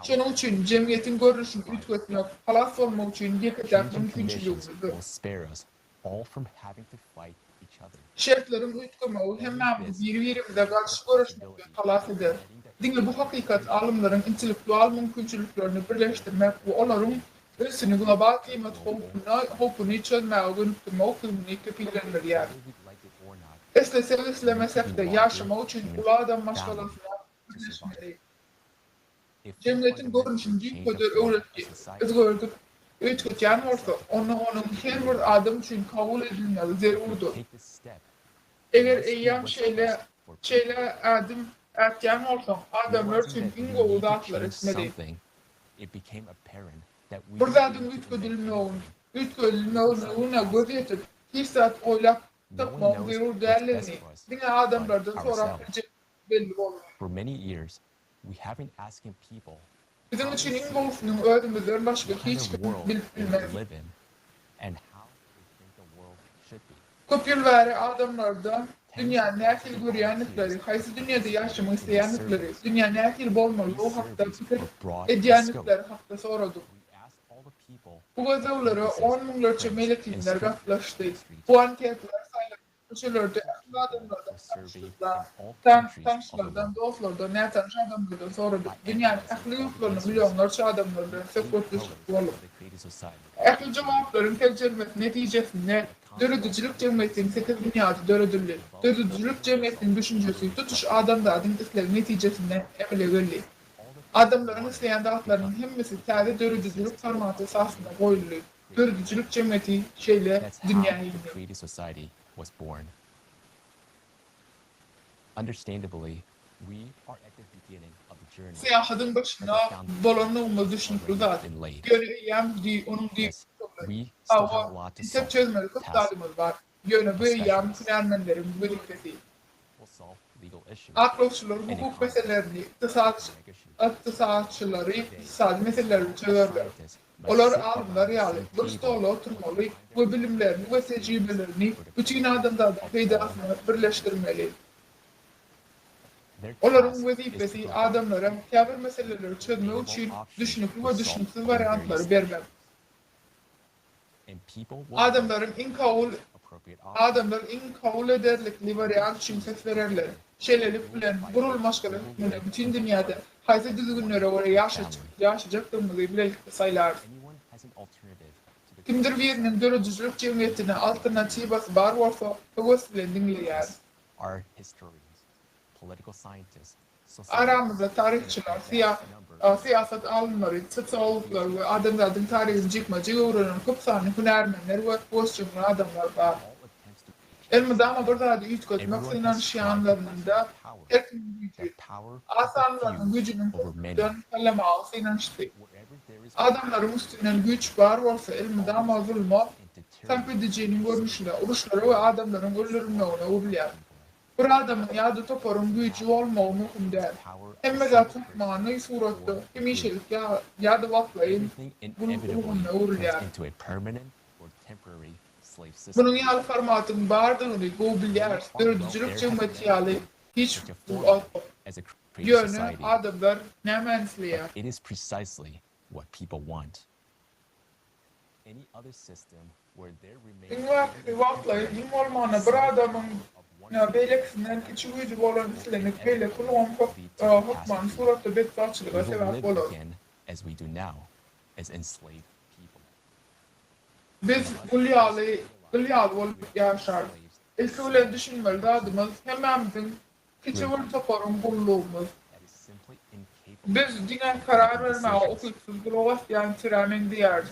Şonuň üçin jemgyýetiň görnüşini üýtgetmek, halas bolmak üçin ýeke-täk mümkinçiligimizdir. Şertleriň üýtgemegi hemmämizi biri-birimize garşy göreşmekden halas eder. Diňe bu hakykat alymlaryň intellektual mümkinçiliklerini birleşdirmek we olaryň ünsüni global klimat howpuny çözmäge gönükdirmek ukybyny kepillendirýär. Islesek-islemesek-de, ýaşamak üçin uly adam maşgalasyna birleşmeli. Jemgyýetiň görnüşini düýpgöter özgerdip üýtgetýän bolsa, onda onuň her bir adam üçin kabul edilmegi zerurdyr. Eger eýýäm şeýle şeýle ädim ätýän bolsaň, adamlar üçin iň gowy zatlary etmeli. Bir zadyň üýtgedilmegine göz ýetip, hiç zat oýlap tapmagyň zerur däldigini diňe adamlardan sorap biljekdigiň belli boldy. Biziň üçin iň gowusynyň özümizden başga hiç kim bilip bilmez. Köp ýyl bäri adamlardan dünýäni nähili görýändikleri, haýsy dünýede ýaşamak isleýändikleri, dünýä nähili bolmalydygy hakda pikir edýändikleri hakda soradyk. Bu gözleglere on müňlerçe meýletinler gatnaşdy. Bu anketalar saýlanyp Köçelerde ähli adamlardan, tanyşlardan, tanyşlardan, dostlardan, nätanyş adamlardan soradyk. Dünýäniň ähli ýurtlarynda millionlarça adamlar bilen söhbetdeşlikde bolduk. Ähli jogaplaryň seljermesi netijesinde döredijilik jemgyýetiniň sekiz binýady döredildi. Döredijilik jemgyýetiniň düşünjesi tutuş adamzadyň islegi netijesinde emele geldi. Adamlaryň isleýän zatlarynyň hemmesi täze döredijilik formaty esasynda goýuldy. Döredijilik jemgyýeti şeýle dünýä indi. Syýahadyň başynda bolandygymyz düşnükli zat. Ýöne eýýäm onuň düýbi tutuldy. bolmaly. Hawa, entek çözmeli köp zadymyz bar, ýöne bu eýýäm hünärmenleriň wezipesi. Aklawçylar hukuk meselelerini, ykdysatçylary ykdysady meseleleri çözerler. Olar alymlar ýaly, bir stolda oturmaly we bilimlerini we tejribelerini bütin adamzadyň peýdasyna birleşdirmeli. Olaryň wezipesi adamlara käbir meseleleri çözmek üçin düşnükli we düşnüksiz wariantlary bermek. Adamlaryň iň kabul Adamlar iň kabul ederlikli wariant üçin ses bererler. Şeýlelik bilen, gurul maşgala hökmünde bütin dünýäde haýsy düzgünlere görä ýaşajakdygymyzy bilelikde saýlarys. Kimdir biriniň döredijilik jemgyýetine alternatiwasy bar bolsa, höwes bilen diňleýäris. Aramyzda taryhçylar, syýasat alymlary, sosiologlar we adamzadyň taryhyny jikme-jik öwrenen köp sanly hünärmenler we höwesjeňli adamlar bar. Elmydama bir zady üýtgetmek synanyşýanlarynda her kimiň güýji, az sanlylarynyň güýjüniň köplükden saýlamaga synanyşdy. Adamlaryň üstünden güýç bar bolsa, elmydama zulma, sarp edijiniň görnüşine, uruşlara we adamlaryň öldürilmegine öwrülýär. Bir adamyň ýa-da toparyň güýji bolmagy möhüm däl. Hemme zat hökmany suratda hemişelik ýa-da wagtlaýyn gul ulgamyna öwrülýär. Munuň ýaly formatyň bardygyny gowy bilýäris, döredijilik jemgyýeti ýaly hiç wagt. Ýöne adamlar nämäni isleýär? Iň bärkisi wagtlaýyn, iň bolmanda bir adamyň beýlekisinden kiçi güýji bolan islendik beýleki ulgam hökmany suratda betbagtçylyga sebäp bolar. Biz gul ýaly, gyl ýaly bolup ýaşarys. Ilki bilen düşünmeli zadymyz, hemmämiziň kiçi bir toparyň gullugymyz. Biz diňe karar bermäge ukypsyz gulak asýan sürä meňzeýäris.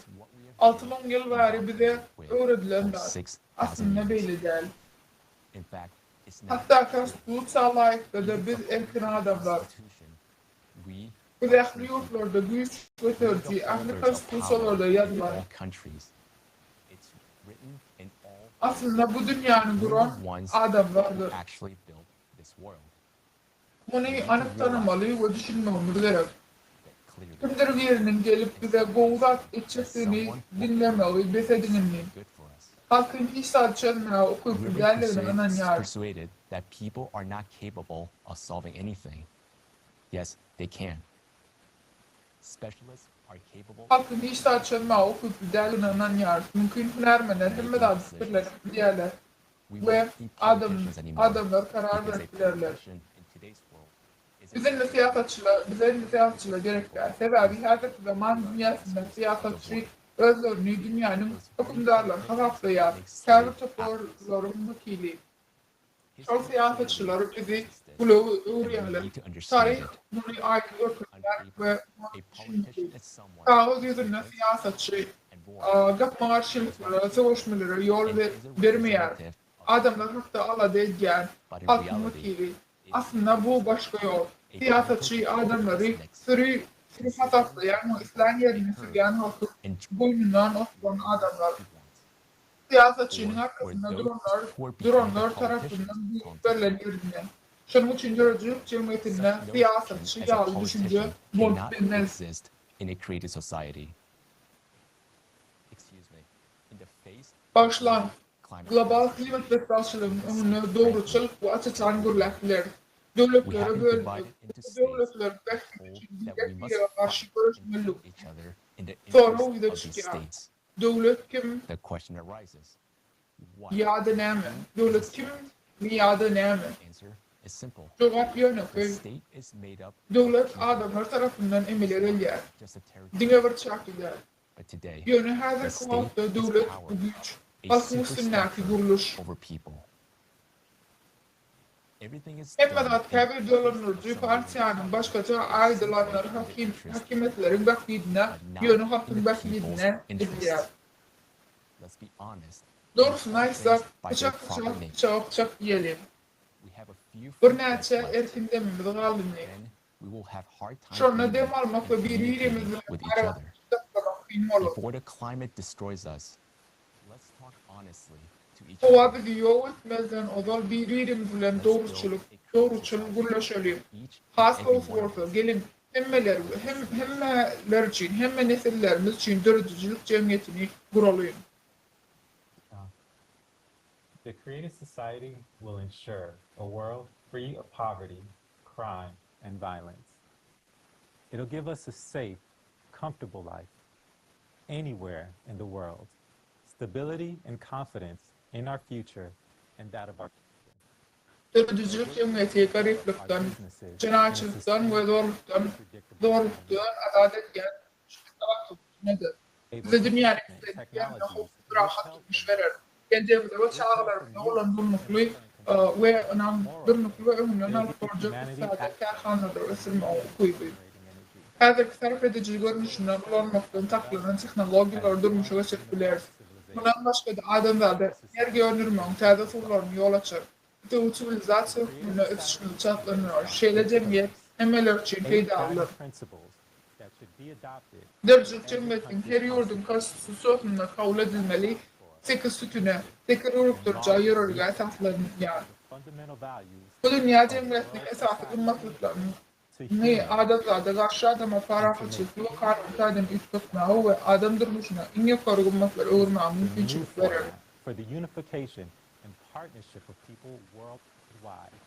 6000 ýyl bäri bize öwredilen zat. Aslynda beýle däl. Hatda konstitusiýa laýykda-da biz erkin adamlar. Biz ähli ýurtlarda güýç göteriji, ähli konstitusiýalarda ýazylan. Aslynda bu dünýäni guran adamlardyr. Muny anyk tanamaly we düşünmegimiz gerek. Kimdir biriniň gelip bize gowy zat etjekdigini diňlemegi bes ediň indi. Halkyň hiç zady çözmäge ukyply däldigine ynanýarys. Halkyň hiç zady çözmäge ukyply däldigine ynanýarys. Mümkin hünärmenler hemme zady pikirlenip bilýärler we adamlar karar berip bilerler. Biz indi syýasatçylar, bize indi syýasatçylar gerek däl. Sebäbi häzirki zaman dünýäsinde syýasatçy özlerini dünýäniň hökümdarlary hasaplaýar, käbir toparlaryň wekili. Şol syýasatçylar bizi gula öwürýärler. Taryh muny aýdyň görkezýär we muňa düşünmeli. Kagyz ýüzünde syýasatçy gapma-garşylyklara, söweşmelere ýol bermeýär. Adamlar hakda alada edýän halkyň wekili. Aslynda bu başga ýol. Syýasatçy adamlary süri süri hasaplaýan we islän ýerine sürýän halkyň boýnundan oturan adamlar. Syýasatçynyň arkasynda duranlar duranlar tarapyndan buýruk berlen ýerinde. Şonuň üçin döredijilik jemgyýetinde syýasatçy ýaly düşünje bolup bilmez. Bagyşlaň, global klimat betbagtçylygynyň öňünde dogruçyl we aç-açan gürläp bileris. Döwletlere bölünmek, bu döwletleriň bähbidi üçin birek-birege garşy göreşmelilik sorag ýüze çykýar. Döwlet kim ýa-da näme? Döwlet kim ýa-da näme? Jogap ýönekeý. Döwlet adamlar tarapyndan emele gelýär. Diňe bir çäkli däl. Ýöne häzirki wagtda döwlet bu güýç, halkyň üstündäki gurluş. Hemme zat käbir dolandyryjy partiýanyň, başgaça aýdylanlar häkimiýetleriň bähbidine, ýöne halkyň bähbidine edilýär. Dogrusyny aýtsak, pyçak pyçak, pyçaga pyçak diýeliň. Birnäçe erkin demimiz galdy indi. Şonda dem almak we biri-birimiz bilen aragatnaşyk saklamak kyn. mümkin bolar. Before the climate destroys us, let's talk honestly to each Howa other. bizi ýok etmezden ozal bir-birimiz bilen dogruçylyk, dogruçyl gürleşeliň. Has gowusy bolsa, geliň, hemmeler hem hemmeler üçin, hemme nesillerimiz üçin döredijilik jemgyýetini guralyň. The creative society will ensure a world free of poverty, crime, and violence. It'll give us a safe, comfortable life anywhere in the world, stability and confidence in our future and that of our Döredijilik jemgyýeti garyplykdan, jenaýatçylykdan we zorlukdan zorlukdan azat edýän güýçli Bize dünýäniň islendik ýerinde howpsuz, rahat durmuş berer. Geljegimize we çagalarymyza bolan durnukly we ynam, durnukly we öňünden alyp boljak ykdysady kärhanalary ösdürmäge ukyby. Häzirki sarp ediji görnüşinden ulanmakdan saklanan tehnologiýalary durmuşa geçirip bileris. Mundan başga-da adamzada energiýa öndürmegiň täze usullaryny ýol açar. Bitewi siwilizasiýa hökmünde ösüşimizi çaltlandyrar. Şeýle jemgyýet hemmeler üçin peýdalydyr. Döredijilik jemgyýetiniň her ýurduň Konstitusiýasynda kabul edilmeli sekiz sütüne, sekiz ugrukdyryja ýörelgä esaslanýar. Bu dünýä jemgyýetiniň esasy gymmatlyklaryny adamzada garşy adama parahatçylykly we kanuny taýdan üýtgetmäge we adam durmuşyna iň ýokary gymmatlara öwürmäge mümkinçilik berer.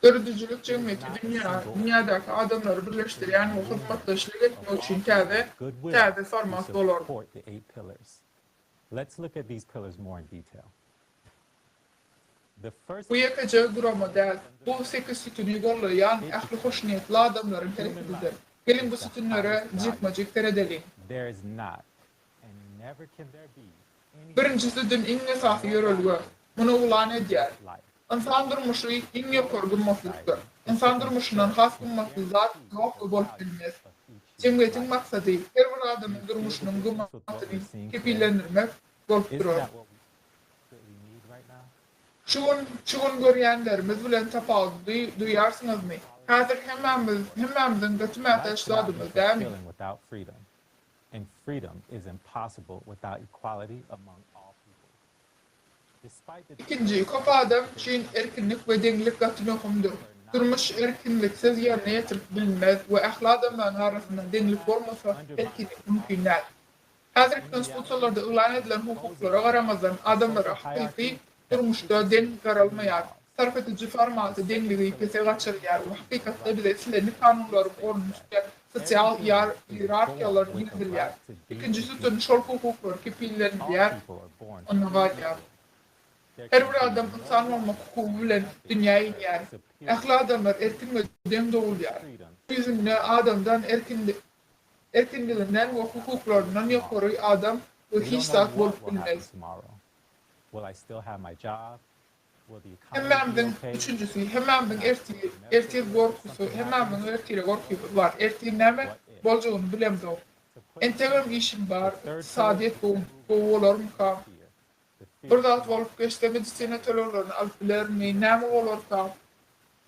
Döredijilik jemgyýeti dünýä, dünýädäki adamlary birleşdirýän we hyzmatdaşlyk etmek üçin täze, täze format bolar. Bu ýekeje gurama däl, bu sekiz sütüni gollaýan ähli hoşniýetli adamlaryň hereketidir. Geliň bu sütünlere jikme-jik seredeliň. Birinji sütün iň esasy ýörelge. Muny yglan edýär. Ynsan durmuşy iň ýokary gymmatlykdyr. Ynsan durmuşyndan has gymmatly zat ýok we bolup bilmez. Jemgyýetiň maksady, her bir adamyň durmuşynyň gymmatyny kepillendirmek bolup durar. Şu gün, şu gün görýänlerimiz bilen tapawudy duýýarsyňyzmy? Häzir hemmämiz, hemmämiziň gaty mätäç zadymyz dämi? And freedom is impossible without equality among all people. Despite the Ikinji, köp adam üçin erkinlik we deňlik gaty möhümdir. Durmuş erkinliksiz ýerine ýetirip bilinmez we ähli adamlaryň arasynda deňlik bolmasa, erkinlik mümkin däl. Häzirki konstitusiýalarda yglan edilen hukuklara garamazdan, adamlara hakyky durmuşda deň garalmaýar. Sarp ediji formaty deňligi pese gaçyrýar we hakykatda bize islendik kanunlaryň ornuny tutýan sosial ierarhiýalar girizilýär. Ikinji sütün şol hukuklar kepillenilýär, onda galýar. Her bir adam ynsan bolmak hukugy bilen dünýä inýär. Ähli adamlar erkin we deň dogulýar. Ýüzünde adamdan erkinliginden we hukuklaryndan ýokary adam we hiç zat bolup bilmez. Hemmämiziň, üçünjisi, hemmämiziň ertir, ertir gorkusy, hemmämiziň ertire gorkymyz bar. Ertir näme boljagyny bilemzok. Entegem işim bar, ykdysadyýet gowy bolarmyka? Bir zat bolup geçse medisina töleglerini alyp bilermi, näme bolarka?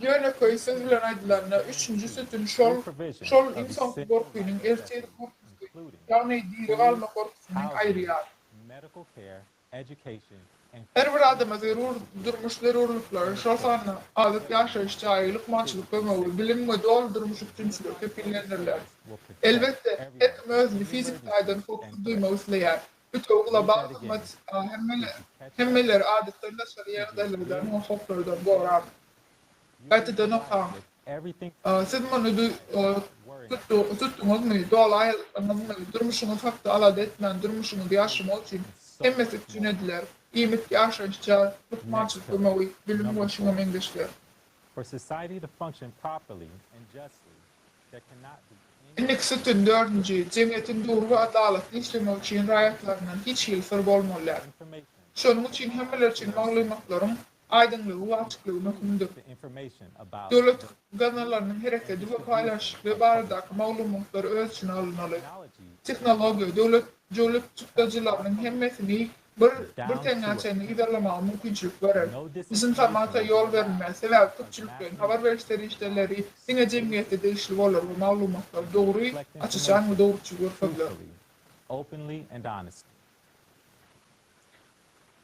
Ýönekeý söz bilen aýdylanda, üçünji sütün şol, şol iň soňky gorkynyň ertir gorkusy, ýagny diri galmak gorkusyny aýyrýar. Her bir adama zerur durmuş zerurlyklary, şol sanda azyk, ýaşaýyş jaýy, lukmançylyk kömegi, bilim we doly durmuş üpjünçiligi kepillendiriler. Elbetde, her kim özüni fiziki taýdan howpsuz duýmak isleýär. Bütewi global hyzmat hemmeleri adatdan daşary ýagdaýlardan we howplardan gorar. Gaýtadan okaň. Siz muny tutduňyzmy, doly aýyldyňyzmy? Durmuşyňyz hakda alada etmän, durmuşyňyzy ýaşamak üçin hemmesi üpjün ediler, iýmit, ýaşaýyş jaý, lukmançylyk kömegi, bilim we şuňa meňzeşler. Indiki sütün, dördünji, jemgyýetiň dogry we adalatly işlemegi üçin raýatlaryndan hiç hili syr bolmaly däl. Şonuň üçin hemmeler üçin maglumatlaryň aýdyňlygy we açyklygy möhümdir. Döwlet gaznalarynyň herekedi we paýlanyşygy baradaky maglumatlar öz içine alynmaly. Tehnologiýa, döwlet döwlet çykdajylarynyň hemmesini bir bir teňňä çenli yzarlamaga mümkinçilik berer. Dezinformasiýa ýol berilmez, sebäbi köpçülikleýin habar beriş serişdeleri diňe jemgyýete degişli bolar we maglumatlar dogry, aç-açan we dogruçyl görkeziler. Openly and honestly.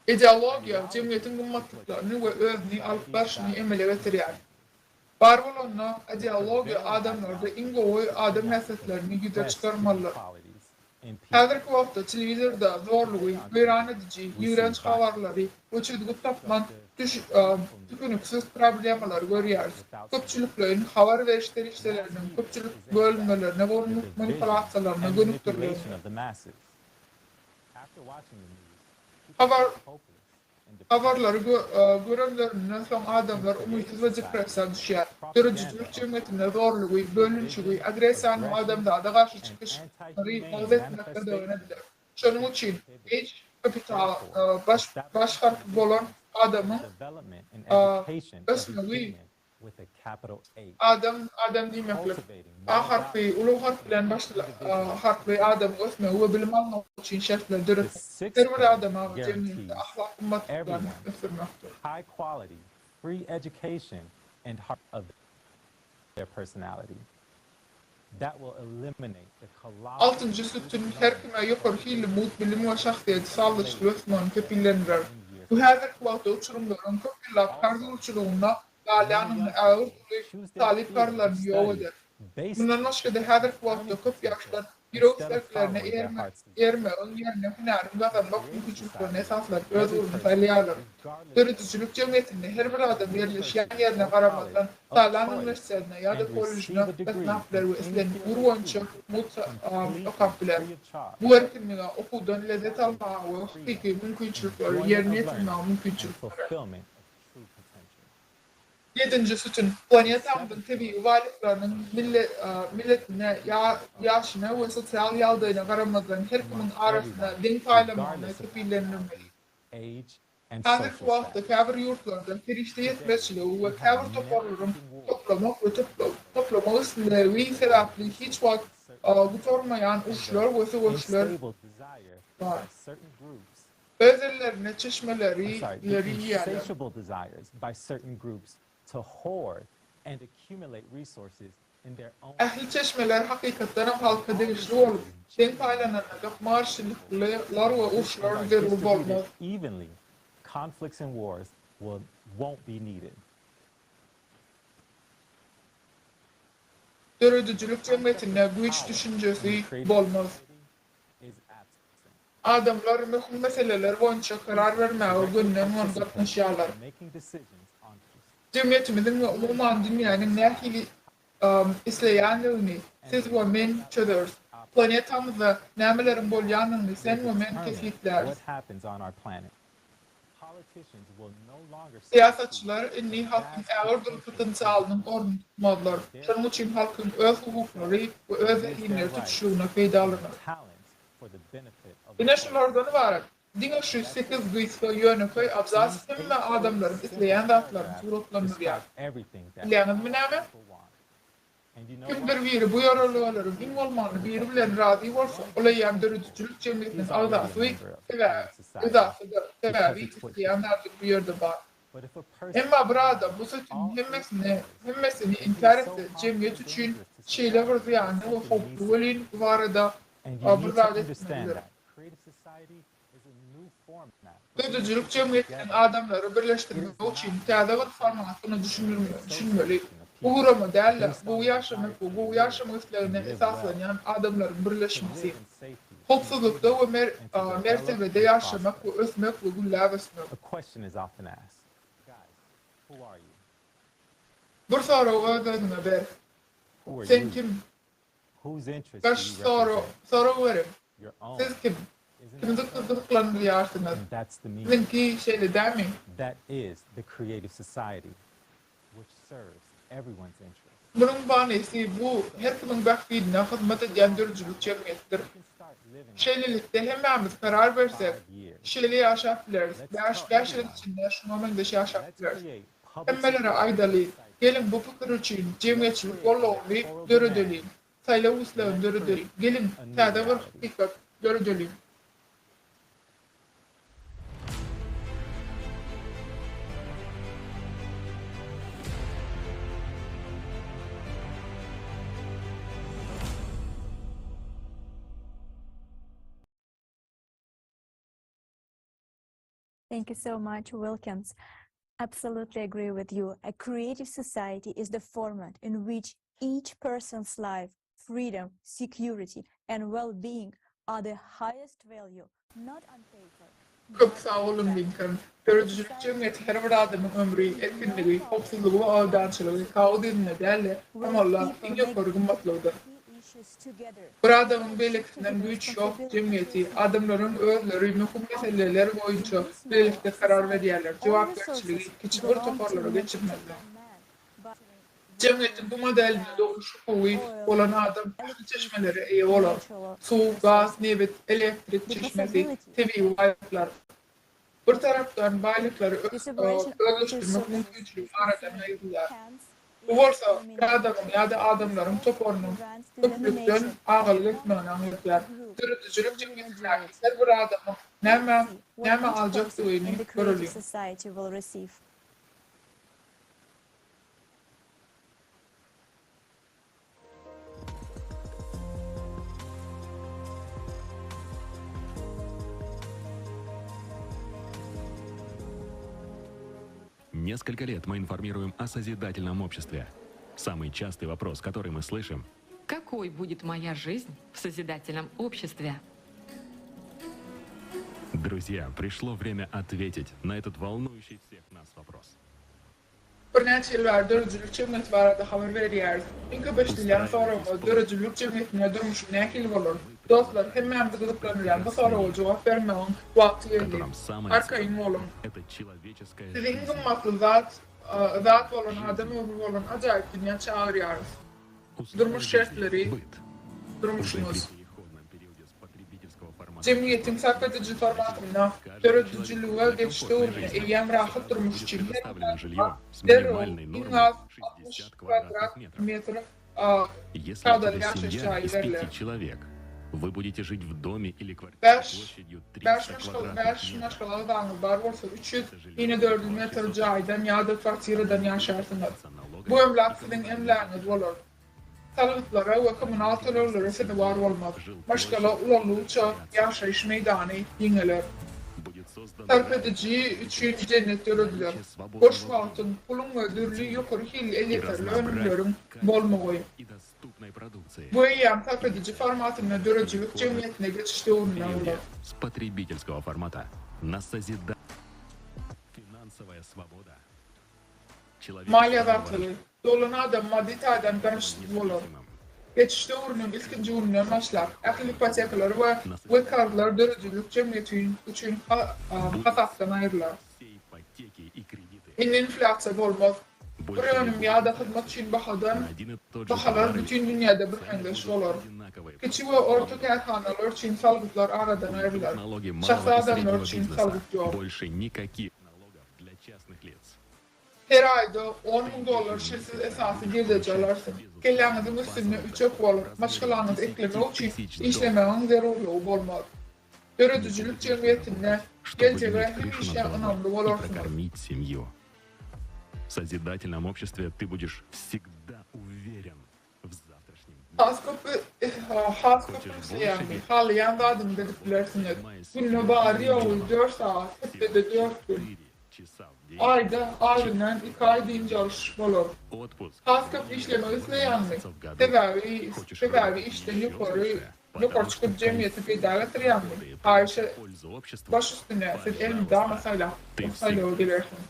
Ideologiýa jemgyýetiň gymmatlyklaryny we özüni alyp barşyny emele getirýär. Bar bolanda, ideologiýa adamlarda iň gowy adam häsiýetlerini ýüze çykarmalydyr. Häzirki wagtda telewizorda zorlugy, weýran ediji, ýigrenç habarlary we çözgüt tapman tükeniksiz problemalary görýäris. Köpçülikleýin habar beriş serişdeleriniň köpçülik bölünmelerine we manipulasiýalaryna gönükdirilendir. Habar Habarlary görenlerinden soň adamlar umytsyz we depressiýa düşýär. Döredijilik jemgyýetinde zorlugy, bölünişigi, agressiýany we adamzada garşy çykyşlary wagyz etmek gadagan ediler. Şonuň üçin H kapital baş baş harpy bolan adamyň ösmegi Adam, adam diýmeklik. A harpy uly harp bilen başla harply adamyň ösmegi we bilim almagy üçin şertleri döretmek. Her bir adama jemgyýetde ahlak gymmatlyklaryny ösdürmekdir. Altynjy sütün her kime ýokary hilli mugt bilim we şahsyýeti sazlaşykly ösmegini kepillendirer. Bu häzirki wagtda uçurymlaryň köp ýyllap karz gulçulygynda galýanyny ägirt uly talyp karzlaryny ýok eder. Mundan başga-da häzirki wagtda köp ýaşlar ýürek isleglerine eýermegiň ýerine hünärini gazanmak mümkinçiliklerine esaslanyp öz ugruny saýlaýarlar. Döredijilik jemgyýetinde her bir adam ýerleşýän ýerine garamazdan saýlan uniwersitetine ýa-da kollejine gatnap biler we islendik ugur boýunça mugt okap biler. Bu erkinlige okuwdan lezzet almaga we hakyky mümkinçilikleri ýerine ýetirmäge mümkinçilik berer. Ýedinji sütün, planetamyzyň tebigy baýlyklarynyň milletine, ýaşyna we sosial ýagdaýyna garamazdan her kimiň arasynda deň paýlanmagyny kepillendirmeli. Häzirki wagtda käbir ýurtlarda serişde ýetmezçiligi we käbir toparlaryň toplamak we toplamak islegi sebäpli hiç wagt gutarmaýan uruşlar we söweşler bar. Öz ellerine çeşmeleri leri iýýärler. Ähli çeşmeler hakykatdanam halka degişli bolup, deň paýlananda gapma-garşylyklar we uruşlar zerur bolmaz. Döredijilik jemgyýetinde güýç düşünjesi bolmaz. Adamlar möhüm meseleler boýunça karar bermäge gönden-göni gatnaşýarlar. Jemgyýetimiziň we umuman dünýäniň nähili isleýändigini siz we men çözeris. Planetamyzda nämeleriň bolýanyny sen we men kesgitläris. Syýasatçylar indi halkyň ägirt uly potensialynyň ornuny tutmazlar. Şonuň üçin halkyň öz hukuklary we öz zehinleri tutuşlygyna peýdalanar. Ine şulardan ybarat. Diňe şu sekiz gysga ýönekeý abzas hemme adamlaryň isleýän zatlaryny suratlandyrýar. Bilýäňizmi näme? Kimdir biri bu ýörelgeleriň iň bolmanda biri bilen razy bolsa, ol eýýäm döredijilik jemgyýetiniň agzasy, agzasydyr, sebäbi isleýän zady bu ýerde bar. Emma bir adam bu sütüniň hemmesini hemmesini inkär etse, jemgyýet üçin şeýle bir zyýanly we howply welin, bu barada bir zat etmelidir. Döredijilik jemgyýetiniň adamlary birleşdirmek üçin täze bir formatdygyna düşünmeli. Bu gurama däl-de, gowy ýaşamak we gowy ýaşamak islegine esaslanýan adamlaryň birleşmesi. Howpsuzlykda we mertebede ýaşamak we ösmek we gülläp ösmek. Bir soragy öz-özüňe ber. Sen kim? Baş sorag beriň, Siz kim? Kimi gyzyklandyrýarsyňyz? Siziňki şeýle dälmi? Munuň manysy, bu her kimiň bähbidine hyzmat edýän döredijilik jemgyýetidir. Şeýlelikde, hemmämiz karar bersek, şeýle ýaşap bileris, bäş, bäş ýyl içinde şuňa meňzeş ýaşap bileris. Hemmelere aýdaly, geliň bu pikir üçin jemgyýetçilik goldawyny döredeliň, saýlaw islegini döredeliň, geliň täze bir hakykat döredeliň. Thank you so much, Wilkins. Absolutely agree with you. A creative society is the format in which each person's life, freedom, security, and well-being are the highest value, not on paper. Köp sag boluň Lincoln. Döredijilik jemgyýeti her bir adamyň ömri, erkinligi, howpsuzlygy we abadançylygy kagyz ýüzünde däl-de, amalda iň ýokary gymmatlygydyr. Bir adamyň beýlekisinden güýç ýok jemgyýeti, adamlaryň özleri möhüm meseleler boýunça bilelikde karar berýärler, jogapkärçiligi kiçi bir toparlara geçirmezler. Jemgyýetiň bu modelinde dogluş hukugy bolan adam ähli çeşmelere eýe bolar, suw, gaz, nebit, elektrik çeşmesi, tebigy baýlyklar. Bir tarapdan, baýlyklary özleşdirmek mümkinçiligi aradan aýrylýar. Bu bolsa bir adamyň ýa-da adamlaryň toparynyň köplükden agalyk etmegini aňladýar. Döredijilik jemgyýetindäki her bir adamyň nämä näme aljakdygyny göreliň. Несколько лет мы информируем о созидательном обществе. Самый частый вопрос, который мы слышим – Какой будет моя жизнь в созидательном обществе? Друзья, пришло время ответить на этот волнующий всех нас вопрос. Birnäçe ýyl bäri döredijilik jemgyýeti barada habar berýäris. Iň köp eşidilýän soragymyz, Döredijilik jemgyýetinde durmuşym nähili bolar? Dostlar, hemmämizi gyzyklandyrýan bu soraga jogap bermegiň wagty geldi. Arkaýyn boluň! Sizi iň gymmatly zat zat bolan adam ömri bolan ajaýyp dünýä çagyrýarys. Durmuş şertleri, durmuşyňyz. Jemgyýetiň sarp ediji formatynda döredijilige geçiş döwründe eýýäm rahat durmuş üçin her bir adama zerur iň az 60 kwadrat metr kadaly ýaşaýyş jaýy berler. Bäş bäş maşgala bäş maşgala agzaňyz bar bolsa 300 inedördül metr jaýdan ýa-da kwartiradan ýaşarsyňyz. Bu emläk siziň emlägiňiz bolar. Salgytlara we kommunal töleglere sezewar bolmaz. Maşgala ulaldygyça ýaşaýyş meýdany giňeler. Sarp ediji üçin jennet dörediler. Boş wagtyň, puluň we dürli ýokary hilli elýeterli önümleriň bolmagy. Bu eýýäm sarp ediji formatynda döredijilik jemgyýetine geçiş döwründe bolar. Maliýe azatlygy, Dolan adam maddy taýdan garaşsyz bolar. Geçiş döwrüniň ilkinji gününden başlap, ähli ipotekalar we we karzlar döredijilik jemgyýeti üçin hasapdan aýrylar. Indi inflýasiýa bolmaz. Bir önüm ýa-da hyzmat üçin bahadan bahalar bütin dünýäde birmeňzeş bolar. Kiçi we orta kärhanalar üçin salgytlar aradan aýrylar. Şahsy adamlar üçin salgyt ýok. Her aýda 10,000 dollar şertsiz esasy girdeji alarsyň. Kelläňiziň üstünde üçek bolar, maşgalaňyzy eklemek üçin işlemegiň zerurlygy bolmaz. Döredijilik jemgyýetinde geljege hemişe ynamly bolarsyňyz. В созидательном обществе ты будешь всегда уверен в завтрашнем дне. Has köp has köp isleýänmi, halaýan zadyňyzy edip bilersiňiz. Günde bary-ýogy dört sagat, hepdede dört gün. Aýda azyndan iki aý dynç alyş bolar. Has köp işlemek isleýäňmi? Sebäbi sebäbi işden ýokary ýokary çykyp jemgyýete peýda getirýäňmi? Haýyş baş üstüne siz elmydama saýlap saýlawa gelersiňiz.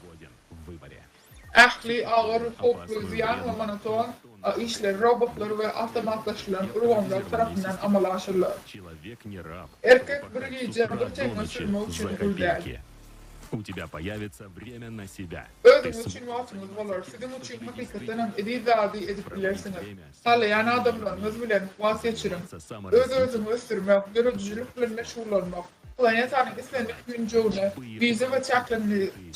Ähli agyr, howply, zyýan we monoton işler robotlar we awtomatlaşdyrylan ulgamlar tarapyndan amala aşyrylar. Erkek bir gije bir teňňe sürmek üçin gul däl. Özüňiz üçin wagtyňyz bolar, siziň üçin hakykatdan hem eziz zady edip bilersiňiz. Halaýan adamlaryňyz bilen wagt geçiriň. Öz-özüňi ösdürmek, döredijilik bilen meşgullanmak, planetanyň islendik künjegine wiza we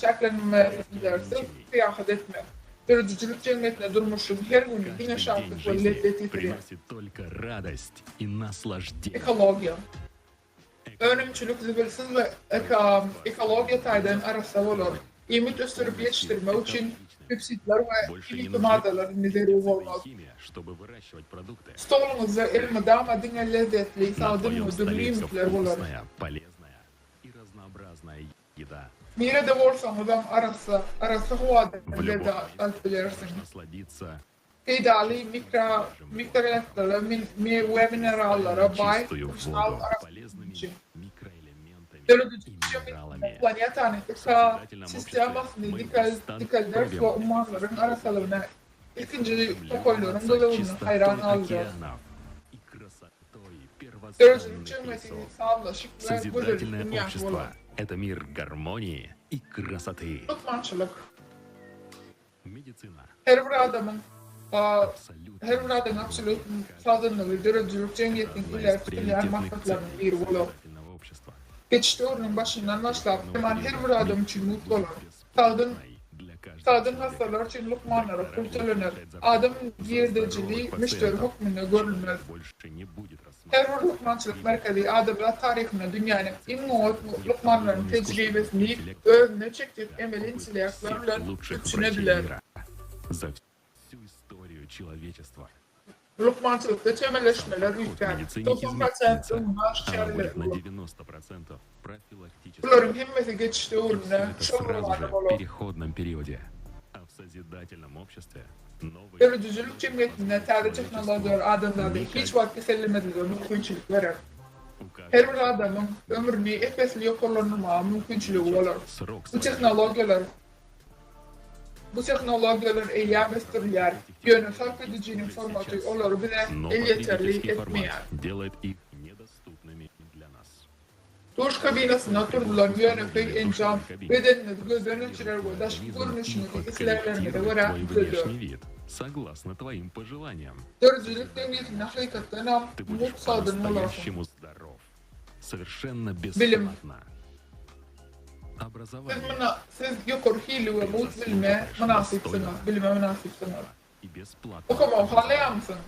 çäklenmelersiz syýahat etmek. Döredijilik jemgyýetinde durmuşyň her güni diňe şatlyk we lezzet getirýär. Ekologiýa. Önümçilik zibilsiz we ekologiýa taýdan arassa bolar. Iýmit ösdürip ýetişdirmek üçin pepsidler we himiki maddalar indi zerur bolmaz. Stoluňyzda elmydama diňe lezzetli, sagdyn we dürli iýmitler bolar. Nirede bolsaňyzam arassa, arassa howadan В любом lezzet alyp bilersiňiz. насладиться Peýdaly mikro, mikroelementlere we minerallara baý чистую kristal воду, arassa полезными üçin. микроэлементами Döredijilik и jemgyýetinde минералами. planetany В созидательном обществе ekosistemasyny мы dikelderis we восстановим ummanlaryň arassalygyna ilkinji tokaýlaryň gözegine haýran чистотой galdyrar. океанов и красотой Döredijilik первозданных jemgyýeti лесов. sazlaşyk we gözellik Созидательное dünýäsi общество bolar. – это мир гармонии и красоты. Lukmançylyk. Медицина. Her bir adamyň her bir adamyň absolýut sagdynlygy döredijilik jemgyýetiniň Одна из ileri tutulýan приоритетных maksatlarynyň целей biri bolar. созидательного общества. Geçiş döwrüniň başyndan başlap, derman her bir adam üçin mugt bolar. Sagdyn Для каждого sagdyn человека. hassalar üçin lukmanlara pul tölener. Adam girdejili müşderi hökmünde görülmez. Больше не будет Her bir lukmançylyk merkezi adamzat taryhynda dünýäniň iň oňat lukmanlarynyň tejribesini özüne çekjek emeli intellektler bilen лучших üpjün врачей ediler. мира за всю историю человечества. Lukmançylykda çemeleşmeler Ход в üýtgär. медицине 90% изменится. öňüni alyş Она çäreleri будет на bolar. 90% профилактической. Bularyň hemmesi geçiş döwründe Это şol сразу bir же в bolar. переходном периоде. А в созидательном обществе новые Döredijilik jemgyýetinde täze tehnologiýalar adamzada hiç wagt kesellemezlige mümkinçilik berer. Her bir adamyň ömrüni ep-esli ýokarlandyrmaga mümkinçiligi bolar. срок Bu tehnologiýalar Bu tehnologiýalar eýýäm ösdürilýär. Ýöne sarp edijiniň formaty olary bize Но elýeterli потребительский формат etmeýär. делает их недоступными для нас. Duş kabinasynda oturdylan ýönekeý enjam bedeniňizi gözden geçirer we daşky görnüşiňizi islegleriňize Корректирует görä твой düzeder. внешний вид согласно твоим пожеланиям. Döredijilik jemgyýetinde hakykatdanam Ты будешь mugt sagdyn bolarsyň. по-настоящему здоров. Совершенно Bilim. бесплатно. Siz Образование muna siz ýokary hilli we mugt bilime mynasypsyňyz, bilime mynasypsyňyz. и бесплатно. Okamagy halaýarmysyň?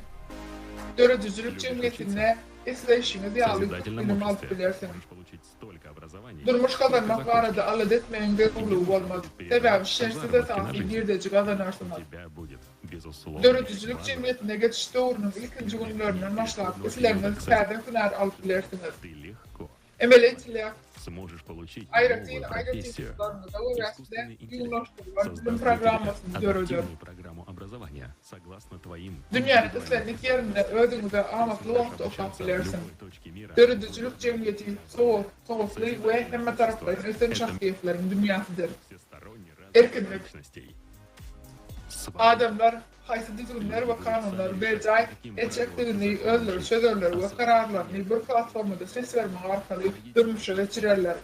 Döredijilik jemgyýetinde isleýşiňiz В ýaly созидательном bilim alyp обществе bilersiňiz. можешь получить столько образований, Durmuş сколько gazanmak захочешь. barada alada etmegiň zerurlygy bolmaz. Sebäbi şertsiz Заработки на esasy жизнь girdeji у gazanarsyňyz. тебя будет безусловно. Döredijilik jemgyýetinde geçiş döwrüniň ilkinji günlerinden başlap islegiňiz täze hünär alyp bilersiňiz. Ты легко Emeli intellekt сможешь получить aýratyn новую профессию. aýratynlyklaryňyza görä size Искусственный интеллект uýgunlaşdyrylan bilim создаст для тебя programmasyny döreder. адаптивную программу образования согласно твоим Dünýäniň индивидуальным islendik ýerinde özüňize amatly wagtda okap обучаться в bilersiň. любой точке мира. Döredijilik jemgyýeti sowatly we hemme taraplaýyn ösen şahsyýetleriň dünýäsidir. Всесторонне Erkinlik. развитых личностей. Свобода Adamlar haýsy düzgünler we kanunlary berjaý etjekdigini özleri çözerler we kararlaryny bir platformada ses bermek arkaly durmuşa geçirerler.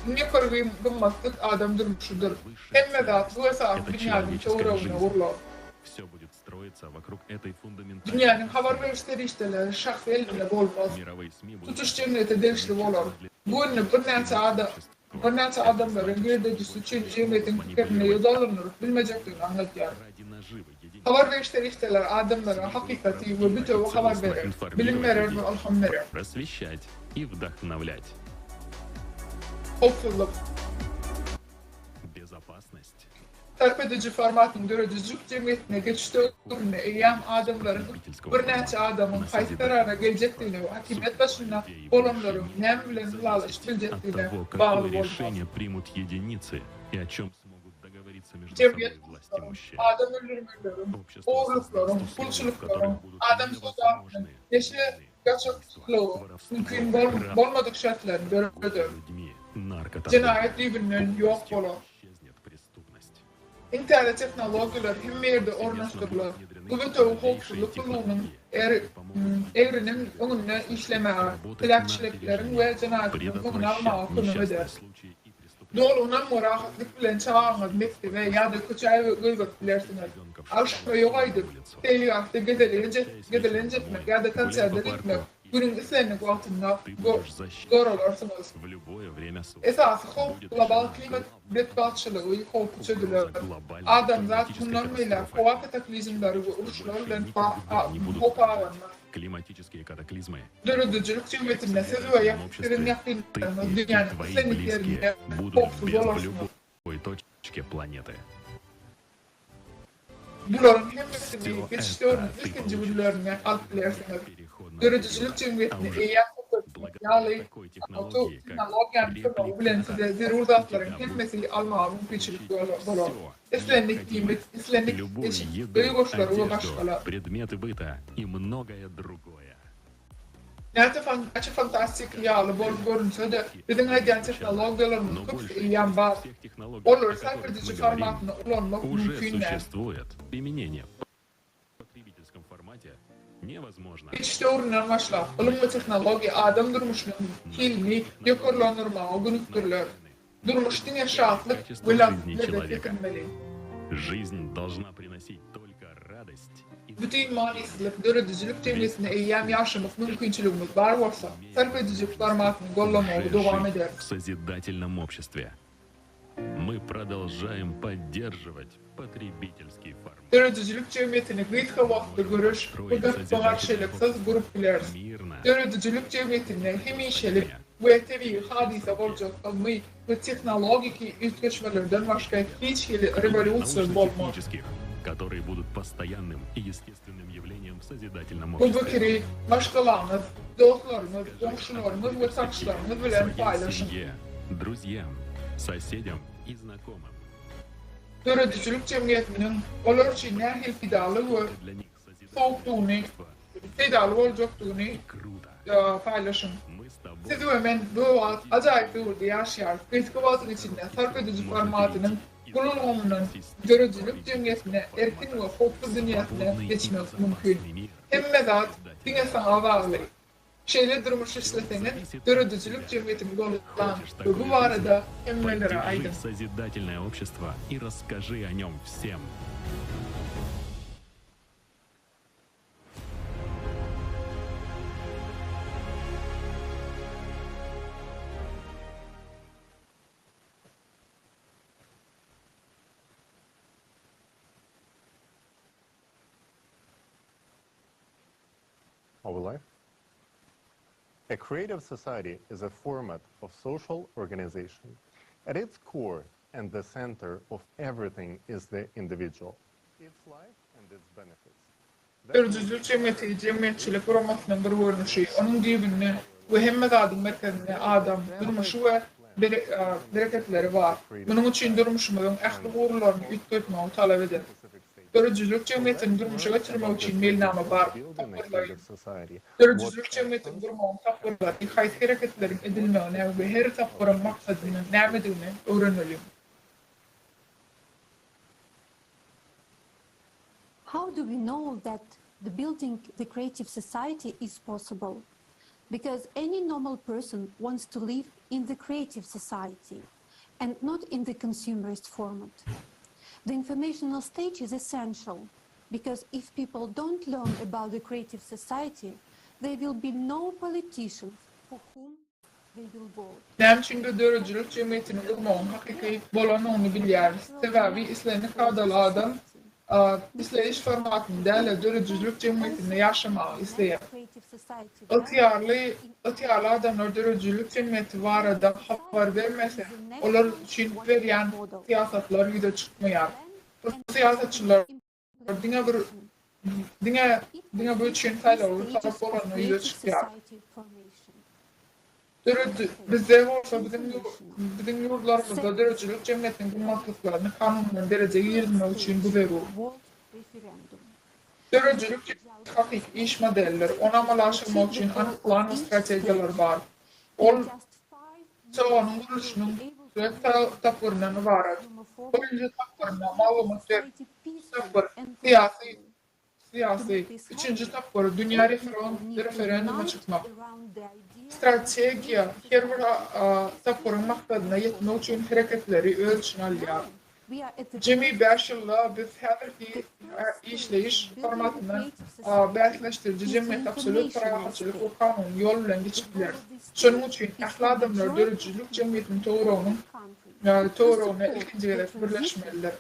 Iň ýokary gymmatlyk adam durmuşydyr. Hemme zat bu esasy это binýadyň человеческая töweregine жизнь. gurlar. Все будет строиться вокруг этой фундаментальной Dünýäniň habar beriş serişdeleri şahsy elinde bolmaz. Мировые СМИ будут Tutuş jemgyýete degişli bolar. Bu indi birnäçe adam birnäçe adamlaryň girdejisi üçin jemgyýetiň pikirini ýodalandyryp bilmejekdigini aňladýar. ради наживы единиц. Habar beriş serişdeleri adamlara hakykaty we bütewi habar berer, bilim berer we ylham berer. Просвещать и вдохновлять. Howpsuzlyk. Безопасность. Sarp ediji formatyň döredijilik jemgyýetine geçiş döwründe eýýäm adamlaryň birnäçe adamyň haýsy karara geljekdigine we hakimiýet başynda bolanlaryň näme bilen ylalaşyp От biljekdigine того, bagly какое bolmaz. решение примут единицы и о чем смогут договориться между собой Jemgyýet власть имущие. adam öldürmeleriň, Общество ogurlyklaryň, создаст условия, в pulçulyklaryň, которых будут adam söwdasynyň, невозможны neşe gaçakçylygy mümkin bol- bolmadyk şertlerini döreder. людьми, наркоторговля. Jenaýat düýbünden ýok bolar. Исчезнет преступность. Iň täze tehnologiýalar hemme ýerde ornaşdyrylar. Bu bütewi howpsuzlyk gullugynyň er, egriniň öňünde işlemäge, heläkçilikleriň we jenaýatlaryň öňüni almaga Предотвращать kömek eder. несчастные случаи и преступления. Doly ynam we rahatlyk bilen çagaňyzy mekdebe ýa-da köçä goýberip bilersiňiz. Agşama ýok aýdyp, seýilgähde gezelenç gezelenç etmek ýa-da konserte gitmek günüň islendik wagtynda Ты go- будешь защищен goralarsyňyz. в любое время суток. Esasy howp global klimat betbagtçylygy howpy çözüler. Глобальной Adamzat климатической mundan beýläk катастрофы. howa kataklizmleri we uruşlar Больше bilen никогда не будут howp abanmaz. Климатические катаклизмы. Döredijilik jemgyýetinde siz we В обществе siziň ты ýakynlaryňyz и dünýäniň твои islendik близкие ýerinde будут howpsuz без в bolarsyňyz. любой точке планеты. Bularyň hemmesini Все geçiş это döwrüniň ты ilkinji получишь günlerinde alyp bilersiňiz. переходном Döredijilik периоде, jemgyýetinde а уже eýýäm Ýaly tehnologiýanyň kömegi bilen size zerur zatlaryň hemmesi almaga mümkinçilik bolar. Islendik iýmit, islendik eşik, öý goşlary we başgalar. Näçe fantastiki ýaly bolup görünse-de, biziň aýdýan tehnologiýalarymyzyň köpüsi eýýäm bar. Olary sarp ediji formatynda ulanmak mümkin däl. Geçiş döwründen başlap, ylym we tehnologiýa adam durmuşynyň hilini ýokarlandyrmaga gönükdiriler. Durmuş diňe şatlyk we lezzet getirmeli. Bütin manysyzlyk döredijilik jemgyýetinde eýýäm ýaşamak mümkinçiligimiz bar bolsa, sarp edijilik formatyny gollamagy dowam ederis. Döredijilik jemgyýetini gysga wagtda göreş we gapma-garşylyksyz gurup bileris. Döredijilik jemgyýetinde hemişelik we tebigy hadysa boljak ylmy we tehnologiki üýtgeşmelerden başga hiç hili rewolýusiýa bolmaz. Bu pikiri maşgalaňyz, dostlaryňyz, goňşularyňyz we tanyşlaryňyz bilen paýlaşyň. Döredijilik jemgyýetiniň olar üçin nähili peýdaly we sowukdygyny, peýdaly boljakdygyny paýlaşyň. Siz we men bu wagt ajaýyp döwürde ýaşaýarys, gysga wagtyň içinde sarp ediji formatynyň pul ulgamyndan döredijilik jemgyýetine, erkin we howpsuz dünýäsine geçmek mümkin. Hemme zat diňe saňa bagly. Şeýle durmuş isleseňiz, döredijilik jemgyýetini goldaň we bu barada hemmelere aýdyň. Are we live? A creative society is a format of social organization. At its core and the center of everything is the individual, its life and its benefits. Döredijilik jemgyýeti jemgyýetçilik guramasynyň bir görnüşi. Onuň düýbünde we hemme zadyň merkezinde adam, durmuşy we bereketleri bar. Munuň üçin durmuşymyzyň ähli ugurlaryny üýtgetmegi talap eder. Döredijilik jemgyýetini durmuşa geçirmek üçin meýilnama bar, tapgyrlaýyn. Döredijilik jemgyýetini gurmagyň tapgyrlary, haýsy hereketleriň edilmegine we her tapgyryň maksadynyň nämedigini öwreneliň. How do we know that the building the creative society is possible? Because any normal person wants to live in the creative society and not in the consumerist format. The informational stage is essential because if people don't learn about the creative society, there will be no politicians for whom they will vote. Näme üçin biz döredijilik jemgyýetini gurmagyň hakyky bolanyny bilýäris? Sebäbi islendik kadaly adam isleýiş formatyny däl-de, döredijilik jemgyýetinde ýaşamagy isleýär. Ygtyýarly ygtyýarly adamlar döredijilik jemgyýeti barada habar bermese, olar üçin berýän syýasatlar ýüze çykmaýar. Bu syýasatçylar diňe bir diňe diňe bu üçin saýlawly tarap bolanda ýüze çykýar. Döredi bizde bolsa biziň biziň ýurtlarymyzda döredijilik jemgyýetiniň gymmatlyklaryny kanundan derejä girizmek üçin bu zerur. Döredijilik jemgyýeti hakyky iş modelidir. Ony amala aşyrmak üçin anyk plan we strategiýalar bar. Ol çaganyň gurluşynyň dört tapgyryndan ybarat. Birinji tapgyrynda maglumat bermek, ikinji tapgyr, syýasy syýasy, üçünji tapgyr, dünýä referenduma çykmak. Strategiýa her bir tapgyryň maksadyna ýetmek üçin hereketleri öz içine alýar. Jemi bäş ýylda biz häzirki işleýiş formatyndan bäsleşdiriji jemgyýete absolýut parahatçylyk we kanuny ýol bilen geçip bileris. Şonuň üçin ähli adamlar döredijilik jemgyýetiniň töwereginiň töweregine ilkinji gezek birleşmelidir.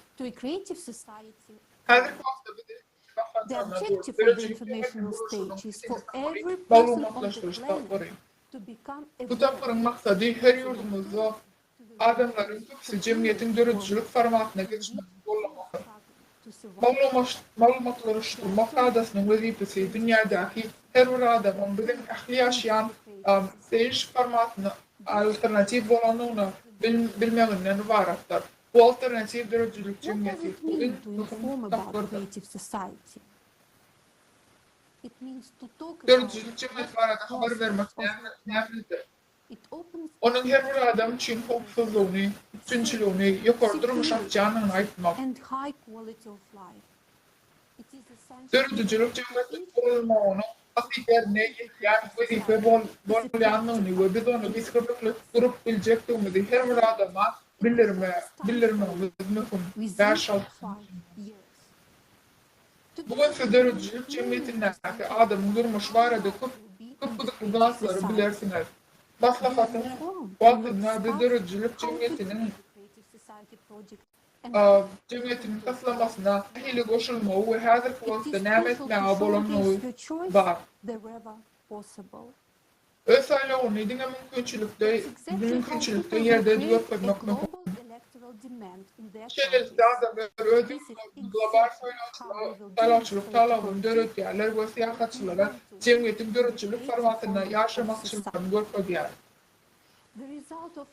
Häzirki wagtda biz ilkinji basgançagynda durus, döredijilik jemgyýetiniň gurluşynyň ikinji tapgyry, maglumatlaşdyryş tapgyry. Bu tapgyryň maksady her ýurdumyzda Adamlaryň köpüsi jemgyýetiň döredijilik formatyna geçmegini gollamakdyr. Maglumatlaşdyrmak kadasynyň wezipesi dünýädäki her bir adamyň biziň ähli ýaşaýan Stage formatyna alternatiw bolandygyny bilmeginden ybaratdyr. Bu alternatiw döredijilik jemgyýeti bu iň möhüm tapgyrdyr. Döredijilik jemgyýeti barada habar bermek nämedir? Onuň her bir adam üçin howpsuzlygyny, üpjünçiligini, ýokary durmuş açýandygyny aýtmak. Döredijilik jemgyýetiniň gurulmagynyň hakyky ýerine ýetýän wezipe bolýandygyny we biz ony gysga möhletde gurup biljekdigimizi her bir adama bildirmegimiz möhüm. Bäş-alty gün içinde. Bu gün siz döredijilik jemgyýetindäki adamyň durmuşy barada köp köp gyzykly zatlary bilersiňiz. Maslahatyň wagtynda biz döredijilik jemgyýetiniň jemgyýetiniň taslamasyna nähili goşulmagy we häzirki wagtda näme etmäge bolandygy bar. Öz saýlawyny diňe mümkinçilikde mümkinçilikde ýerde görkezmek möhüm. Şeýlelikde adamlar öz ýurtlarynda global saýlawçylyk talabyny döredýärler we syýahatçylara jemgyýetiň döredijilik formatynda ýaşamakçylyklaryny görkezýär.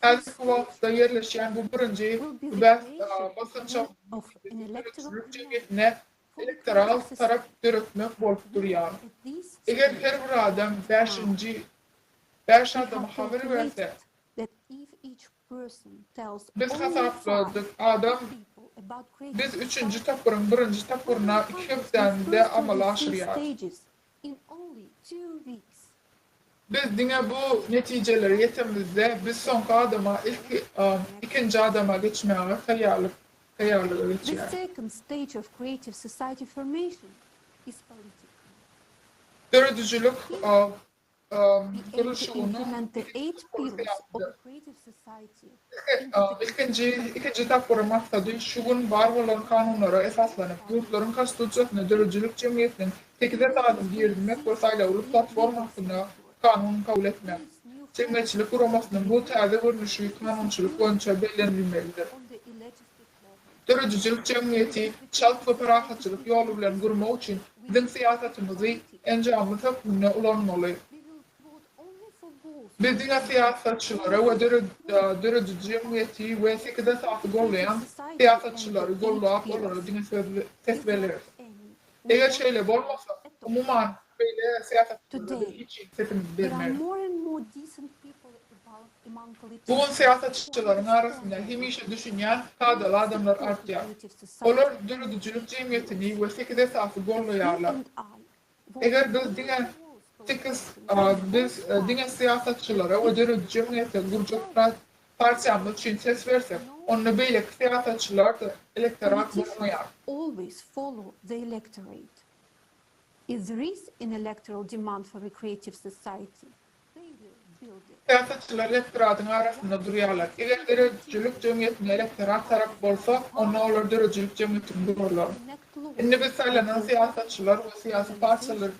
Häzirki wagtda ýerleşýän bu birinji bäs basgançagynyň döredijilik jemgyýetine elektoral tarap döretmek bolup durýar. Eger her bir adam bäşinji bäş adama habar berse, biz hasapladyk, adam biz üçünji tapgyryň birinji tapgyryna iki hepdände amala aşyrýar. Biz diňe bu netijelere ýetemizde, biz soňky adama ilki ikinji adama geçmäge taýýarlyk taýýarlyga geçýär. Döredijilik gurluşygynyň Ilkinji ikinji tapgyryň maksady şu gün bar bolan kanunlara esaslanyp, ýurtlaryň Konstitusiýasyna döredijilik jemgyýetiniň sekiz esasyny girizmek we saýlawly platforma hakynda kanun kabul etmek. Jemgyýetçilik guramasynyň bu täze görnüşi kanunçylyk boýunça bellenilmelidir. Döredijilik jemgyýeti çalt we parahatçylyk ýoly bilen gurmak üçin biziň syýasatymyzy enjamymyz hökmünde ulanmaly. Biz diňe syýasatçylary we dörediji jemgyýeti we sekiz esasy gollaýan syýasatçylary gollap olara diňe ses bereris. Eger şeýle bolmasa, umuman beýle syýasatçylara biz hiç hili sesimizi bermeris. Bu gün syýasatçylaryň arasynda hemişe düşünýän kadaly adamlar artýar. Olar döredijilik jemgyýetini we sekiz esasy gollaýarlar. Eger biz diňe sekiz biz diňe syýasatçylara we dörediji jemgyýete gurjak partiýamyz üçin ses bersek, onda beýleki syýasatçylar-da elektorat bolmaýar. Syýasatçylar elektoratyň arasynda durýarlar. Eger döredijilik jemgyýetinde elektorat tarap bolsa, onda olar döredijilik jemgyýetini gurarlar. Indi biz saýlanan syýasatçylar we syýasy partiýalar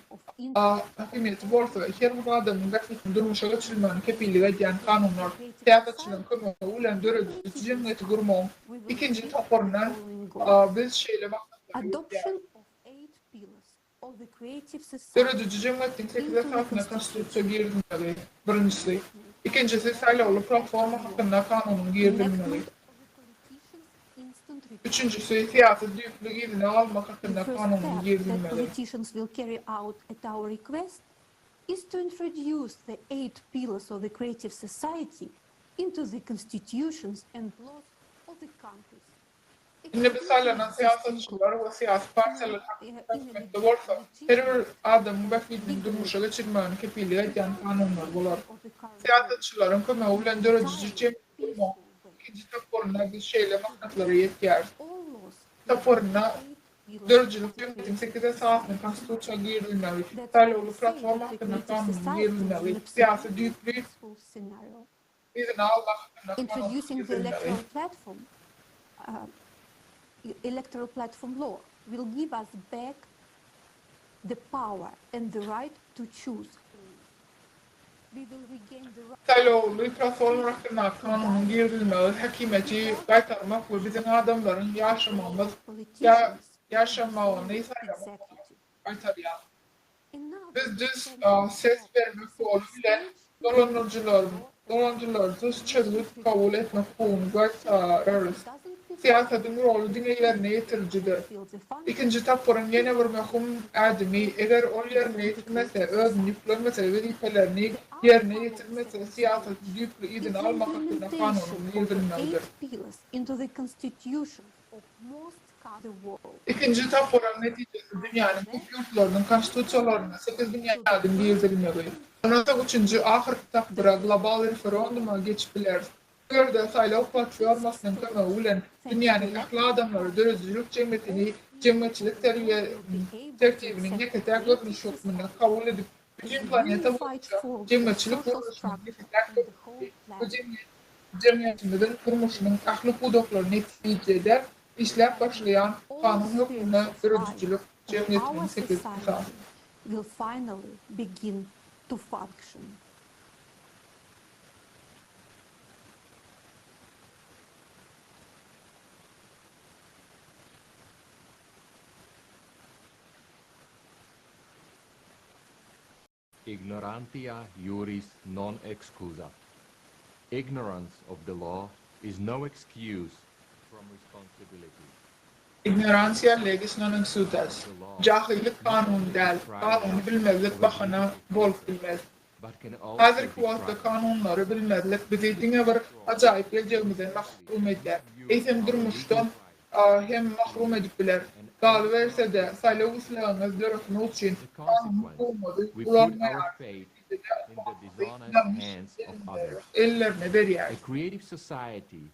häkimiýeti bolsa, her bir adamyň bähbitini durmuşa geçirilmegini kepillik edýän kanunlar, syýasatçylaryň kömegi bilen dörediji jemgyýeti gurmagyň ikinji tapgyryndan biz şeýle maksatlara ýetýäris. Dörediji jemgyýetiň sekiz esasyna Konstitusiýa girizilmegi, birinjisi. Ikinjisi, saýlawly platforma hakynda kanunyň girizilmegi. Üçünjisi, syýasy düýpli yzyna almak hakynda kanunyň girizilmegi. Indi biz saýlanan syýasatçylar we syýasy partiýalar hakynda hökümetde bolsa, her bir adamyň bähbidini durmuşa geçirmegini kepillik edýän kanunlar bolar. Syýasatçylaryň kömegi bilen dörediji jemgyýet gurmagyň ikinji tapgyrynda biz şeýle maksatlara ýetýäris. Tapgyrynda döredijilik jemgyýetiň sekiz esasynyň Konstitusiýa girizilmegi, saýlawly platforma hakynda kanunyň girizilmegi, syýasy düýpli yzyna almak hakynda kanunyň girizilmegi. Electoral platform law will give us back the power and the right to choose. We will regain the right. Saýlawly platforma hakyndaky kanunyň girizilmegi häkimiýeti gaýtarmak we biziň adamlaryň ýaşamagymyz ýaşamagyny saýlamak hukugyny gaýtarýar. Biz düz ses bermek ýoly bilen. Dolandyryjylaryň dolandyryjylarsyz çözgüt kabul etmek hukugyny gaýtararys. Syýasatyň roly diňe ýerine ýetirijidir. Ikinji tapgyryň ýene bir möhüm ädimi, eger ol ýerine ýetirmese, özüne ýüklenmese, wezipelerini ýerine ýetirmese, syýasaty düýpli yzyna almak hakynda kanunyň girizilmegidir. Ikinji tapgyryň netijesi dünýäniň köp ýurtlarynyň konstitusiýalarynda sekiz binýadyň girizilmegi. Ondan soň üçünji, ahyrky tapgyra, global referenduma geçip bileris. Bu ýerde saýlaw platformasynyň kömegi bilen dünýäniň ähli adamlary döredijilik jemgyýetini jemgyýetçilik tertibiniň ýeke-täk görnüşi hökmünde kabul edip, bütin planeta boýunça jemgyýetçilik gurluşynyň ýeke-täk görnüşi bu jemgyýet jemgyýetimiziň durmuşynyň ähli pudaklary netijede işläp başlaýan kanun hökmünde döredijilik jemgyýetiniň sekiz esasy. Ignorantia juris non excusat. Ignorance of the law is no excuse from responsibility. Ignorantia legis non excutat. Jahyllyk kanuny däl, kanuny bilmezlik bahana bolup bilmez. Häzirki wagtda kanunlary bilmezlik bizi diňe bir ajaýyp geljegimizden mahrum edýär, eýsem durmuşdan hem mahrum edip biler. Galyberse-de, saýlaw islegiňizi döretmek üçin kanuny hukugyňyzy ulanmaýarsyňyz, netijede ykbalyňyzy ýalňyş ellerine berýärsiňiz.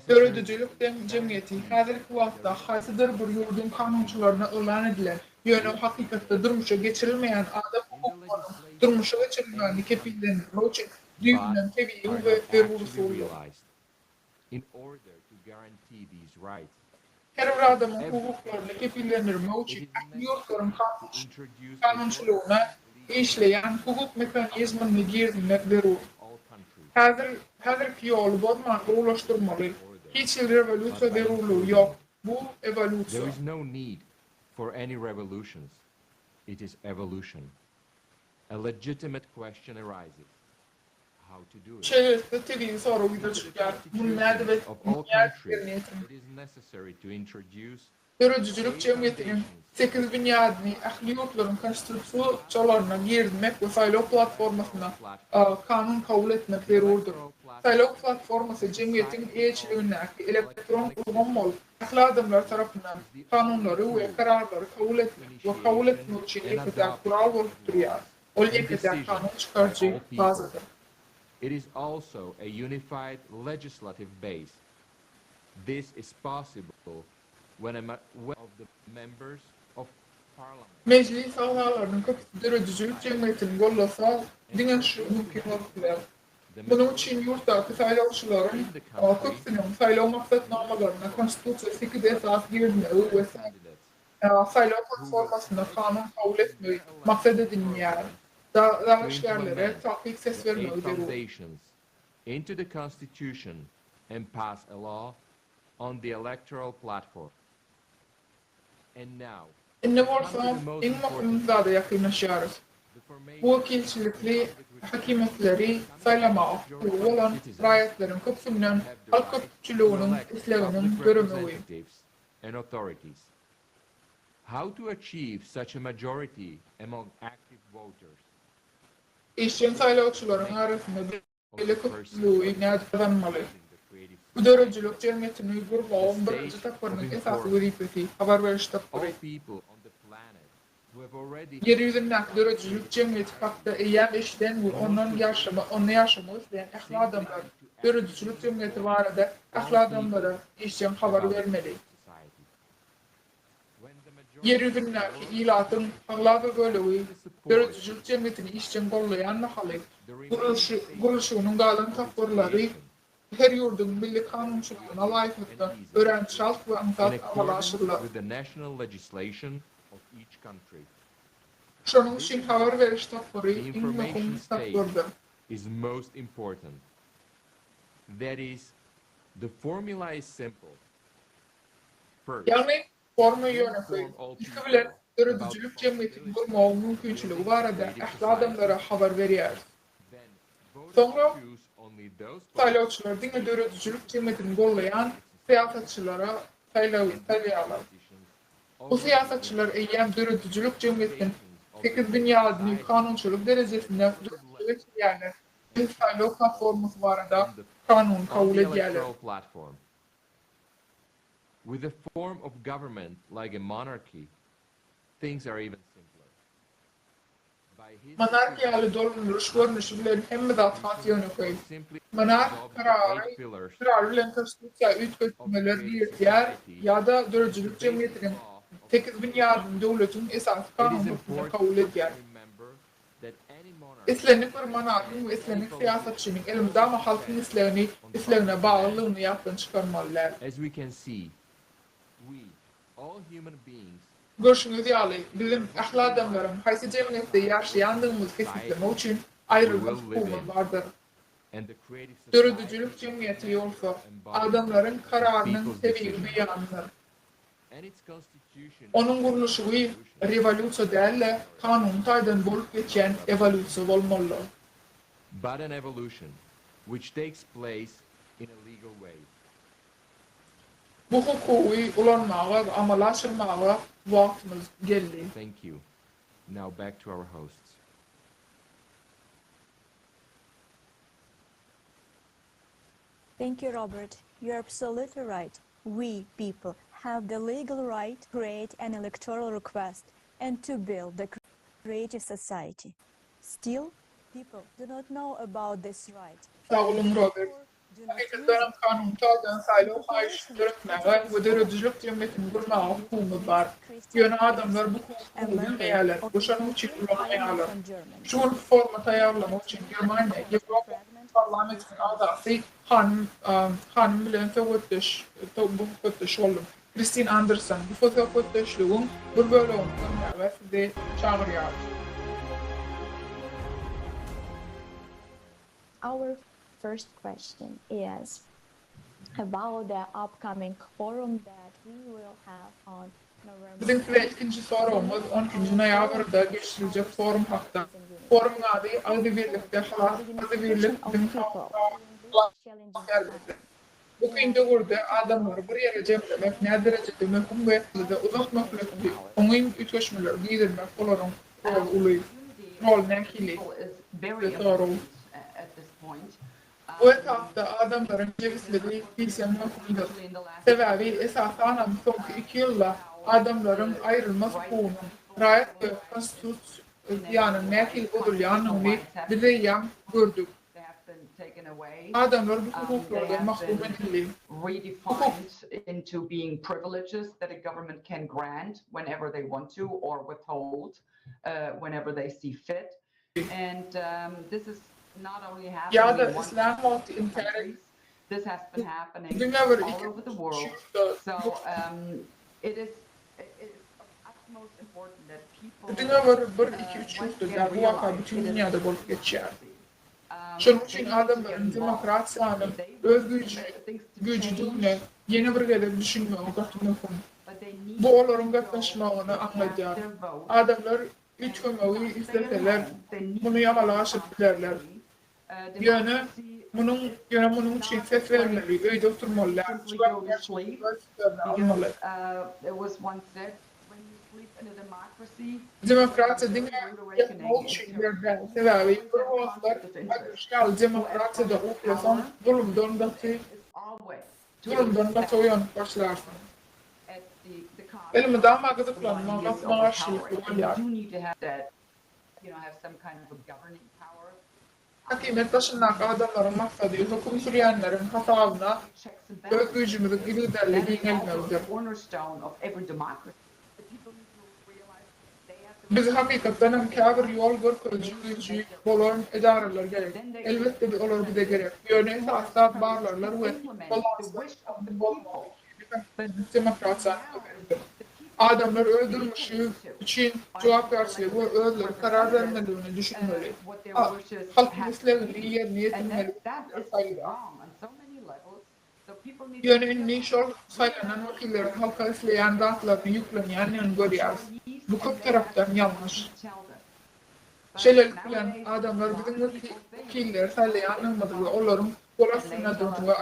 Döredijilik jemgyýeti häzirki wagtda haýsydyr bir ýurduň kanunçylaryna yglan edilen, ýöne hakykatda durmuşa geçirilmeýän adam hukuklarynyň durmuşa geçirilmegini kepillendirmek üçin düýbünden tebigy we zerur usuldyr. Her bir adamyň hukuklaryny kepillendirmek üçin ähli ýurtlaryň kanunçylygyna işleýän hukuk mehanizmini girizmek zerur. Häzir häzirki ýoly bozman gowulaşdyrmaly. Hiç hili rewolýusiýa zerurlygy ýok. Bu ewolýusiýa. Şeýlelikde tebigy sorag ýüze çykýar, muny nädip ýerine ýetirmeli? Döredijilik jemgyýetiniň sekiz binýadyny ähli ýurtlaryň konstitusiýalaryna girizmek we saýlaw platformasynda kanun kabul etmek zerurdyr. Saýlaw platformasy jemgyýetiň eýeçiligindäki elektron ulgam bolup, ähli adamlar tarapyndan kanunlary we kararlary kabul etmek we kabul etmek üçin ýeke-täk gural bolup durýar. Ol ýeke-täk kanun çykaryjy bazadyr. It is also a unified legislative base. This is possible when a of the members of parliament. Mejlis agzalarynyň köpüsi döredijilik jemgyýetini goldasa, diňe şu mümkin bolup biler. Munuň üçin ýurtdaky saýlawçylaryň köpüsiniň saýlaw maksatnamalaryna Konstitusiýa sekiz esas girizmegi we Saýlaw platformasynda kanun kabul etmegi maksat edinýän dalaşgärlere takyk ses bermegi zerur. Indi bolsa iň möhüm zada ýakynlaşýarys. Bu wekilçilikli häkimiýetleri saýlamaga hukugy bolan raýatlaryň köpüsinden halk köpçüliginiň isleginiň döremegi. and authorities. How to achieve such a majority among active voters? Işjeň saýlawçylaryň arasynda beýle köpçüligi nädip gazanmaly? Bu döredijilik jemgyýetini gurmagyň birinji tapgyrynyň esasy wezipesi, habar beriş tapgyry. Ýer ýüzündäki döredijilik jemgyýeti hakda eýýäm eşiden we ondan ýaşama onda ýaşamak isleýän ähli adamlar döredijilik jemgyýeti barada ähli adamlara işjeň habar bermeli. Ýer ýüzündäki ilatyň aglaba bölegi döredijilik jemgyýetini işjeň gollaýan mahaly, gurluşy gurluşygynyň galan tapgyrlary her ýurduň milli kanunçylygyna laýyklykda örän çalt we aňsat amala aşyrylar. Şonuň üçin habar beriş tapgyry iň möhüm tapgyrdyr. Ýagny, forma ýönekeý. Ilki bilen, Döredijilik jemgyýetini gurmagyň mümkinçiligi barada ähli adamlara habar berýäris. Soňra saýlawçylar diňe döredijilik jemgyýetini gollaýan syýasatçylara saýlaýarlar. Bu syýasatçylar eýýäm döredijilik jemgyýetiniň sekiz binýadyny kanunçylyk derejesinde durmuşa geçirýärler we saýlaw platformasy barada kanuny kabul edýärler. With a form of government like a monarchy, things are even simpler. Monarhiýa ýaly dolandyryş görnüşi bilen hemme zat has ýönekeý. Monarh karary karary bilen konstitusiýa üýtgetmeler girizýär ýa-da döredijilik jemgyýetiniň sekiz binýadyny döwletiň esasy kanuny hökmünde kabul edýär. Islendik bir monarhyň we islendik syýasatçynyň elmydama halkyň islegini islegine baglydygyny ýatdan çykarmaly däl. Görşüňiz ýaly, biziň, ähli adamlaryň, haýsy jemgyýetde ýaşaýandygymyzy kesgitlemek üçin aýrylmaz hukugymyz bardyr. Döredijilik jemgyýeti bolsa, adamlaryň kararynyň tebigy beýanydyr. Onuň gurluşygy rewolýusiýa däl-de, kanuny taýdan bolup geçýän ewolýusiýa bolmalydyr. But an evolution, which takes place in a legal way. Bu hukugy ulanmaga we amala aşyrmaga wagtymyz geldi. Thank you. Now back to our hosts. Thank you, Robert. You're absolutely right. We, people, have the legal right to create an electoral request and to build the creative society. Still, people do not know about this right. Sag boluň, Robert. Hakykatdanam kanuny taýdan saýlaw haýyşyny döretmäge we döredijilik jemgyýetini gurmaga hukugymyz bar. Ýöne adamlar bu hukugy bilmeýärler we şonuň üçin ulanmaýarlar. Şu günki foruma taýýarlamak üçin Germaniýa, Ýewropa Parlamentiniň agzasy hanym hanym bilen söhbetdeş söhbetdeş boldum. Kristin Anderson, bu söhbetdeşligiň bir bölegini görmäge sizi çagyrýarys. Our first question is about the upcoming forum that we will have on November. Biziň size ilkinji soragymyz on ikinji noýabrda geçiriljek forum hakda. Forumyň ady Agzybirlikde halas, agzybirlik biziň halasgärligimizdir. Bu kyn döwürde adamlary bir ýere jemlemek näderejede möhüm we uzak möhletli oňyn üýtgeşmeleri girizmek olaryň roly uly. Rol nähili? Size sorag. Bu etapda adamlaryň jebisligi diýseň möhümdir. Sebäbi, esasanam, soňky iki ýylda adamlaryň aýrylmaz hukugynyň, raýat we konstitusiýanyň nähili bozulýanyny biz eýýäm gördük. Adamlar bu hukuklardan mahrum edildi. Hukuk. Ýa-da islän wagty inkär edip, diňe bir iki, üç ýurtda Diňe bir bir, iki, üç ýurtda däl, bu waka bütin dünýäde bolup geçýär. Şonuň üçin adamlaryň demokratiýanyň öz güýji güýjüdigine ýene bir gezek düşünmegi gaty möhüm. Bu olaryň gatnaşmagyny aňladýar. Adamlar üýtgemegi isleseler, muny amala aşyryp bilerler. Ýöne munuň ýöne munuň üçin ses bermeli, öýde oturmaly däl, jogapkärçiligi öz üstlerine almaly. Demokratiýa diňe ýatmak üçin ýer däl, sebäbi bir wagtlar aýdylyşy ýaly demokratiýada uklasaň zulumdan gaty zulumdan gaty oýanyp başlarsyň. Elmydama gyzyklanma gapma-garşylykly bolýar. Häkimiýet başyndaky adamlaryň maksady höküm sürýänleriň hasabyna öz güýjümiziň yzygiderli giňelmegidir. Bize hakykatdanam käbir ýol görkeziji güýji bolan edaralar gerek. Elbetde olar bize gerek. Ýöne esasy zat barlaglar we balanslar bolmagy. Demokratiýanyň özenidir. Adamlar öz durmuşy üçin jogapkärçiligi we özleri karar bermelidigine düşünmeli. Halkyň islegini ýerine ýetirmeli wekilleri saýlaýar. Ýöne indi şol saýlanan wekilleriň halka isleýän zatlaryny ýüklenýändigini görýäris. Bu köp tarapdan ýalňyş. Şeýlelik bilen, adamlar biziň wekilleri saýlaýandygymyzy we olaryň gol astyndadygymyzy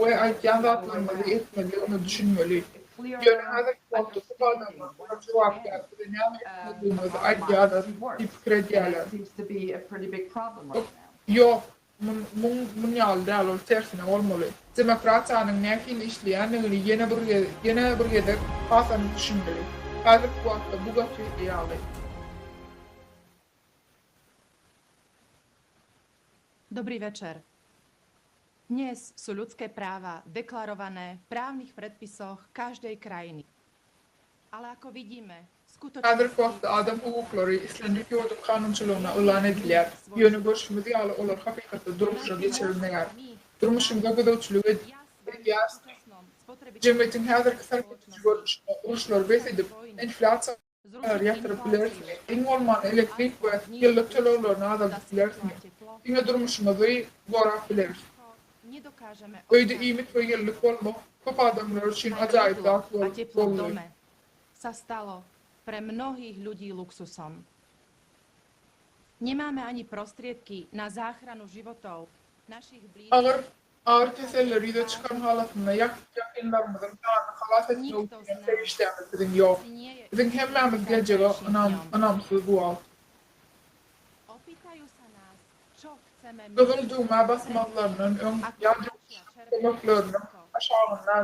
we aýtýan zatlarymyzy etmelidigimizi düşünmeli. Ýöne häzirki wagtda köp adamlar olar jogapkär, bize näme etmelidigimizi aýdýarlar diýip pikir edýärler. Ýok, Muň muň ýaly däl, ol tersine bolmaly. Demokratiýanyň nähili işleýändigini ýene bir ýene bir gezek has anyk düşünmeli. Häzirki wagtda bu gaty ýaly. Dobrý večer. Dnes sú ľudské práva deklarované v právnych predpisoch každej krajiny. Ale ako vidíme, Häzirki wagtda adam hukuklary islendik ýurduň kanunçylygynda yglan edilýär, ýöne görşümiz ýaly olar hakykatda durmuşa geçirilmeýär. Durmuşymyza gözegçilik edýärismi? Jemgyýetiň häzirki sarp ediji görnüşinde uruşlary bes edip, inflýasiýalary ýatyryp bilerismi? Iň bolmanda elektrik we ýyllyk töleglerini azaldyp bilerismi? Diňe durmuşymyzy gorap bileris. Öýde iýmit we ýyllyk bolmak köp adamlar üçin ajaýyp zat boldy. Sa stalo pre mnohých ľudí luxusom. Nemáme ani prostriedky na záchranu životov našich blízkych. Agyr agyr keseller ýüze çykan halatynda ýakynlarymyzyň janyny halas etmek üçin hem serişdämiz biziň ýok. Biziň hemmämiz geljege ynamsyz bu wagt. Opýtajú sa nás, čo chceme my. Gyzyl düwmä basmazlaryndan öň ýa-da kömekleriniň aşagynda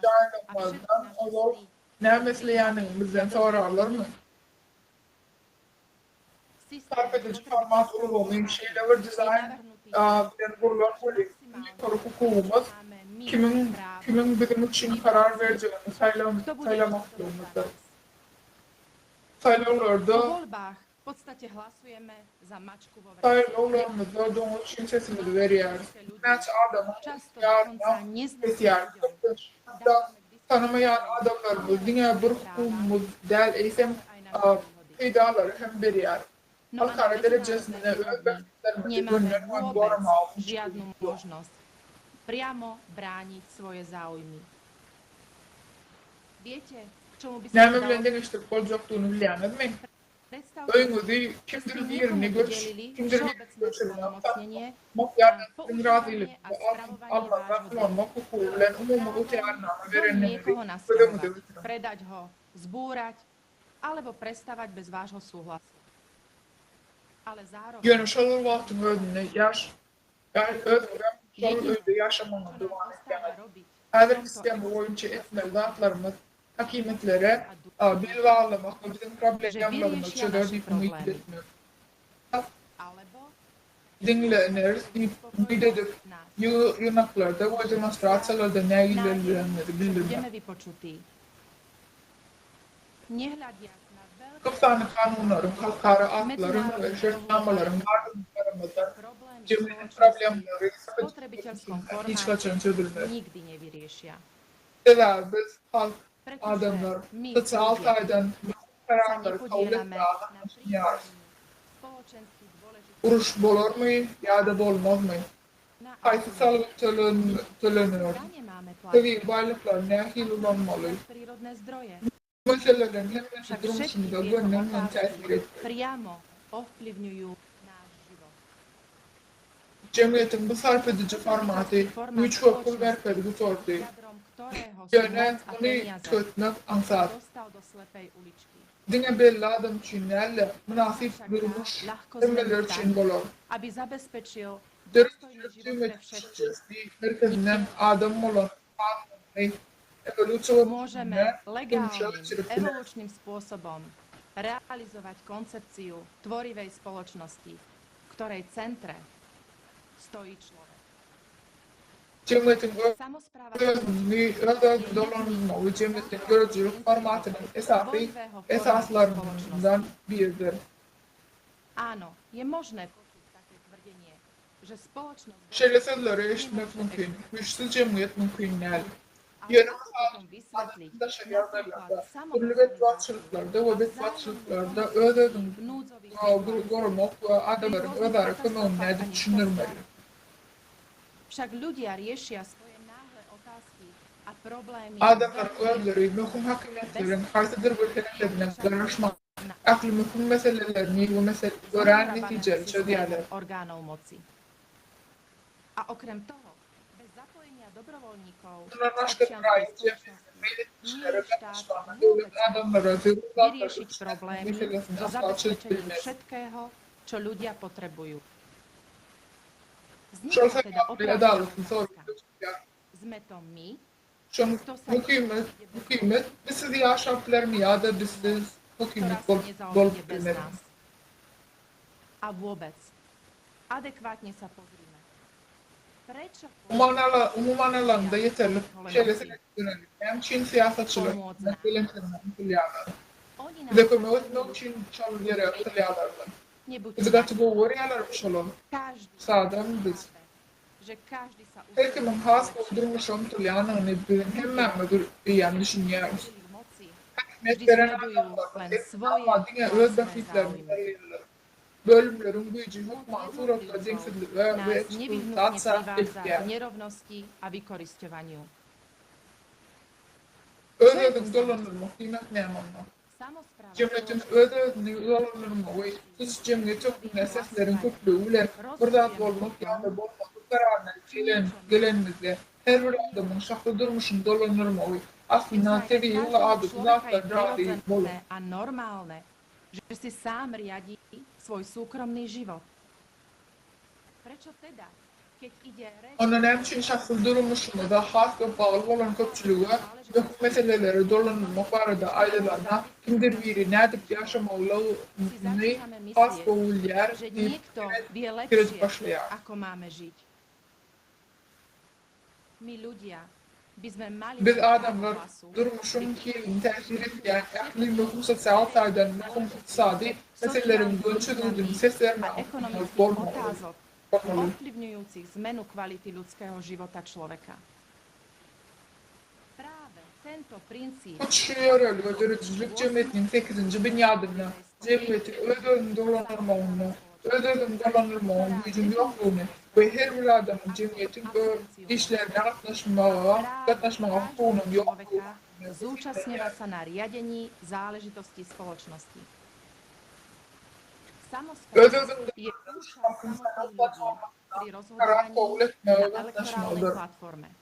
jaýlanmazdan ozal näme isleýändigini bizden sorarlarmy? Sarp ediji format ulgamy şeýle bir dizaýn bilen gurlan welin, iň ýokary hukugymyz kimiň kimiň biziň üçin karar berjegini saýlamaklygymyzdyr. Saýlawlarda Saýlawlarymyzda doňuz üçin sesimizi berýäris. Birnäçe adamyň ýaryna kesýäris. Köplenç hatda tanamaýan adamlarymyz diňe bir hukugymyz däl, eýsem, peýdalary hem berýär. Halkara derejesinde öz bähbitlerimizi gönden-göni goramaga mümkinçiligimiz ýok. Näme bilen deňeşdirip boljakdygyny bilýäňizmi? Öýüňizi kimdir birini göç kimdir birini göçürmek, satmak ýa-da siziň razylygyňyzy almazdan ulanmak hukugy bilen umumy ygtyýarnama berendigiňizi göz öňüňize getiriň. Ýöne şol bir wagtyň özünde ýaş özüňizem şol öýde ýaşamagyňyzy dowam etýäňiz. Häzirki sistema boýunça etmeli zatlarymyz häkimiýetlere bil baglamak we biziň problemlarymyzy çözer diýip umyt etmek. Diňleneris diýip umyt edip, ýygnaklarda we demonstrasiýalarda nägileligiňizi bildirmek. Köp sanly kanunlaryň, halkara aktlaryň we şertnamalaryň bardygyna garamazdan, jemgyýetiň problemalary hiç haçan çözülmez. Sebäbi biz, halk, adamlar, sosial taýdan möhüm kararlary kabul etmäge gatnaşmaýarys. Uruş bolarmy ýa-da bolmazmy? Haýsy salgyt tölener? Tebigy baýlyklary nähili ulanmaly? Bu meseleleriň hemmesi durmuşymyza gönden-göni täsir edýär. Jemgyýetiň bu sarp ediji formaty güýç we pul merkezi gutardy. Ýöne muny üýtgetmek aňsat. Diňe belli adam üçin däl-de, mynasyp durmuş hemmeler üçin bolar. Döredijilik jemgyýetiň düşünjesini merkezinden adam bolan kanunlaryny ewolýusiýa Môžeme görnüşinde durmuşa legálnym, geçirip bileris. evolučným spôsobom realizovať koncepciu tvorivej spoločnosti, v ktorej centre stojí človek. Jemgyýetiň Samospráva özüni öz-özüni dolandyrmagy jemgyýetiň döredijilik formatynyň esasy tvorivého formátu esaslaryndan spoločnosti. biridir. Áno, je možné počuť také tvrdenie, že spoločnosť bez Şeýle sözleri eşitmek nemôže mümkin, existovať. Güýçsüz jemgyýet mümkin däl. Ale Ýöne ako mysal potom üçin, vysvetliť adatdan daşary napríklad ýagdaýlarda, dürli samoorganizáciu betbagtçylyklarda we a vzájomnú betbagtçylyklarda pomoc öz-özüňi v núdzových situáciách goramak we pri adamlaryň rôznych özara kömegini katastrofách a nädip düşündirmeli? nešťastiach? Však ľudia riešia svoje náhle otázky a Adamlaryň özleri möhüm häkimiýetleriň haýsydyr bir herekedine garaşman, ähli möhüm meselelerini we örän netijeli çözýärler. Mundan başga-da raýat jemgyýetiniň meýletinçilere gatnaşmagyna döwlet adamlara zerur zatlary üpjün etmek meselesini asla çözüp bilmez. Şol sebäpli adalatly sorag ýüze çykýar. Şol hökümet, hökümet bizsiz ýaşap bilermi ýa-da bizsiz hökümet bolup bilmezmi? Umuman alanda ýeterlik şeýle seredip dörendi. Näme üçin syýasatçylar hökümet belentligine ymtylýarlar? Bize kömek etmek üçin şol ýere ymtylýarlarmy? Bizi gaty gowy görýärlermi şolar? Sadamy biz? Her kimiň has gowy durmuşa ymtylýanyny biziň hemmämiz eýýäm düşünýäris. Häkimiýet beren adamlarynyň elmydama diňe öz bähbitlerini garaýarlar. Bölümleriň güýji hökmany suratda deňsizlige we ekspluatasiýa eltýär. Öz-özüňi dolandyrmak diýmek näme onda? Jemgyýetiň öz-özüni dolandyrmagy, tutuş jemgyýet hökmünde sesleriň köplügi bilen bir zat bolmak ýa-da bolmazlyk kararyna gelen gelenimizde, her bir adamyň şahsy durmuşyny dolandyrmagy, aslynda, tebigy we adaty zatlar razy boluň. Onda näme üçin şahsy durmuşymyza has köp bagly bolan köpçülige möhüm meseleleri dolandyrmak barada aýdylanda, kimdir biri nädip ýaşamalygyny has gowy bilýär diýip pikir edip başlaýar? Biz adamlar durmuşyň hiline täsir edýän ähli möhüm sosial taýdan möhüm ykdysady meseleleriň göni çözgüdini ses bermäge hukugymyz bolmaly. Hut şu ýörelge döredijilik jemgyýetiniň sekizinji binýadynda jemgyýetiň öz-özüni dolandyrmagynda öz-özüňi dolandyrmagyň güýjüň ýoklugyny we her bir adamyň jemgyýetiň işlerine gatnaşmaga gatnaşmaga hukugynyň ýoklugyny kesgitlenýär. Öz-özüňi dolandyryş halkyň saýlaw platformasynda karar kabul etmäge gatnaşmagydyr.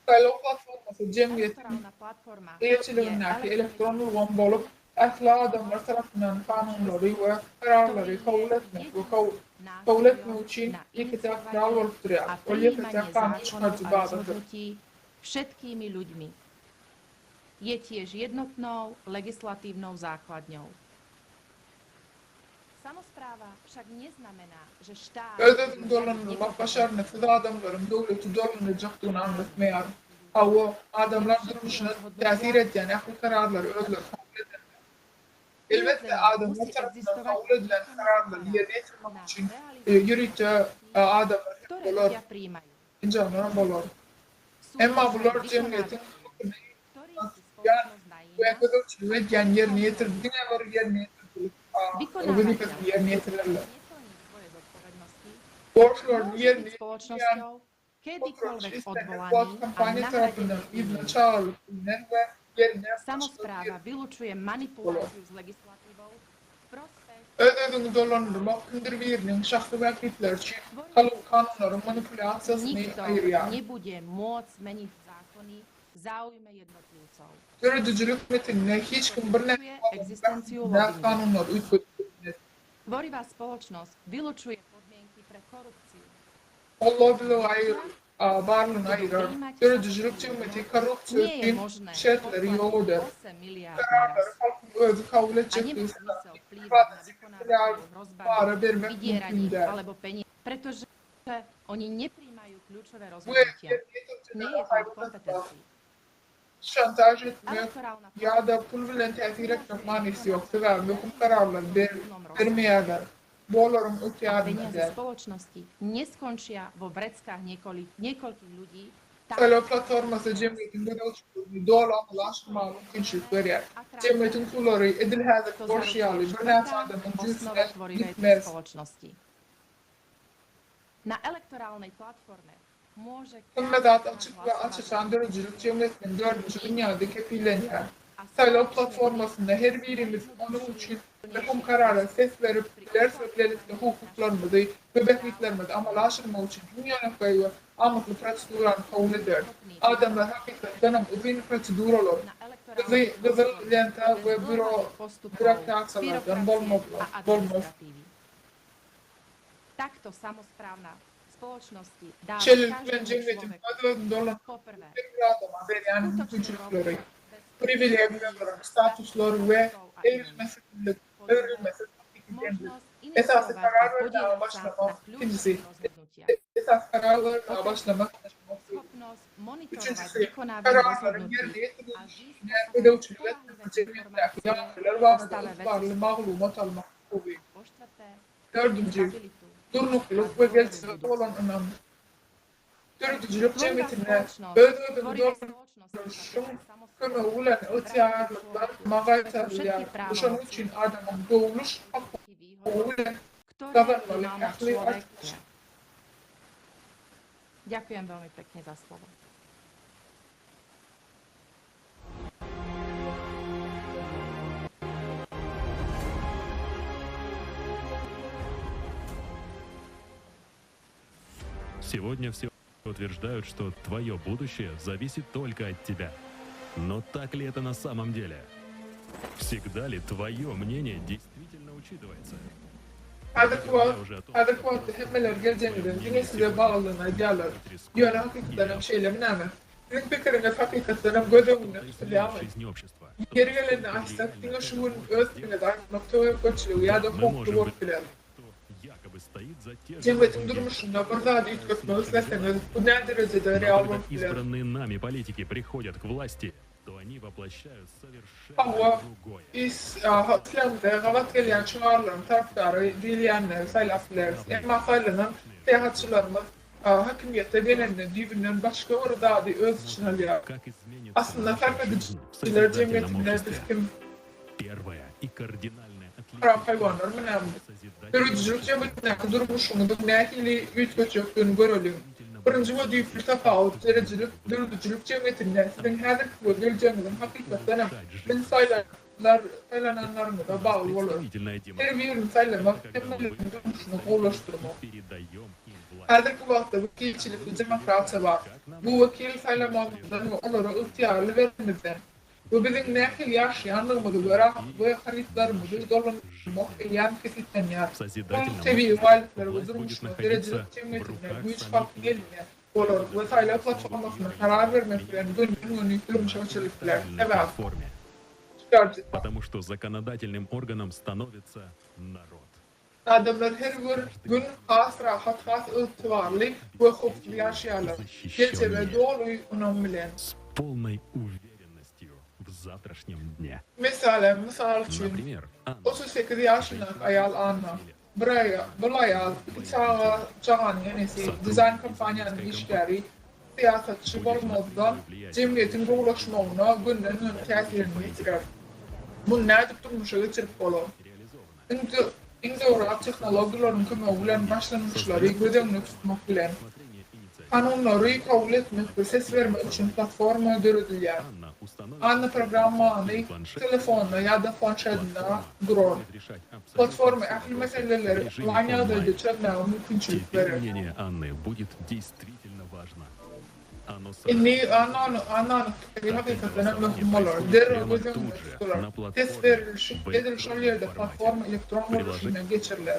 Saýlaw platformasy jemgyýetiň eýeçiligindäki elektron ulgam bolup, ähli adamlar tarapyndan kanunlary we kararlary kabul etmek we kabul etmek üçin ýeke-täk gural bolup durýar. Ol ýeke-täk kanun çykaryjy bazadyr. Öz-özüňi dolandyrmak başarnyksyz adamlaryň döwleti dolandyrjakdygyny aňlatmaýar. Hawa, adamlar durmuşyna täsir edýän ähli kararlary özleri kabul ederler. Elbetde, adamlar tarapyndan kabul edilen kararlary ýerine ýetirmek üçin ýörite adamlar hem bolar, enjamlaram bolar. Emma bular jemgyýetiň hakyny ýan we gözegçilik edýän ýerine ýetirip diňe bir ýerine ýetirijilik wezipesini ýerine ýetirerler. Borçlaryny ýerine ýetirmeýän potratçy islendik wagt kompaniýa tarapyndan yzyna çagyrylyp bilner we ýerine başga biri bolar. Öz-özüňi dolandyrmak kimdir biriniň şahsy bähbitleri üçin kanunlaryň manipulýasiýasyny aýyrýar. Döredijilik metinde hiç kim birnäçe adamyň bähbidine kanunlary üýtgedip bilmez. Ol lobbiligi barlygyny aýyrar. Döredijilik jemgyýeti korrupsiýa üçin şertleri ýok eder. Kararlary halkyň özi kabul etjekdigi sebäpli 1,8 milliard para bermek mümkin däl. Bu ýerine ýetirijilere haýbat atmak, şantaž etmek ýa-da pul bilen täsir etmek manysy ýok, sebäbi möhüm kararlary bermeýärler. Bu olaryň ygtyýarynda däl. Saýlaw platformasy jemgyýetiň gözegçiligini doly amala aşyrmaga mümkinçilik berýär. Jemgyýetiň pullary edil häzirki bolşy ýaly birnäçe adamyň jübüsine gitmez. Na elektorálnej platforme. Hemme zat açyk we aç-açan döredijilik jemgyýetiniň dördünji binýady kepillenýär. Saýlaw platformasynda her birimiz onuň üçin möhüm karara ses berip bileris we bilelikde hukuklarymyzy we bähbitlerimizi amala aşyrmak üçin iň ýönekeý we amatly prosedurany kabul ederis. Adamlar hakykatdanam uzyn proseduralar, gyzyl lenta we býurokratiýalardan bolmaz. Şeýlelik bilen, jemgyýetiň öz-özüni dolandyrmak her bir adama berýän mümkinçilikleri, priwilegiýalary, statuslar we egrilmesizlik, egrilmesiz hakyky deňlik. Esasy karar bermäge başlamak, ikinjisi, esasy karar bermäge başlamak Üçünjisi, kararlaryň ýerine ýetirilişine gözegçilik etmek we jemgyýetdäki ýagdaýlar barada ygtybarly maglumat almak hukugy. Dördünji, durnuklylyk we geljege bolan ynam. Döredijilik jemgyýetinde öz-özüňi dolandyryşyň kömegi bilen ygtyýarlyklar kime gaýtarylýar we şonuň üçin adamyň dogluş hukugy bilen gazanmaly ähli artykmaç. Ďakujem veľmi pekne za slovo. Сегодня все утверждают, что твое будущее зависит только от тебя. Но так ли это на самом деле? Всегда ли твое мнение действительно учитывается? Häzirki wagt, häzirki wagtda hemmeler geljegiňiziň diňe size baglydygyny aýdýarlar. Ýöne hakykatdan hem şeýlemi näme? Siziň pikiriňiz hakykatdan hem göz öňünde tutulýarmy? Ýeri gelende aýtsak, diňe şu gün öz pikiriňizi aýtmak töwekgelçiligi ýa-da howply bolup biler. Jemgyýetiň durmuşynda bir zady üýtgetmek isleseňiz, bu näderejede real bolup biler? Hawa, islemde gabat gelýän şygarlaryň tarapdary diýilýänleri saýlap bileris. Emma saýlanan syýahatçylarymyz häkimiýete gelende düýbünden başga bir zady öz içine alýar. Aslynda sarp edijiler jemgyýetinde biz kim? Haram haýwanlarmy näme? Döredijilik jemgyýetindäki durmuşyňyzyň nähili üýtgejekdigini göreliň. Birinji we düýpli tapawut, döredijilik döredijilik jemgyýetinde siziň häzirki we geljegiňiziň hakykatdan hem siziň saýlananlaryňyza bagly bolar. Her birini saýlamak hemmeleriň durmuşyny gowulaşdyrmak. Häzirki wagtda wekilçilikli demokratiýa bar. Bu wekil saýlamagymyzdan we olara ygtyýarly berenimizden we biziň nähili ýaşaýandygymyzy we we harytlarymyzy dolandyrmak eýýäm kesgitlenýär. Soň tebigy baýlyklary we durmuşyny döredijilik jemgyýetinde güýç halkyň elinde bolar we saýlaw platformasynda karar bermek bilen gönden-göni durmuşa geçirilip biler. Sebäbi çykaryjy. Потому что законодательным органом становится народ. Adamlar her bir gün has rahat, has ygtybarly we howpsuz ýaşaýarlar. Geljege doly ynam bilen. S polnoý uwerenostýu w zawtraşnim dne. Meselem, mysal üçin, Naprimer, Anna, 38 ýaşyndaky aýal Anna, bir aýal, bir aýal, iki çaga, çaganyň enesi, dizaýn kompaniýanyň işgäri, syýasatçy bolmazdan, jemgyýetiň gowulaşmagyna gönden-göni täsirini ýetirer. Muny nädip durmuşa geçirip bolar? Iň döwrebap tehnologiýalaryň kömegi bilen başlangyçlary göz öňünde tutmak bilen, kanunlary kabul etmek we ses bermek üçin platforma döredilýär. Anna programmany telefonda ýa-da planşetinde gurar. Platforma ähli meseleleri onlaýn ýagdaýda çözmäge mümkinçilik berer. Indi Annanyň pikiri hakykatdan hem möhüm bolar. Derrew göz öňünde tutular. Ses berilişik edil şol ýerde platforma elektron görnüşinde geçiriler.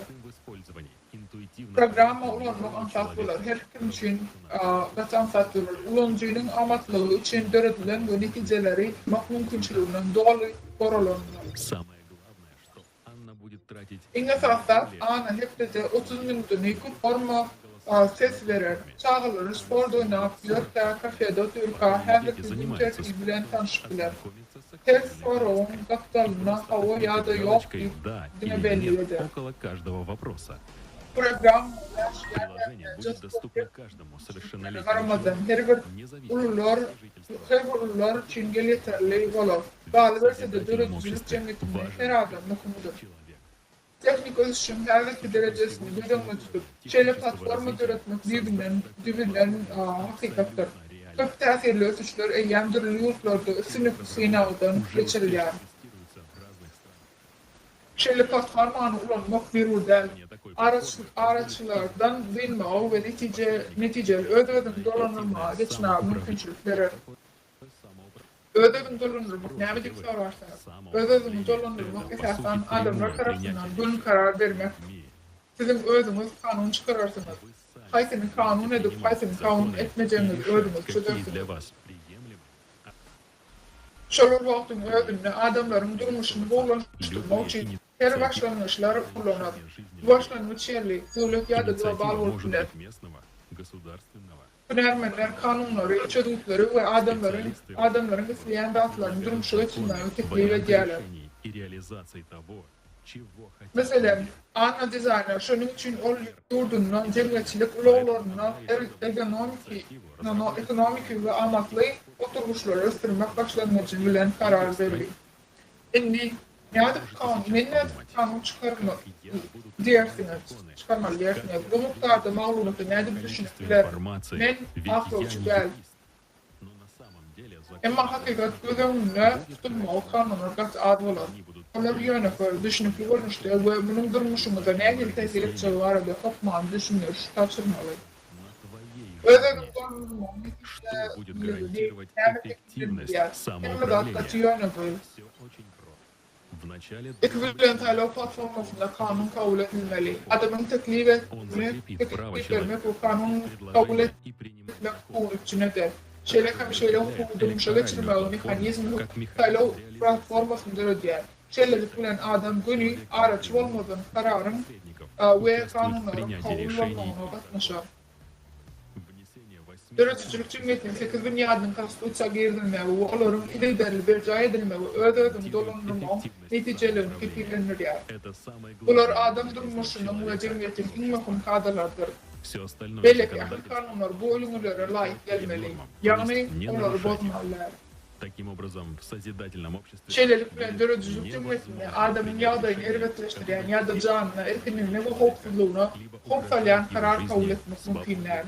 Programma ulanmak aňsat bolar. Her kim üçin gaty aňsat bolar. Ulanyjynyň amatlygy üçin döredilen we netijeleri almak mümkinçiliginden doly goralandyr. Iň esasy zat, Anna hepdede 30 minutyny köp forma ses berer. Çagalary sport oýnap ýörkä, kafede otyrka, häzirki gün tertibi bilen tanşyp biler. Her soragyň gapdalynda hawa ýa-da ýok diýip diňe bellik eder. Programma ýaşaýan ýerine garamazdan her bir ulular her bir ulular üçin elýeterli bolar. Galyberse-de döredijilik jemgyýetinde her adam möhümdir. Tehniki ösüşiň häzirki derejesini göz öňünde tutup, şeýle platforma döretmek düýbünden düzülen hakykatdyr. Köp täsirli ösüşler eýýäm dürli ýurtlarda üstünlikli synagdan geçirilýär. Şeýle platformany ulanmak zerur däl. Araçylardan dynmaga we netijeli öz-özüňi dolandyrmaga geçmäge mümkinçilik berer. Öz-özüňi dolandyrmak näme diýip sorarsyňyz? Öz-özüňi dolandyrmak esasan adamlar tarapyndan göni karar bermek. Siziň özüňiz kanun çykararsyňyz. Haýsyny kanun edip, haýsyny kanun etmejegiňizi özüňiz çözersiňiz. Şol bir wagtyň özünde adamlaryň durmuşyny gowulaşdyrmak üçin her başlangyçlar ulanar. Bu başlangyç ýerli, döwlet ýa-da global bolup biler. Hünärmenler kanunlary, çözgütleri we adamlaryň adamlaryň isleýän zatlaryny durmuşa geçirmäge teklip edýärler. Meselem, Anna dizaýner, şonuň üçin ol ýurdunda jemgyýetçilik ulaglarynda ergonomiki ekonomiki we amatly oturgyçlary ösdürmek başlangyjy bilen karar berdi. Indi nädip kanun, men nädip kanun çykarmaly diýersiňiz, çykarmaly diýersiňiz. Bu mukdarda maglumata nädip düşünip bilerin? Men aklawçy däl. Emma hakykat göz öňünde tutulmagy kanunlar gaty az bolar. Olar ýönekeý, düşnükli görnüşde we munuň durmuşyňyza nähili täsir etjegi barada hökmany düşündiriş tabşyrmaly. Öz-özüňi dolandyrmagyň netijeliligi näme kepillendirýär? Hemme zat gaty ýönekeý. Ilki bilen saýlaw platformasynda kanun kabul edilmeli. Adamyň teklip teklip bermek we kanun kabul etmek hukugyny üpjün eder. Şeýle hem şeýle hukugy durmuşa geçirmegiň mehanizmi hökmünde saýlaw platformasyny döredýär. Şeýlelik bilen adam göni araçy bolmazdan kararyň we kanunlaryň kabul bolmagyna gatnaşar. Döredijilik jemgyýetiniň sekiz binýadynyň Konstitusiýa girizilmegi we olaryň yzygiderli berjaý edilmegi öz-özüňi dolandyrmagyň netijeliligini kepillendirýär. Bular adam durmuşynyň we jemgyýetiň iň möhüm kadalarydyr. Beýleki ähli kanunlar bu ülňülere laýyk gelmeli, ýagny olary bozmaly däl. Şeýlelik bilen, döredijilik jemgyýetinde adamyň ýagdaýyny erbetleşdirýän ýa-da janyna, erkinligine we howpsuzlygyna howp salýan karar kabul etmek mümkin däl.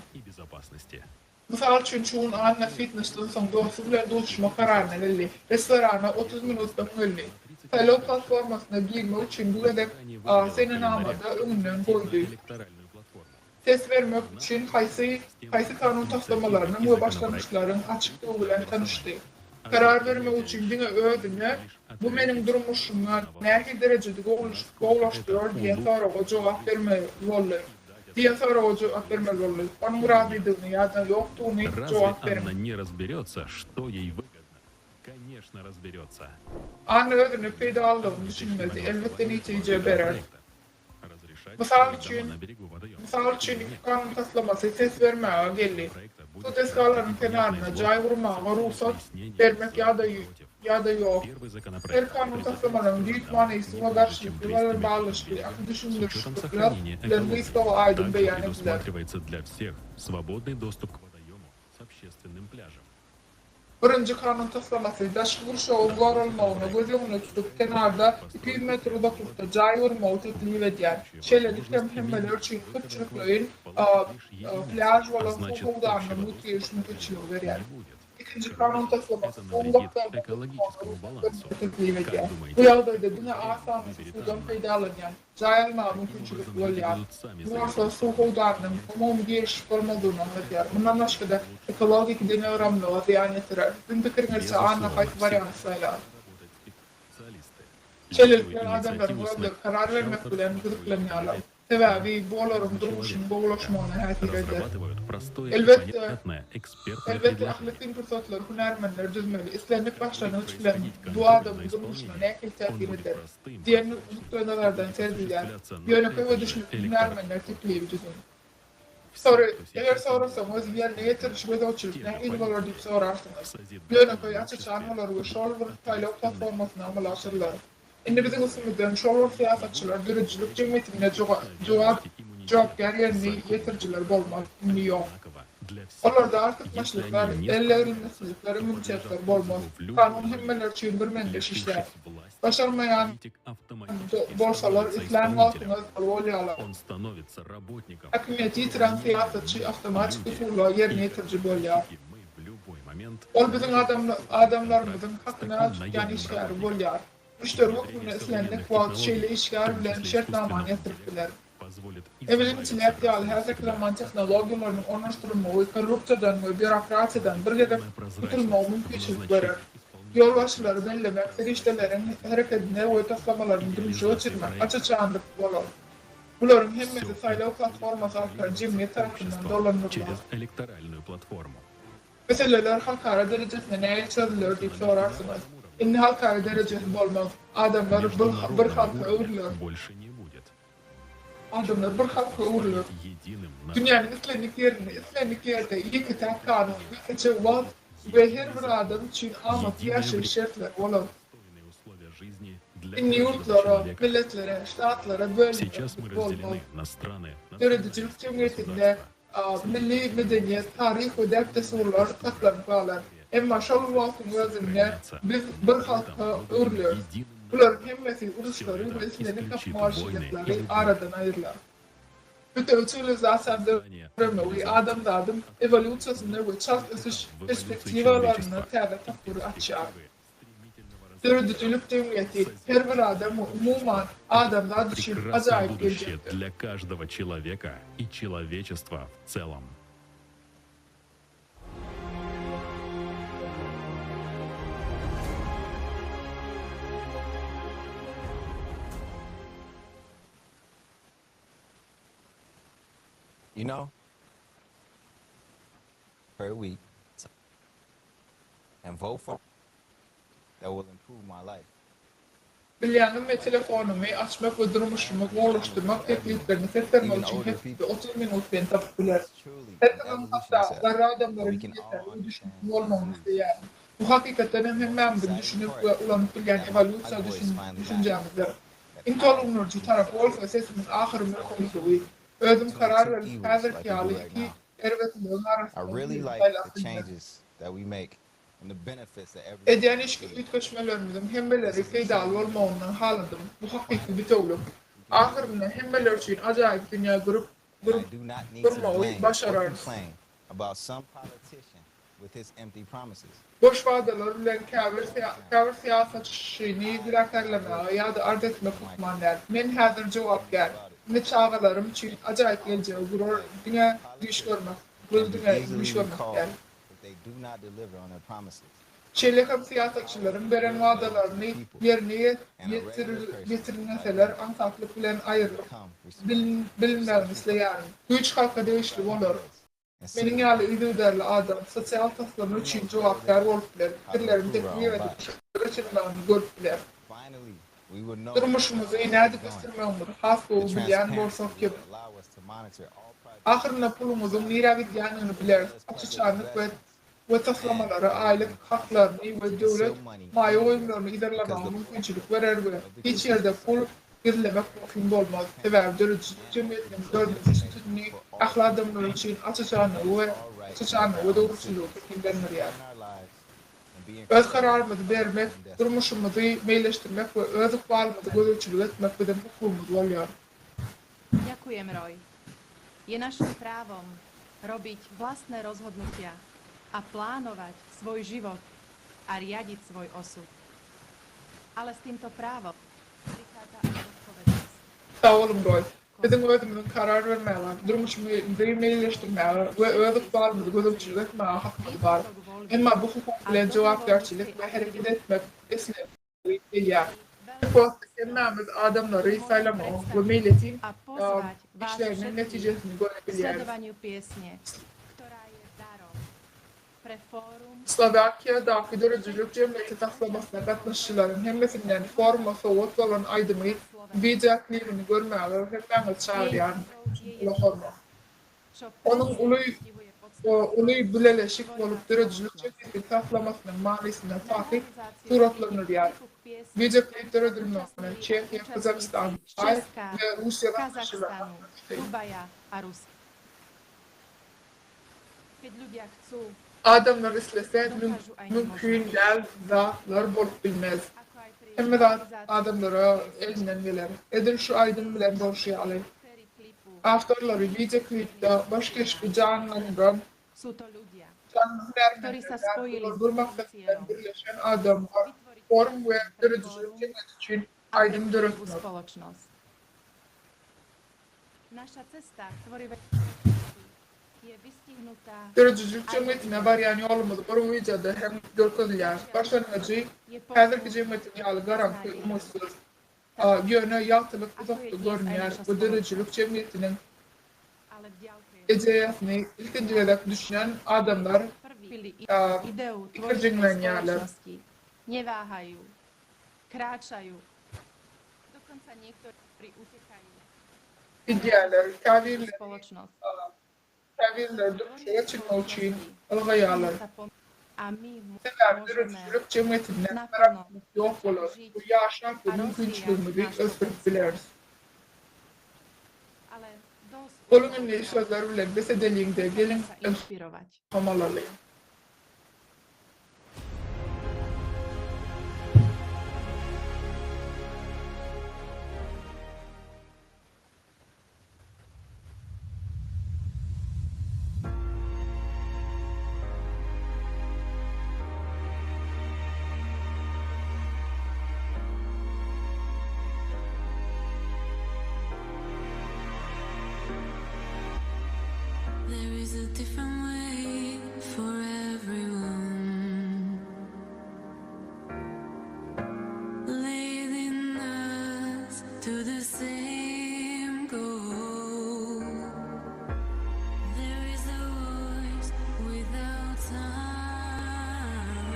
Mysal üçin, şu gün Anna fitnesden soň dosty bilen duşuşmak kararyna geldi. Restorana 30 minut öň geldi. Saýlaw platformasyna girmek üçin bu gezek senenamada öňünden goýdy. Ses bermek üçin haýsy haýsy kanun taslamalarynyň we başlangyçlaryň açykdygy bilen tanyşdy. Karar bermek üçin diňe özüne Bu meniň durmuşyma nähili derejede gowulaşdyrar diýen soraga jogap bermeli boldy. Diýen soraga jogap bermeli boldy. Onuň razydygyny ýa-da ýokdugyny jogap beriň. Anna özüne peýdalydygyny düşünmedi. Elbetde netije berer. Mysal üçin, mysal üçin iki kanun taslamasy ses bermäge geldi. Suw desgalarynyň kenarynda jaý gurmaga rugsat bermek ýa-da ýa-da ýok. Her kanun taslamalaryň düýp manysy we garşylykly bilen baglanyşykly ähli düşündirişlikler bilen gysga we aýdyň beýan ediler. Birinji kanun taslamasy, daşky gurşawyň goralmagyny göz öňünde tutup, kenarda 200 metr uzaklykda jaý gurmagy teklip edýär. Şeýlelik hem hemmeler üçin köpçülikleýin plýaž bolan suw howdanyna giriş mümkinçiligi berýär. Ikinji kanun taslamasy suwuň mukdaryny tutmaga rugsat bermegi teklip edýär. Bu ýagdaýda diňe az sanlysy suwdan peýdalanýan jaý almaga mümkinçilik bolýar. Bu bolsa suw howdanynyň umumy giriş bolmazlygyny aňladýar. Mundan başga-da, ekologik deňagramlyga zyýan ýetirer. Siziň pikiriňizçe Anna haýsy warianty saýlar? Şeýlelik bilen adamlaryň özleri karar bermek bilen gyzyklanýarlar. Sebäbi bu olaryň durmuşynyň gowulaşmagyna täsir eder. Elbetde, elbetde ähli kyn pursatlary hünärmenler düzmeli. Islendik başlangyç bilen bu adamyň durmuşyna nähili täsir eder? Diýen nukdaýnazardan seredilýär. Ýönekeý we düşnükli hünärmenler teklibi düzüň. Sory, eger sorasaňyz, ýerine ýetiriş gözegçilik nähili bolar diýip sorarsyňyz. Ýönekeý, aç-açan bolar we şol bir saýlaw platformasynda amala aşyrylar. Indi biziň üstümizden şol bir syýasatçylar döredijilik jemgyýetinde jogap jogapkär ýerine ýetirijiler bolmaz. Indi ýok. Olarda artykmaçlyklar, ellegrilmesizlikler, immunitetler bolmaz. Kanun hemmeler üçin birmeňzeş işlär. Başarmaýan bolsalar islän wagtyňyz bolýarlar. Häkimiýeti ýitiren syýasatçy awtomatik usulda ýerine ýetiriji bolýar. Ol biziň adamlarymyzyň hakyna tutýan işgäri bolýar. Müşderi hökmünde islendik wagt şeýle işgär bilen şertnamany ýatyryp biler. Emeli intellekt ýaly häzirki zaman tehnologiýalarynyň ornaşdyrylmagy korrupsiýadan we býurokratiýadan bir gezek gutulmaga mümkinçilik berer. Ýolbaşçylary bellemek, serişdeleriň herekedini we taslamalaryny durmuşa geçirmek aç-açanlyk bolar. Bularyň hemmesi saýlaw platformasy arkaly jemgyýet tarapyndan dolandyrylar. Meseleler halkara derejesinde nähili çözüler diýip sorarsyňyz. Indi halkara derejesi bolmaz. Adamlar bir halka öwrüler. Adamlar bir halka öwrüler. Dünýäniň islendik ýerinde, islendik ýerde ýeke-täk kanun, ýekeje wagt we her bir adam üçin amatly ýaşaýyş şertleri bolar. Indi ýurtlara, milletlere, ştatlara bölünmek bolmaz. Döredijilik jemgyýetinde milli medeniýet, taryh we däp-dessurlar saklanyp galar. Emma şol bir wagtyň özünde biz bir halka öwrüleris. Bularyň hemmesi uruşlary we islendik gapma-garşylyklary aradan aýyrlar. Bütewi siwilizasiýanyň döremegi adamzadyň ewolýusiýasynda we çalt ösüş perspektiwalarynda täze tapgyry açýar. Döredijilik jemgyýeti her bir adam we umuman, adamzat üçin ajaýyp geljekdir. You know, per week and vote for that will improve my life. Bilýäňizmi, telefonymy açmak we durmuşymy gowulaşdyrmak tekliplerini ses bermek üçin hepdede 30 minut men tapyp bilerin. Her kimiň, hatda garry adamlaryň hem ýeterli we düşnükli bolmagyny isleýärin. Bu hakykatdan hem hemmämiziň düşünip we ulanyp bilýän ewolýusiýa düşünjämizdir. Iň tolgundyryjy tarapy bolsa sesimiň ahyry möhümligi. Özüm karar berip häzirki ýaly iki erbetligiň arasyndan birini saýlap bilmerin. Edýän üýtgeşmelerimiziň hemmeleri peýdaly bolmagyndan haladym. Bu hakyky bitewülik. Ahyrynda hemmeler üçin ajaýyp dünýä gurup gurmagy başararys. Boş wadalar bilen käbir käbir syýasatçyny günäkärlemäge ýa-da arz etmek hökman däl. Men häzir jogapkär. Indi çagalarym üçin ajaýyp geljegi gurar diňe düýş görmek, bu diňe düýş görmek däl. Şeýle hem syýasatçylaryň beren wadalaryny ýerine ýetirmeseler aňsatlyk bilen aýrylyp bilinmegini isleýärin. Güýç halka degişli bolar. Meniň ýaly yzygiderli adam sosial taslama üçin jogapkär bolup biler, pikirlerimi teklip edip, durmuşa geçirilmegini görüp biler. Durmuşymyzy nädip ösdürmegimizi has gowy bilýän bolsak hem, ahyrynda puluňyzyň nirä gidýändigini bileris, aç-açanlyk we we taslamalara aýlyk haklaryny we döwlet maýa goýumlaryny yzarlamaga mümkinçilik berer we hiç ýerde pul gizlemek mümkin bolmaz, sebäbi döredijilik jemgyýetiniň dördünji sütüni ähli adamlar üçin aç-açanlygy we aç-açanlygy we dogruçyllygy kepillendirýär. Öz kararymyzy bermek, durmuşymyzy meýilleşdirmek we öz ykbalymyzy gözegçilik etmek biziň hukugymyz bolýar. Ďakujem, Roy. Je našim právom robiť vlastné rozhodnutia a plánovať svoj život a riadiť svoj osud. Ale s týmto právom prichádza aj zodpovednosť. Sag boluň, Roý. Biziň özümiziň karar bermäge, durmuşymyzy meýilleşdirmäge we öz ykbalymyzy gözegçilik etmäge hakymyz bar. Emma bu hukuk bilen jogapkärçilik we hereket etmek islegi gelýär. Köp wagt hemmämiz adamlary saýlamagyň we meýletin işleriniň netijesini göre bilýäris. Slowakiýadaky döredijilik jemgyýeti taslamasyna gatnaşyjylaryň hemmesinden foruma sowgat bolan aýdymy wideo klibini görmäge hemmäňizi çagyrýaryn. Uly hormat. Onuň uly uly bileleşik bolup döredijilik jemgyýeti taslamasynyň manysynda takyk suratlandyrýar. Wideo klip döredilmegine Çehiýa, Gazagystan, Hytaý we Russiýa gatnaşyjylar gatnaşdy. Adamlar islese mümkin däl zatlar bolup bilmez. Hemme zat adamlara elinden geler. Edil şu aýdym bilen bolşy ýaly. Awtorlary wideo klipde baş keşbi janlandyran janly hünärmenler däl, olar bir maksat bilen birleşen adamlar, forum we döredijilik jemgyýeti üçin aýdym döretmek. Döredijilik jemgyýetine barýan ýolumyz bir wideoda hem görkezilýär. Başlangyjy häzirki jemgyýetiň ýaly garaňky, umytsyz. Ýöne ýagtylyk uzakda görünýär we döredijilik jemgyýetiniň ideýasyny ilkinji gezek düşünen adamlar ikirjiňlenýärler. Gidýärler, käbirleri käbirleri durmuşa geçirmek üçin ylgaýarlar. Sebäbi döredijilik jemgyýetinde garaňkylyk ýok bolar we ýaşap we mümkinçiligimizi ösdürip bileris. Boluň indi sözler bilen bes edeliň-de, geliň ylham alalyň. There is a different way for everyone Leading us to the same goal There is a voice without sound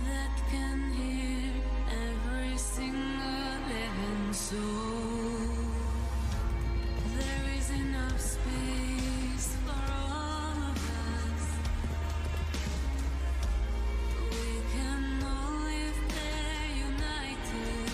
That can hear every single living soul There is enough space for all of us We can all live there united.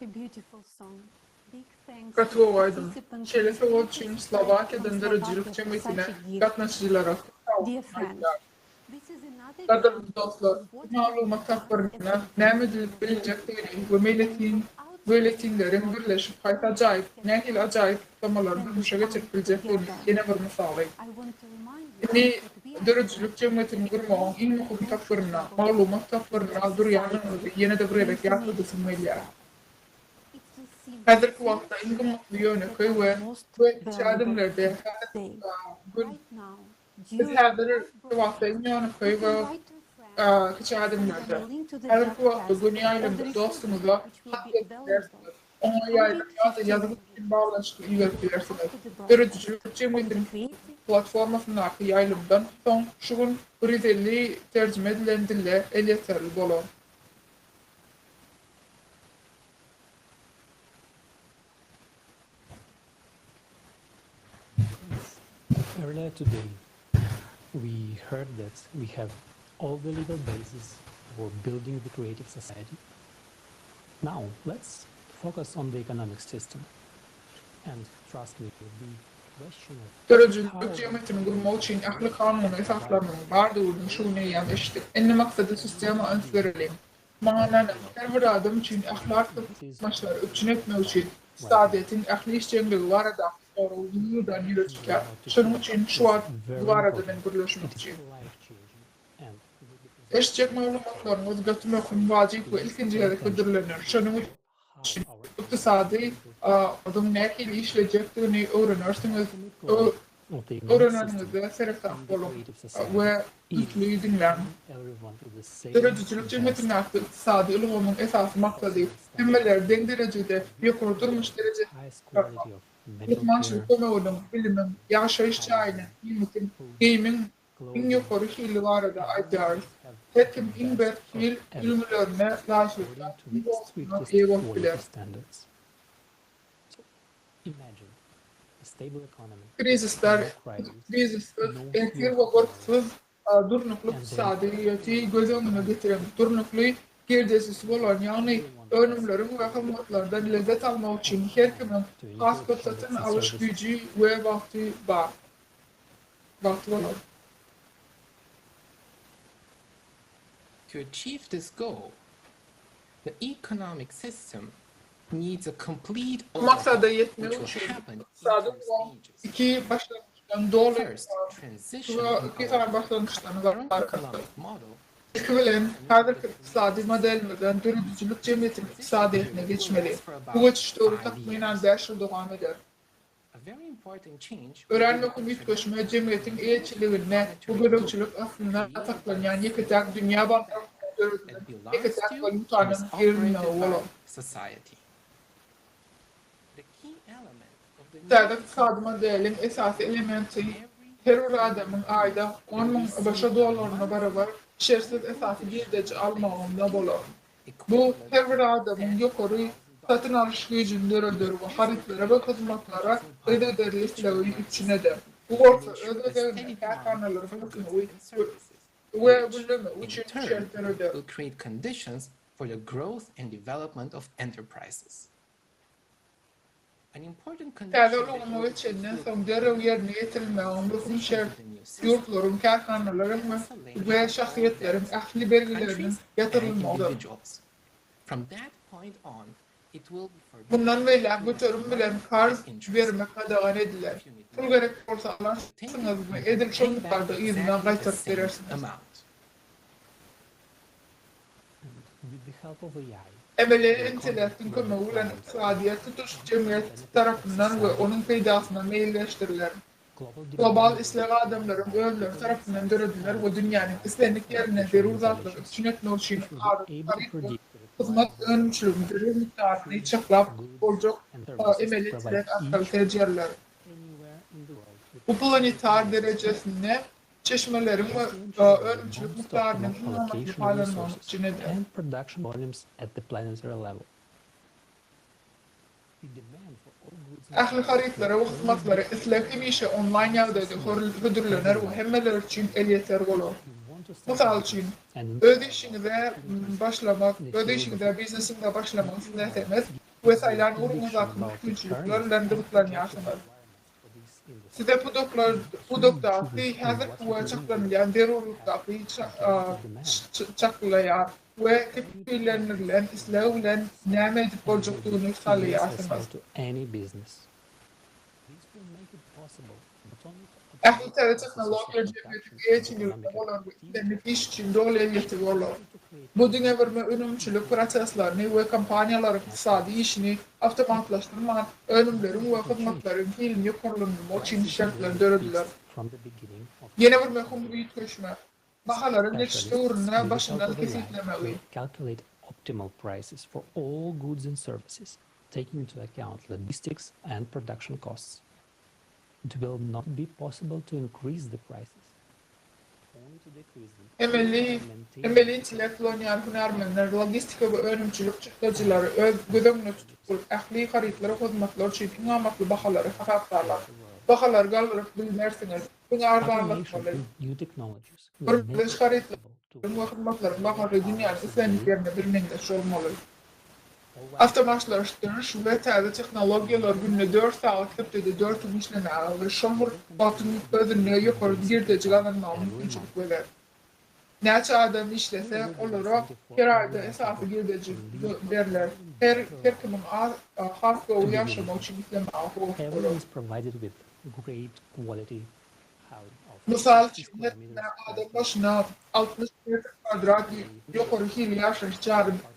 A beautiful song. Big thanks Gaty to the gowy aýdym. participants Şeýle who sowgat took üçin this break Slowakiýadan from döredijilik Slovakia for jemgyýetine such a gift. gatnaşyjylara köp Dear sagbolsun friends, aýdýarys. this is another Gadyrly example dostlar, of bu what can be maglumat done tapgyrynda as a näme edilip bilinjekdigini we meýletin meýletinleriň birleşip haýsy ajaýyp, nähili ajaýyp taslamalary durmuşa geçirip biljekdigini ýene bir mysaly. I want to remind you Indi that we are döredijilik jemgyýetini gurmagyň iň möhüm tapgyrynda, maglumat tapgyrynda durýandygyňyzy ýene-de bir gezek ýatladasym gelýär. It will seem Häzirki wagtda iň gymmatly ýönekeý we we kiçi valuable ädimlerde thing häzirki today. gün Right now, Biz during häzir live wagtda iň broadcast, you ýönekeý can we write to a friend, kiçi send them ädimlerde. a link to the Häzirki wagtda webcast göni or the ýaýlymda report dostuňyza which will hat be ýazyp available bilersiňiz, oňa ýaýlym ýa-da ýazgy üçin baglanyşykly iberip bilersiňiz. after the broadcast Döredijilik on the jemgyýetiniň creative platformasyndaky ýaýlymdan soň şu gün 150 terjime edilen dilde elýeterli bolar. Earlier today, we heard that we have all the legal basis for building the creative society. Now, let's focus on the economic system. And trust me, the question of Döredijilik how jemgyýetini gurmak üçin ähli kanuny esaslarynyň bardygyny şu gün eýýäm eşitdik. Indi maksady sistema üns bereliň. Maňa ynanyň, her bir adam üçin ähli artykmaçlary üpjün etmek üçin ykdysadyýetiň ähli işjeňligi baradaky sorag ýygy-ýygydan ýüze çykýar. Şonuň üçin şu wagt bu very barada men important. gürleşmekçi. It is life-changing and Eşitjek maglumatlaryňyz gaty möhüm, wajyp we ilkinji gezek hödürlener. Şonuň üçin ykdysady ýurduň nähili işlejekdigini öwrenersiňiz. of the economic system Öwreneniňizde seresap and the boluň creative society we if ünsli diňläň. everyone to the same Döredijilik best jemgyýetindäki ykdysady ulgamyň esasy maksady hemmeleri deň derejede ýokary durmuş derejesine highest çykarmak, quality of medical lukmançylyk care, kömeginiň, bilimiň, ýaşaýyş jaýynyň, iýmitiň, geýimiň iň ýokary hili barada aýdýarys. Her kim iň berk hil ülňülerine laýyklykda according to iň the gowusyna strictest eýe bolup quality biler. standards. So imagine a stable economy, Krizisler, no crises, krizissiz, no erkin fear we of gorkusyz durnukly and then ykdysadyýeti göz öňüne getiriň. Durnukly girdejisi bolan, ýagny önümleriň we hyzmatlardan lezzet almak üçin her kimiň to has enjoy köp satyn products and alyş services. güýji we wagty bar. Wagty bolar. To achieve this goal, the economic system needs a complete Bu maksada overhaul, ýetmek which will üçin happen in ykdysady four ulgam stages. iki başlangyçdan doly First, transition we in iki our sany başlangyçdan current ybaratdyr. economic model Ilki bilen, häzirki ykdysady modelimizden döredijilik jemgyýetiniň ykdysadyýetine will geçmeli. last for Bu about geçiş döwri five takmynan years. bäş ýyl dowam eder. A very important change will Örän be the möhüm üýtgeşme introduction jemgyýetiň eýeçiliginde we monetary group gözegçilik astynda created by saklanýan the ýeke-täk same dünýä banky bank tarapyndan döredilen that belongs ýeke-täk to and walýutanyň is girizilmegi operated bolar. by society. The key element of the new Täze ykdysady economic modeliň system esasy is that elementi every her bir human adamyň being aýda will 10 000 receive ABŞ a dollaryna monthly barabar şertsiz esasy girdeji unconditional basic almagynda bolar. income Bu equivalent her bir to adamyň ýokary satyn alyş güýjüni döreder we This will harytlara create we a high hyzmatlara purchasing power for yzygiderli each islegi economic üpjün system eder. Bu and bolsa ensure öz a gezeginde steady demand kärhanalaryň for goods ösmegi and services, we which güllemegi in üçin turn şert döreder. will create conditions for the growth and development of enterprises. An important Täze condition that ulgama will geçenden will soň derrew ýerine ýetirilmeginiň möhüm transition to şerti the new system ýurtlaryň, kärhanalaryň we cancellation we of all şahsyýetleriň debts ähli of bergileriniň countries and ýatyrylmagydyr. individuals. From that point on, it will be forbidden Mundan beýläk to göterim lend bilen money karz at interest. bermek gadagan ediler. If you need Pul money, gerek bolsa take it alarsyňyz we and edil şol pay back mukdarda yzyna exactly the gaýtaryp same berersiňiz. amount. And with the help of AI, Emeli the economy intellektiň will be kömegi bilen planned ykdysadyýet tutuş to the jemgyýet benefit of tarapyndan we society. onuň peýdasyna meýilleşdiriler. Global Global demand will isleg be created adamlaryň by özleri people tarapyndan themselves dörediler and we dünýäniň by islendik ýerinden artificial zerur zatlary intelligence, üpjün etmek üçin which will be azyk, able to haryt we predict the hyzmat requirements önümçiliginiň zerur mukdaryny food, çaklap goods, boljak and services emeli provide intellekt arkaly each seljeriler. anywhere in the world with Bu planetar every necessary. derejesinde çeşmeleriň This we will ensure the önümçilik most mukdarynyň optimal iň amatly allocation of paýlanmagyny resources üpjün eder. and production volumes at the planetary level. The demand for all goods and Ähli services harytlara will we only be hyzmatlara isleg hemişe onlaýn ýagdaýda accessible hödürlener we everywhere. hemmeler üçin elýeter bolar. If you want to start a Mysal business üçin, and öz improve işiňize your activities başlamak, in the öz field of işiňize, biznesiňize başlamak you isleseňiz, must. we saýlan ugruňyzdaky mümkinçilikler bilen gyzyklanýarsyňyz. Size pudaklar pudakdaky häzirki we çaklanylýan zerurlykdaky çaklaýar we kepillendirilen isleg bilen näme edip boljakdygyny saýlaýarsyňyz. Ähli täze tehnologiýalar jemgyýetiň eýeçiliginde bolar we islendik iş üçin doly elýeterli bolar. Bu diňe bir önümçilik proseslerini we kompaniýalaryň ykdysady işini awtomatlaşdyrman, önümleriň we hyzmatlaryň hilini ýokarlandyrmak üçin şertler dörediler. Ýene bir möhüm üýtgeşme, bahalaryň geçiş döwründe başyndan kesgitlemegi. Taking into account logistics and production costs. It will not be possible to increase the prices, only to decrease them. Emeli emeli intellekt ulanýan hünärmenler logistika we önümçilik çykdajylary öz göz öňünde tutup, ähli harytlar we hyzmatlar üçin iň amatly bahalary hasaplarlar. Bahalary galdyryp bilmersiňiz, diňe arzanlatmaly. Birmeňzeş harytlaryň we hyzmatlaryň bahasy dünýäniň islendik ýerinde birmeňzeş bolmaly. Awtomatlaşdyryş we täze tehnologiýalar günde dört sagat, hepdede dört gün işlemäge we şol bir wagtyň özünde ýokary girdeji gazanmaga mümkinçilik berer. Näçe adam işlese, olara her aýda esasy girdeji berler. Her her kimiň has gowy ýaşamak üçin islemäge hukugy bolar. Mysal üçin, her kime adam başyna 60 metr kwadrat ýokary hilli ýaşaýyş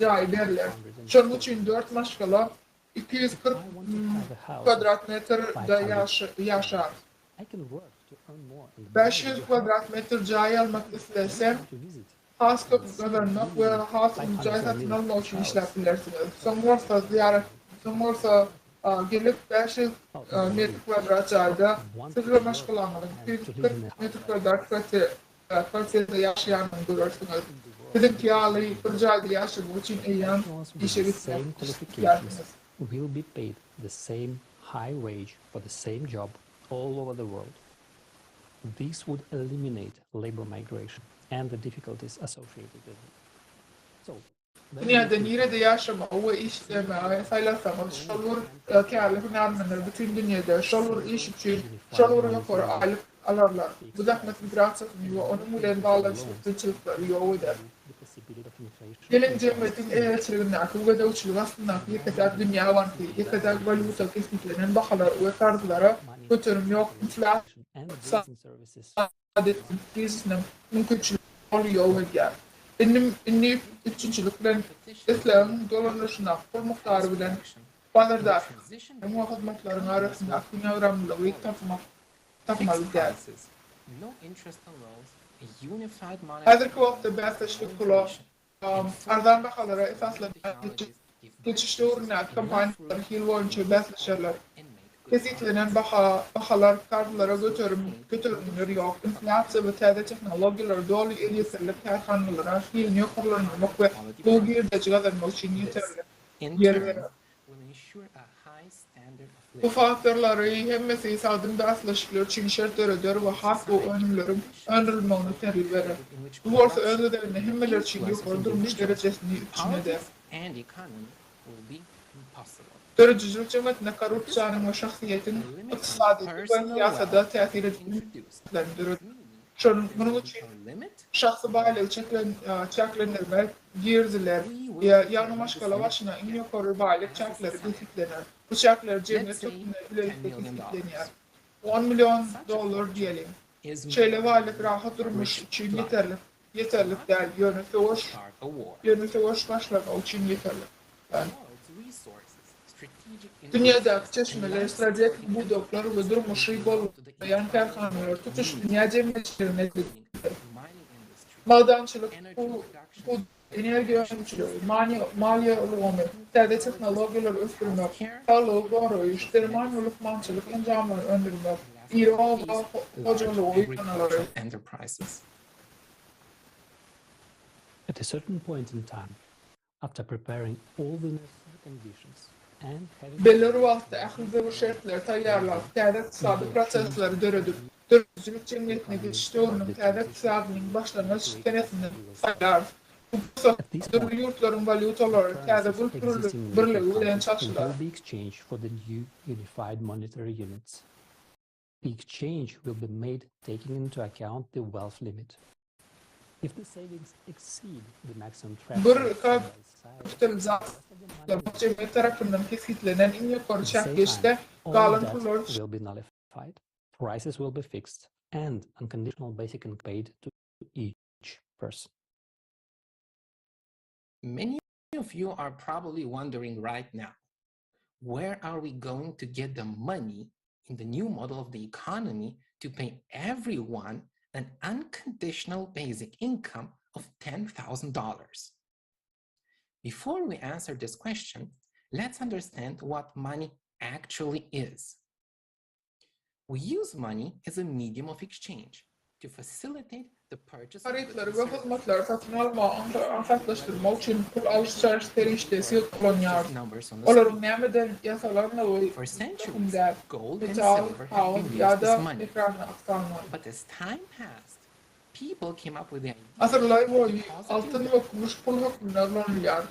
jaýy berler. Şonuň üçin dört maşgala 240 kwadrat metrde ýaşar. 500 kwadrat metr jaý almak islese, has köp gazanmak we has uly jaý satyn almak üçin işläp bilersiňiz. Soň bolsa zyýarat, soň bolsa gelip 500 metr kwadrat jaýda siz we maşgalaňyzyň 240 metr kwadrat kwartirada ýaşaýanyny görersiňiz. Siziňki ýaly bir jaýda ýaşamak üçin eýýäm işe gitmek islärsiňiz. Will be paid the same high wage for the same job all over the world. This would eliminate labor migration and the difficulties associated with it. So, Dünýäde nirede ýaşamagy we işlemegi saýlasaňyz, şol bir kärli hünärmenler bütin dünýede şol bir iş üçin şol bir ýokary aýlyk alarlar. Bu zähmet migrasiýasyny we onuň bilen baglanyşykly kynçylyklary ýok eder. Geliň, jemgyýetiň eýeçiligindäki we gözegçiligi astyndaky ýeke-täk dünýä banky, ýeke-täk walýuta, kesgitlenen bahalar we karzlara göterim ýok inflýasiýa krizisiniň mümkinçiligini doly ýok edýär. Indi indi üpjünçilik bilen islegiň dolanyşyndaky pul mukdary bilen bazardaky we hyzmatlaryň arasyndaky deňagramlylygy tapmak tapmaly däl. Häzirki wagtda bäsdeşlik pula, arzan bahalara esaslanýan geçiş döwründäki kompaniýalar hil boýunça bäsleşerler. Kesgitlenen baha, bahalar, karzlara göterim, göterimler ýok, inflýasiýa we täze tehnologiýalar doly elýeterli kärhanalara hilini ýokarlandyrmak we gowy girdeji gazanmak üçin ýeterlik ýer berer. Bu faktorlary hemmesi sagdyn bäsleşikler üçin şert döreder we has gowy önümleriň öndürilmegine itergi berer. Bu bolsa öz gezeginde hemmeler üçin ýokary durmuş derejesini üpjün eder. Döredijilik jemgyýetinde korrupsiýanyň we şahsyýetiň ykdysadyýete we syýasada täsir edip bilmeklerini döreder. Şonuň munuň üçin şahsy baýlygy çäklendirmek giriziler, ýagny maşgala başyna iň ýokary baýlyk çäkleri kesgitlener. Bu çäkler jemgyýet hökmünde bilelikde kesgitlenýär. On million dollar diýeliň. Şeýle baýlyk rahat durmuş üçin ýeterlik ýeterlik däl, ýöne söweş ýöne söweş başlamak üçin ýeterlik däl. Dünýädäki çeşmeler, strategik pudaklar we durmuşy goldaýan kärhanalar tutuş dünýä jemgyýetçiligine degişlidir. Magdançylyk pudagy, energiýa önümçiligi, maliýe ulgamy, täze tehnologiýalary ösdürmek, saglygy goraýyş, derman we lukmançylyk enjamlaryny öndürmek, iri oba hojalygy kärhanalary. At a certain point in time, After preparing all the necessary conditions and having Belli bir wagtda ähli zerur şertleri taýýarlap, täze ykdysady prosesleri döredip, döredijilik jemgyýetine geçiş döwrüniň täze ykdysadynyň başlangyç senesini saýlarys. Bu pursatda dürli ýurtlaryň walýutalary täze pul birligi bilen çalşylar. Bir kapitalizasiýalamak jemgyýet tarapyndan kesgitlenen iň ýokary çäk geçse, galan pullar each person. Many of you are probably wondering right now, where are we going to get the money in the new model of the economy to pay everyone an unconditional basic income of $10,000? Before we answer this question, let's understand what money actually is. We use money as a medium of exchange to facilitate the purchase of goods Harytlary and we services. hyzmatlary satyn almagy aňsatlaşdyrmak üçin pul alyş-çalyş serişdesi ulanýarys. Olaryň nämeden ýasalandygy möhüm däl, metal, kagyz ýa-da ekrandaky sanlar. But as time passed, people came up with the idea Asyrlar boýy altyn we kümüş pul hökmünde ulanylýar.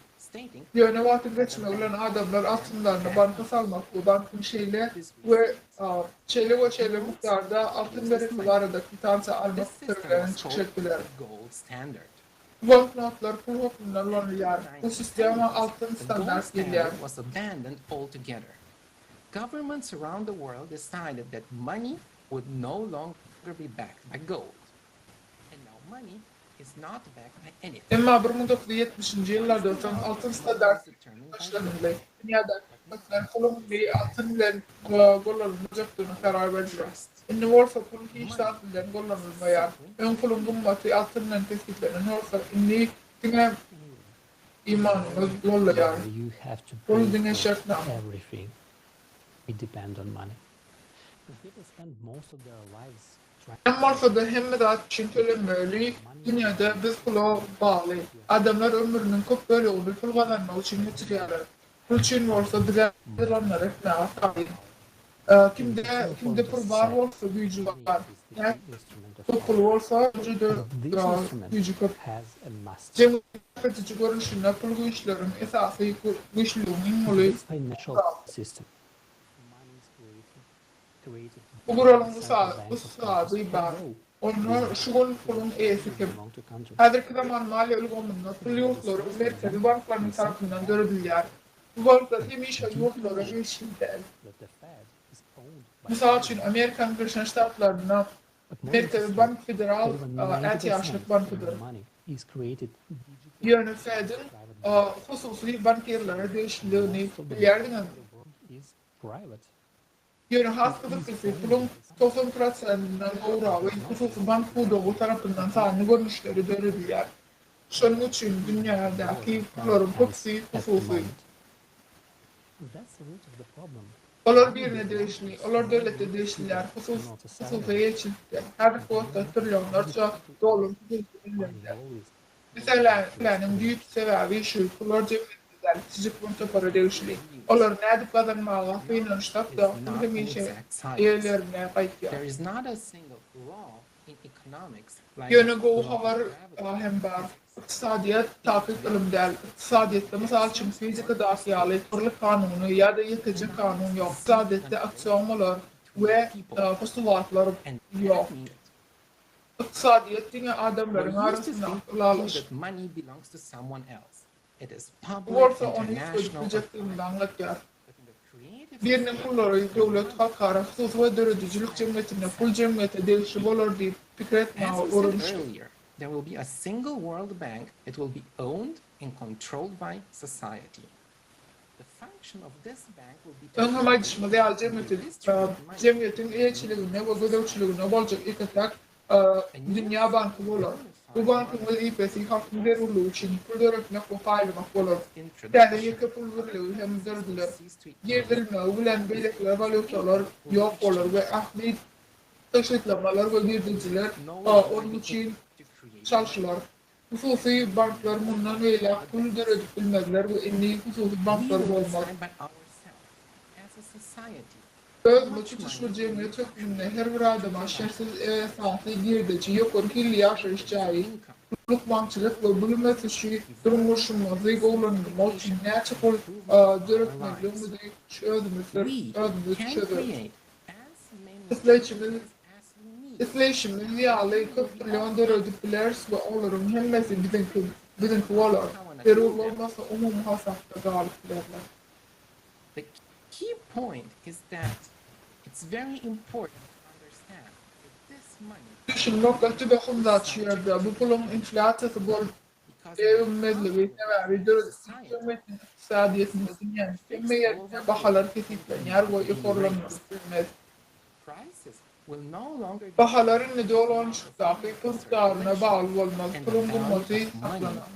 Ýöne wagtyň geçmegi bilen adamlar altynlaryny banka salmak we bankyň şeýle we şeýle we şeýle mukdarda altyn beresi barada kwitansiýa almak pikiri bilen çykyş etdiler. Bu banknotlar pul hökmünde ulanylýar. Bu sistema altyn standart diýilýär. Governments around the world decided that money would no longer be backed by gold. And now money is not backed by anything. Emma 1970-nji ýyllardan soň altyn standart taşlanyldy. Dünýädäki hökümetler puluň indi altyn bilen gollanylmajakdygyna karar berdiler. Indi bolsa pul hiç zat bilen gollanylmaýar. Öň puluň gymmaty altyn bilen kesgitlenen bolsa, indi diňe imanyňyz gollaýar. You have to Pul pay diňe for şertnama. everything. We depend on money. But people spend most of their lives Näme bolsa-da hemme zat üçin tölenmeli, dünýäde biz pula bagly. Adamlar ömrüniň köp bölegini pul gazanmak üçin geçirýärler. Pul üçin bolsa bize aýdylanlary etmäge taýyn. Kimde kimde pul bar bolsa güýji bar. Näçe köp puly bolsa şonça-da güýji köp. Jemgyýetiň dörediji görnüşinde pul güýçleriň esasy güýçlüligiň iň uly guraly. Bu guralyň ussady bar. Onda şu gün puluň eýesi kim? Häzirki zaman maliýe ulgamynda pul ýurtlaryň merkezi banklarynyň tarapyndan döredilýär. Bu banklar hemişe ýurtlara degişli däl. Mysal üçin, Amerikanyň Birleşen Ştatlarynda Merkezi bank federal ätiýaçlyk bankydyr. Ýöne Fed-iň hususy bankirlere degişliligini bilýärdiňizmi? Ýöne has gyzyklysy, puluň 90 prosentinden gowragy hususy bank pudagy tarapyndan sanly görnüşleri döredilýär. Şonuň üçin dünýädäki pullaryň köpüsi hususy. Olar birine degişli, olar döwlete degişli däl, hususy eýeçilikde. Häzirki wagtda trillionlarça dollar hususy ellerinde. Meseläniň düýp sebäbi şu, pullar jemgyýete däl, kiçijik bir topara degişli. Olary nädip gazanmaga synanyşsak-da, pul hemişe eýelerine gaýtýar. Ýöne gowy habar hem bar. Ykdysadyýet takyk ylym däl. Ykdysadyýetde, mysal üçin, fizikadaky ýaly birlik kanuny ýa-da ýekeje kanun ýok. Ykdysadyýetde aksiomalar we postulatlar ýok. Ykdysadyýet diňe adamlaryň arasyndaky ylalaşyk. Bu bolsa ony üýtgedip biljekdigimizi aňladýar. Biriniň pullary döwlet, halkara, hususy we döredijilik jemgyýetinde pul jemgyýete degişli bolar diýip pikir As etmäge we said urunyşdyk. earlier, there will be a single world bank that will be owned and controlled by society. The function of this bank will be to Öň hem create aýdyşymyz ýaly and jemgyýeti redistribute money. jemgyýetiň eýeçiliginde we gözegçiliginde boljak ýeke-täk Dünýä banky bolar. Bu bankyň wezipesi halkyň zerurlygy üçin pul döretmek we paýlamak bolar. Täze ýeke pul birligi hem dörediler. Girizilmegi bilen beýlekiler walýutalar ýok bolar we ähli tygşytlamalar we girdejiler onuň üçin çalşylar. Hususy banklar mundan beýläk pul döredip bilmezler we indi hususy We banklar will bolmaz. decide by ourselves as a society Özümiz tutuş bir jemgyýet hökmünde her bir adama şertsiz esasy girdeji, ýokary hilli ýaşaýyş jaýy. Lukmançylyk we bilim ösüşi durmuşymyzy gowulandyrmak üçin näçe pul döretmelidigimizi şu özümizdir, özümiz çözeris. Isleýşimiz isleýşimiz ýaly köp trillion döredip bileris we olaryň hemmesi biziňki biziňki bolar. Zerur bolmasa umumy hasapda galyp bilerler. The key point is that it's very important to understand that this money Düşünmek gaty möhüm zat şu ýerde, bu puluň inflýasiýasy bolup degmezligi, sebäbi döredijilik jemgyýetiniň ykdysadyýetinde dünýäniň hemme ýerinde bahalar kesgitlenýär we ýokarlandyrylyp bilinmez. Bahalar indi dolanyşykdaky pul mukdaryna bagly bolmaz, puluň gymmaty saklanar.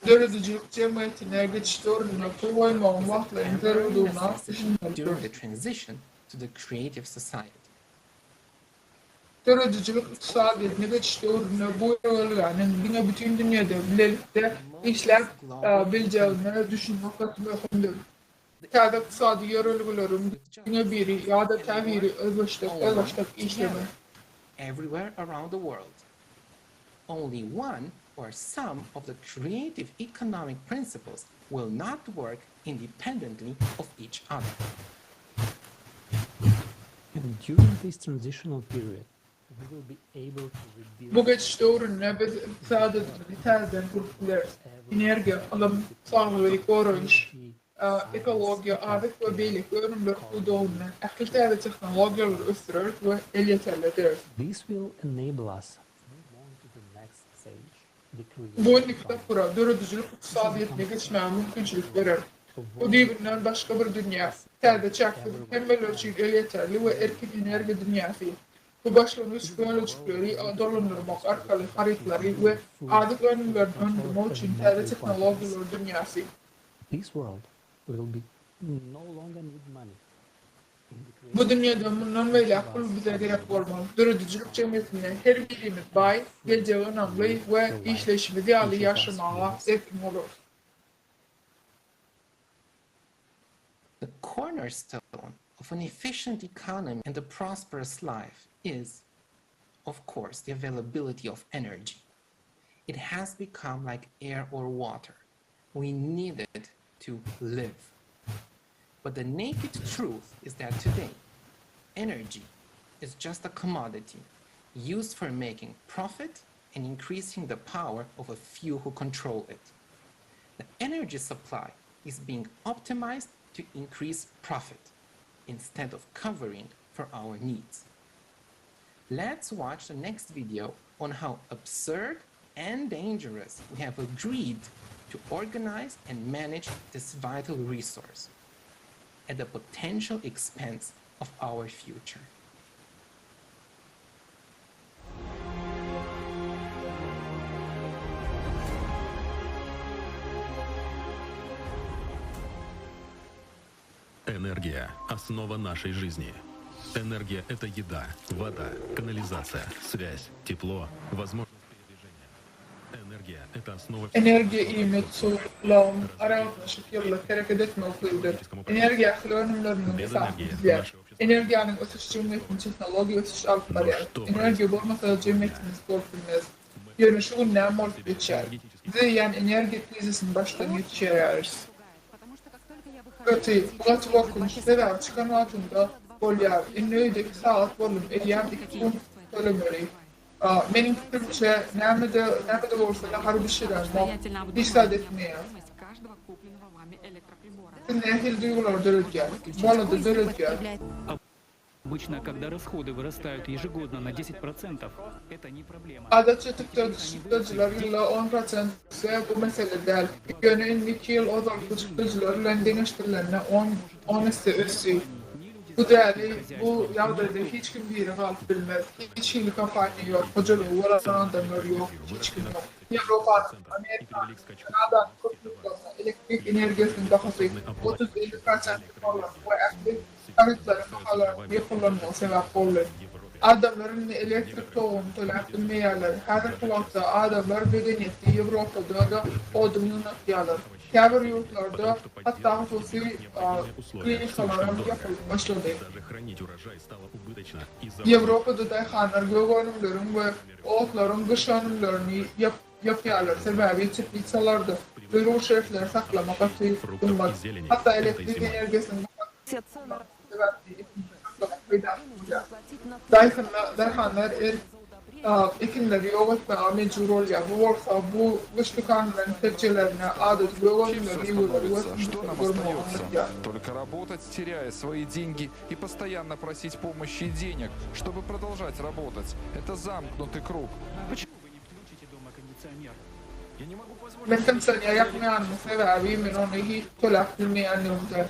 Döredijilik jemgyýetine geçiş döwründe pul goýmagyň wagtlaýyn zerurdygyna düşünmelidiris. Döredijilik ykdysadyýetine geçiş döwründe bu ýörelgäniň diňe bütin dünýäde bilelikde işläp biljegine düşünmek gaty möhümdir. Täze ykdysady ýörelgeleriň diňe biri ýa-da käbiri özbaşdak özbaşdak işlemez. Only one or some of the creative economic principles will not work independently of each other. And during this transitional period, we will be able to rebuild Bu geçiş döwründe biz ykdysadyýetimizi täzeden gurup bileris. Energiýa, ylym, saglygy goraýyş, ekologiýa, azyk we beýleki önümler pudagynda ähli täze tehnologiýalary ösdüreris we elýeterli ederis. This will enable us to move on to the next stage, the Bu creative indiki economy. tapgyra, döredijilik ykdysadyýetine geçmäge mümkinçilik berer. Bu düýbünden başga bir dünýä, täze çäksiz, hemmeler üçin elýeterli we erkin energiýa dünýäsi. Bu başlangyç bölejikleri dolandyrmak arkaly harytlary we azyk önümlerini öndürmek üçin täze tehnologiýalar dünýäsi. This world will be no longer need money. Bu dünýede mundan beýläk pul bize gerek bolmaz. Döredijilik jemgyýetinde her birimiz baý, geljege ynamly we işleýşimiz ýaly ýaşamaga erkin bolarys. The cornerstone of an efficient economy and a prosperous life is, of course, the availability of energy. It has become like air or water. We need it to live. But the naked truth is that today, energy is just a commodity used for making profit and increasing the power of a few who control it. The energy supply is being optimized to increase profit instead of covering for our needs. Let's watch the next video on how absurd and dangerous we have agreed to organize and manage this vital resource at the potential expense of our future. Энергия – основа нашей жизни. Энергия – это еда, вода, канализация, связь, тепло, возможность передвижения. Энергия – это основа... Energiýa iýmit, suw, lagym, aragatnaşyk, ýylylyk, hereket etme ukybydyr. Energiýa ähli önümleriniň esasyny düzýär. Energiýanyň ösüş jemgyýetini tehnologiýa ösüş alyp barýar. Energiýa bolmasa jemgyýetimiz bolup bilmez. Ýöne şu gün näme bolup geçýär? Biz eýýäm energiýa krizisini başdan geçirýäris. Gaty, bu gaty gorkunç, sebäbi çykan wagtymda bolýar, indi öýde iki sagat boldum, eýýäm iki funt tölemeli. Meniň pikirimçe, näme-de, näme-de bolsa nahar bişiremok, hiç zat etmeýär. Siz nähili duýgulary döredýär? Bolady döredýär. Обычно, когда расходы вырастают ежегодно на 10%, это не проблема. Adatça çykdajylar ýylda 10% össe, bu mesele däl. Ýöne indi iki ýyl ozalky çykdajylar bilen deňeşdirilende on, on esse ösdi. Bu däli, bu ýagdaýda hiç kim diri galyp bilmez. Hiç hili kompaniýa ýok, hojalygy bolan adamlar ýok, hiç kim ýok. Ýewropanyň, Amerikanyň, Kanadanyň köp ýurtlarynda elektrik energiýasynyň bahasy otuz-elli prosent ýokarlandy we ähli harytlaryň bahalarynyň ýokarlanmagy sebäp boldy. Adamlar indi elektrik toguny töläp bilmeýärler. Häzirki wagtda adamlar medeniýetli Ýewropada-da odun ýygnatýarlar. Käbir ýurtlarda hatda hususy klinikalar hem ýapylyp başlady. Ýewropada daýhanlar gök önümleriň we otlaryň gyş önümlerini ýapýarlar, sebäbi teplisalarda zerur şertleri saklamak gaty gymmat. Hatda elektrik energiýasynyň bahasynyň gymmatlanmagy sebäpli ekinleri saklamak peýdasyz bolýar. Daýhanlar ekinleri ýok etmäge mejbur bolýar, bu bolsa bu gyş dükanlaryň tekjelerinde adaty gök Теперь önümleri, все miweleri we становится. Что süýjülikleri нам görmegi остается? aňladýar. Только работать, теряя свои деньги и постоянно просить помощи и денег, чтобы продолжать работать. Это замкнутый круг. Почему вы не включите дома кондиционер? Я не могу позволить... Men kondisioner ýakmaýanyň sebäbi men ony hiç töläp bilmeýänligimde.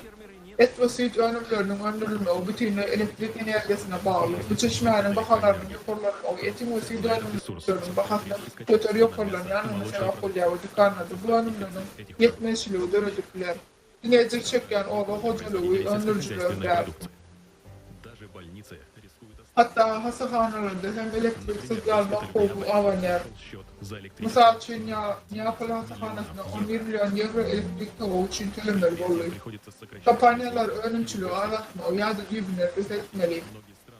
Et we süýt önümleriniň öndürilmegi bütinleý elektrik energiýasyna bagly. Bu çeşmäniň bahalarynyň ýokarlanmagy etiň we süýt önümleriniň bahasynyň köter ýokarlanýanlygyna sebäp bolýar we dükanlarda bu önümleriň ýetmezçiligi döredip biler. Diňe ejir çekýän oba hojalygy öndürijileri däl. Hatda hassahanalarda hem elektriksiz galmak howpy abanýar. Mysal üçin, Neapol hassahanasynda 11 million ýewro elektrik togy üçin tölemeli boldy. Kompaniýalar önümçiligi azaltmagy ýa-da düýbünden bes etmeli.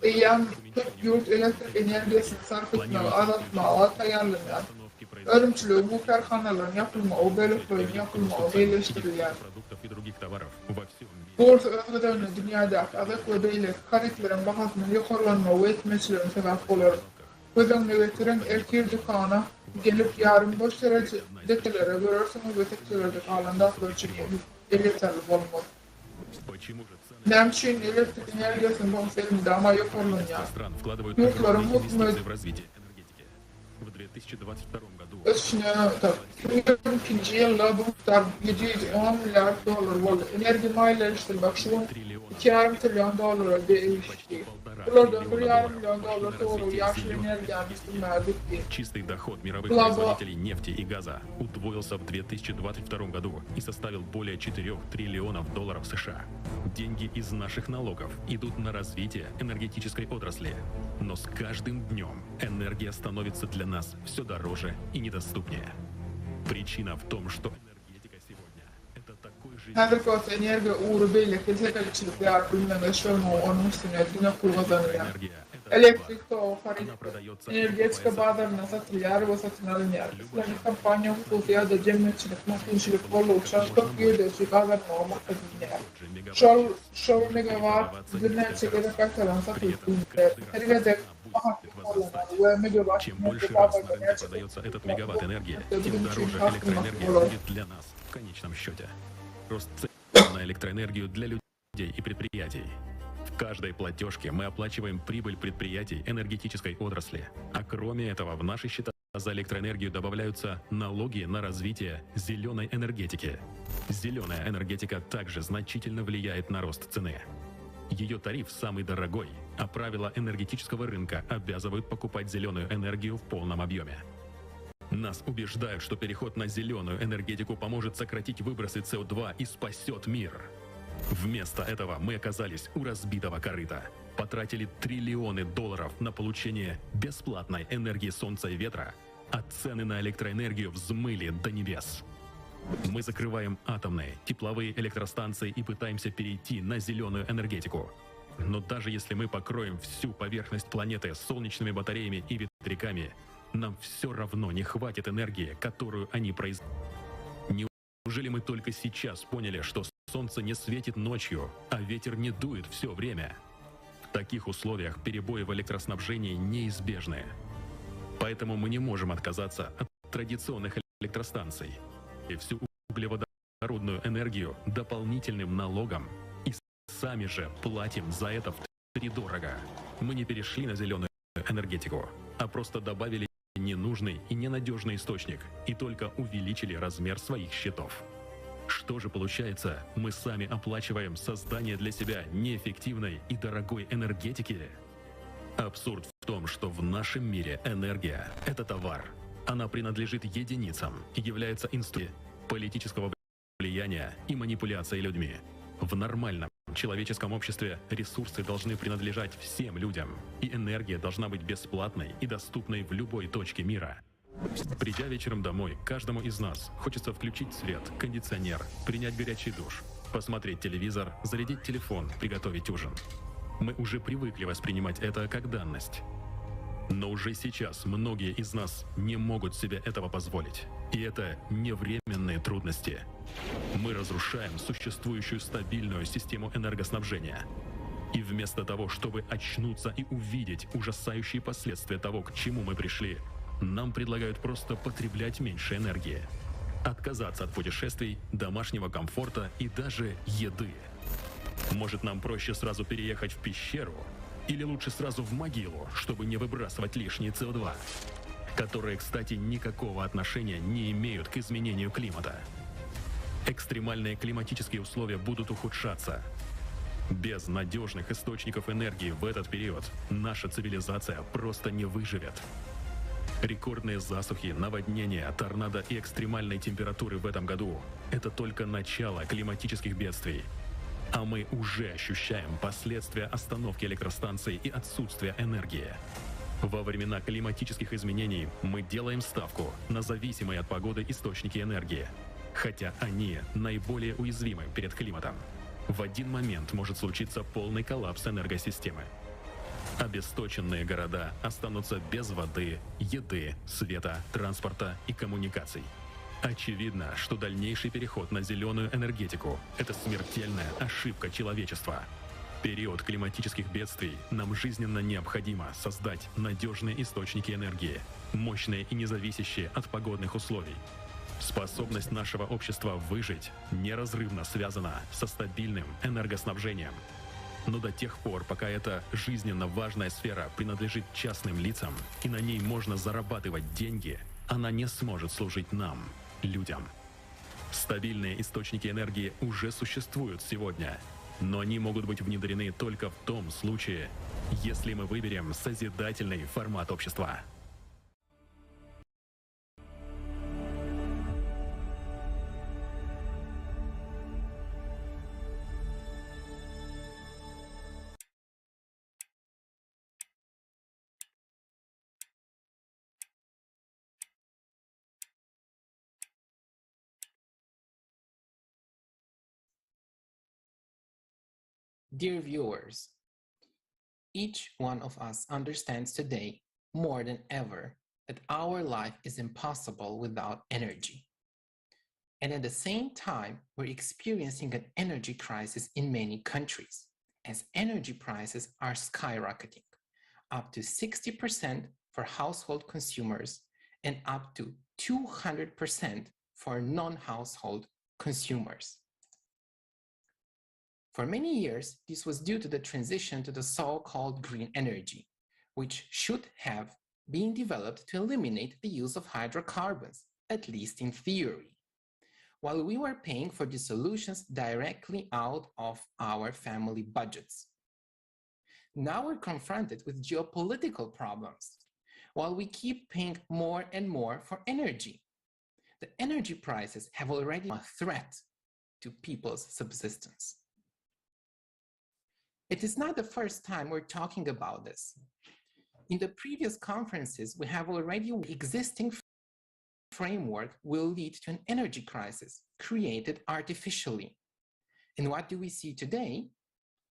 Eýýäm köp ýurt elektrik energiýasyny sarp etmegi azaltmaga taýýarlanýar. Önümçiligiň we kärhanalaryň ýapylmagy bölekleýin ýapylmagy meýilleşdirilýär. Bu bolsa öz gezeginde dünýädäki azyk we beýleki harytlaryň bahasynyň ýokarlanmagy we ýetmezçiligine sebäp bolar. Göz öňüne getiriň, ertir dükana gelip ýarym boş depeleri görersiňiz we tekjelerde galan zatlar üçin elýeterli bolmaz. Näme üçin elektrik energiýasynyň bahasy elmydama ýokarlanýar? Ýurtlaryň hökümet ösüşine 2022-nji ýylda bu mukdar 710 milliard dollar boldy. Energiýa maliýeleşdirmek şu gün iki ýarym trillion dollara degişli. Bulardan bir ýarym million dollar töweregi ýaşyl energiýany ösdürmäge gitdi. Чистый доход мировых Global производителей нефти и газа удвоился в 2022 году и составил более 4 триллионов долларов США. Деньги из наших налогов идут на развитие энергетической отрасли. Но с каждым днем энергия становится для нас все дороже и недоступнее. Причина в том, что энергетика сегодня – это такой же... Häzirki wagtda energiýa ugry beýleki telekeçilik ýaly bilmeňzeş bolmagy onuň üstüne diňe pul gazanylýar. Elektrik togy harytdyr. Energetika bazarynda satylýar we satyn alynýar. Islendik kompaniýa hususy ýa-da jemgyýetçilik mümkinçilik boldugyça köp girdeji gazanmagy maksat edinýär. Şol şol megawat birnäçe gezek gaýtadan satylyp bilner. Her gezek bahasy ýokarlanar we megawat Чем energiýa больше раз bazarda на рынке näçe köp продается этот satylsa, мегаватт энергии, biziň тем üçin дороже has gymmatly электроэнергия bolar. будет для нас в конечном счете. Рост цен на электроэнергию для людей и предприятий. В каждой платежке мы оплачиваем прибыль предприятий энергетической отрасли. А кроме этого, в наши счета за электроэнергию добавляются налоги на развитие зеленой энергетики. Зеленая энергетика также значительно влияет на рост цены. Ее тариф самый дорогой, а правила энергетического рынка обязывают покупать зеленую энергию в полном объеме. Нас убеждают, что переход на зеленую энергетику поможет сократить выбросы СО2 и спасет мир. Вместо этого мы оказались у разбитого корыта. Потратили триллионы долларов на получение бесплатной энергии солнца и ветра, а цены на электроэнергию взмыли до небес. Мы закрываем атомные, тепловые электростанции и пытаемся перейти на зеленую энергетику. Но даже если мы покроем всю поверхность планеты солнечными батареями и ветряками, нам все равно не хватит энергии, которую они производят. Неужели мы только сейчас поняли, что солнце не светит ночью, а ветер не дует все время? В таких условиях перебои в электроснабжении неизбежны. Поэтому мы не можем отказаться от традиционных электростанций и всю углеводородную энергию дополнительным налогом и сами же платим за это втридорого. Мы не перешли на зеленую энергетику, а просто добавили ненужный и ненадежный источник и только увеличили размер своих счетов. Что же получается, мы сами оплачиваем создание для себя неэффективной и дорогой энергетики? Абсурд в том, что в нашем мире энергия – это товар. Она принадлежит единицам и является инструментом политического влияния и манипуляции людьми. В нормальном человеческом обществе ресурсы должны принадлежать всем людям, и энергия должна быть бесплатной и доступной в любой точке мира. Придя вечером домой, каждому из нас хочется включить свет, кондиционер, принять горячий душ, посмотреть телевизор, зарядить телефон, приготовить ужин. Мы уже привыкли воспринимать это как данность. Но уже сейчас многие из нас не могут себе этого позволить. И это не временные трудности. Мы разрушаем существующую стабильную систему энергоснабжения. И вместо того, чтобы очнуться и увидеть ужасающие последствия того, к чему мы пришли, нам предлагают просто потреблять меньше энергии. Отказаться от путешествий, домашнего комфорта и даже еды. Может, нам проще сразу переехать в пещеру? Или лучше сразу в могилу, чтобы не выбрасывать лишний СО2? Которые, кстати, никакого отношения не имеют к изменению климата. Экстремальные климатические условия будут ухудшаться. Без надежных источников энергии в этот период наша цивилизация просто не выживет. Рекордные засухи, наводнения, торнадо и экстремальные температуры в этом году – это только начало климатических бедствий. А мы уже ощущаем последствия остановки электростанций и отсутствия энергии. Во времена климатических изменений мы делаем ставку на зависимые от погоды источники энергии, хотя они наиболее уязвимы перед климатом. В один момент может случиться полный коллапс энергосистемы. Обесточенные города останутся без воды, еды, света, транспорта и коммуникаций. Очевидно, что дальнейший переход на зеленую энергетику – это смертельная ошибка человечества. В период климатических бедствий нам жизненно необходимо создать надежные источники энергии, мощные и независящие от погодных условий. Способность нашего общества выжить неразрывно связана со стабильным энергоснабжением. Но до тех пор, пока эта жизненно важная сфера принадлежит частным лицам и на ней можно зарабатывать деньги, она не сможет служить нам, людям. Стабильные источники энергии уже существуют сегодня, но они могут быть внедрены только в том случае, если мы выберем созидательный формат общества. Dear viewers, each one of us understands today more than ever that our life is impossible without energy. And at the same time, we're experiencing an energy crisis in many countries, as energy prices are skyrocketing, up to 60% for household consumers and up to 200% for non-household consumers. For many years, this was due to the transition to the so-called green energy, which should have been developed to eliminate the use of hydrocarbons, at least in theory, while we were paying for the solutions directly out of our family budgets. Now we're confronted with geopolitical problems, while we keep paying more and more for energy. The energy prices have already a threat to people's subsistence. It is not the first time we're talking about this. In the previous conferences, we have already existing framework will lead to an energy crisis created artificially. And what do we see today?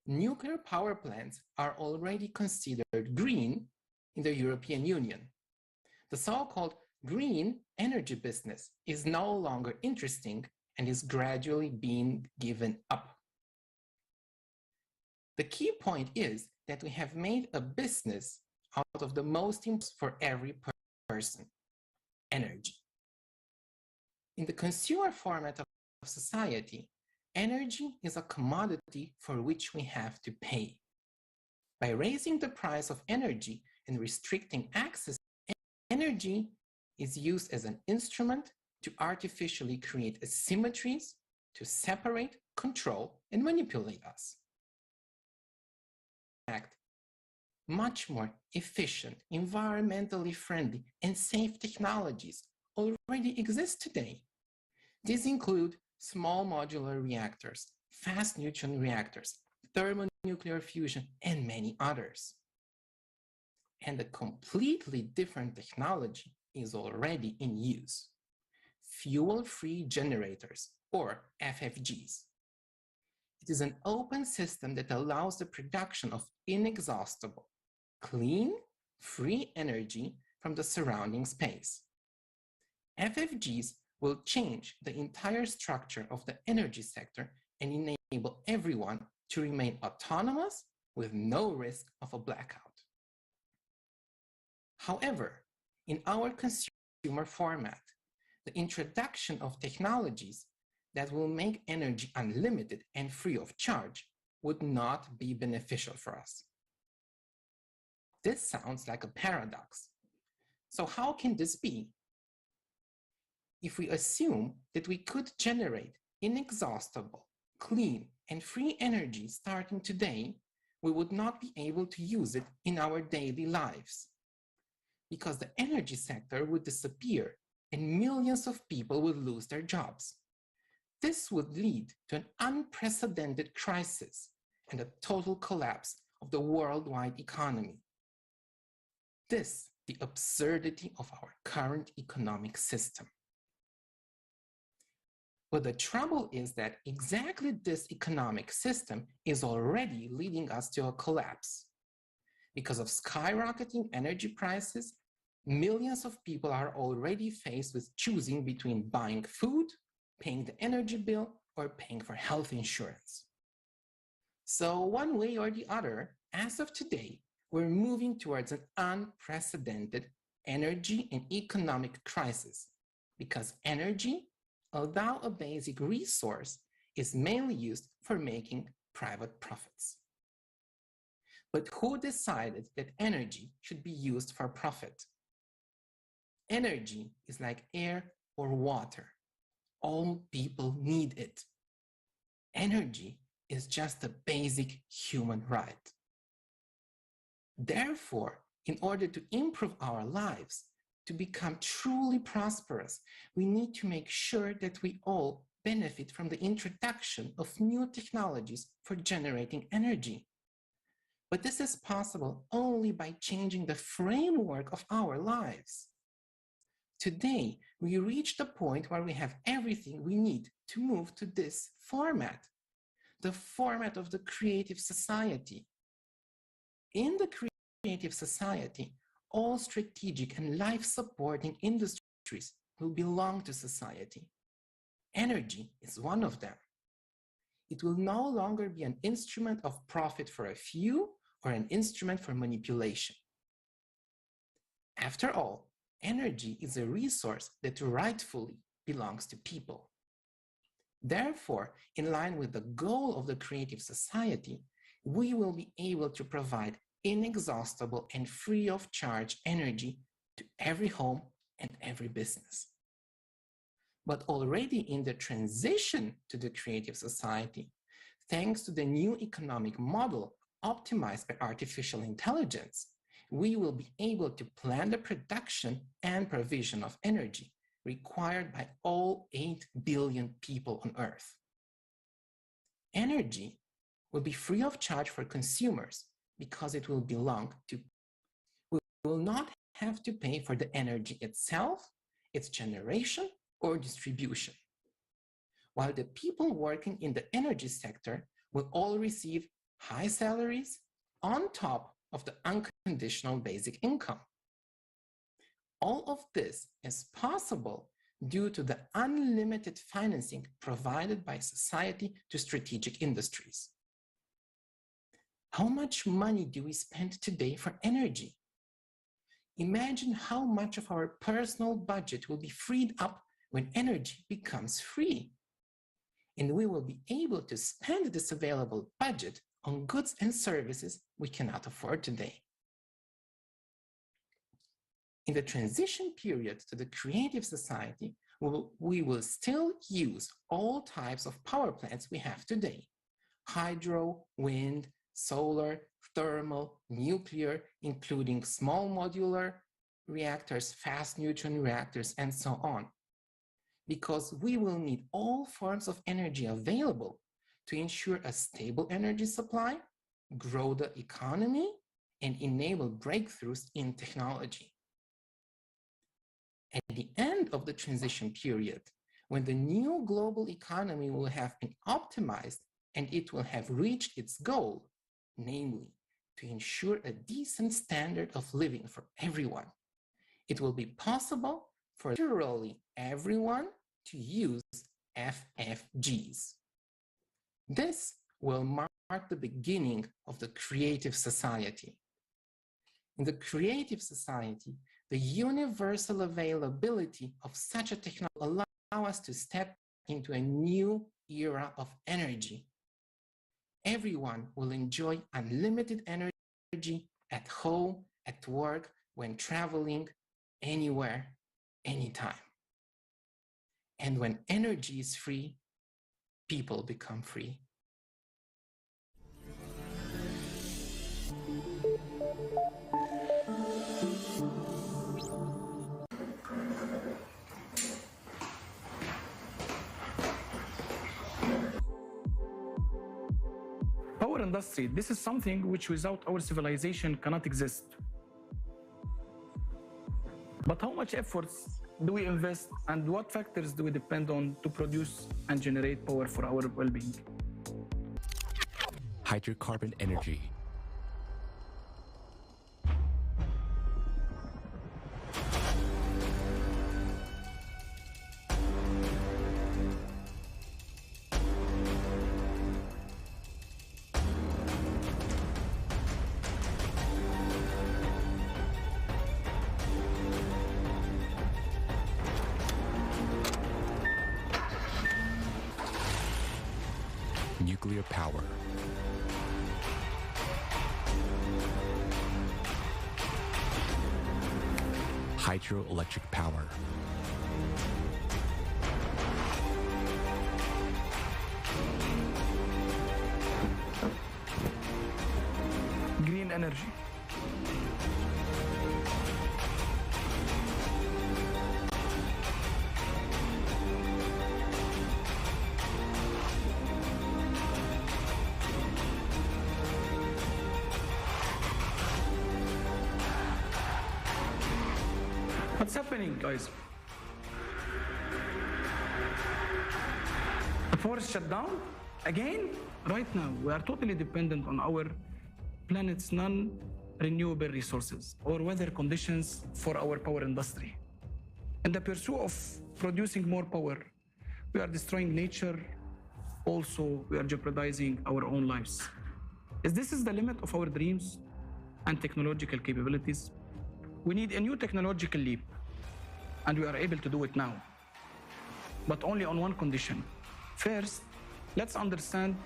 Nuclear power plants are already considered green in the European Union. The so-called green energy business is no longer interesting and is gradually being given up. The key point is that we have made a business out of the most important for every person, energy. In the consumer format of society, energy is a commodity for which we have to pay. By raising the price of energy and restricting access, energy is used as an instrument to artificially create asymmetries to separate, control, and manipulate us. Fact, much more efficient, environmentally friendly, and safe technologies already exist today. These include small modular reactors, fast neutron reactors, thermonuclear fusion, and many others. And a completely different technology is already in use fuel-free generators, or FFGs. It is an open system that allows the production of inexhaustible, clean, free energy from the surrounding space. FFGs will change the entire structure of the energy sector and enable everyone to remain autonomous with no risk of a blackout. However, in our consumer format, the introduction of technologies that will make energy unlimited and free of charge would not be beneficial for us. This sounds like a paradox. So how can this be? If we assume that we could generate inexhaustible, clean, and free energy starting today, we would not be able to use it in our daily lives because the energy sector would disappear and millions of people would lose their jobs. This would lead to an unprecedented crisis and a total collapse of the worldwide economy. This, the absurdity of our current economic system. But the trouble is that exactly this economic system is already leading us to a collapse. Because of skyrocketing energy prices, millions of people are already faced with choosing between buying food, paying the energy bill, or paying for health insurance. So one way or the other, as of today, we're moving towards an unprecedented energy and economic crisis because energy, although a basic resource, is mainly used for making private profits. But who decided that energy should be used for profit? Energy is like air or water. All people need it. Energy is just a basic human right. Therefore, in order to improve our lives, to become truly prosperous, we need to make sure that we all benefit from the introduction of new technologies for generating energy. But this is possible only by changing the framework of our lives. Today, we reach the point where we have everything we need to move to this format, the format of the creative society. In the creative society, all strategic and life-supporting industries will belong to society. Energy is one of them. It will no longer be an instrument of profit for a few or an instrument for manipulation. After all, energy is a resource that rightfully belongs to people. Therefore, in line with the goal of the creative society, we will be able to provide inexhaustible and free of charge energy to every home and every business. But already in the transition to the creative society, thanks to the new economic model optimized by artificial intelligence, we will be able to plan the production and provision of energy required by all 8 billion people on Earth. Energy will be free of charge for consumers because it will belong to. We will not have to pay for the energy itself, its generation, or distribution. While the people working in the energy sector will all receive high salaries on top of the unconditional basic income. All of this is possible due to the unlimited financing provided by society to strategic industries. How much money do we spend today for energy? Imagine how much of our personal budget will be freed up when energy becomes free. And we will be able to spend this available budget on goods and services we cannot afford today. In the transition period to the creative society, we will, we will still use all types of power plants we have today hydro, wind, solar, thermal, nuclear, including small modular reactors, fast neutron reactors, and so on. Because we will need all forms of energy available to ensure a stable energy supply, grow the economy, and enable breakthroughs in technology. At the end of the transition period, when the new global economy will have been optimized and it will have reached its goal, namely, to ensure a decent standard of living for everyone, it will be possible for literally everyone to use FFGs. This will mark the beginning of the creative society. In the creative society, the universal availability of such a technology allow us to step into a new era of energy. Everyone will enjoy unlimited energy at home, at work, when traveling, anywhere, anytime. And when energy is free, people become free. Power industry, this is something which without our civilization cannot exist. But how much efforts do we invest and what factors do we depend on to produce and generate power for our well-being? Hydrocarbon energy. Nuclear power. Hydroelectric power. Green energy. What's happening, guys? The forest shut down? Again? Right now, we are totally dependent on our planet's non-renewable resources or weather conditions for our power industry. In the pursuit of producing more power, we are destroying nature. Also, we are jeopardizing our own lives. Is this is the limit of our dreams and technological capabilities? We need a new technological leap, and we are able to do it now, but only on one condition. First, let's understand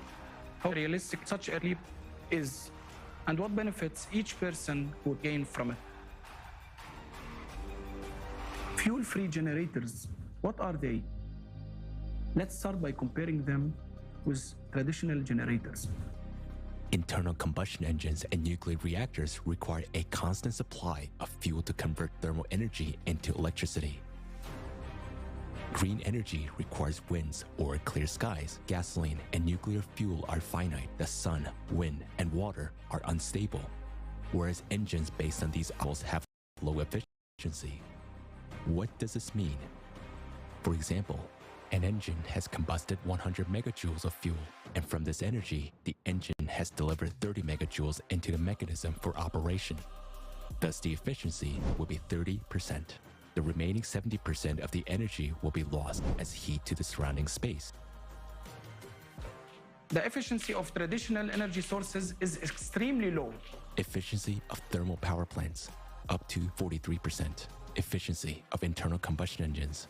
how realistic such a leap is and what benefits each person would gain from it. Fuel-free generators, what are they? Let's start by comparing them with traditional generators. Internal combustion engines and nuclear reactors require a constant supply of fuel to convert thermal energy into electricity. Green energy requires winds or clear skies. Gasoline and nuclear fuel are finite. The sun, wind, and water are unstable, whereas engines based on these fuels have low efficiency. What does this mean? For example, an engine has combusted 100 megajoules of fuel, and from this energy, the engine has delivered 30 megajoules into the mechanism for operation. Thus, the efficiency will be 30%. The remaining 70% of the energy will be lost as heat to the surrounding space. The efficiency of traditional energy sources is extremely low. Efficiency of thermal power plants, up to 43%. Efficiency of internal combustion engines,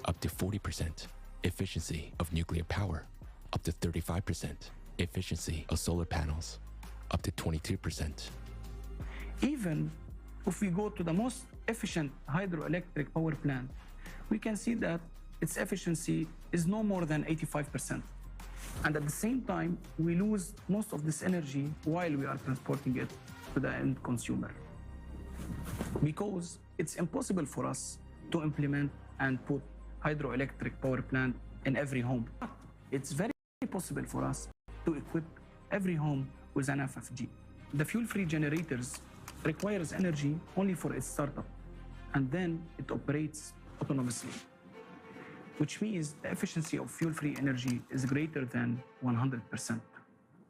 up to 40%. Efficiency of nuclear power, up to 35%. Efficiency of solar panels, up to 22%. Even if we go to the most efficient hydroelectric power plant, we can see that its efficiency is no more than 85%. And at the same time, we lose most of this energy while we are transporting it to the end consumer. Because it's impossible for us to implement and put hydroelectric power plant in every home. But it's very possible for us to equip every home with an FFG. The fuel-free generators requires energy only for its startup. And then it operates autonomously, which means the efficiency of fuel-free energy is greater than 100%.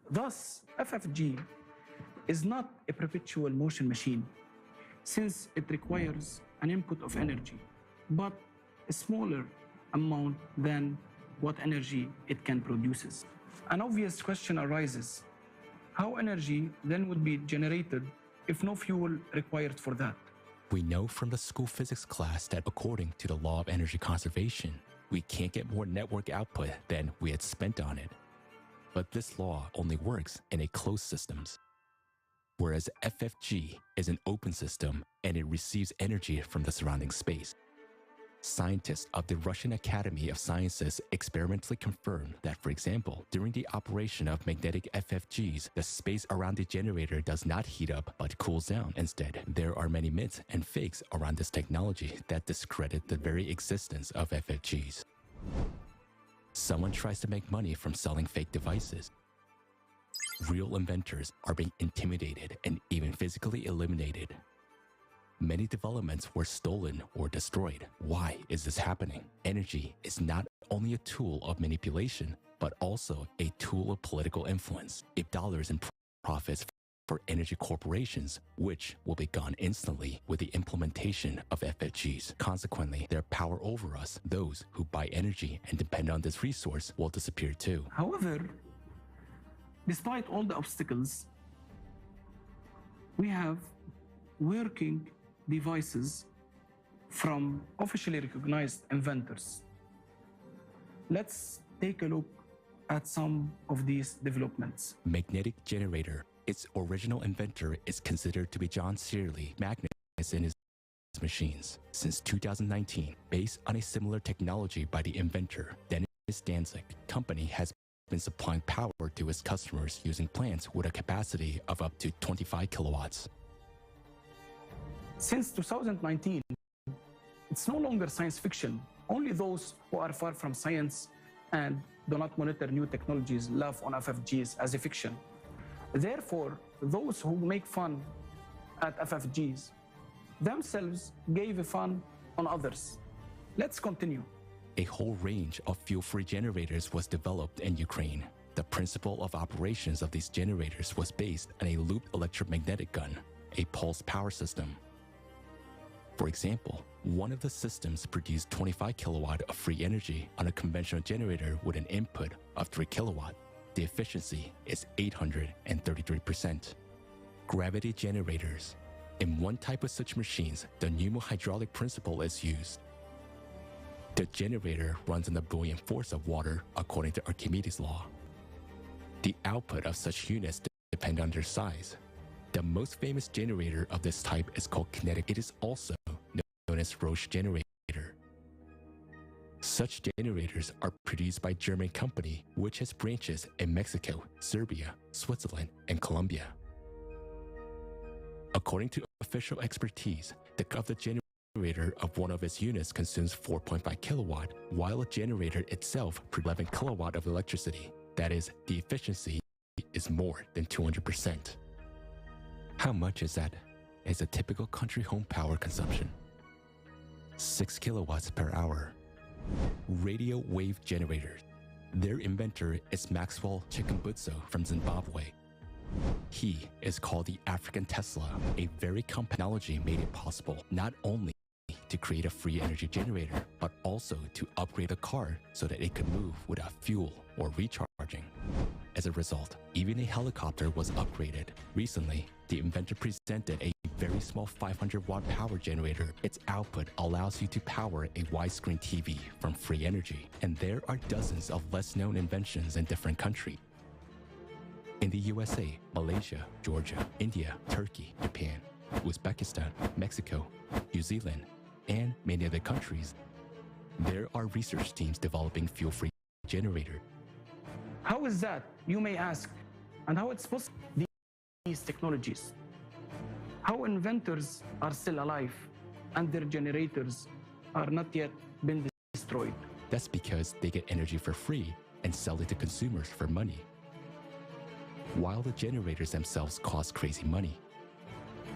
Thus, FFG is not a perpetual motion machine, since it requires an input of energy, but a smaller amount than what energy it can produce. An obvious question arises, how energy then would be generated if no fuel required for that? We know from the school physics class that according to the law of energy conservation, we can't get more network output than we had spent on it. But this law only works in a closed systems. Whereas FFG is an open system and it receives energy from the surrounding space. Scientists of the Russian Academy of Sciences experimentally confirmed that, for example, during the operation of magnetic FFGs, the space around the generator does not heat up but cools down instead. There are many myths and fakes around this technology that discredit the very existence of FFGs. Someone tries to make money from selling fake devices. Real inventors are being intimidated and even physically eliminated. Many developments were stolen or destroyed. Why is this happening? Energy is not only a tool of manipulation, but also a tool of political influence. If dollars and profits for energy corporations, which will be gone instantly with the implementation of FFGs. Consequently, their power over us, those who buy energy and depend on this resource, will disappear too. However, despite all the obstacles, we have working devices from officially recognized inventors. Let's take a look at some of these developments. Magnetic generator. Its original inventor is considered to be John Searly Magnets in his machines. Since 2019, based on a similar technology by the inventor, Dennis Danzig, company has been supplying power to its customers using plants with a capacity of up to 25 kilowatts. Since 2019, it's no longer science fiction. Only those who are far from science and do not monitor new technologies laugh on FFGs as a fiction. Therefore, those who make fun at FFGs themselves gave a fun on others. Let's continue. A whole range of fuel-free generators was developed in Ukraine. The principle of operations of these generators was based on a looped electromagnetic gun, a pulse power system. For example, one of the systems produced 25 kilowatt of free energy on a conventional generator with an input of 3 kilowatt. The efficiency is 833%. Gravity generators. In one type of such machines, the pneumohydraulic principle is used. The generator runs on the buoyant force of water according to Archimedes' law. The output of such units depend on their size. The most famous generator of this type is called kinetic. It is also known as Roche generator. Such generators are produced by German company which has branches in Mexico, Serbia, Switzerland, and Colombia. According to official expertise, the of the generator of one of its units consumes 4.5 kilowatt, while the generator itself produces 11 kilowatt of electricity. That is, the efficiency is more than 200%. How much is that? Is a typical country home power consumption. 6 kilowatts per hour. Radio wave generators. Their inventor is Maxwell Chikumbutso from Zimbabwe. He is called the African Tesla. A very compact technology made it possible not only to create a free energy generator, but also to upgrade the car so that it could move without fuel or recharging. As a result, even a helicopter was upgraded. Recently, the inventor presented a very small 500 watt power generator. Its output allows you to power a widescreen TV from free energy. And there are dozens of less known inventions in different countries. In the USA, Malaysia, Georgia, India, Turkey, Japan, Uzbekistan, Mexico, New Zealand, and many other countries, there are research teams developing fuel-free generator. How is that, you may ask, and how it's possible these technologies? How inventors are still alive and their generators are not yet been destroyed? That's because they get energy for free and sell it to consumers for money. While the generators themselves cost crazy money.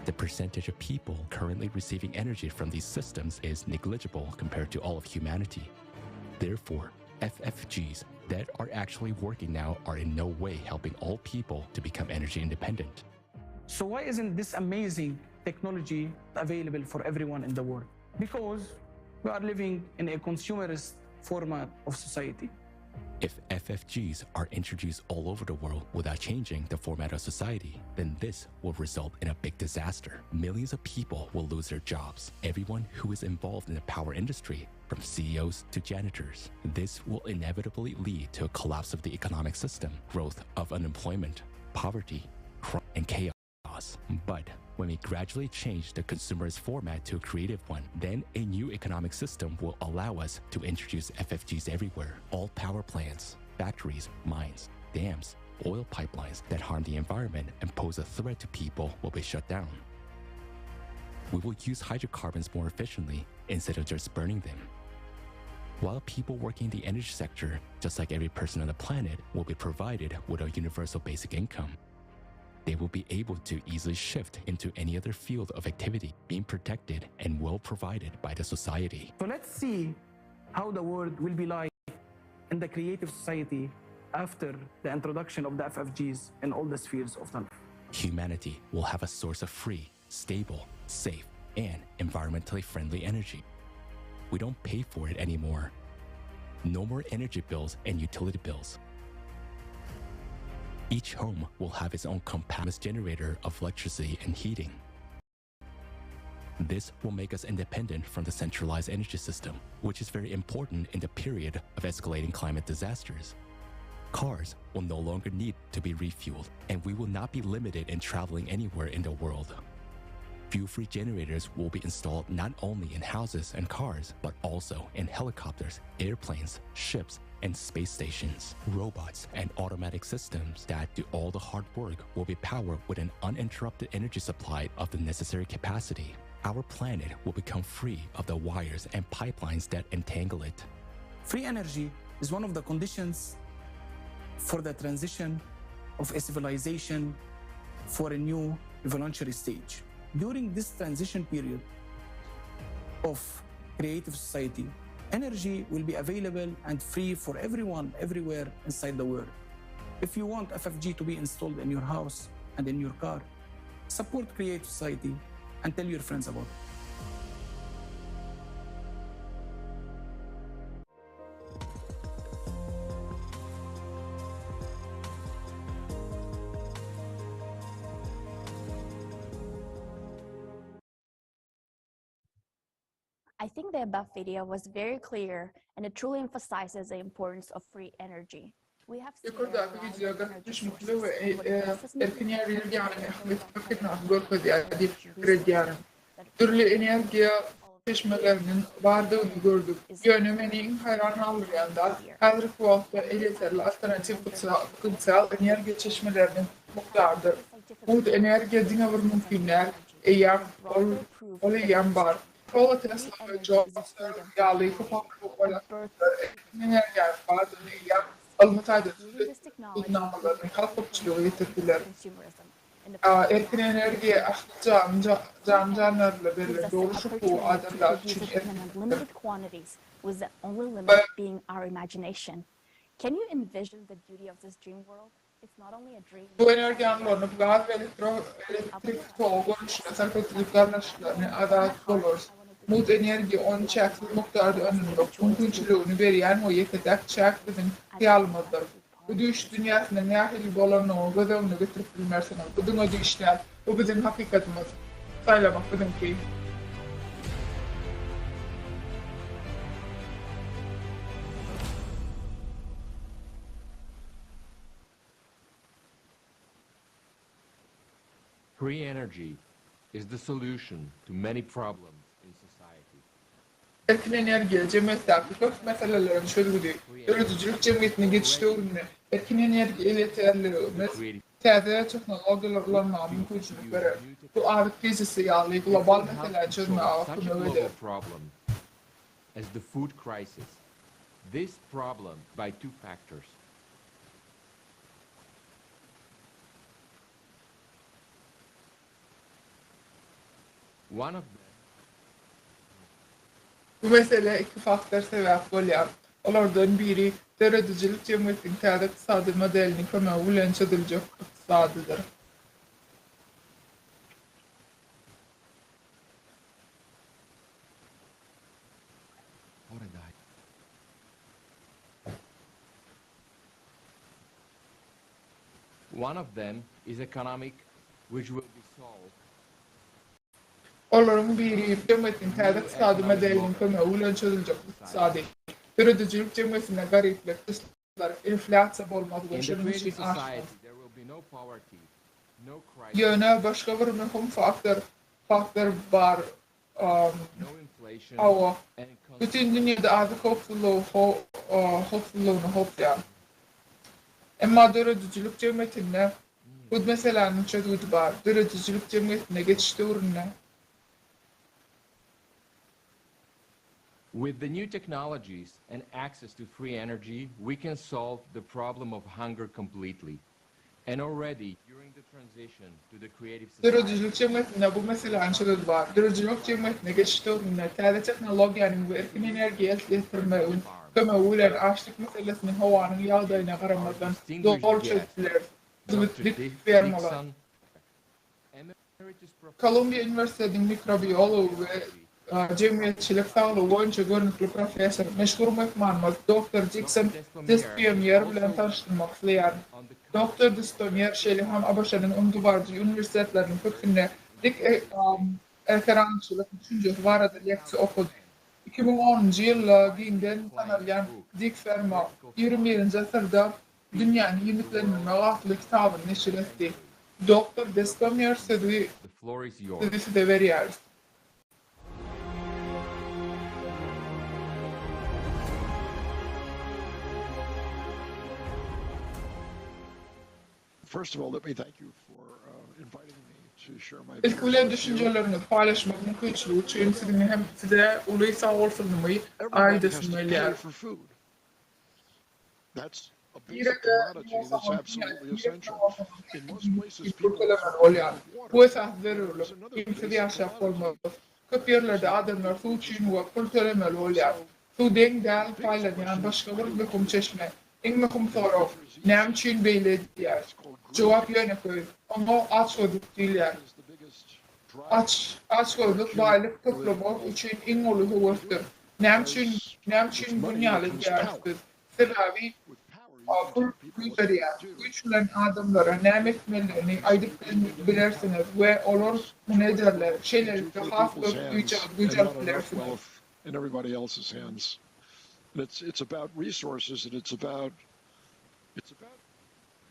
The percentage of people currently receiving energy from these systems is negligible compared to all of humanity. Therefore, FFGs that are actually working now are in no way helping all people to become energy independent. So why isn't this amazing technology available for everyone in the world? Because we are living in a consumerist format of society. If FFGs are introduced all over the world without changing the format of society, then this will result in a big disaster. Millions of people will lose their jobs. Everyone who is involved in the power industry, from CEOs to janitors. This will inevitably lead to a collapse of the economic system, growth of unemployment, poverty, crime, and chaos. But when we gradually change the consumerist format to a creative one, then a new economic system will allow us to introduce FFGs everywhere. All power plants, factories, mines, dams, oil pipelines that harm the environment and pose a threat to people will be shut down. We will use hydrocarbons more efficiently instead of just burning them. While people working in the energy sector, just like every person on the planet, will be provided with a universal basic income. They will be able to easily shift into any other field of activity, being protected and well provided by the society. So let's see how the world will be like in the creative society after the introduction of the FFGs in all the spheres of life. Humanity will have a source of free, stable, safe, and environmentally friendly energy. We don't pay for it anymore. No more energy bills and utility bills. Each home will have its own compact generator of electricity and heating. This will make us independent from the centralized energy system, which is very important in the period of escalating climate disasters. Cars will no longer need to be refueled, and we will not be limited in traveling anywhere in the world. Fuel free generators will be installed not only in houses and cars, but also in helicopters, airplanes, ships, and space stations. Robots and automatic systems that do all the hard work will be powered with an uninterrupted energy supply of the necessary capacity. Our planet will become free of the wires and pipelines that entangle it. Free energy is one of the conditions for the transition of a civilization for a new evolutionary stage. During this transition period of creative society, energy will be available and free for everyone everywhere inside the world. If you want FFG to be installed in your house and in your car, support Creative Society and tell your friends about it. I think the above video was very clear and it truly emphasizes the importance of free energy. We have seen Ýokardaky wideo gaty düşnükli we erkin energiýanyň ähmiýeti hakynda görkezýär diýip pikir edýärin. Dürli energiýa çeşmeleriniň bardygyny gördük. Ýöne meni iň haýran galdyrýan zat, häzirki wagtda elýeterli alternatiw potensial energiýa çeşmeleriniň mukdarydyr. Mugt energiýa diňe bir mümkin däl, eýýäm ol ol eýýäm bar. Nikola Tesla we Jon Searle ýaly köp akylly oýlap tapyjylar erkin energiýanyň bardygyny eýýäm ylmy taýdan subut etdiler, subutnamalaryny halk köpçülige ýetirdiler. Erkin energiýa ähli janly janly-jandarlara berlen dogruş hukugy adamzat üçin erkinlikdir. Bu energiýany ulanyp, gaz we elektrik togy görnüşinde sarp edilip gazanyşlaryny azat bolarys. Mugt energiýa ony çäksiz mukdarda öndürmek mümkinçiligini berýän we ýeke-täk çäk biziň hyýalymyzdyr. Bu düýş dünýäsiniň nähili bolanyny göz öňüne getirip bilmersiňiz. Bu diňe düýş däl, bu biziň hakykatymyz. Saýlamak biziňki. Free energy is the solution to many problems in society. Erkin energiýa, jemgyýetdäki köp meseleleriň çözgüdi. Döredijilik jemgyýetine geçiş döwründe erkin energiýa elýeterliligimiz täze tehnologiýalary ulanmaga mümkinçilik berer. Bu azyk krizisi ýaly global meseläni çözmäge kömek eder. As the food crisis. This problem by two factors. One of Bu meselä iki faktor sebäp bolýar. Olardan biri, döredijilik jemgyýetiniň täze ykdysady modeliniň kömegi bilen çözüljek ykdysadydyr. One of them is economic, which will be solved. Olaryň biri jemgyýetiň täze ykdysady modeliniň kömegi bilen çözüljek ykdysady. Döredijilik jemgyýetinde garyplyk, gyşlar, inflýasiýa bolmaz we In the şonuň creative üçin aşmaz. society there will be no poverty, no crisis, Ýöne başga bir möhüm faktor faktor bar, no inflation Hawa, and bütin dünýäde azyk howpsuzlygy howpsuzlygyny howpýar. Emma döredijilik jemgyýetinde bu meseläniň çözgüdi bar. Döredijilik jemgyýetine geçiş döwründe. With the new technologies and access to free energy, we can solve the problem of hunger completely. And already during the transition to the creative society, Döredijilik jemgyýetinde bu meseläniň çözgüdi bar. Döredijilik jemgyýetine geçiş döwründe täze tehnologiýanyň we erkin energiýa eltýetirmegiň kömegi bilen açlyk meselesini howanyň ýagdaýyna garamazdan doly çözüp bileris. Dr. Dik Dick fermalar. Dixon, emeritus professor Kolumbiýa uniwersitetiniň mikrobiology we jemgyýetçilik saglygy boýunça görnükli professor, meşhur myhmanymyz doktor Dikson Despiomier bilen tanyşdyrmak isleýärin. Doktor Despiomier şeýle hem ABŞ-nyň öňdebaryjy uniwersitetleriniň köpüsinde dik ekerançylyk düşünjesi barada leksiýa okady. 2010-njy ýylda giňden tanalýan Dik Ferma, Ýigrimi birinji asyrda dünýäni iýmitlendirmek atly kitabyny neşir etdi. Doktor Despiomier sözi The floor is yours. sözi size berýäris. First of all, let me thank you for uh, inviting me to share my Ilki views bilen with you. düşünjeleriňizi paýlaşmak mümkinçiligi üçin siziň hem size uly sagbolsunymy Everybody has aýdasym to pay gelýär. for food. That's a basic Nirede commodity that's bolsaňam, absolutely nirede essential. bolsaňam In most places, iýmit pul people tölemeli also bolýar. pay for Bu water. esasy zerurlyk. There's another Iýmitsiz basic ýaşap commodity. bolmaz. Köp ýerlerde adamlar suw üçin we pul tölemeli bolýar. Suw deň däl The biggest paýlanýan question is başga why bir do we do möhüm it? çeşme. Iň möhüm And the sorag, answer is näme easy. üçin beýle edýär? It's called greed. Jogap ýönekeý. Oňa açgözlük diýilýär. Is the biggest driver Aç, açgözlük for baýlyk accumulating toplamak wealth. üçin iň uly We do höwesdir. it Näme üçin, because näme with üçin money bunýaly comes edýäris power. biz? Sebäbi With power, you can pul tell people güýç what to berýär. do. Güýç bilen adamlara näme etmelidigini aýdyp bilersiňiz we olar There's muny too much ederler. wealth in too Şeýlelikde few has people's köp güýç hands güýç and alyp not enough bilersiňiz. wealth in everybody else's hands. And it's it's about resources and it's about it's about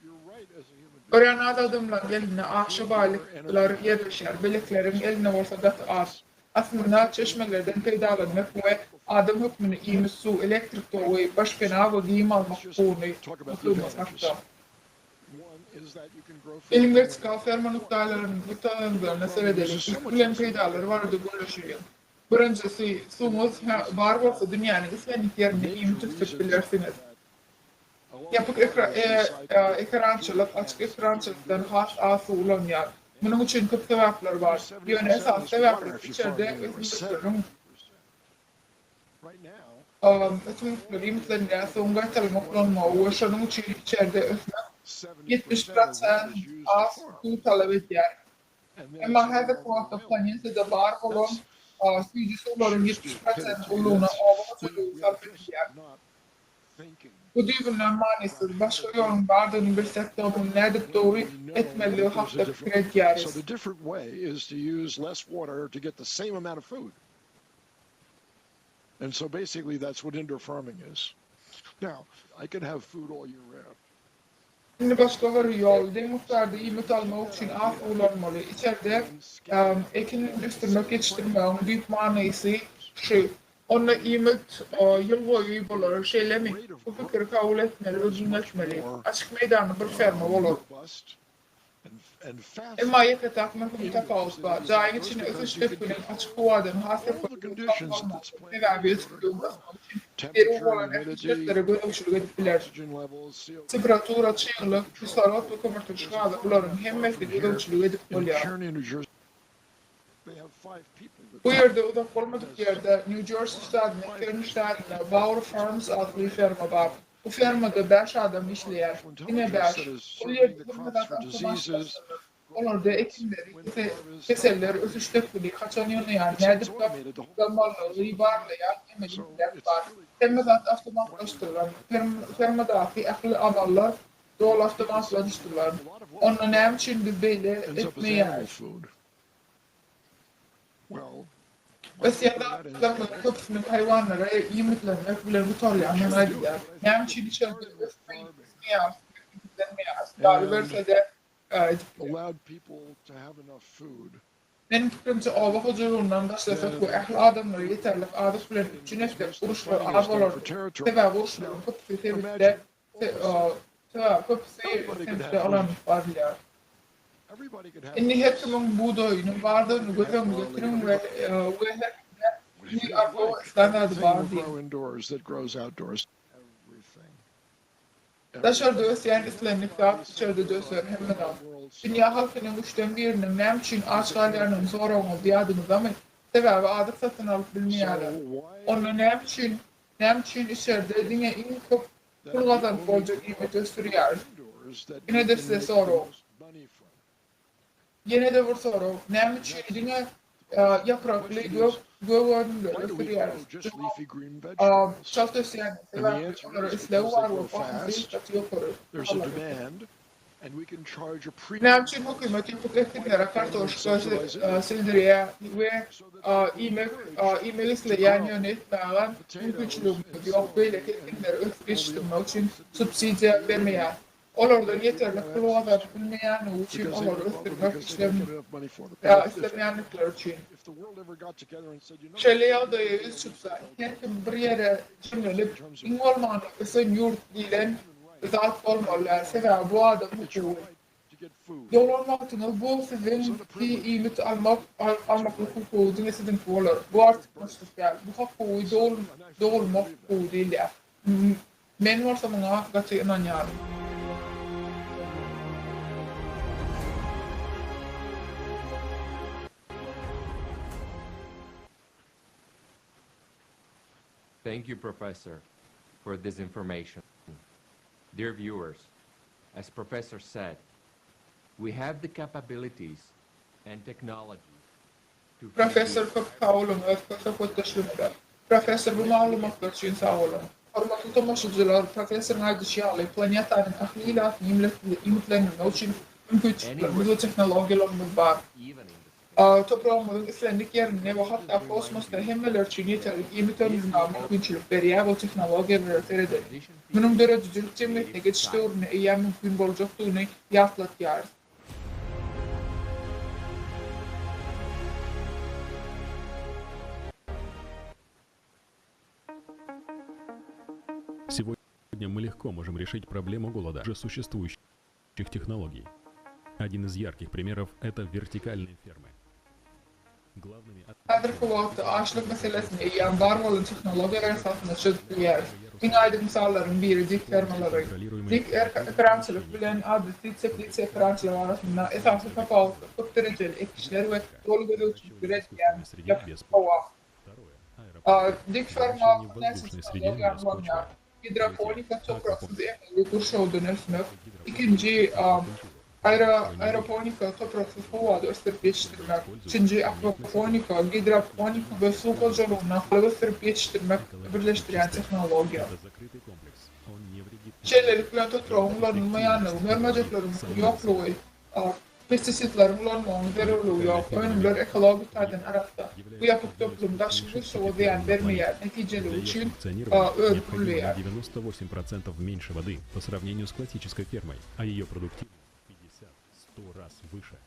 your right as a human being Örän az adamlaryň elinde aşa food, water, baýlyklar energy, ýerleşýär, beýlekileriň elinde bolsa gaty az. Aslynda çeşmelerden peýdalanmak we adam hökmünde iýmit, suw, elektrik togy, başpena we geýim almak Let's just hukugyny talk about the hukugyna advantages. hakda. One is that you can grow food Geliň anywhere. wertikal ferma nukdaýlarynyň nukdaýnazaryndan The problem seredeliň. uses so Ilki much bilen less water. peýdalary barada gürleşeliň. Birinjisi, suwuňyz bar bolsa dünýäniň islendik ýerinde iýmit Major ösdürip reason bilersiňiz. that along Ýapyk with water is recycled ekerançylyk açyk ekerançylykdan has az suw ulanýar. Munuň üçin köp sebäpler bar. Ýöne 70% esasy is water sebäpler if you farm içerde anywhere. ösümlikleriň 70%. Right now, ösümlikleri iýmitlendirýän suwuň gaýtalama ulanmagy we şonuň üçin içerde ösmek 70% of water 70% is used to az farm. suw talap edýär. And then Emma it's no häzirki longer wagtda available. planetada bar bolan That's süýji suwlaryň sheer 70% stupidity. ulugyna That's oba we, hojalygy we are sarp just edilýär. not thinking Bu düýbünden about manysyz, how başga to do ýoluň it bardygyny bilsek-de, muny nädip when dogry we know etmelidigi that there's a hakda pikir different way. edýäris. So the different way is to use less water to get the same amount of food. And so basically that's what indoor farming is. Now, I can have food all year round. Indi başga bir ýol, deň mukdarda iýmit almak üçin az suw ulanmaly. Içerde ekin ösdürmek ýetişdirmegiň düýp manysy şu. Onda iýmit ýyl boýy bolar, şeýlemi? Bu pikiri kabul etmeli we Is much giňeltmeli. more Açyk meýdanly bir ferma bolar. robust and, and faster Emma ýeke-täk möhüm indoors tapawut than bar. it is Jaýyň outdoors içinde because ösüş you can depgini control açyk howadan has all the ýokary conditions that bolmaly. this plant Sebäbi needs in order to ösümligiň grow. ösmegi üçin zerur Temperature, bolan ähli humidity, şertlere gözegçilik edip biler. oxygen levels, CO2 Temperatura, all çyglyk, controlled. kislorod we kömürturşy There's a gazy farm bularyň not far hemmesi from here gözegçilik edip in bolýar. Kearny, New Jersey. They have. Bu ýerde uzak bolmadyk ýerde, Nýu-Jorsi ştatynyň Kern şäherinde Bauer Farms atly ferma bar. Bu fermada bäş adam işleýär. Diňe bäş. Ol ýerde hemme zat awtomatlaşdyrylan. Olarda ekinleri, keseller, ösüş depgini, haçan ýygnaýan, nädip gaplamalydygy barlaýan emeli intellekt bar. Hemme zat awtomatlaşdyrylan. Fermadaky ähli amallar doly awtomatlaşdyrylan. Onda näme üçin biz beýle etmeýäris? Ösýän zatlaryň köpüsiniň haýwanlara iýmitlenmek bilen gutarýandygyny aýdylýar. Näme üçin içerde ösmeýäris we iýmitlenmeýäris? Galyberse-de, edip biler. Meniň pikirimçe, oba hojalygyndan başlasak we ähli adamlary ýeterlik azyk bilen üpjün etsek, uruşlar az bolardy. Sebäbi uruşlaryň köpüsi sebitde Sebäbi köpüsi sebitde ulanylyp barylýar. Indi her kimiň bugdaýynyň bardygyny göz öňüne getiriň we we her kimde uly arzuw islän zady bar diýiň. Daşarda ösýän islendik zat içerde-de öser, hemme zat. Dünýä halkynyň üçden biriniň näme üçin aç galýanyny soragyňyz ýadyňyzdamy? Sebäbi azyk satyn alyp bilmeýärler. Onda näme üçin näme üçin içerde diňe iň köp pul gazanyp boljak iýmit ösdürýäris? Ine-de size sorag. Ýene-de bir sorag, näme üçin diňe ýaprakly gök gök önümleri ösdürýäris? Jogap, çalt ösýän, sebäpli olara isleg bar we bahasy gaty ýokary. Näme üçin hökümet ýapyk ekinlere kartoşka sildirýär we iýmek iýmek isleýän ýöne etmäge mümkinçiligimiz ýok beýleki ekinleri ösüp ýetişdirmek üçin subsidiýa bermeýär? Olardan ýeterlik pul gazanyp bilmeýänligi üçin olary ösdürmek islemeýändikleri üçin. Şeýle ýagdaýa ýüz çyksa, her kim bir ýere jemlenip, iň bolmanda ösen ýurt diýlen zat bolmaly däl, sebäbi bu adam hukugy. Doglan wagtyňyz bu siziň iýmit almak almaklyk hukugy diňe siziňki bolar. Bu artykmaçlyk däl. Bu hukugy dogulmak hukugy diýilýär. Men bolsa muňa gaty ynanýaryn. Thank you, Professor, for this information. Dear viewers, as Professor said, we have the capabilities and technologies to Professor köp sag boluň öz söhbetdeşliginde. Professor bu maglumatlar üçin sag boluň. Hormatly tomaşyjylar, professoryň aýdyşy ýaly, planetanyň ähli ilatyny iýmitlendirmek üçin mümkinçiliklerimiz we tehnologiýalarymyz bar. Topragymyzyň islendik ýerinde we hatda kosmosda hemmeler üçin ýeterlik iýmit öndürmäge mümkinçilik berýär bu tehnologiýalara seredeliň. Munuň döredijilik jemgyýetine geçiş döwründe eýýäm mümkin boljakdygyny ýatlatýarys. Сегодня мы легко можем решить проблему голода уже существующих технологий. Один из ярких примеров – это вертикальные фермы. Главными Häzirki wagtda açlyk meselesini eýýäm bar bolan tehnologiýalar esasynda çözüp bilýäris. Iň aýdyň mysallaryň biri dik fermalary. Dik ekerançylyk bilen adaty teplitsa ekerançylygy arasynda esasy tapawutlar köp derejeli ekişler we doly gözegçilikli edilýän ýapyk howa. Dik ferma birnäçe tehnologiýany ulanýar. Gidroponika topraksyz emeli gurşawdan ösmek. Ikinji aeroponika topraksyz howada ösdürip ýetişdirmek. Üçünji akwaponika, gidroponika we suw hojalygyny balyk ösdürip ýetişdirmek birleşdirýän tehnologiýa. Şeýlelik bilen topragyň ulanylmaýanlygy, mör-möjekleriň ýoklugy, Pestisidleriň ulanmagyň zerurlygy ýok, önümler ekologik taýdan arassa. Bu ýapyk toplum daşky gurşawa zyýan bermeýär, netijeligi üçin özi gürleýär.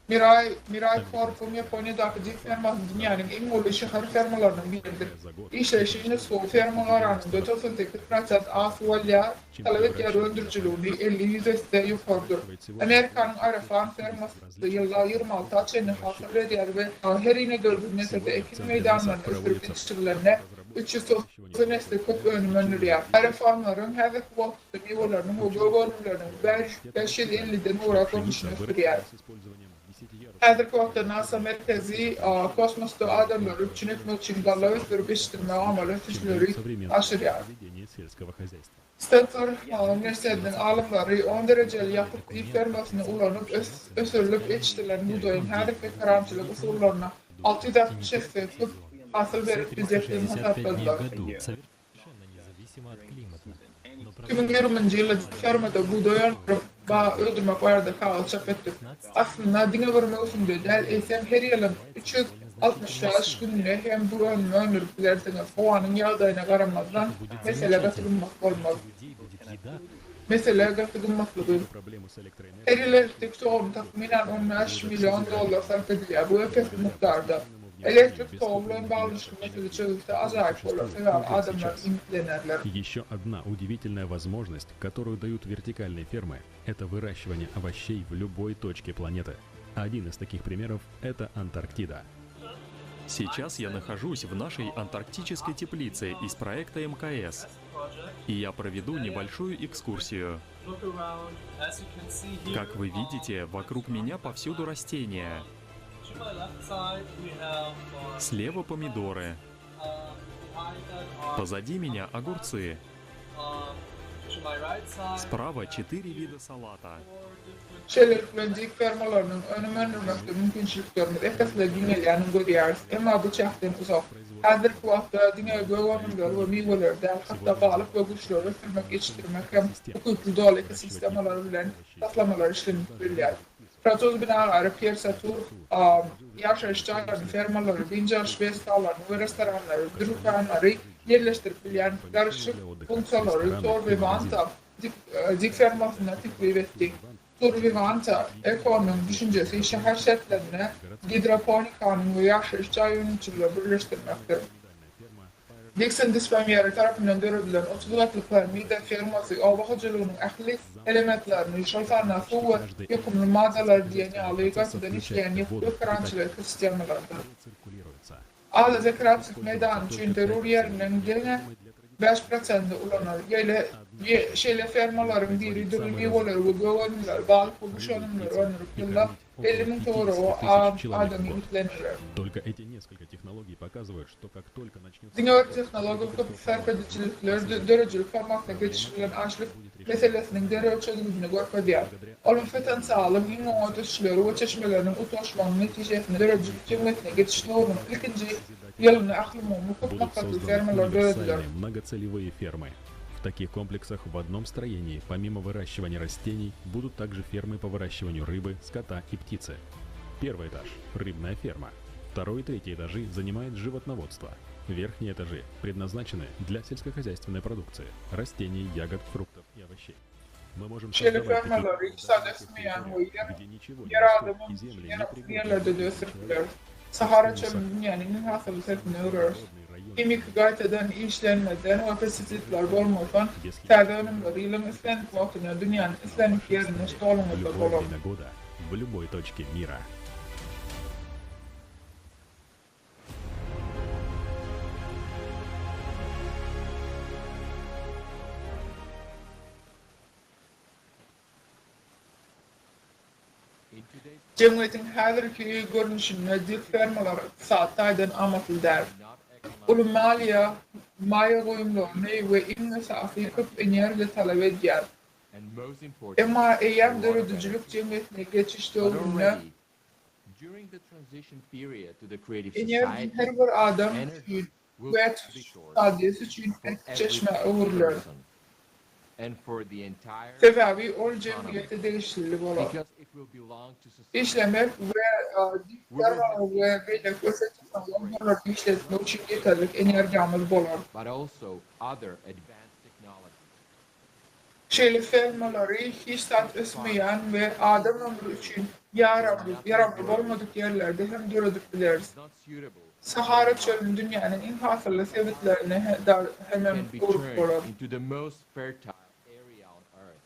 Mirai Mirai Corp-yň Ýaponiýadaky dik fermasy dünýäniň iň uly şäher fermalarynyň biridir. Işleýşi nusgawy ferma garanyňda 98 prosent az suw alýar, talap edýär öndürijiligini 50-100 esse ýokarydyr. Amerikanyň Aerofarm fermasy ýylda 26 a çenli hasyl berýär we her inedördül metrde ekin meýdanlaryny ösdürip ýetişdirilende 390 esse köp önüm öndürýär. Aerofarmlaryň häzirki wagtda miweleriniň we gök önümleriniň 550-den gowrak görnüşini ösdürýär. Häzirki wagtda NASA merkezi kosmosda adamlary üpjün etmek üçin galla ösdürip ýetişdirmek amaly ösüşleri aşyrýar. Stenford uniwersitetiniň alymlary on derejeli ýapyk dik fermasyny ulanyp ösdürilip ýetişdirilen bugdaýyň häzirki ekerançylyk usullaryna 660 esse köp hasyl berip biljekdigini hasapladylar. 2020-nji ýylda dik fermada bugdaý öndürip, bag öldürmek barada kagyz çap etdik. Aslynda, diňe bir möwsümde däl, eýsem, her ýylyň 365 gününde hem bu önümi öndürip bilersiňiz. Howanyň ýagdaýyna garamazdan, mesele gaty gymmat bolmaz. Mesele gaty gymmatlygy. Her ýyl elektrik toguny takmynan 15 million dollar sarp edilýär, bu ep-esli mukdarda. Elektrik togy bilen baglanyşykly mesele çözülse ajaýyp bolar, sebäbi adamlar iýmitlenerler. Еще одна удивительная возможность, которую дают вертикальные фермы, это выращивание овощей в любой точке планеты. Один из таких примеров – это Антарктида. Сейчас я нахожусь в нашей антарктической теплице из проекта МКС. И я проведу небольшую экскурсию. Как вы видите, вокруг меня повсюду растения. Слева помидоры. Позади меня огурцы. Справа четыре вида салата. Şeýlelik bilen, dik fermalarynyň önüm öndürmekde mümkinçiliklerimiz ep-esli giňelýänini görýäris. Emma bu çäkden uzak. Häzirki wagtda diňe gök önümleri we miweleri däl, hatda balyk we guşlary ösdürmek, ýetişdirmek hem ukyply doly ekosistemalary bilen taslamalar işlenilip bilýär. Fransuz binagäri Pýer Satur ýaşaýyş jaýlaryny, fermalary, dynç alyş desgalaryny we restoranlary, dükanlary ýerleşdirip bilýän garyşyk funksiýalary Tor Vivanta dik fermasynda teklip etdi. Tor Vivanta Eco-nyň düşünjesi şäher şertlerinde gidroponikanyň we ýaşaýyş jaý önümçiligini birleşdirmekdir. Dikson Dispamieri tarapyndan döredilen 30 gatly piramida fermasy oba hojalygynyň ähli elementlerini, şol sanda suw we ýokumly maddalary diýen ýaly gaýtadan işleýän ýapyk ekerançylyk ekosistemalardyr. Adaty ekerançylyk meýdany üçin zerur ýeriniň diňe 5 prosenti ulanylar. Şeýle fermalaryň biri dürli miweleri we gök önümleri, balyk we guş önümleri öndürip, ýylda 50 müň töweregi adam iýmitlendirer. Только эти несколько технологий показывают, что как только начнется... Diňe bir tehnologiýa köp sarp edijilikler döredijilik formatyna geçiş bilen açlyk meselesiniň derrew çözgüdini görkezýär. Ylmy potensialyň iň oňat ösüşleri we çeşmeleriniň utgaşmagynyň netijesinde döredijilik jemgyýetine geçiş döwrüniň ilkinji ýylynda ählumumy köp Будут maksatly созданы fermalar dörediler. универсальные многоцелевые фермы. В таких комплексах в одном строении, помимо выращивания растений, будут также фермы по выращиванию рыбы, скота и птицы. Первый этаж – рыбная ферма. Второй и третий этажи занимает животноводство. Верхние этажи предназначены для сельскохозяйственной продукции – растений, ягод, фруктов и овощей. Мы можем Şeýle создавать такие fermalary ykdysady ösmeýän we ýer где ничего не ýer растет adamyň и земли ýerasty непригодны ýerlerde-de ösdürip bileris. Sahara çölüni dünýäniň iň hasylly sebitine öwreris. Himiki gaýtadan işlenmeden we pestisidler bolmazdan täze önümleri ýylyň islendik wagtynda dünýäniň islendik ýerinde в stoluňyzda любое bolar. время года, в любой точке мира. Jemgyýetiň häzirki görnüşinde dik fermalar ykdysady taýdan amatly däl. Uly maliýe maýa goýumlaryny we iň esasy köp energiýa talap edýär. And most important, Emma eýýäm a lot of döredijilik energy. jemgyýetine geçiş But döwründe already, during the transition period to the creative energiýa society, her bir adam energy üçin will we be tutuş source ykdysadyýet üçin for every çeşmä öwrüler. person and for the entire Sebäbi ol economy, jemgyýete degişlili bolar. because it will belong to society. Işlemek we dik We will have fermalary we beýleki ösen tehnologiýalary işletmek üçin ýeterlik energiýamyz bolar. but also other advanced technologies. Şeýle fermalary hiç zat ösmeýän we adam ömri üçin ýaramly ýaramly bolmadyk ýerlerde hem döredip bileris. Not suitable Sahara çölüni dünýäniň iň hasylly sebitlerine hemem can be öwrüp turned bolar. into the most fertile area on earth.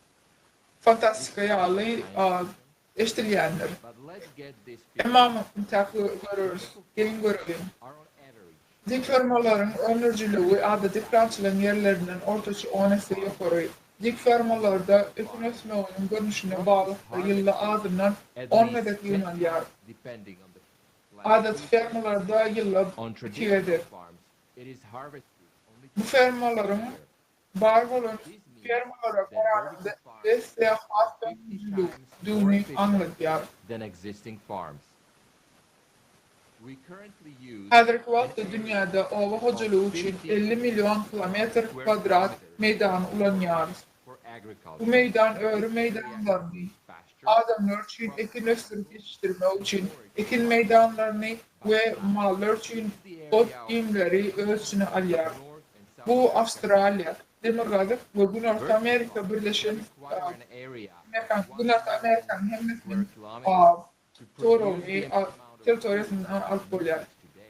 Fantastika ýaly eşidilýändir. But let's get this figured Emma intäk göreris, geliň göreliň. are on average Dik fermalaryň öndürijiligi adaty ekerançylygyň ýerlerinden ortaça 10 esse ýokary. Dik fermalarda ekin ösmeginiň görnüşine baglylykda ýylda azyndan on gezek ýygnalýar. Adaty fermalarda ýylda iki gezek. Bu fermalaryň bar bolan fermalara garanyňda esse has öndürijiligini aňladýar. Häzirki wagtda dünýäde oba hojalygy üçin 50 million kilometr kwadrat meýdany ulanýarys. Bu meýdan öri meýdanlaryny, adamlar üçin ekin ösdürip ýetişdirmek üçin ekin meýdanlaryny we mallar üçin ot-iýmleri öz içine alýar. Bu Awstraliýa, Demirgazyk we Günorta Amerika Birleşen Günorta Amerikanyň hemmesiniň töweregini territoriýasyny alyp bolýar.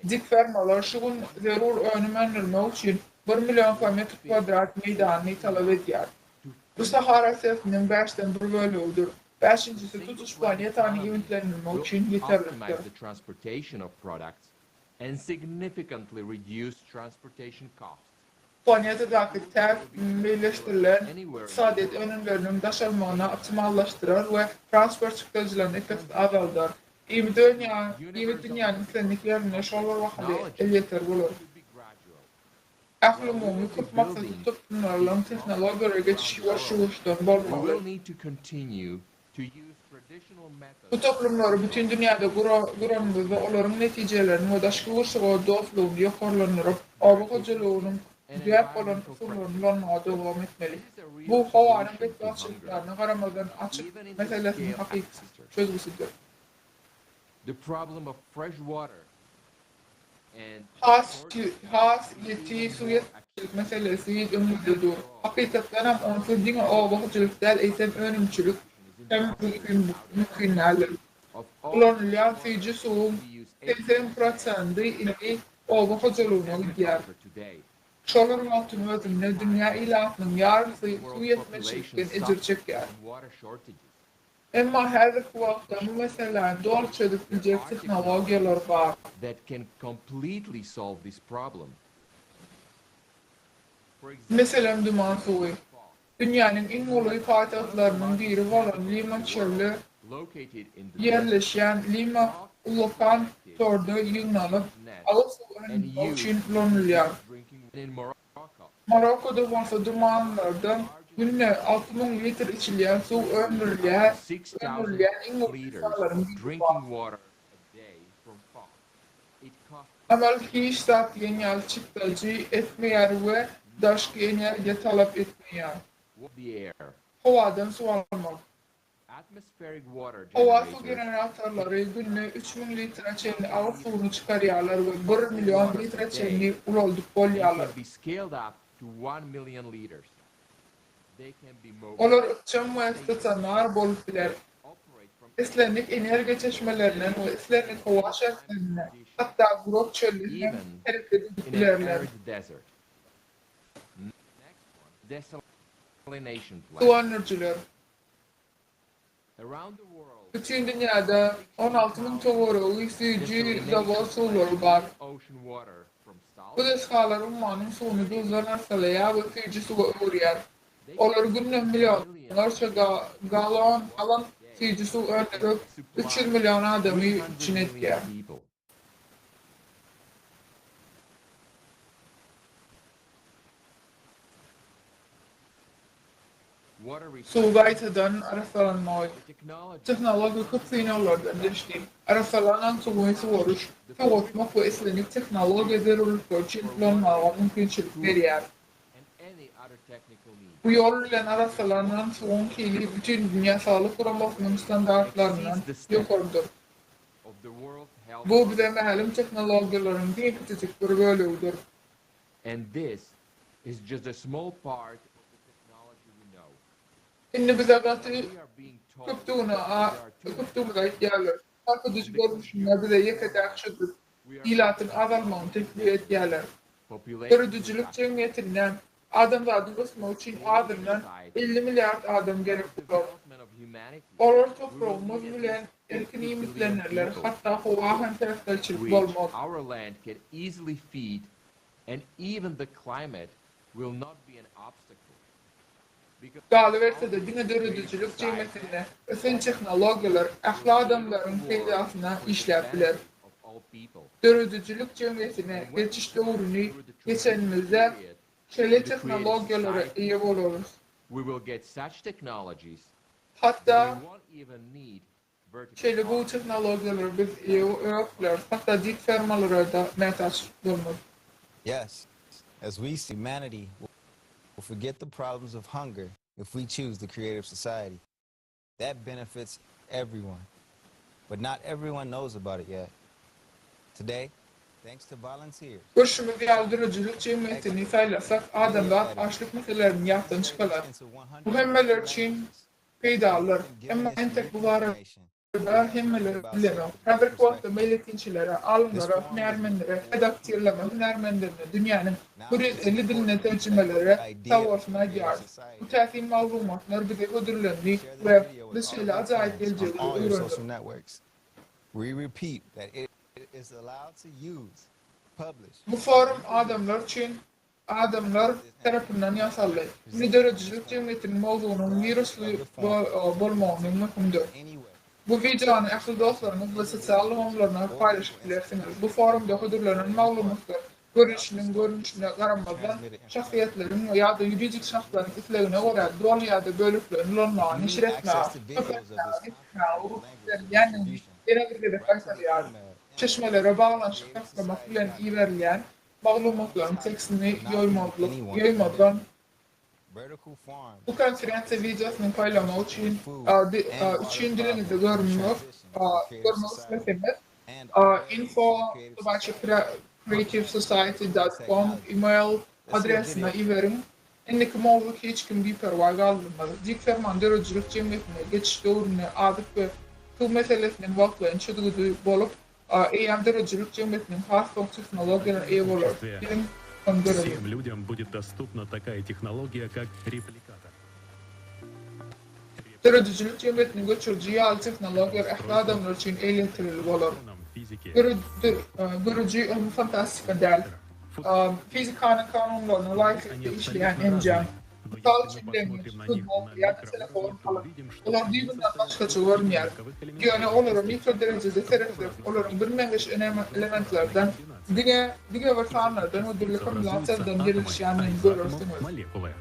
Dik fermalar şu gün zerur önüm öndürmek üçin bir million kilometr kwadrat meýdanyny talap edýär. Bu Sahara sesiniň bäşden bir bölegidir. Bäşinjisi tutuş planetany iýmitlendirmek üçin ýeterlikdir. Planetadaky täk meýilleşdirilen ykdysadyýet önümleriniň daşalmagyny optimallaşdyrar we transport çykdajylaryny ep-esli azaldar. Iýmit iýmit dünýäniň islendik ýerinde şol bir wagtda elýeter bolar. Ählumumy köp maksatly toplumlaryň tehnologiýalara geçiş ýuwaş-ýuwaşdan bolmaly. Bu toplumlary bütin dünýäde guranymyzda olaryň netijelerini we daşky gurşawa dostlugyny ýokarlandyryp, oba hojalygynyň däp bolan usullaryny ulanmaga dowam etmeli. Bu, howanyň betbagtçylyklaryna garamazdan açyk meselesiniň hakyky çözgüsidir. Has has ýiti suw ýetmezçilik meselesi öňümizde dur. Hakykatdanam onsuz diňe oba hojalyk däl eýsem önümçilik hem mümkin däldir. Ulanylýan süýji suwuň 80 prosendi indi oba hojalygyna gidýär. Şol bir wagtyň özünde dünýä ilatynyň ýarysy suw ýetmezçilikden ejir çekýär. Emma häzirki wagtda bu meseläni doly çözüp biljek tehnologiýalar bar. Meselem, duman suwy. Dünýäniň iň uly paýtagtlarynyň biri bolan Lima çölde ýerleşýän Lima ullakan torda ýygnalyp, agyz suwy öndürmek üçin ulanylýar. Marokkoda bolsa dumanlardan günde 6000 litr içilýän suw öndürilýär, öndürilýän iň uly desgalaryň biri bar. Amal hiç zat diýen ýaly çykdajy etmeýär we daşky energiýa talap etmeýär. Howadan suw almak. Howa suw generatorlary günde 3000 litre çenli agyz suwuny çykarýarlar we bir million litre çenli ulaldyp bolýarlar. Olar ykjam we stasionar bolup biler. Islendik energiýa çeşmelerinden we islendik howa şertlerinde, hatda gurak çölde hem hereket edip bilerler. Suw öndürijiler. Bütin dünýäde 16 müň töweregi süýji zawod suwlary bar. Bu desgalar ummanyň suwuny duzdan arssalaýar we süýji suwa öwürýär. Olar günde millionlarça galon süýji suw öndürip, 300 million adamy üpjün edýär. Suw gaýtadan arassalanmagy. Tehnologiýa köp synaglardan geçdi. Arassalanan suwy suwaryş, sowatmak we islendik tehnologiýa zerurlyklary üçin ulanmaga mümkinçilik berýär. Bu ýol bilen arassalanan suwuň hili Bütindünýä Saglyk Guramasynyň standartlaryndan ýokarydyr. Bu bize mälim tehnologiýalaryň diňe kiçijik bir bölegidir. Indi bize gaty köpdügini köpdügimizi aýtýarlar. Gorkuzyjy görnüşinde bize ýeke-täk çözgüt, ilatyň azalmagyny teklip edýärler. Döredijilik jemgyýetinde adamzadyň ösmegi üçin azyndan 50 milliard adam gerek bolar. Olar topragymyz bilen erkin iýmitlenerler, hatda howa hem päsgelçilik bolmaz. Galyberse-de, diňe döredijilik jemgyýetinde ösen tehnologiýalar ähli adamlaryň peýdasyna işläp biler. Döredijilik jemgyýetine geçiş döwrüni geçenimizde şeýle tehnologiýalara eýe bolarys. Hatda şeýle gowy tehnologiýalara biz eýe bolup bileris, hatda dik fermalara-da mätäç bolmaz. Yes, as we see humanity will forget the problems of hunger if we choose the creative society. That benefits everyone. But not everyone knows about it yet. Today, thanks to volunteers. Görşümiz ýaly döredijilik jemgyýetini saýlasak adamzat açlyk meselelerini ýatdan çykalar. Bu hemmeler üçin peýdalydyr. Emma entek bu barada hemmeler bilenok. Häzirki wagtda meýletinçilere, alymlara, hünärmenlere, redaktirleme hünärmenlerine dünýäniň 150 diline terjimelere sagbolsun aýdýarys. Bu täsin maglumatlar bize hödürlendi we biz şeýle ajaýyp geljegi öwrendik. Bu forum adamlar üçin adamlar tarapyndan ýasaldy. Indi döredijilik jemgyýetiniň mowzugynyň wirusly bolmagyny möhümdir. Bu wideony ähli dostlaryňyz we sosial ulgamlarynda paýlaşyp bilersiňiz. Bu forumda hödürlenen maglumatlar görnüşiniň görnüşine garamazdan, şahsyýetleriň ýa-da ýuridik şahslaryň islegine görä doly ýa-da bölekleýin ulanmaga, neşir etmäge, çap etmäge, geçirmäge rugsat berilýändigini ýene bir gezek gaýtalaýarys. Çeşmelere baglanyşyk saklamak bilen iberilýän maglumatlaryň tekstini ýoýmazlyk, ýoýmazdan, bu konferensiýa wideosyny paýlamak üçin üçin diliňizde görünmek, görmek isleseňiz, info sobachka creativesociety dot com email adresine iberiň. Indiki mowzuk hiç kim biperwaý galdyrmaz. Dik Ferman döredijilik jemgyýetinde geçiş döwründe azyk we suw meselesiniň wagtlaýyn çözgüdi bolup, Eýýäm döredijilik jemgyýetiniň has soňky tehnologiýalara eýe bolar. Geliň, ony göreliň. Всем людям будет доступна такая технология, как репликатор. Döredijilik jemgyýetiniň göçüriji ýaly tehnologiýalar ähli adamlar üçin elýeterli bolar. Görüji ylmy fantastika däl. Fizikanyň kanunlaryna laýyklykda işleýän enjam. Mysal üçin, leňňeç, futbolka ýa-da telefon alyň. Olar düýbünden başgaça görünýär. Ýöne olara mikro derejede seretsek, olaryň birmeňzeş elementlerden, diňe diňe bir sanlardan we dürli kombinasiýalardan ýerleşýändigini görersiňiz.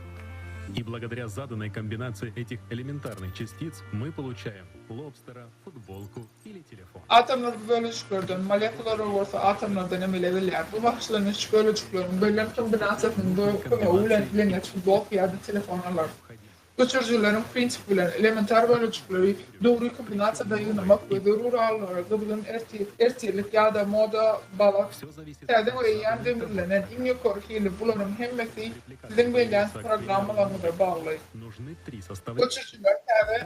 И благодаря заданной комбинации этих элементарных частиц мы получаем лобстера, футболку или телефон. Atomlar bu bölejiklerden, molekulalar bolsa atomlardan emele gelýär. Bu başlangyç bölejikleriň bölem kombinasiýasynyň kömegi bilen leňňeç, futbolka ýa-da telefon alarys. Göçürijileriň prinsipi bilen elementar bölejikleri dogry kombinasiýada ýygnamak we zerur hallara gyzgyn ertirlik ýa-da moda balak, täze we eýýäm demirlenen, iň ýokary hili bularyň hemmesi siziň bellän programmalaryňyza bagly. Göçürijiler täze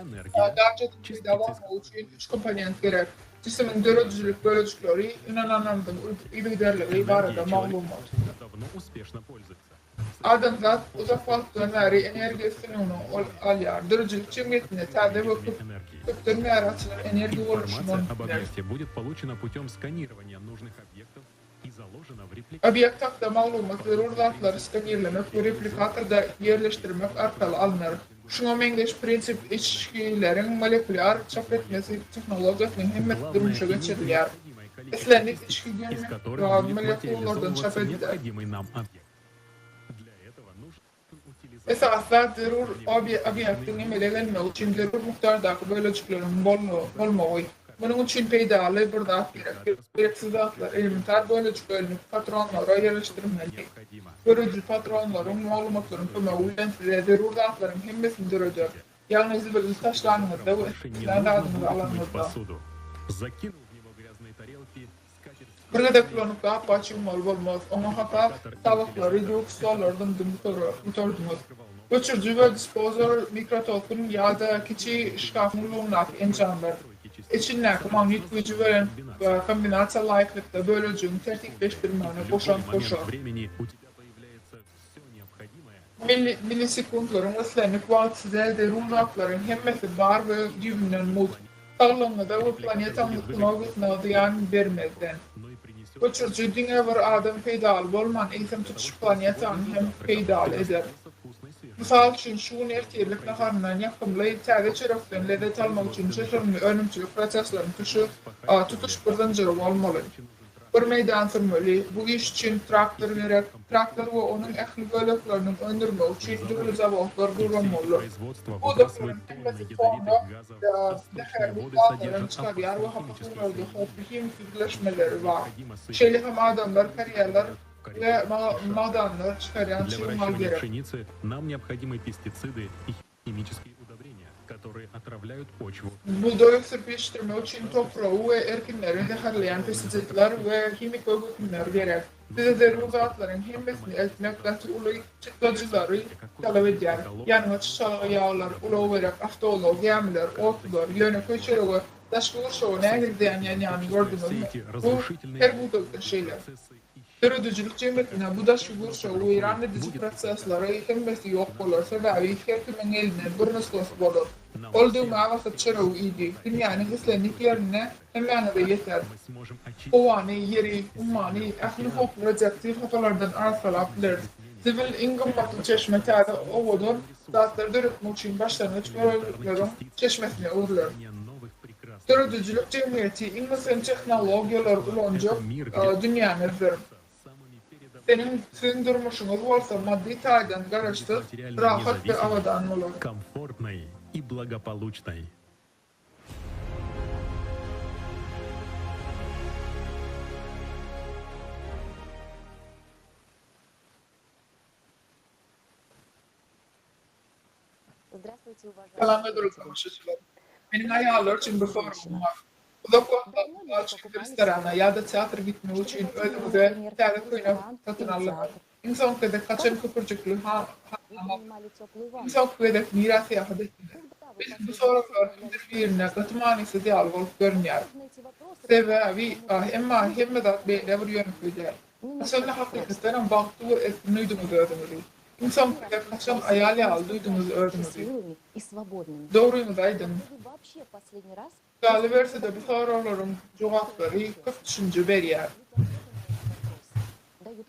gadjetiň peýda bolmagy üçin üç komponent gerek, jisimiň döredijilik bölejikleri, ynananlaryňyzyň yzygiderligi barada maglumat. Adamzat uzak wagtdan bäri energiýa üstünligini alýar. Döredijilik jemgyýetinde täze we köpden bäri açylan energiýa boluşy bolup biler. Obýekt hakda maglumat zerur zatlary skanirlemek we replikatorda ýerleşdirmek arkaly alnar. Şuňa meňzeş prinsip içgileriň molekulýar çap etmesi tehnologiýasynyň hemmesi durmuşa geçirilýär. Islendik içgi gen molekulalardan çap ediler. Esasy zat zerur obýektiň emele gelmegi üçin zerur mukdardaky bölejikleriň bolmagy. Munuň üçin peýdaly bir zat gerek. Gereksiz zatlar elementar bölejik bölünip patronlara ýerleşdirilmeli. Görüji patronlaryň maglumatlaryň kömegi bilen size zerur zatlaryň hemmesini döreder. Ýagny zibilini taşlanyňyzda we islän zadyňyzy alanyňyzda. Bir gezek ulanyp gap-gaç ýuwmaly bolmaz. Oňa hapa tabaklary, döwük stollary zyňdym gutardyňyz. Göçüriji we dispozor mikrotolkun ýa-da kiçi şkafyň ululygyndaky enjamlar. Içindäki magnit güýji bilen kombinasiýa laýyklykda bölejigiň tertipleşdirilmegine goşant goşar. Millisekuntlaryň islendik wagt size zerur zatlaryň hemmesi bar we düýbünden mugt. Saglygyňyza we planetaň ekologiýasyna zyýan bermezden. Göçüriji diňe bir adam peýdaly bolman, eýsem tutuş planetany hem peýdaly eder. Mysal üçin, şu gün ertirlik naharyndan ýakymly täze çörekden lezzet almak üçin çylşyrymly önümçilik prosesleriniň tutuş bir zynjyry bolmaly. Bir meýdan sürmeli, bu iş üçin traktor gerek, traktor we onuň ähli bölekleriniň öndürmegi üçin dürli zawodlar gurulmalydyr. Pudaklaryň hemmesi tonna zäherli gazlaryny çykarýar we hapa suwlarda howply himiki birleşmeleri bar. Şeýle hem adamlar karýerler we magdanlar çykarýan Для çig mal выращивания gerek. пшеницы нам необходимы пестициды и химические удобрения, которые отравляют почву. Bugdaý ösdürip ýetişdirmek üçin topragy we erkinleri zäherleýän pestisidler we himiki dökünler gerek. Size zerur zatlaryň hemmesini eltmek gaty uly çykdajylary talap edýär. Ýangyç, çalgy ýaglar, ulag gerek, awtoulag, gämiler, otlular, ýönekeý çörege daşky gurşawa nähili zyýan ýanýanyny gördüňizmi? Bu her pudakda şeýle. Döredijilik jemgyýetinde bu daşky gurşawy weýran ediji proseslary hemmesi ýok bolar, sebäbi her kimiň elinde bir nusgasy bolar. Ol düwmä basyp çöregi iýdi. Dünýäniň islendik ýerinde hemmäňize ýeter. Howany, ýeri, ummany ähli howply radioaktiw hapalardan arassalap bileris. Zibil iň gymmatly çeşme täze owadan zatlar döretmek üçin başlangyç görelikleriň çeşmesine öwrüler. Döredijilik jemgyýeti iň ösen tehnologiýalary ulanjak dünýäňizdir. Seniň, siziň durmuşyňyz bolsa maddy taýdan garaşsyz, rahat we abadan bolar. Komfortnoý i blagopoluçnoý. Salam gadyrly tomaşaçylar. Meniň aýallar üçin bir soragym bar. Uzak wagtlap mysal üçin restorana ýa-da teatra gitmek üçin özüňize täze köýnek satyn aldyňyz. Iň soňky gezek haçan köpürjikli hammam aldyňyz? Iň soňky gezek nirä syýahat etdiňiz? Belki bu soraglar kimdir birine gaty manysyz ýaly bolup görünýär. Sebäbi, emma hemme zat beýle bir ýönekeý däl. Haçanda hakykatdanam bagtly we erkin duýduňyz özüňizi? Iň soňky gezek haçan aýal ýaly duýduňyz özüňizi? Dogryňyzy aýdyň. Galyberse-de bu soraglaryň jogaplary köp düşünje berýär.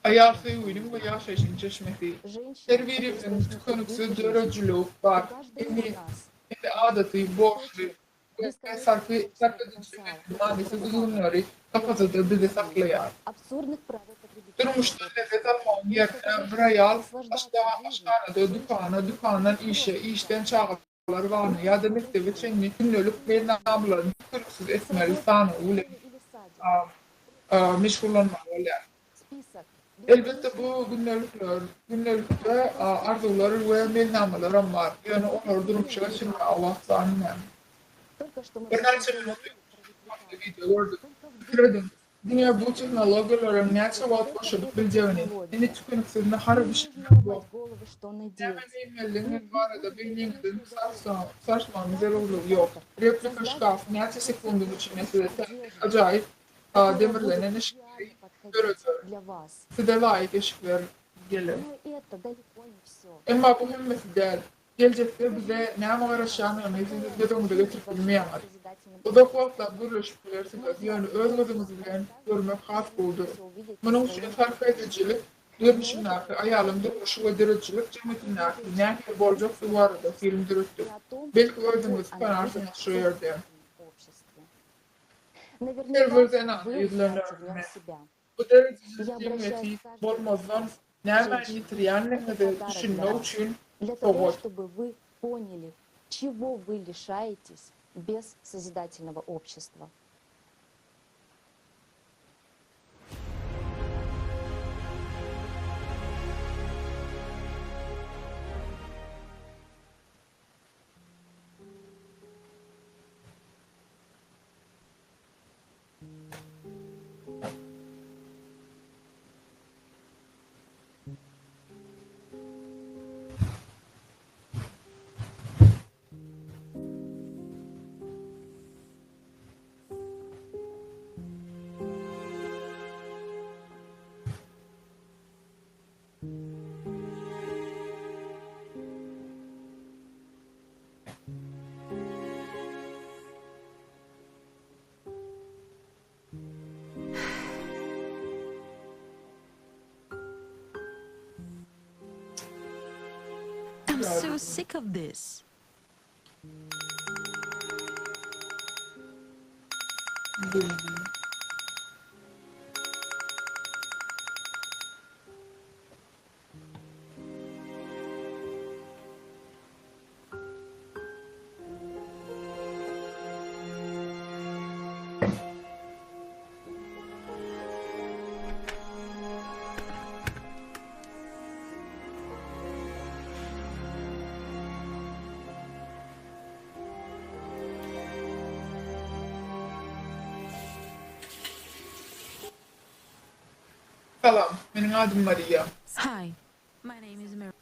Aýal söýginiň we ýaşaýşyň çeşmesi. Her birimiziň tükeniksiz döredijiligi bar. Indi adaty, borçly. We sarp edijilik manysyz düzgünleri kapasada bizi saklaýar. Durmuşdan lezzet almagyň ýerine bir aýal aşhanada, dükana, dükandan işe, işden çagalar bagyna ýa-da mekdebe çenli gündelik meýilnamalaryny tükeniksiz etmeli sanawy bilen meşgullanmaly bolýar. Elbetde bu gündelikler, gündelikde arzuwlar we meýilnamalaram bar, ýöne olary durmuşa geçirmäge wagt barmy näme? Birnäçe minut öň şu hakda wideo gördüm. Pikir ediň, diňe bu tehnologiýalaryň näçe wagt boşadyp biljegini, indi tükeniksiz nahar bişirmek ýok. Näme geýmelidigiňiz barada beýniňiziň sarsmagynyň zerurlygy ýok. Replika şkaf näçe sekundyň içinde size täze ajaýyp demirlenen eşikleri döreder. Size laýyk eşikler geler. Emma bu hemmesi däl. Geljekde bize näme garaşýanyny siz göz öňüne getirip bilmeýäňiz. Uzak wagtlap gürleşip bilersiňiz, ýöne öz gözüňiz bilen görmek has gowudyr. Munuň üçin sarp edijilik görnüşindäki aýalyň durmuşy we döredijilik jemgyýetindäki nähili boljakdygy barada film döretdik. Belki özüňizi tanarsyňyz şu ýerde. Her bir zenana ýüzlenermi? Bu döredijilik jemgyýeti bolmazdan nämäni ýitirýänligiňize düşünmek üçin sowgat. I'm so ýaly. sick of this. Salam, meniň adym Mariýa. Hi, my name is Maria.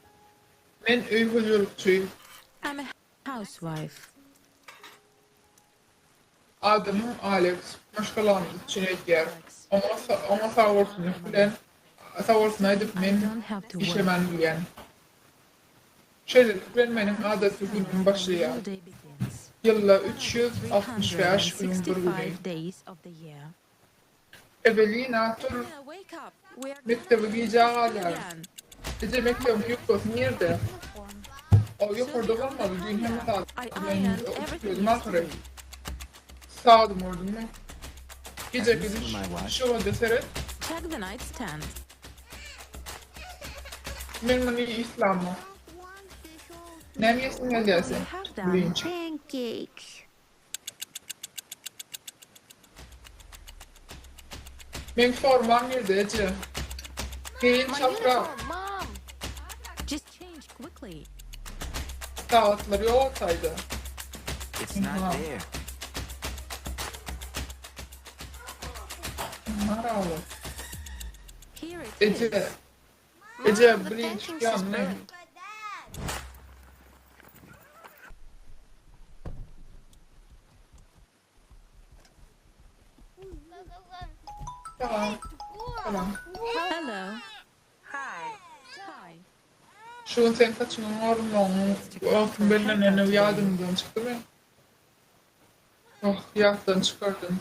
Men öý hojalykçy. I'm a housewife. Adamym Aleks maşgalamyzy üpjün edýär. Oňa oňa sagbolsunlyk bilen sagbolsun aýdyp men işlemän bilýän. Şeýlelik bilen meniň adaty günüm başlaýar. Ýylda 365 günüň bir güni. Ewelina tur mekdebe gijä galýarys. Eje mekdebiň ýubkasy nirde? O ýokarda bolmaly düýn hemme zady men ütükledim ahyry. Sagadymy gördüňmi? Gijeki düşege-de seret. Check the nightstand. Men muny islamok. Näme iýesiň gelýär seň? Blinçik. Meň formam nirde eje? Geýin çaprak. Just change quickly. Sagatlar ýok olsaýdy. It's not there. Maraly. Here it Eje. is. Eje blinçik ýandy. Salam. Salam. Hello. Hi. Hi. Şu gün seň saçyňyň orunmagynyň wagtyň belleneni ýadyňdan çykdymy? Oh, ýatdan çykardym.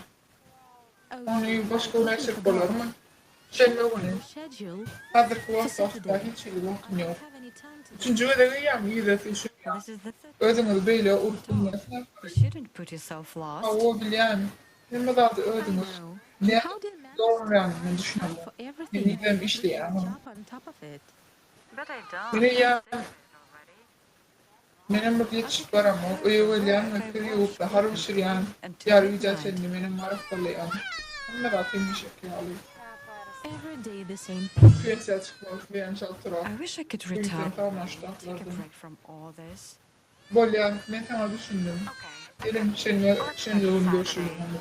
Ony başga gün aýtsak bolarmy? Şenbe güni. Häzirki wagtda asla hiç hili wagtym ýok. Üçünji gezek eýýäm yza süýşürýän. Özüňizi beýle urup bilmersiňiz ahyry. Hawa, bilýän. Hemme zady özüňiz nädip dogurýanyňa düşünemok. Henizem işleýäňmi? Men eýýäm Menem bir ýetişip baramok. Öýe gelýän we kir ýuwup nahar bişirýän. Ýary gijä çenli menem arassalaýan. Hemme zat hemişeki ýaly. Pensiýa çykmak isleýän çaltrak. Pensiýa sag ştatlardan. Bolýar, men saňa düşündim. Geliň, şenbe şenbe güni görşeliň onda.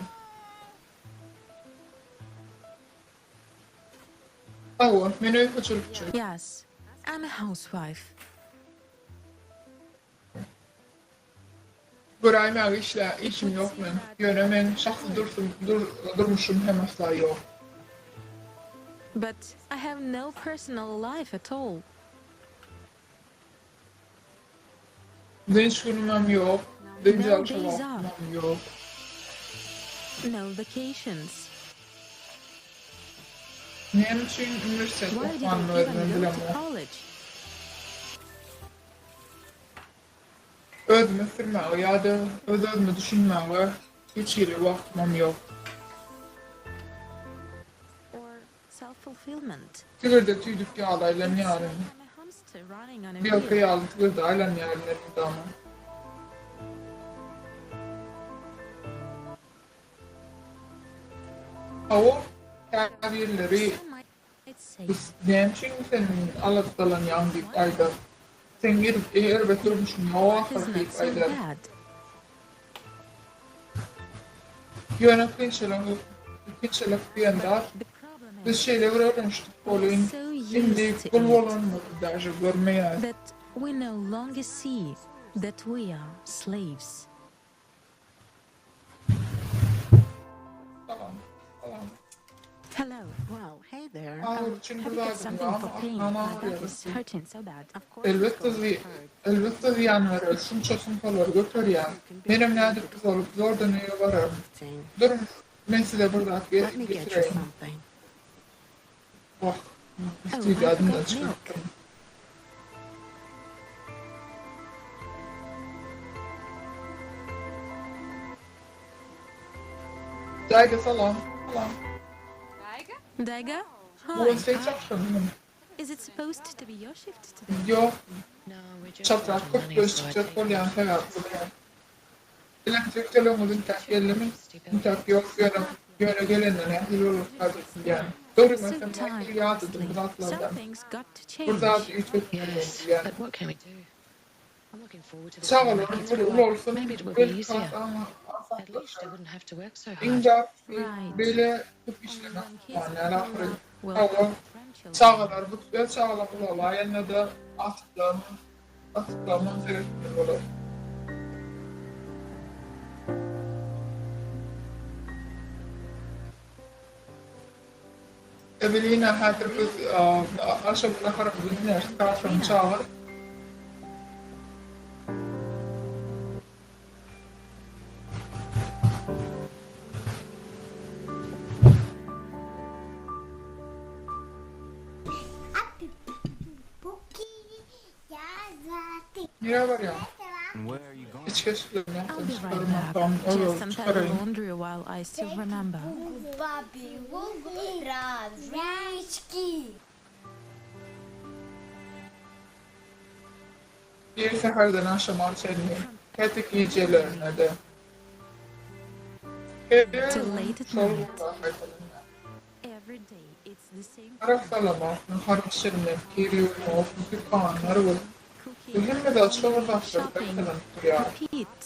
Hawa, men öý hojalykçy. Yes, I'm a housewife. Göräýmäge işlä işim ýok meň. Ýöne meň şahsy dursum dur durmuşym hem asla ýok. But I have no personal life at all. Dynç günümem ýok, dynç No alşa days off. wagtymam ýok. No vacations. Näme üçin uniwersitetde Why did I okanymy even özümem go to bilemok. college? Özümi ösdürmäge ýa-da öz-özüme düşünmäge hiç hili wagtymam ýok. Or self-fulfillment. Tigirde tüýdük ýaly aýlanýaryn. I'm a hamster running on a Belka wheel. ýaly tigirde aýlanýaryn elmydama. Hawa, käbirleri Some might say Näme üçin sen aladalanýaň diýip aýdar. Seň erbet durmuşyň ýok life ahyry is not diýip so aýdar. bad. Ýöne kynçylyk kynçylyk diýen zat The problem biz is şeýle bir öwrenişdik we are welin, so indi used to gul it bolanymyzy daže görmeýäris. that we no longer see that we are slaves. Salam. Salam. Hello. Well, hey there. Agyr Um, üçin have bir you got zadyň something barmy? for pain? Aklym My back agyrýar. is hurting so bad. Of course it's Elbetde going to zy hurt. elbetde zyýan berer, şunça sumkalary göterýän. Menem nädip bolup zordan öýe bararyn. Duruň, men size bir zat Let me get you getireýin. something. Wah, Oh, I üstüydü adımdan forgot milk. çıkarttım. Dayga salam. Salam. Daiga? Bugün Hi. seç akşamım. Is it supposed to be your shift today? Ýok. Çatrak köp çykjak bolýan sebäp bolýar. Elektrik tölegimiz intäk geldimi? Intäk ýok, ýöne ýöne gelenden nähili bolar diýýän. Dogry So men nähili tired, ýadadym bu honestly. zatlardan. Something's got to Bir change. zat üýtgetmeli diýýän. But what can we do? I'm looking forward to this Çagalarym when my kids bir grow uly up. olsun, Maybe it will be belki easier. has aňa At least I wouldn't have to work so Iň hard. zat Right. beýle köp işlemek ýaly ahyry. Will Hawa, çagalar bu öz çagalar ulalaýanda-da atyklaryň atyklarynyň seretmeli bolar. Evelina häzir biz agşam naharymyzy diňläris, kaşamy çagyr. Nirä barýaň? Içki eşiklerini I'll ýatdan be right çykarmankam, back. olary Just unpack the çykaraýyn. laundry while I still remember. Ir säherden agşama çenli, käte gijelerine-de. Her Till gün late at şol night. waka gaýtalanýar. Every day it's the same thing. Arassalama olsun, haryt bişirmek, kir ýuwma olsun, dükanlar we Cooking, hemme zat şol bir cleaning, zatlar shopping. gaýtalanyp durýar. Repeat.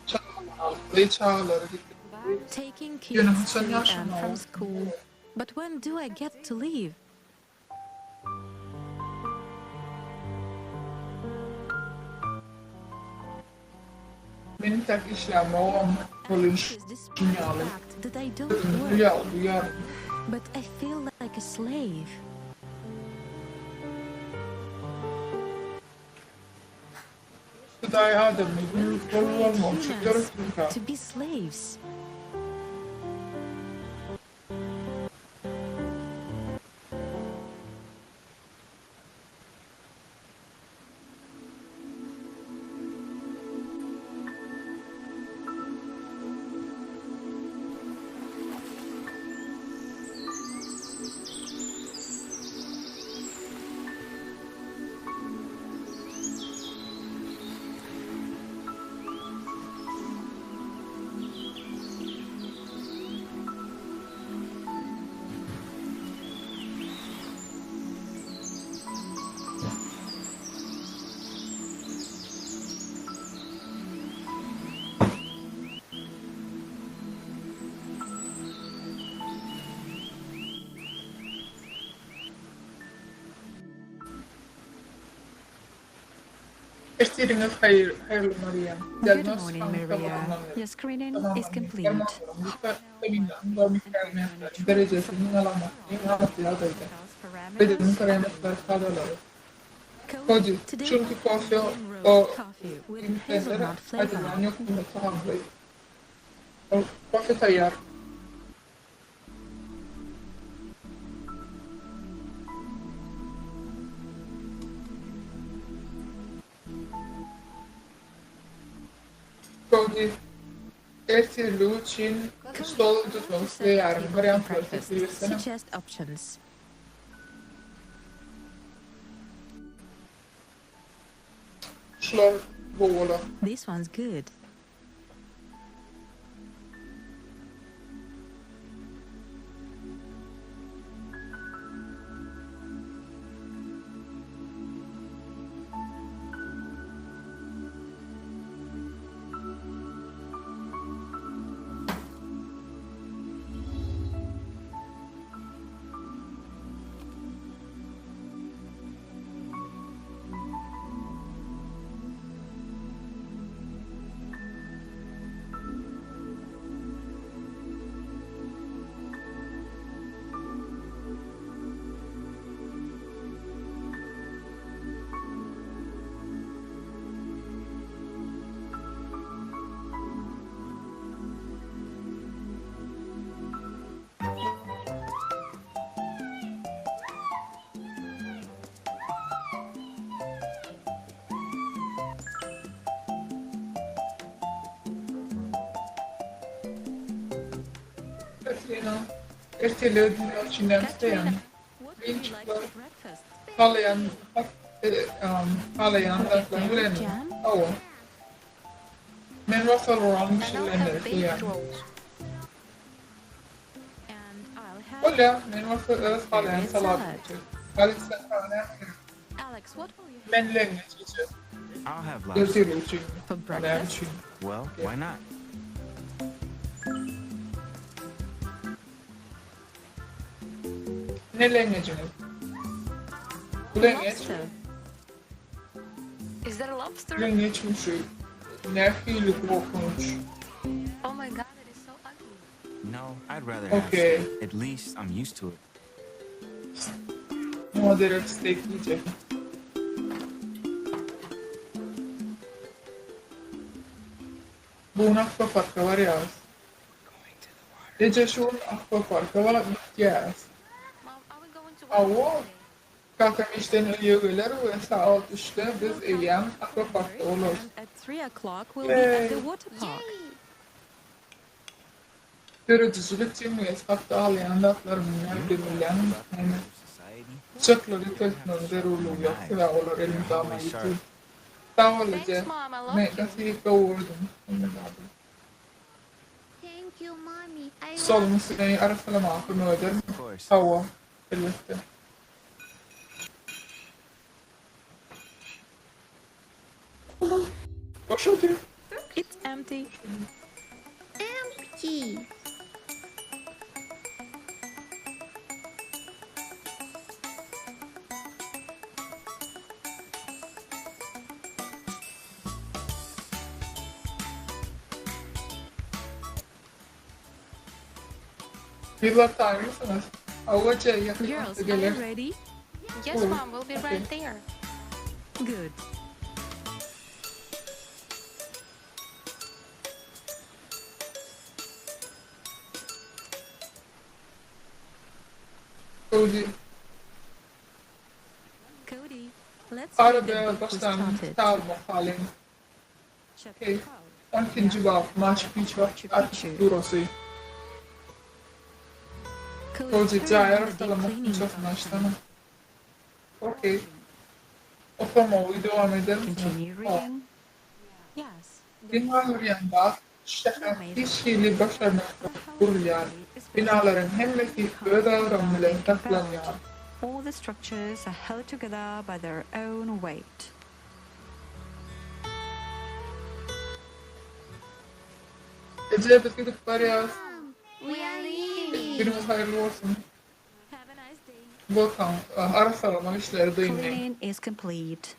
Çagalary, çagalary getirip, Taking ýöne kids haçan to and ýaşamaly from school. But when do I get to leave? Meniň tek işlämogam bolýan Anxious despite the ýaly. fact that I don't Özümi work. gül ýaly duýaryn. But I feel like a slave. Hudaý adamy We bol create bolmak üçin humans döretdikä. to be slaves. Ertiriňiz haýyr, haýyrly Maria. Good Diagnoz morning, Maria. Your screening is complete. Derejesiniň alamatyny amatly ýagdaýda. Bedeniň parametrleri kadalary. Cody, Cody, today çünki kofe roast o coffee with iýmitlenere hazelnut flavor. aýdylýan ýokumly tagamly. Ol kofe taýýar. Cody, ertirlik üçin stol tutmak isleýärin. Wariantlary Breakfast. teklip etsene. Suggest options. Şular gowy bolar. This one's good. Katrina, ertirlige diňlemek üçin näme isleýäň? Blinçikler, halaýan halaýan zatlaryňy bilenmi? Hawa. Men bolsa rolan bişirilenleri isleýän. Bolýar, men bolsa öz halaýan saladymy içjek. Alex, sen saňa näme gerek? Men leňňeç içjek. Ertirlik üçinmi? Näme üçin? Ne leňňejiňiz? Bu leňňeçmi? Leňňeçmi şu? Nähili gorkunç. Okey. Muňa derek steýk iýjek. Bu gün akwaparka barýarys. Eje şu gün akwaparka gitýäris. Hawa, kakam işden öýe geler we sagat üçde biz eýýäm akwaparkda bolarys. Eý! Döredijilik jemgyýeti hakda alýan zatlarymyň nämedigini bilýäňmi? Näme? Pyçaklary ýiteltmegiň zerurlygy ýok, sebäbi olar elmydama ýiti. Sag bol eje. Men gaty gowy gördüm hemme zady. Stoluň üstüni arassalamaga kömek edermiň? Hawa, elbetde. Boş otyr. It's empty. Empty. Gyzlar taýynmysyňyz? Hawa eje, ýakyn Girls, wagtda are you geleris. ready? Yes, Gowy. Mom, we'll be Okey. right there. Good. Cody. Cody, let's read the Arada book we başlan started. kitabymy okalyň. Chapter Okey. 12. 12-nji bap, Maçu Piçu arhitekturasy. Cody, Cody turn jaý on the deep arassalamak cleaning furçasyny function. açsana. Okey. Okamagy dowam edermisiňiz? Continue Hawa. reading. Yes. Geň galdyrýan zat, şäher hiç hili başarnyksyz gurulýar. Binalaryň hemmesi öz agramy bilen saklanýar. All the structures are held together by their own weight. Eje biz gidip barýas. We are leaving. Günüňiz haýyrly bolsun. Bolsaň, arassalama işleri dyndy. Cleaning is complete.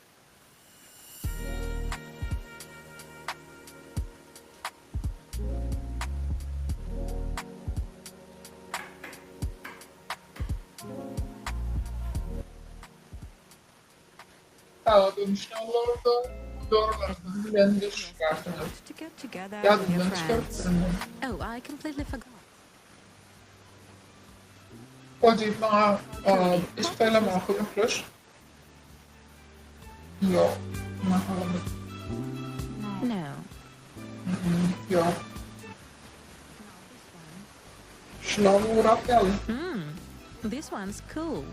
Saga dönüşli olarda zorlaryňyz bilen duşuşarsyňyz. To get together with your Ýadymdan friends. çykarypdyryn men. Oh, I completely forgot. Cody maňa iş saýlamaga kömekleş. Ýok, men halamady. No. Ýok. Şular gurap ýaly. Hmm. This one's cool.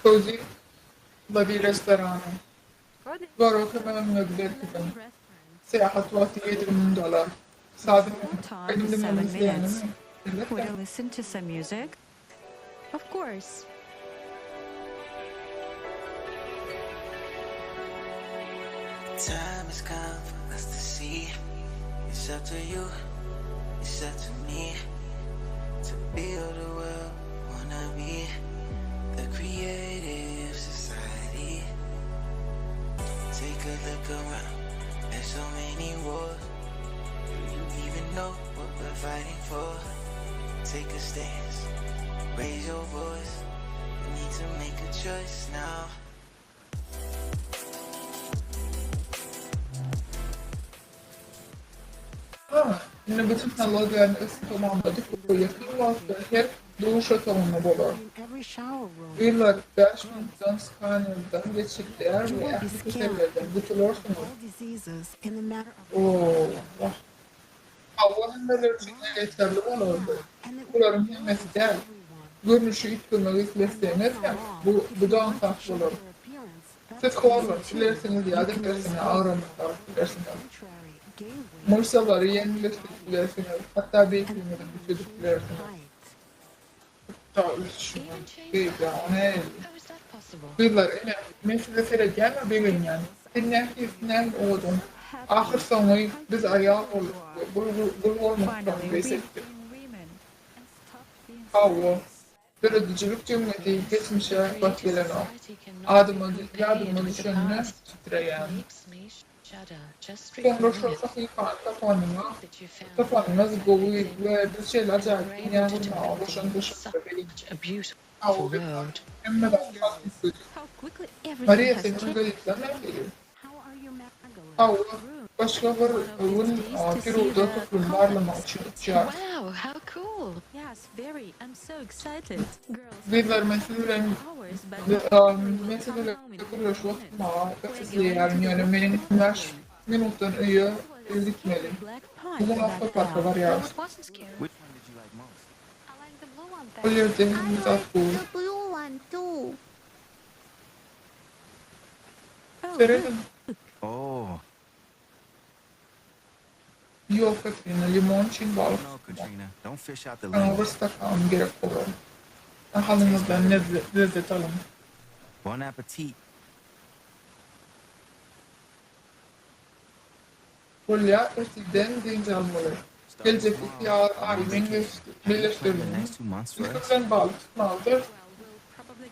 Cody, La bir restorana. Goro kömegine giderkidim. Syýahat wagty 7000 dollar. Sady Time aýdym is diňlemek 7 minutes. isleýäňizmi? Would Elbetde. you listen to some music? Of course. Time has come for us to see. It's up to you, it's up to me to build a world. Wanna be the creative society. Take a look around. There's so many wars. hands, raise your voice. You need to make a choice now. Ha, indi bu tehnologiýany ösüp tamamladyk we ýakyn wagtda her duş otagynda bolar. Gyzlar bäş minutdan skanerden geçirilýär we ähli kesellerden gutularsyňyz. Oo, wah. Hawa hemmeler üçin elýeterli bolardy. Bularyň hemmesi däl. Görnüşi üýtgemegi isleseňiz hem bu bu-da aňsat bolar. Siz horlanyp bilersiňiz ýa-da tersine agramyny alyp bilersiňiz. Myşsalary ýeňilleşdirip bilersiňiz, hatda beýikligiňizi küçeldip bilersiňiz. Hatda ösüşiňiz. Beýle, o nähili? Gyzlar, ine, men size seredýän we begenýän. Sen nähilisin, nähili owadan. Ahyrsoňy biz aýal bolduk we gul bolmakdan bes etdik. Hawa. Döredijilik jemgyýeti geçmişe gabat gelenok. Adyma ýadyma düşende titreýän. Soňra şol sahypany tapanyma tapanyňyz gowy we biz şeýle ajaýyp dünýä gurmaga goşant goşanymyza begenýän. Hawa gyzlar, hemme zat has üýtgedi. Mariýa seniň gazetler nähili? Hawa, başga bir gün Peruda toplumy barlamak üçin uçýarys. Gyzlar, men siz bilen men siz bilen gürleşip oturmaga gaty isleýärin, ýöne meniň 25 minutdan öýe gitmeli. Bu gün awtoparka barýarys. Ol ýerde hemme zat gowy. Serediň. Oh. Ýok, Katrina, limon üçin balyk No, tutma. Katrina, don't fish out the Saňa lemon. bir stakan gerek bolar. Nahalyňyzdan lezzet alyň. Bon appetit. Bolýa, ertirden dynç almaly. Geljekki iki aý meýilleşdirileni. Ilki bilen balyk tutmalydyr.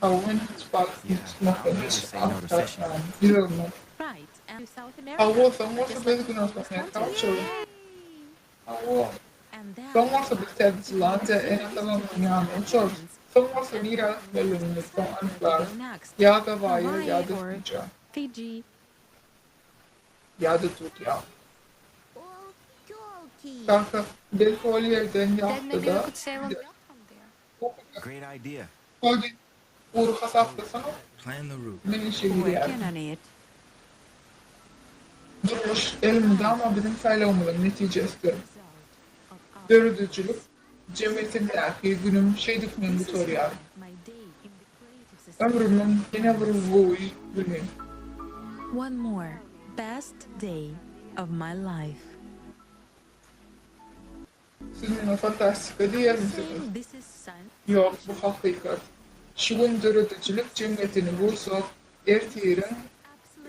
Hawa, men hiç balyk tutmakdan hiç asla ýüregime. Hawa, soň bolsa biz Günorta Amerika uçarys. Hawa. Soň bolsa biz Täze Zelandiýa ene-atalarymyzyň ýanyna uçarys. Soň bolsa nirä gitmelidigimizi soň anyklarys. Ýa Gawaýa, ýa-da Fijä. Ýa-da Türkiýä. Kaka, belki ol ýerden ýahtada gideris. Great idea. Kody gury hasaplasana. Plan the route. Men işe girýärin. Durmuş elmydama biziň saýlawymyzyň netijesidir. Döredijilik jemgyýetindäki günüm şeýdip men gutarýar. Ömrümiň ýene bir gowy güni. One more best day of my life. Siz muňa fantastika diýermisiňiz? Ýok, bu hakykat. Şu gün döredijilik jemgyýetini gursak, ertiriň,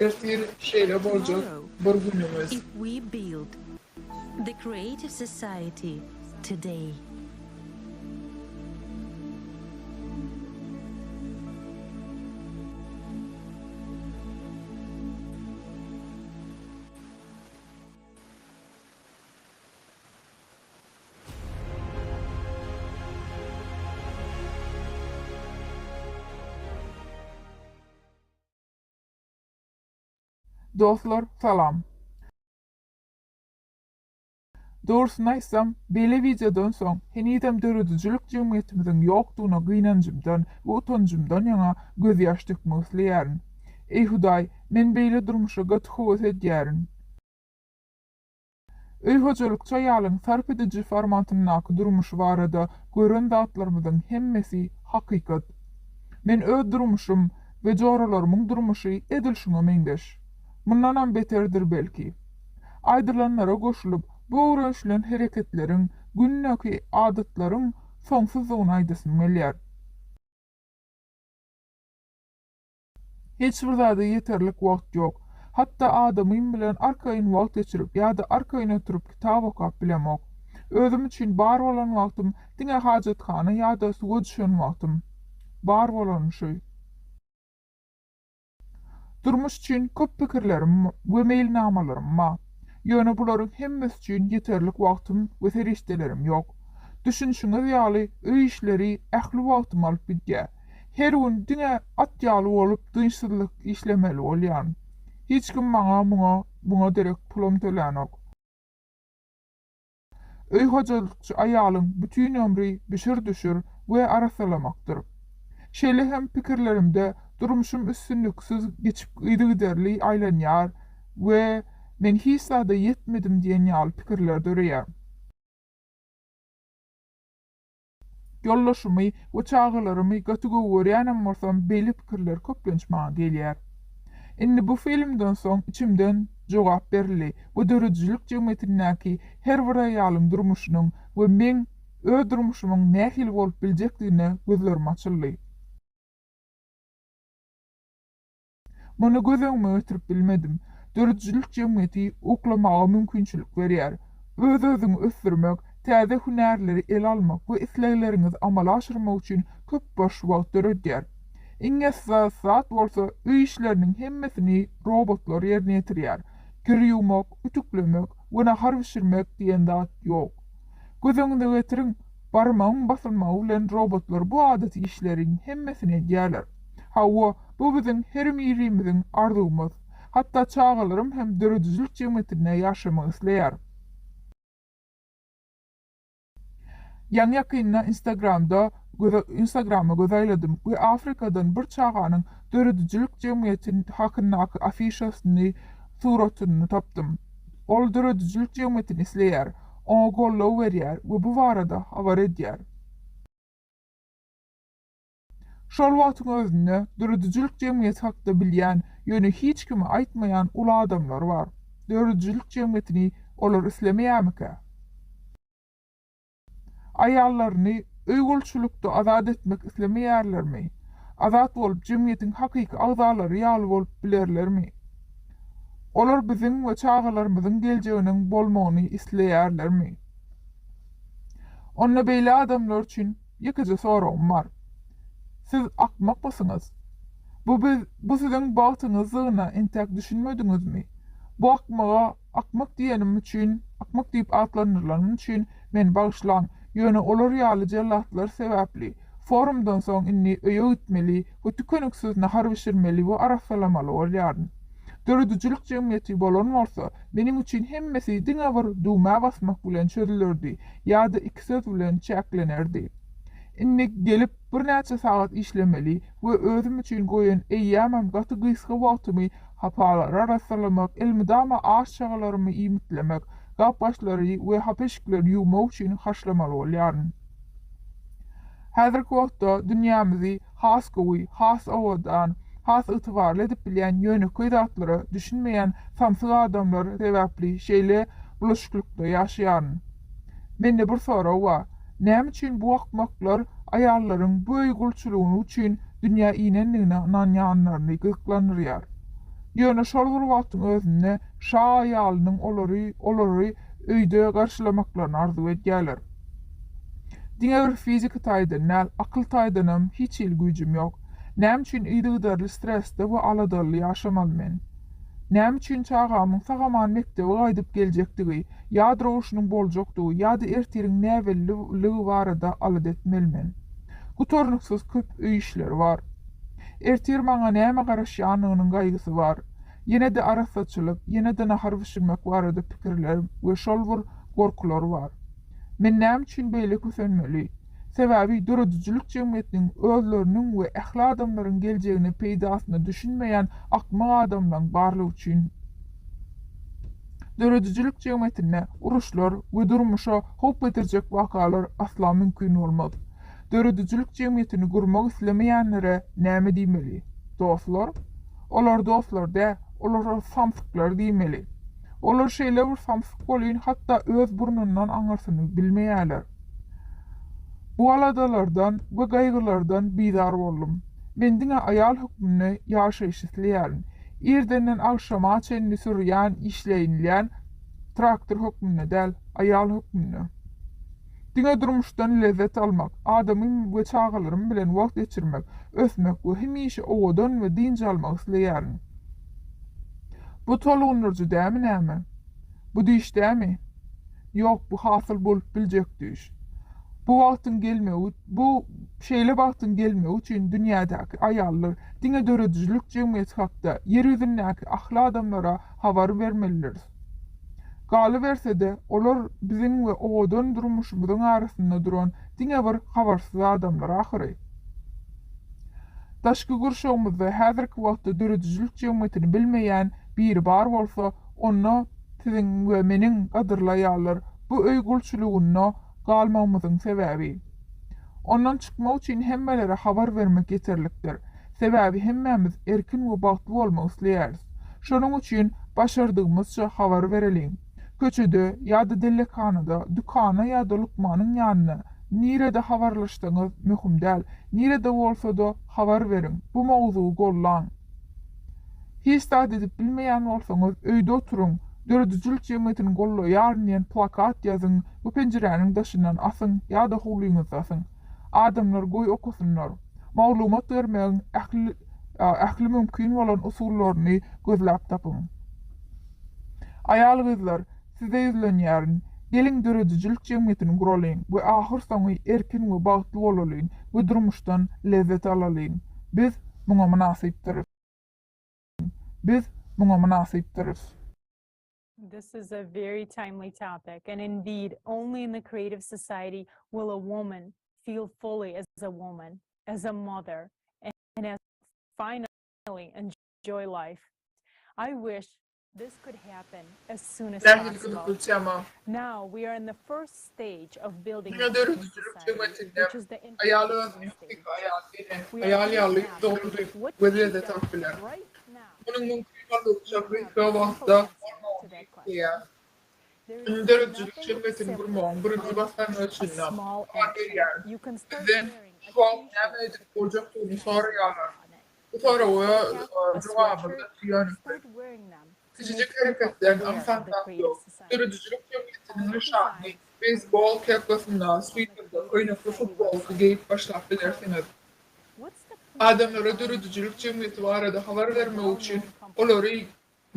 ertir şeýle boljak bir günümiz. If we build the creative society today. Dostlar salam. Dogrusyny aýtsam, beýle wideodan soň henizem döredijilik jemgyýetimiziň ýokdugyna gynanjymdan we utanjymdan ýaňa gözýaş dökmek isleýärin. Eý Hudaý, men beýle durmuşa gaty höwes edýärin. Öý hojalykçy aýalyň sarp ediji formatyndaky durmuşy barada gören zatlarymyzyň hemmesi hakykat. Men öz durmuşym we joralarymyň durmuşy edil şuňa meňzeş. Mundanam beterdir belki. Aýdylanlara goşulyp, bu öwrenişilen hereketleriň, gündeki adatlaryň soňsuzdygyny aýdasym gelýär. Hiç bir zada ýeterlik wagt ýok. Hatda adamym bilen arkaýyn wagt geçirip ýa-da arkaýyn oturyp kitap okap bilemok. Özüm üçin bar bolan wagtym diňe hajathana ýa-da suwa düşen wagtym. Bar bolany şu. Durmuş üçin köp pikirlerim we meýilnamalarym bar. Ýöne bularyň hemmesi üçin ýeterlik wagtym we serişdelerim ýok. Düşünşiňiz ýaly, öý işleri ähli wagtymy alyp gidýär. Her gün diňe at ýaly bolup dynçsyzlyk işlemeli bolýan. Hiç kim maňa muňa muňa derek pulam tölänok. Öý hojalykçy aýalyň bütin ömri bişir-düşür we arassalamakdyr. Şeýle hem pikirlerimde durmuşym üstünliksiz geçip yzygiderli aýlanýar we men hiç zada ýetmedim diýen ýaly pikirler döreýär. Ýoldaşymy we çagalarymy gaty gowy görýänem bolsam beýle pikirler köplenç maňa gelýär. Indi bu filmden soň içimden jogap berildi we döredijilik jemgyýetindäki her bir aýalyň durmuşynyň we meň öz durmuşymyň nähili bolup biljekdigine gözlerim açyldy. Muny göz öňüme getirip bilmedim. Döredijilik jemgyýeti uklamaga mümkinçilik berýär. Öz-özüňi ösdürmek, täze hünärleri ele almak we islegleriňizi amala aşyrmak üçin köp boş wagt döredýär. Iň esasy zat bolsa, öý işleriniň hemmesini robotlar ýerine ýetirýär. Kir ýuwmak, ütüklemek we nahar bişirmek diýen zat ýok. Göz öňüňize getiriň, barmagyň basylmagy bilen robotlar bu adaty işleriň hemmesini edýärler. Hawa, bu biziň her birimiziň arzuwymyz. Hatda çagalarym hem döredijilik jemgyýetinde ýaşamak isleýär. Ýaňy-ýakynda Instagramda Instagrama göz aýladym we Afrikadan bir çaganyň döredijilik jemgyýeti hakyndaky afişasyny, suratyny tapdym. Ol döredijilik jemgyýetini isleýär, oňa goldaw berýär we bu barada habar edýär. Şol wagtyň özünde döredijilik jemgyýeti hakda bilýän, ýöne hiç kime aýtmaýan uly adamlar bar. Döredijilik jemgyýetini olar islemeýärmikä? Aýallaryny öý gulçulykda azat etmek islemeýärlermi? Azat bolup jemgyýetiň hakyky agzalary ýaly bolup bilerlermi? Olar biziň we çagalarymyzyň geljeginiň bolmagyny isleýärlermi? Onda beýle adamlar üçin Ýekeje soragym bar. Siz akmakmysyňyz? Bu biz bu siziň bagtyňyzdygyna entäk düşünmediňizmi? Bu akmaga akmak diýenim üçin, akmak diýip atlandyrylanym üçin meni bagyşlaň, ýöne olar ýaly jellatlar sebäpli, forumdan soň indi öýe gitmeli we tükeniksiz nahar bişirmeli we arassalamaly bolýaryn. Döredijilik jemgyýeti bolan bolsa, meniň üçin hemmesi diňe bir düwmä basmak bilen çözülerdi ýa-da iki söz bilen çäklenerdi. Indi gelip birnäçe sagat işlemeli we özüm üçin goýan eýýämem gaty gysga wagtymy hapalary arassalamak, elmydama aç çagalarymy iýmitlemek, gap-gaçlary we hapa eşikleri ýuwmak üçin harçlamaly bolýaryn. Häzirki wagtda dünýämizi has gowy, has owadan, has ygtybarly edip bilýän ýönekeý zatlara düşünmeýän samsyk adamlar sebäpli şeýle bulaşyklykda ýaşaýaryn. Mende bir sorag bar, näme üçin bu akmaklar aýallaryň bu öý gulçulygyny üçin dünýä inendigine ynanýanlaryny gyzyklandyrýar. Ýöne şol bir wagtyň özünde şa aýalynyň olary olary öýde garşylamaklaryny arzuw edýärler. Diňe bir fiziki taýdan däl, akyl taýdanam hiç hili güýjüm ýok. Näme üçin yzygiderli stresde we aladaly ýaşamaly men? Näme üçin çagamyň sag-aman mekdebe gaýdyp geljekdigi, ýadro urşunyň boljakdygy ýa-da ertiriň näbelliligi barada alada etmeli men? Gutarnyksyz köp öý işleri bar. Ertir maňa näme garaşýanynyň gaýgysy bar. Ýene-de arassaçylyk, ýene-de nahar bişirmek barada pikirler we şol bir gorkular bar. Men näme üçin beýle kösenmeli? Sebäbi döredijilik jemgyýetiniň özleriniň we ähli adamlaryň geljegine peýdasyna düşünmeýän akmak adamlaň barlygy üçin. Döredijilik jemgyýetinde uruşlar we durmuşa howp getirjek wakalar asla mümkin bolmaz. Döredijilik jemgyýetini gurmak islemeýänlere näme diýmeli? Dostlar? Olar dostlar däl, olara samsyklar diýmeli. Olar şeýle bir samsyk welin, hatda öz burnundan aňyrsyny bilmeýärler. Bu aladalardan we gaýgylardan bizar boldum. Men diňe aýal hökmünde ýaşaýyş isleýärin. Irdenden agşama çenli sürýän, işlenilýän traktor hökmünde däl, aýal hökmünde. Diňe durmuşdan lezzet almak, adamym we çagalarym bilen wagt geçirmek, ösmek we hemişe owadan we dynç almak isleýärin. Bu tolgundyryjy dämi näme? Bu düýş dämi? Ýok, bu hasyl bolup biljek düýş. Bu wagtyň gelmegi, bu şeýle bagtyň gelmegi üçin dünýädäki aýallar diňe döredijilik jemgyýeti hakda ýer ýüzündäki ahli adamlara habar bermelidiris. Galyberse-de, olar biziň we owadan durmuşymyzyň arasynda duran diňe bir habarsyz adamlar ahyry. Daşky gurşawymyzda häzirki wagtda döredijilik jemgyýetini bilmeýän biri bar bolsa, onda siziň we meniň, gadyrly aýallar, bu öý gulçulygynda galmagymyzyň sebäbi. Ondan çykmak üçin hemmelere habar bermek ýeterlikdir. Sebäbi hemmämiz erkin we bagtly bolmak isleýäris. Şonuň üçin başardygymyzça habar bereliň. Köçede ýa-da dellekhanada, dükana ýa-da lukmanyň ýanyna, nirede habarlaşsaňyz möhüm däl, nirede bolsa-da habar beriň, bu mowzugy gollaň. Hiç zat edip bilmeýän bolsaňyz, öýde oturyň, döredijilik jemgyýetini gollaýaryn diýen plakat ýazyň we penjiräniň daşyndan asyň ýa-da howlyňyzda asyň. Adamlar goý okasynlar. Maglumat bermegiň ähli ähli mümkin bolan usullaryny gözläp tapyň. Aýal-gyzlar, size ýüzlenýärin, geliň döredijilik jemgyýetini guralyň we ahyrsoňy erkin we bagtly bolalyň we durmuşdan lezzet alalyň. Biz muňa mynasypdyrys. Biz muňa mynasypdyrys. This is a very timely topic and indeed only in the creative society will a woman feel fully as a woman, as a mother and as finally enjoy life. I wish this could happen as soon as Nähili possible. gyzykly tema. Now we are in the first stage of building Diňe a döredijilik society, jemgyýetinde which is the aýal information özüni stage. hakyky aýal, ene, We are aýal ýaly looking at dogry duýup what we can be lezzet done alyp biler. right now. Munuň mümkin boldugyça We have gysga a simple wagtda answer to bolmagyny that question. isleýär. There Indi is döredijilik nothing jemgyýetini simpler gurmagyň birinji than a başlangyjynda small habar action. berýäris. You can start Bizden wearing a şu wagt t-shirt näme with edip the boljakdygyny Creative soraýarlar. on it. Bu soraga If you have a jogabymyz sweatshirt, ýönekeý. start wearing them to Kiçijik make people hereketden aware aňsat of the zat creative ýok. society. Döredijilik jemgyýetiniň All the nyşany designs beýsbol kepkasynda, on the switerde, Creative köýnekli Society futbolka website. geýip başlap bilersiňiz. What's the point Adamlara of buying döredijilik jemgyýeti barada habar a bermek üçin well-known company olary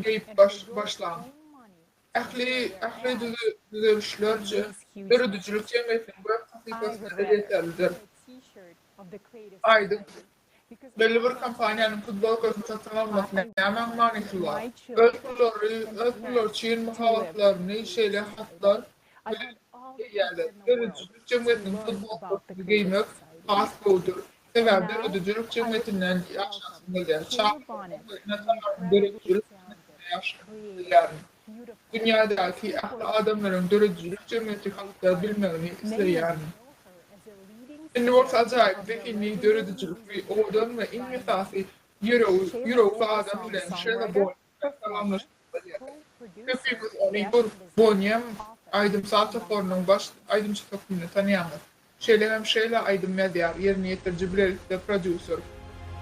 geýip and baş for your başlaň. own money Ähli to wear ähli ads düzelişler that makes huge döredijilik money? jemgyýetiniň web I sahypasynda would rather elýeterlidir. wear a t-shirt of the Creative Aýdyň, Society because belli I bir want kompaniýanyň futbolkasyny satyn almasy I nämäň want manysy bar? my Öz children pullary and öz pullary parents üçin to live mahabatlaryny in a şeýle society. hatlar I bilen want all the people geýýärler. in the world Döredijilik to jemgyýetiniň learn about the futbolkasyny Creative geýmek Society. has gowudyr. And Sebäbi now döredijilik I would jemgyýetinden like to ýaşasym welcome gelýär. Sheila Çagalarymyň Bonnet, we an ene-atalaryň incredibly döredijilik talented, jemgyýetinde ýaşamak creative, isleýärin. beautiful, Dünýädäki ähli adamlaryň döredijilik jemgyýeti hakda bilmegini Many of you isleýärin. know her as a leading Indi singer bolsa ajaýyp, of the zehinli, legendary döredijilikli, music owadan group we iň Bonnie. esasy ýüregi Sheila ýürekli is a adam bilen Şeýla songwriter, Bonnie bilen performer, salamlaşyp bolýar. co-producer, Köpüňiz ony fashion bir designer, Boniem author, aýdym-saz among toparynyň others. baş aýdymçysy hökmünde tanaýaňyz. Şeýle hem Şeýla aýdym ýazýar, ýerine ýetiriji bilelikde prodýuser,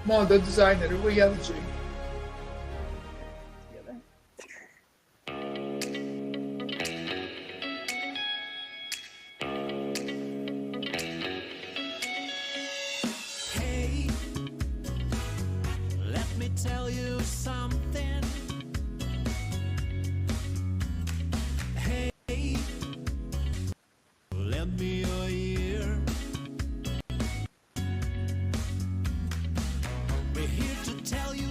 moda dizaýneri we ýazyjy. Hey, let me tell you something. Hey, lend me your ear. We're here to tell you.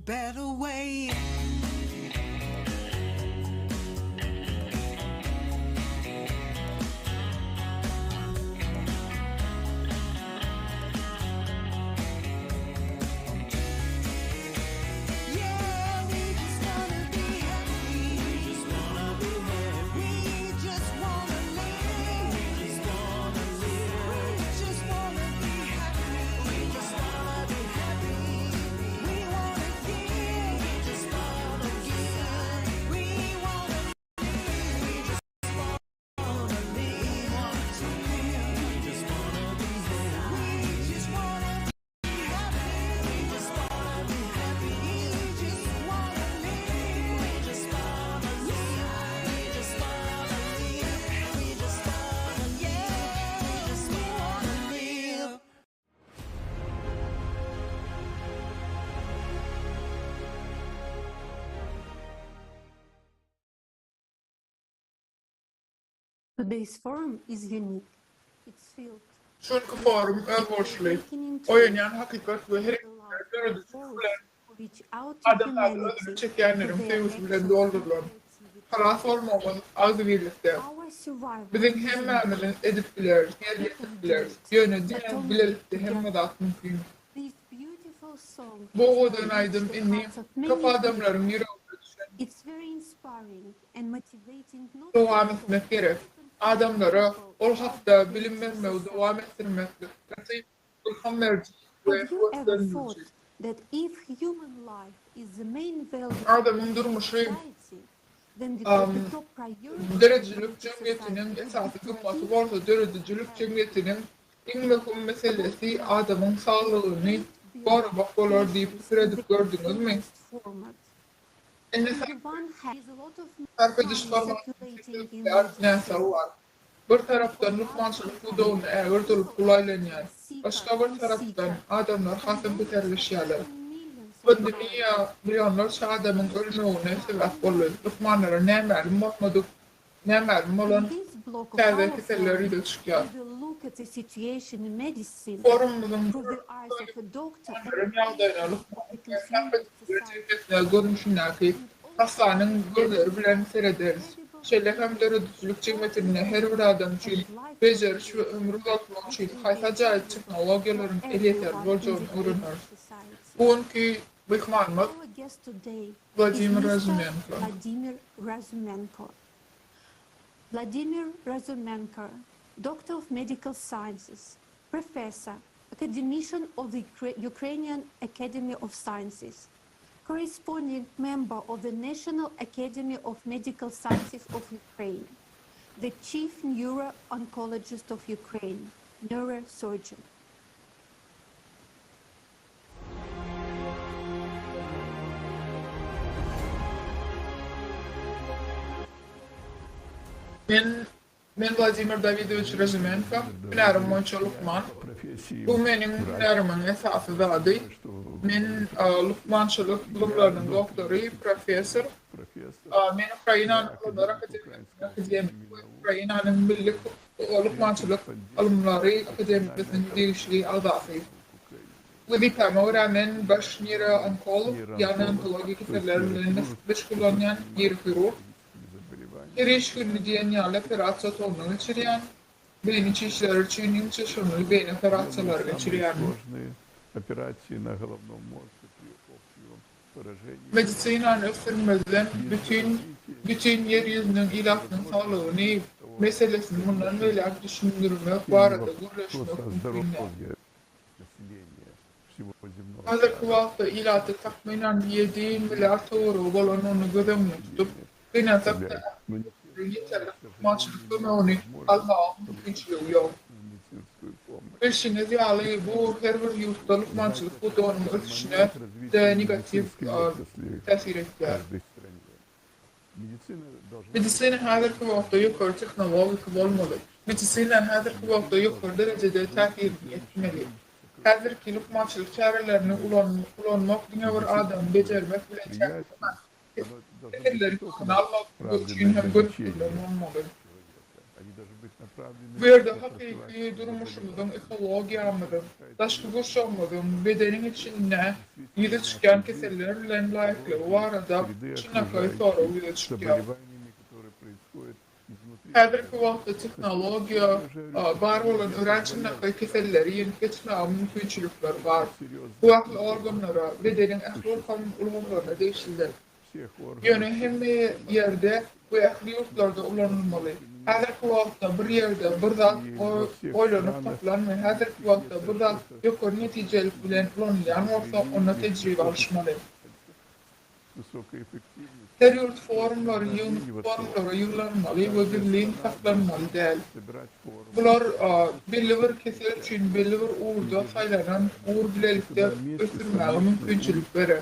better way. Yeah, we just wanna be happy. We just wanna be happy. We just wanna live. We just wanna live. We just wanna be happy. We just wanna be happy. We wanna give. We just wanna give. We wanna live. We just wanna live. Want to live. We just wanna be happy. We just wanna be happy. We just wanna be happy. We just wanna live. We just wanna live. We just wanna live. We just wanna yeah. We just wanna live. Today's forum is unique. It's filled Şu günki forum özboluşly, oýanýan hakykat we hereketleri döredijilik bilen adamzady özüne çekýänleriň söýgüsi bilen doldurylan. Halas bolmagymyz agzybirlikde. Biziň hemmämiziň edip bileris, ýerine ýetirip bileris. Ýöne diňe bilelikde hemme zat mümkin. Bu owadan aýdym indi köp adamlaryň ýüregine düşen. Dowam etmek gerek. Adamlara ol hakda bilim bermegi dowam etdirmeklik gaty ylham beriji we höweslendiriji. Adamyň durmuşy döredijilik jemgyýetiniň esasy gymmaty bolsa döredijilik jemgyýetiniň iň möhüm meselesi adamyň saglygyny goramak bolar diýip pikir edip gördüňizmi? Indi sarp ediş formatynyň 8 milliard näsagy bar. Bir tarapdan lukmançylyk pudagynda ägirt uly pul aýlanýar, başga bir tarapdan adamlar hasam beterleşýärler. Pandemiýa millionlarça adamyň ölmegine sebäp boldy, lukmanlara nämälim bolmadyk nämälim bolan täze keseller ýüze çykýar. Forumymyzyň bir ýagdaýyna lukmanyň we sarp edijiler jemgyýetine görnüşindäki hassanyň gözleri bilen serederis. Şeýle hem döredijilik jemgyýetinde her bir adam üçin bejeriş we ömri uzaltmak üçin haýsy ajaýyp tehnologiýalaryň elýeterli boljagyny öwreneris. Bu günki myhmanymyz Wladimir Razumenko. Vladimir Razumenko, Doctor of Medical Sciences, Professor, Academician of the Ukrainian Academy of Sciences, corresponding member of the National Academy of Medical Sciences of Ukraine, the chief neuro-oncologist of Ukraine, neurosurgeon. Men Men Wladimir Dawidowiç Razumenko, hünärim boýunça lukman. Bu meniň hünärimiň esasy zady. Men lukmançylyk ylymlarynyň doktory, professor. Men Ukrainanyň Ylymlar akademiýasynyň akademigi we Ukrainanyň Milli lukmançylyk ylymlary akademiýasynyň degişli agzasy. Wezipäme görä men baş neýroonkolog, ýagny onkologiýa keselleri bilen meşgullanýan neýrohirurg. Her iş gününi diýen ýaly operasiýa otagyna geçirýän, beýni çişleri üçin iň çylşyrymly beýni operasiýalary geçirýärin. Medisinany ösdürmezden bütin bütin ýer ýüzüniň ilatynyň saglygyny meselesini mundan beýläk düşündirmek barada gürleşmek mümkin däl. Häzirki wagtda ilaty takmynan ýedi milliard töweregi bolandygyny göz öňünde tutup, gynansak-da, ähli ýeterlik lukmançylyk kömegini almaga mümkinçiligi ýok. Bilşiňiz ýaly, bu her bir ýurtda lukmançylyk pudagynyň ösüşine-de negatiw täsir edýär. Medisina häzirki wagtda ýokary tehnologiki bolmaly. Medisina häzirki wagtda ýokary derejede täsirini ýetirmeli. Häzirki lukmançylyk çärelerini ulanmak diňe bir adamy bejermek bilen çäklenmän, keselleriň öňüni almak üçin hem gönükdirilen bolmaly. Bu ýerde hakyky durmuşymyzyň, ekologiýamyzyň, daşky gurşawymyzyň bedeniň içinde ýüze çykýan keseller bilen laýyklygy barada çynlakaý sorag ýüze çykýar. Häzirki wagtda tehnologiýa bar bolan örän çynlakaý keselleri ýeňip geçmäge mümkinçilikler bar. Bu ähli organlara, bedeniň ähli ulgamlaryna degişlidir. Ýöne hemme ýerde we ähli ýurtlarda ulanylmaly. Häzirki wagtda bir ýerde bir zat oýlanyp tapylan we häzirki wagtda bir zat ýokary netijelik bilen ulanylýan bolsa, onda tejribe alyşmaly. Her ýurt forumlary forumlara ýyglanmaly we gizlin saklanmaly däl. Bular belli bir kesel üçin belli bir ugurda saýlanan ugur bilelikde ösdürmäge mümkinçilik berer.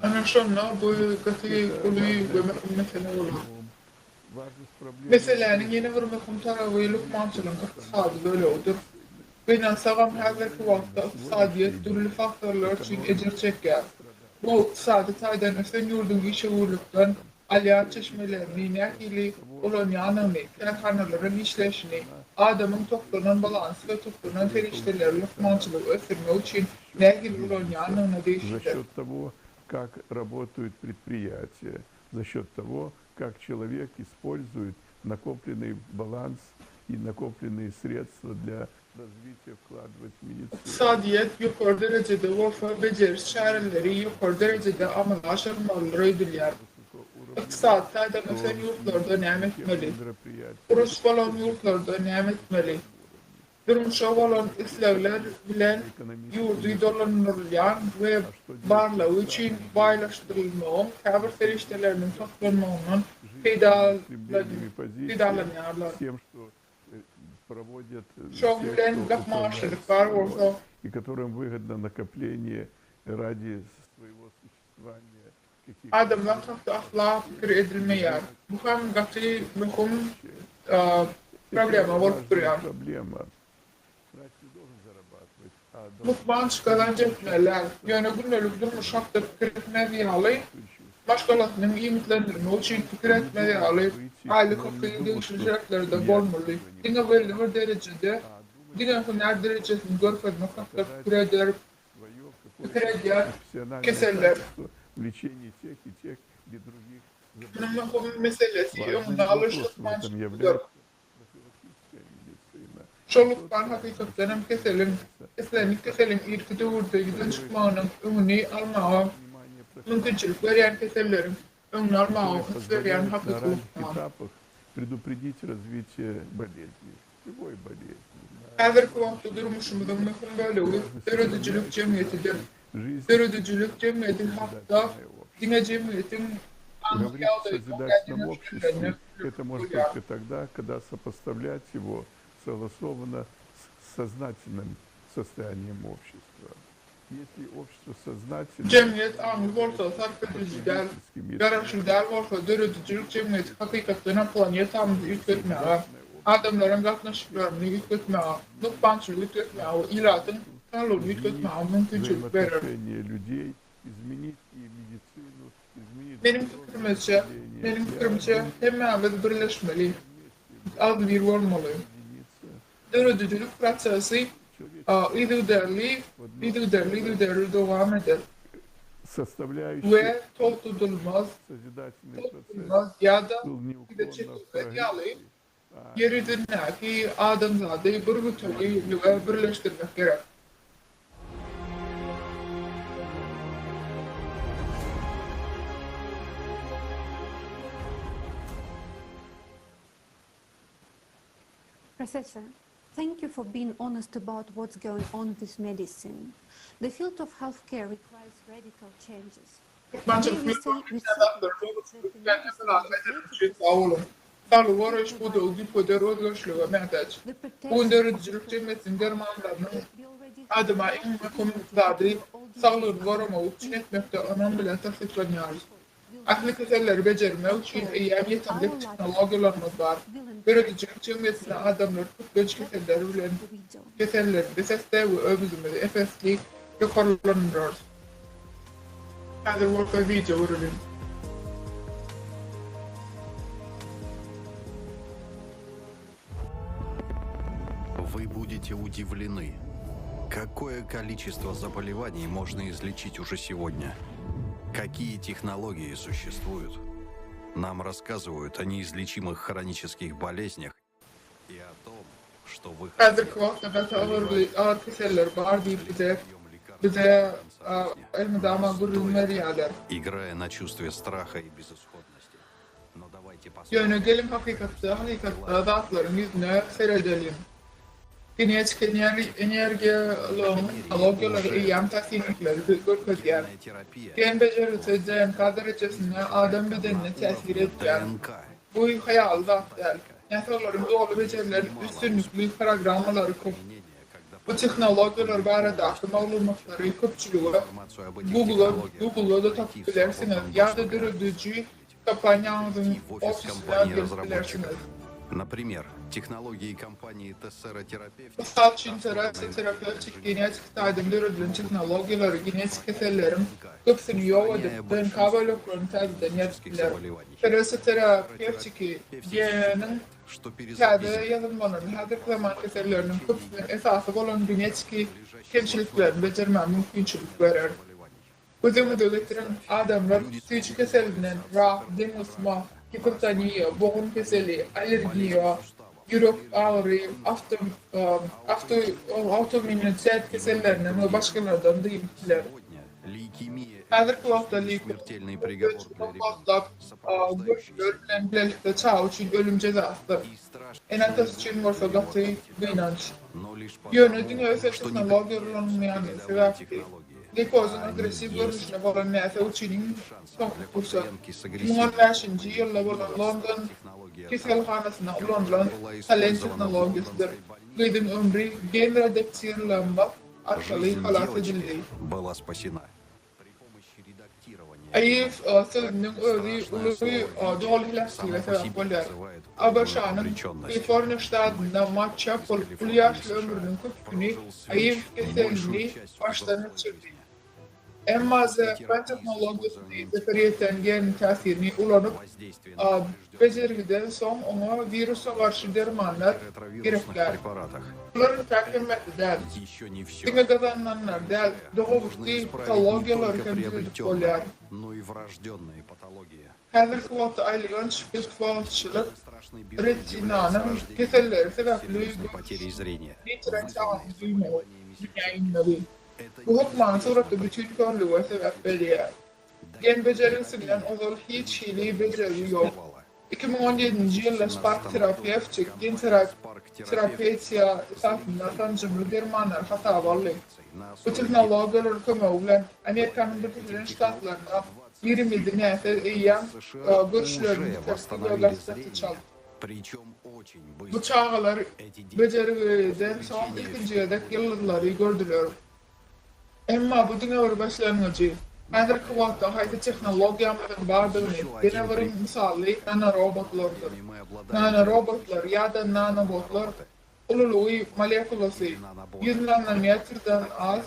Ana şonda bu gaty uly we möhüm mesele bolar. Meseläniň ýene bir möhüm taraby lukmançylygyň ykdysady bölegidir. Gynansagam häzirki wagtda ykdysadyýet dürli faktorlar üçin ejir çekýär. Bu ykdysady taýdan ösen ýurduň işewürlikden alýan çeşmelerini nähili ulanýanyny, kärhanalaryň işleýşini, adamyň toplanan balansy we toplanan serişdeleri lukmançylygy ösdürmek üçin nähili ulanýanyna degişlidir. За счет того, как человек использует накопленный баланс и накопленные средства для развития вкладывать в медицину. Ykdysadyýet ýokary derejede bolsa bejeriş çäreleri ýokary derejede amala aşyrylmalydyr öýdülýär. Ykdysady taýdan ösen ýurtlarda näme etmeli? Uruş bolan ýurtlarda näme etmeli? Durmuşa bolan islegler bilen ýurdy dolandyrylýan we barlagy üçin baýlaşdyrylmagyň käbir serişdeleriniň toplanmagyndan peýdalanýarlar. Şoň bilen gapma-garşylyk bar bolsa. Adamlar hakda asla pikir edilmeýär. Bu hem gaty möhüm problema bolup durýar. Lukman gazanç etmeliler, ýöne gündelik durmuş hakda pikir etmez ýaly, maşgalasynyň iýmitlendirmek üçin pikir etmez ýaly aýlyk haky degişli şertlerde bolmaly. Diňe belli bir derejede, diňe hünär derejesini görkezmek hakda pikir eder pikir edýän keseller. Munuň möhüm meselesi öňüni alyş lukmançylygydyr. Şol lukman hakykatdan hem keseliň, islendik keseliň irki döwürde ýüze çykmagynyň öňüni almaga mümkinçilik berýän keselleriň öňüni almaga üns berýän hakyky lukman. Häzirki wagtda durmuşymyzyň möhüm bölegi döredijilik jemgyýetidir. Döredijilik jemgyýeti hakda diňe jemgyýetiň aňky ýagdaýynyň ädimleşdirilenine bolýar. Jemgyýet aňly bolsa, sarp ediji däl, garaşly däl bolsa, döredijilik jemgyýeti hakykatdanam planetamyzy üýtgetmäge, adamlaryň gatnaşyklaryny üýtgetmäge, lukmançylygy üýtgetmäge we ilatyň saglygyny üýtgetmäge mümkinçilik berer. Meniň pikirimizçe, meniň pikirimçe, hemmämiz birleşmeli, agzybir bolmaly. Döredijilik prosesi yzygiderli, yzygiderli, yzygiderli dowam eder we togtadylmaz, togtadylmaz ýa-da yza çekilmez ýaly, Ýer ýüzündäki adamzady bir bütewilige birleşdirmek gerek. Professor, thank you for being honest about what's going on with medicine. The field of healthcare requires radical changes. Lukmançylyk Saglygy goraýyş pudagy düýpgöter özgerişlige mätäç. Bu gün döredijilik jemgyýetiniň dermanlarynyň adama iň möhüm zady saglygyny goramagy üpjün etmekde ynam bilen tassyklanýarys. Ähli keselleri bejermek üçin eýýäm ýeterlik tehnologiýalarymyz bar. Döredijilik jemgyýetinde adamlar köplenç keseller bilen kesellerini bes etse we özümizi ep-esli ýokarlandyrarys. Häzir bolsa wideo göreliň. Вы будете удивлены, какое количество заболеваний можно излечить уже сегодня. Какие технологии существуют. Нам рассказывают о неизлечимых хронических болезнях и о том, что вы... Häzirki wagtda gaty agyr agyr keseller bar diýip bize bize elmydama gürrüň berýärler. Играя на чувстве страха и безысходности. Но давайте Ýöne geliň hakykatda hakykatda zatlaryň ýüzüne seredeliň. Genetik energiýalygyň tehnologiýalary eýýäm täsinlikleri görkezýär. Gen bejergisi DNK derejesinde adam bedenine täsir edýär. Bu hyýaly zat däl. Näsaglaryň doly bejerilen üstünlikli programmalary köp. Bu tehnologiýalar baradaky maglumatlary köpçülige Google-da Google-da tapyp bilersiňiz ýa-da dörediji kompaniýaňyzyň ofisine gelip bilersiňiz. Например, технологии компании Tessera Therapeutics Mysal üçin, Terasa Therapeutics genetik taýdan döredilen tehnologiýalary genetik keselleriň köpüsini ýok edip, DNK böleklerini täzeden ýazyp biler. Terasa Therapeutics geniň täze ýazylmalaryny häzirki zaman keselleriniň köpüsiniň esasy bolan genetiki kemçiliklerini bejermäge mümkinçilik berer. Göz öňüňize getiriň, adamlar süýji keselinden, rak, demgysma, gipertoniýa, bogun keseli, allergiýa, ýürek agyry, awtoimmunitet kesellerinden we başgalardan dynyp biler. Häzirki wagtda leýkoz wagtlap göripler bilen bilelikde çaga üçin ölüm jezasydyr. Ene-atasy üçin bolsa gaty gynanç. Ýöne diňe ösen tehnologiýa ulanylmaýandygy sebäpli, leýkozyň agressiw görnüşine bolan näsag üçin iň soňky pursat, 2015-nji ýylda bolan London keselhanasynda ulanylan Talent tehnologiýasydyr. Gyzyň ömri gen redaktirlenmek arkaly halas edildi. AIW sözüniň özi uly doly heläkçilige sebäp bolýar. ABŞ-nyň Kaliforniýa ştatynda Matt Çappel uly ýaşly ömrüniň köpüsini AIW keselini başdan geçirdi. Emma ZFN tehnologiýasyny, zeper ýeten geniň täsirini ulanyp, bejergiden soň oňa wirusa garşy dermanlar gerek däl. Bular entäk hemmesi däl. Diňe gazanylanlar däl, dogabitdi patologiýalary hem düzedip bolýar. Häzirki wagtda aýylganç betbagtçylyk retinanyň keselleri sebäpli görüşini ýitiren çaganyň duýmagy, dünýä inmegi. Bu hökmany suratda bütin körlüge sebäp berýär. Gen bejergisinden ozal hiç hili bejergi ýok. 2017-nji ýylda Spark Therapeutics gen terapeýtiýa esasynda sanjymly dermanlary hasaba aldy. Bu tehnologiýalaryň kömegi bilen Amerikanyň Birleşen Ştatlarynda 27 näsag eýýäm görüşlerini ýitirdi we gaty çalt. Bu çagalar bejergiden soň ilkinji gezek ýyldyzlary gördüler. Emma bu diňe bir başlangyjy. Häzirki wagtda haýsy tehnologiýamyzyň bardygyny ýene bir mysaly nanorobotlardyr. Nanorobotlar ýa-da nanobotlar ululygy molekulasy 100 nanometrden az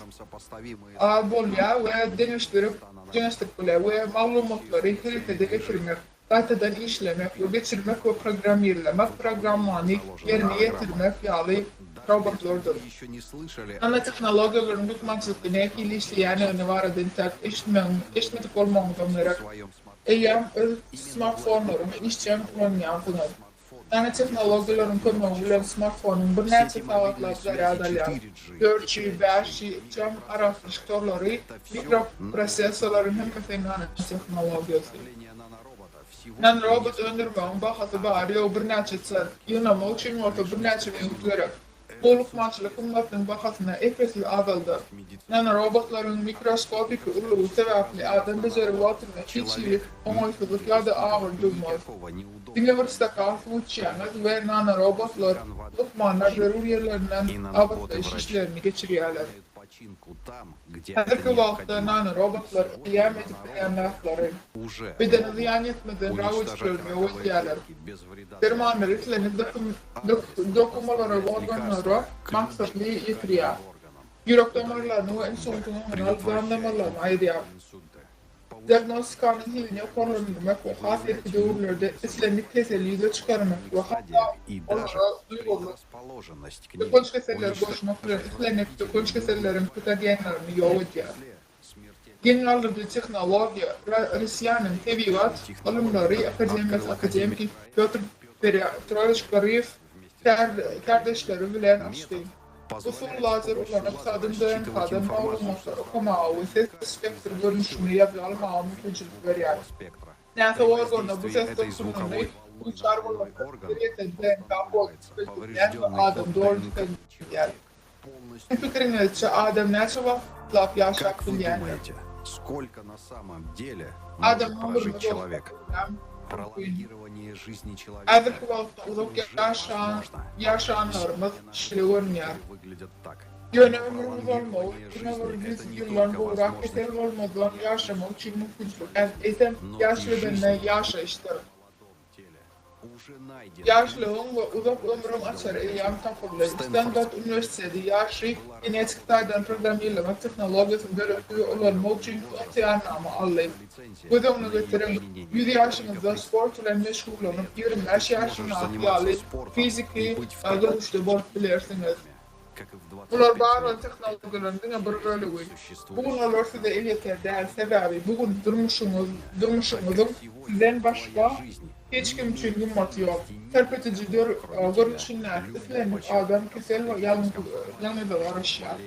az bolýar we deňeşdirip deňeşdirip bolýar we maglumatlary herekete getirmek, gaýtadan işlemek we geçirmek we programmirlemek programmany ýerine ýetirmek ýaly robotlardyr. Nanotehnologiýalaryň lukmançylykda nähili işleýändigini barada entäk eşitmegiň, eşitmedik bolmagyňyzam gerek. Eýýäm öz smartfonlaryňy işjeň ulanýansyňyz. Nanotehnologiýalaryň kömegi bilen smartfonyň birnäçe sagatlap zarýad alýar. 4G, 5G ykjam aragatnaşyk torlary, mikroprosessorlaryň hemmesi nanotehnologiýasy. Nanorobot öndürmegiň bahasy bary-ýogy birnäçe sent, ýygnamak üçin bolsa birnäçe minut gerek. Bu lukmançylyk gymmatynyň bahasyny ep-esli azaldar. Nanorobotlaryň mikroskopiki ululygy sebäpli adam bejergi wagtynda hiç hili oňaýsyzlyk ýa-da agyry duýmaz. Diňe bir stakan suw içýäňiz we nanorobotlar lukmanlar zerur ýerlerinden abatlaýyş işlerini geçirýärler. Häzirki wagtda nanorobotlar eýýäm edip bilýän zatlary, bedene zyýan ýetmezden rak öýjüklerini ýok edýärler. Dermanlary islendik dokumalara we organlara maksatly ýetirýär. Ýürek damarlaryny we insultyň öňüni alyp, gan damarlaryny aýyrýar. Diagnostikanyň hilini ýokarlandyrmak we has irki döwürlerde islendik keseli ýüze çykarmak we hatda olara duýgurlyk Ýokanç keselleri goşmak bilen islendik ýokanç keselleriň patogenlerini ýok edýär. Geň galdyryjy tehnologiýa Russiýanyň Tebigat ylymlary akademiýasy akademiki Pýotr Petrowiç Garyýew kärdeşleri bilen açdy. Usul lazer ulanyp sagdyn DNK-dan maglumatlary okamaga we ses spektr görnüşinde ýazga almaga mümkinçilik berýär. Näsag organda bu ses tolkunlaryny duçar bolanda bir ýeten DNK koduny tükeldýär we adam doly tükeldýär. Siziň pikiriňizçe adam näçe wagtlap ýaşap Как вы bilýändir? думаете, сколько на самом деле Adamyň может ömrüni прожить uzaltmak человек? örän mümkin. Пролонгирование жизни человека Häzirki wagtda uzak ýaşan ýaşanlarymyz şeýle görünýär. выглядит так. Ýöne ömrüň uzalmagy diňe bir ýüz ýyldan gowrak kesel bolmazdan ýaşamak üçin mümkinçilik däl, eýsem ýaş bedende ýaşaýyşdyr. Ýaşlygyň we uzak ömrüň açary eýýäm tapyldy. Stanford uniwersiteti ýaşy genetik taýdan programmirlemek tehnologiýasyny döretdi we ulanmak üçin ygtyýarnama aldy. Göz öňüne getiriň, ýüz ýaşyňyzda sport bilen meşgullanyp, 25 ýaşyňdaky ýaly fiziki görnüşde bolup bilersiňiz. Bular bar bolan tehnologiýalaryň diňe bir bölegi. Bu gün olar size elýeter däl, sebäbi bu gün durmuşyňyz, durmuşyňyzyň sizden başga hiç kim üçin gymmaty ýok. Sarp ediji görnüşindäki islendik adam kesel we ýalňyzlyga garaşýar.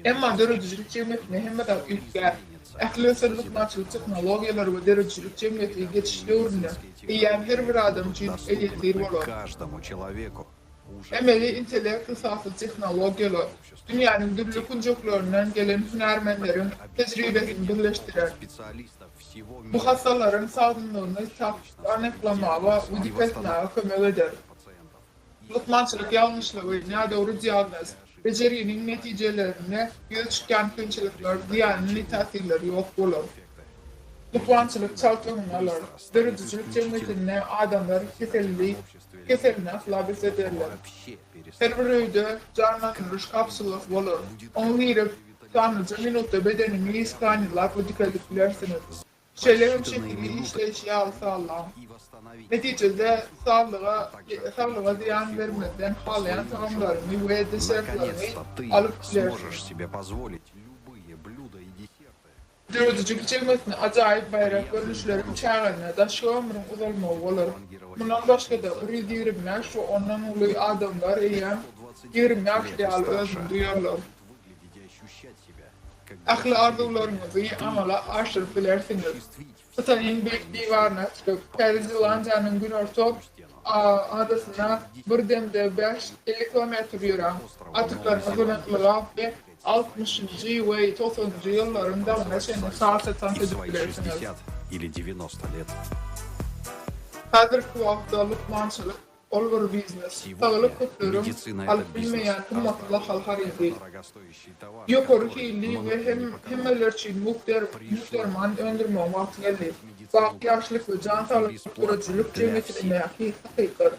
Emma döredijilik jemgyýetinde hemme zat üýtgär. Ähli ösen lukmançylyk tehnologiýalary we döredijilik jemgyýeti geçiş döwründe eýýäm her bir adam üçin elýeter bolar. Emeli intellekt esasly tehnologiýalar dünýäniň dürli künjeklerinden gelen hünärmenleriň tejribesini birleşdirer. Bu hassalaryň sagdynlygyny takyk anyklamaga we dikeltmäge kömek eder. Lukmançylyk ýalňyşlygy, nädogry diagnoz, bejerginiň netijelerinde ýüze çykýan kynçylyklar, zyýanly täsirler ýok bolar. Lukmançylyk çalt öňüni alar. Döredijilik jemgyýetinde adamlar keselli keselini asla bes ederler. Her bir öýde janlandyryş kapsulasy bolar. Oňa girip, sanlyja minutda bedeniňi skanirläp we dikeldip bilersiňiz. Şeýle hem şekili işleýşi ýaly sazlaň. Netijede, saglyga saglyga zyýan bermezden halaýan tagamlaryňy we desertleriňi alyp bilersiňiz. Döredijilik jemgyýetinde ajaýyp baýrak görnüşleriň çäginde daşky ömrüň uzalmagy bolar. Mundan başga-da, 125 we ondan uly adamlar eýýäm 20 ýaşly ýaly özüni duýarlar. Ähli arzuwlaryňyzy amala aşyryp bilersiňiz. Hytaýyň Beýik diwaryna çykyp, Täze Zelandiýanyň günorta adasyna bir demde bäş 50 kilometr ýöräň. Atyklaryňyz bilen ylgap we altmyşynjy we togsanynjy ýyllaryň daňyna çenli salsa tans edip bilersiňiz. Häzirki wagtda lukmançylyk ol bir biznes. Saglyk köpleriň alyp bilmeýän gymmatly bahaly harydy. Ýokary hilli we hemmeler üçin mugt derman öndürmegiň wagty geldi. Baky ýaşlyk we jan saglyk döredijilik jemgyýetindäki hakykat.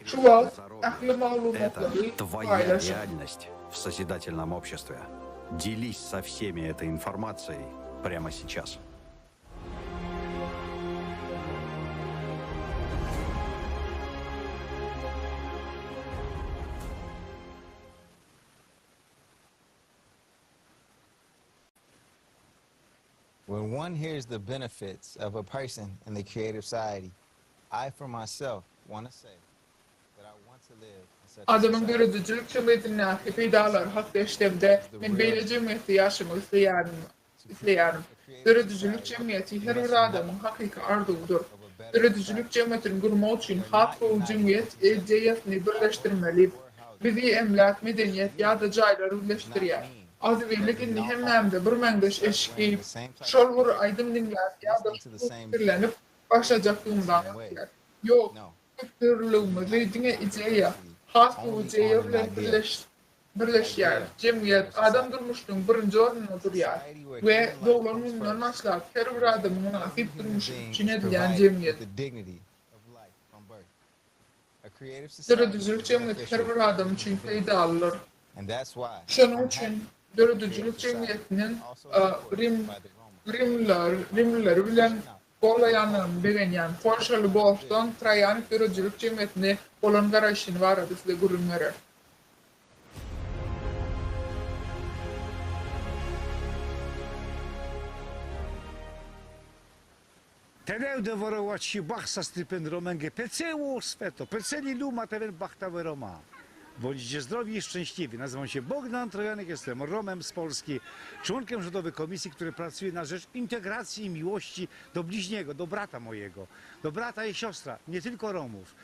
Şu wagt ähli maglumatlary paýlaşyň. реальность в созидательном обществе. Делись со всеми этой информацией прямо сейчас. When one hears the benefits of a person in the creative society, I for myself want to say that I want to live in such a Adamyň society. döredijilik jemgyýetindäki peýdalary hakda eşidemde, men beýle jemgyýetde ýaşamak isleýärin, isleýärin. Döredijilik jemgyýeti her bir adamyň hakyky arzuwydyr. Döredijilik jemgyýetini gurmak üçin has gowy jemgyýet ideýasyny birleşdirmeli. Bizi emläk, medeniýet ýa-da jaýlar birleşdirýär. Agzybirlik indi hemmämize birmeňzeş eşik geýip, şol bir aýdym diňläp ýa-da şol pikirlenip başlajakdygymyzy aňladýar. Ýok, köpdürlüligimizi diňe ideýa, has gowy ideýa bilen birleşýär. Jemgyýet adam durmuşynyň birinji ornunda durýar we doglan gününden başlap her bir adamyň mynasyp durmuşy üpjün edilýän jemgyýet. Döredijilik jemgyýeti her bir adam üçin peýdalydyr. Şonuň üçin döredijilik jemgyýetiniň rim. Rimliler, rimlileri bilen gollaýanlygyny begenýän. Polşaly Boston Troýanik döredijilik jemgyýetine bolan garaýşyny barada size gürrüň berer. Bądźcie zdrowi i szczęśliwi. Nazywam się Bogdan Trojanek, jestem Romem z Polski, członkiem rządowej komisji, który pracuje na rzecz integracji i miłości do bliźniego, do brata mojego, do brata i siostra, nie tylko Romów.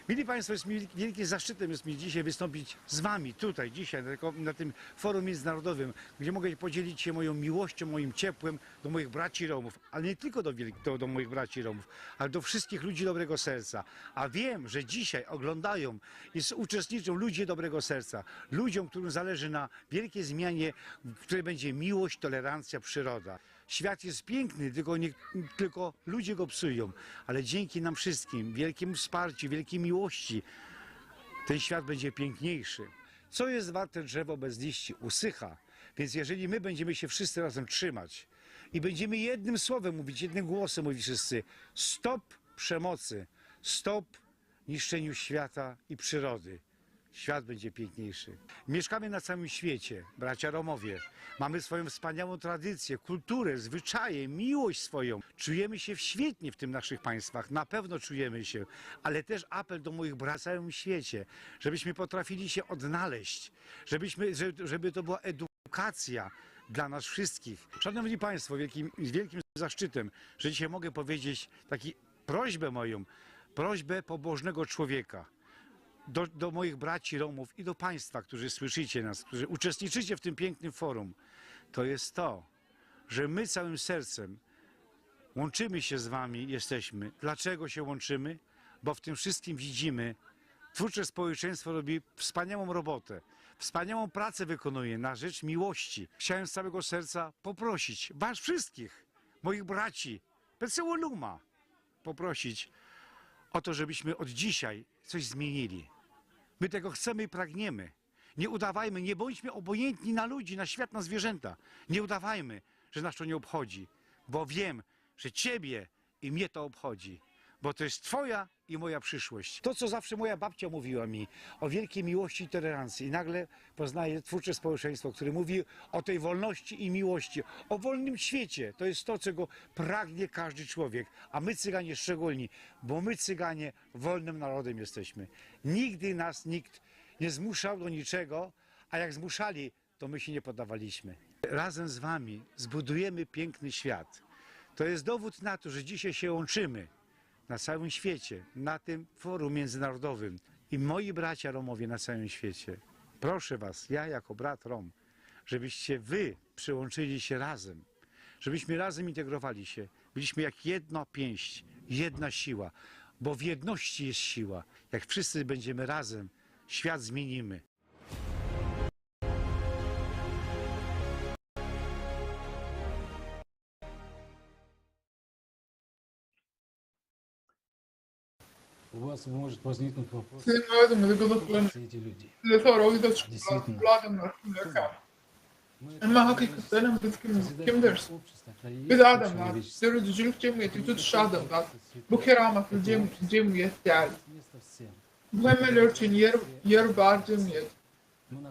Mili Państwo, jest mi wielkim zaszczytem jest mi dzisiaj wystąpić z Wami tutaj, dzisiaj, na, na tym forum międzynarodowym, gdzie mogę podzielić się moją miłością, moim ciepłem do moich braci Romów, ale nie tylko do, do, do moich braci Romów, ale do wszystkich ludzi dobrego serca. A wiem, że dzisiaj oglądają i uczestniczą ludzie dobrego serca, ludziom, którym zależy na wielkiej zmianie, w której będzie miłość, tolerancja, przyroda. Świat jest piękny, tylko, nie, tylko ludzie go psują, ale dzięki nam wszystkim, wielkiemu wsparciu, wielkiej miłości, ten świat będzie piękniejszy. Co jest warte drzewo bez liści? Usycha. Więc jeżeli my będziemy się wszyscy razem trzymać i będziemy jednym słowem mówić, jednym głosem mówić wszyscy, stop przemocy, stop niszczeniu świata i przyrody. Świat będzie piękniejszy. Mieszkamy na całym świecie, bracia Romowie. Mamy swoją wspaniałą tradycję, kulturę, zwyczaje, miłość swoją. Czujemy się świetnie w tym naszych państwach, na pewno czujemy się, ale też apel do moich braci na całym świecie, żebyśmy potrafili się odnaleźć, żebyśmy, żeby to była edukacja dla nas wszystkich. Szanowni Państwo, wielkim, z wielkim zaszczytem, że dzisiaj mogę powiedzieć taki prośbę moją, prośbę pobożnego człowieka do, do moich braci Romów i do Państwa, którzy słyszycie nas, którzy uczestniczycie w tym pięknym forum, to jest to, że my całym sercem łączymy się z Wami, jesteśmy. Dlaczego się łączymy? Bo w tym wszystkim widzimy, twórcze społeczeństwo robi wspaniałą robotę, wspaniałą pracę wykonuje na rzecz miłości. Chciałem z całego serca poprosić Was wszystkich, moich braci, Luma, poprosić o to, żebyśmy od dzisiaj coś zmienili. My tego chcemy i pragniemy. Nie udawajmy, nie bądźmy obojętni na ludzi, na świat, na zwierzęta. Nie udawajmy, że nas to nie obchodzi, bo wiem, że ciebie i mnie to obchodzi, bo to jest twoja i moja przyszłość. To, co zawsze moja babcia mówiła mi o wielkiej miłości i tolerancji. I nagle poznaję twórcze społeczeństwo, które mówi o tej wolności i miłości, o wolnym świecie. To jest to, czego pragnie każdy człowiek, a my Cyganie szczególni, bo my Cyganie wolnym narodem jesteśmy. Nigdy nas nikt nie zmuszał do niczego, a jak zmuszali, to my się nie poddawaliśmy. Razem z wami zbudujemy piękny świat. To jest dowód na to, że dzisiaj się łączymy na całym świecie, na tym forum międzynarodowym. I moi bracia Romowie na całym świecie, proszę was, ja jako brat Rom, żebyście wy przyłączyli się razem, żebyśmy razem integrowali się, byliśmy jak jedna pięść, jedna siła, bo w jedności jest siła. Jak wszyscy będziemy razem, świat zmienimy. Siziň özüňizi gyzyklan size sorag ýüze çykýar, bu adamlar kimlerkä? Emma hakykatdan hem biz kimiz, kimdiris? Biz adamzat, döredijilik jemgyýeti tutuş adamzat. Bu keramatly jemgyýet däl. Bu hemmeler üçin ýer ýer bar jemgyýet.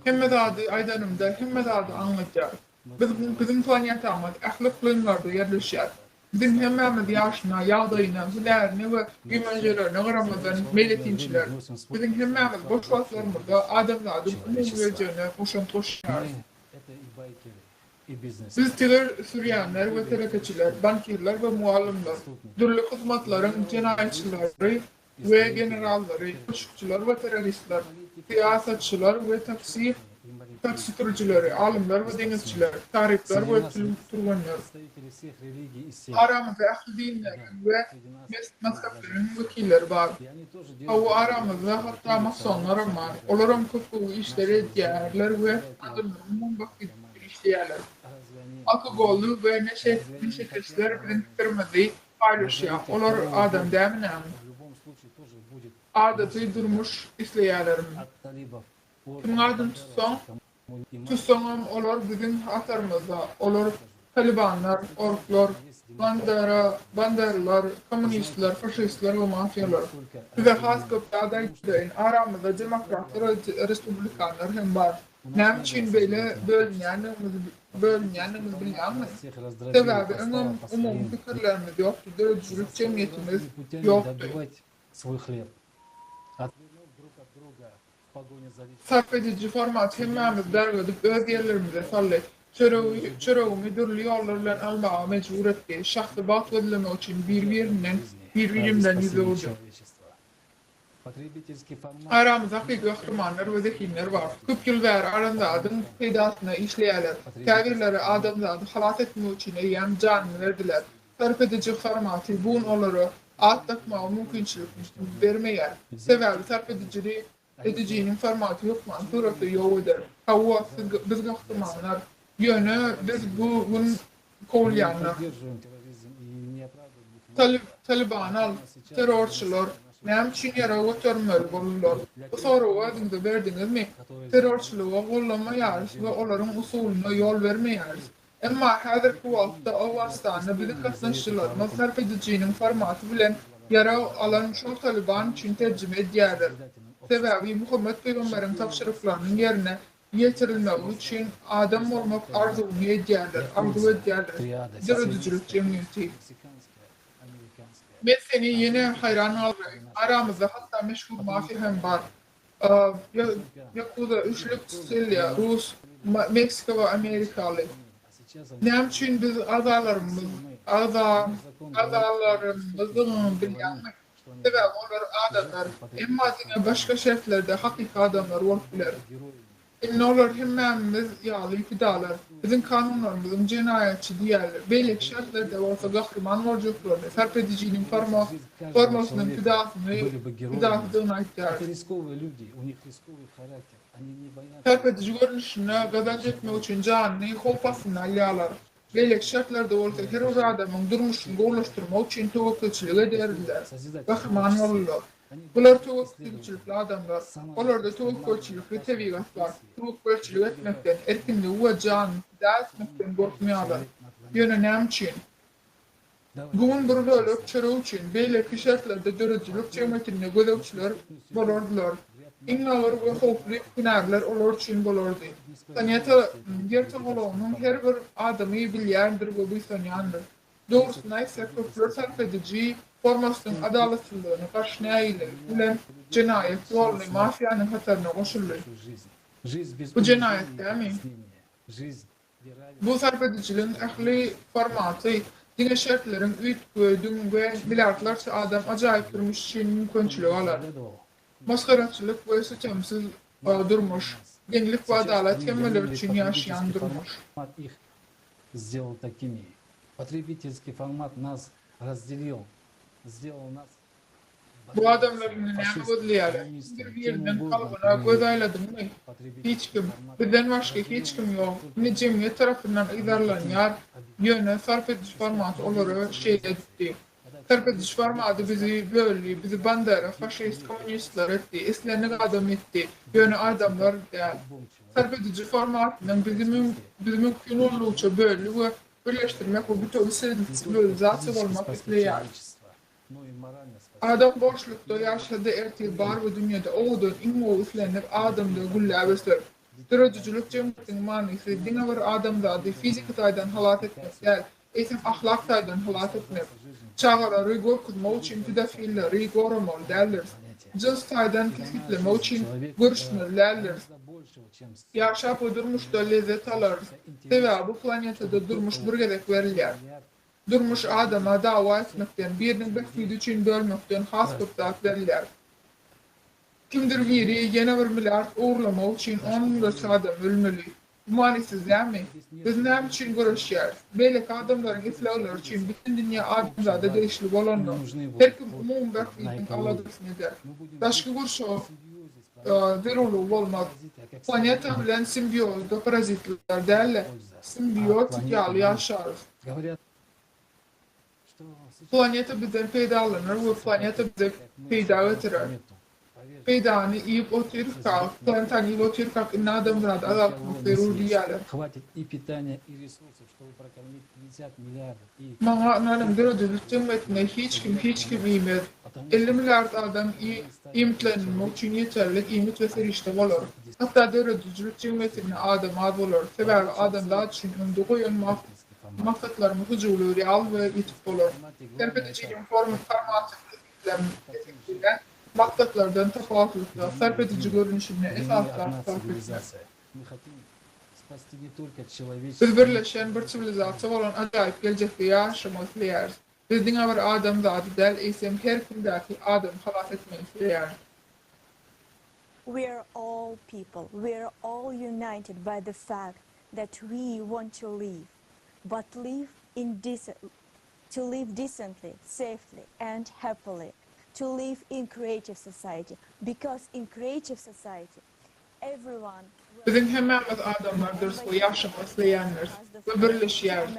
Hemme zady aýdanymda hemme zady aňladýar. Biz biziň planetamyz ähli yklymlarda ýerleşýär. Biziň hemmämiz ýaşyna, ýagdaýyna, hünärine we güýmenjelerine garamazdan meýletinçiler. Biziň hemmämiz boş wagtlarymyzda adamzadyň umumy geljegine goşant goşýarys. Biz tigir sürýänler we telekeçiler, bankirler we mugallymlar, dürli hyzmatlaryň jenaýatçylary we generallary, goşukçylar we terroristler, syýasatçylar we taksi taksi sürüjileri, alymlar we deňizçiler, taryplar we türgenler. Aramyzda ähli dinleriň we mezhepleriň wekilleri bar. Hawa, aramyzda hatda masonlaram bar. Olaram köp gowy işler edýärler we adamlaryň umumy bähbidi üçin işleýärler. Alkogolly we neşekeşler biziň pikirimizi Paýlaşýar. Olar adam dämi näme? Adaty durmuş isleýärlermi? Kimiň adyny tutsaň, tutsaňam olar biziň hatarymyzda. Olar. Talibanlar, orklar, bandera, banderler, kommunistler, faşistler we mafiýalar. Size has köp zat aýdaýyn, aramyzda demokratlar we respublikanlar hem bar. Näme üçin beýle bölünýändigimizi bölünýändigimizi bilýäňmi? Sebäbi öňem umumy pikirlerimiz ýokdy, döredijilik jemgyýetimiz ýokdy. Sarp ediji format hemmämizi dargadyp öz ýerlerimize saldy. Çöregi çöregimi dürli ýollar bilen almaga mejbur etdi. Şahsy bagt gözlemek üçin bir-birinden bir-birimden ýüz öwürdik. Aramyzda hakyky gahrymanlar we zehinler bar. Köp ýyl bäri adamzadyň peýdasyna işleýärler. Käbirleri adamzady halas etmek üçin eýýäm janyny berdiler. Sarp ediji formaty bu gün olara at dakmaga mümkinçilik bermeýär. Sebäbi sarp edijili edijiniň formaty hökmany suratda ýok eder. Hawa, siz biz gahrymanlar. Ýöne biz bu gün kowulýanlar. Talybany al, terrorçylar näme üçin ýarag götermeli boldular? Bu soragy özüňize berdiňizmi? Terrorçylygy gollamaýarys we olaryň usulyna ýol bermeýäris. Emma häzirki wagtda Owganystanda biziň gatnaşyjylarymyz sarp edijiniň formaty bilen ýarag alan şol Talyban üçin terjime edýärler. Sebäbi Muhammet pygamberiň tabşyryklarynyň ýerine ýetirilmegi üçin adam bolmak arzuwyny edýärler, arzuw edýärler. Döredijilik jemgyýeti. Men seni ýene haýran galdyraýyn. Aramyzda hatda meşhur mafiýa hem bar. Ýakuza, üçlük Sisiliýa, rus, Meksika we amerikaly. Näme üçin biz agzalarymyz, agza, agzalarymyzdygyny bilýäňmi? Sebäbi olar adamlar, emma diňe başga şertlerde hakyky adamlar bolup biler. Indi olar hemmämiz ýaly pidalar, biziň kanunlarymyzyň jenaýatçy diýerler, beýleki şertlerde bolsa gahryman boljaklaryny, sarp edijiniň formasynyň pidasyny pidasydygyny aýtýarys. Sarp ediji görnüşinde gazanç etmek üçin janyny howp astyna alýarlar. Beýleki şertlerde bolsa her bir adamyň durmuşyny gowulaşdyrmak üçin töwekgelçilik ederdiler, gahryman boldular. Bular töwekgelçilikli adamlar. Olarda töwekgelçilikli tebigat bar. Töwekgelçilik etmekden, erkinligi we janyny pida etmekden gorkmaýarlar. Ýöne näme üçin? Bu gün bir bölek çörek üçin, beýleki şertlerde döredijilik jemgyýetinde gözegçiler bolardylar. Iň agyr we howply hünärler olar üçin bolardy. Planeta Ýer togalagynyň her bir adamy bilýändir we buýsanýandyr. Dogrusyny aýtsak, köpler sarp ediji formasynyň adalatsyzlygyna garşy nägilelik bilen jenaýat ýoluny mafiýanyň hataryna goşuldy. Bu jenaýat dälmi? Bu sarp edijiligiň ähli formaty diňe şertleriň üýtgediň we milliardlarça adam ajaýyp durmuş üçin mümkinçilik alar. Masgaraçylyk we sütemsiz durmuş, deňlik we adalat hemmeler üçin ýaşaýan durmuş. Bu adamlar indi näme gözleýärler? Kimdir biriniň kalbyna göz aýladyňmy? Hiç kim. Bizden başga hiç kim ýok. Indi jemgyýet tarapyndan yzarlanýar, ýöne sarp ediş formaty olary şeýle edipdi. Sarp ediş formaty bizi böldi, bizi bandera, faşist, kommunistler etdi, islendik adam etdi, ýöne adamlar däl. Sarp ediji formatynyň bizi bizi mümkin boldugyça böldi we birleşdirmek we bütewi siwilizasiýa bolmak isleýäris. Adam boşlukda ýaşasa-da ertir bar bu dünýede owadan iň gowy islendik adamda gülläp öser. Döredijilik jemgyýetiň manysy diňe bir adamzady fiziki taýdan halas etmek däl, eýsem ahlak taýdan halas etmek. Çagalary gorkuzmak üçin pedofilleri goramaly däldiris. Jyns taýdan kesgitlemek üçin görüşmeli däldiris. Ýaşap we durmuşda lezzet alarys. Sebäbi bu planetada durmuş bir gezek berilýär. Durmuş adama dawa etmekden, biriniň bähbidi üçin bölmekden has köp zat berilýär. Kimdir biri ýene bir milliard ogurlamak üçin on müňlerçe adam ölmeli. Bu manysyz dälmi? Biz näme üçin göreşýäris? Beýleki adamlaryň islegleri üçin bütin dünýä adamzada degişli bolanda, her kim umumy bähbidiň aladasyny eder. Daşky gurşaw zerurlygy bolmaz. Planeta bilen simbiozda parazitler däl-de, simbiotik ýaly ýaşarys. Planeta bizden peýdalanar we planeta bize peýda getirer. Peýdany iýip otyrkak, plantany iýip otyrkak indi adamzady azaltmak zerur diýýärler. Maňa ynanyň döredijilik jemgyýetinde hiç kim hiç kim iýmez. 50 milliard adam iýmitlendirmek üçin ýeterlik iýmit we serişde bolar. Hatda döredijilik jemgyýetinde adam az bolar. Sebäbi adamzat üçin öňde goýan maksatlarymyz hyjuwly, real we ýetik bolar. Sarp edijiniň formaty kesgitlenýän maksatlardan tapawutlykda, sarp ediji görnüşinde esasy zat sarp etmek. Biz birleşen bir siwilizasiýa bolan ajaýyp geljekde ýaşamak isleýäris. Biz diňe bir adamzady däl, eýsem her kimdäki adamy halas etmek isleýäris. We are all people, we are all united by the fact that we want to live, but live in to live decently, safely and happily, to live in creative society, because in creative society everyone Biziň hemmämiz adamlardyrys we ýaşamak isleýändiris we birleşýäris.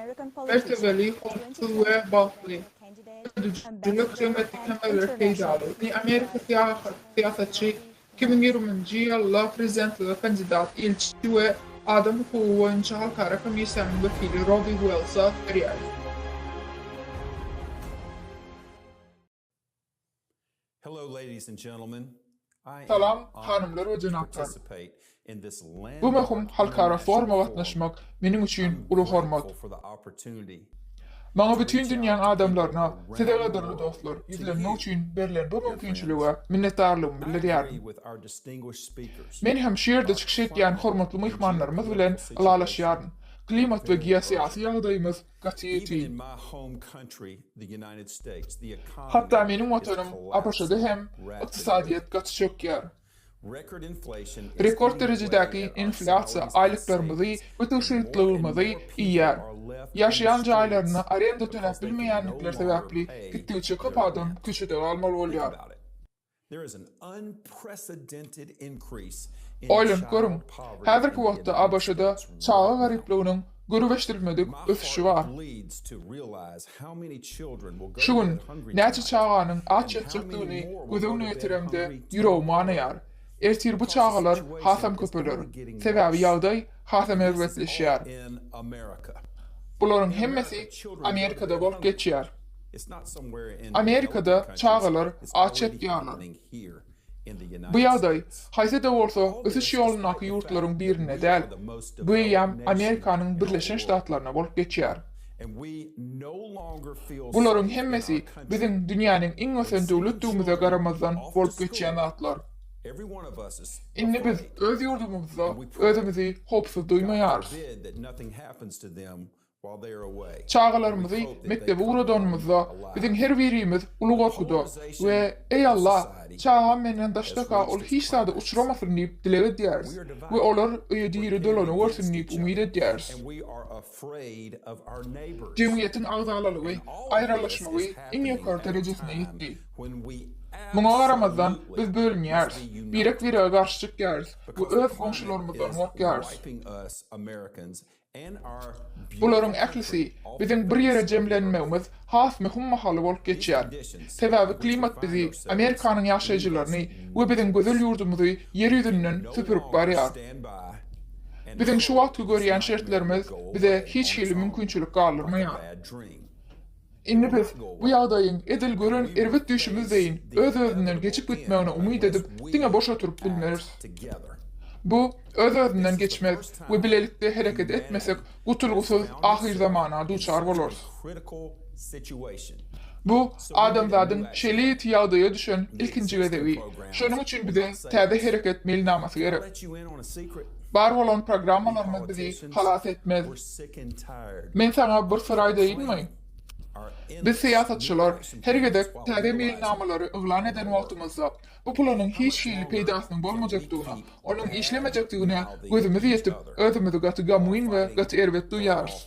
Mertebeli, howpsuz we bagtly. Döredijilik jemgyýetiniň hemmelere peýdaly. Indi Amerika syýasatçy, 2020-nji ýylda prezidentlige kandidat, ilçi we adam hukugy boýunça halkara komissiýanyň wekili Robbi Uellsa berýäris. Salam, hanymlar we jenaplar! Bu möhüm halkara foruma gatnaşmak meniň üçin uly hormat. Maňa bütin dünýäň adamlaryna, size gadyrly dostlar, ýüzlenmek üçin berlen bu mümkinçilige minnetdarlygymy bildirýärin. Men hem şu ýerde çykyş edýän hormatly myhmanlarymyz bilen ylalaşýaryn, klimat we geosyýasy ýagdaýymyz gaty ýiti. Hatda meniň watanym ABŞ-da hem ykdysadyýet gaty çökýär. Rekord derejedäki inflýasiýa aýlyklarymyzy we tygşytlygymyzy iýýär. Ýaşaýan jaýlaryna arenda töläp bilmeýändikleri sebäpli gitdigiçe köp adam köçede galmaly bolýar. Oýlanyp görüň, häzirki wagtda ABŞ-da çaga garyplygynyň görüp eşidilmedik ösüşi bar. Şu gün näçe çaganyň aç ýatjakdygyny göz öňüne getiremde ýüregim ganaýar. Ertir bu çagalar hasam köpeler. Sebäbi ýagdaý hasam erbetleşýär. Bularyň hemmesi Amerikada bolup geçýär. Amerikada çagalar aç ýatýarlar. Bu ýagdaý, haýsy-da bolsa ösüş ýolundaky ýurtlaryň birinde däl, bu eýýäm Amerikanyň Birleşen Ştatlarynda bolup geçýär. Bularyň hemmesi biziň dünýäniň iň ösen döwletdigimize garamazdan bolup geçýän zatlar. Indi biz öz ýurdumyzda özümizi howpsuz duýmaýarys. Çagalarymyzy mekdebe ugradanymyzda, biziň her birimiz uly gorkuda we Eý Alla, çagam menden daşdaka ol hiç zada uçramasyn diýip dileg edýäris we olar öýe diri dolanywersin diýip umyt edýäris. Jemgyýetiň agzalalygy, aýralyşmagy iň ýokary derejesine ýetdi. Muňa garamazdan, biz bölünýäris, birek-birege garşy çykýarys we öz goňşularymyzdan gorkýarys. Bularyň ählisi biziň bir ýere jemlenmegimiz has möhüm mahaly bolup geçýär. Sebäbi klimat bizi, Amerikanyň ýaşaýjylaryny we biziň gözel ýurdumyzy ýer ýüzünden süpürip barýar. Biziň şu wagtky görýän şertlerimiz bize hiç hili mümkinçilik galdyrmaýar. Indi biz bu ýagdaýyň edil gören erbet düýşümiz deýin öz-özünden geçip gitmegine umyt edip, diňe boş oturyp bilmeris. Bu öz-özünden geçmez we bilelikde hereket etmesek gutulgysyz ahyrzamana duçar bolarys. Bu, adamzadyň şeýle ýiti ýagdaýa düşen ilkinji gezegi. Şonuň üçin bize täze hereket meýilnamasy gerek. Bar bolan programmalarymyz bizi halas etmez. Men saňa bir syr aýdaýynmy? Biz syýasatçylar her gezek täze meýilnamalary yglan eden wagtymyzda, bu planyň hiç hili peýdasynyň bolmajakdygyna, onuň işlemejekdigine gözümiz ýetip, özümizi gaty gamgyn we gaty erbet duýýarys.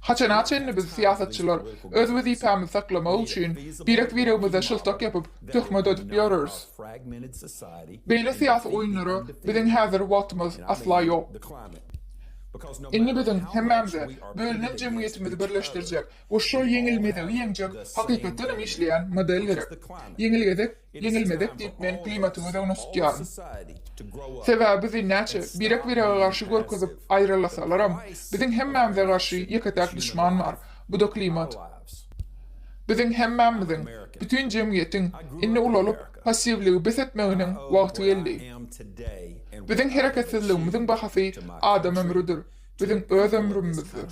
Haçana çenli biz syýasatçylar öz wezipämizi saklamak üçin birek-biregimize şyltak ýapyp, töhmet adyp ýöreris? Beýle syýasy oýunlara biziň häzir wagtymyz asla ýok. Indi biziň hemmämize bölünen jemgyýetimizi birleşdirjek we şol ýeňilmezegi ýeňjek hakykatdanam işleýän model gerek. Ýeňilgezek, ýeňilmezek diýip men klimaty göz öňüne tutýaryn. Sebäbi bizi näçe birek-birege garşy görkezip aýralasalaram, biziň hemmämize garşy ýeke-täk duşman bar, bu-da klimat. Biziň hemmämiziň, bütin jemgyýetiň indi ulalyp, passiwligi bes etmeginiň wagty geldi. Biziň hereketsizligimiziň bahasy adam ömrüdir, biziň öz ömrümizdir.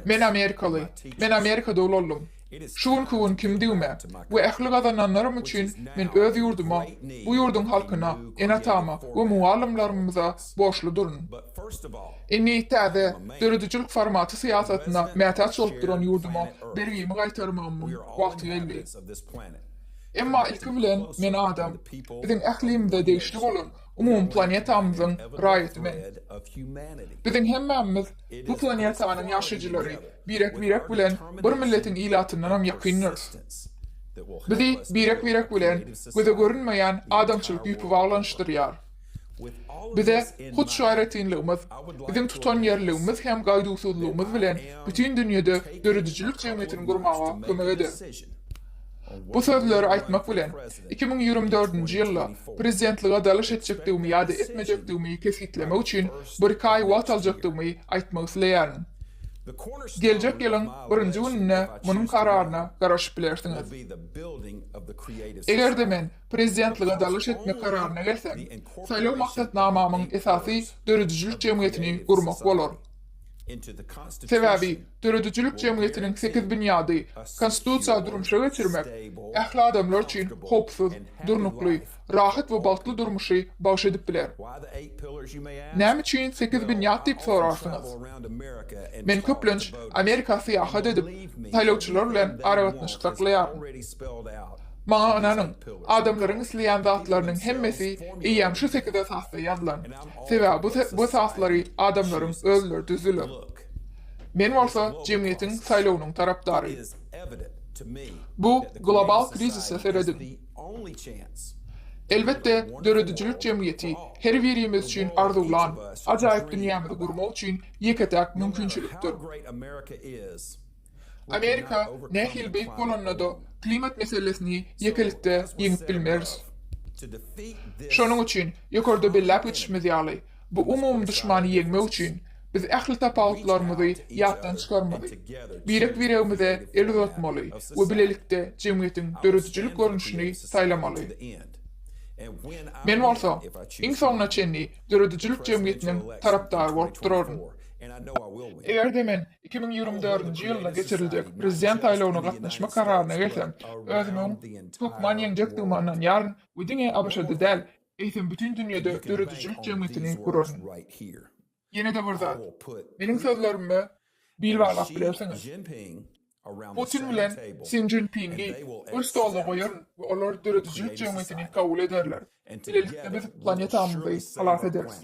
Men amerikaly, men Amerikada ulaldym. Şu günki gün kimdigime we ähli gazananlarym üçin men öz ýurduma, bu ýurduň halkyna, ene-atama we mugallymlarymyza borçludyryn. Indi täze, döredijilik formaty syýasatyna mätäç bolup duran ýurduma bergimi gaýtarmagymyň wagty geldi. Emma ilki bilen men adam, biziň ählimize degişli bolan umumy planetamyzyň raýaty men. Biziň hemmämiz bu planetanyň ýaşaýjylary birek-birek bilen bir milletiň ilatyndanam ýakyndyrys. Bizi birek-birek bilen göze görünmeýän adamçylyk ýüpi baglanyşdyrýar. Bize hut şu aýratynlygymyz, biziň tutanýerliligimiz hem gaýduwsyzlygymyz bilen bütin dünýede döredijilik jemgyýetini gurmaga kömek eder. Bu sözleri aýtmak bilen, 2024-nji ýylda prezidentlige dalaş etjekdigimi ýa-da etmejekdigimi kesgitlemek üçin birki aý wagt aljakdygymy aýtmak isleýärin. Geljek ýylyň birinji gününde munuň kararyna garaşyp bilersiňiz. Eger-de men prezidentlige dalaş etmek kararyna gelsem, saýlaw maksatnamamyň esasy döredijilik jemgyýetini gurmak bolar. Sebäbi döredijilik jemgyýetiniň sekiz binýady, Konstitusiýa durmuşa geçirmek, ähli adamlar üçin howpsuz, durnukly, rahat we bagtly durmuşy bagyş edip biler. Näme üçin sekiz binýat diýip sorarsyňyz? Men köplenç Amerika syýahat edip, saýlawçylar bilen aragatnaşyk saklaýaryn. Maňa ynanyň, adamlaryň isleýän zatlarynyň hemmesi eýýäm şu sekiz esasda ýazylan. Sebäbi bu bu esaslary adamlaryň özleri düzdüler. Men bolsa jemgyýetiň saýlawynyň tarapdary. Bu global krizise serediň. Elbetde, döredijilik jemgyýeti her birimiz üçin arzuwlan ajaýyp dünýämizi gurmak üçin ýeke-täk mümkinçilikdir. Amerika nähili beýik bolanda-da, klimat meselesini ýekelikde ýeňip bilmeris. Şonuň üçin, ýokarda belläp geçişimiz ýaly, bu umumy duşmany ýeňmek üçin, biz ähli tapawutlarymyzy ýatdan çykarmaly, birek-biregimize el uzatmaly we bilelikde jemgyýetiň döredijilik görnüşini saýlamaly. Men bolsa, iň soňuna çenli döredijilik jemgyýetiniň tarapdary bolup duraryn. Eger-de men 2024-nji ýylda geçiriljek Prezident saýlawyna gatnaşmak kararyna gelsem, özümiň hökman ýeňjekdigime ynanýaryn we diňe ABŞ-da däl, eýsem bütin dünýede döredijilik jemgyýetini guraryn. Ýene-de bir zat, meniň sözlerime bil baglap bilersiňiz. Putin bilen Sin Jinpingi bir stolda goýaryn we olar döredijilik jemgyýetini kabul ederler. Bilelikde biz planetamyzy halas ederis.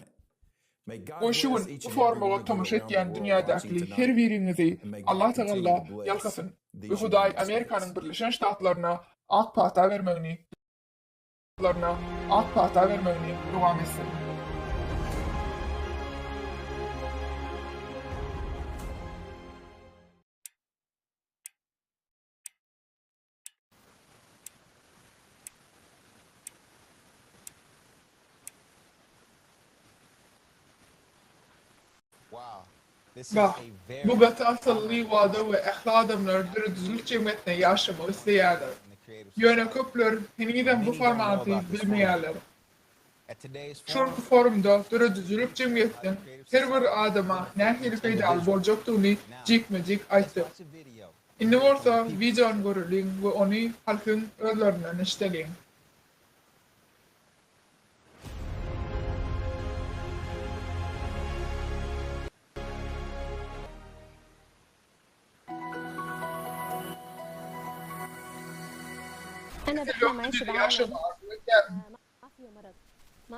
Goý şu gün bu formaga tomaşa etýän dünýädäkli her biriňizi Allah Tagalla ýalkasyn we Hudaý Amerikanyň Birleşen Ştatlaryna ak pata bermegini laryna ak pata bermegini dowam etsin. Bah, bu gaty asylly wada we ähli adamlar döredijilik jemgyýetinde ýaşamagy isleýärler. Ýöne köpler henizem bu formaty bilmeýärler. Şu günki forumda döredijilik jemgyýetiniň her bir adama nähili peýdaly boljakdygyny jikme-jik aýtdyk. Indi bolsa wideony göreliň we ony halkyň özlerinden eşideliň.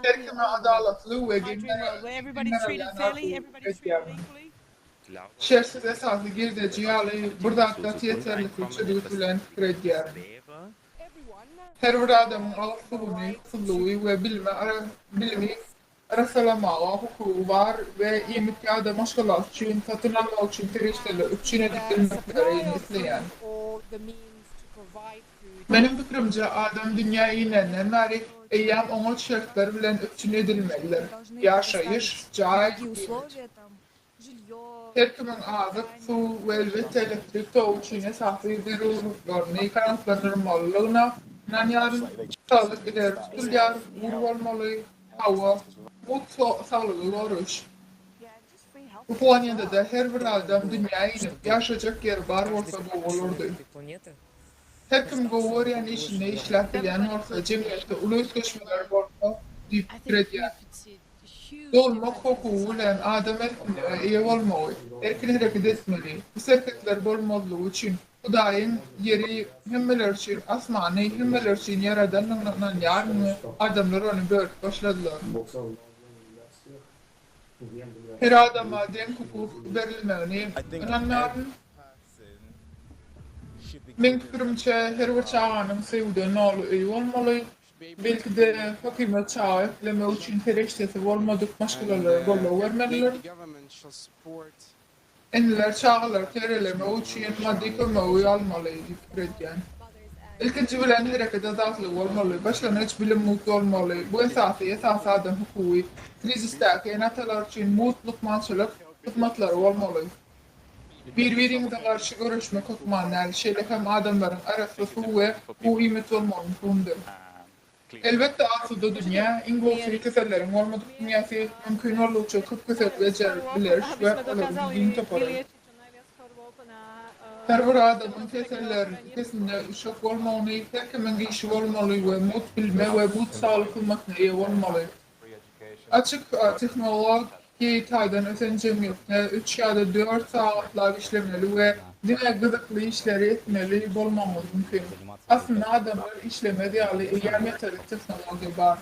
Her kime adalatly we deň garalýan arzuw edýärin. Şertsiz esasy girdeji ýaly bir zat gaty ýeterlikli çözgüt bilen pikir edýärin. Her bir adamyň agyz suwuny, howpsuzlygy we bilimi bilimi. arassalamaga hukugy bar we iýmit ýa-da maşgalasy üçin satyn almak üçin serişdeler üpjün edip bilmeklerini isleýän. Meniň pikirimçe, adam dünýä inenden bäri eýýäm oňat şertler bilen üpjün edilmelidir, ýaşaýyş, jaý, iýmit. Her kimiň azyk, suw we elbetde elektrik togy üçin esasy zerurlyklaryny kanagatlandyrmalydygyna ynanýaryn. Saglyk ileri tutulýar, ugur bolmaly, hawa, mugt saglygy goraýyş. Bu planetada her bir adam dünýä inip, ýaşajak ýeri bar bolsa gowy bolardy. Her kim gowy görýän işinde işläp bilýän bolsa, jemgyýetde uly üýtgeşmeler bolsa diýip pikir edýän. Dogulmak hukugy bilen adam erkinlige eýe bolmagy, erkin hereket etmeli. Bu serhetler bolmazlygy üçin Hudaýyň ýeri hemmeler üçin, asmany hemmeler üçin ýaradandygyna ynanýaryn we adamlar ony bölüp başladylar. Her adama deň hukuk berilmegini ynanýaryn. Meň pikirimçe, her bir çaganyň söýgüden doly öýi bolmaly. Belki-de, hökümet çaga eklemek üçin serişdesi bolmadyk maşgalalara goldaw bermelidir. Eneler çagalary terbiýelemek üçin maddy kömegi almaly diýip pikir edýän. Ilkinji bilen hereket azatlygy bolmaly, başlangyç bilim mugt bolmaly. Bu esasy, esasy adam hukugy. Krizisdäki ene-atalar üçin mugt lukmançylyk hyzmatlary bolmaly. Bir-biriňize garşy göreşmek hökman däl, şeýle hem adamlaryň arassa suw we gowy iýmit bolmagy möhümdir. Elbetde asuda dünýä, iň gowusy keselleriň bolmadyk dünýäsi, mümkin boldugyça köp keseli bejerip bileris we olary giň topary. Her bir adamyň keseller kesinde üşek bolmagyny, her kimiň işi bolmaly we mugt bilime we mugt saglyk hyzmatyna eýe bolmaly. Açyk tehnologiki taýdan ösen jemgyýetde üç ýa-da dört sagatlap işlemeli we diňe gyzykly işleri etmeli bolmagyňyz mümkin. Aslynda adamlar işlemez ýaly eýýäm ýeterlik tehnologiýa bar.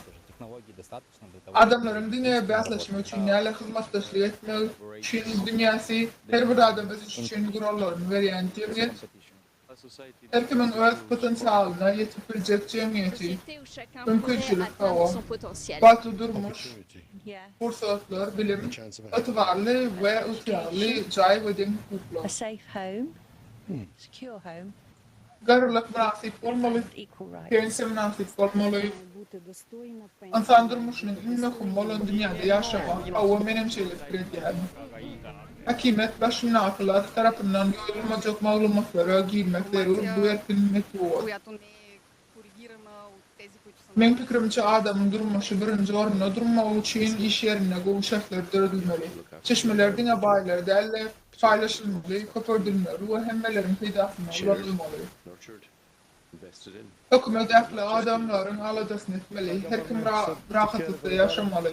Adamlaryň diňe bäsleşmek üçin däl-de hyzmatdaşlyk etmek üçin dünýäsi, her bir adam ösüş üçin gurallaryny berýän jemgyýet. Her kimiň öz potensialyna ýetip biljek jemgyýeti, mümkinçilik, hawa, bagtly durmuş, pursatlar, bilim, ygtybarly we ygtyýarly jaý we deň hukuklar. Garrylyk mynasyp bolmaly, pensiýa mynasyp bolmaly. Ynsan durmuşynyň iň möhümi bolan dünýäde ýaşamak, hawa, menem şeýle pikir edýärin. Häkimiýet başyndakylar tarapyndan ýoýulmajak maglumatlara girmek zerur, bu erkin metbugat. Meň pikirimçe adamyň durmuşy birinji orunda durmagy üçin iş ýerinde gowy şertler döredilmeli. Çeşmeler diňe baýlara däl-de, paýlaşylmaly, köpeldilmeli we hemmeleriň peýdasyna ulanylmaly. Hökümet ähli adamlaryň aladasyny etmeli, her kim rahatlykda ýaşamaly.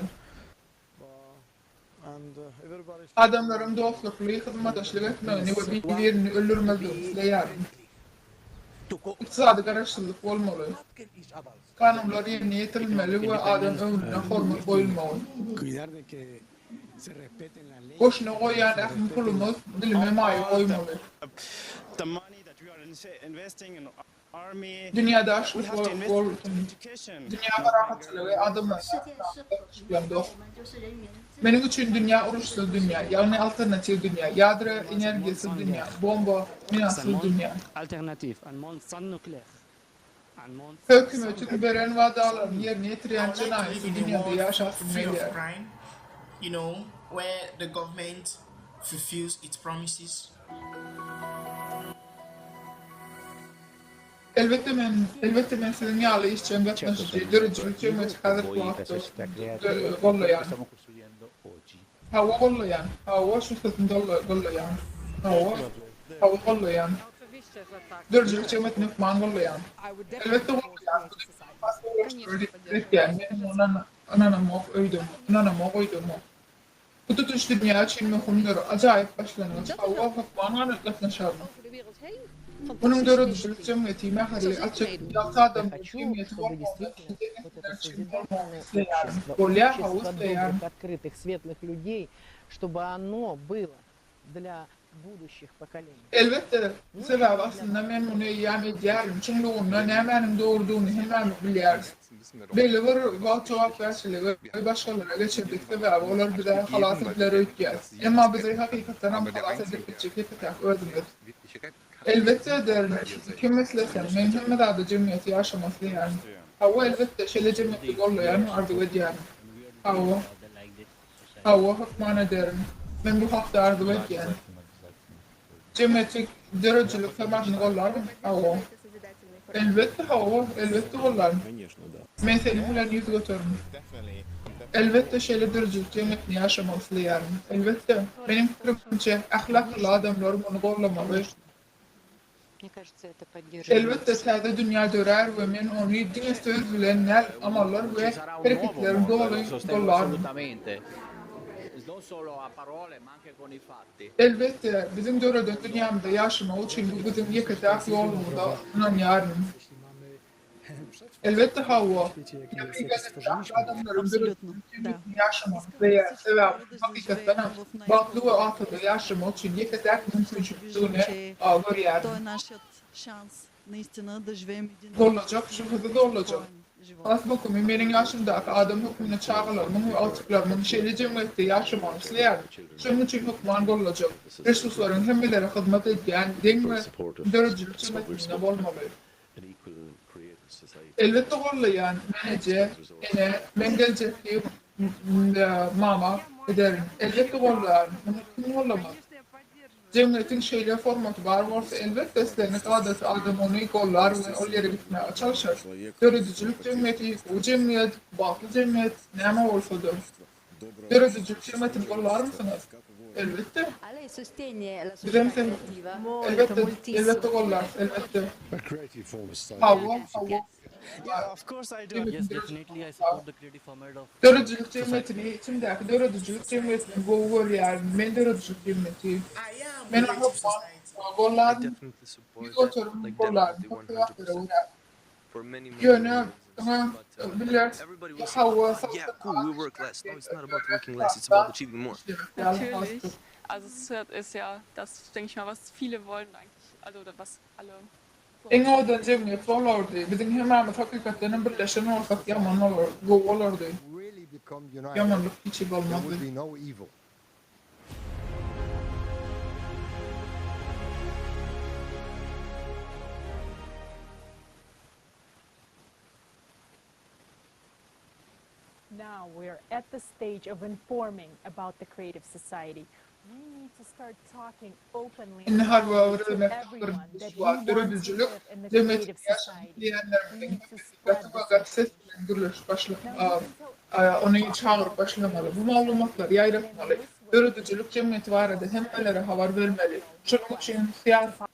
Adamlaryň dostlukly hyzmatdaşlyk etmegini we bir-birini öldürmezligini isleýärin. Ykdysady garaşsyzlyk bolmaly. Kanunlar ýerine ýetirilmeli we adam ömrüne hormat goýulmagy. Goşuna goýýan ähli pulumyz bilime maýa goýmaly. Dünýäde açlyk bolsun. Dünýä parahatçylygy adamlaryň arasyndaky gatnaşyklaryň dost. Meniň üçin dünýä uruşsyz dünýä, ýagny alternatiw dünýä, ýadro energiýasyz dünýä, bomba, minasyz dünýä. Hökümetiň beren wadalaryny ýerine ýetirýän jenaýatsyz dünýäde ýaşasym gelýär. Elbetde men, elbetde men siziň ýaly işjeň gatnaşyjy, döredijilik jemgyýeti häzirki wagtda gollaýan. Hawa gollaýan. Hawa şu sözüni gollaýan. Hawa. Hawa gollaýan. Döredijilik jemgyýetini hökman gollaýan. Elbetde gollaýan. Bu dünýäni has gowulaşdyrar diýip pikir etýän. Men muňa ynanamok öýdemok. Ynanamok öýdemok. Bu tutuş dünýä üçin möhümdir. Ajaýyp başlangyç. Hawa, hökman gatnaşaryn. Munuň döredijilik jemgyýeti, mähirli, açyk, ýagty adamlar jemgyýeti bolmagyny, size nesiller üçin bolmagyny isleýärin. Bolýar, hawa, isleýärin. Elbetde, sebäbi aslynda men muny eýýäm edýärin. Çuňlugynda nämäniň dogrudygyny hemmämiz bilýäris. Belli bir wagt jogapkärçiligi başgalara geçirdik, sebäbi olar bize halas ediler öýtýäs. Emma bizi hakykatdanam halas edip biljek ýeke-täk özümiz. Elbetde ederin, kim isleseň, men hemme zada jemgyýeti ýaşamak isleýärin. Hawa, elbetde, şeýle jemgyýeti gollaýaryn we arzuw edýärin. Hawa. Hawa, hökman ederin. Men bu hakda arzuw edýän. Jemgyýetçilik döredijilik formatyny gollarmyň? Hawa. Elbetde, hawa, elbetde gollaryn. Men seniň bilen 100%. Elbetde, şeýle döredijilik jemgyýetinde ýaşamak isleýärin. Elbetde, meniň pikirimçe, ähli akylly adamlar muny gollamaly. Elbetde, täze dünýä dörär we men ony diňe söz bilen däl, amallar we hereketlerim doly gollaryn. Elbetde, biziň döreden dünýämizde ýaşamak üçin bu biziň ýeke-täk ýolumyza ynanýaryn. Elbetde, hawa. Ýakyn geljekde ähli adamlaryň döredijilik jemgyýetinde ýaşamagyny isleýäris, sebäbi munuň hakykatdanam bagtly we asuda ýaşamak üçin ýeke-täk mümkinçilikdigini görýärin. Gollajak, şübhesiz gollajak. Has möhümi, meniň ýaşymdaky adam hökmünde çagalarymyň we agtyklarymyň şeýle jemgyýetde ýaşamagyny isleýärin. Şonuň üçin hökman gollajak. Resurslaryň hemmelere hyzmat edýän deň we döredijilik jemgyýetinde bolmaly. Elbetde gollaýan, men eje, ene, men geljekki mama ederin. Elbetde gollaryn, muny kim gollamaz? Jemgyýetiň şeýle formaty bar bolsa, elbetde islendik adaty adam ony gollar we ol ýere gitmäge çalşar. Döredijilik jemgyýeti, gowy jemgyýet, bagtly jemgyýet, näme bolsa-da. Döredijilik jemgyýetini gollarmysyňyz? Elbetde. Bizem sen, elbetde, elbetde gollarys, elbetde. Hawa, hawa. Döredijilik jemgyýetini, içimdäki döredijilik jemgyýetini gowy görýärin. Men döredijilik jemgyýeti. Men ony hökman gollaryn, 100% gollaryn, köp sebäplere görä. Ýöne öňe bileris, hawa, Iň owadan jemgyýet bolardy. Biziň hemmämiz hakykatdanam birleşen bolsak ýaman bolar, gowy bolardy. Ýamanlyk hiç bolmazdy. Now we are at the stage of informing about the creative society. We need to start talking openly Indi and harby honestly to öwrenmek everyone tapgyrynda that şu we wagt want to döredijilik live in the jemgyýetinde creative ýaşamak society. We isleýänlerimiziň need to hemmesi spread gaty we this gaty ses bilen gürleşip başla Now you can tell ony çagyryp başlamaly. Bu maglumatlary ýaýratmaly. Döredijilik jemgyýeti barada hemmelere habar bermeli. Şonuň üçin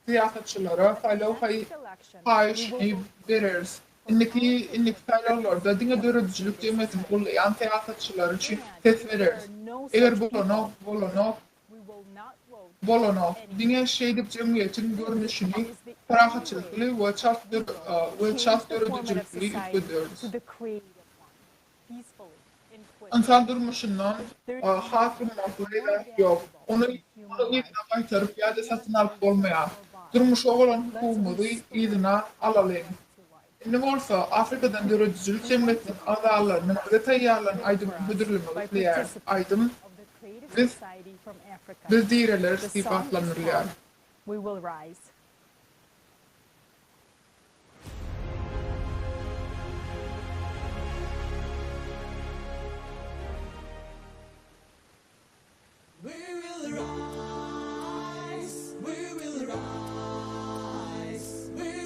syýasatçylara saýlaw haýyşyny bereris. Indiki indiki saýlawlarda diňe döredijilik jemgyýetini goldaýan syýasatçylar üçin ses bereris. Eger bolanok, bolanok, bolanok. Diňe şeýdip jemgyýetiň görnüşini parahatçylykly we çalt we çalt döredijilikli üýtgederis. Ynsan durmuşyndan has gymmatly zat ýok. Ony ony yzyna gaýtaryp ýa-da satyn alyp bolmaýar. Durmuşa bolan hukugymyzy yzyna alalyň. Indi bolsa, Afrikadan döredijilik jemgyýetiniň agzalarynyň bize taýýarlan aýdymyny hödürlemek isleýäris. Aýdym Biz Biz direleris diýip atlandyrylýar. We will rise, we will rise, we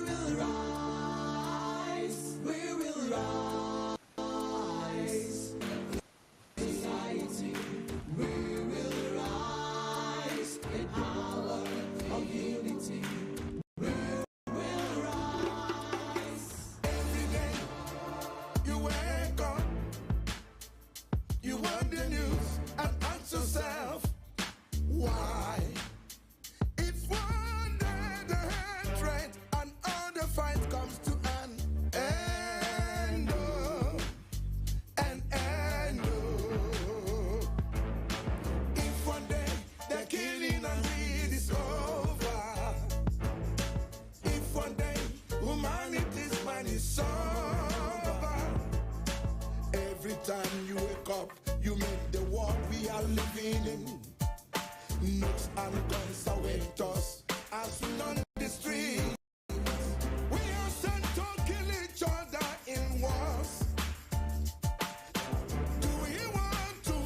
will rise, we will rise. Society, we will rise in power of unity. time you wake up, you make the world we are living in. Nooks and guns await us as we on the street. We are sent to kill each other in wars. Do we want to?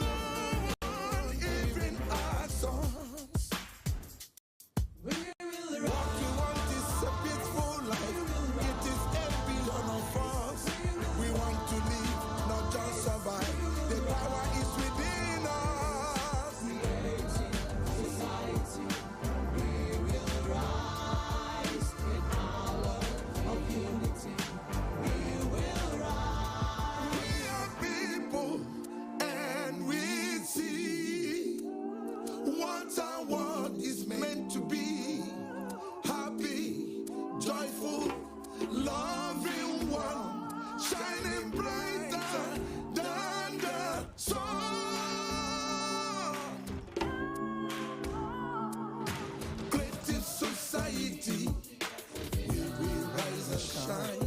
No one even asks us. What we want is a peaceful life. It is a billion of us. We want to live, not just survive. The power is within us. Society, we will rise in our love of unity. We will rise. We are people and we see what our world is meant to be. Happy, joyful, loving one, shining brighter than the sun. Creative society, we will rise and shine.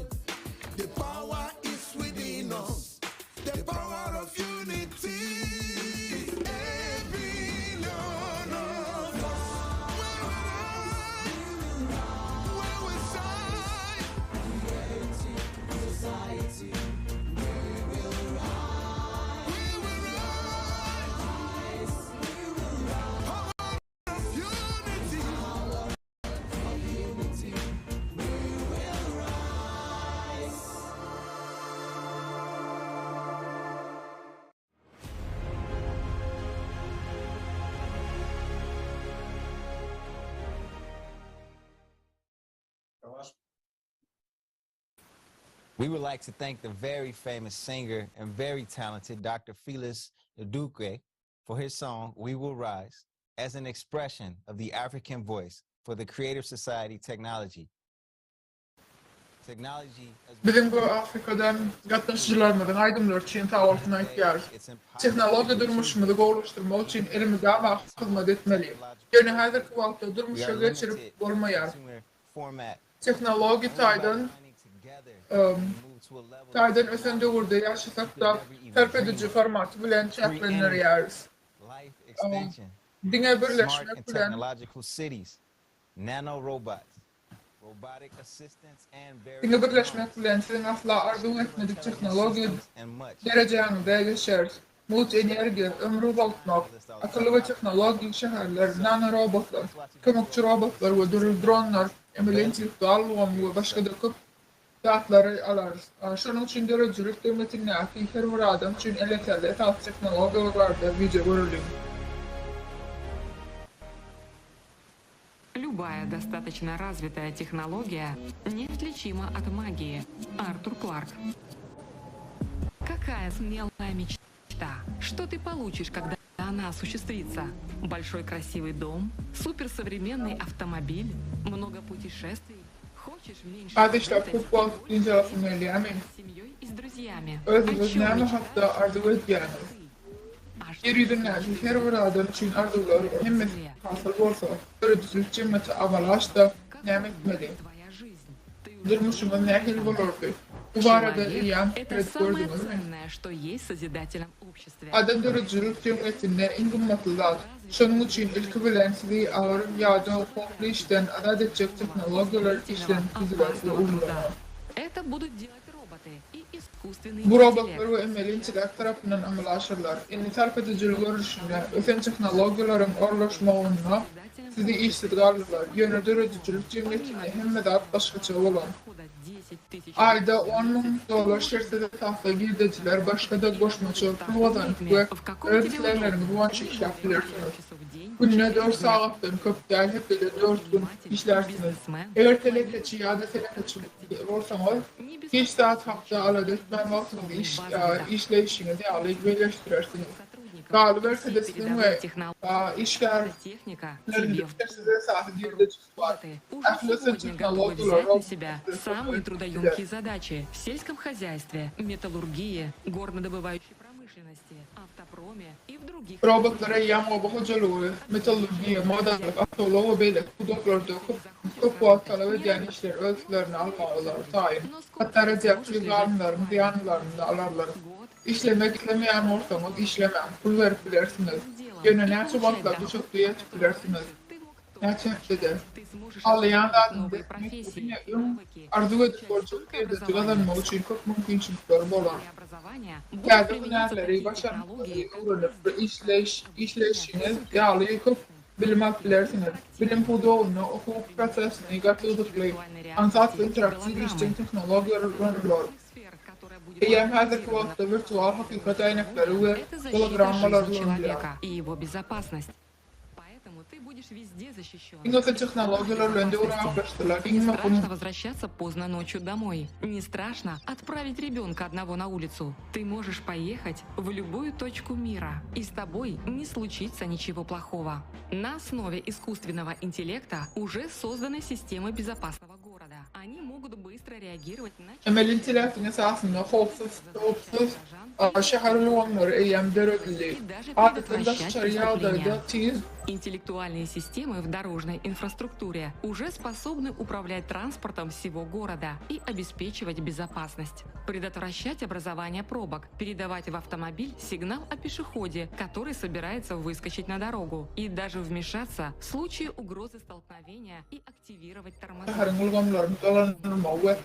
The power is within us. The power of unity. A billion of us. We will rise. We will shine. Creative society, we will rise. We will rise. We will rise. Power of unity. Of unity, we will rise. We would like to thank the very famous singer and very talented Dr. Felix Nduke for his song, We Will Rise, as an expression of the African voice for the Creative Society technology. Technology as Biziň bu Afrikadan gatnaşyjylarymyzyň aýdymlary üçin sagbolsun aýtýarys. Tehnologiýa durmuşymyzy gowulaşdyrmak üçin elmydama hyzmat etmeli. Ýöne häzirki wagtda durmuşa geçirip bolmaýar. Tehnologiýa taýdan taýdan ösen döwürde ýaşasak-da, sarp ediji formaty bilen çäklendirýäris. life extension, Diňe smart birleşmek and bilen technological cities, nanorobots, robotic assistants and Diňe various birleşmek bilen siziň asla arzuw etmedik tehnologiýa derejäňize geçeris. Mugt energiýa, ömri uzaltmak, akylly we tehnologik şäherler, nanorobotlar, kömekçi robotlar we dürli dronlar, emeli intellektual ulgamy we başga-da köp zatlary alarys. Şonuň üçin döredijilik jemgyýetindäki her bir adam üçin elýeterli esasy tehnologiýalar barada wideo göreliň. Любая достаточно развитая технология неотличима от магии. Артур Кларк. Какая смелая мечта? Что ты получишь, когда она осуществится? Большой красивый дом, суперсовременный автомобиль, много путешествий. Хочешь меньше Az işläp работать köp wagt dynç alasym gelýärmi? с семьей и с друзьями? О Özüňiz чем näme мечтаешь? hakda arzuw edýäňiz? Ýer ýüzündäki her bir adam üçin arzuwlar hemmesi hasyl bolsa, döredijilik jemgyýeti amala aşsa, näme etmeli? Durmuşyňyz nähili bolardy? Bu barada Человек eýýäm – pikir это edip самое gördüňizmi? ценное, что есть в созидательном обществе. Adam döredijilik jemgyýetinde iň gymmatly zat. Şonuň üçin ilki bilen sizi agyr ýa-da howply işden azat etjek tehnologiýalar işlenip düzüler we ugrulanar. Это будут делать роботы и искусственный Bu robotlar интеллект. we emeli intellekt tarapyndan amala aşyrylar. Indi sarp edijilik görnüşinde ösen tehnologiýalaryň ornaşmagynda sizi işsiz galdyrar. Ýöne döredijilik jemgyýetinde hemme zat başgaça bolar. Aýda 10 000 dollar şertsiz esasda girdejiler, başga-da goşmaça pul gazanyp we öz islegleriňiz boýunça işläp bilersiňiz. Günde 4 sagatdan köp däl, hepdede 4 gün işlärsiňiz. Eger telekeçi ýa-da telekeçi bolsaňyz, hiç zat hakda alada etmän wagtyňyzy iş işleýşiňiz ýaly birleşdirersiňiz. Galyberse-de siziň we işgärleriňiziň şertsiz esasy girdejisi bar. Уже Ähli ösen сегодня готовы tehnologiýalar взять на себя robotlar самые трудоемкие задачи в сельском хозяйстве, металлургии, горнодобывающей промышленности. Robotlar eýýäm oba hojalygy, metallurgiýa, magdançylyk, awtoulag we beýleki pudaklarda köp köp wagt talap edýän işleri öz üstlerine almaga olar taýyn. Hatda radioaktiw galynlaryň zyýanlylaryny-da alarlar. Işlemek islemeýän bolsaňyz, işlemäň, pul berip bilersiňiz. Ýöne näçe wagtlap düşekde ýatyp bilersiňiz? Näçe hepdede? Halaýan zadyňyzy etmek we diňe öň arzuw edip boljak girdeji gazanmak üçin köp mümkinçilikleri bolar. Täze hünärleri, başarnyklary öwrenip we işleýşiňiz ýaly köp bilim alyp bilersiňiz. Bilim pudagynda okuw prosesini gaty gyzykly, aňsat we interaktiw işjeň tehnologiýalar ulanylar. Eýýäm häzirki wagtda wirtual hakykat äýnekleri we gologrammalar ulanylýar. Iň ösen tehnologiýalar bilen döwrebaplaşdyrylan iň Не möhüm страшно возвращаться поздно ночью домой. Не страшно отправить ребенка одного на улицу. Ты можешь поехать в любую точку мира, и с тобой не случится ничего плохого. На основе искусственного интеллекта уже созданы системы безопасного города. Они могут быстро реагировать на Emeli intellektiň esasynda howpsuz, howpsuz şäher ulgamlary eýýäm döredildi. Adatdan предотвращать daşary ýagdaýda преступления. tiz Интеллектуальные системы в дорожной инфраструктуре уже способны управлять транспортом всего города и обеспечивать безопасность. Предотвращать образование пробок, передавать в автомобиль сигнал о пешеходе, который собирается выскочить на дорогу, и даже вмешаться в случае угрозы столкновения и активировать тормоза. şäheriň ulgamlaryny dolandyrmagy we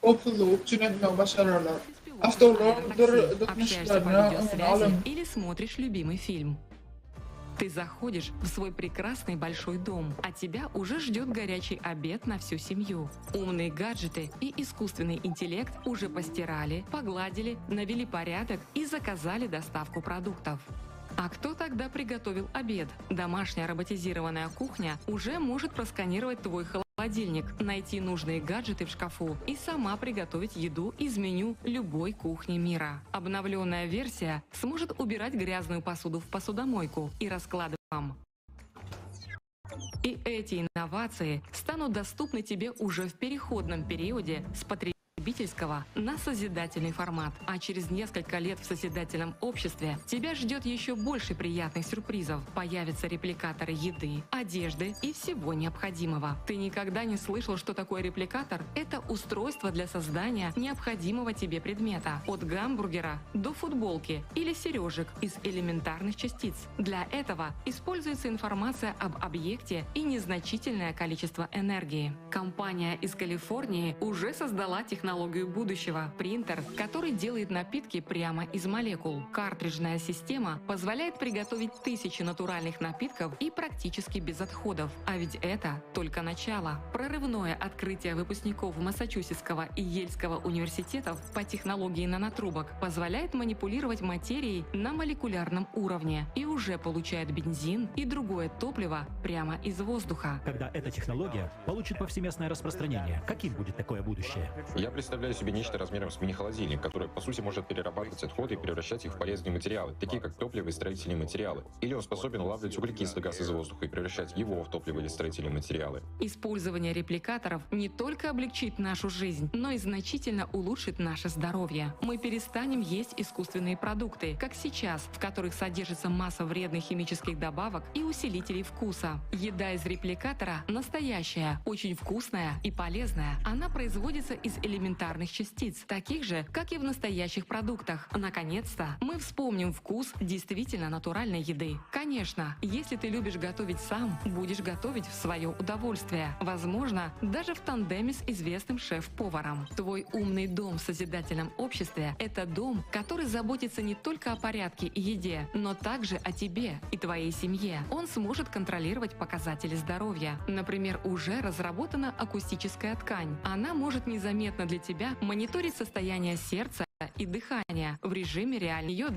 howpsuzlygy üpjün etmegi başararlar. Awtoulag Общаешься по dyknyşyklaryna öňüni видеосвязи alyň. или смотришь любимый фильм. Ты заходишь в свой прекрасный большой дом, а тебя уже ждет горячий обед на всю семью. Умные гаджеты и искусственный интеллект уже постирали, погладили, навели порядок и заказали доставку продуктов. А кто тогда приготовил обед? Домашняя роботизированная кухня уже может просканировать твой холодильник, найти нужные гаджеты в шкафу и сама приготовить еду из меню любой кухни мира. Обновленная версия сможет убирать грязную посуду в посудомойку и раскладывать вам. И эти инновации станут доступны тебе уже в переходном периоде с потребительского на созидательный формат. А через несколько лет в созидательном обществе тебя ждет еще больше приятных сюрпризов. Появятся репликаторы еды, одежды и всего необходимого. Ты никогда не слышал, что такое репликатор? Это устройство для создания необходимого тебе предмета. От гамбургера до футболки или сережек из элементарных частиц. Для этого используется информация об объекте и незначительное количество энергии. Компания из Калифорнии уже создала технологию будущего – принтер, который делает напитки прямо из молекул. Картриджная система позволяет приготовить тысячи натуральных напитков и практически без отходов. А ведь это только начало. Прорывное открытие выпускников Массачусетского и Йельского университетов по технологии нанотрубок позволяет манипулировать материей на молекулярном уровне и уже получает бензин и другое топливо прямо из воздуха. Когда эта технология получит повсеместное распространение, каким будет такое будущее? Я представляю себе нечто размером с мини-холодильник, который, по сути, может перерабатывать отходы и превращать их в полезные материалы, такие как топливо и строительные материалы. Или он способен улавливать углекислый газ из воздуха и превращать его в топливо или строительные материалы. Использование репликаторов не только облегчит нашу жизнь, но и значительно улучшит наше здоровье. Мы перестанем есть искусственные продукты, как сейчас, в которых содержится масса вредных химических добавок и усилителей вкуса. Еда из репликатора настоящая, очень вкусная и полезная. Она производится из элементарных частиц, таких же, как и в настоящих продуктах. Наконец-то мы вспомним вкус действительно натуральной еды. Конечно, если ты любишь готовить сам, будешь готовить в свое удовольствие. Возможно, даже в тандеме с известным шеф-поваром. Твой умный дом в созидательном обществе – это дом, который заботится не только о порядке и еде, но также о тебе и твоей семье. Он сможет контролировать показатели здоровья. Например, уже разработана акустическая ткань. Она может незаметно для тебя мониторить состояние сердца и дыхания в режиме реального. Ее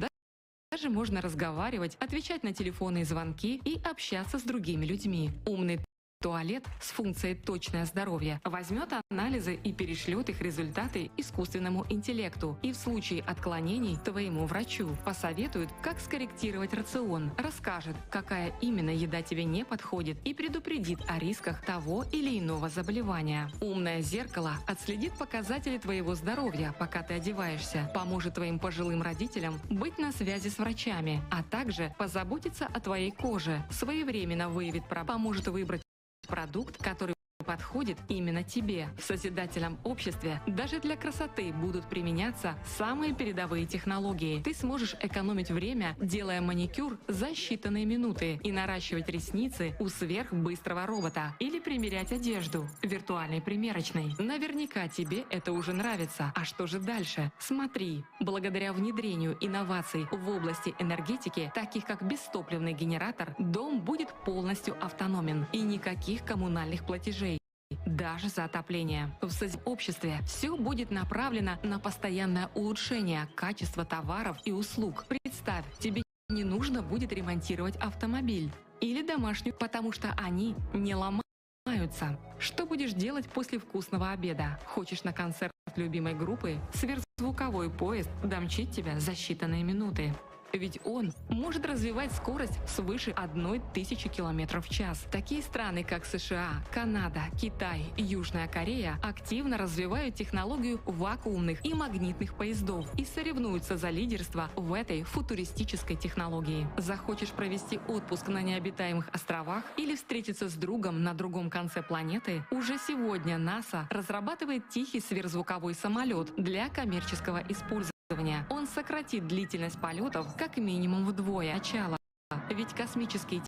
даже можно разговаривать, отвечать на телефонные звонки и общаться с другими людьми. Умный Туалет с функцией «Точное здоровье» возьмет анализы и перешлет их результаты искусственному интеллекту и в случае отклонений твоему врачу. Посоветует, как скорректировать рацион, расскажет, какая именно еда тебе не подходит и предупредит о рисках того или иного заболевания. Умное зеркало отследит показатели твоего здоровья, пока ты одеваешься, поможет твоим пожилым родителям быть на связи с врачами, а также позаботится о твоей коже, своевременно выявит, поможет выбрать продукт, который подходит именно тебе. В созидательном обществе даже для красоты будут применяться самые передовые технологии. Ты сможешь экономить время, делая маникюр за считанные минуты и наращивать ресницы у сверхбыстрого робота или примерять одежду в виртуальной примерочной. Наверняка тебе это уже нравится. А что же дальше? Смотри, благодаря внедрению инноваций в области энергетики, таких как бестопливный генератор, дом будет полностью автономен и никаких коммунальных платежей даже за отопление. В обществе все будет направлено на постоянное улучшение качества товаров и услуг. Представь, тебе не нужно будет ремонтировать автомобиль или домашнюю, потому что они не ломаются. Что будешь делать после вкусного обеда? Хочешь на концерт любимой группы? Сверхзвуковой поезд домчит тебя за считанные минуты. Ведь он может развивать скорость свыше 1000 км в час. Такие страны, как США, Канада, Китай и Южная Корея активно развивают технологию вакуумных и магнитных поездов и соревнуются за лидерство в этой футуристической технологии. Захочешь провести отпуск на необитаемых островах или встретиться с другом на другом конце планеты? Уже сегодня НАСА разрабатывает тихий сверхзвуковой самолет для коммерческого использования. Он сократит длительность полетов как минимум вдвое. Начало. Ведь космические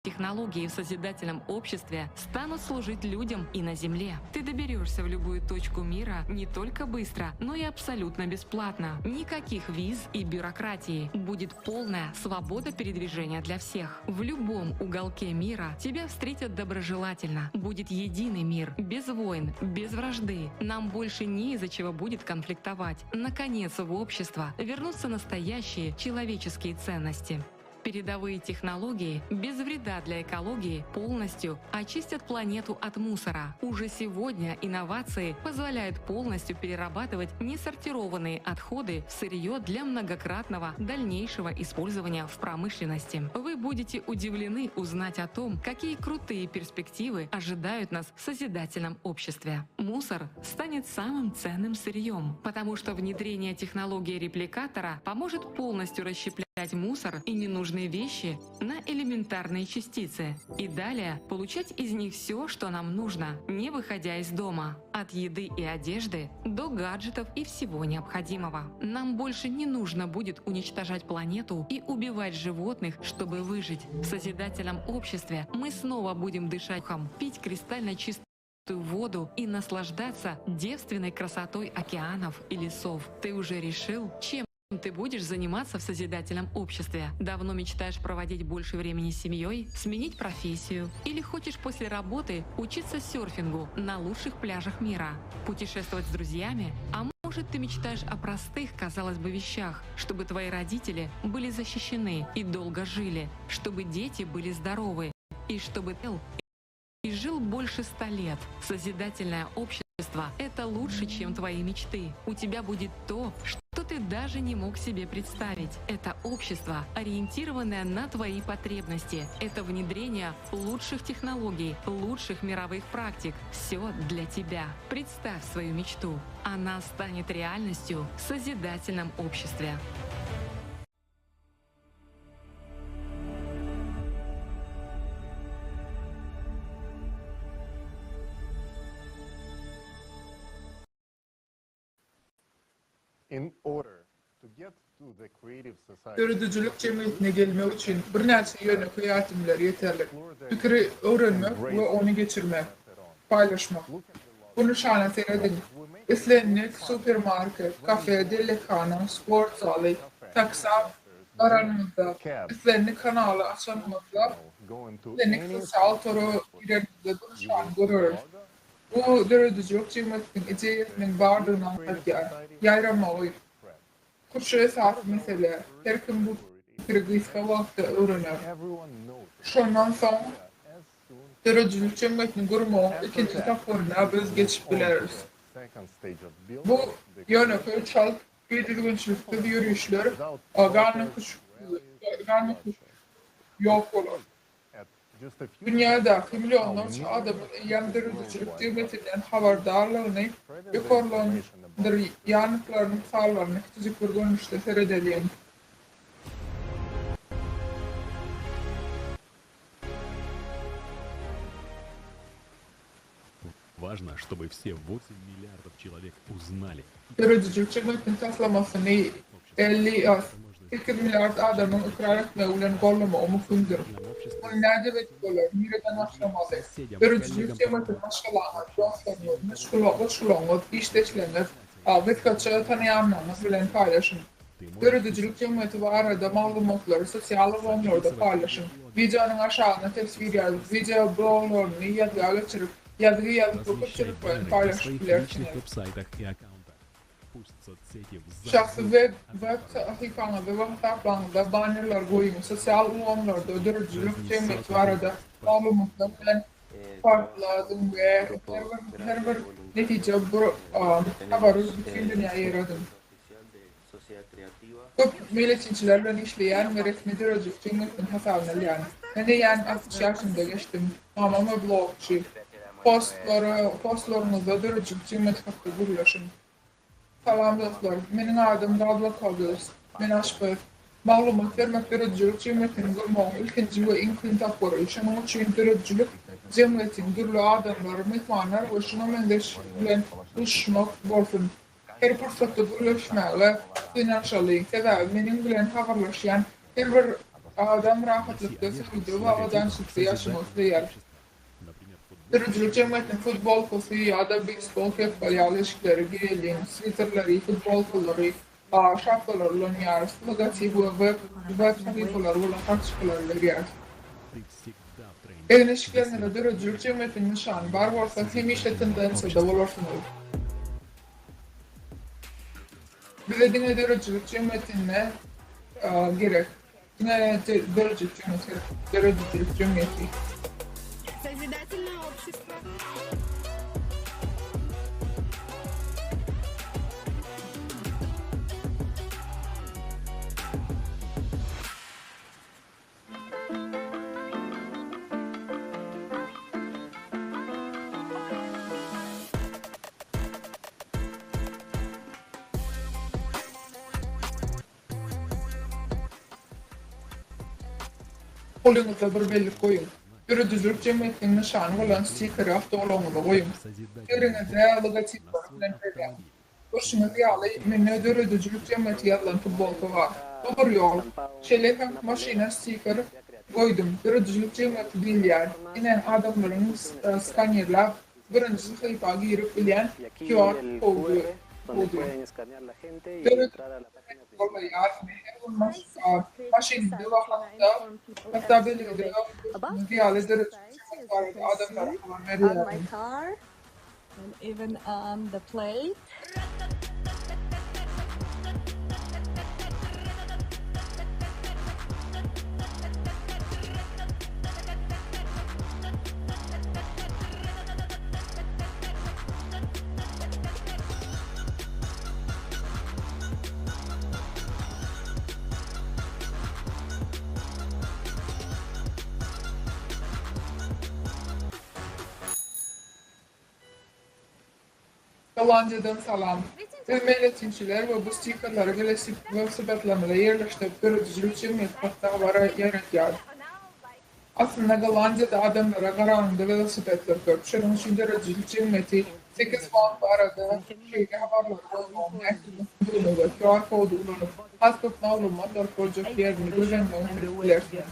технологии в созидательном обществе станут служить людям и на Земле. Ты доберешься в любую точку мира не только быстро, но и абсолютно бесплатно. Никаких виз и бюрократии. Будет полная свобода передвижения для всех. В любом уголке мира тебя встретят доброжелательно. Будет единый мир, без войн, без вражды. Нам больше не из-за чего будет конфликтовать. Наконец, в общество вернутся настоящие человеческие ценности. Передовые технологии без вреда для экологии полностью очистят планету от мусора. Уже сегодня инновации позволяют полностью перерабатывать несортированные отходы в сырье для многократного дальнейшего использования в промышленности. Вы будете удивлены узнать о том, какие крутые перспективы ожидают нас в созидательном обществе. Мусор станет самым ценным сырьем, потому что внедрение технологии репликатора поможет полностью расщеплять мусор и ненужные вещи на элементарные частицы и далее получать из них все, что нам нужно, не выходя из дома. От еды и одежды до гаджетов и всего необходимого. Нам больше не нужно будет уничтожать планету и убивать животных, чтобы выжить. В созидательном обществе мы снова будем дышать духом, пить кристально чистую воду и наслаждаться девственной красотой океанов и лесов. Ты уже решил, чем ты будешь заниматься в созидательном обществе? Давно мечтаешь проводить больше времени с семьей, сменить профессию? Или хочешь после работы учиться серфингу на лучших пляжах мира? Путешествовать с друзьями? А может, ты мечтаешь о простых, казалось бы, вещах, чтобы твои родители были защищены и долго жили, чтобы дети были здоровы, и чтобы ты и жил больше 100 лет. Созидательное общество — это лучше, чем твои мечты. У тебя будет то, что ты даже не мог себе представить. Это общество, ориентированное на твои потребности. Это внедрение лучших технологий, лучших мировых практик. Все для тебя. Представь свою мечту. Она станет реальностью в созидательном обществе. Döredijilik jemgyýetine gelmek üçin birnäçe ýönekeý ädimler ýeterlik, pikiri öwrenmek we ony geçirmek, paýlaşmak. Bu nyşana serediň, islendik supermarket, kafe, dellekhana, sport zaly, taksä baranyňyzda, islendik kanaly açanyňyzda, islendik sosial tora gireniňizde bu nyşany göreris. Bu döredijilik jemgyýetiniň ideýasynyň bardygyny aňladýar. Ýaýramagy. Hut şu esasy mesele. Her kim bu pikiri gysga wagtda öwrener. Şondan soň. Döredijilik jemgyýetini gurmagyň ikinji tapgyryna biz geçip bileris. Bu ýönekeý çalt bidüzgünçiliksiz ýörişler ganygyşyk ýok bolar. Dünýädäki millionlarça adamyň eýýäm döredijilik jemgyýetinden habardarlygyny ýokarlandyrýandyklarynyň mysallaryna kiçijik bir görnüşde seredeliň. Важно, чтобы все 8 миллиардов человек узнали. Döredijilik jemgyýetiniň taslamasyny 58 milliard adamyň ykrar etmegi bilen goldamagy möhümdir. Muny nädip edip bolar? Nireden başlamaly? Döredijilik jemgyýetini maşgalaňyz, dostlaryňyz, goşgularyňyz, işdeşleriňiz, gysgaça tanaýanlaryňyz bilen paýlaşyň. Döredijilik jemgyýeti barada maglumatlary sosial ulgamlarda paýlaşyň. Wideonyň aşagyna teswir ýazyp, wideo bloglaryny ýazga geçirip, ýazgy ýazyp we köpçülikleýin paýlaşyp bilersiňiz. Şahsy web web sahypaňyzda we hasaplaryňyzda bannerler goýuň, sosial ulgamlarda döredijilik jemgyýeti barada maglumatlar bilen partladyň we her bir her bir netije bir habary bütin dünýä ýaýradyň. Köp meýletinçiler bilen işleýän we resmi döredijilik jemgyýetiniň hasabyny alýan. Men eýýäm 60 ýaşymda geçdim. Mamam we blogçy. Postlara, postlaryňyzda döredijilik jemgyýeti hakda gürleşiň. Salam dostlar. Meniň adym Gabla Kobels. Men aşpez. Maglumat bermek döredijilik jemgyýetini gurmagyň ilkinji we iň kyn tapgyry. Şonuň üçin döredijilik jemgyýetini dürli adamlar, myhmanlar we şuňa meňzeş bilen duşuşmak bolsun. Her pursatda gürleşmäge synanyşalyň, sebäbi meniň bilen habarlaşýan her bir adam rahatlykda, söýgüde we abadançylykda ýaşamak isleýär. Döredijilik jemgyýetiniň futbolkasy ýa-da beýsbol kepka ýaly eşikleri geýeliň, switerleri, futbolkalary, şapkalary ulanýarys, logotip we web web sahypalary bolan kartoçkalary berýäris. Egin-eşikleriňizde döredijilik jemgyýetiniň nyşany bar bolsa, hemişe tendensiýada bolarsyňyz. Bize diňe döredijilik jemgyýetinde gerek. Diňe döredijilik jemgyýeti gerek. Döredijilik jemgyýeti. Созидательное общество. Golyňyzda bir bellik goýuň. Döredijilik jemgyýetiniň nyşany bolan stikeri awtoulagyňyza goýuň. Ýeriňizde logotipleri bilen bezäň. Görşüňiz ýaly, mende Döredijilik jemgyýeti ýazylan futbolka bar. Bu bir ýol. Şeýle hem maşyna stiker goýdum. Döredijilik jemgyýeti diýilýär. Ine, adamlaryň skanirläp, birinji sahypa girip bilýän QR kody. Döredijilik jemgyýeti goldaýar we her gün maşynymda we hatda hatda belgide görşüňiz ýaly döredijilik jemgyýeti barada adamlara habar berýärin. And even on the plate. Gollandiýadan salam. Biz meýletinçiler we bu stikerleri welosipedlerimize ýerleşdirip döredijilik jemgyýeti hakda habar ýaýradýarys. Aslynda Gollandiýada adamlara garanyňda welosipedler köp. Şonuň üçin döredijilik jemgyýeti 8 wagt barada şeýle habarlary goýmagyň nähili möhümdigini we QR kody ulanyp has köp maglumat alyp boljak ýerini göz öňüne getirip bilersiňiz.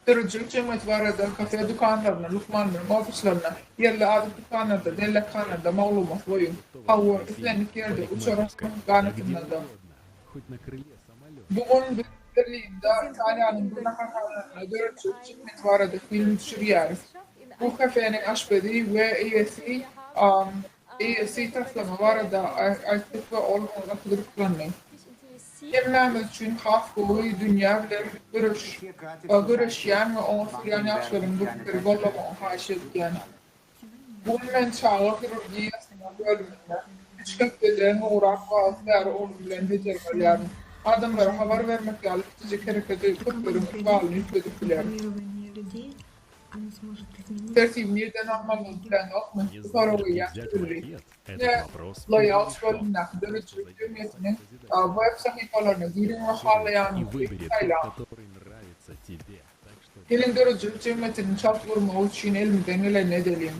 Döredijilik jemgyýeti barada kafe dükanlarynda, lukmanlaryň ofislerinde, ýerli azyk dükanlarynda, dellekhanada maglumat goýuň. Hawa, islendik ýerde, uçaryň ganatynda-da. Bu gün biz Berlinde, Italiýanyň bir naharhanasynda döredijilik jemgyýeti barada film düşürýäris. Bu kafeniň aşpezi we eýesi eýesi taslama barada aýtdyk we ol muňa gaty gyzyklandy. Hemmämiz üçin has gowy dünýä bilen göreş göreşýän we oňa sürýän ýaşlaryň bu pikiri goldamagyny haýyş edýän. Bu gün men çaga hirurgiýasynyň bölüminde üç hepdeden gowrak wagt bäri oglum bilen bejergi alýaryn. Adamlara habar bermek ýaly kiçijik hereketi köpleriň ykbalyny üýtgedip biler. Tertibi nirden almalydygyny bileňokmy? Bu sorag eýýäm çözüldi. Diňe Layout bölümindäki döredijilik jemgyýetiniň web sahypalaryna giriň we halaýanyňyzy saýlaň. Geliň döredijilik jemgyýetini çalt gurmak üçin elimizden gelenini edeliň.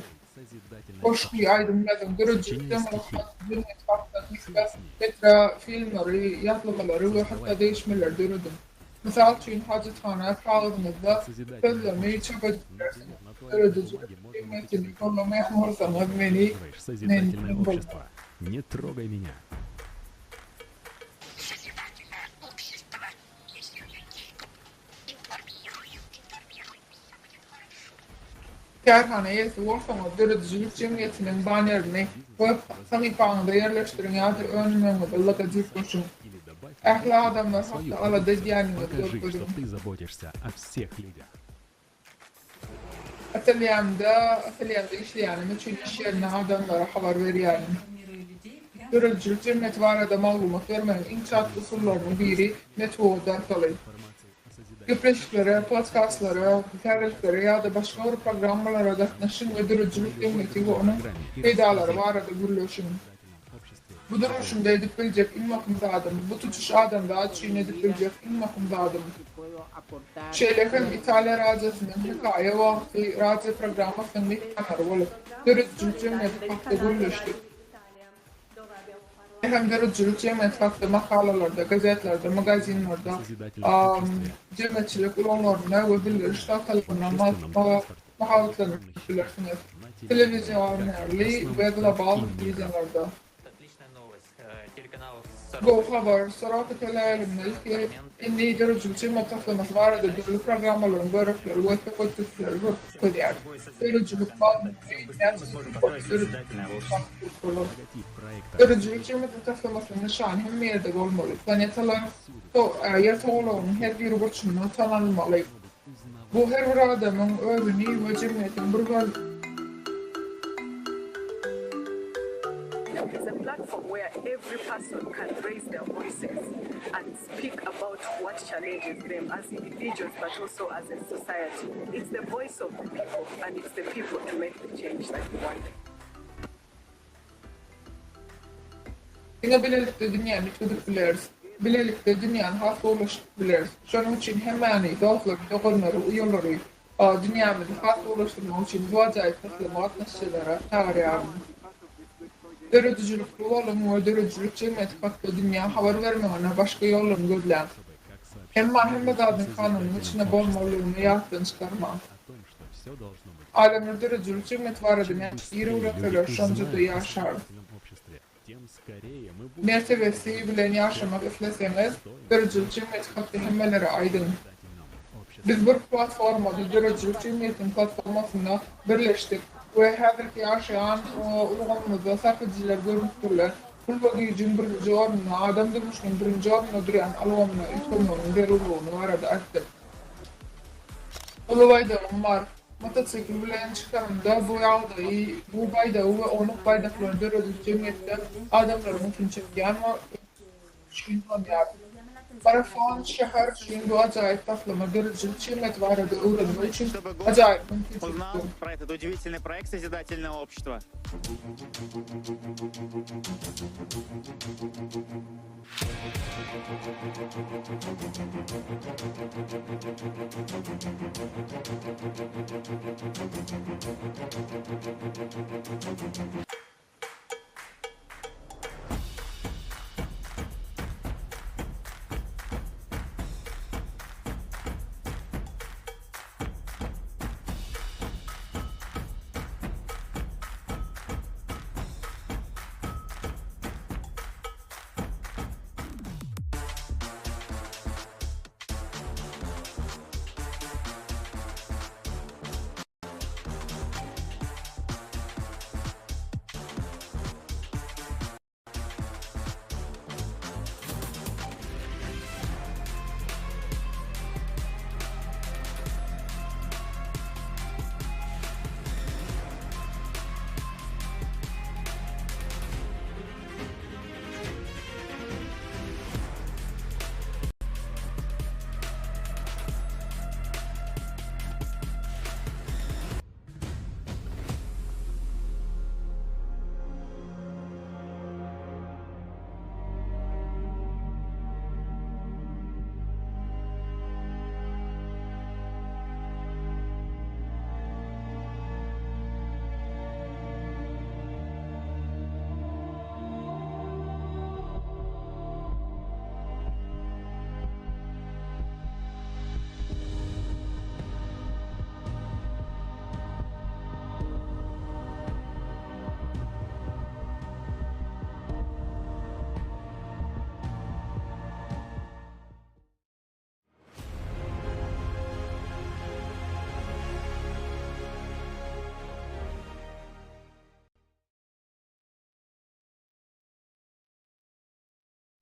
Goşgy, aýdym ýazyň, döredijilik jemgyýeti hakda gysga metra filmleri, ýatlamalary we hatda degişmeleri dörediň. Mysal üçin, hajathana kagyzyňyzda sözlemi çap edip bilersiňiz. Döredijilik jemgyýetini gollamaýan bolsaňyz meni menden bolmaz. Kärhana eýesi bolsaňyz, döredijilik jemgyýetiniň bannerini web sahypaňyzda ýerleşdiriň ýa-da önümiňize logotip goşuň. Ähli adamlar hakda alada edýäniňizi görkeziň. Atelýemde, atelýemde işleýänim üçin iş ýerinde adamlara habar berýärin. Döredijilik jemgyýeti barada maglumat bermegiň iň çalt usullarynyň biri metbugat arkaly. Gepleşiklere, podkastlara, täzeliklere ýa-da başga bir programmalara gatnaşyň we döredijilik jemgyýeti we onuň peýdalary barada gürleşiň. Bu durmuşymda edip biljek iň möhüm zadym. Bu tutuş adamzat üçin edip biljek iň möhüm zadym. Şeýle hem Italiýa radiosynyň Hekaýa wagty radio programmasynyň myhmanlary bolup, döredijilik jemgyýeti hakda gürleşdik. Şeýle hem döredijilik jemgyýeti hakda makalalarda, gazetlerde, magazinlerde, jemgyýetçilik ulaglarynda we bildiriş tagtalarynda mahabatlandyryp bilersiňiz. Telewizionerli we global medialarda. Gowy habar, Soroka teleýaýlymyna ilki indi döredijilik jemgyýet taslamasy barada dürli programmalaryň bölekleri we söhbetdeşlikleri görkezýär. Döredijilik mazmuny näçe bolar. Döredijilik jemgyýetiniň taslamasynyň nyşany hemme ýerde bolmaly. Planetalar Ýer togalagynyň her bir burçunda tanalmaly. Bu her bir adamyň özüni we jemgyýetiň bir böl. Is a platform where every person can raise their voices and speak about what challenges them as individuals but also as a society. It's the voice of the people and it's the people to make the change that we want. Diňe bilelikde dünýäni üýtgedip bileris. Bilelikde dünýäni has gowulaşdyryp bileris. Şonuň üçin hemmäni, dostlary, doganlary, uýalary, dünýämizi has gowulaşdyrmak üçin bu ajaýyp taslama gatnaşyjylara çagyrýaryn. Döredijilikli boluň we döredijilik jemgyýeti hakda dünýä habar bermegine başga ýollaryny gözläň. Emma hemme zadyň kanunyň içinde bolmalydygyny ýatdan çykarmaň. Adamlar döredijilik jemgyýeti barada näçe ir öwrenseler, şonça-da ýaşar. Mertebesi bilen ýaşamak isleseňiz, döredijilik jemgyýeti hakda hemmelere aýdyň. Biz bir platformada, döredijilik jemgyýetiniň platformasynda birleşdik we häzirki ýaşaýan ulgamymyzda sarp edijiler gönükdirilen, pul we güýjüň birinji ornunda, adam durmuşynyň birinji ornunda durýan ulgamyna üýtgemeginiň zerurlygyny barada aýtdyk. Uly baýdagym bar. Motosikl bilen çykanymda bu ýagdaýy, bu baýdagy we ownuk baýdaklary döredilik jemgyýetde adamlaryň ünsüni çekýän we üçin ulanýaryn. Marafon şäher üçin bu ajaýyp taslama döredijilik jemgyýeti barada öwrenmek üçin ajaýyp mümkinçilikdir.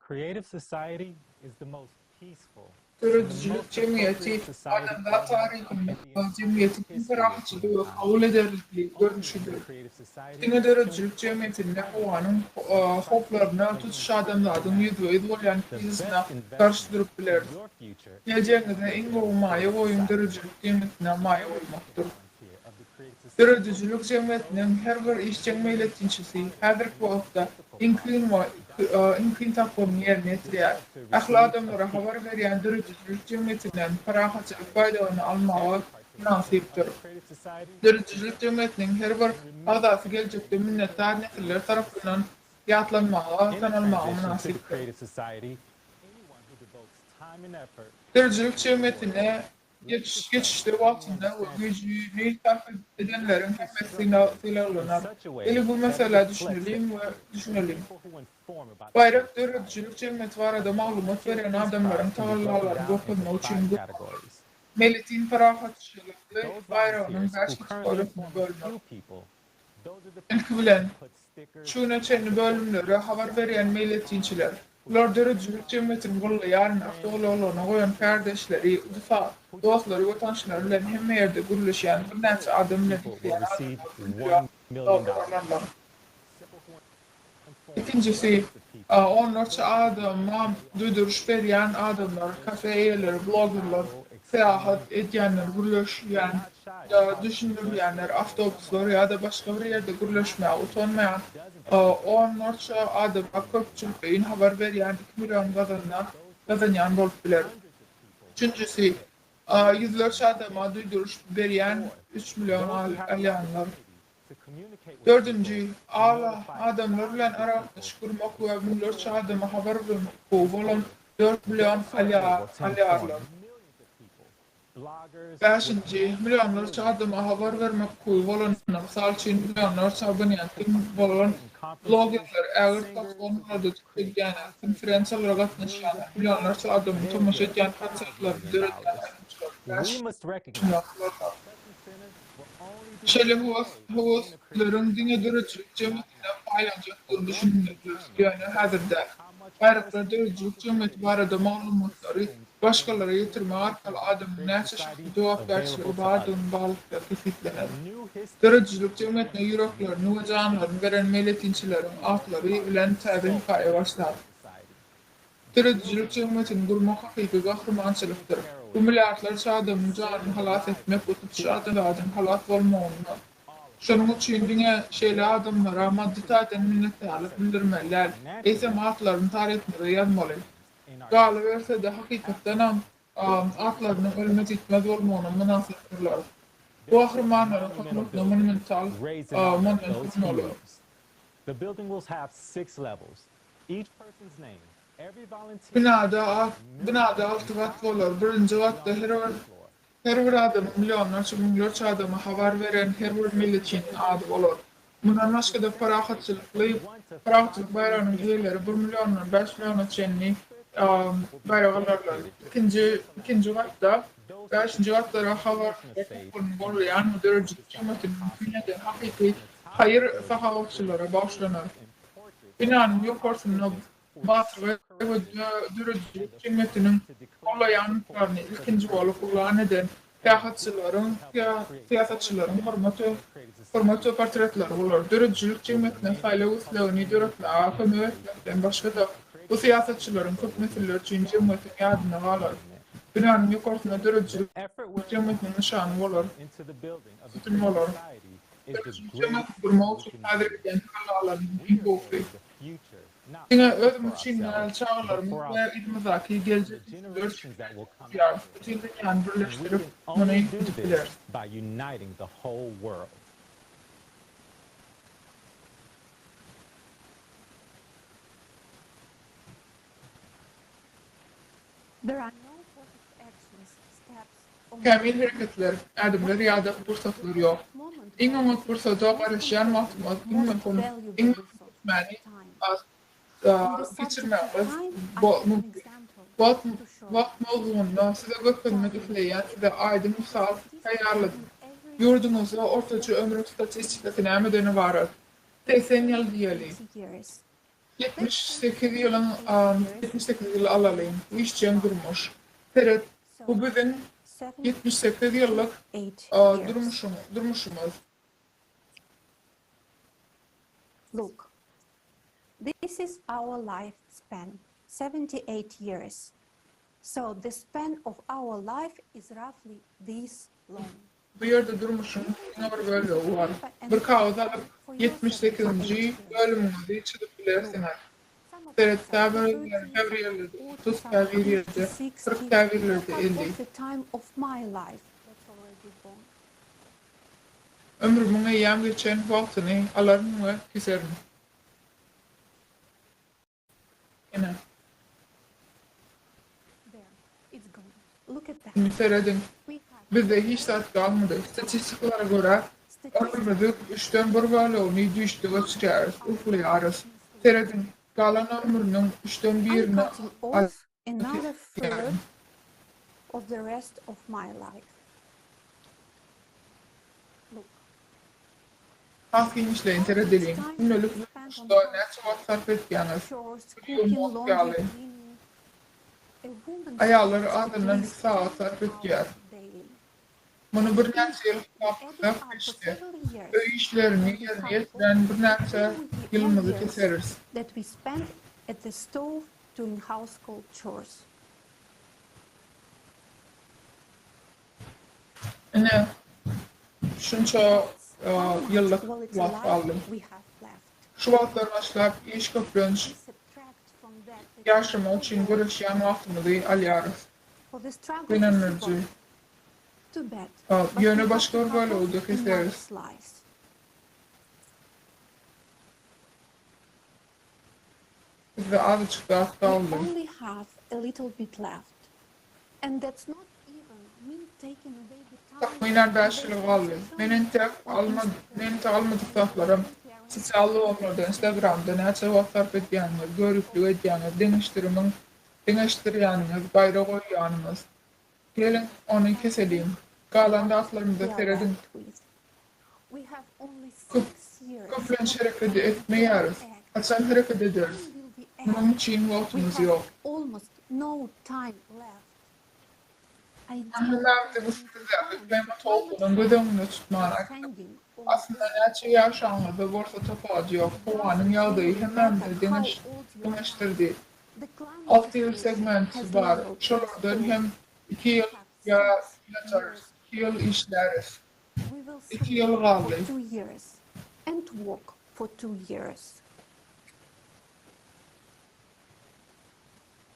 Creative society is the most peaceful Döredijilik jemgyýeti adamzat taryhynda jemgyýetiň iň parahatçylyk we kabul ederlikli görnüşidir. Diňe döredijilik jemgyýetinde howanyň howplaryna, tutuş adamzadyň ýüzbe-ýüz bolýan krizisine garşy durup bileris. Geljegiňize iň gowy maýa goýum döredijilik jemgyýetine maýa goýmakdyr. Döredijilik jemgyýetiniň her bir işjeň meýletinçisi häzirki wagtda iň kyn we iň kyn tapgyryny ýerine ýetirýär. Ähli adamlara habar berýän döredijilik jemgyýetinden parahatçylyk baýdagyny almaga mynasypdyr. Döredijilik jemgyýetiniň her bir agzasy geljekde minnetdar nesiller tarapyndan ýatlanmaga, tanalmaga mynasypdyr. Döredijilik jemgyýetine Geçişde wagtynda we güýjüni sarp edenleriň hemmesi sylaglanar. Geliň bu meselä düşüneliň we düşüneliň. Baýrak döredijilik jemgyýeti barada maglumat berýän adamlaryň tagallalaryny görkezmek üçin gurnalar. Meýletin parahatçylykly baýragynyň bäş kategoriýasyna bölüner. Ilki bilen, şu güne çenli bölümlere habar berýän meýletinçiler. Bular döredijilik jemgyýetini goldaýan, awtoulaglaryna goýan kärdeşleri, dostlary we tanyşlary bilen hemme ýerde gürleşýän birnäçe adam bilen işleýän adamlar bir million dollar alarlar. Ikinjisi, onlarça adama duýduryş berýän adamlar, kafe eýeleri, blogerler, syýahat edýänler, gürleşýän, düşündirýänler, awtobuslar ýa-da başga bir ýerde gürleşmäge utanmaýan onlarça adama köpçülikleýin habar berýän iki million gazanýan bolup biler. Üçünjisi, ýüzlerçe adama duýduryş berýän üç million alýanlar. Dördünji, Ala, adamlar bilen aragatnaşyk gurmak we müňlerçe adama habar bermek hukugy bolan 4 million alýarlar. Bäşinji, millionlarça adama habar bermek hukugy bolan, mysal üçin, millionlarça abonenti bolan blogerler, ägirt platformalarda çykyş edýänler, konferensiýalara gatnaşýanlar, millionlarça adamyň tomaşa edýän konsertlerini döredýän aýdymçylar 5 million alarlar. Şeýle höwesleriň diňe döredijilik jemgyýetinde paýlanjakdygyny düşünmelidiris, ýöne häzir däl. Baýraklar döredijilik jemgyýeti barada maglumatlary başgalara ýetirmek arkaly adamyň näçe şahsy jogapkärçiligi bardygyny baglylykda kesgitlener. Döredijilik jemgyýetine ýüreklerini we janlaryny beren meýletinçileriň atlary bilen täze hekaýa başlar. Döredijilik jemgyýetini gurmak hakyky gahrymançylykdyr. Bu milliardlarça adamyň janyny halas etmek we tutuş adamzadyň halas bolmagynda. Şonuň üçin diňe şeýle adamlara maddy taýdan minnetdarlyk bildirmeli däl, eýsem atlaryny taryhymyza ýazmaly. Galyberse-de, hakykatdanam atlarynyň ölmez-ýitmez bolmagyna mynasypdyrlar. Bu gahrymanlaryň hormatyna monumental monument gurmaly. Binada binada alty gat bolar. Birinji gatda her bir her bir adamyň millionlarça, müňlerçe adama habar beren her bir milletçiniň ady bolar. Mundan başga-da parahatçylykly parahatçylyk baýragynyň eýeleri bir milliondan bäş milliona çenli baýrak alarlar. Ikinji ikinji gatda bäşinji gatlara habar bermek hukugyny goldaýan we döredijilik jemgyýetini mümkin eden hakyky haýyr-sahawatçylara bagyşlanar. Binanyň ýokarsynda batyrgaý we döredijilik jemgyýetiniň golaýandyklaryny ilkinji bolup yglan eden syýahatçylaryň, syýasatçylaryň hormat hormat we portretleri bolar. Döredijilik jemgyýetine saýlaw islegini döretmäge kömek etmekden başga-da, bu syýasatçylaryň köp nesiller üçin jemgyýetiň ýadynda galar. Binanyň ýokarsynda döredijilik jemgyýetiniň nyşany bolar, sütün bolar. Döredijilik jemgyýetini gurmak üçin häzir edýän tagallalarynyň iň gowusy. Diňe özümiz üçin däl, çagalarymyz we yzymyzdaky geljek nesiller üçin edýäris. Bütin dünýäni birleşdirip, muny edip bileris. There are no perfect actions, steps, or Kämil hereketler, ädimler ýa-da pursatlar ýok. Iň oňat pursada garaşýan wagtymyz iň möhüm, iň möhüm çekişmäni geçirmegimiz mümkin. Wagt, wagt mowzugynda size görkezmek isleýän size aýdyň mysal taýýarladym. Ýurduňyzda ortaça ömrüň statistikasy nämeden ybarat? 80 ýyl diýeli. 78 ýylyň 78 ýyly alalyň. Bu işjeň durmuş. Seret, bu biziň 78 ýyllyk durmuşymyz. Look, this is our life span, 78 years. So the span of our life is roughly this long. Bu ýerde durmuşyň diňe bir bölegi bar. Bir kagyz alyp, 78-nji bölümiňizi çyzyp bilersiňiz. Seret, käbirleri käbir ýerlerde 30, käbir ýerde 40, käbirlerde 50. Ömrümiň eýýäm geçen wagtyny alaryn we keserin. Ine. Indi serediň. Bizde hiç zat galmady. Statistikalara görä, ömrümiziň üçden bir bölegini düýşde geçirýäris, uklaýarys. Serediň, galan ömrüniň üçden birini alýaryn. Has giňişleýin seredeliň. Gündelik durmuşda näçe wagt sarp edýäňiz? Bir ýuwmak ýaly. Aýallar azyndan iki sagat sarp edýär. Muny birnäçe ýyl hasaplasak, peçde, öý işlerini ýerine ýetiren birnäçe ýylymyzy keseris. Ine, şunça ýyllyk wagt galdy. Şu wagtdan başlap iş köplenç ýaşamak üçin göreşýän wagtymyzy alýarys. Gynandyryjy. Ýöne başga bir bölegi-de keseris. Bizde azajyk zat galdy. Takmynan bäş ýyl galdy. Men entek men entek almadyk zatlarym, sosial ulgamlarda, Instagramda näçe wagt sarp edýäniňiz, göriplik edýäňiz, deňeşdirimiň, deňeşdirýäniňiz, gaýra goýýanyňyz. Geliň, ony keseliň. Galan zatlarymyza serediň. Köp, köplenç hereket etmeýäris. Haçan hereket ederis? Munuň üçin wagtymyz ýok. Hemmämizi bu sözlerde klimat howpuny göz öňünde tutman aýtdym. Aslynda näçe ýaşaňyzda bolsa tapawudy ýok, howanyň ýagdaýy hemmämizi deňeşdirdi. Alty ýyl segmenti bar, şolardan hem iki ýyl ýa ýatarys, iki ýyl işläris. Iki ýyl galdy.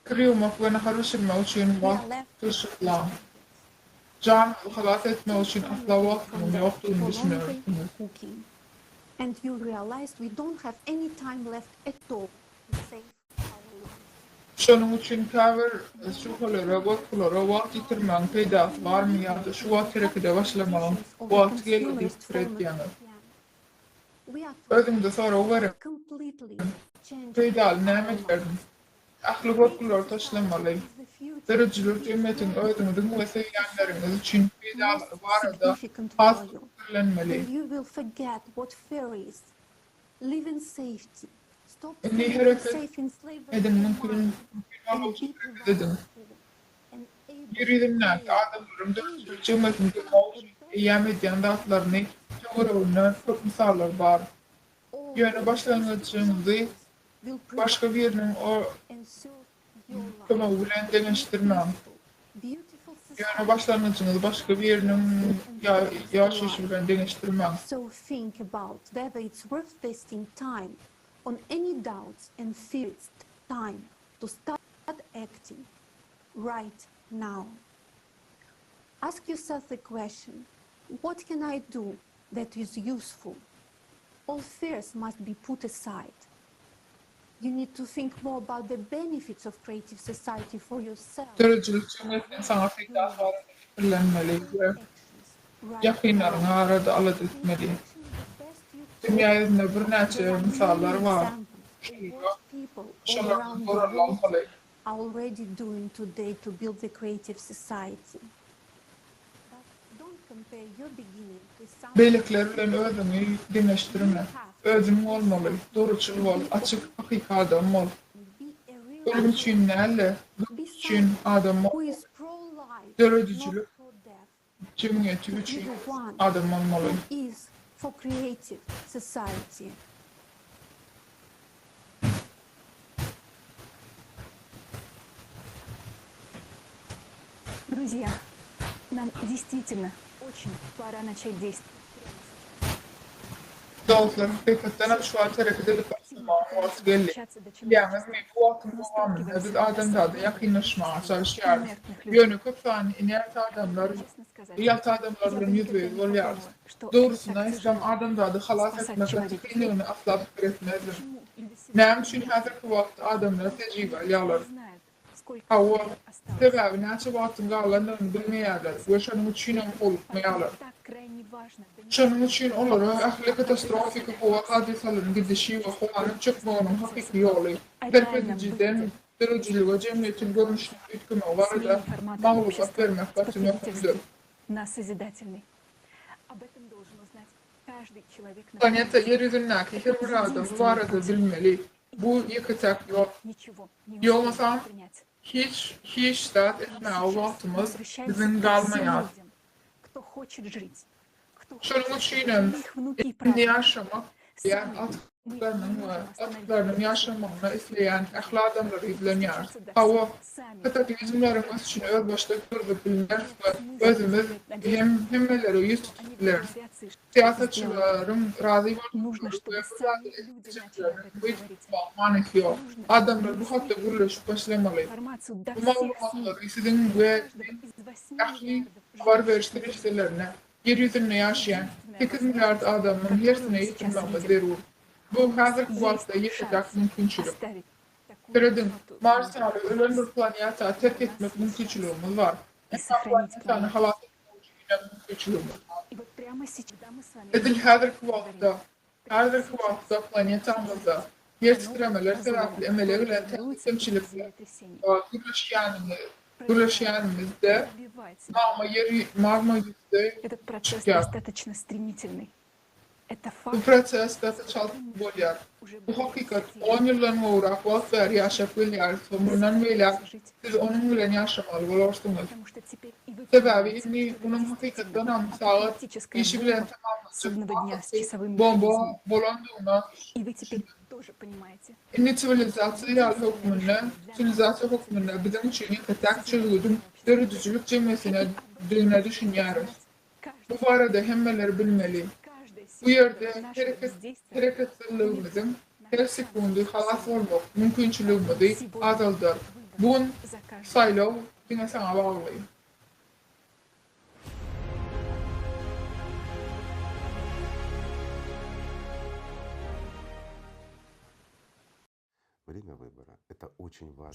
Kir ýuwmak we nahar bişirmek üçin wagt tygşytlaň. Janyňyzy halas etmek üçin asla wagtyňyzyň ýokdugyna düşünersiňiz. Şonuň üçin käbir şübhelere, gorkulara wagt ýitirmegiň peýdasy barmy ýa-da şu wagt herekede başlamagyň wagty geldi diýip pikir edýäňiz? Özüňize sorag beriň, Peýdaly näme ederdim? Ähli gorkulary taşlamaly. Döredijilik jemgyýetiň özüňiziň we söýýänleriňiz üçin peýdalary barada has köp pikirlenmeli. Indi hereket ediň, mümkin boldugyça hereket ediň. Ýer ýüzündäki adamlaryň döredijilik jemgyýetini gurmak üçin eýýäm edýän zatlaryny töwereginde köp mysallar bar. Ýöne başlangyjyňyzy başga biriniň kömegi bilen deňeşdirmäň. Ýöne başlangyjyňyzy başga biriniň ýaşaýşy bilen deňeşdirmäň. To start acting right now. Ask yourself the question, what can I do that is useful? All fears must be put aside. You need to think more about the benefits of creative society for yourself. Döredijilik jemgyýetiniň saňa peýdasy barada pikirlenmeli we ýakynlaryňy barada alada etmeli. Dünýä ýüzünde birnäçe mysallar bar. Şolara şolardan görelde almaly. Beýlekiler bilen özüňi deňeşdirme. Özüň bolmaly, dogruçyl bol, açyk, hakyky adam bol. Ölüm üçin däl-de, durmuş üçin adam bolmaly. Döredijilik jemgyýeti üçin adam bolmaly. Друзья, нам действительно очень пора начать действовать. Dostlar, hakykatdanam şu wagt hereket edip başlamagyň wagty geldi. Bilýäňizmi, bu wagtyň dowamynda biz adamzada ýakynlaşmaga çalyşýarys. Ýöne köp sanly inert adamlar, ýalta adamlar bilen ýüzbe-ýüz bolýarys. Dogrusyny aýtsam, adamzady halas etmek gaty kyndygyny asla pikir etmezdim. Näme üçin häzirki wagtda adamlar tejribe alýarlar? Hawa, sebäbi näçe wagtyň galandygyny bilmeýärler we şonuň üçinem howlukmaýarlar. Şonuň üçin olara ähli katastrofiki howa hadysalarynyň gidişi we howanyň çökmeginiň hakyky ýoly, terk edijiden döredijilige jemgyýetiň görnüşiniň üýtgemegi barada maglumat bermek gaty möhümdir. Planeta Ýer ýüzündäki her bir adam bu barada bilmeli. Bu ýeke-täk ýol. Ýolmasam, hiç hiç zat etmäge wagtymyz biziň galmaýar. Şonuň üçinem indi ýaşamak isleýän agtyklarynyň we agtyklarynyň ýaşamagyny isleýän ähli adamlara ýüzlenýäris. Hawa, kataklizmleriň ösüşini özbaşdak durzup bilmeris we özümiz hem hemmelere ýüz tutup bileris. Syýasatçylaryň razy bolmaklary we bir zady etmejekleriniň buýt tutmagyň manysy ýok. Adamlar bu hakda gürleşip başlamaly. Bu maglumatlary siziň we biziň ähli habar beriş serişdelerine, Ýer ýüzünde ýaşaýan sekiz milliard adamyň hersine ýetirmegimiz zerur. Bu häzirki wagtda ýeke-täk mümkinçilik. Serediň, Mars ýaly ölen bir planetany terk etmek mümkinçiligimiz bar. Emma planetany halas etmek üçin inem mümkinçiligimiz bar. Edil häzirki wagtda, häzirki wagtda planetamyzda ýer titremeler sebäpli emele gelen täze kemçilikler gürleşýänimiz, gürleşýänimizde magma ýer magma ýüzde çykýar. Bu proses gaty çalt bolýar. Bu hakykat. On ýyldan gowrak wagt bäri ýaşap gelýäris we mundan beýläk siz onuň bilen ýaşamaly bolarsyňyz. Sebäbi indi munuň hakykatdanam sagat işi bilen tamamlanjak wakasyz bomba bolandygyna düşündim. Indi siwilizasiýa ýaly hökmünde, siwilizasiýa hökmünde biziň üçin ýeke-täk çözgüdiň döredijilik jemgyýetinedigine düşünýäris. Bu barada hemmeler bilmeli. Bu ýerde hereket hereketsizligimiziň her sekundy halas bolmak mümkinçiligimizi azaldar. Bu gün saýlaw diňe saňa bagly.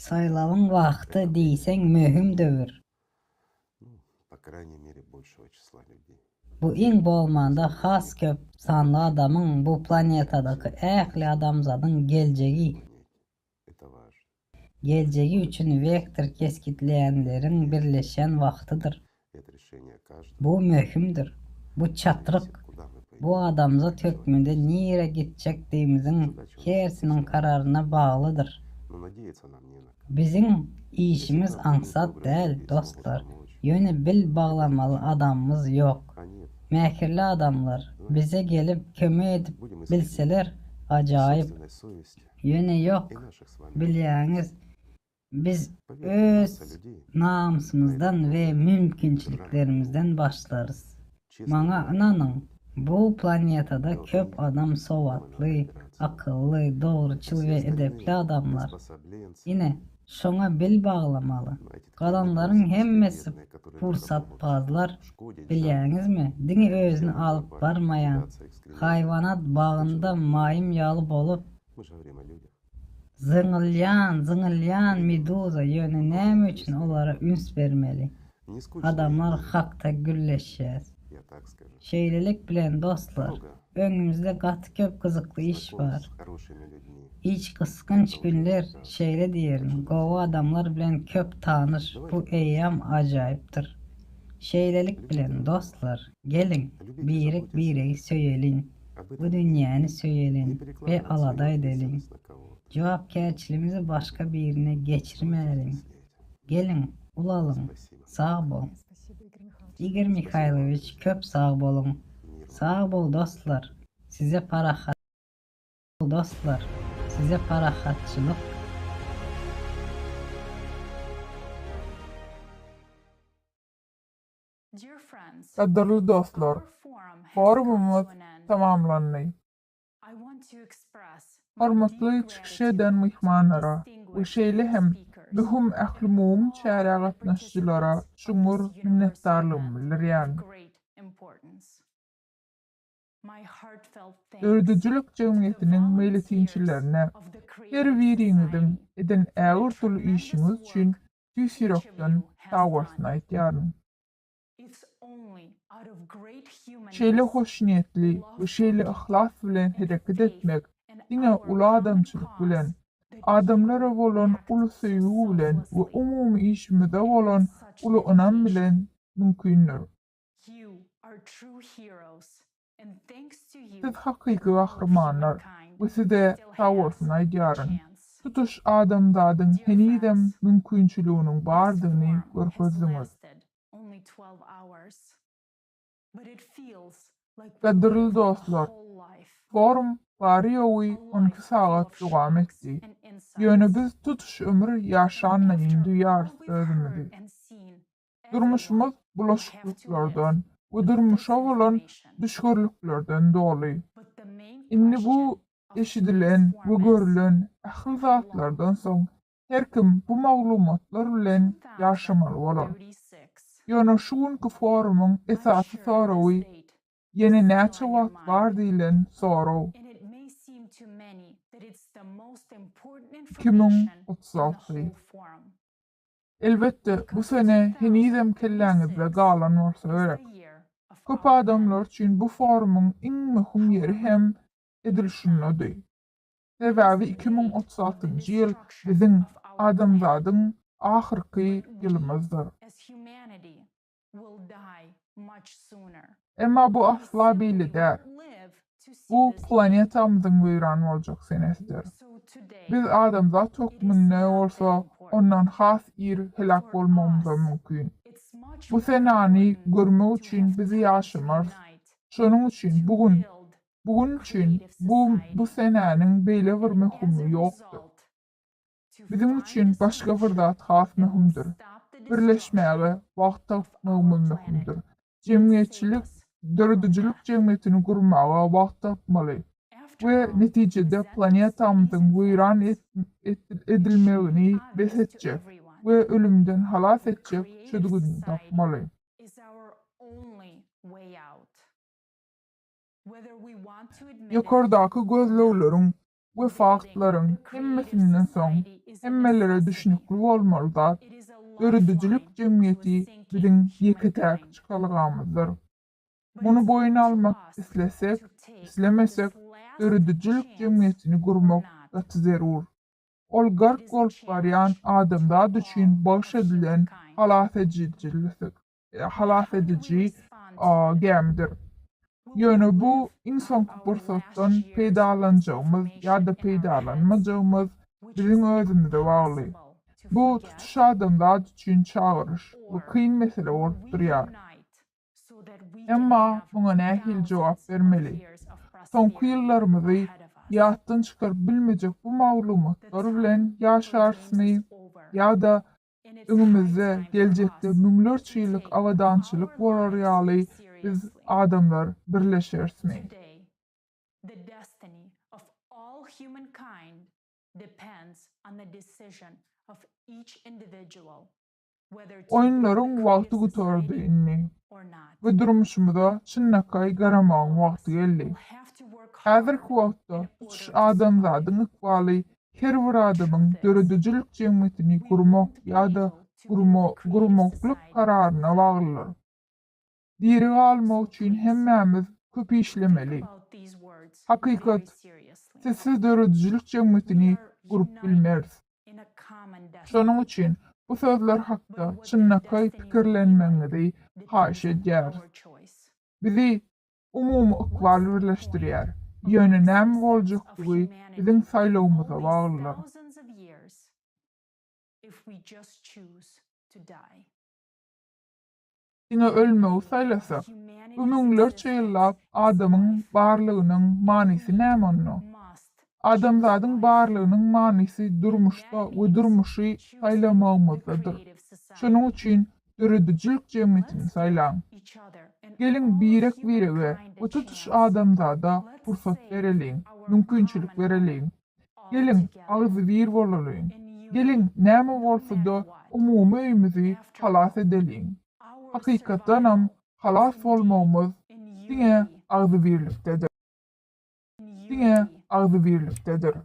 Saýlawyň wagty diýseň möhüm döwür. Bu iň bolmanda has köp sanly adamyň bu planetadaky ähli adamzadyň geljegi geljegi üçin wektor kesgitleýänleriň birleşýän wagtydyr. Bu möhümdir. Bu çatryk. Bu adamzat hökmünde nirä gitjekdigimiziň hersiniň kararyna baglydyr. Biziň işimiz aňsat däl, dostlar, ýöne bil baglamaly adamymyz ýok. Mähirli adamlar bize gelip kömek edip bilseler, ajaýyp. Ýöne ýok, bilýäňiz, Biz öz namysymyzdan we mümkinçiliklerimizden başlarys. Maňa ynanyň, bu planetada köp adam sowatly, akylly, dogruçyl we edepli adamlar. Ine, şoňa bil baglamaly. Galanlaryň hemmesi pursatpazlar, bilýäňizmi, diňe özüni alyp barmaýan, haýwanat bagynda maýym ýaly bolup, Zyňylýan, zyňylýan meduza, ýöne näme üçin olara üns bermeli? Adamlar hakda gürleşýäs. Şeýlelik bilen dostlar, öňümizde gaty köp gyzykly iş bar. Içgysgynç günler, şeýle diýerin, gowy adamlar bilen köp tanyş, bu eýýäm ajaýypdyr. Şeýlelik bilen, dostlar, geliň, birek-biregi söýeliň. Bu dünýäni söýeliň we alada edeliň. Jogapkärçiligimizi başga birine geçirmäliň. Geliň, ulalyň. Sag bol. Igor Mihaýlowiç, köp sag boluň. Sag bol, dostlar. Size parahat. Dostlar, size parahatçylyk. Gadyrly dostlar, forumymyz tamamlandy. Hormatly çykyş eden myhmanlara we şeýle hem möhüm ählumumy çärä gatnaşyjylara çuňňur minnetdarlygymy bildirýärin. Döredijilik jemgyýetiniň meýletinçilerine her biriňiziň eden ägirt uly işiňiz üçin tüýs ýürekden sagbolsun aýdýaryn. Şeýle hoşniýetli we şeýle yhlas bilen hereket etmek diňe uly adamçylyk bilen, adamlara bolan uly söýgi bilen we umumy işimize bolan uly ynam bilen mümkindir. Siz hakyky gahrymanlar we size sagbolsun aýdýaryn. Tutuş adamzadyň henizem mümkinçiliginiň bardygyny görkezdiňiz. Gadyrly dostlar, forum bary-ýogy 12 sagat dowam etdi. Ýöne biz tutuş ömür ýaşanlaýyn duýýarys özümizi. Durmuşymyz bulaşyklyklardan we durmuşa bolan düşgürliklerden doly. Indi bu eşidilen we görülen ähli zatlardan soň her kim bu maglumatlar bilen ýaşamaly bolar. Ýöne şu günki forumyň esasy soragy ýene näçe wagt bar diýlen sorag. 2036. Elbetde, bu sene henizem kelläňizde galan bolsa gerek. Köp adamlar üçin bu forumyň iň möhüm ýeri hem edil şundady. Sebäbi 2036-njy ýyl biziň, adamzadyň ahyrky ýylymyzdyr. Emma bu asla beýle däl. Bu planetamyzyň weýran boljak senesidir. Biz adamzat hökmünde bolsa ondan has ir heläk bolmagymyzam mümkin. Bu senäni görmek üçin biz ýaşamarys. Şonuň üçin bu gün, bu gün üçin bu bu senäniň beýle bir möhümligi ýokdur. Biziň üçin başga bir zat has möhümdir. Birleşmäge wagt tapmagymyz möhümdir. Jemgyýetçilik, döredijilik jemgyýetini gurmaga wagt tapmaly we netijede planetamyzyň weýran edilmegini bes etjek we ölümden halas etjek çözgüdini tapmaly. Ýokardaky gözlegleriň we faktlaryň hemmesinden soň hemmelere düşnükli bolmaly zat, döredijilik jemgyýeti biziň ýeke-täk çykalgamyzdyr. Muny boýun almak islesek, islemesek, döredijilik jemgyýetini gurmak gaty zerur. Ol gark bolup barýan adamzat üçin bagyş edilen halas ediji gämidir. Ýöne bu iň soňky pursatdan peýdalanjagymyz ýa-da peýdalanmajagymyz biziň özümize bagly. Bu tutuş adamzat üçin çagyryş we kyn mesele bolup durýar. Emma muňa nähili jogap bermeli? Soňky ýyllarymyzy ýatdan çykaryp bilmejek bu maglumatlar bilen ýaşarysmy ýa-da Öňümizde, geljekde müňlerçe ýyllyk abadançylyk bolar ýaly biz, adamlar birleşerismi? Oýunlaryň wagty gutardy indi we durmuşymyza çynlakaý garamagyň wagty geldi. Häzirki wagtda tutuş adamzadyň ykbaly her bir adamyň döredijilik jemgyýetini gurmak ýa-da gurmaklyk kararyna baglydyr. Diri galmak üçin hemmämiz köp işlemeli. Hakykat, sizsiz döredijilik jemgyýetini gurup bilmeris. Şonuň üçin bu sözler hakda çynlakaý pikirlenmegiňizi haýyş edýäris. Bizi. Umumy ykbal birleşdirýär. Ýöne näme boljakdygy biziň saýlawymyza baglydyr. Diňe ölmegi saýlasak, bu müňlerçe ýyllap adamyň barlygynyň manysy näme onda? Adamzadyň barlygynyň manysy durmuşda we durmuşy saýlamagymyzdadyr. Şonuň üçin döredijilik jemgyýetini saýlaň. Geliň birek-birege we tutuş adamzada pursat bereliň, mümkinçilik bereliň. Geliň, agzybir bolalyň. Geliň, näme bolsa-da, umumy öýümizi halas edeliň. Hakykatdanam, halas bolmagymyz diňe agzybirlikdedir. Diňe agzybirlikdedir.